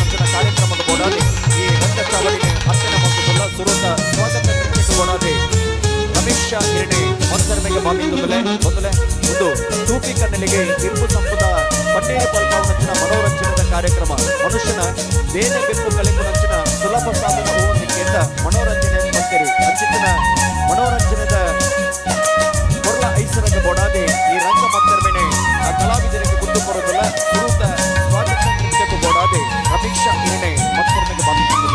ಫೋಟೋದ ಕಾರ್ಯಕ್ರಮದ ಬೋಡಾದಿ ಈ ರಂಗಚಾವಣಿಗೆ ಅರ್ಚನೆ ಮತ್ತು ಸುರತ ಸ್ವಾಗತ ನೃತ್ಯಕ್ಕೆ ಬೋಡಾದಿ ರಮೇಶ್ ಹಿರಣೆ ಮೊದಲನೆಗೆ ಬಾಮಿಂದುಲೆ ಮೊದಲೇ ಒಂದು ತೂಪಿ ಕಣ್ಣಲಿಗೆ ಇಂಪು ಸಂಪದ ಪಟ್ಟೇರಿ ಪಲ್ಪಾವನಂಚಿನ ಮನೋರಂಜನದ ಕಾರ್ಯಕ್ರಮ ಮನುಷ್ಯನ ಬೇನೆ ಬೆಪ್ಪು ಕಲಿಪುನಂಚಿನ ಸುಲಭ ಸಾಧನ ಹೂವೊಂದಿಕ್ಕಿಂತ ಮನೋರಂಜನೆ ಪಂತೆರಿ ಅಂಚಿತ್ತಿನ ಮನೋರಂಜನದ ಕೊರ್ಲ ಐಸರಗ ಬೋಡಾದಿ ಈ ರಂಗ ಮತ್ತರ್ಮೆನೆ ಆ ಕಲಾವಿದರಿಗೆ ಗುಡ್ಡು ಬರೋದಲ್ಲ ಸುರತ ಸ್ವಾಗತ ನೃತ್ಯಕ್ಕೂ ಬೋಡಾದಿ ರಮೇಶ ಹಿರಣೆ ಮತ್ತೊಮ್ಮೆ ಬಾಮಿಂದುಲೆ.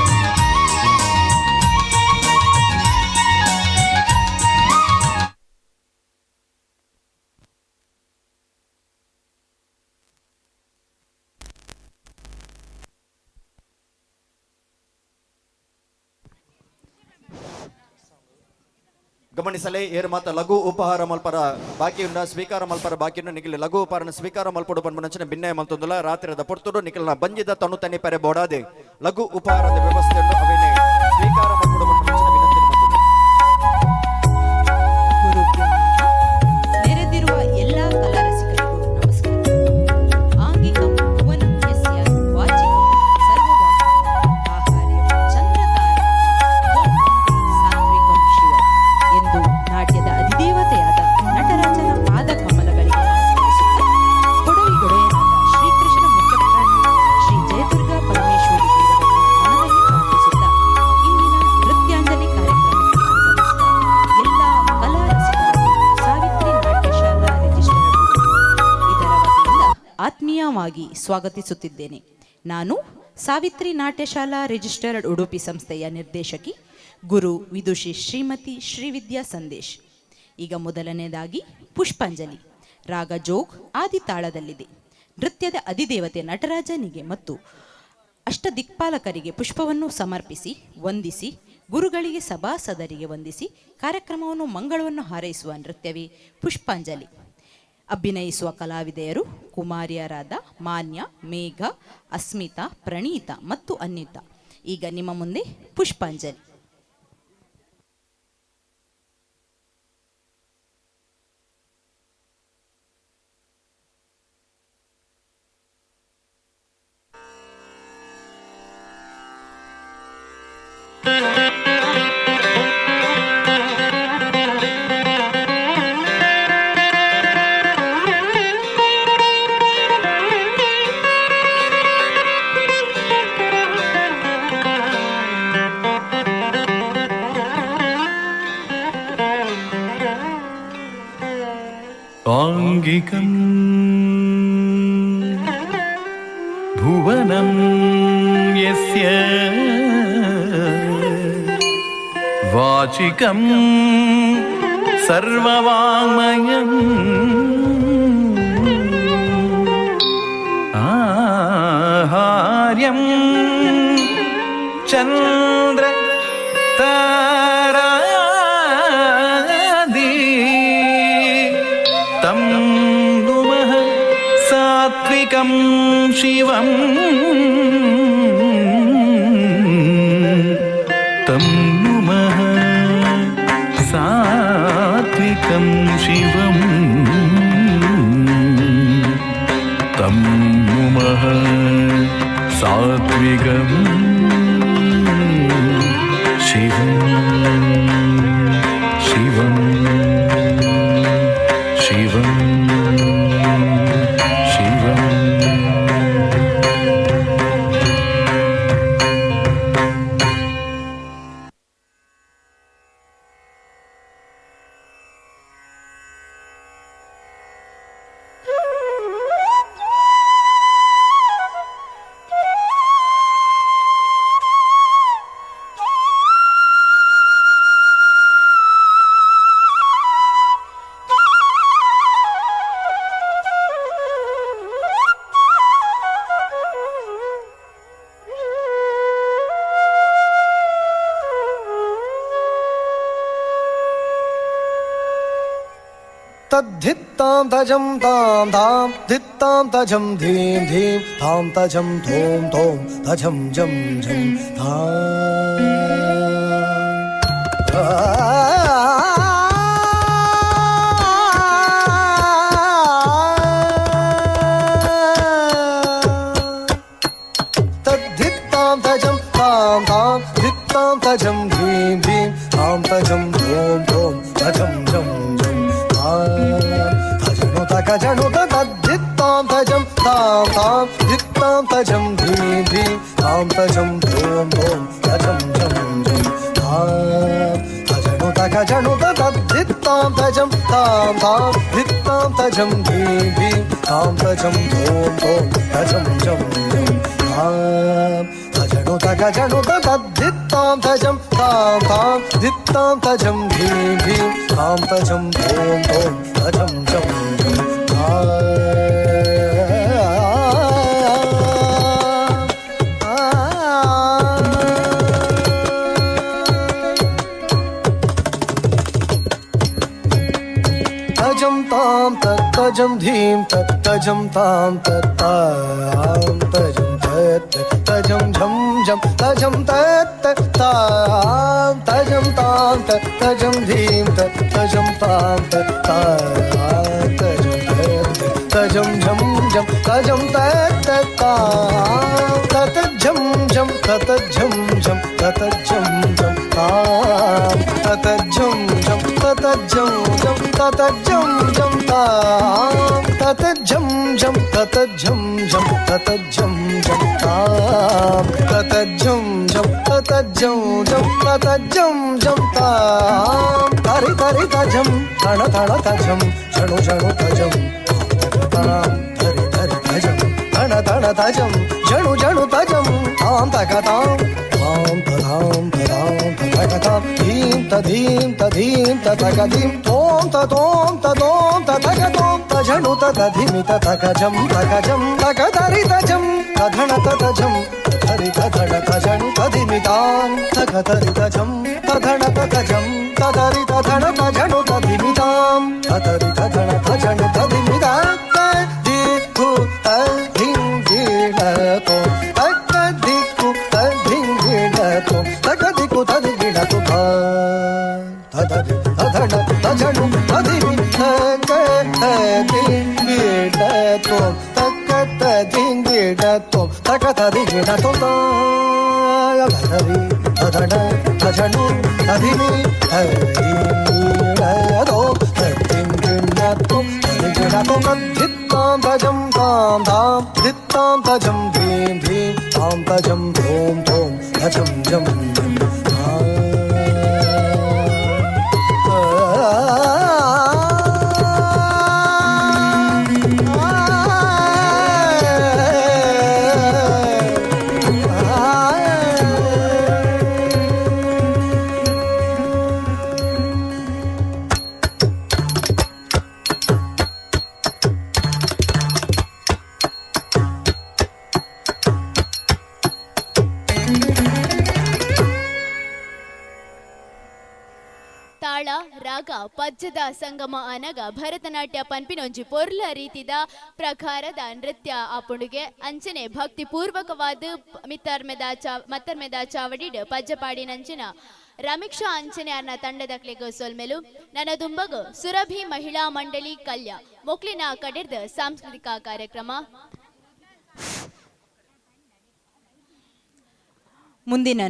ಗಮನಿಸಲೇ ಏರು ಮಾತ ಲಘು ಉಪಹಾರ ಮಲ್ಪರ ಬಾಕಿಯುನ್ನ ಸ್ವೀಕಾರ ಮಲ್ಪರ ಬಾಕಿಯುನ್ನ ನಿಖಿಲ್ ಲಘು ಉಪಹಾರನ ಸ್ವೀಕಾರ ಮಲ್ಪಡು ಪನ್ಪುನಂಚಿನ ಭಿನ್ನಯ ಮಲ್ತೊಂದುಲ ರಾತ್ರಿದ ಪೊರ್ತುಡು ನಿಖಿಲ್ನ ಬಂಜಿದ ತನು ತನಿ ಪೆರೆ ಬೋಡಾದೆ ಲಘು ಉಪಹಾರದ ವ್ಯವಸ್ಥೆಯನ್ನು ಅವೇನೆ ಸ್ವೀಕಾರ ಮಲ್ಪಡು ಪನ್ಪುನಂಚಿನ ವಿನಂತಿ ಮಲ್ತೊಂದು. ನೆರೆದಿರುವ ಎಲ್ಲ ಕಲಾರಸಿಕರಿಗೂ ನಮಸ್ಕಾರ. ಆಂಗಿಕಂ ಭುವನಂ ಯಸ್ಯ ವಾಚಿಕಂ ಸರ್ವವಾಕ್ಯಂ ಆಹಾರ್ಯಂ ಚಂದ್ರತಾರ ತ್ವಂ ವಂದೇ ಸಾತ್ವಿಕಂ ಶಿವಂ ಎಂದು ನಾಟ್ಯದ ಅಧಿದೇವತೆಯಾದ ನಟರಾಜನ ಪಾದಕಮಲಗಳಿಗೆ ನಮಸ್ಕರಿಸುತ್ತಾ ಕೊಡವಿಗೊಡೆಯನಾದ ಶ್ರೀಕೃಷ್ಣ ಮುಖ್ಯಪ್ರಾಣ ಶ್ರೀ ಜಯದುರ್ಗಾ ಪರಮೇಶ್ವರಿ ದೇವರನ್ನು ಮನದಲ್ಲಿ ಪ್ರಾರ್ಥಿಸುತ್ತಾ ಇಂದಿನ ನೃತ್ಯಾಂಜಲಿ ಕಾರ್ಯಕ್ರಮಕ್ಕೆ ಆಗಮಿಸಿದ ಎಲ್ಲ ಕಲಾರಸಿಕರನ್ನು ಸಾವಿತ್ರಿ ನಾಟ್ಯಶಾಲಾ ರಿಜಿಸ್ಟರ್ಡ್ ಇದರ ವತಿಯಿಂದ ಆತ್ಮೀಯವಾಗಿ ಸ್ವಾಗತಿಸುತ್ತಿದ್ದೇನೆ. ನಾನು ಸಾವಿತ್ರಿ ನಾಟ್ಯಶಾಲಾ ರಿಜಿಸ್ಟರ್ಡ್ ಉಡುಪಿ ಸಂಸ್ಥೆಯ ನಿರ್ದೇಶಕಿ ಗುರು ವಿದುಷಿ ಶ್ರೀಮತಿ ಶ್ರೀವಿದ್ಯಾ ಸಂದೇಶ್. ಈಗ ಮೊದಲನೇದಾಗಿ ಪುಷ್ಪಾಂಜಲಿ ರಾಗ ಜೋಗ್ ಆದಿತಾಳದಲ್ಲಿದೆ. ನೃತ್ಯದ ಅಧಿದೇವತೆ ನಟರಾಜನಿಗೆ ಮತ್ತು ಅಷ್ಟದಿಕ್ಪಾಲಕರಿಗೆ ಪುಷ್ಪವನ್ನು ಸಮರ್ಪಿಸಿ ವಂದಿಸಿ ಗುರುಗಳಿಗೆ ಸಭಾಸದರಿಗೆ ವಂದಿಸಿ ಕಾರ್ಯಕ್ರಮವನ್ನು ಮಂಗಳವನ್ನು ಹಾರೈಸುವ ನೃತ್ಯವೇ ಪುಷ್ಪಾಂಜಲಿ. ಅಭಿನಯಿಸುವ ಕಲಾವಿದೆಯರು ಕುಮಾರಿಯರಾದ ಮಾನ್ಯ, ಮೇಘ, ಅಸ್ಮಿತಾ, ಪ್ರಣೀತಾ ಮತ್ತು ಅನ್ವಿತಾ. ಈಗ ನಿಮ್ಮ ಮುಂದೆ ಪುಷ್ಪಾಂಜಲಿ. Thank you. आङ्गिकं भुवनं यस्य वाचिकं सर्ववाङ्मयम् आहार्यं चन्द्र तारादि तं नुमः सात्विकं शिवं तं नुमः सात्विकं शिवं तं नुमः सात्विकं शिवं शिवं शिवं शिवम्। तद्धित्तां तजं तां धां धित्तां तजं धीं धीं धां तजं धों धों तजं जं झं धां। तद्धित्तां तजं तां धां धित्तां तजं धीं धीं धां तजं धों धों तजं जं झं तजनु तद्धित्तां तजं तां तां धित्तां तजं धीं धीं तां तजं धों धों तजं जं झं धां। तजनु तगजनु तद्धित्तां तजं तां तां धित्तां तजं धीं धीं तां तजं धों धों तजं जं झं धां। तजनु तगजनु तद्धित्तां तजं तां तां धित्तां तजं धीं धीं तां तजं धों धों तजं जं झं धां। तजं तां तत्तजं धीं तत्तजं तां तत्तां तजं तत् तजं झं झं तजं तत् तां तजं तां तत्तजं धीं तत्तजं तां तत्तां तजं तत् तजं झं झं तजं तत् तां ततझं झं ततझं झं ततझं झं तां ततझं झं ततझं झं ततझं झं तां ततझं झं ततझं झं ततझं झं तां ततझं झं ततझं झं ततझं झं तां तरि तरि तजं तण तण तजं झणु झणु तजं तां तरि तरि तजं तण तण तजं झणु झणु तजं तां तक तां तां तधां तधां तथकतां धीं तधीं तधीं तथकधीं तों ततों ततों तथकतों तझणु ततधिमि तथकजं तकजं तकधरि तजं तधण ततजं तधरि तधण तजणु तधिमि तां तकधरि तजं तधण ततजं तधरि तधण तझणु तधिमि तां तधरि तधण तझणु तधिमि तां तदिकु तधिं गिणतो तकदिकु तधिं गिणतो तकदिकु तदिगिणतो तधरि तधण तझणु तधिमि तकतधिं गिणतो तकतधिं गिणतो तकतधिगिणतो तधरि तधण तझणु तधिमि तधिगिणतो तधिं गिणतो तदिगिणतो तद्धित्तां तजं तां तां धित्तां तजं धीं धीं तां तजं धों धों तजं जं झं धां। ತಾಳ ರಾಗ ಪಜ್ಜದ ಸಂಗಮ ಅನಗ ಭರತನಾಟ್ಯ ಪನ್ಪಿನೊಂಜಿ ಪೊರ್ಲ ರೀತಿದ ಪ್ರಕಾರದ ನೃತ್ಯ ಆಪುಂಡುಗೆ ಅಂಚನೆ ಭಕ್ತಿ ಪೂರ್ವಕವಾದ ಮಿತ್ತರ್ಮೆದ ಮತ್ತರ್ಮೆದ ಚಾವಡಿಡ್ ಪಜ್ಜಪಾಡಿನಂಚಿನ ರಮೀಕ್ಷಾ ಅಂಚನೆ ಅನ್ನ ತಂಡದಕ್ಲೆಗ್ ಸೊಲ್ಮೆಲು. ನನ್ನ ದುಂಬಗು ಸುರಭಿ ಮಹಿಳಾ ಮಂಡಳಿ ಕಲ್ಯ ಮೊಕ್ಲಿನ ಕಡೆರ್ದ ಸಾಂಸ್ಕೃತಿಕ ಕಾರ್ಯಕ್ರಮ. ಮುಂದಿನ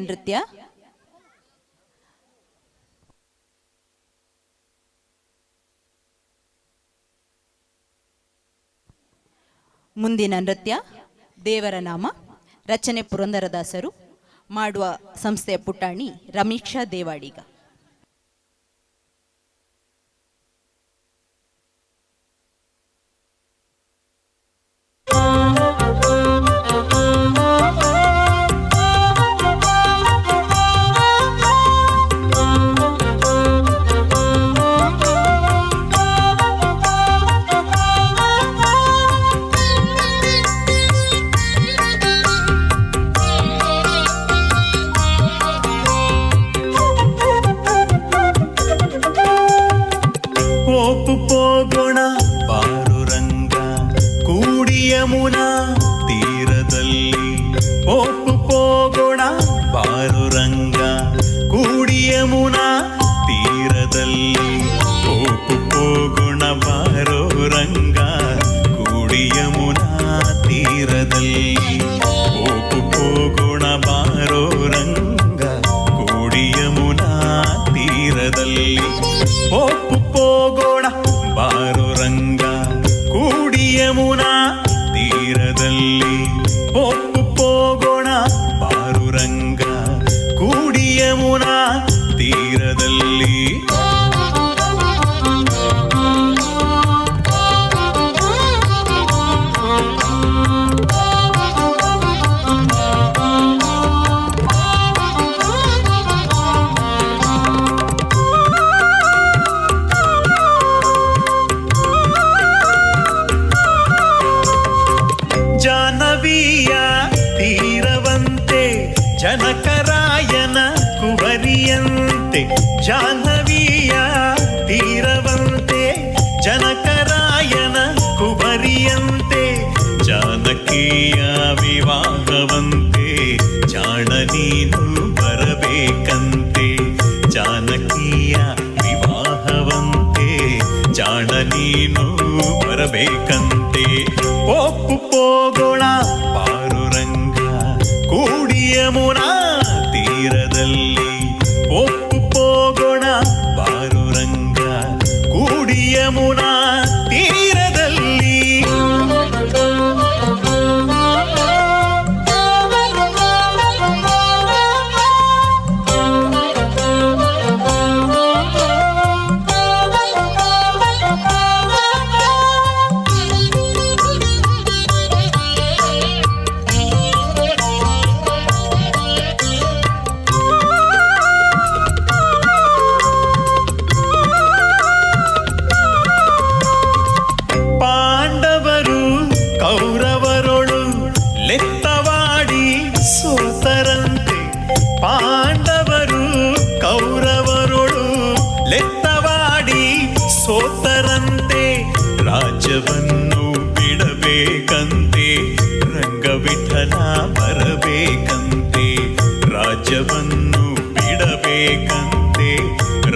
ನೃತ್ಯ ದೇವರ ನಾಮ, ರಚನೆ ಪುರಂದರದಾಸರು, ಮಾಡುವ ಸಂಸ್ಥೆಯ ಪುಟಾಣಿ ರಮೀಕ್ಷಾ ದೇವಾಡಿಗ. ಹೋಗೋಣ ಬಾರು ರಂಗ ಕೂಡಿ ಯಮುನಾ ತೀರದಲ್ಲಿ, ಒಪ್ಪು ಹೋಗೋಣ ಬಾರು ರಂಗ ಕೂಡಿ ಯಮುನಾ ತೀರದಲ್ಲಿ, ಒಪ್ಪು ಹೋಗೋಣ ಬಾರೋ ರಂಗ ಕೂಡಿ ಯಮುನಾ ತೀರದಲ್ಲಿ, ಒಪ್ಪು ಹೋಗೋಣ ಬಾರೋ ರಂಗ ಕೂಡಿ ಯಮುನಾ ತೀರದಲ್ಲಿ, ಒಪ್ಪು ಹೋಗೋಣ ಬಾರೋ ರಂಗ ಕೂಡಿ ಯಮುನಾ ತೀರದಲ್ಲಿ, ಒಪ್ಪು ಹೋಗೋಣ ಬಾರು ರಂಗ ಕೂಡಿ ಯಮುನಾ ತೀರದಲ್ಲಿ. ಜಾಹ್ನವಿಯ ತೀರವಂತೆ ಜನಕರಾಯನ ಕುವರಿಯಂತೆ, ಜಾಹ್ನವಿಯ ತೀರವಂತೆ ಜನಕರಾಯನ ಕುವರಿಯಂತೆ, ಜಾನಕಿಯ ವಿವಾಹವಂತೆ ಜಾಣ ನೀನು ಬರಬೇಕಂತೆ, ಜಾನಕಿಯ ವಿವಾಹವಂತೆ ಜಾಣ ನೀನು ಬರಬೇಕಂತೆ, ಒಪ್ಪು ಹೋಗೋಣ ಬಾರು ರಂಗ ಕೂಡಿ ಯಮುನಾ ತೀರದಲ್ಲಿ, ಒಪ್ಪು ಹೋಗೋಣ ಬಾರು ರಂಗ ಕೂಡಿ ಯಮುನಾ ತೀರದಲ್ಲಿ. ಪಾಂಡವರು ಕೌರವರೊಳು ಲೆತ್ತವಾಡಿ ಸೋತರಂತೆ, ಪಾಂಡವರು ಕೌರವರೊಳು ಲೆತ್ತವಾಡಿ ಸೋತರಂತೆ, ರಾಜ್ಯವನ್ನು ಬಿಡಬೇಕಂತೆ ರಂಗವಿಠಲ ಬರಬೇಕಂತೆ, ರಾಜ್ಯವನ್ನು ಬಿಡಬೇಕಂತೆ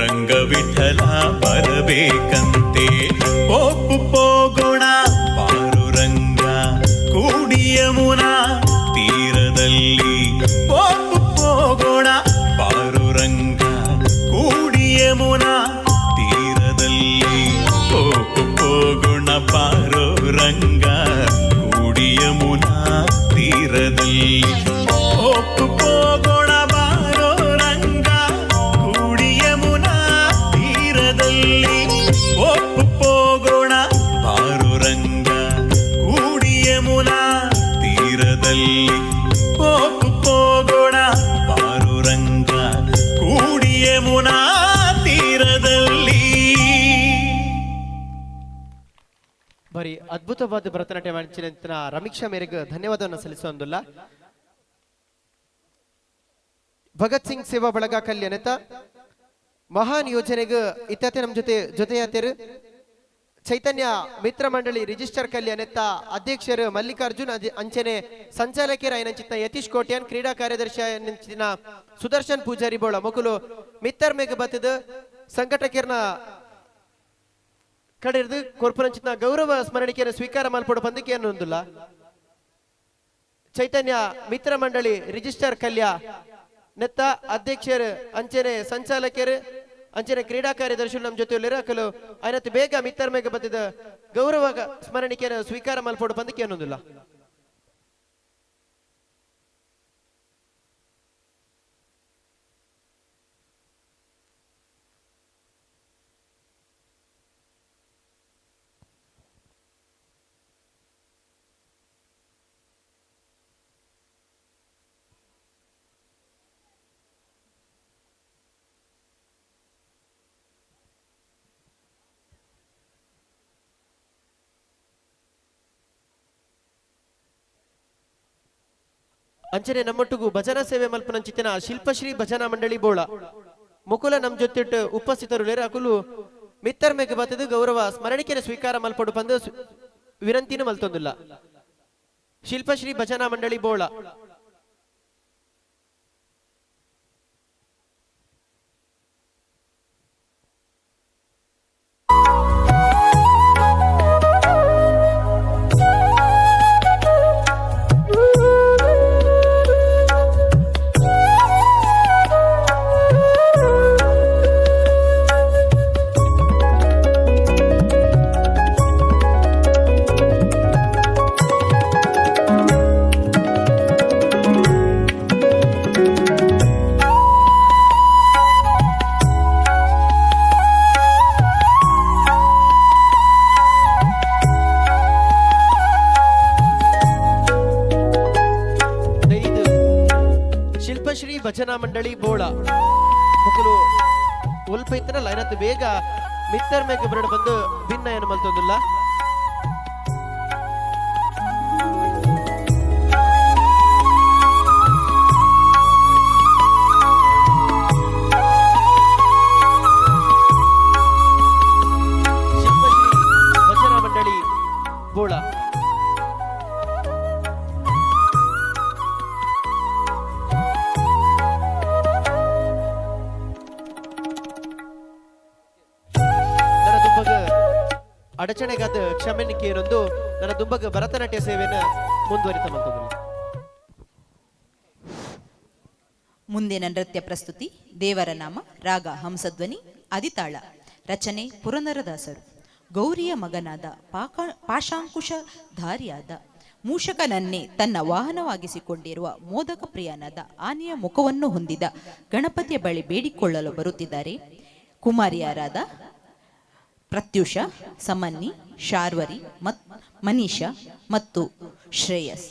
ರಂಗವಿಠಲ ಬರಬೇಕಂತೆ, ಒಪ್ಪು ಹೋಗೋಣ ಬಾರು ರಂಗ ಕೂಡಿ ಯಮುನಾ ತೀರದಲ್ಲಿ, ಒಪ್ಪು ಹೋಗೋಣ ಬಾರು ರಂಗ ಕೂಡಿ ಯಮುನಾ ತೀರದಲ್ಲಿ, ಒಪ್ಪು ಹೋಗೋಣ ಬಾರೋ ರಂಗ ಕೂಡಿ ಯಮುನಾ ತೀರದಲ್ಲಿ, ಒಪ್ಪು ಹೋಗೋಣ ಬಾರೋ ರಂಗ ಕೂಡಿ ಯಮುನಾ ತೀರದಲ್ಲಿ, ಒಪ್ಪು ಹೋಗೋಣ ಬಾರು ರಂಗ ಕೂಡಿ ಯಮುನಾ ತೀರದಲ್ಲಿ, ಒಪ್ಪು ಹೋಗೋಣ ಬಾರು ರಂಗ ಕೂಡಿ ಯಮುನಾ ತೀರದಲ್ಲಿ. ಬರೀ ಅದ್ಭುತವಾದ ಭರತನಾಟ್ಯ ಮಂಚಿನ ರಮೀಕ್ಷಾ ಮೇರೆಗೆ ಧನ್ಯವಾದವನ್ನು ಸಲ್ಲಿಸುವಂದಿಲ್ಲ. ಭಗತ್ ಸಿಂಗ್ ಸೇವಾ ಬಳಗ ಕಲ್ಯಾಣತ ಮಹಾನ್ ಯೋಜನೆಗೆ ಇತ್ಯಾತಿ ನಮ್ಮ ಜೊತೆ ಜೊತೆಯಾತಿರು ಚೈತನ್ಯ ಮಿತ್ರ ಮಂಡಳಿ ರಿಜಿಸ್ಟರ್ ಕಲ್ಯಾಣೆತ್ತ ಅಧ್ಯಕ್ಷರು ಮಲ್ಲಿಕಾರ್ಜುನ್ ಅಂಚನೆ ಸಂಚಾಲಕರ ಐನಂಚಿತ್ನ ಯತೀಶ್ ಕೋಟ್ಯಾನ್, ಕ್ರೀಡಾ ಕಾರ್ಯದರ್ಶಿ ಐನಂಚಿನ ಸುದರ್ಶನ್ ಪೂಜಾರಿ ಬೋಳ ಮೊಕುಲು ಮಿತ್ತರ್ ಮೇಗ ಬತ್ತದ ಸಂಘಟಕರ್ನ ಕಡೆರ್ದು ಕೊರ್ಪುರಂಚಿತ್ನ ಗೌರವ ಸ್ಮರಣಿಕೆಯನ್ನು ಸ್ವೀಕಾರ ಮಲ್ಪೊಡು ಪಂದಕ್ಕೆ ಅನ್ನೊಂದುಲ್ಲ. ಚೈತನ್ಯ ಮಿತ್ರ ಮಂಡಳಿ ರಿಜಿಸ್ಟರ್ ಕಲ್ಯ ನೆತ್ತ ಅಧ್ಯಕ್ಷರು ಅಂಚನೆ ಸಂಚಾಲಕರು ಅಂಚನೆ ಕ್ರೀಡಾ ಕಾರ್ಯದರ್ಶಿ ನಮ್ಮ ಜೊತೆ ಅಕಲು ಐನತ್ತು ಬೇಗ ಮಿತ್ತರ್ ಮೇಗ ಬತ್ತಿದ ಗೌರವ ಸ್ಮರಣಿಕೆಯನ್ನು ಸ್ವೀಕಾರ ಮಲ್ಪೊಡು ಪಂದಕ್ಕೆ ಅನ್ನೊಂದಿಲ್ಲ. ಅಂಚನೆ ನಮ್ಮೊಟ್ಟಿಗೂ ಭಜನಾ ಸೇವೆ ಮಲ್ಪನಂಚಿತ್ತಿನ ಶಿಲ್ಪಶ್ರೀ ಭಜನಾ ಮಂಡಳಿ ಬೋಳ ಮುಕುಲ ನಮ್ ಜೊತೆಟ್ಟು ಉಪಸ್ಥಿತರು ಲೇರ ಅಕುಲು ಮಿತ್ತರ್ ಮೇಗ ಬತ್ತದು ಗೌರವ ಸ್ಮರಣಿಕೆನ ಸ್ವೀಕಾರ ಮಲ್ಪೊಡು ಪಂದು ವಿನಂತಿನೂ ಮಲ್ತೊಂದುಲ್ಲ. ಶಿಲ್ಪಶ್ರೀ ಭಜನಾ ಮಂಡಳಿ ಬೋಳ. ಶಿಲ್ಪಶ್ರೀ ಭಜನಾ ಮಂಡಳಿ ಬೋಳ ಮುಕುಲು ಒಲ್ಪ ಇತ್ತನಲ್ಲ ಐನತ್ತು ಬೇಗ ಮಿತ್ತರ್ ಮೇಗ ಬರಡು ಬಂದು ಭಿನ್ನ ಏನು ಮಲ್ತೊಂದುಲ್ಲ. ಶಿಲ್ಪಶ್ರೀ ಭಜನಾ ಮಂಡಳಿ ಬೋಳ. ಅಡಚಣೆಗಾದ ಕ್ಷಮೆನಿಕೆಯರೊಂದು ನನ್ನ ದುಂಬಗ ಭರತನಾಟ್ಯ ಸೇವೆಯನ್ನು ಮುಂದುವರಿತ ಮಂತದ್ದು. ಮುಂದಿನ ನೃತ್ಯ ಪ್ರಸ್ತುತಿ ದೇವರ ನಾಮ, ರಾಗ ಹಂಸಧ್ವನಿ, ಅದಿತಾಳ, ರಚನೆ ಪುರಂದರದಾಸರು. ಗೌರಿಯ ಮಗನಾದ ಪಾಶಾಂಕುಶಧಾರಿಯಾದ ಮೂಷಕನನ್ನೇ ತನ್ನ ವಾಹನವಾಗಿಸಿಕೊಂಡಿರುವ ಮೋದಕ ಪ್ರಿಯನಾದ ಆನೆಯ ಮುಖವನ್ನು ಹೊಂದಿದ ಗಣಪತಿಯ ಬಳಿ ಬೇಡಿಕೊಳ್ಳಲು ಬರುತ್ತಿದ್ದಾರೆ ಕುಮಾರಿಯರಾದ ಪ್ರತ್ಯೂಷ, ಸಮನ್ನಿ, ಶಾರ್ವರಿ, ಮನೀಷಾ ಮತ್ತು ಶ್ರೇಯಸ್.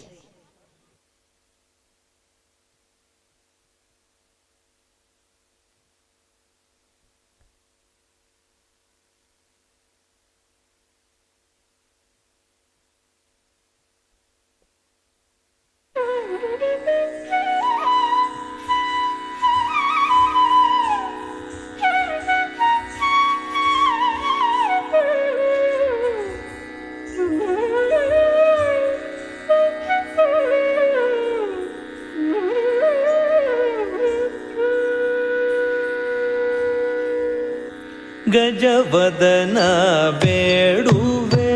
ಗಜವದನ ಬೇಡುವೆ,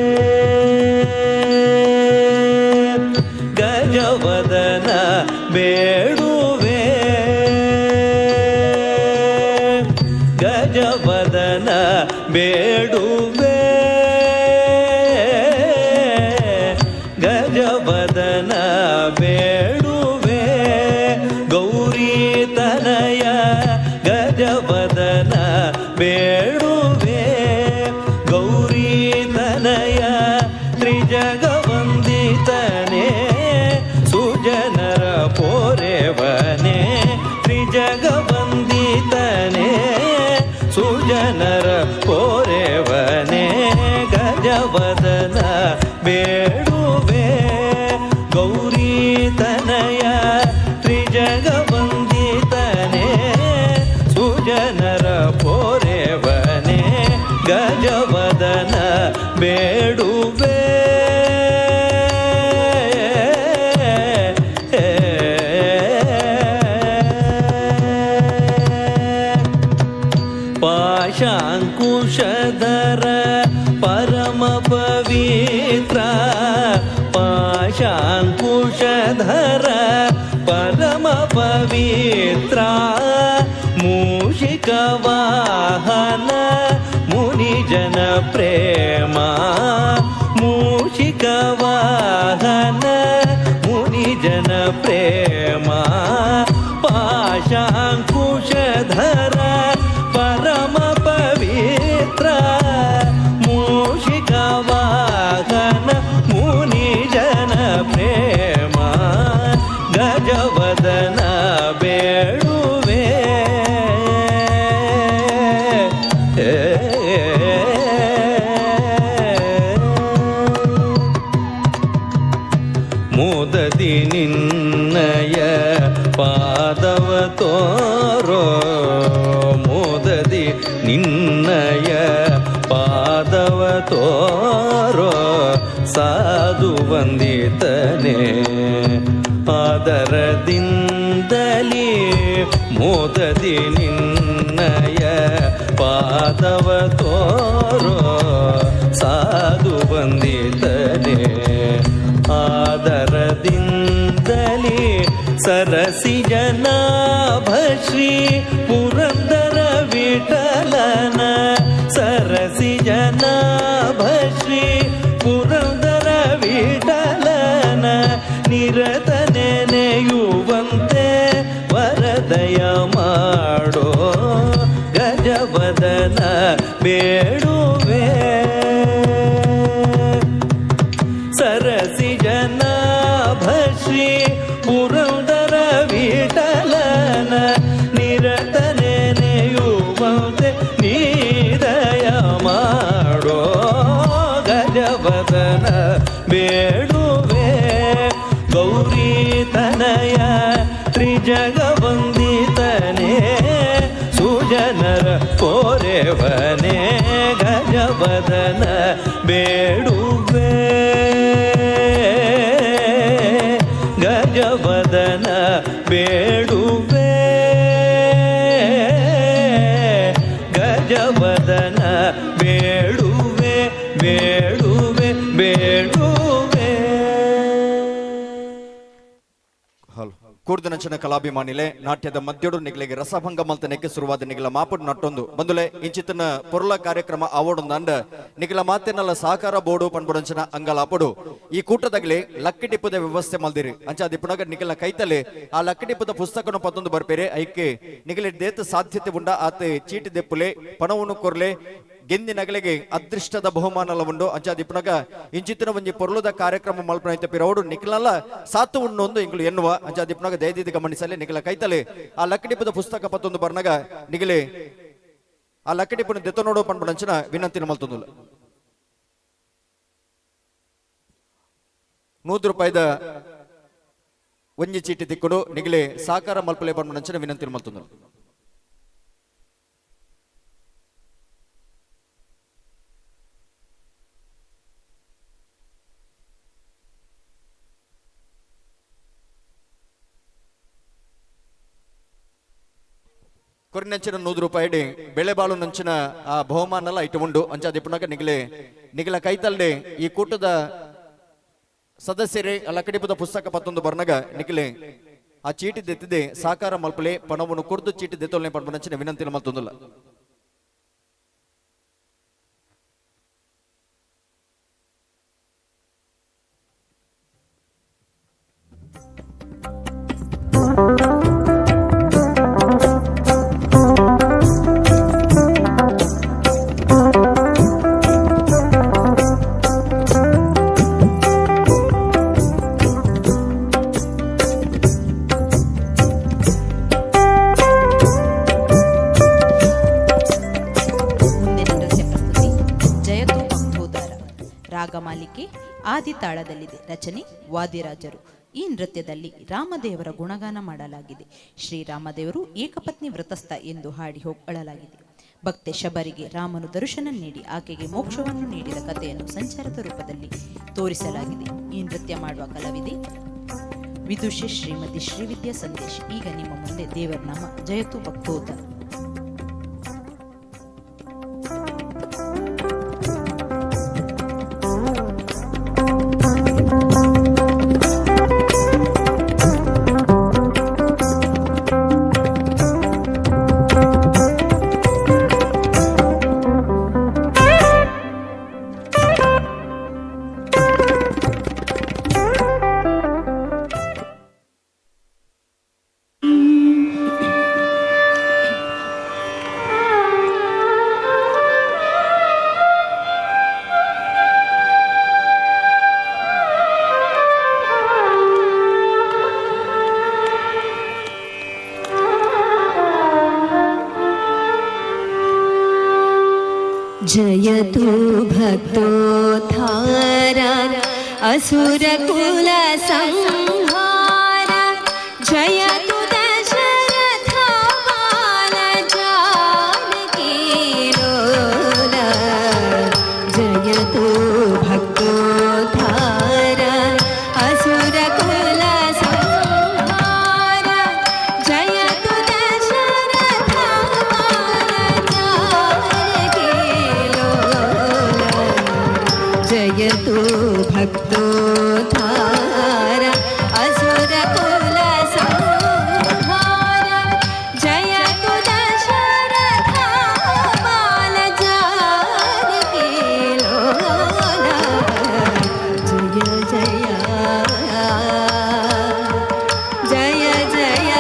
ಗಜವದನ ಬೇಡುವೆ, ಗಜವದನ ಬೇಡುವೆ, ಗಜವದನ ಬೇಡುವೆ, ಗೌರಿ ತನಯ ಗಜವದನ ಬೇಡುವೆ, ಗೌರಿ ತನಯ ತ್ರಿಜಗವಂದಿತನೆ ಸುಜನರ ಪೋರೆವನೆ, ತ್ರಿಜಗವಂದಿತನೆ ಸುಜನರ ಪೋರೆವನೆ, ಗಜವದನ ಬೇಡುವೆ, ಗೌರಿ ತನಯ ತ್ರಿಜಗವಂದಿತನೆ ಸುಜನರ ಪೋ ಪಾಶಾಂಕುಶಧರ ಪರಮ ಪವಿತ್ರ ಪಾಶಾಂಕುಶಧರ ಪರಮ ಪವಿತ್ರ ಮೂಷಿಕ ವಾಹನ ಮುನಿಜನ ಪ್ರೇಮ ಮೂಷಿಕ ವಾಹನ ಮುನಿಜನ ಪ್ರೇಮ ಪಾಶಾಂಕುಶಧರ ಪರಮ ಪವಿತ್ರ ಮೂಷಿಕ ವಾಹನ ಮುನಿಜನ ಪ್ರೇಮ ಗಜವದನ ಬೇಡುವೆ. ಮೋದದಿ ನಿನ್ನಯ ಪಾದವ ತೋರೋ ಮೋದದಿ ನಿನ್ನಯ ಪಾದವ ತೋರೋ ಸಾಧು ವಂದಿತನೆ ಆದರದಿಂದಲೇ ಮೋದದಿ ನಿನ್ನಯ ಪಾದವ ತೋರೋ ಸಾಧು ವಂದಿತನೆ ಆದರದಿಂದಲೇ ಸರಸಿ ಜನಾಭಶ್ರೀ ಪುರಂದರ ವಿಠಲನ ಸರಸಿ ಜನಾಭಶ್ರೀ ಪುರಂದರ ವಿಠಲನ ನಿರತ ನೆನೆಯುವಂತೆ ವರದಯ ಮಾಡೋ ಗಜವದನ ಬೇಡುವೆ. ಸರಸಿ ಜನಾಭಶ್ರೀ ಪುರಂದರ ವಿಠಲನ ನಿರತ ನೆನೆಯುವಂತೆ ನೀದಯ ಮಾಡೋ ಗಜವದನ ಬೇಡುವೆ. ಗೌರಿ ತನಯ ತ್ರಿಜಗವಂದಿತನೇ ಸುಜನರ ಪೋರೆವನೇ ಗಜವದನ ಬೇಡುವೆ. ಗಜವದನ ಬೇಡುವೆ. ಗಜವದನ ಬೇಡುವೆ ಬೇಡುವೆ ಬೇಡುವೆ. ಕೂರ್ದನಂಚಿನ ಕಲಾಭಿಮಾನಿಲೆ ನಾಟ್ಯದ ಮಧ್ಯಡು ನಿಗಲಿಗೆ ರಸಭಂಗ ಮಲ್ತನೆಕ್ಕೆ ಶುರುವಾದ ನಿಗಲ ಮಾಪುಡು ನಟ್ಟೊಂದು ಬಂದುಲೆ ಇಂಚಿತನ ಪೊರುಲ ಕಾರ್ಯಕ್ರಮ ಆವಡೊಂದಂಡ ನಿಗಲ ಮಾತೆನಲ್ಲ ಸಹಕಾರ ಬೋರ್ಡು ಪನ್ಪುಡಂಚಿನ ಅಂಗಲಾಪುಡು ಈ ಕೂಟದಾಗಲಿ ಲಕ್ಕಿಟಿಪ್ಪದ ವ್ಯವಸ್ಥೆ ಮಲ್ದಿರಿ ಅಂಚಾದಿಪ್ಪುನಾಗ ನಿಗಲ ಕೈತಲೆ ಆ ಲಕ್ಕಿಟಿಪ್ಪದ ಪುಸ್ತಕನು ಪತ್ತೊಂದು ಬರ್ಪೇರೆ ಐಕೆ ನಿಗಲಿ ದೇತ ಸಾಧ್ಯತೆ ಉಂಡ ಆತ ಚೀಟಿ ದೆಪ್ಪುಲೆ ಪಣವನ್ನು ಕೊರ್ಲೆ ಗೆಂದಿನಗಲಿಗೆ ಅದೃಷ್ಟದ ಬಹುಮಾನಲ ಉಂಡು ಅಂಚಾದಿಪ್ಪುನಾಗ ಇಂಚಿತ್ತಿನ ಒಂಜಿ ಪೊರ್ಲುದ ಕಾರ್ಯಕ್ರಮ ಮಲ್ಪನೈತೆ ಪಿರವಡು ನಿಖಲಲ್ಲ ಸಾತು ಉಣ್ಣೊಂದು ಇಂಗ್ಲು ಎನ್ನುವ ಅಂಚಾದಿಪ್ಪುನಾಗ ದಯದೀದಿ ಗಮನಿಸಲಿ ನಿಖಲ ಕೈತಲೆ ಆ ಲಕ್ಕಡಿಪದ ಪುಸ್ತಕ ಪತ್ತೊಂದು ಬರ್ನಗ ನಿಗಲಿ ಆ ಲಕ್ಕಡಿಪನ ದೆತ್ತನೋಡು ಪನ್ಪುಡಂಚಿನ ವಿನಂತಿನ ಮಲ್ತೊಂದುಲ್ಲ. 100 ರೂಪಾಯಿದ ಒಂಜಿ ಚೀಟಿ ತಿಕ್ಕುಡು ನಿಗಲಿ ಸಾಕಾರ ಮಲ್ಪಲೆ ಪನ್ಪುಡಂಚಿನ ವಿನಂತಿನ ಮಲ್ತೊಂದುಲ್ಲ. ಕೊರಿನಂಚಿನ 100 ರೂಪಾಯಿ ಬೆಳೆಬಾಳು ನಂಚಿನ ಆ ಬಹುಮಾನಲ್ಲ ಇಟ್ಟು ಉಂಡು ಅಂಚಾದಿಪ್ಪುನಾಗ ನಿಗಲೆ ನಿಗಲ ಕೈತಲ್ಲೆ ಈ ಕೂಟದ ಸದಸ್ಯರೇ ಲಕಡಿಪದ ಪುಸ್ತಕ ಪತ್ತೊಂದು ಬರ್ನಗ ನಿಗಲೆ ಆ ಚೀಟಿ ದೆತ್ತಿದೆ ಸಾಕಾರ ಮಲ್ಪಲೆ ಪಣವನ್ನು ಕುರ್ದು ಚೀಟಿ ದೆತ್ತೊಲ್ನೆ ಪಣಪನಂಚಿನ ವಿನಂತಿನ ಮಲ್ತೊಂದುಲ್ಲ. ರಾಗಮಾಲಿಕೆ ಆದಿತಾಳದಲ್ಲಿದೆ. ರಚನೆ ವಾದಿರಾಜರು. ಈ ನೃತ್ಯದಲ್ಲಿ ರಾಮದೇವರ ಗುಣಗಾನ ಮಾಡಲಾಗಿದೆ. ಶ್ರೀರಾಮದೇವರು ಏಕಪತ್ನಿ ವ್ರತಸ್ಥ ಎಂದು ಹಾಡಿ ಹೊಗಳಲಾಗಿದೆ. ಭಕ್ತೆ ಶಬರಿಗೆ ರಾಮನು ದರ್ಶನ ನೀಡಿ ಆಕೆಗೆ ಮೋಕ್ಷವನ್ನು ನೀಡಿದ ಕಥೆಯನ್ನು ಸಂಚಾರದ ರೂಪದಲ್ಲಿ ತೋರಿಸಲಾಗಿದೆ. ಈ ನೃತ್ಯ ಮಾಡುವ ಕಲಾವಿದೆ ವಿದುಷಿ ಶ್ರೀಮತಿ ಶ್ರೀವಿದ್ಯಾ ಸಂದೇಶ್. ಈಗ ನಿಮ್ಮ ಮುಂದೆ ದೇವರ ನಾಮ ಜಯತು ಭಕ್ತೋದರ. जयतु भक्तोद्धार असुरकुल संहार जयतु दशरथ बाल जानकी लोल जयतु भक्तोद्धार असुरकुल संहार जयतु दशरथ बाल जानकी लोल जयतु भक्तोद्धार असुरकुल संहार जयतु दशरथ बाल जानकी लोल जय जय जय जय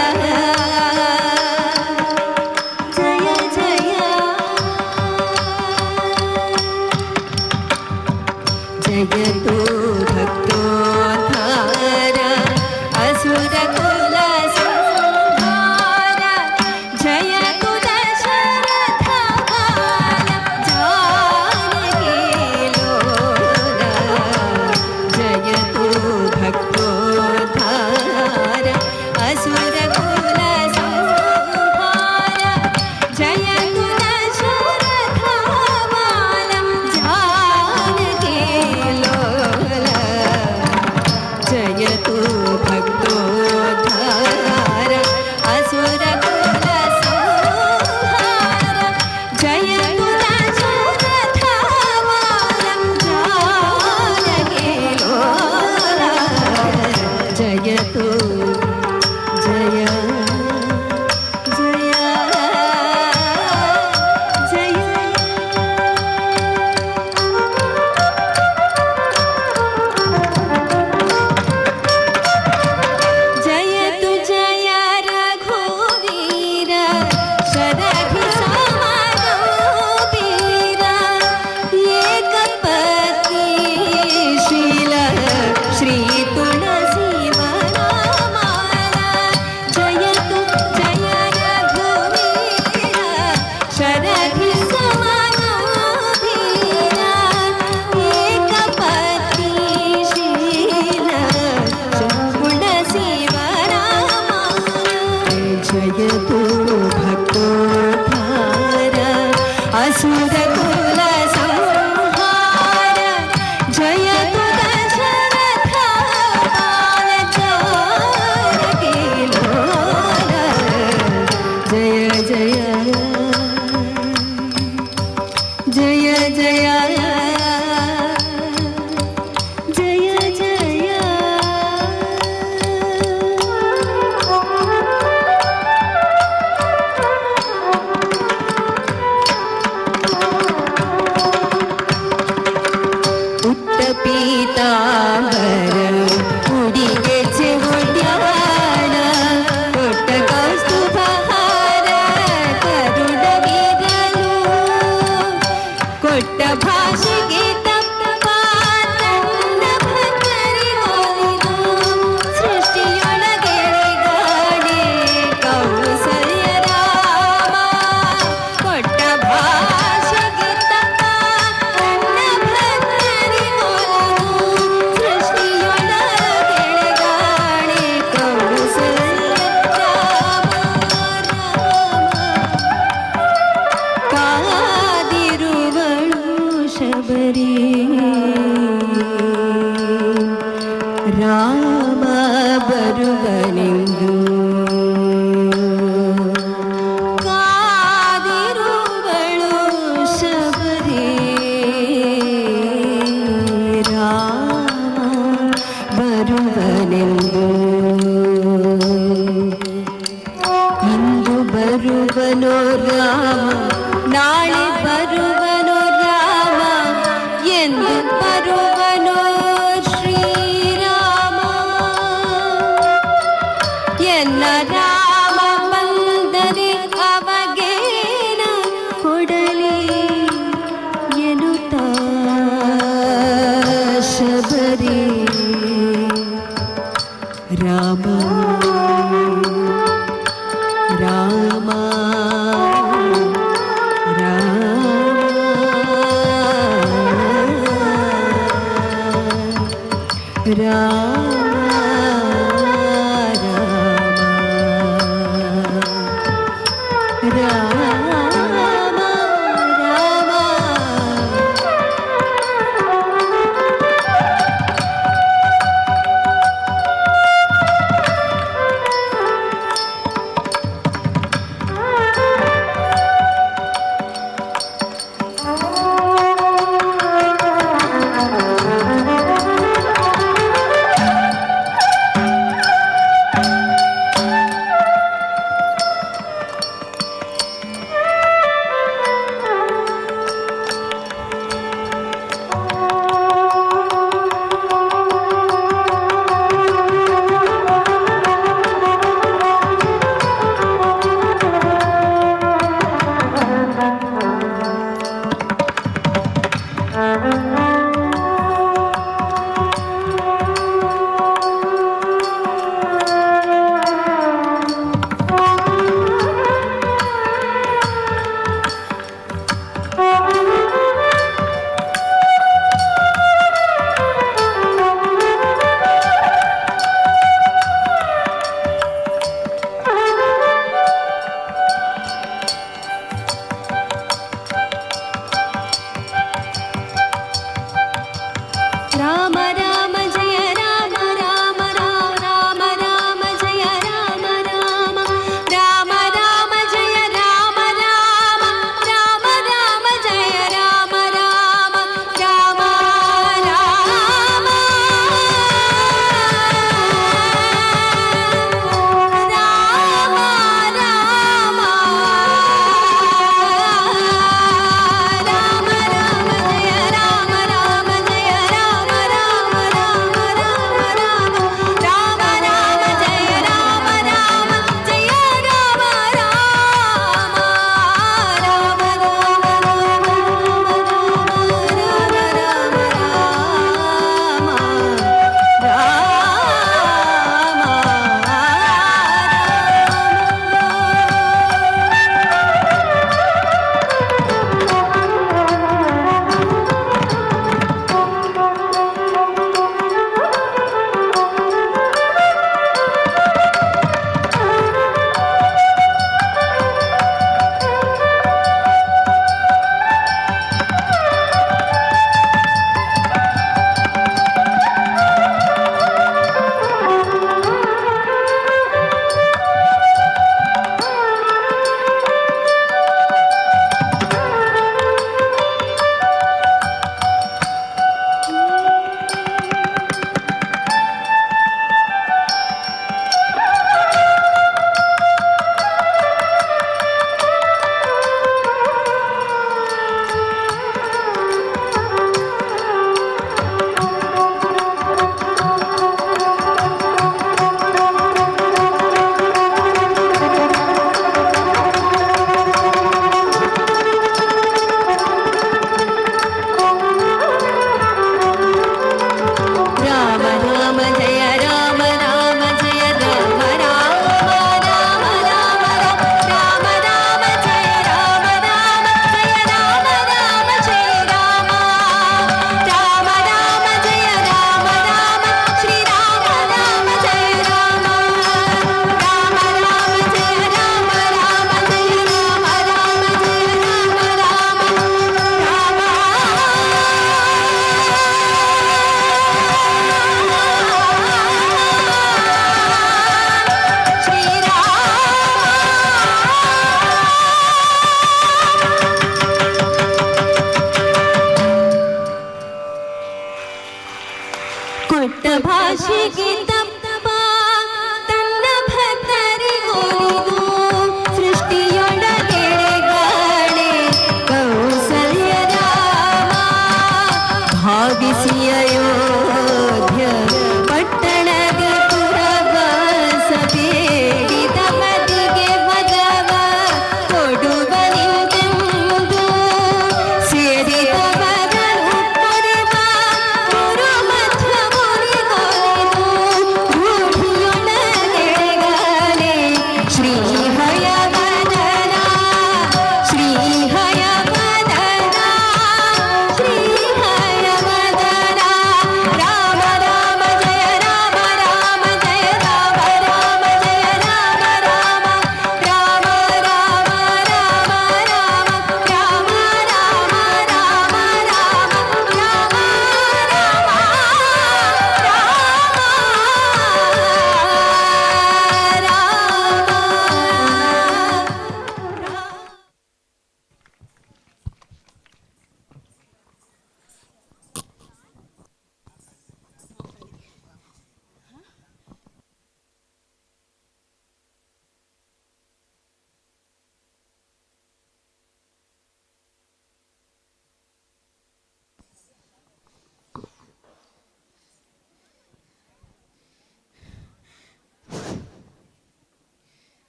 जय जय जयतु भक्तोद्धार असुरकुल संहार जयतु दशरथ बाल जानकी लोल जयतु भक्तोद्धार असुरकुल संहार जयतु दशरथ बाल जानकी लोल जयतु भक्तोद्धार असुरकुल संहार जयतु दशरथ बाल जानकी लोल जयतु जय जय जय। जयतु जय रघुवीर शरधि समानो वीर एक पत्नी शील श्री तुलसी वनमाला जयतु जय रघुवीर शरधि समानो वीर एक पत्नी शील तुलसी जयतु भक्तोद्धार असुरकुल संहार जयतु दशरथ बाल जानकी लोल जय जय जय जय जय जय।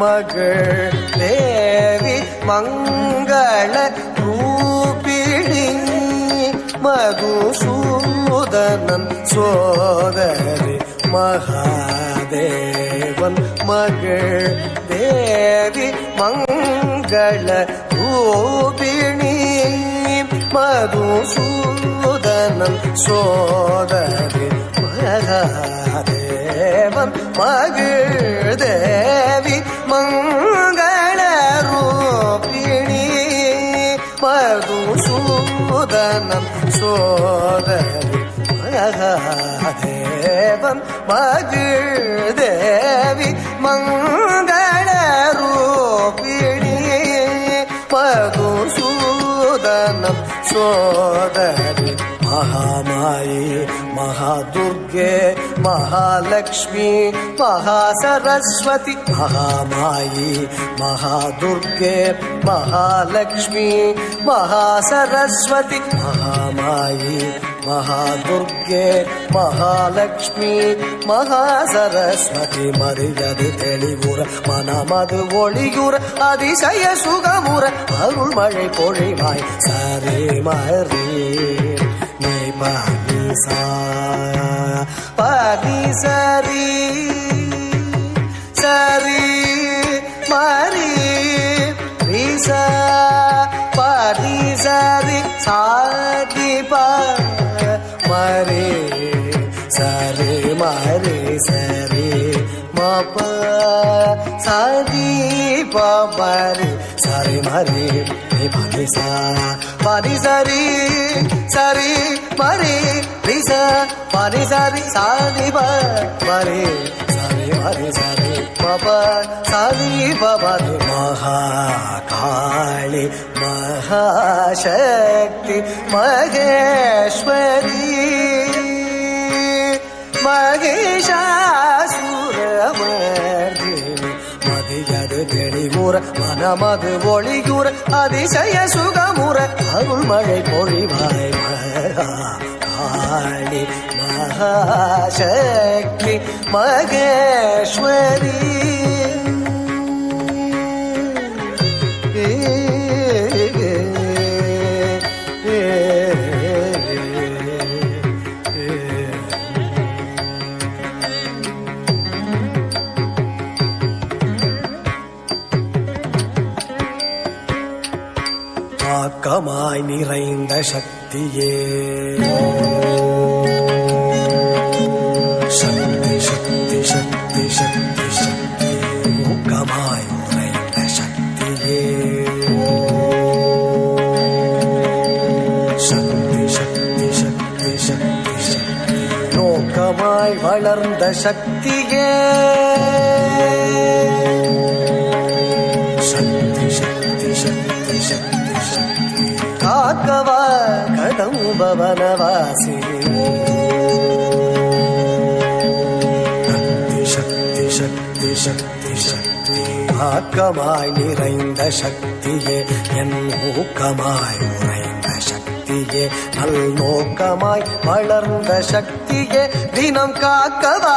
மகள் தேவி மங்கள ரூபிணி மதுசூதனன் சோதரி மகாதேவன் மகள் தேவி மங்கள ரூபிணி மதுசூதனன் சோதரி மகாதேவன் மகள் தேவி மங்கள ரூபிணி மதுசூதனன் சோதரி மகாதேவன் மகள் தேவி மங்கள ரூபிணி மதுசூதனம் சோதரி மகாமாயி மகாதுர்கே மகாலட்சுமி மகாசரஸ்வதி மகாமாயி மகாதுர்கே மகாலட்சுமி மகாசரஸ்வதி மகாமாயி மகாதுர்கே மகாலட்சுமி மகாசரஸ்வதி மரியது தெளிவுற மனமது ஒளியுற அதிசய சுகமுற அருள்மழை பொழிவாய் சரி மரி நீ பனி சா பனி சரி சரி மரி ரிசா பனி சரி சாதி ப மரி சரி மரி சரி மப சரி ப மரி சரி மரி நீ பனி சா பனி சரி சரி மரி ரிச பனி சரி சாதி ப மரி சரி மரி சரி மப சரி ப மரி மகாகாளி மகாசக்தி மகேஸ்வரி மகிஷாசுரமர்தினி மதியது தெளிவுற மனமது ஒளியுற அதிசய சுகமுற அருள்மழை பொழிவாய் மகாகாளி மகாசக்தி மகேஸ்வரி ஆக்கமாய் நிறைந்த சக்தியே சக்தி சக்தி சக்தி சக்தி சக்தி ஊக்கமாய் உறைந்த சக்தியே சக்தி சக்தி சக்தி சக்தி சக்தி நோக்கமாய் வளர்ந்த சக்தியே சக்தி சக்தி சக்தி சக்தி சக்தி காக்கவா கதம்பவனவாசி சக்தி சக்தி சக்தி சக்தி சக்தி ஆக்கமாய் நிறைந்த சக்தியே என் ஊக்கமாய் உறைந்த சக்தியே நல் நோக்கமாய் வளர்ந்த சக்தியே தினம் காக்கவா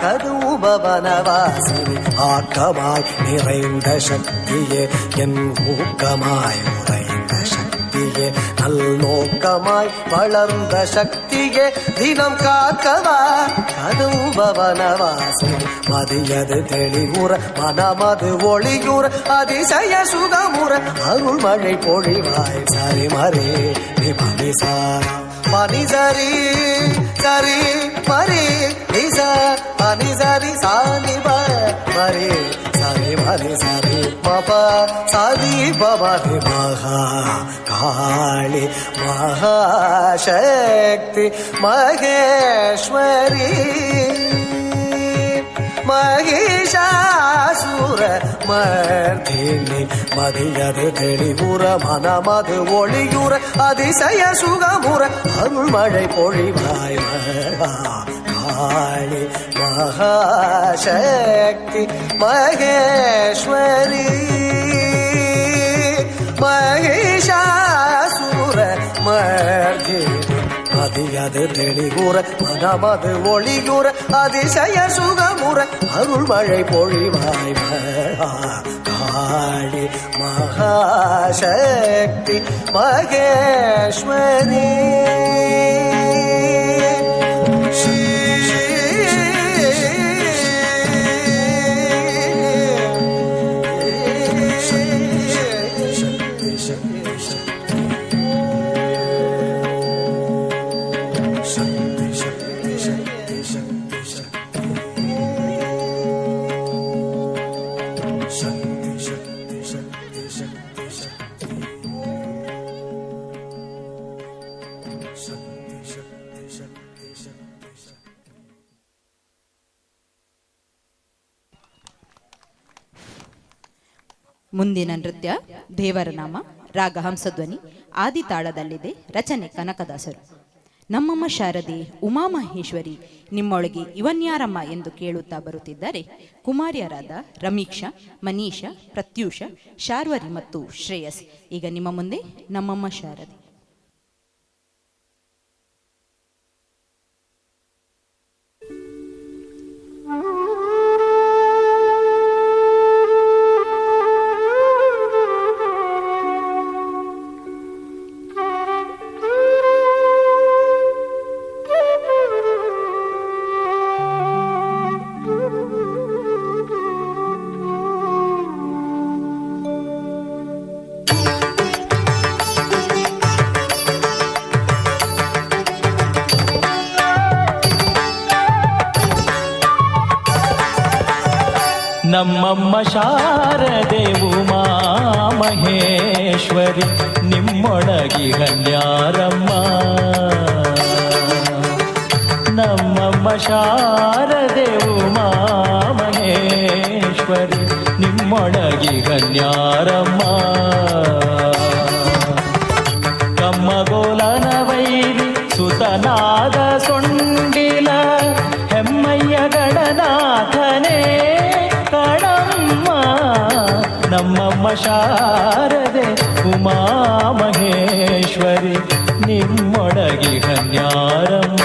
கதூபவனவாசினி ஆக்கமாய் நிறைந்த சக்தியே என் ஊக்கமாய் உறைந்த சக்தியே நல் நோக்கமாய் வளர்ந்த சக்தியே தினம் காக்கவா கதூபவனவாசினி மதியது தெளிவுற மனமது ஒளியுற அதிசய சுகமுற அருள்மழை பொழிவாய் சரி மரே நீ பனி சா பனி சரி சரி மரி நிச பனி சரி சானி ப மரி சரி மரி சரி மப சாதி பவதி மகா காளி மகாசக்தி மகேஸ்வரி மகிஷாசுர மர்தினி மதியது தெளிவுற மனமது ஒளியுற அதிசய சுகமுற அருள்மழை பொழிவாய் காளி மகாசக்தி மகேஸ்வரி மகிஷாசுர மர்தினி மதியது தெளிகூற மனமது ஒளியூற அதிசய சுகமுற அருள்மழை பொழிவாய் காளி மகாசக்தி மகேஸ்வரி. ಮುಂದಿನ ನೃತ್ಯ ದೇವರ ನಾಮ, ರಾಗ ಹಂಸಧ್ವನಿ, ಆದಿತಾಳದಲ್ಲಿದೆ. ರಚನೆ ಕನಕದಾಸರು. ನಮ್ಮಮ್ಮ ಶಾರದೆ ಉಮಾಮಹೇಶ್ವರಿ ನಿಮ್ಮೊಳಗೆ ಇವನ್ಯಾರಮ್ಮ ಎಂದು ಕೇಳುತ್ತಾ ಬರುತ್ತಿದ್ದಾರೆ ಕುಮಾರಿಯರಾದ ರಮೀಕ್ಷಾ, ಮನೀಷಾ, ಪ್ರತ್ಯೂಷ, ಶಾರ್ವರಿ ಮತ್ತು ಶ್ರೇಯಸ್. ಈಗ ನಿಮ್ಮ ಮುಂದೆ ನಮ್ಮಮ್ಮ ಶಾರದೆ. ನಮ್ಮಮ್ಮ ಶಾರದೆ ಉಮಾ ಮಹೇಶ್ವರಿ ನಿಮ್ಮೊಳಗಿ ಹನ್ಯಾರಮ್ಮ. ನಮ್ಮಮ್ಮ ಶಾರದೆ ಉಮಾ ಮಹೇಶ್ವರಿ ನಿಮ್ಮೊಳಗಿ ಹನ್ಯಾರಮ್ಮ. ಕಮ್ಮಗೋಲನ ವೈರಿ ಸುತನಾದ ಸೊಂಡಿಲ ಹೆಮ್ಮಯ್ಯ ಗಣನಾಥನೇ ಕಣಮ್ಮ. ನಮ್ಮಮ್ಮ ಶಾರದೆ ಉಮಾ ಮಹೇಶ್ವರಿ ನಿಮ್ಮೊಡಗಿ ಹನ್ಯಾರಮ್ಮ.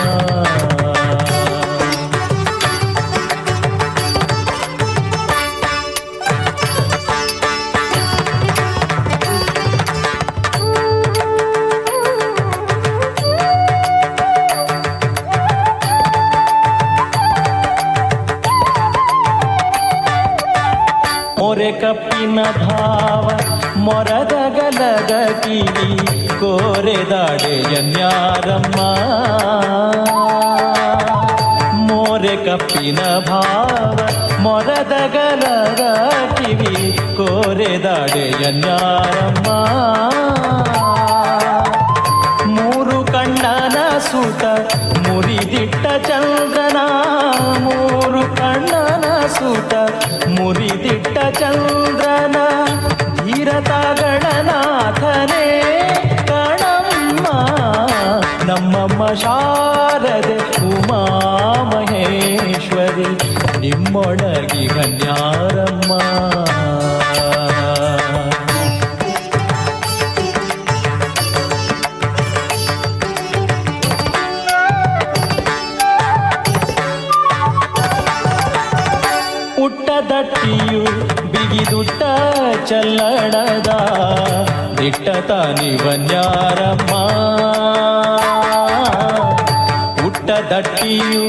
ಮೊರೆ ಕಪ್ಪಿನ ಭಾವ ಮೊರದ ಗಲದ ಕಿವಿ ಕೋರೆದಾಡೆಯನ್ಯಾರಮ್ಮ. ಮೋರೆ ಕಪ್ಪಿನ ಭಾವ ಮೊರದ ಗಲದ ಕಿವಿ ಕೋರೆದಾಡೆಯನ್ಯಾರಮ್ಮ. ಮೂರು ಕಣ್ಣನ ಸುತ ಮುರಿದಿಟ್ಟ ಚಂದ್ರನ, ಮೂರು ಕಣ್ಣನ ಸುತ ಮುರಿದಿಟ್ಟ ಚಂದ್ರನ ಧೀರತ ಗಣನಾಥನೇ ಕಣಮ್ಮ. ನಮ್ಮಮ್ಮ ಶಾರದೆ ಉಮಾ ಮಹೇಶ್ವರಿ ನಿಮ್ಮೊಳಗಿ ಹನ್ಯಾರಮ್ಮ. ದಟ್ಟಿಯು ಬಿಗಿದುಟ್ಟ ಚಲ್ಲಣದ ದಿಟ್ಟ ತಾನಿವನ್ಯಾರಮ್ಮ. ಉಟ್ಟ ದಟ್ಟಿಯು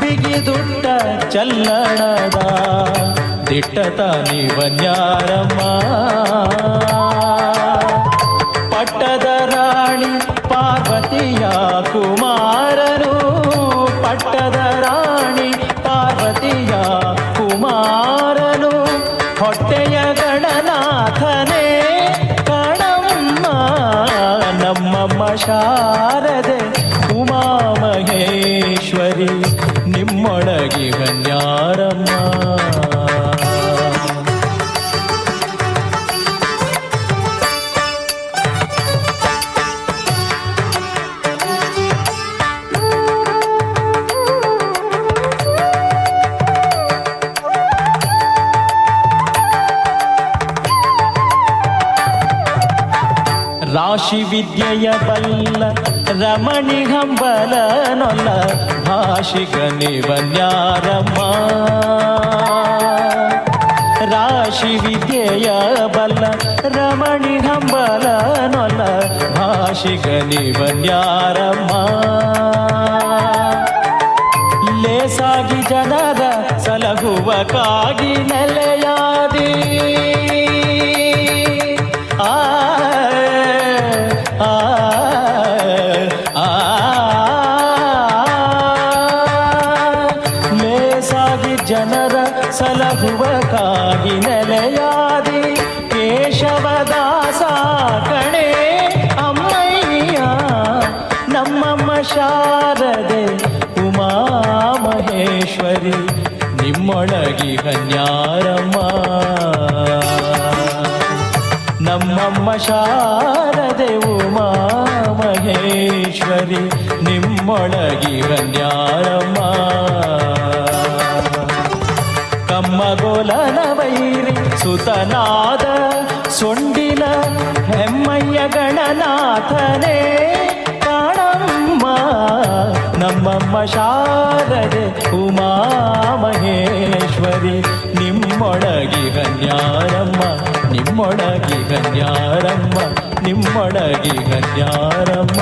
ಬಿಗಿದುಟ್ಟ ಚಲ್ಲಣದ ದಿಟ್ಟ ತಾನಿವನ್ಯಾರಮ್ಮ. ಪಟ್ಟದ ರಾಣಿ ಪಾರ್ವತಿಯ ಕುಮಾರನು, ಪಟ್ಟದ ರಾಣಿ ಪಾರ್ವತಿಯ ಕುಮಾರನು ಹೊಟ್ಟೆಯ ಗಣನಾಥನೇ ಕಣಮ್ಮ. ನಮ್ಮಮ್ಮ ಶಾರದೆ ಉಮಾ ಮಹೇಶ್ವರಿ ನಿಮ್ಮೊಳಗಿ ಹನ್ಯಾರಮ್ಮ. ರಾಶಿ ವಿದ್ಯೆಯ ಬಲ್ಲ ರಮಣಿ ಹಂಬಲನೊಲ್ಲ ಭಾಷಿಗನಿವನ್ಯಾರಮ್ಮ. ರಾಶಿ ವಿದ್ಯೆಯ ಬಲ್ಲ ರಮಣಿ ಹಂಬಲನೊಲ್ಲ ಭಾಷಿಗನಿವನ್ಯಾರಮ್ಮ. ಲೇಸಾಗಿ ಜನರ ಸಲಹುವಕ್ಕಾಗಿ ನೆಲೆಯಾದಿ ಆ ಆ ಆ ಲೇಸಾಗಿ ಜನರ ಸಲಹುವಕ್ಕಾಗಿ ನೆಲೆಯಾದಿ ಕೇಶವದಾಸ ಕಣೆ ಅಮ್ಮಯ್ಯ. ನಮ್ಮಮ್ಮ ಶಾರದೆ ಉಮಾ ಮಹೇಶ್ವರಿ ನಿಮ್ಮೊಳಗಿ ಕನ್ಯಾರಮ್ಮ. ನಮ್ಮಮ್ಮ ಶಾರದೆ ಉಮಾ ಮಹೇಶ್ವರಿ ನಿಮ್ಮೊಳಗಿ ಕನ್ಯಾರಮ್ಮ. ಕಮ್ಮಗೋಲನ ವೈರಿ ಸುತನಾದ ಸೊಂಡಿಲ ಹೆಮ್ಮಯ್ಯ ಗಣನಾಥನೇ ಕಾಣಮ್ಮ. ನಮ್ಮಮ್ಮ ಶಾರದೆ ಉಮಾ ಮಹೇಶ್ವರಿ ನಿಮ್ಮೊಳಗಿ ಕನ್ಯಾರಮ್ಮ. ನಿಮ್ಮೊಳಗಿ ಕನ್ಯಾರಮ್ಮ ನಿಮ್ಮೊಳಗಿ ಕನ್ಯಾರಮ್ಮ.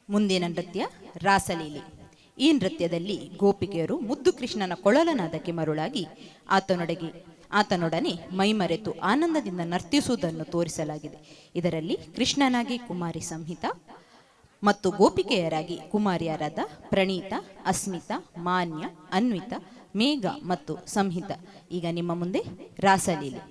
ಮುಂದಿನ ನೃತ್ಯ ರಾಸಲೀಲೆ. ಈ ನೃತ್ಯದಲ್ಲಿ ಗೋಪಿಕೆಯರು ಮುದ್ದು ಕೃಷ್ಣನ ಕೊಳಲನಾದಕ್ಕೆ ಮರುಳಾಗಿ ಆತನೊಡನೆ ಮೈಮರೆತು ಆನಂದದಿಂದ ನರ್ತಿಸುವುದನ್ನು ತೋರಿಸಲಾಗಿದೆ. ಇದರಲ್ಲಿ ಕೃಷ್ಣನಾಗಿ ಕುಮಾರಿ ಸಂಹಿತಾ ಮತ್ತು ಗೋಪಿಕೆಯರಾಗಿ ಕುಮಾರಿಯರಾದ ಪ್ರಣೀತಾ, ಅಸ್ಮಿತಾ, ಮಾನ್ಯ, ಅನ್ವಿತಾ, ಮೇಘ ಮತ್ತು ಸಂಹಿತಾ. ಈಗ ನಿಮ್ಮ ಮುಂದೆ ರಾಸಲೀಲೆ.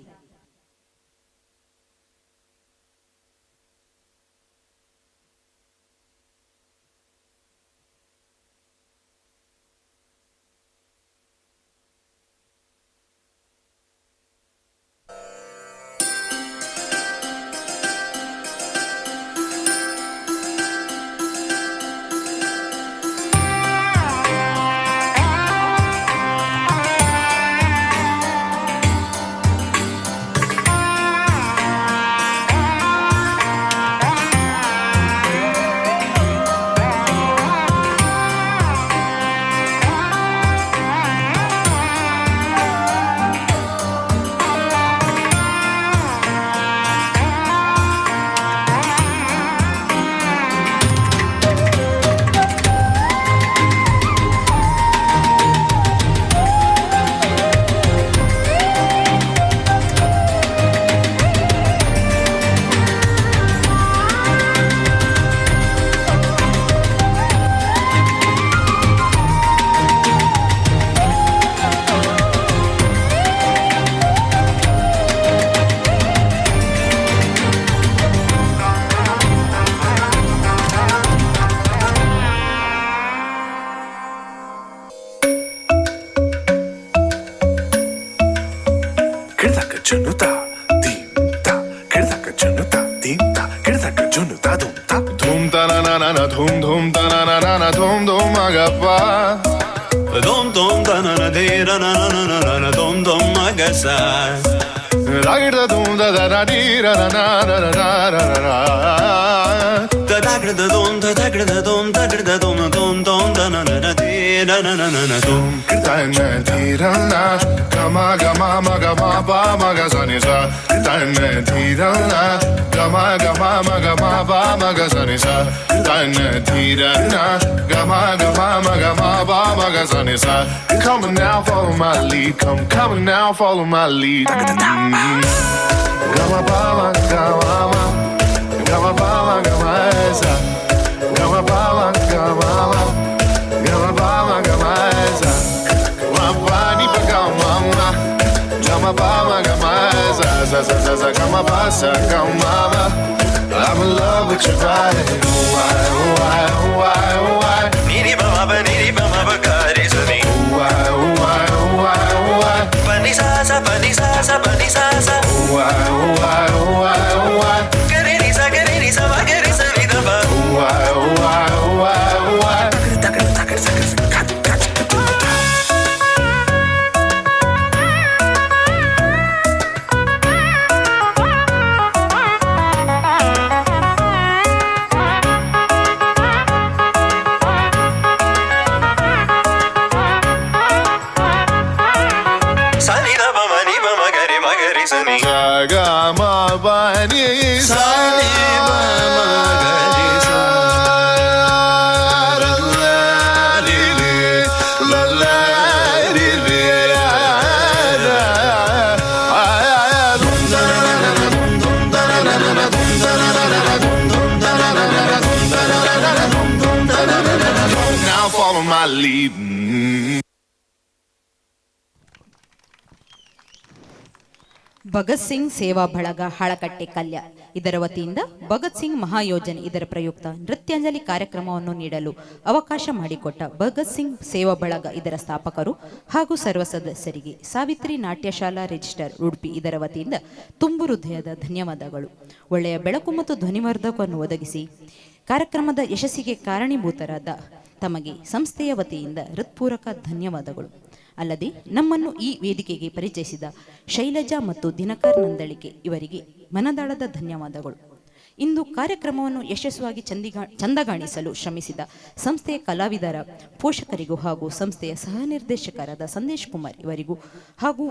Come on now, follow my lead. Come, come on now, follow my lead. Gama ba ma gama ma, gama ba ma gama sa, gama ba ma gama ma, gama ba ma gama sa, ma ba ni pa gama ma, gama ba ma gama sa sa sa sa sa gama ba sa gama ma. I'm in love with your body. Oh why, oh why, oh why, oh why. Ni ni ba ma ba ni ni ba ma ba ga re sa ni. Oh why, oh why, oh why, oh why. Pa ni sa sa pa ni sa sa pa ni sa sa. Oh why, oh why, oh why, oh why. Ga re ni sa ga re ni sa ma ga re sa ni da ba. Oh why, oh why, oh why, oh why. Takra takra takra takra. ga ma ba ni sa ni ba ma ga ri sa ra la ri ri la la ri ri ra ra a dum da na na na dum dum da na na na dum da na na na dum dum da na na na dum da na na na dum dum da na na na. Now follow my lead. Bhagat Singh ಸೇವಾ ಬಳಗ ಹಾಳಕಟ್ಟೆ ಕಲ್ಯ ಇದರ ವತಿಯಿಂದ ಭಗತ್ ಸಿಂಗ್ ಮಹಾಯೋಜನೆ ಇದರ ಪ್ರಯುಕ್ತ ನೃತ್ಯಾಂಜಲಿ ಕಾರ್ಯಕ್ರಮವನ್ನು ನೀಡಲು ಅವಕಾಶ ಮಾಡಿಕೊಟ್ಟ ಭಗತ್ ಸಿಂಗ್ ಸೇವಾ ಬಳಗ ಇದರ ಸ್ಥಾಪಕರು ಹಾಗೂ ಸರ್ವ ಸದಸ್ಯರಿಗೆ ಸಾವಿತ್ರಿ ನಾಟ್ಯಶಾಲಾ ರಿಜಿಸ್ಟರ್ ಉಡುಪಿ ಇದರ ವತಿಯಿಂದ ತುಂಬು ಹೃದಯದ ಧನ್ಯವಾದಗಳು. ಒಳ್ಳೆಯ ಬೆಳಕು ಮತ್ತು ಧ್ವನಿವರ್ಧಕವನ್ನು ಒದಗಿಸಿ ಕಾರ್ಯಕ್ರಮದ ಯಶಸ್ಸಿಗೆ ಕಾರಣೀಭೂತರಾದ ತಮಗೆ ಸಂಸ್ಥೆಯ ವತಿಯಿಂದ ಹೃತ್ಪೂರ್ವಕ ಧನ್ಯವಾದಗಳು. ಅಲ್ಲದೆ ನಮ್ಮನ್ನು ಈ ವೇದಿಕೆಗೆ ಪರಿಚಯಿಸಿದ ಶೈಲಜಾ ಮತ್ತು ದಿನಕರ್ ನಂದಳಿಕೆ ಇವರಿಗೆ ಮನದಾಳದ ಧನ್ಯವಾದಗಳು. ಇಂದು ಕಾರ್ಯಕ್ರಮವನ್ನು ಯಶಸ್ವಿಯಾಗಿ ಚಂದಗಾಣಿಸಲು ಶ್ರಮಿಸಿದ ಸಂಸ್ಥೆಯ ಕಲಾವಿದರ ಪೋಷಕರಿಗೂ ಹಾಗೂ ಸಂಸ್ಥೆಯ ಸಹ ನಿರ್ದೇಶಕರಾದ ಸಂದೇಶ್ ಕುಮಾರ್ ಇವರಿಗೂ ಹಾಗೂ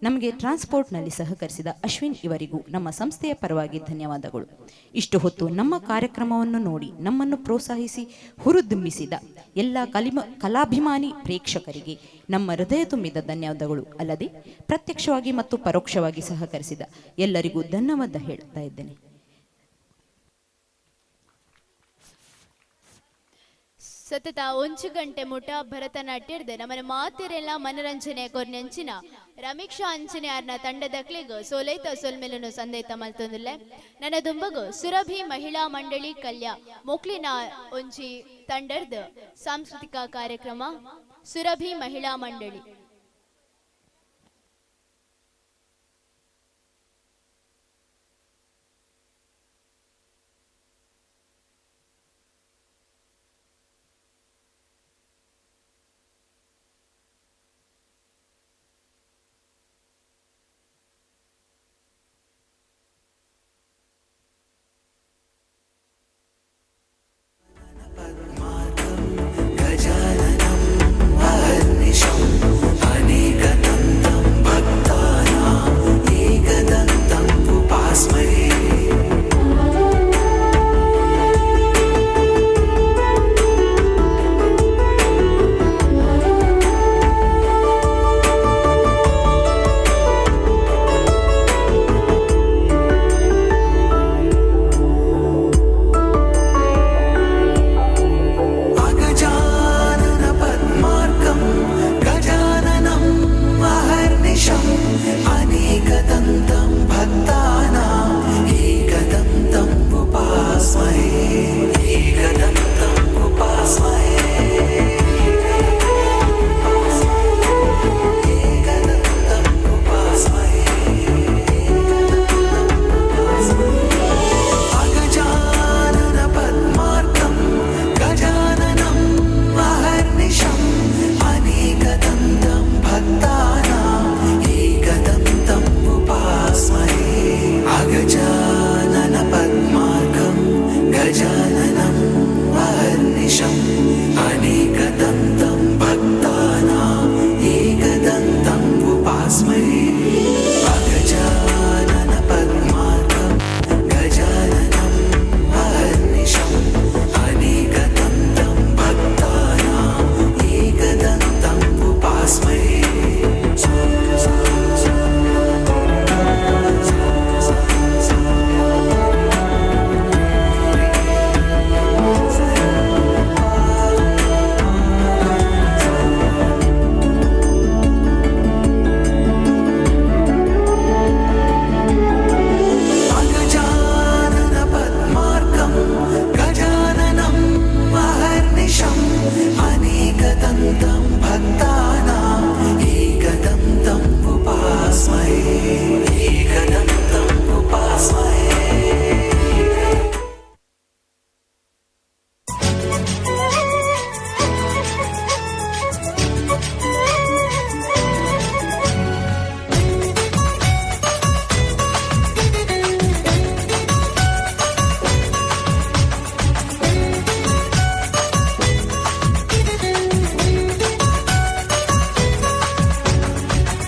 ನಮಗೆ ಟ್ರಾನ್ಸ್ಪೋರ್ಟ್ನಲ್ಲಿ ಸಹಕರಿಸಿದ ಅಶ್ವಿನ್ ಇವರಿಗೂ ನಮ್ಮ ಸಂಸ್ಥೆಯ ಪರವಾಗಿ ಧನ್ಯವಾದಗಳು. ಇಷ್ಟು ಹೊತ್ತು ನಮ್ಮ ಕಾರ್ಯಕ್ರಮವನ್ನು ನೋಡಿ ನಮ್ಮನ್ನು ಪ್ರೋತ್ಸಾಹಿಸಿ ಹುರಿದುಂಬಿಸಿದ ಎಲ್ಲ ಕಲಾಭಿಮಾನಿ ಪ್ರೇಕ್ಷಕರಿಗೆ ನಮ್ಮ ಹೃದಯ ತುಂಬಿದ ಧನ್ಯವಾದಗಳು. ಅಲ್ಲದೆ ಪ್ರತ್ಯಕ್ಷವಾಗಿ ಮತ್ತು ಪರೋಕ್ಷವಾಗಿ ಸಹಕರಿಸಿದ ಎಲ್ಲರಿಗೂ ಧನ್ಯವಾದ ಹೇಳುತ್ತಾ ಇದ್ದೇನೆ. ಸತತ 1 ಗಂಟೆ ಮುಟ ಭರತನಾಟ್ಯದ ನಮ್ಮನ ಮಾತಿರೆಲ್ಲ ಮನರಂಜನೆ ಕೊರ್ನೆಂಚಿನ ರಮೀಕ್ಷಾ ಅಂಚನೆಯಾರ್ನ ತಂಡದಕ್ಲೆಗ್ ಸೋಲೈತ ಸೊಲ್ಮೆಲನು ಸಂದೇತ ಮಲ್ತೊಂದುಲ್ಲೆ. ನನ್ನ ದುಂಬಗು ಸುರಭಿ ಮಹಿಳಾ ಮಂಡಳಿ ಕಲ್ಯ ಮೊಕ್ಲಿನ ಒಂಜಿ ತಂಡದ ಸಾಂಸ್ಕೃತಿಕ ಕಾರ್ಯಕ್ರಮ ಸುರಭಿ ಮಹಿಳಾ ಮಂಡಳಿ.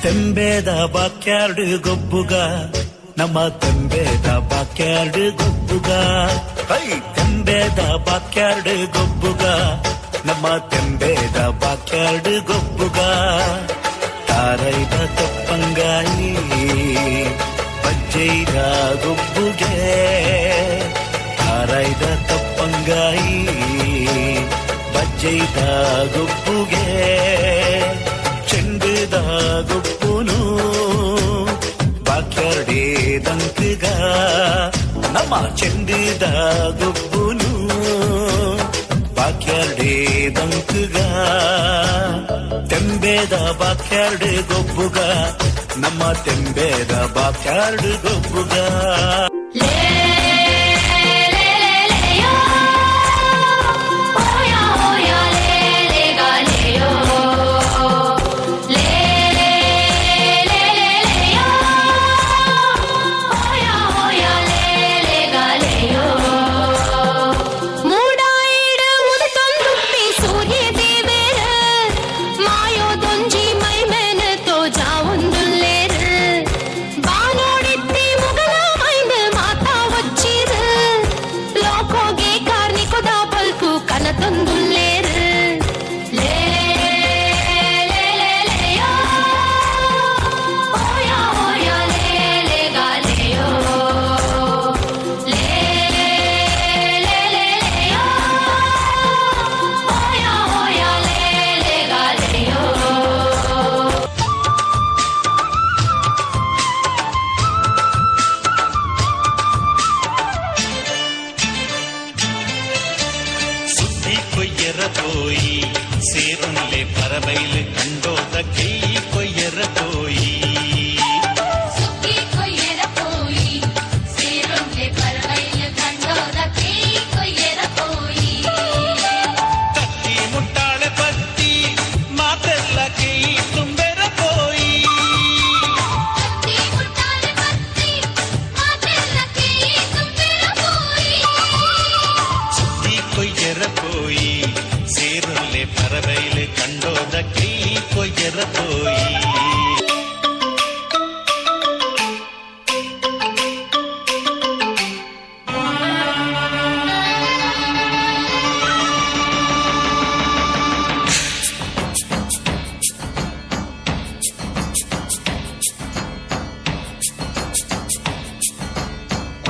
ತೆಂಬೇದ ಬಾಕ್ಯಾರ್ಡ್ ಗೊಬ್ಬುಗ ನಮ್ಮ ತೆಂಬೇದ ಬಾಕ್ಯಾರ್ಡ್ ಗೊಬ್ಬುಗ ಹೈ ತೆಂಬೇದ ಬಾಕ್ಯಾರ್ಡ್ ಗೊಬ್ಬುಗ ನಮ್ಮ ತೆಂಬೇದ ಬಾಕ್ಯಾರ್ಡ್ ಗೊಬ್ಬುಗ ತಾರೈದ ತಪ್ಪಂಗಾಯಿ ಬಜ್ಜೈದ ಗೊಬ್ಬುಗೆ ತಾರೈದ ತಪ್ಪಂಗಾಯಿ ಬಜ್ಜೈದ ಗೊಬ್ಬುಗೆ ಚೆಂಡುದ ಗೊಬ್ಬುನು ಬಾಕ್ಯಾರ್ಡೇ ದಂಕುಗ ನಮ್ಮ ಚೆಂಡುದ ಗೊಬ್ಬುನು ಬಾಕ್ಯಾರ್ಡೇ ದಂಕುಗ ತೆಂಬೇದ ಬಾಕ್ಯಾರ್ಡ್ ಗೊಬ್ಬುಗ ನಮ್ಮ ತೆಂಬೇದ ಬಾಕ್ಯಾರ್ಡ್ ಗೊಬ್ಬುಗ. ಮೂಡಾಯಿಡು ಉದುತೊಂದುಪ್ಪಿ ಸೂರ್ಯ ದೇವೇರ ಮಾಯೋದೊಂಜಿ ಮೈಮೇನ ತೋಜಾವೊಂದುಲ್ಲೇರು ಬಾನೋಡಿತ್ತಿ ಮುಗಲ ಮೈಂದ ಮಾತಾ ವಚ್ಚಿರು ಲೋಕೋಗೆ ಕಾರ್ನಿಕೊದ ಬಲ್ಕು ಕನತೊಂದುಲ್ಲೇರು ಲೇ ಲೇ ಲೇ ಲೇಯೋ ಓಯಾ ಓಯಾ ಲೇ ಲೇ ಗಾಲೇಯೋ ಲೇ ಲೇ ಲೇ ಲೇಯೋ ಓಯಾ ಓಯಾ ಲೇ ಲೇ ಗಾಲೇಯೋ. ಸುದ್ದಿ ಕೊಯ್ಯರ ಪೋಯಿ ಸೇರುನ್ಲೆ ಪರಬೈಲು ಕಂಡೋದ ಕೈ ಕೊಯ್ಯರ ಪೋಯಿ ಸುಕ್ಕಿ ಕೊಯ್ಯರ ಪೋಯಿ ಸೇರುಂಡೆ ಪರವೈಲು ಕಂಡೋದ ಕೈ ಕೊಯ್ಯರ ಪೋಯಿ ಕತ್ತಿ ಮುಟ್ಟಾಳೆ ಪತ್ತಿ ಮಾತೆಲ್ಲ ಕೈ ತುಂಬೆರ ಪೋಯಿ ಕತ್ತಿ ಮುಟ್ಟಾಳೆ ಪತ್ತಿ ಮಾತೆಲ್ಲ ಕೈ ತುಂಬೆರ ಪೋಯಿ. ಸುದ್ದಿ ಕೊಯ್ಯರ ಪೋಯಿ ಸೇರುನ್ಲೆ ಪರಬೈಲು ಕಂಡೋದ ಕೈ ಕೊಯ್ಯರ ಪೋಯಿ.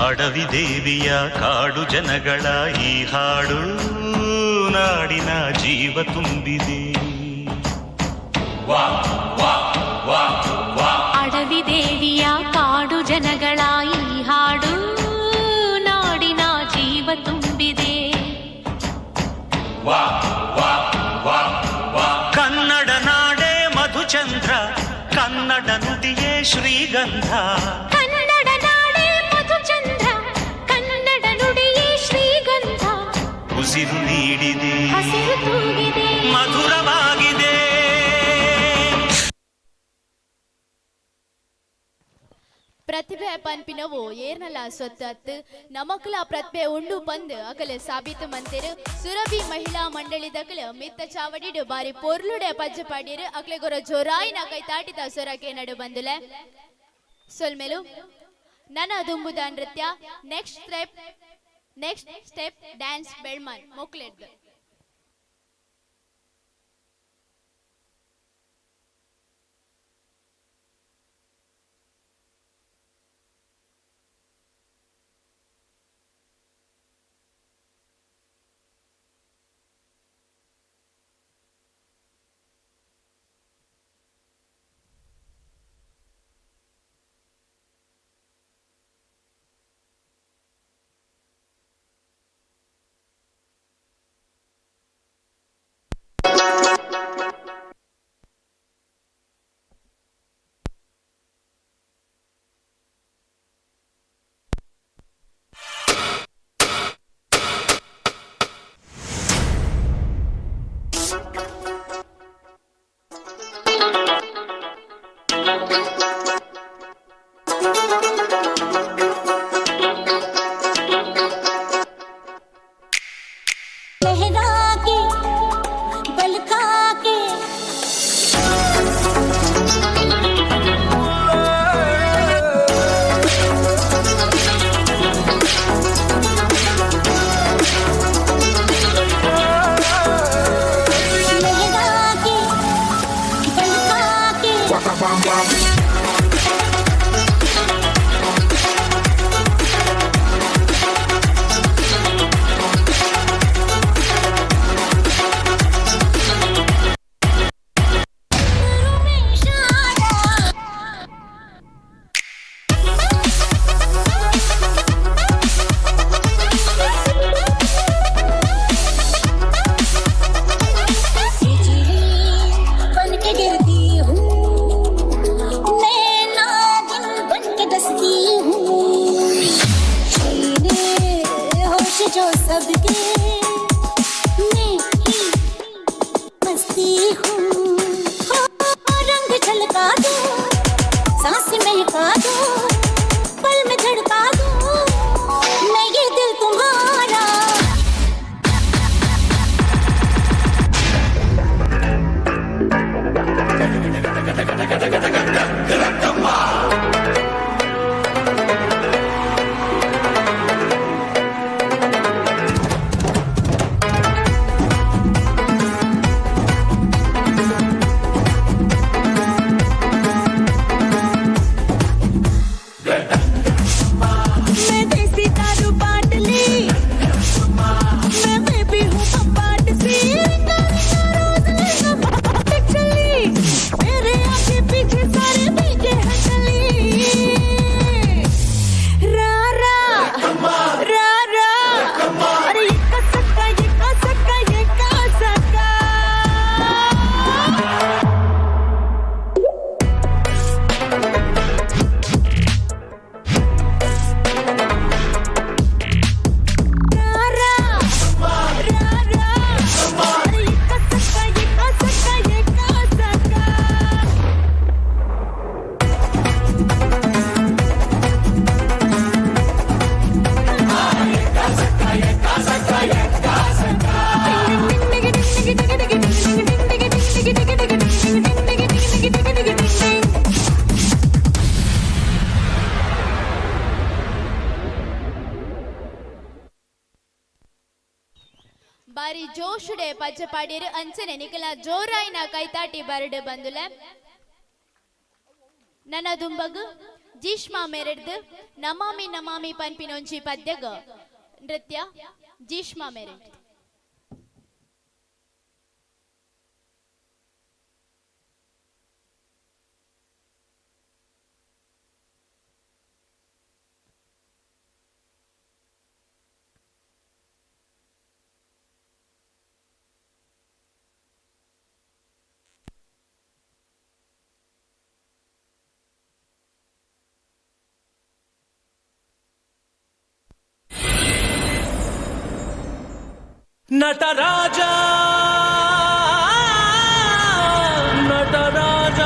ಅಡವಿ ದೇವಿಯ ಕಾಡು ಜನಗಳ ಈ ಹಾಡು ನಾಡಿನ ಜೀವ ತುಂಬಿದೆ. ಅಡವಿ ದೇವಿಯ ಕಾಡು ಜನಗಳ ಈ ಹಾಡು ನಾಡಿನ ಜೀವ ತುಂಬಿದೆ. ಕನ್ನಡ ನಾಡೇ ಮಧುಚಂದ್ರ ಕನ್ನಡ ನುಡಿಯೇ ಶ್ರೀಗಂಧ. ಕನ್ನಡ ನಾಡೇ ಮಧುಚಂದ್ರ ಕನ್ನಡ ನುಡಿಯೇ ಶ್ರೀಗಂಧ. ಉಸಿರು ನೀಡಿದೆ ಹಸಿರು ತೂಗಿದೆ ಮಧುರವಾಗಿದೆ. ಪ್ರತಿಭೆ ಪನ್ಪಿನವು ಏರ್ನಲ ಸೊತ್ತತ್ತು ನಮಕ್ಲ ಪ್ರತಿಭೆ ಉಂಡು ಪಂದ್ ಅಕಲೆ ಸಾಬೀತು ಮಂತಿರು. ಸುರಭಿ ಮಹಿಳಾ ಮಂಡಳಿದಕಲ ಮಿತ್ತ ಚಾವಡಿಡು ಬಾರಿ ಪೊರ್ಲುಡೆ ಪಜ್ಜ ಪಾಡಿರು ಅಕ್ಲೆ ಗೊರ ಜೋರಾಯಿನ ಕೈ ತಾಟಿದ ಸೊರಕೆ ನಡು ಬಂದುಲೆ ಸೊಲ್ಮೆಲು. ನನ ದುಂಬುದ ನೃತ್ಯ ನೆಕ್ಸ್ಟ್ ಸ್ಟೆಪ್ ಡ್ಯಾನ್ಸ್ ಬೆಳ್ಮನ್ ಮೊಕ್ಲೆಡ್. जो सबके, मैं ही मस्ती हूँ। रंग झलका दूँ, सांस महका दूँ, पल में धड़का दूँ, मैं ये दिल तुम्हारा। मैं देसी दारू बांट ली, मैं बेबी हूँ पपाट सी, रोज लेना चली, मेरे आगे पीछे सारे भीगे हैं चली। रा रा रा रा, अरे ये का सक्का, ये का सक्का, ये का सक्का। रा रा रा रा, अरे ये का सक्का, ये का सक्का, ये का सक्का। ಬಾರಿ ಜೋಶುಡೆ ಪಜ್ಜಪಾಡಿಯರು ಅಂಚನೆ ನಿಕಲ ಜೋರಾಯಿನ ಕೈತಾಟಿ ಬರಡು ಬಂದುಲ. ನನ್ನ ದುಂಬಗು ಜೀಷ್ಮಾ ಮೆರೆಡ್ದು ನಮಾಮಿ ನಮಾಮಿ ಪನ್ಪಿನೊಂಜಿ ಪದ್ಯಗ ನೃತ್ಯ ಜೀಷ್ಮಾ ಮೆರೆಡ್. ನಟರಾಜ ನಟರಾಜ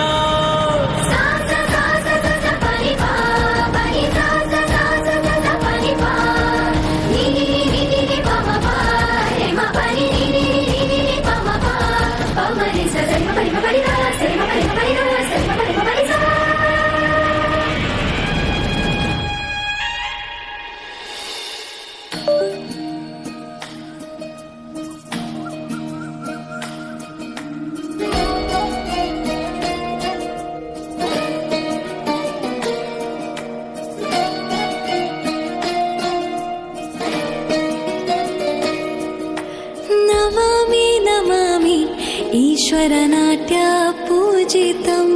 ನಮಾಮಿ ನಮಾಮಿ ಈಶ್ವರನಾಟ್ಯ ಪೂಜಿತಂ.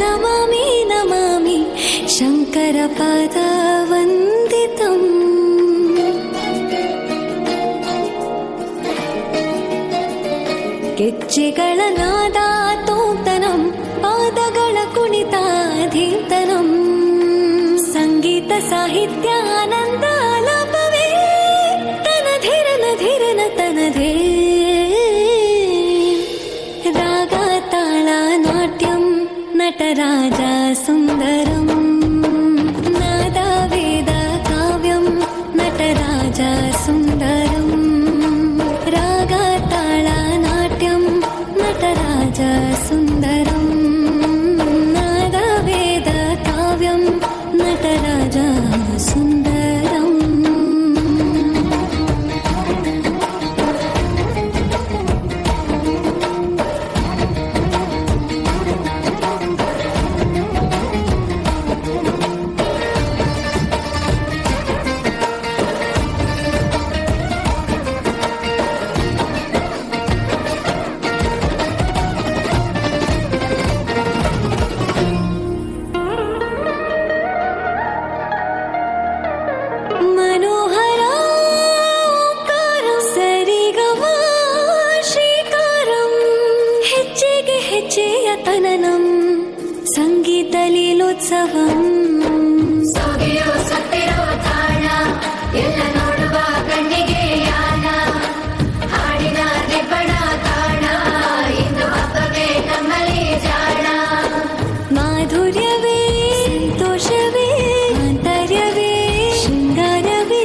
ನಮಾಮಿ ನಮಾಮಿ ಶಂಕರ ಪಾದ ವಂದಿತಂ. ಗೆಜ್ಜೆಗಳ ನಾದ ತೋಂತನಂ, ಪಾದಗಳ ಕುಣಿತ ಧೀಂತನಂ, ಸಂಗೀತ ಸಾಹಿತ್ಯ ಆನಂದ ಆಲಾಪವೇ ತನ ಧಿರನ ಧಿರನ ತನಧೇ. ರಾಗ ತಾಳ ನಾಟ್ಯಂ ನಟರಾಜ ಸುಂದರಂ, ನಾದ ವೇದ ಕಾವ್ಯಂ ನಟರಾಜ ಸುಂದರಂ. ರಾಗ ತಾಳ ನಾಟ್ಯಂ ನಟರಾಜ ಸುಂದರಂ, ನಾದ ವೇದ ಕಾವ್ಯಂ ನಟರಾಜ ಸುಂದರಂ. ಸಂಗೀತ ಲೀಲೋತ್ಸವಂ. ಸೋಗೆಯೋ ಸತ್ತಿರೋ ತಾಣ, ಎಲ್ಲ ನೋಡುವ ಕಣ್ಣಿಗೆ ಯಾನ, ಹಾಡಿನ ದಿಬ್ಬಣ ತಾಣ, ಇಂದು ಹಬ್ಬವೇ ನಮ್ಮಲ್ಲಿ ಜಾಣ. ಮಾಧುರ್ಯವೇ ಸಂತೋಷವೇ ಆಂತರ್ಯವೇ ಶೃಂಗಾರವೇ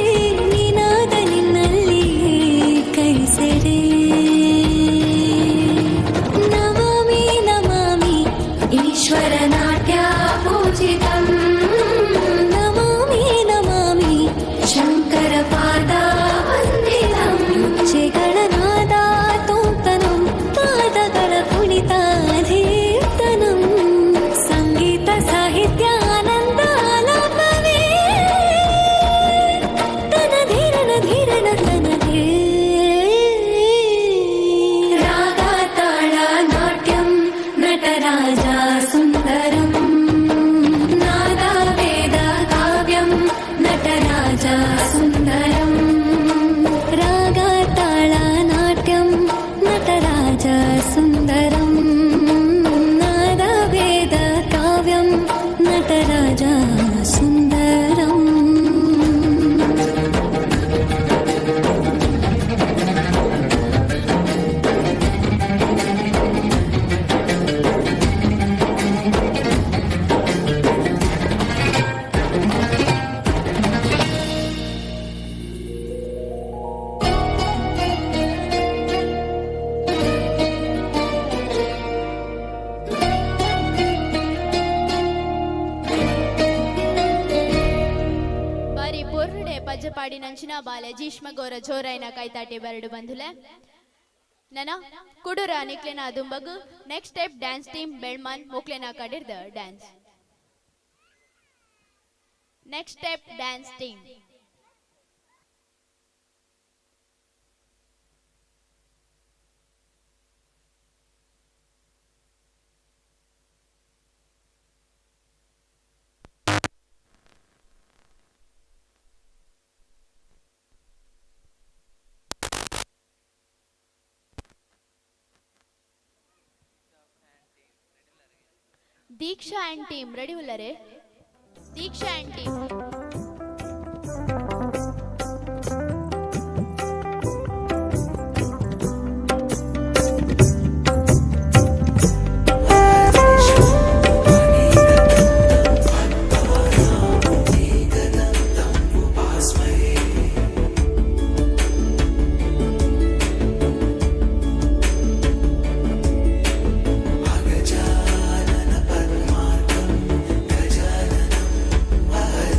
ನಿನಾದ ನಿನ್ನಲ್ಲಿ ಕೈಸೆಡೆ. ನಮಾಮಿ ನಮಾಮಿ ಈಶ್ವರ ನಾಟ್ಯ ಪೂಜಿತಂ, ನಮಾಮಿ ನಮಾಮಿ ಶಂಕರ ಪಾದ ವಂದಿತಂ. ಹೆಜ್ಜೆಗಳ ನಾದ ತೋಂತನಂ, ಪಾದಗಳ ಕುಣಿತ ಧೀರ್ತನಂ, ಸಂಗೀತ ಸಾಹಿತ್ಯ ಆನಂದ ಆಲಾಪವೇ ತನ ಧೀರನ ಧೀರನ ತನದೇ. ರಾಗ ತಾಳ ನಾಟ್ಯಂ ನಟರಾಜ ಸುಂದರಂ, ನಾದ ವೇದ ಕಾವ್ಯಂ ನಟರಾಜ ಸುಂದರಂ. ರಾಗ ತಾಳ ನಾಟ್ಯಂ ನಟರಾಜ ಸುಂದರಂ, ನಾದ ವೇದ ಕಾವ್ಯಂ ನಟರಾಜ ಸುಂದರಂ. ಬಾರಿ ಪೊರ್ರುಡೆ ಪಜ್ಜಪಾಡಿ ನಂಚಿನ ಬಾಲೆ ಜೀಷ್ಮಗೋರ ಜೋರೈನ ಕೈತಾಟಿ ಬರಡು ಬಂಧುಲೆ. ನನ ಕುಡುರ ನಿಕ್ಲೆನ ದುಂಬಗು next step dance team Belman ಮೊಕ್ಲೆನ ಕಡಿರ್ದ dance. Next step dance team. Deeksha and team ready ಉಲ್ಲರೆ? Deeksha and team. Aгаjanana Padmarkam Gajananam Ahar.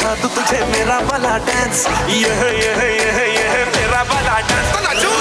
सिखा दूं तुझे मेरा वाला डांस। ये ये ये ये मेरा वाला डांस तो नाचू।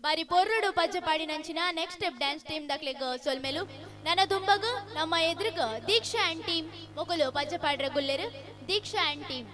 ಬಾರಿ ಪೊರ್ರುಡು ಪಜ್ಜಪಾಡಿ ನಂಚಿನ ನೆಕ್ಸ್ಟ್ ಸ್ಟೆಪ್ ಡ್ಯಾನ್ಸ್ ಟೀಮ್ ದಕ್ಲೆಗ್ ಸೊಲ್ಮೆಲು. ನನ್ನ ದುಂಬಗು ನಮ್ಮ ಎದುರುಗ ದೀಕ್ಷಾ ಅಂಡ್ ಟೀಮ್ ಮೊಗಲು ಪಜ್ಜಪಾಡ್ರ ಗುಲ್ಲೆರು ದೀಕ್ಷಾ ಅಂಡ್ ಟೀಮ್.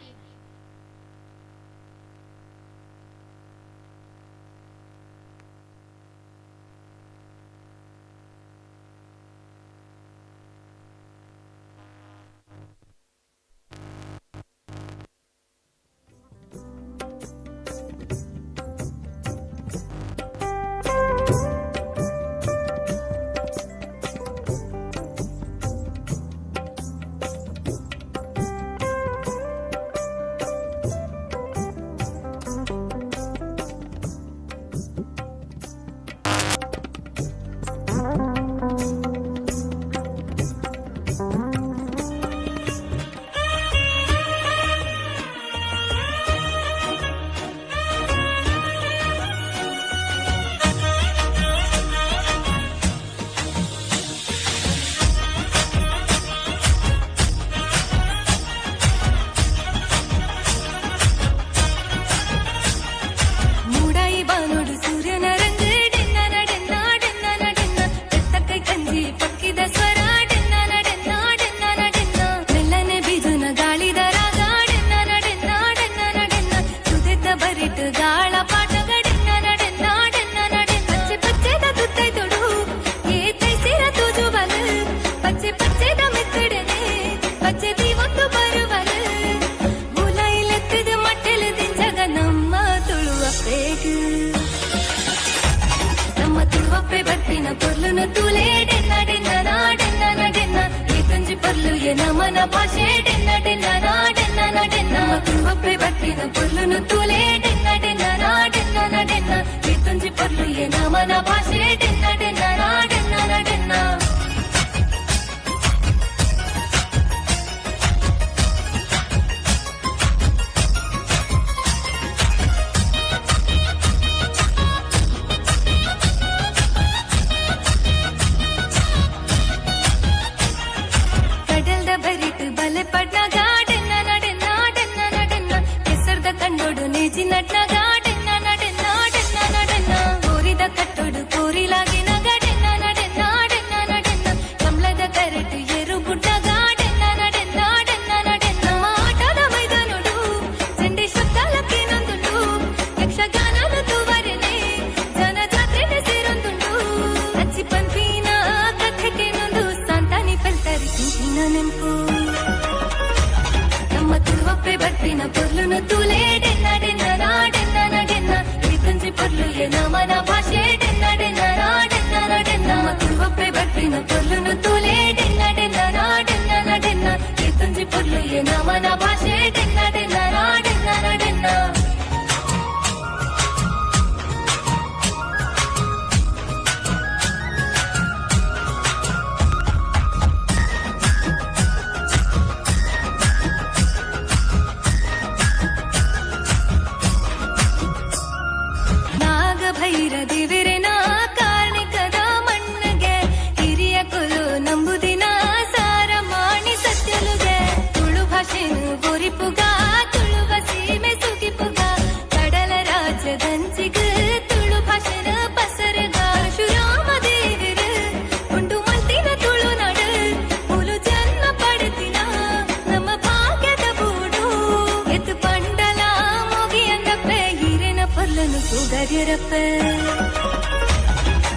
ಅಳಗಿರಪ್ಪ.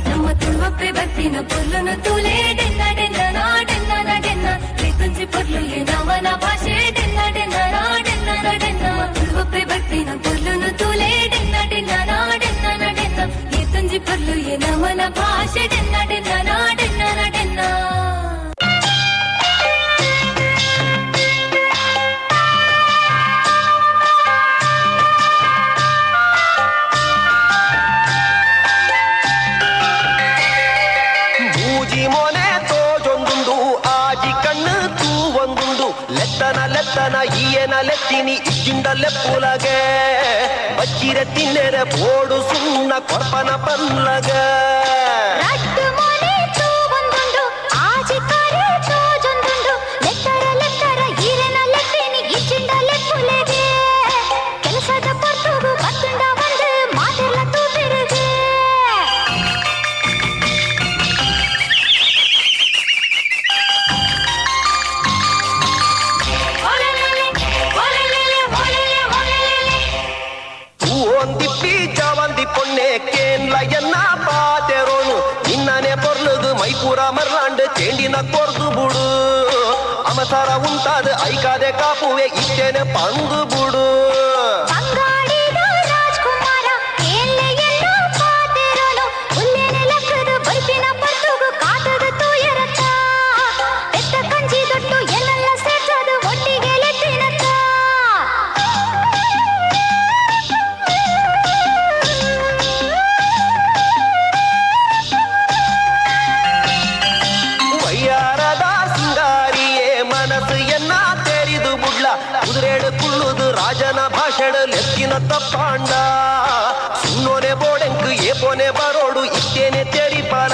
ನಮ್ಮ ತುಳುವಪ್ಪೆ ಬರ್ಪಿನ ಪೊರ್ಲುನು ತೂಲೆ ಡೆನ್ನ ಡೆನ್ನ ನಾ ಡೆನ್ನ ನ ಡೆನ್ನ ಲೇತುಂಜಿ ಪೊರ್ಲು ಏ ನಮನ ಭಾಷೆ ಡೆನ್ನ ಡೆನ್ನ ನಾ ಡೆನ್ನ ನ ಡೆನ್ನ. ತುಳುವಪ್ಪೆ ಬರ್ಪಿನ ಪೊರ್ಲುನು ತೂಲೆ ಡೆನ್ನ ಡೆನ್ನ ನಾ ಡೆನ್ನ ನ ಡೆನ್ನ ಲೇತುಂಜಿ ಪೊರ್ಲು ಏ ನಮನ ಭಾಷೆ ಡೆನ್ನ ಡೆನ್ನ ನಾ ಡೆನ್ನ ನ ಡೆನ್ನ. ಮೂಜಿ ಮೊನೆ ತೋಜೊಂದುಂಡು ಆಜಿ ಕಣ್ಣು ತೂವೊಂದುಂಡು ಲೆತ್ತನ ಲೆತ್ತನ ಈಯನ ಲೆತ್ತಿನಿ ಇಜ್ಜಿಂಡ ಲೆಪ್ಪುಲಗೆ ಬಚ್ಚಿರ ತಿನ್ನೆರೆ ಬೋಡು ಸುಣ್ಣ ಕೊರ್ಪನ ಪಲ್ಲಗ. ರಡ್ಡು ಮೊನೆ ತೂವೊಂದುಂಡು ಆಜಿ ಕರೆ ತೋಜೊಂದುಂಡು ಲೆತ್ತರ ಲೆತ್ತರ ಈರೆನ ಲೆತ್ತಿನಿ ಇಜ್ಜಿಂಡ ಲೆಪ್ಪುಲಗೆ ಕೆಲಸದ ಪೊರ್ತುಗು ಬತ್ತುಂಡ ಬಂದು ಮಾತೆಲ್ಲ ತೂಪೆರುಗೆ. ತೂವೊಂದಿಪ್ಪಿ ಜಾವಂದಿ ಪೊನ್ನೆ ಕೇನ್ಲ ಎನ್ನ ಪಾತೆರೋನು ನಿನ್ನನೆ ಪೊರ್ಲುಗು ಮೈಪೂರ ಮರ್ಲಾಂಡ್ ಚೇಂಡಿನ ಕೊರ್ದು ಬುಡು ಅಮಸರ ಉಂಟಾದ ಐಕಾದೆ ಕಾಪುವೆ ಇತ್ತೇನೆ ಪಂದು ಬುಡು. ಬಂಗಾಳಿದ ರಾಜ್ಕುಮಾರ ಕೇನ್ಲೆ ಎನ್ನ ಪಾತೆರೋನು ಉಲ್ಲೇನೆ ಲಕ್ಕದು ಬರ್ಪಿನ ಪೊರ್ತುಗು ಕಾತದ ತೂಯರತ್ತ ಪೆತ್ತ ಕಂಜಿ ದೊಟ್ಟು ಎಲ್ಲೆಲ್ಲ ಸೇರ್ಸದು ಒಟ್ಟಿಗೆ ಲೆತ್ತಿನತ್ತ. ವಯ್ಯಾರದ ಸಿಂಗಾರಿಯೇ ಮನಸ್ಸು ಎನ್ನ ತೆರಿದು ಬುಡ್ಲ ಕುದುರೆಡು ಕುಳ್ಳುದು ರಾಜನ ಭಾಷೆಡು ಲೆತ್ತಿನ ತಪ್ಪಾಂಡ ಸುನ್ನೋನೆ ಬೋಡೆಂಕು ಏಪೋನೆ ಬರೋಡು ಇತ್ತೇನೆ ತೆರಿಪಲ.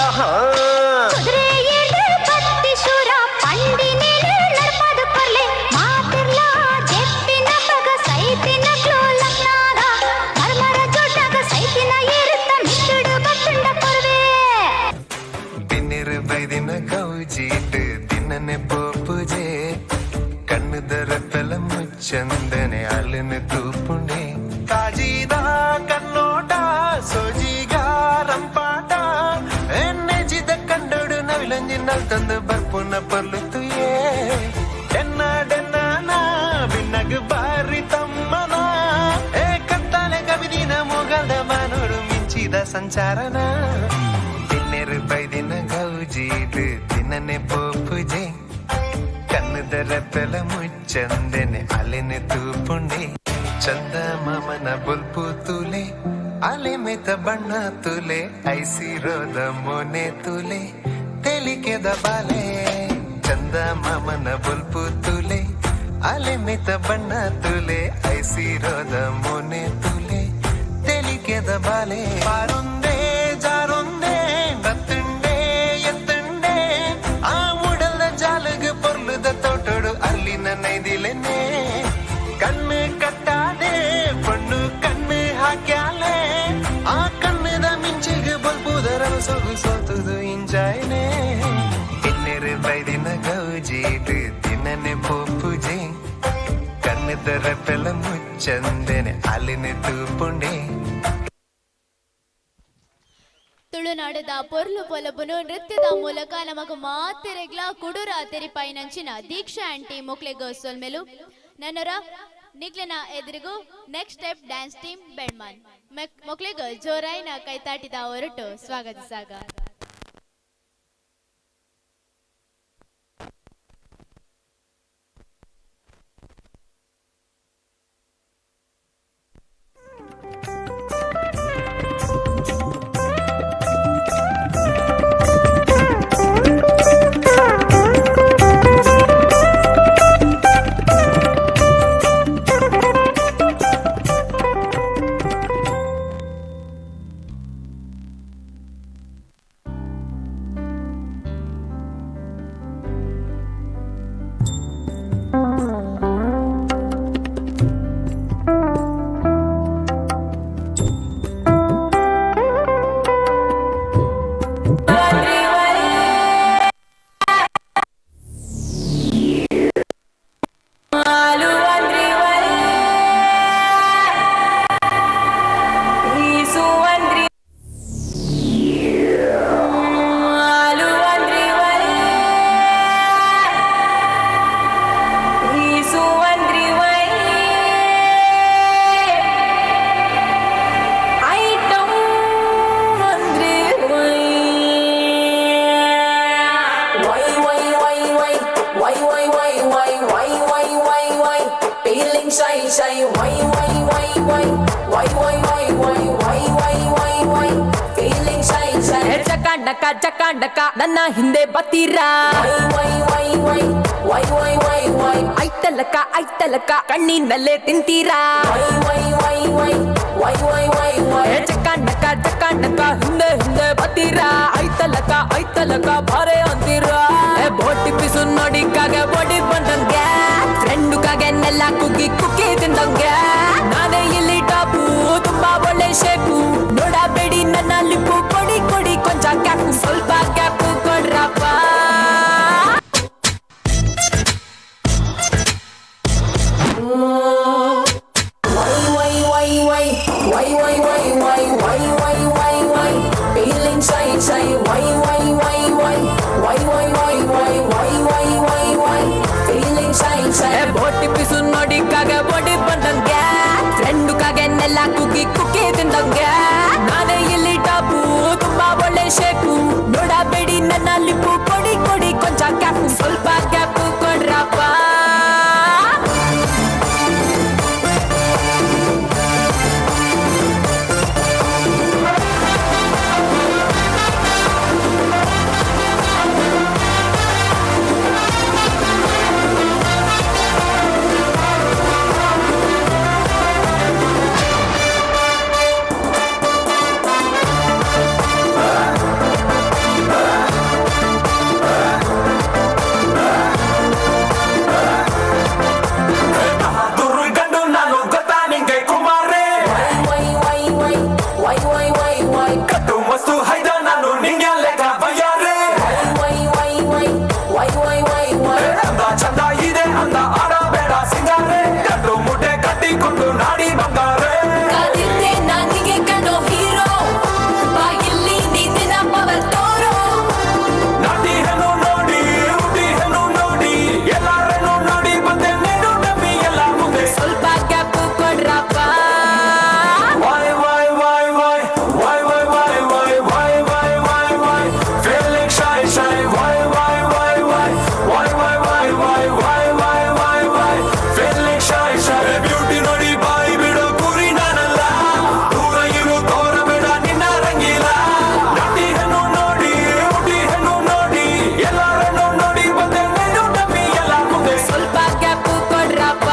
ಕುದುರೆ ಏರ್ದು ಬತ್ತಿ ಶೂರ ಪಂಡಿನೇನು ನಡ್ಪದು ಕೊರ್ಲೆ ಮಾತಿರ್ಲ ಜೆಪ್ಪಿನ ಪಗ ಸೈತಿನ ಕ್ಲೋಲಕ್ನಾಗ ಮರ್ಮರ ಜೋಟಾಗ ಸೈತಿನ ಏರುತ್ತ ಮಿತ್ತುಡು ಬತ್ತುಂಡ ಕೊರ್ವೆ. ಬಿನ್ನಿರು ಬೈದಿನ ಗೌಜೀಟ್ ದಿನನೆ ಪೋಪುಜೆ ಕಣ್ಣುದರ ಪೆಲ ಮುಚ್ಚಂದನೆ ಅಲ್ಲನೆ ತೂಪುಂಡೆ ಕಾಜಿದ ಕಣ್ಣೋಟ ಸೋಜಿಗ ರಂಪಾಟ ಎನ್ನೆಜಿದ ಕಂಡೋಡು ನವಿಲಂಜಿ ತಂದು ಬರ್ಪುನ ಪರ್ಲು ತುಯೇ ಡೆನ್ನ ಡೆನ್ನ ಬಿನ್ನಗ ಬಾರಿ ತಮ್ಮನ ಏ ಕತ್ತಾಲೆ ಕವಿದಿನ ಮುಗಲ್ದ ಬಾನೋಡು ಮಿಂಚಿದ ಸಂಚಾರನ ಬಿನ್ನೆರು ಬೈದಿನ ಗೌಜೀಟ್ ದಿನನೆ ಪೋಪುಜೆ ಕಣ್ಣುದರ ಪೆಲ ಮುಚ್ಚಂದನೆ ಅಲೆನೆ ತೂಪುಂಡೆ ಚಂದ ಮಾಮನ ಬೊಲ್ಪು ತುಲೆ ಅಲೆ ಮೆತ ಬಣ್ಣ ತುಲೆ ಐಸಿರೋದ ಮೋನೆ ತುಲೆ ತೆಲಿಕೆದ ಬಾಲೆ ಚಂದ ಮಾಮನ ಬೊಲ್ಪು ತುಲೆ ಅಲೆ ಮೆತ ಬಣ್ಣ ತುಲೆ ಐಸಿರೋದ ಮೋನೆ ತುಲೆ ತೆಲಿಕೆದ ಬಾಲೆ ಪಾರೊಂದೇ ಜಾರೊಂದೇ ಬತ್ತುಂಡೆ ಎತ್ತುಂಡೆ ಆ ಉಡಲ್ದ ಜಾಲಗ ಪೊರ್ಲುದ ತೋಟೋಡು ಅಲ್ಲಿನ ನೈದಿಲೆನೆ ಕಣ್ಣು ಕಟ್ಟಾದೆ ಪಣ್ಣು ಕಣ್ಣು ಹಾಕ್ಯಾಲೆ ಆ ಕಣ್ಣದ ಮಿಂಚಿಗೆ ಬಲ್ಬುದರ ಸೊಗು ಸೋತುದು ಇಂಜಾಯ್ನೆ ಇನ್ನೆರು ಬೈದಿನ ಗೌಜೀಟ್ ದಿನನೆ ಪೋಪುಜೆ ಕಣ್ಣುದರ ಪೆಲ ಮುಚ್ಚಂದೆನೆ ಅಲ್ಲಿನ ತೂಪುಂಡೆ. ತುಳುನಾಡದ ಪೊರ್ಲು ಪೊಲಬುನು ನೃತ್ಯದ ಮೂಲಕ ನಮಗ ಮಾತೆರೆಗ್ಲ ಕುಡುರ ತೆರಿಪಾಯಿನಂಚಿನ ದೀಕ್ಷಾ ಆಂಟಿ ಮೊಕ್ಲೆಗ್ ಸೊಲ್ಮೆಲು. ನನ್ನರ ನಿಗ್ಲಿನ ಎದುರಿಗೂ ನೆಕ್ಸ್ಟ್ ಸ್ಟೆಪ್ ಡ್ಯಾನ್ಸ್ ಟೀಮ್ ಬೆಳ್ಮಾನ್ ಮೊಕ್ಲೆಗ್ ಜೋರಾಯಿನ ಕೈತಾಟಿದ ಹೊರಟು ಸ್ವಾಗತಿಸಾಗ. Feeling shy shy why why why why why why why why why why why why feeling shy shy ಚಕ ಡಕ ಚಕ ಡಕ ನನ್ನ ಹಿಂದೆ ಬತ್ತೀರಾ why why why why why why why ಐತಲಕ ಐತಲಕ ಕಣ್ಣಿನಲ್ಲೇ ತಿಂತೀರಾ why why why why why why why why ಚಕ ಡಕ ಚಕ ಡಕ ಹಿಂದೆ ಹಿಂದೆ ಬತ್ತೀರಾ ಐತಲಕ ಐತಲಕ ಭಾರೆ ಅಂತೀರಾ ಬೋಟಿ ಪಿಸು ನೋಡಿ ಕಾಗೆ ಬಾಡಿ ಬಂದಂಗೆ friend ಕಾಗೆ ನೆಲ್ಲ ಕುಗ್ಗಿ ಕುಕ್ಕಿ ತಿಂದಂಗೆ ನಾನೇ ಇಲ್ಲಿ ಟಾಪು ತುಂಬಾ ಒಳ್ಳೆ ಶೇಪು ನೋಡಬೇಡಿ ನನ್ನ ಲಿಪ್ಪು ಕೊಡಿ ಕೊಡಿ ಕೊಂಚ ಕ್ಯಾಪು ಸ್ವಲ್ಪ cap ಕೊಡ್ರಪ್ಪ. Why why why why why why why why why why why why feeling shy shy why why why why why why why why why why why why feeling shy shy ಬೋಟಿ ಪಿಸು ನೋಡಿ ಕಾಗೆ ಬಾಡಿ ಬಂದಂಗೆ friend ಕಾಗೆ ನೆಲ್ಲ ಕುಕ್ಕಿ ಕುಕ್ಕಿ ತಿಂದಂಗೆ ನಾನೇ ಇಲ್ಲಿ top ತುಂಬಾ ಒಳ್ಳೆ shape ನೋಡಬೇಡಿ ನನ್ನ ಲಿಪ್ಪು ಕೊಡಿ ಕೊಡಿ ಕೊಂಚ ಕ್ಯಾಪು ಸ್ವಲ್ಪ ಕ್ಯಾಪು ಕೊಡ್ರಪ್ಪ. ದುರ್ಗಂಡು ನಾನು ಗೊತ್ತಾ ನಿಂಗೆ ಕುಮಾರೇ. Why why why why why why why ಕಟ್ಟು ಮಸ್ತು ಹೈದ ನಾನು ನಿಂಗೆ ಲೆಕ್ಕ ಬಯ್ಯಾರೆ. Why why why why why why why ಅಂದ ಚಂದ ಇದೆ ಅಂದ ಆಡಬೇಡ ಸಿಂಗಾರೆ ಕಟ್ಟು ಮುಟ್ಟೆ ಕಟ್ಟಿಕೊಂಡು ನಾಡಿ ಬಂಗಾರೆ. ಕಾದಿದ್ದೆ ನಾನಿಗೆ ಕಣೋ ಹೀರೋ ಬಾ ಇಲ್ಲಿ ನೀನಿನ ಪವರ್ ತೋರೋ. ನಾಟಿ ಹೆಣ್ಣು ನೋಡಿ ಹುಟ್ಟಿ ಹೆಣ್ಣು ನೋಡಿ ಎಲ್ಲರನ್ನು ನೋಡಿ ಬಂದೆ ನೀನು ನಂಬಿ ಎಲ್ಲ ಮುಂದೆ. ಸ್ವಲ್ಪ gap ಕೊಡ್ರಪ್ಪ. Why why why why why why why why why why why why feeling shy shy why why why why why why why why why why why why feeling shy shy beauty ನೋಡಿ ಬಾಯಿ ಬಿಡು ಗುರಿ ನಾನಲ್ಲ ದೂರ ಇರು ತೋರಬೇಡ ನಿನ್ನ ರಂಗಿಲ್ಲ. ನಾಟಿ ಹೆಣ್ಣು ನೋಡಿ ಹುಟ್ಟಿ ಹೆಣ್ಣು ನೋಡಿ ಎಲ್ಲರನ್ನು ನೋಡಿ ಬಂದೆ ನೀನು ನಂಬಿ ಎಲ್ಲ ಮುಂದೆ. ಸ್ವಲ್ಪ ಗ್ಯಾಪ್ ಕೊಡ್ರಪ್ಪ.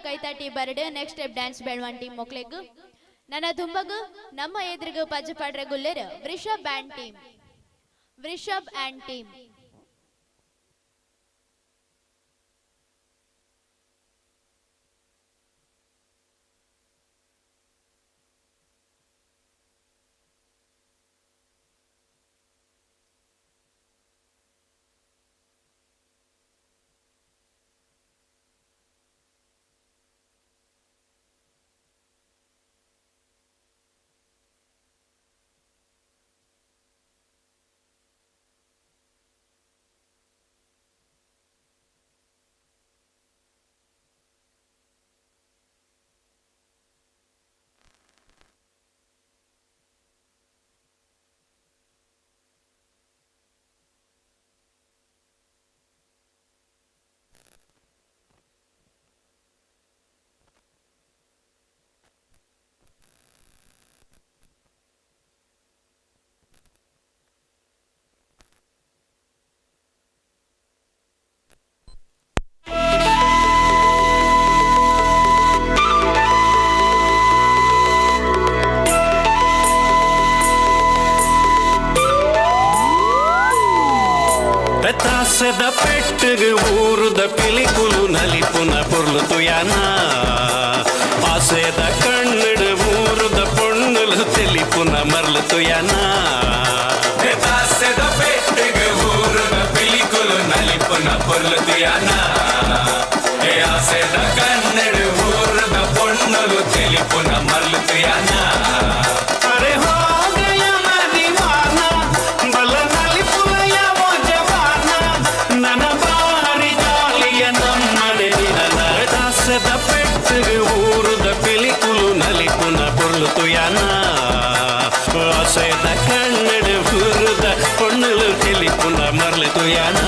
ಕೈತಾಟಿ ಬರಡು ನೆಕ್ಸ್ಟ್ ಸ್ಟೆಪ್ ಡ್ಯಾನ್ಸ್ ಬೆಳ್ವಾನ್ ಟೀಮ್ ಮೊಕ್ಲೆಗ್ ನನ್ನ ತುಂಬಗು ನಮ್ಮ ಎದುರಿಗು ಪಜ್ಜಪಾಡ್ರೆ ಗುಲ್ಲೆರ್ Vrishabh and team, Vrishabh and team. ತಾಸದ ಪೆಟ್ಟಗ್ ಊರುದ ಪಿಲಿಕುಲು ನಲಿಪುನ ಪೊರ್ಲು ತುಯಾನ ಆಸೆದ ಕಣ್ಣಡು ಊರುದ ಪೊಣ್ಣುಲು ತೆಲಿಪುನ ಮರ್ಲು ತುಯಾನ. ತಾಸೆದ ಪೆಟ್ಟಗ್ ಊರುದ ಪಿಲಿಕುಲು ನಲಿಪುನ ಪೊರ್ಲು ತುಯಾನ ಆಸೆದ ಕಣ್ಣಡು ಊರುದ ಪೊಣ್ಣುಲು ತೆಲಿಪುನ ಮರ್ಲು ತುಯಾನ. ಅರೆ ಹೋ ಗಯ मैं दीवाना ಬಲ ನಲಿಪುನಯ ಓ ಜವಾನ ನನ್ನ ಬಾರಿ ಜಾಲಿಯ ನಮ್ಮನೆ ನಿನ್ನ. ದಾಸದ ಪೆಟ್ಟಗ್ ಊರುದ ಪಿಲಿಕುಲು ನಲಿಪುನ ಪೊರ್ಲು ತುಯಾನ ಆಸೆದ ಕಣ್ಣಡು ಊರುದ ಪೊಣ್ಣುಲು. ತೆಲಿಪುನ ಮರ್ಲೆ ತುಯಾನ.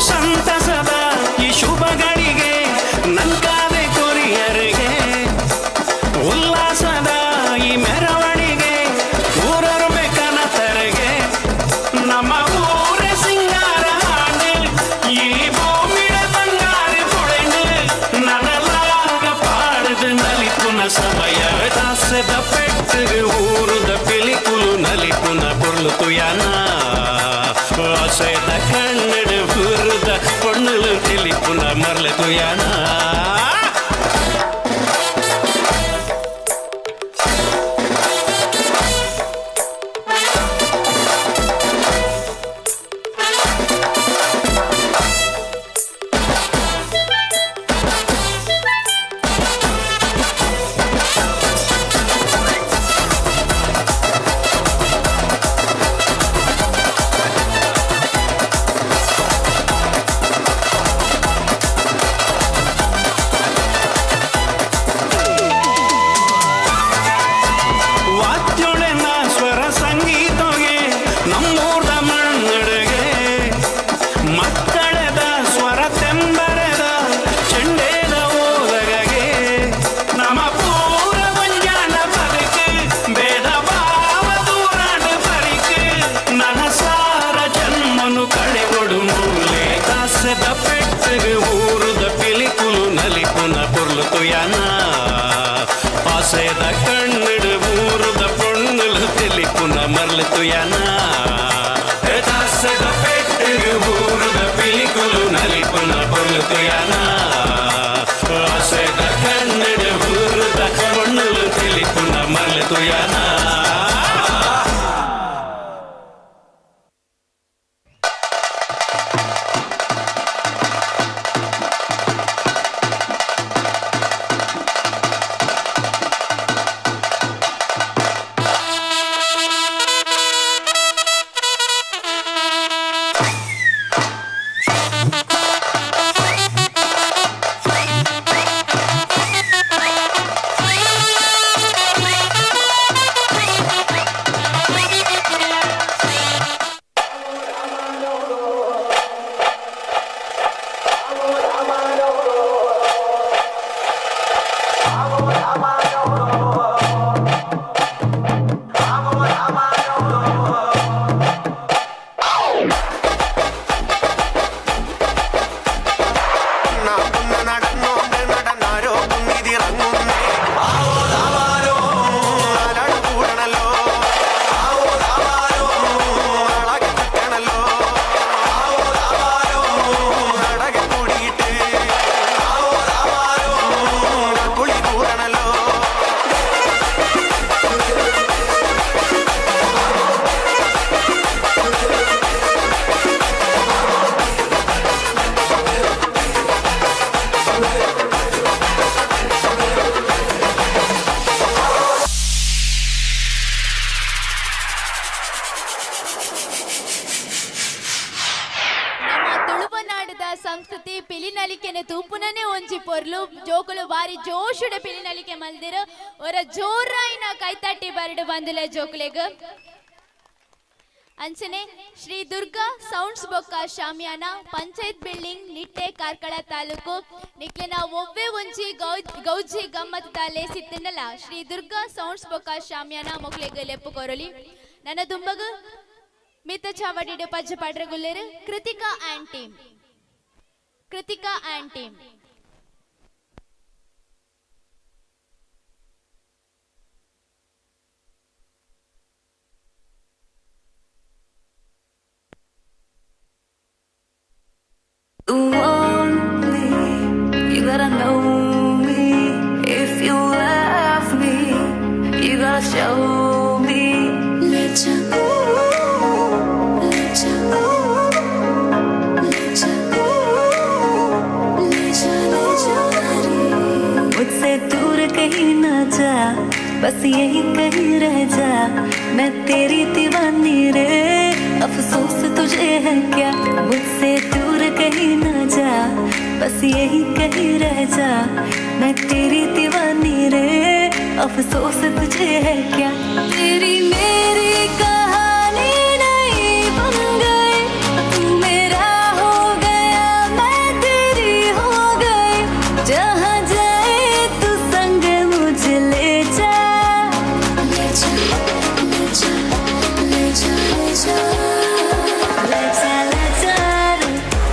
ಸಂತಸದ ಈ ಶುಭಗಳಿಗೆ ನಂಕಾದೆ ಕೊರಿಯರಿಗೆ, ಉಲ್ಲಾಸದ ಈ ಮೆರವಣಿಗೆ ಊರರು ಕನತರಿಗೆ, ನಮ್ಮ ಊರ ಸಿಂಗಾರ ಹಾಡು ಈ ಭೂಮಿಯ ಬಂಗಾರ ಪೊಳೆಂಡು ನನಲಾಗ ಪಾಡದು ನಲಿಪುನ ಸಮಯ. ದಾಸದ ಪೆಟ್ಟಿಗೆ ಊರುದ ಪಿಲಿಕುಲು ನಲಿಪುನ ಪೊರ್ಲು ತುಯಾನ, ಆಸೆದ ಕನ್ನಡ ಊರುದ ಪೊಣ್ಣುಲು ತಿಳಿಪುನ ಮರ್ಲೆ ತುಯಾನ. ವಾದ್ಯೊಳೆನ ಸ್ವರ ಸಂಗೀತಗೆ ನಮ್ಮೂರ್ದ ಮಣ್ಣಡೆಗೆ, ಮಕ್ಕಳದ ಸ್ವರ ತೆಂಬರದ ಚೆಂಡೇದ ಓದಗಗೆ, ನಮ್ಮ ಪೂರ ಒಂಜಾನ ಬದುಕು ಭೇದ ಭಾವ ದೂರಾಡ ಬರಿಕು, ನನ್ನ ಸಾರ ಜನ್ಮನು ಕಳೆಗೊಡು ಮೂಲೆ. ದಾಸದ ಪೆಟ್ಟಿಗೆ ಊರುದ ಪಿಲಿಕುಲು ನಲಿಪುನ ಪೊರ್ಲು ತುಯಾನ, ಆಸೆದ ಕಣ್ಣಡು ಊರುದ ಪೊಣ್ಣುಲು ತಿಳಿಪುನ ಮರ್ಲು ತುಯಾನ. ದಾಸದ ಪೆಟ್ಟಿಗೆ ಊರುದ ಪಿಲಿಕುಲು ನಲಿಪುನ ಪೊರ್ಲು ತುಯಾನ, ಆಸೆದ ಕಣ್ಣಡು ಊರುದ ಪೊಣ್ಣುಲು ತಿಳಿಪುನ ಮರ್ಲು ತುಯಾನ. ತುಳುವನಾಡದ ಸಂಸ್ಕೃತಿ ಪಿಲಿನಲಿಕೆನೆ ತೂಪುನನೆ ಒಂಜಿ ಪೊರ್ಲು ಜೋಕುಲು ಬಾರಿ ಜೋಶುಡೆ ಪಿಲಿನಲಿಕೆ ಮಲ್ದಿರು ಒರ ಜೋರಾಯಿನ ಕೈತಟ್ಟಿ ಬರಡು ಬಂದುಲ ಜೋಕುಲೆಗ್. ಅಂಚನೆ ಶ್ರೀ ದುರ್ಗಾ ಸೌಂಡ್ಸ್ ಬೊಕ್ಕ ಶಾಮಿಯಾನ ಪಂಚಾಯತ್ ಬಿಲ್ಡಿಂಗ್ ನಿಟ್ಟೆ ಕಾರ್ಕಳ ತಾಲೂಕು ನಿಕ್ಲೆನ ಒವ್ವೆ ಒಂಜಿ ಗೌಜಿ ಗಮ್ಮತ್ ಲೇಸಿತ್ತಿನಲ್ಲ ಶ್ರೀ ದುರ್ಗಾ ಸೌಂಡ್ಸ್ ಬೊಕ್ಕ ಶಾಮಿಯಾನ ಮೊಕ್ಲೆಗ್ ಲೆಪ್ಪು ಕೊರಲಿ. ನನ್ನ ದುಂಬಗು ಮಿತ್ತ ಚಾವಡಿಡು ಪಜ್ಜ ಪಾಡ್ರ ಗುಲ್ಲೇರು Krithika and team, Krithika and team. You want me, you gotta know me. If you love me, you gotta show me. Let you go, let you go, let you go, let you मैं तेरी दीवानी रे। अफसोस तुझे है क्या, मुझसे दूर कहीं ना जा, बस यही कहीं रह जा, मैं तेरी दीवानी रे। अफसोस तुझे है क्या, तेरी मेरी कहानी नहीं बन गई, तू मेरा हो गया मैं तेरी हो गई, जहाँ जाए तू संग मुझे ले जा, ले जा, ले जा, ले जा, ले जा, ले जा, ले जा रे,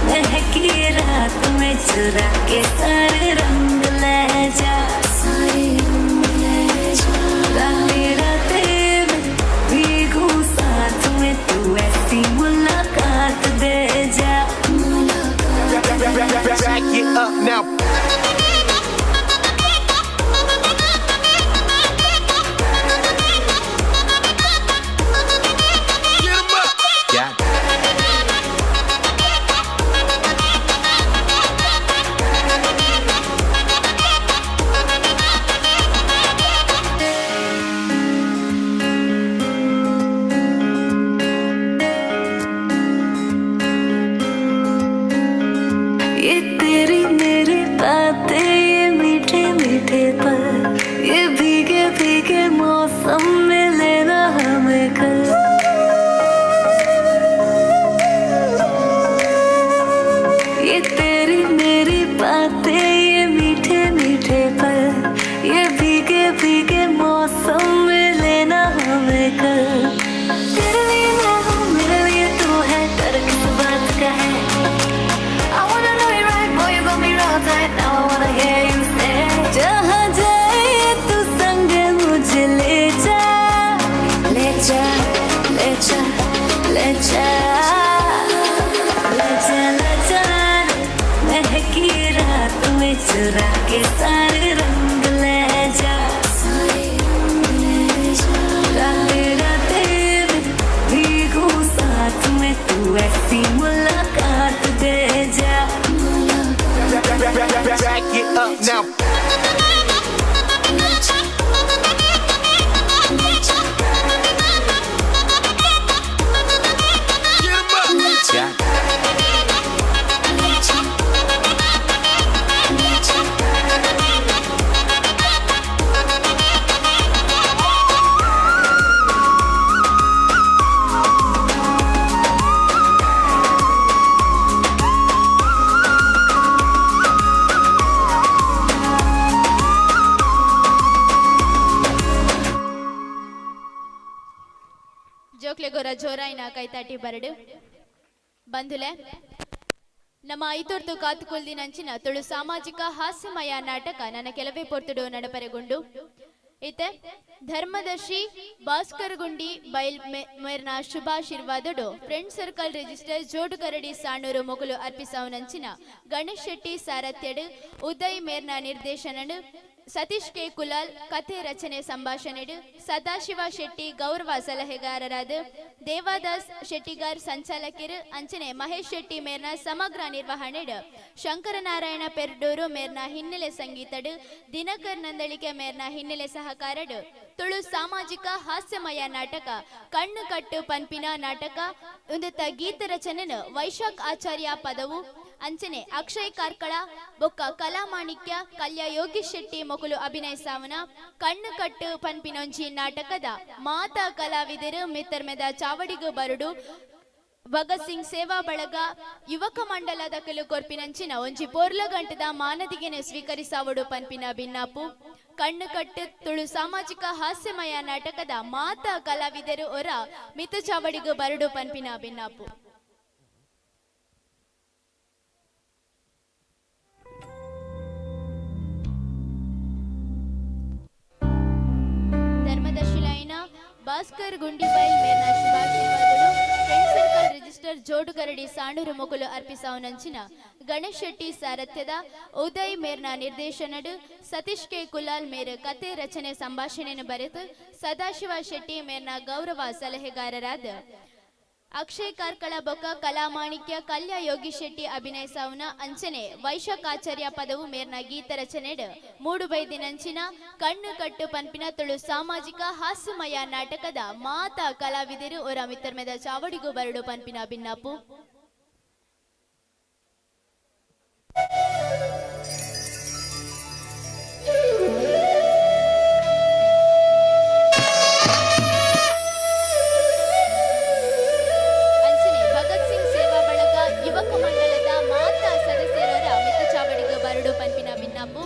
महकी रात में चुरा के सारे रंग ले जा, सारे रंग ले जा, रातें रातें में भीगूं साथ में, तू ऐसी मुलाकात दे जा, Back it up now. Yeah. ये तेरी मेरी बातें, ये मीठे मीठे पल, ये भीगे भीगे मौसम में लेना हमें कल। ये तेरी मेरी बातें, ये मीठे मीठे पल, ये भीगे भीगे मौसम में लेना हमें कल। तेरे लिए मैं हूँ, मेरे लिए तू है, डर किस बात का है। I wanna know you right, boy, you got me wrong tight. Now I wanna hear you say, जहाँ जाए तू संग मुझे ले जा, ले जा, ले जा, ले जा, ले जा, ले जा रे, महकी रात में चुरा के सारे रंग ले जा, सारे रंग ले जा, रातें रातें में भीगूं साथ में, तू ऐसी मुलाकात दे जा। Back it up now. Yeah. ಜೋಕ್ಲೆಗೊರ ಜೋರಾಯಿನ ಕೈತಾಟಿ ಬರಡು ಬಂಧುಲೆ. ನಮ್ಮ ಐತೊರ್ತು ಕಾತುಕೊಲ್ದಿನಂಚಿನ ತುಳು ಸಾಮಾಜಿಕ ಹಾಸ್ಯಮಯ ನಾಟಕ ನನ್ನ ಕೆಲವೇ ಪೊರ್ತುಡು ನಡಪರೆಗೊಂಡು ಇತ್ತೆ ಧರ್ಮದರ್ಶಿ ಭಾಸ್ಕರ್ ಗುಂಡಿ ಬೈಲ್ ಮೇರ್ನ ಶುಭಾಶೀರ್ವಾದಡು friend circle register Jodugaradi Sanur ಮೊಗಲು ಅರ್ಪಿಸವನಂಚಿನ ಗಣೇಶ್ ಶೆಟ್ಟಿ ಸಾರಥ್ಯಡು ಉದಯ್ ಮೇರ್ನ ನಿರ್ದೇಶನಡು ಸತೀಶ್ ಕೆ ಕುಲಾಲ್ ಕಥೆ ರಚನೆ ಸಂಭಾಷಣೆಡು ಸದಾಶಿವ ಶೆಟ್ಟಿ ಗೌರವ ಸಲಹೆಗಾರರಾದ ದೇವಾದಾಸ್ ಶೆಟ್ಟಿಗಾರ್ ಸಂಚಾಲಕರು ಅಂಚನೆ ಮಹೇಶ್ ಶೆಟ್ಟಿ ಮೇರ್ನ ಸಮಗ್ರ ನಿರ್ವಹಣೆಡು ಶಂಕರನಾರಾಯಣ ಪೆರ್ಡೂರು ಮೇರ್ನ ಹಿನ್ನೆಲೆ ಸಂಗೀತಡು ದಿನಕರ್ ನಂದಳಿಕೆ ಮೇರ್ನ ಹಿನ್ನೆಲೆ ಸಹಕಾರಡು ತುಳು ಸಾಮಾಜಿಕ ಹಾಸ್ಯಮಯ ನಾಟಕ ಕಣ್ಣು ಕಟ್ಟು ಪನ್ಪಿನ ನಾಟಕ ಉಂದತ ಗೀತ ರಚನೆನು ವೈಶಾಖ್ ಆಚಾರ್ಯ ಪದವು ಅಂಚನೆ ಅಕ್ಷಯ್ ಕಾರ್ಕಳ ಬೊಕ್ಕ ಕಲಾಮಾಣಿಕ್ಯ ಕಲ್ಯ ಯೋಗೀಶ್ ಶೆಟ್ಟಿ ಮೊಕುಲು ಅಭಿನಯಿಸಾವನ ಕಣ್ಣು ಕಟ್ಟು ಪನ್ಪಿನೊಂಜಿ ನಾಟಕದ ಮಾತಾ ಕಲಾವಿದರು ಮಿತ್ತರ್ಮೆದ ಚಾವಡಿಗು ಬರುಡು ಭಗತ್ ಸಿಂಗ್ ಸೇವಾ ಬಳಗ ಯುವಕ ಮಂಡಲದ ಕೆಲು ಕೊರ್ಪಿನಂಚಿನ ಒಂಜಿ ಪೋರ್ಲ ಗಂಟದ ಮಾನದಿಗೆನೆ ಸ್ವೀಕರಿಸಾವಡು ಪನ್ಪಿನ ಭಿನ್ನಾಪು ಕಣ್ಣು ಕಟ್ಟು ತುಳು ಸಾಮಾಜಿಕ ಹಾಸ್ಯಮಯ ನಾಟಕದ ಮಾತಾ ಕಲಾವಿದರು ಒರ ಮಿತ ಚಾವಡಿಗು ಬರುಡು ಪನ್ಪಿನ ಭಿನ್ನಾಪು. ಧರ್ಮದರ್ಶಿಲೈನ ಭಾಸ್ಕರ್ ಗುಂಡಿಬೈಲ್ ಮೇರ್ನ ಶುಭಾಶೀರ್ವಾದಗಳು friend circle register Jodugaradi Sanur ಮೊಕಲು ಅರ್ಪಿಸಾವನಂಚಿನ ಗಣೇಶ್ ಶೆಟ್ಟಿ ಸಾರಥ್ಯದ ಉದಯ್ ಮೇರ್ನ ನಿರ್ದೇಶನಡು ಸತೀಶ್ ಕೆ ಕುಲಾಲ್ ಮೇರ್ ಕತೆ ರಚನೆ ಸಂಭಾಷಣೆಯನ್ನು ಬರೆದು ಸದಾಶಿವ ಶೆಟ್ಟಿ ಮೇರ್ನ ಗೌರವ ಸಲಹೆಗಾರರಾದ ಅಕ್ಷಯ್ ಕಾರ್ಕಳ ಬೊಕ್ಕ ಕಲಾಮಾಣಿಕ್ಯ ಕಲ್ಯ ಯೋಗಿ ಶೆಟ್ಟಿ ಅಭಿನಯಿಸವುನ ಅಂಚನೆ ವೈಶಾಖಾಚಾರ್ಯ ಪದವು ಮೇರ್ನ ಗೀತ ರಚನೆಡ್ ಮೂಡುಬೈದಿನಂಚಿನ ಕಣ್ಣು ಕಟ್ಟು ಪನ್ಪಿನ ತುಳು ಸಾಮಾಜಿಕ ಹಾಸ್ಯಮಯ ನಾಟಕದ ಮಾತಾ ಕಲಾವಿದರು ಒರ ಮಿತ್ತರ್ಮೆದ ಚಾವಡಿಗು ಬರಡು ಪನ್ಪಿನ ಭಿನ್ನಾಪು. ಅಂಚನೆ ಭಗತ್ ಸಿಂಗ್ ಸೇವಾ ಬಳಗ ಯುವಕ ಮಂಡಲದ ಮಾತಾ ಸದಸ್ಯರವರ ಮಿತ್ತ ಚಾವಡಿಗು ಬರಡು ಪನ್ಪಿನ ಭಿನ್ನಾಪು.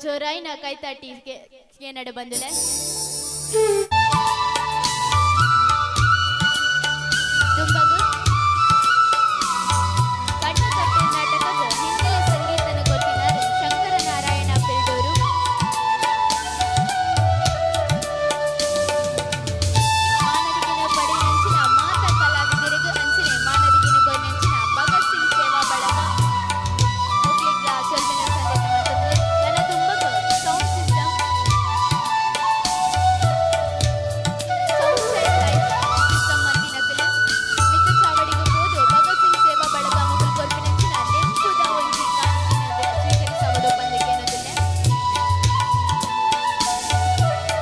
ಜೋರಾಯಿನ ಕೈತಾಟಿ ನಡೆ ಬಂದುಲೆ. ದುಂಬಗು ಕಣ್ಣು ಕಟ್ಟೆ ನಾಟಕದ ಹಿನ್ನೆಲೆ ಸಂಗೀತನ ಕೊಟ್ಟಿದ್ದಾರೆ ಶಂಕರ ನಾರಾಯಣ ಪಿಲ್ಡೂರು. ಮಾನದಿಗಿನ ಪಡೆಯಂಚಿನ ಮಾತ ಕಲಾವಿದರಿಗೆ ಅಂಚಿನೆ ಮಾನದಿಗಿನ ಕೊಯ್ನಂಚಿನ ಭಗತ್ ಸಿಂಗ್ ಸೇವಾ ಬಳಗ ಮುಕ್ಲಿಗ್ಲ ಸೊಲ್ಮೆನ ಸಂದೇಶ ಮಾಡ್ತದೆ. ನನ್ನ ದುಂಬಗು sound system, sound and light system ಮಂದಿನಕಲು ಮಿತ್ತ ಚಾವಡಿಗೆ ಹೋದು ಭಗತ್ ಸಿಂಗ್ ಸೇವಾ ಬಳಗ ಮುಗುಲ್ ಕೊರ್ಪಿನಂಚಿನ ನೆಂಪುದ ಒಂಜಿ ಕಾಣಿಕೆನ ಸ್ವೀಕರಿಸವಡು ಬಂದಿಗೆ.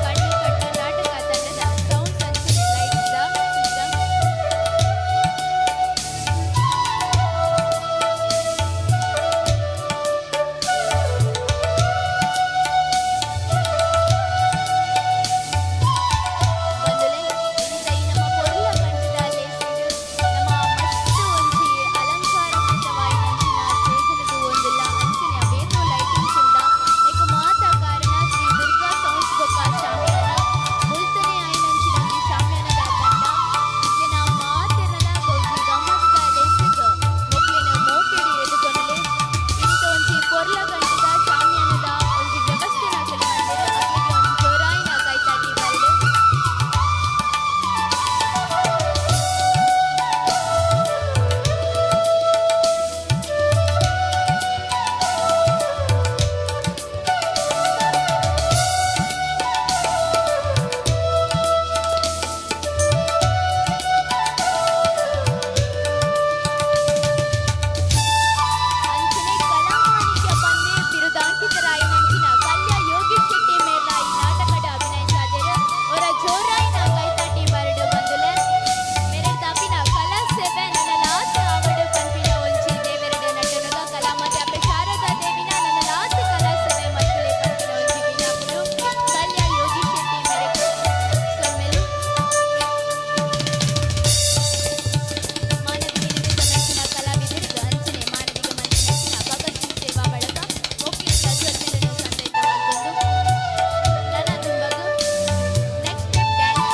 ಕಣ್ಣು ಕಟ್ಟ ನಾಟಕ ತಂಡದ ಸೌಂಡ್ ಅಂಚನೆ ಲೈಟ್ the system. ಬಂದುಲೆ ಇನಿತ ಈ ನಮ್ಮ ಪೊರ್ಲ ಕಂಠದ ಲೇಸಿಡ್ ನಮ್ಮ ಮಸ್ತ್ ಒಂಜಿ ಅಲಂಕಾರಕೃತವಾಯಿನಂಚಿನ ಸ್ಟೇಜ್ ಒಂದುಲ್ಲ ಅಂಚನೆ ಅವೇತೋ ಲೈಟಿಂಗ್ಸ್ ಉಂಡ. ನೆಕ್ ಮಾತ ಕಾರಣ ಶ್ರೀ ದುರ್ಗಾ ಸೌಂಡ್ಸ್ ಬೊಕ್ಕ ಶಾಮಿಯಾನ ಮುಲ್ತನೆ ಆಯಿನಂಚಿನ ಒಂಜಿ ಶಾಮಿಯಾನದ ತಂಡ. ಇತ್ಲೆನ ಮಾತೆರ್ನಲ ಒಂಜಿ ಗಮ್ಮತ್ದ ಲೇಸಿಗ್ ಮೊಕ್ಲೆನ ಮೋಕೆಡ್ ಎದುಕೊನಲೆ. ಇನಿತ ಒಂಜಿ ಪೊರ್ಲ ಕಂಠದ ಶಾಮಿಯಾನದ ಒಂಜಿ ವ್ಯವಸ್ಥೆನ ಅಕುಲು ಮಲ್ದೆರ್. ಅಕ್ಲೆಗ್ ಒಂಜಿ ಜೋರಾಯಿನ ಕೈತಾಟಿ ಬರಡ್. ಅಂಚನೆ ಕಲಾಮಾಣಿಕ್ಯ ಪಂದೆ ಬಿರುದಾಂಕಿತರಾಯಿನಂಚಿನ ಕಲ್ಯ ಯೋಗೀಶ್ ಶೆಟ್ಟಿ ಮೇರ್ಲ ಈ ನಾಟಕದ ಅಭಿನಯಿಸಾದೆರ್. ಅವರ ಜೋರಾಯಿನ ಕೈತಾಟಿ ಬರಡು ಬಂದುಲೆ. ಮೆರೆಡ್ ತಾಪಿನ ಕಲಾ ಸೇವೆ ನನಲಾತ್ ಆವಡು ಪನ್ಪಿನ ಒಂಜಿ ದೇವೆರಡು ನಟನುಗ ಕಲಾಮತಿ ಅಪ್ಪೆ ಶಾರದಾ ದೇವಿನ ನನಲಾತ್ ಕಲಾ ಸೇವೆ ಮಲ್ಪುಲೆ ಪನ್ಪಿನ ಒಂಜಿ ಬಿನ್ನಾಪುಲು ಕಲ್ಯ ಯೋಗೀಶ್ ಶೆಟ್ಟಿ ಮೇರೆಗ್ ಸೊಲ್ಮೆಲು. ಮಾನವಿಗೆ ನಿಮಿತ್ತ ಕಲಾವಿದರಿಗೆ ಅಂಚನೆ ಮಾನವಿಗೆ ಮಂಚಿನ ಭಗತ್ ಸಿಂಗ್ ಸೇವಾ ಬಳಗ ಮೊಕ್ಲಿಂದ ಸೊಲ್ಮೆలను ಸಂದೈತವಾಗುವುದು. ನನ್ನ ದುಂಬಗು ನೆಕ್ಸ್ಟ್ ಸ್ಟೆಪ್ ಡ್ಯಾನ್ಸ್.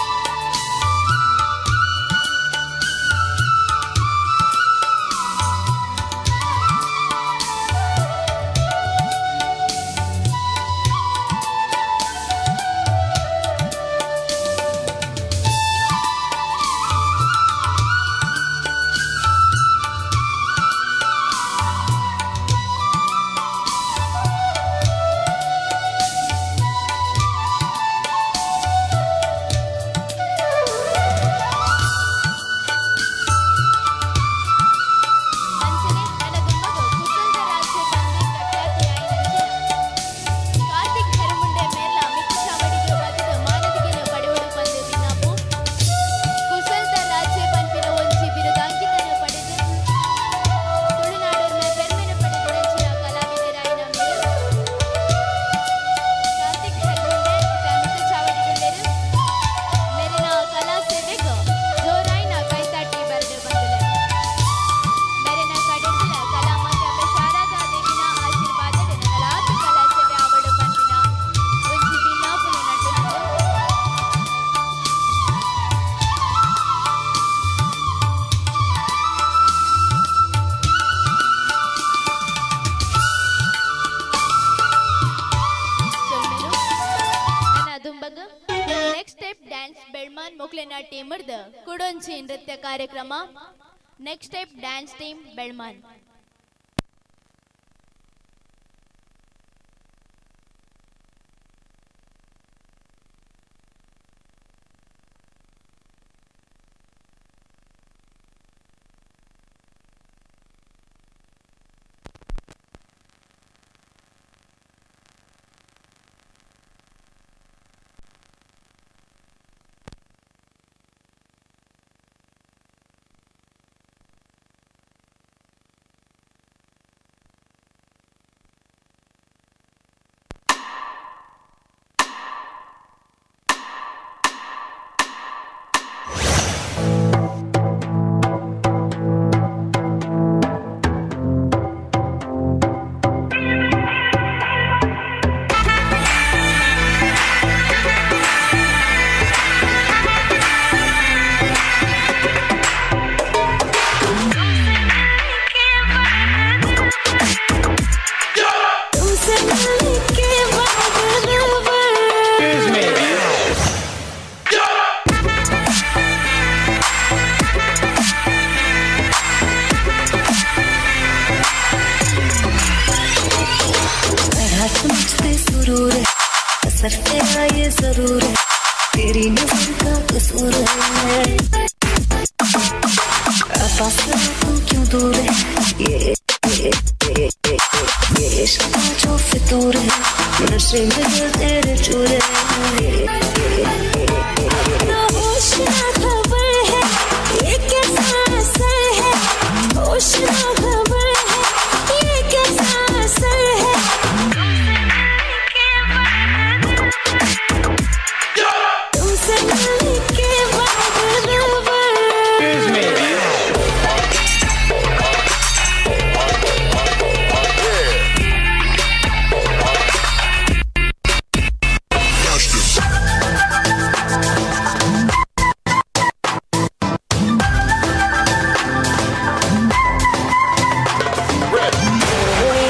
ಅಂಚನೆ ನನ್ನ ದುಂಬಗು ಕುಸಲ್ದ ರಾಜ್ಯ ಬಂದೆ ಪ್ರಖ್ಯಾತಿಯಾಯಿನಂಚಿನ ಕಾರ್ತಿಕ್ ಹೆರಮುಂಡೆ ಮೇರ್ಲ ಮಿತ್ತ ಚಾವಡಿಗೆ ಬತ್ತದ ಮಾನದಿಗೆನ ಪಡೆಯೋಡು ಬಂದು ಬಿನ್ನಾಪು. ಕುಸಲ್ದ ರಾಜ್ಯ ಪನ್ಪಿನ ಒಂಜಿ ಬಿರುದಾಂಕಿತನ ಪಡೆದು ತುಳುನಾಡೊರ್ಮೆ ಪೆರ್ಮೆನ ಪಡೆದಿನಂಚಿನ ಕಲಾವಿದರಾಯಿನ ಮೇರು ಕಾರ್ತಿಕ್ ಹೆರಮುಂಡೆ ಇತ್ತ ಮಿತ್ತ ಚಾವಡಿಡುಲ್ಲೆರ್. ಮೇರಿನ ಕಲಾ ಸೇವೆಗ್ ಜೋರಾಯಿನ ಕೈತಾಟಿ ಬರೆದು ಬಂದುಲೆ. ಮೇರೆನ ಕಡೆರ್ದಿಲ ಕಲಾಮಾತೆ ಅಪ್ಪೆ ಶಾರದಾ ದೇವಿನ ಆಶೀರ್ವಾದಡ್ ನನಲಾತ್ ಕಲಾ ಸೇವೆ ಆವಡು ಪನ್ಪಿನ ಒಂಜಿ ಬಿನ್ನಾಪುನು ನಟುನಂದು. ಸೊಲ್ಮೆಲು. ನನ್ನ ದುಂಬಗ್ ನೆಕ್ಸ್ಟ್ ಸ್ಟೆಪ್ ಡ್ಯಾನ್ಸ್ ಬೆಳ್ಮಾನ್ ಮೊಕ್ಲೆನ ಟೀಮರ್ದ ಕುಡೊಂಚಿ ನೃತ್ಯ ಕಾರ್ಯಕ್ರಮ. Next step dance team Belman. गुरूर है, असर तेरा ये जरूर है, तेरी नजर का कसूर है। पास तू क्यों दूर है, ये ये ये ये ये इश्क का जो फितूर है, नशे में दिल तेरे चूर है। ना होश ना खबर है ये कैसा असर है, होश ना खबर है ये कैसा असर है। तुमसे मिलने के बाद दिलबर।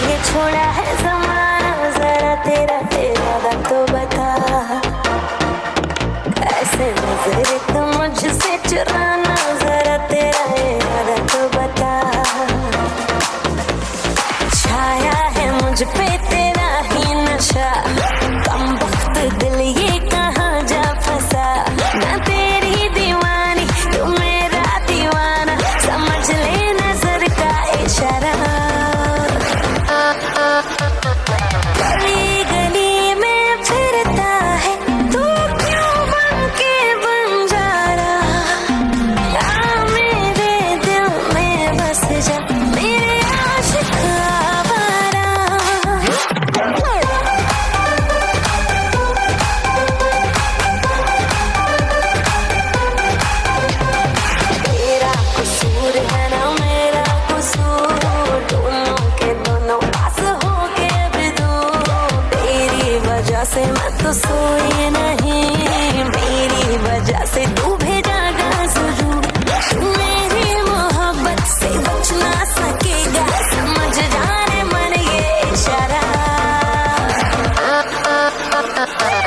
ये छोड़ा है जमाना, जरा तेरा इरादा तो बता। ऐसे नजर तो मुझसे चुराना, जरा तेरा इरादा तो बता। छाया है मुझ पे तेरा ही नशा, कमबख्त दिल ये कहाँ जा फंसा। मैं तेरी दीवानी तू मेरा दीवाना, समझ ले नजर का इशारा। गली गली में फिरता है तू क्यों बन के बंजारा, आ मेरे दिल में बस जा मेरे आशिक आवारा। तेरा कसूर है ना मेरा कसूर, दोनों के दोनों पास हो के भी दूर। तेरी वजह से मैं तो सोई नहीं, मेरी वजह से तू भी जागा जरूर। तू मेरी मोहब्बत से बच ना सकेगा, समझ जाने मन ये इशारा।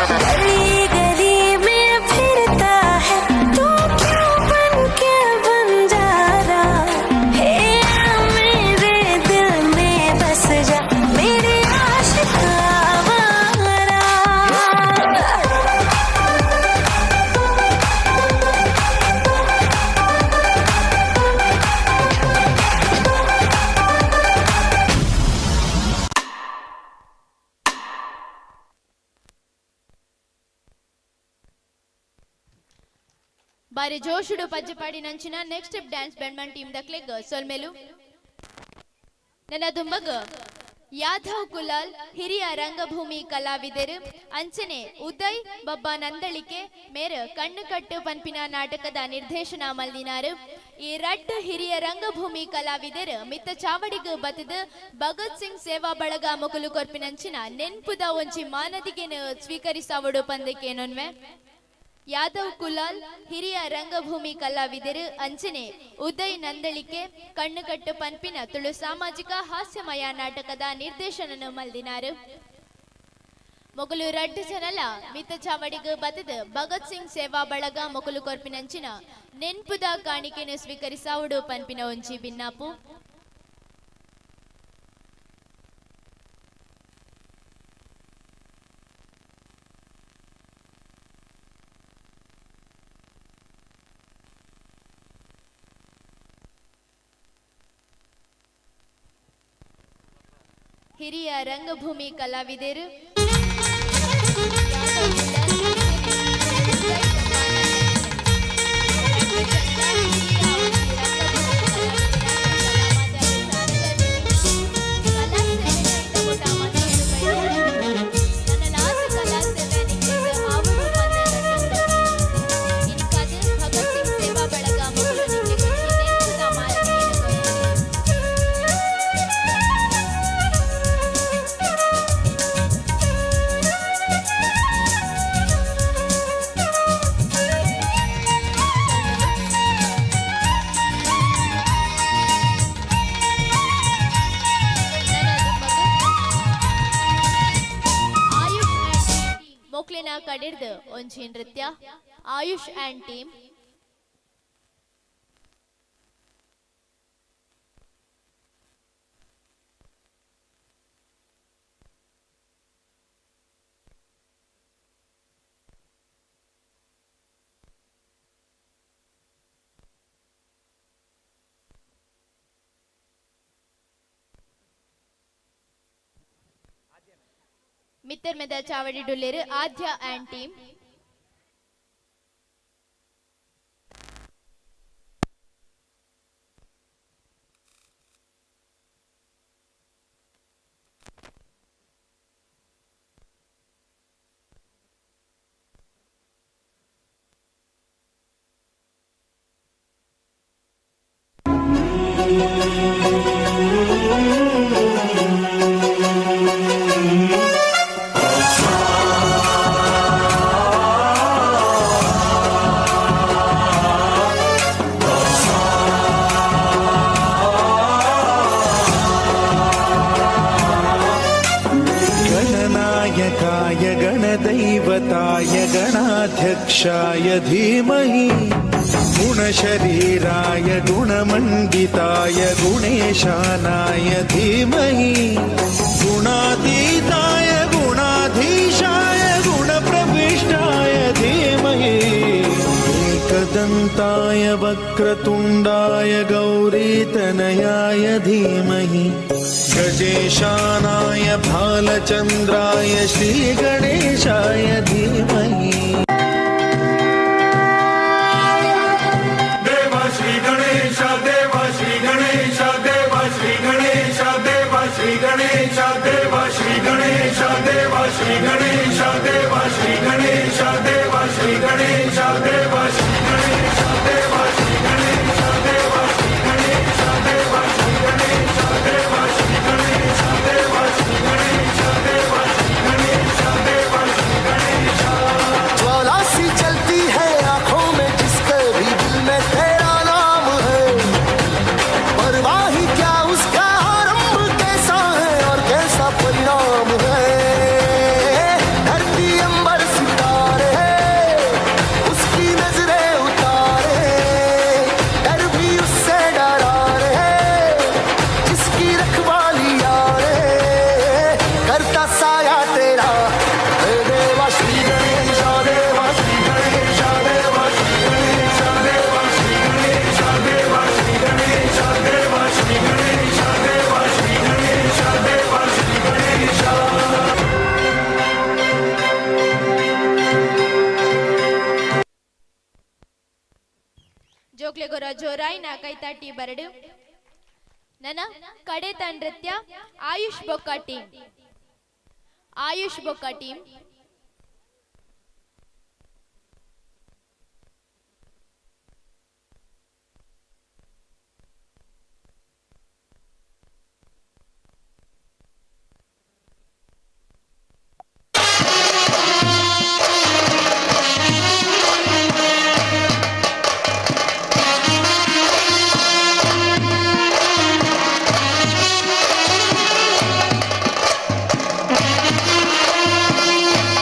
गली गली में फिरता है तू क्यों बन के बंजारा, हे आ मेरे दिल में बस जा मेरे आशिक आवारा। ಬಾರಿ ಜೋಶುಡು ಪಜ್ಜಪಾಡಿ ನಂಚಿನ ನೆಕ್ಸ್ಟ್ ಸ್ಟೆಪ್ ಡ್ಯಾನ್ಸ್ ಬೆಂಡ್ಮನ್ ಟೀಮ್ ದಕ್ಲೆಗ್ ಸೊಲ್ಮೆಲು. ನನ್ನ ದುಂಬಗ್ ಯಾದವ್ ಕುಲಾಲ್ ಹಿರಿಯ ರಂಗಭೂಮಿ ಕಲಾವಿದರು ಅಂಚನೆ ಉದಯ್ ಬಬ್ಬ ನಂದಳಿಕೆ ಮೇರ್ ಕಣ್ಣು ಕಟ್ಟು ಪನ್ಪಿನ ನಾಟಕದ ನಿರ್ದೇಶನ ಮಲ್ದಿನಾರು. ಈ ರಡ್ಡ್ ಹಿರಿಯ ರಂಗಭೂಮಿ ಕಲಾವಿದರು ಮಿತ್ತ ಚಾವಡಿಗ್ ಬತ್ತದ ಭಗತ್ ಸಿಂಗ್ ಸೇವಾ ಬಳಗ ಮೊಕಲು ಕೊರ್ಪಿನಂಚಿನ ನೆನ್ಪುದ ಒಂಜಿ ಮಾನದಿಗೆನು ಸ್ವೀಕರಿಸಾವಡು ಪಂದಕೇನೊನ್ವೆ. ಯಾದವ್ ಕುಲಾಲ್ ಹಿರಿಯ ರಂಗಭೂಮಿ ಕಲಾವಿದರು ಅಂಚನೆ ಉದಯ್ ನಂದಳಿಕೆ ಕಣ್ಣುಕಟ್ಟು ಪನ್ಪಿನ ತುಳು ಸಾಮಾಜಿಕ ಹಾಸ್ಯಮಯ ನಾಟಕದ ನಿರ್ದೇಶನನು ಮಲ್ದಿನಾರು. ಮೊಗಲು ರಡ್ಡು ಜನಲ ಮಿತ್ತ ಚಾವಡಿಗ್ ಬತ್ತದ ಭಗತ್ ಸಿಂಗ್ ಸೇವಾ ಬಳಗ ಮೊಕಲು ಕೊರ್ಪಿನಂಚಿನ ನೆನ್ಪುದ ಕಾಣಿಕೆನು ಸ್ವೀಕರಿಸಾವುಡು ಪನ್ಪಿನ ಒಂಜಿ ಬಿನ್ನಾಪು. ಹಿರಿಯ ರಂಗಭೂಮಿ ಕಲಾವಿದರು ಮೊಕ್ಲಿನ ಕಡಿರ್ದು ಒಂಜಿ ನೃತ್ಯ ಆಯುಷ್ ಆ್ಯಂಡ್ ಟೀಮ್. ಮಿತ್ತರ್ಮೆದ ಚಾವಡಿ ಡುಲ್ಲೇರು ಆದ್ಯ ಆ್ಯಂಡ್ ಟೀಮ್. गणनायकाय गणदैवताय गणाध्यक्षाय धीमहि गुणशरीराय गुणमण्डिताय गुणेशानाय धीमहि गुणातीताय गुणाधीशाय गुणप्रविष्टाय धीमहि एकदन्ताय वक्रतुण्डाय गौरीतनयाय धीमहि गजेशानाय भालचन्द्राय श्रीगणेशाय धीमहि। देव श्री गणेश देव श्री गणेश देव श्री गणेश देव श्री गणेश देव श्री गणेश देव श्री गणेश देव श्री गणेश देव श्री गणेश देव श्री गणेश देव श्री गणेश देव श्री गणेश देव श्री गणेश देव श्री गणेश देव श्री गणेश देव श्री गणेश देव श्री गणेश। ज्वाला सी चलती है आंखों में जिसके भी दिल में तेरा नाम है, परवाह ही क्या उसका आरंभ कैसा है और कैसा परिणाम है। धरती अंबर सितारे उसकी नजरें उतारे, डर भी उससे डरा रहे जिसकी रखवाली यारे, करता साया तेरा हे देवा श्री गणेश देवा श्री गणेश देवा श्री गणेश देवा श्री गणेश देवा श्री गणेश देवा श्री गणेश देवा श्री गणेश देवा श्री गणेश। ಜೋಕ್ಲೆಗೊರ ಜೋರಾಯಿನ ಕೈತಾಟಿ ಬರಡು. ನನ್ನ ಕಡೇತ ನೃತ್ಯ ಆಯುಷ್ ಬೊಕ್ಕ ಟೀಮ್. ಆಯುಷ್ ಬೊಕ್ಕ ಟೀಮ್. Thank you.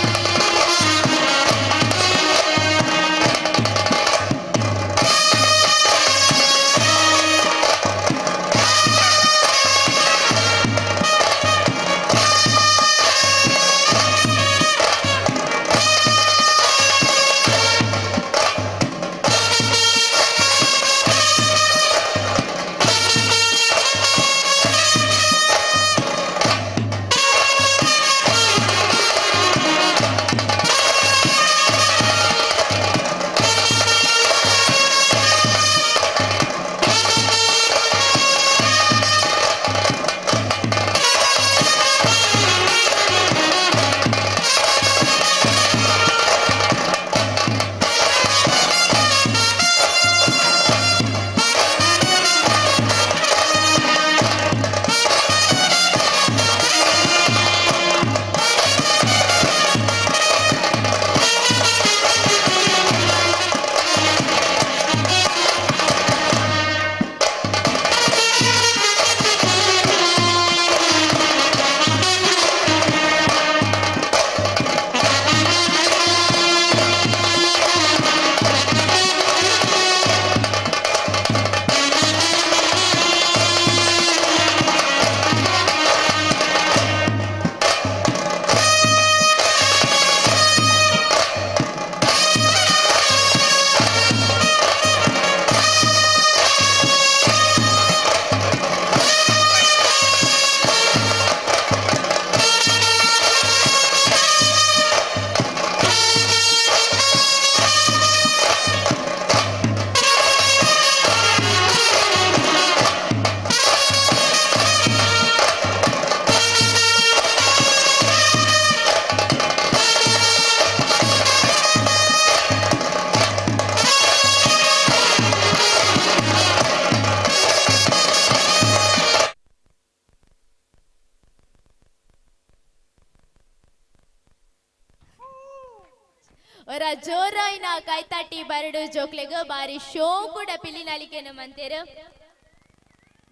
ಒರ ಜೋರಾಯಿನ ಕೈತಾಟಿ ಬರಡು ಜೋಕ್ಲೆಗ್ ಬಾರಿ ಶೋ ಕೂಡ ಪಿಲಿನಲಿಕೆನು ಮಂತೇರು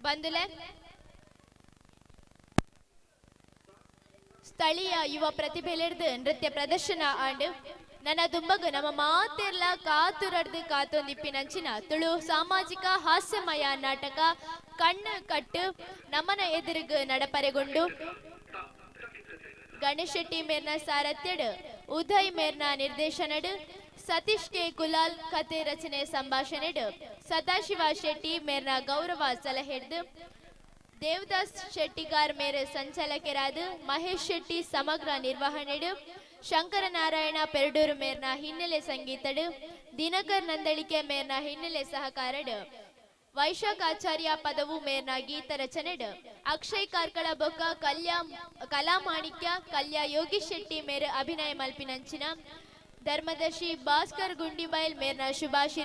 ಬಂದುಲೆ. ಸ್ಥಳೀಯ ಯುವ ಪ್ರತಿಭೆಲೆರ್ದು ನೃತ್ಯ ಪ್ರದರ್ಶನ ಆಂಡ್ ನನ್ನ ದುಂಬಗು ನಮ್ಮ ಮಾತೆರ್ಲ ಕಾತುರಡ್ದು ಕಾತೊಂದಿಪ್ಪಿನಂಚಿನ ತುಳು ಸಾಮಾಜಿಕ ಹಾಸ್ಯಮಯ ನಾಟಕ ಕಣ್ಣು ಕಟ್ಟು ನಮನ ಎದುರುಗು ನಡಪರೆಗೊಂಡು ಗಣೇಶ್ ಶೆಟ್ಟಿ ಮೇರ್ನ ಸಾರಥ್ಯಡ್, ಉದಯ್ ಮೇರ್ನ ನಿರ್ದೇಶನಡ್, ಸತೀಶ್ ಕೆ ಕುಲಾಲ್ ಕತೆ ರಚನೆ ಸಂಭಾಷಣೆಡ್, ಸದಾಶಿವ ಶೆಟ್ಟಿ ಮೇರ್ನ ಗೌರವ ಸಲಹೆಡ್ದು, ದೇವದಾಸ್ ಶೆಟ್ಟಿಗಾರ್ ಮೇರೆ ಸಂಚಾಲಕರಾದ ಮಹೇಶ್ ಶೆಟ್ಟಿ ಸಮಗ್ರ ನಿರ್ವಹಣೆಡು, ಶಂಕರನಾರಾಯಣ ಪೆರಡೂರು ಮೇರ್ನ ಹಿನ್ನೆಲೆ ಸಂಗೀತಡು, ದಿನಕರ್ ನಂದಳಿಕೆ ಮೇರ್ನ ಹಿನ್ನೆಲೆ ಸಹಕಾರಡು, ವೈಶಾಖ ಆಚಾರ್ಯ ಪದವು ಮೇರ್ನ ಗೀತ ರಚನೆಡ್, ಅಕ್ಷಯ್ ಕಾರ್ಕಳ ಬೊಕ್ಕ ಕಲ್ಯಾ ಕಲಾಮಾಣಿಕ್ಯ ಕಲ್ಯಾ ಯೋಗೀಶ್ ಶೆಟ್ಟಿ ಮೇರ್ ಅಭಿನಯ ಮಲ್ಪಿನಂಚಿನ ಧರ್ಮದರ್ಶಿ ಭಾಸ್ಕರ್ ಗುಂಡಿಬೈಲ್ ಮೇರ್ನ ಶುಭಾಶಯ.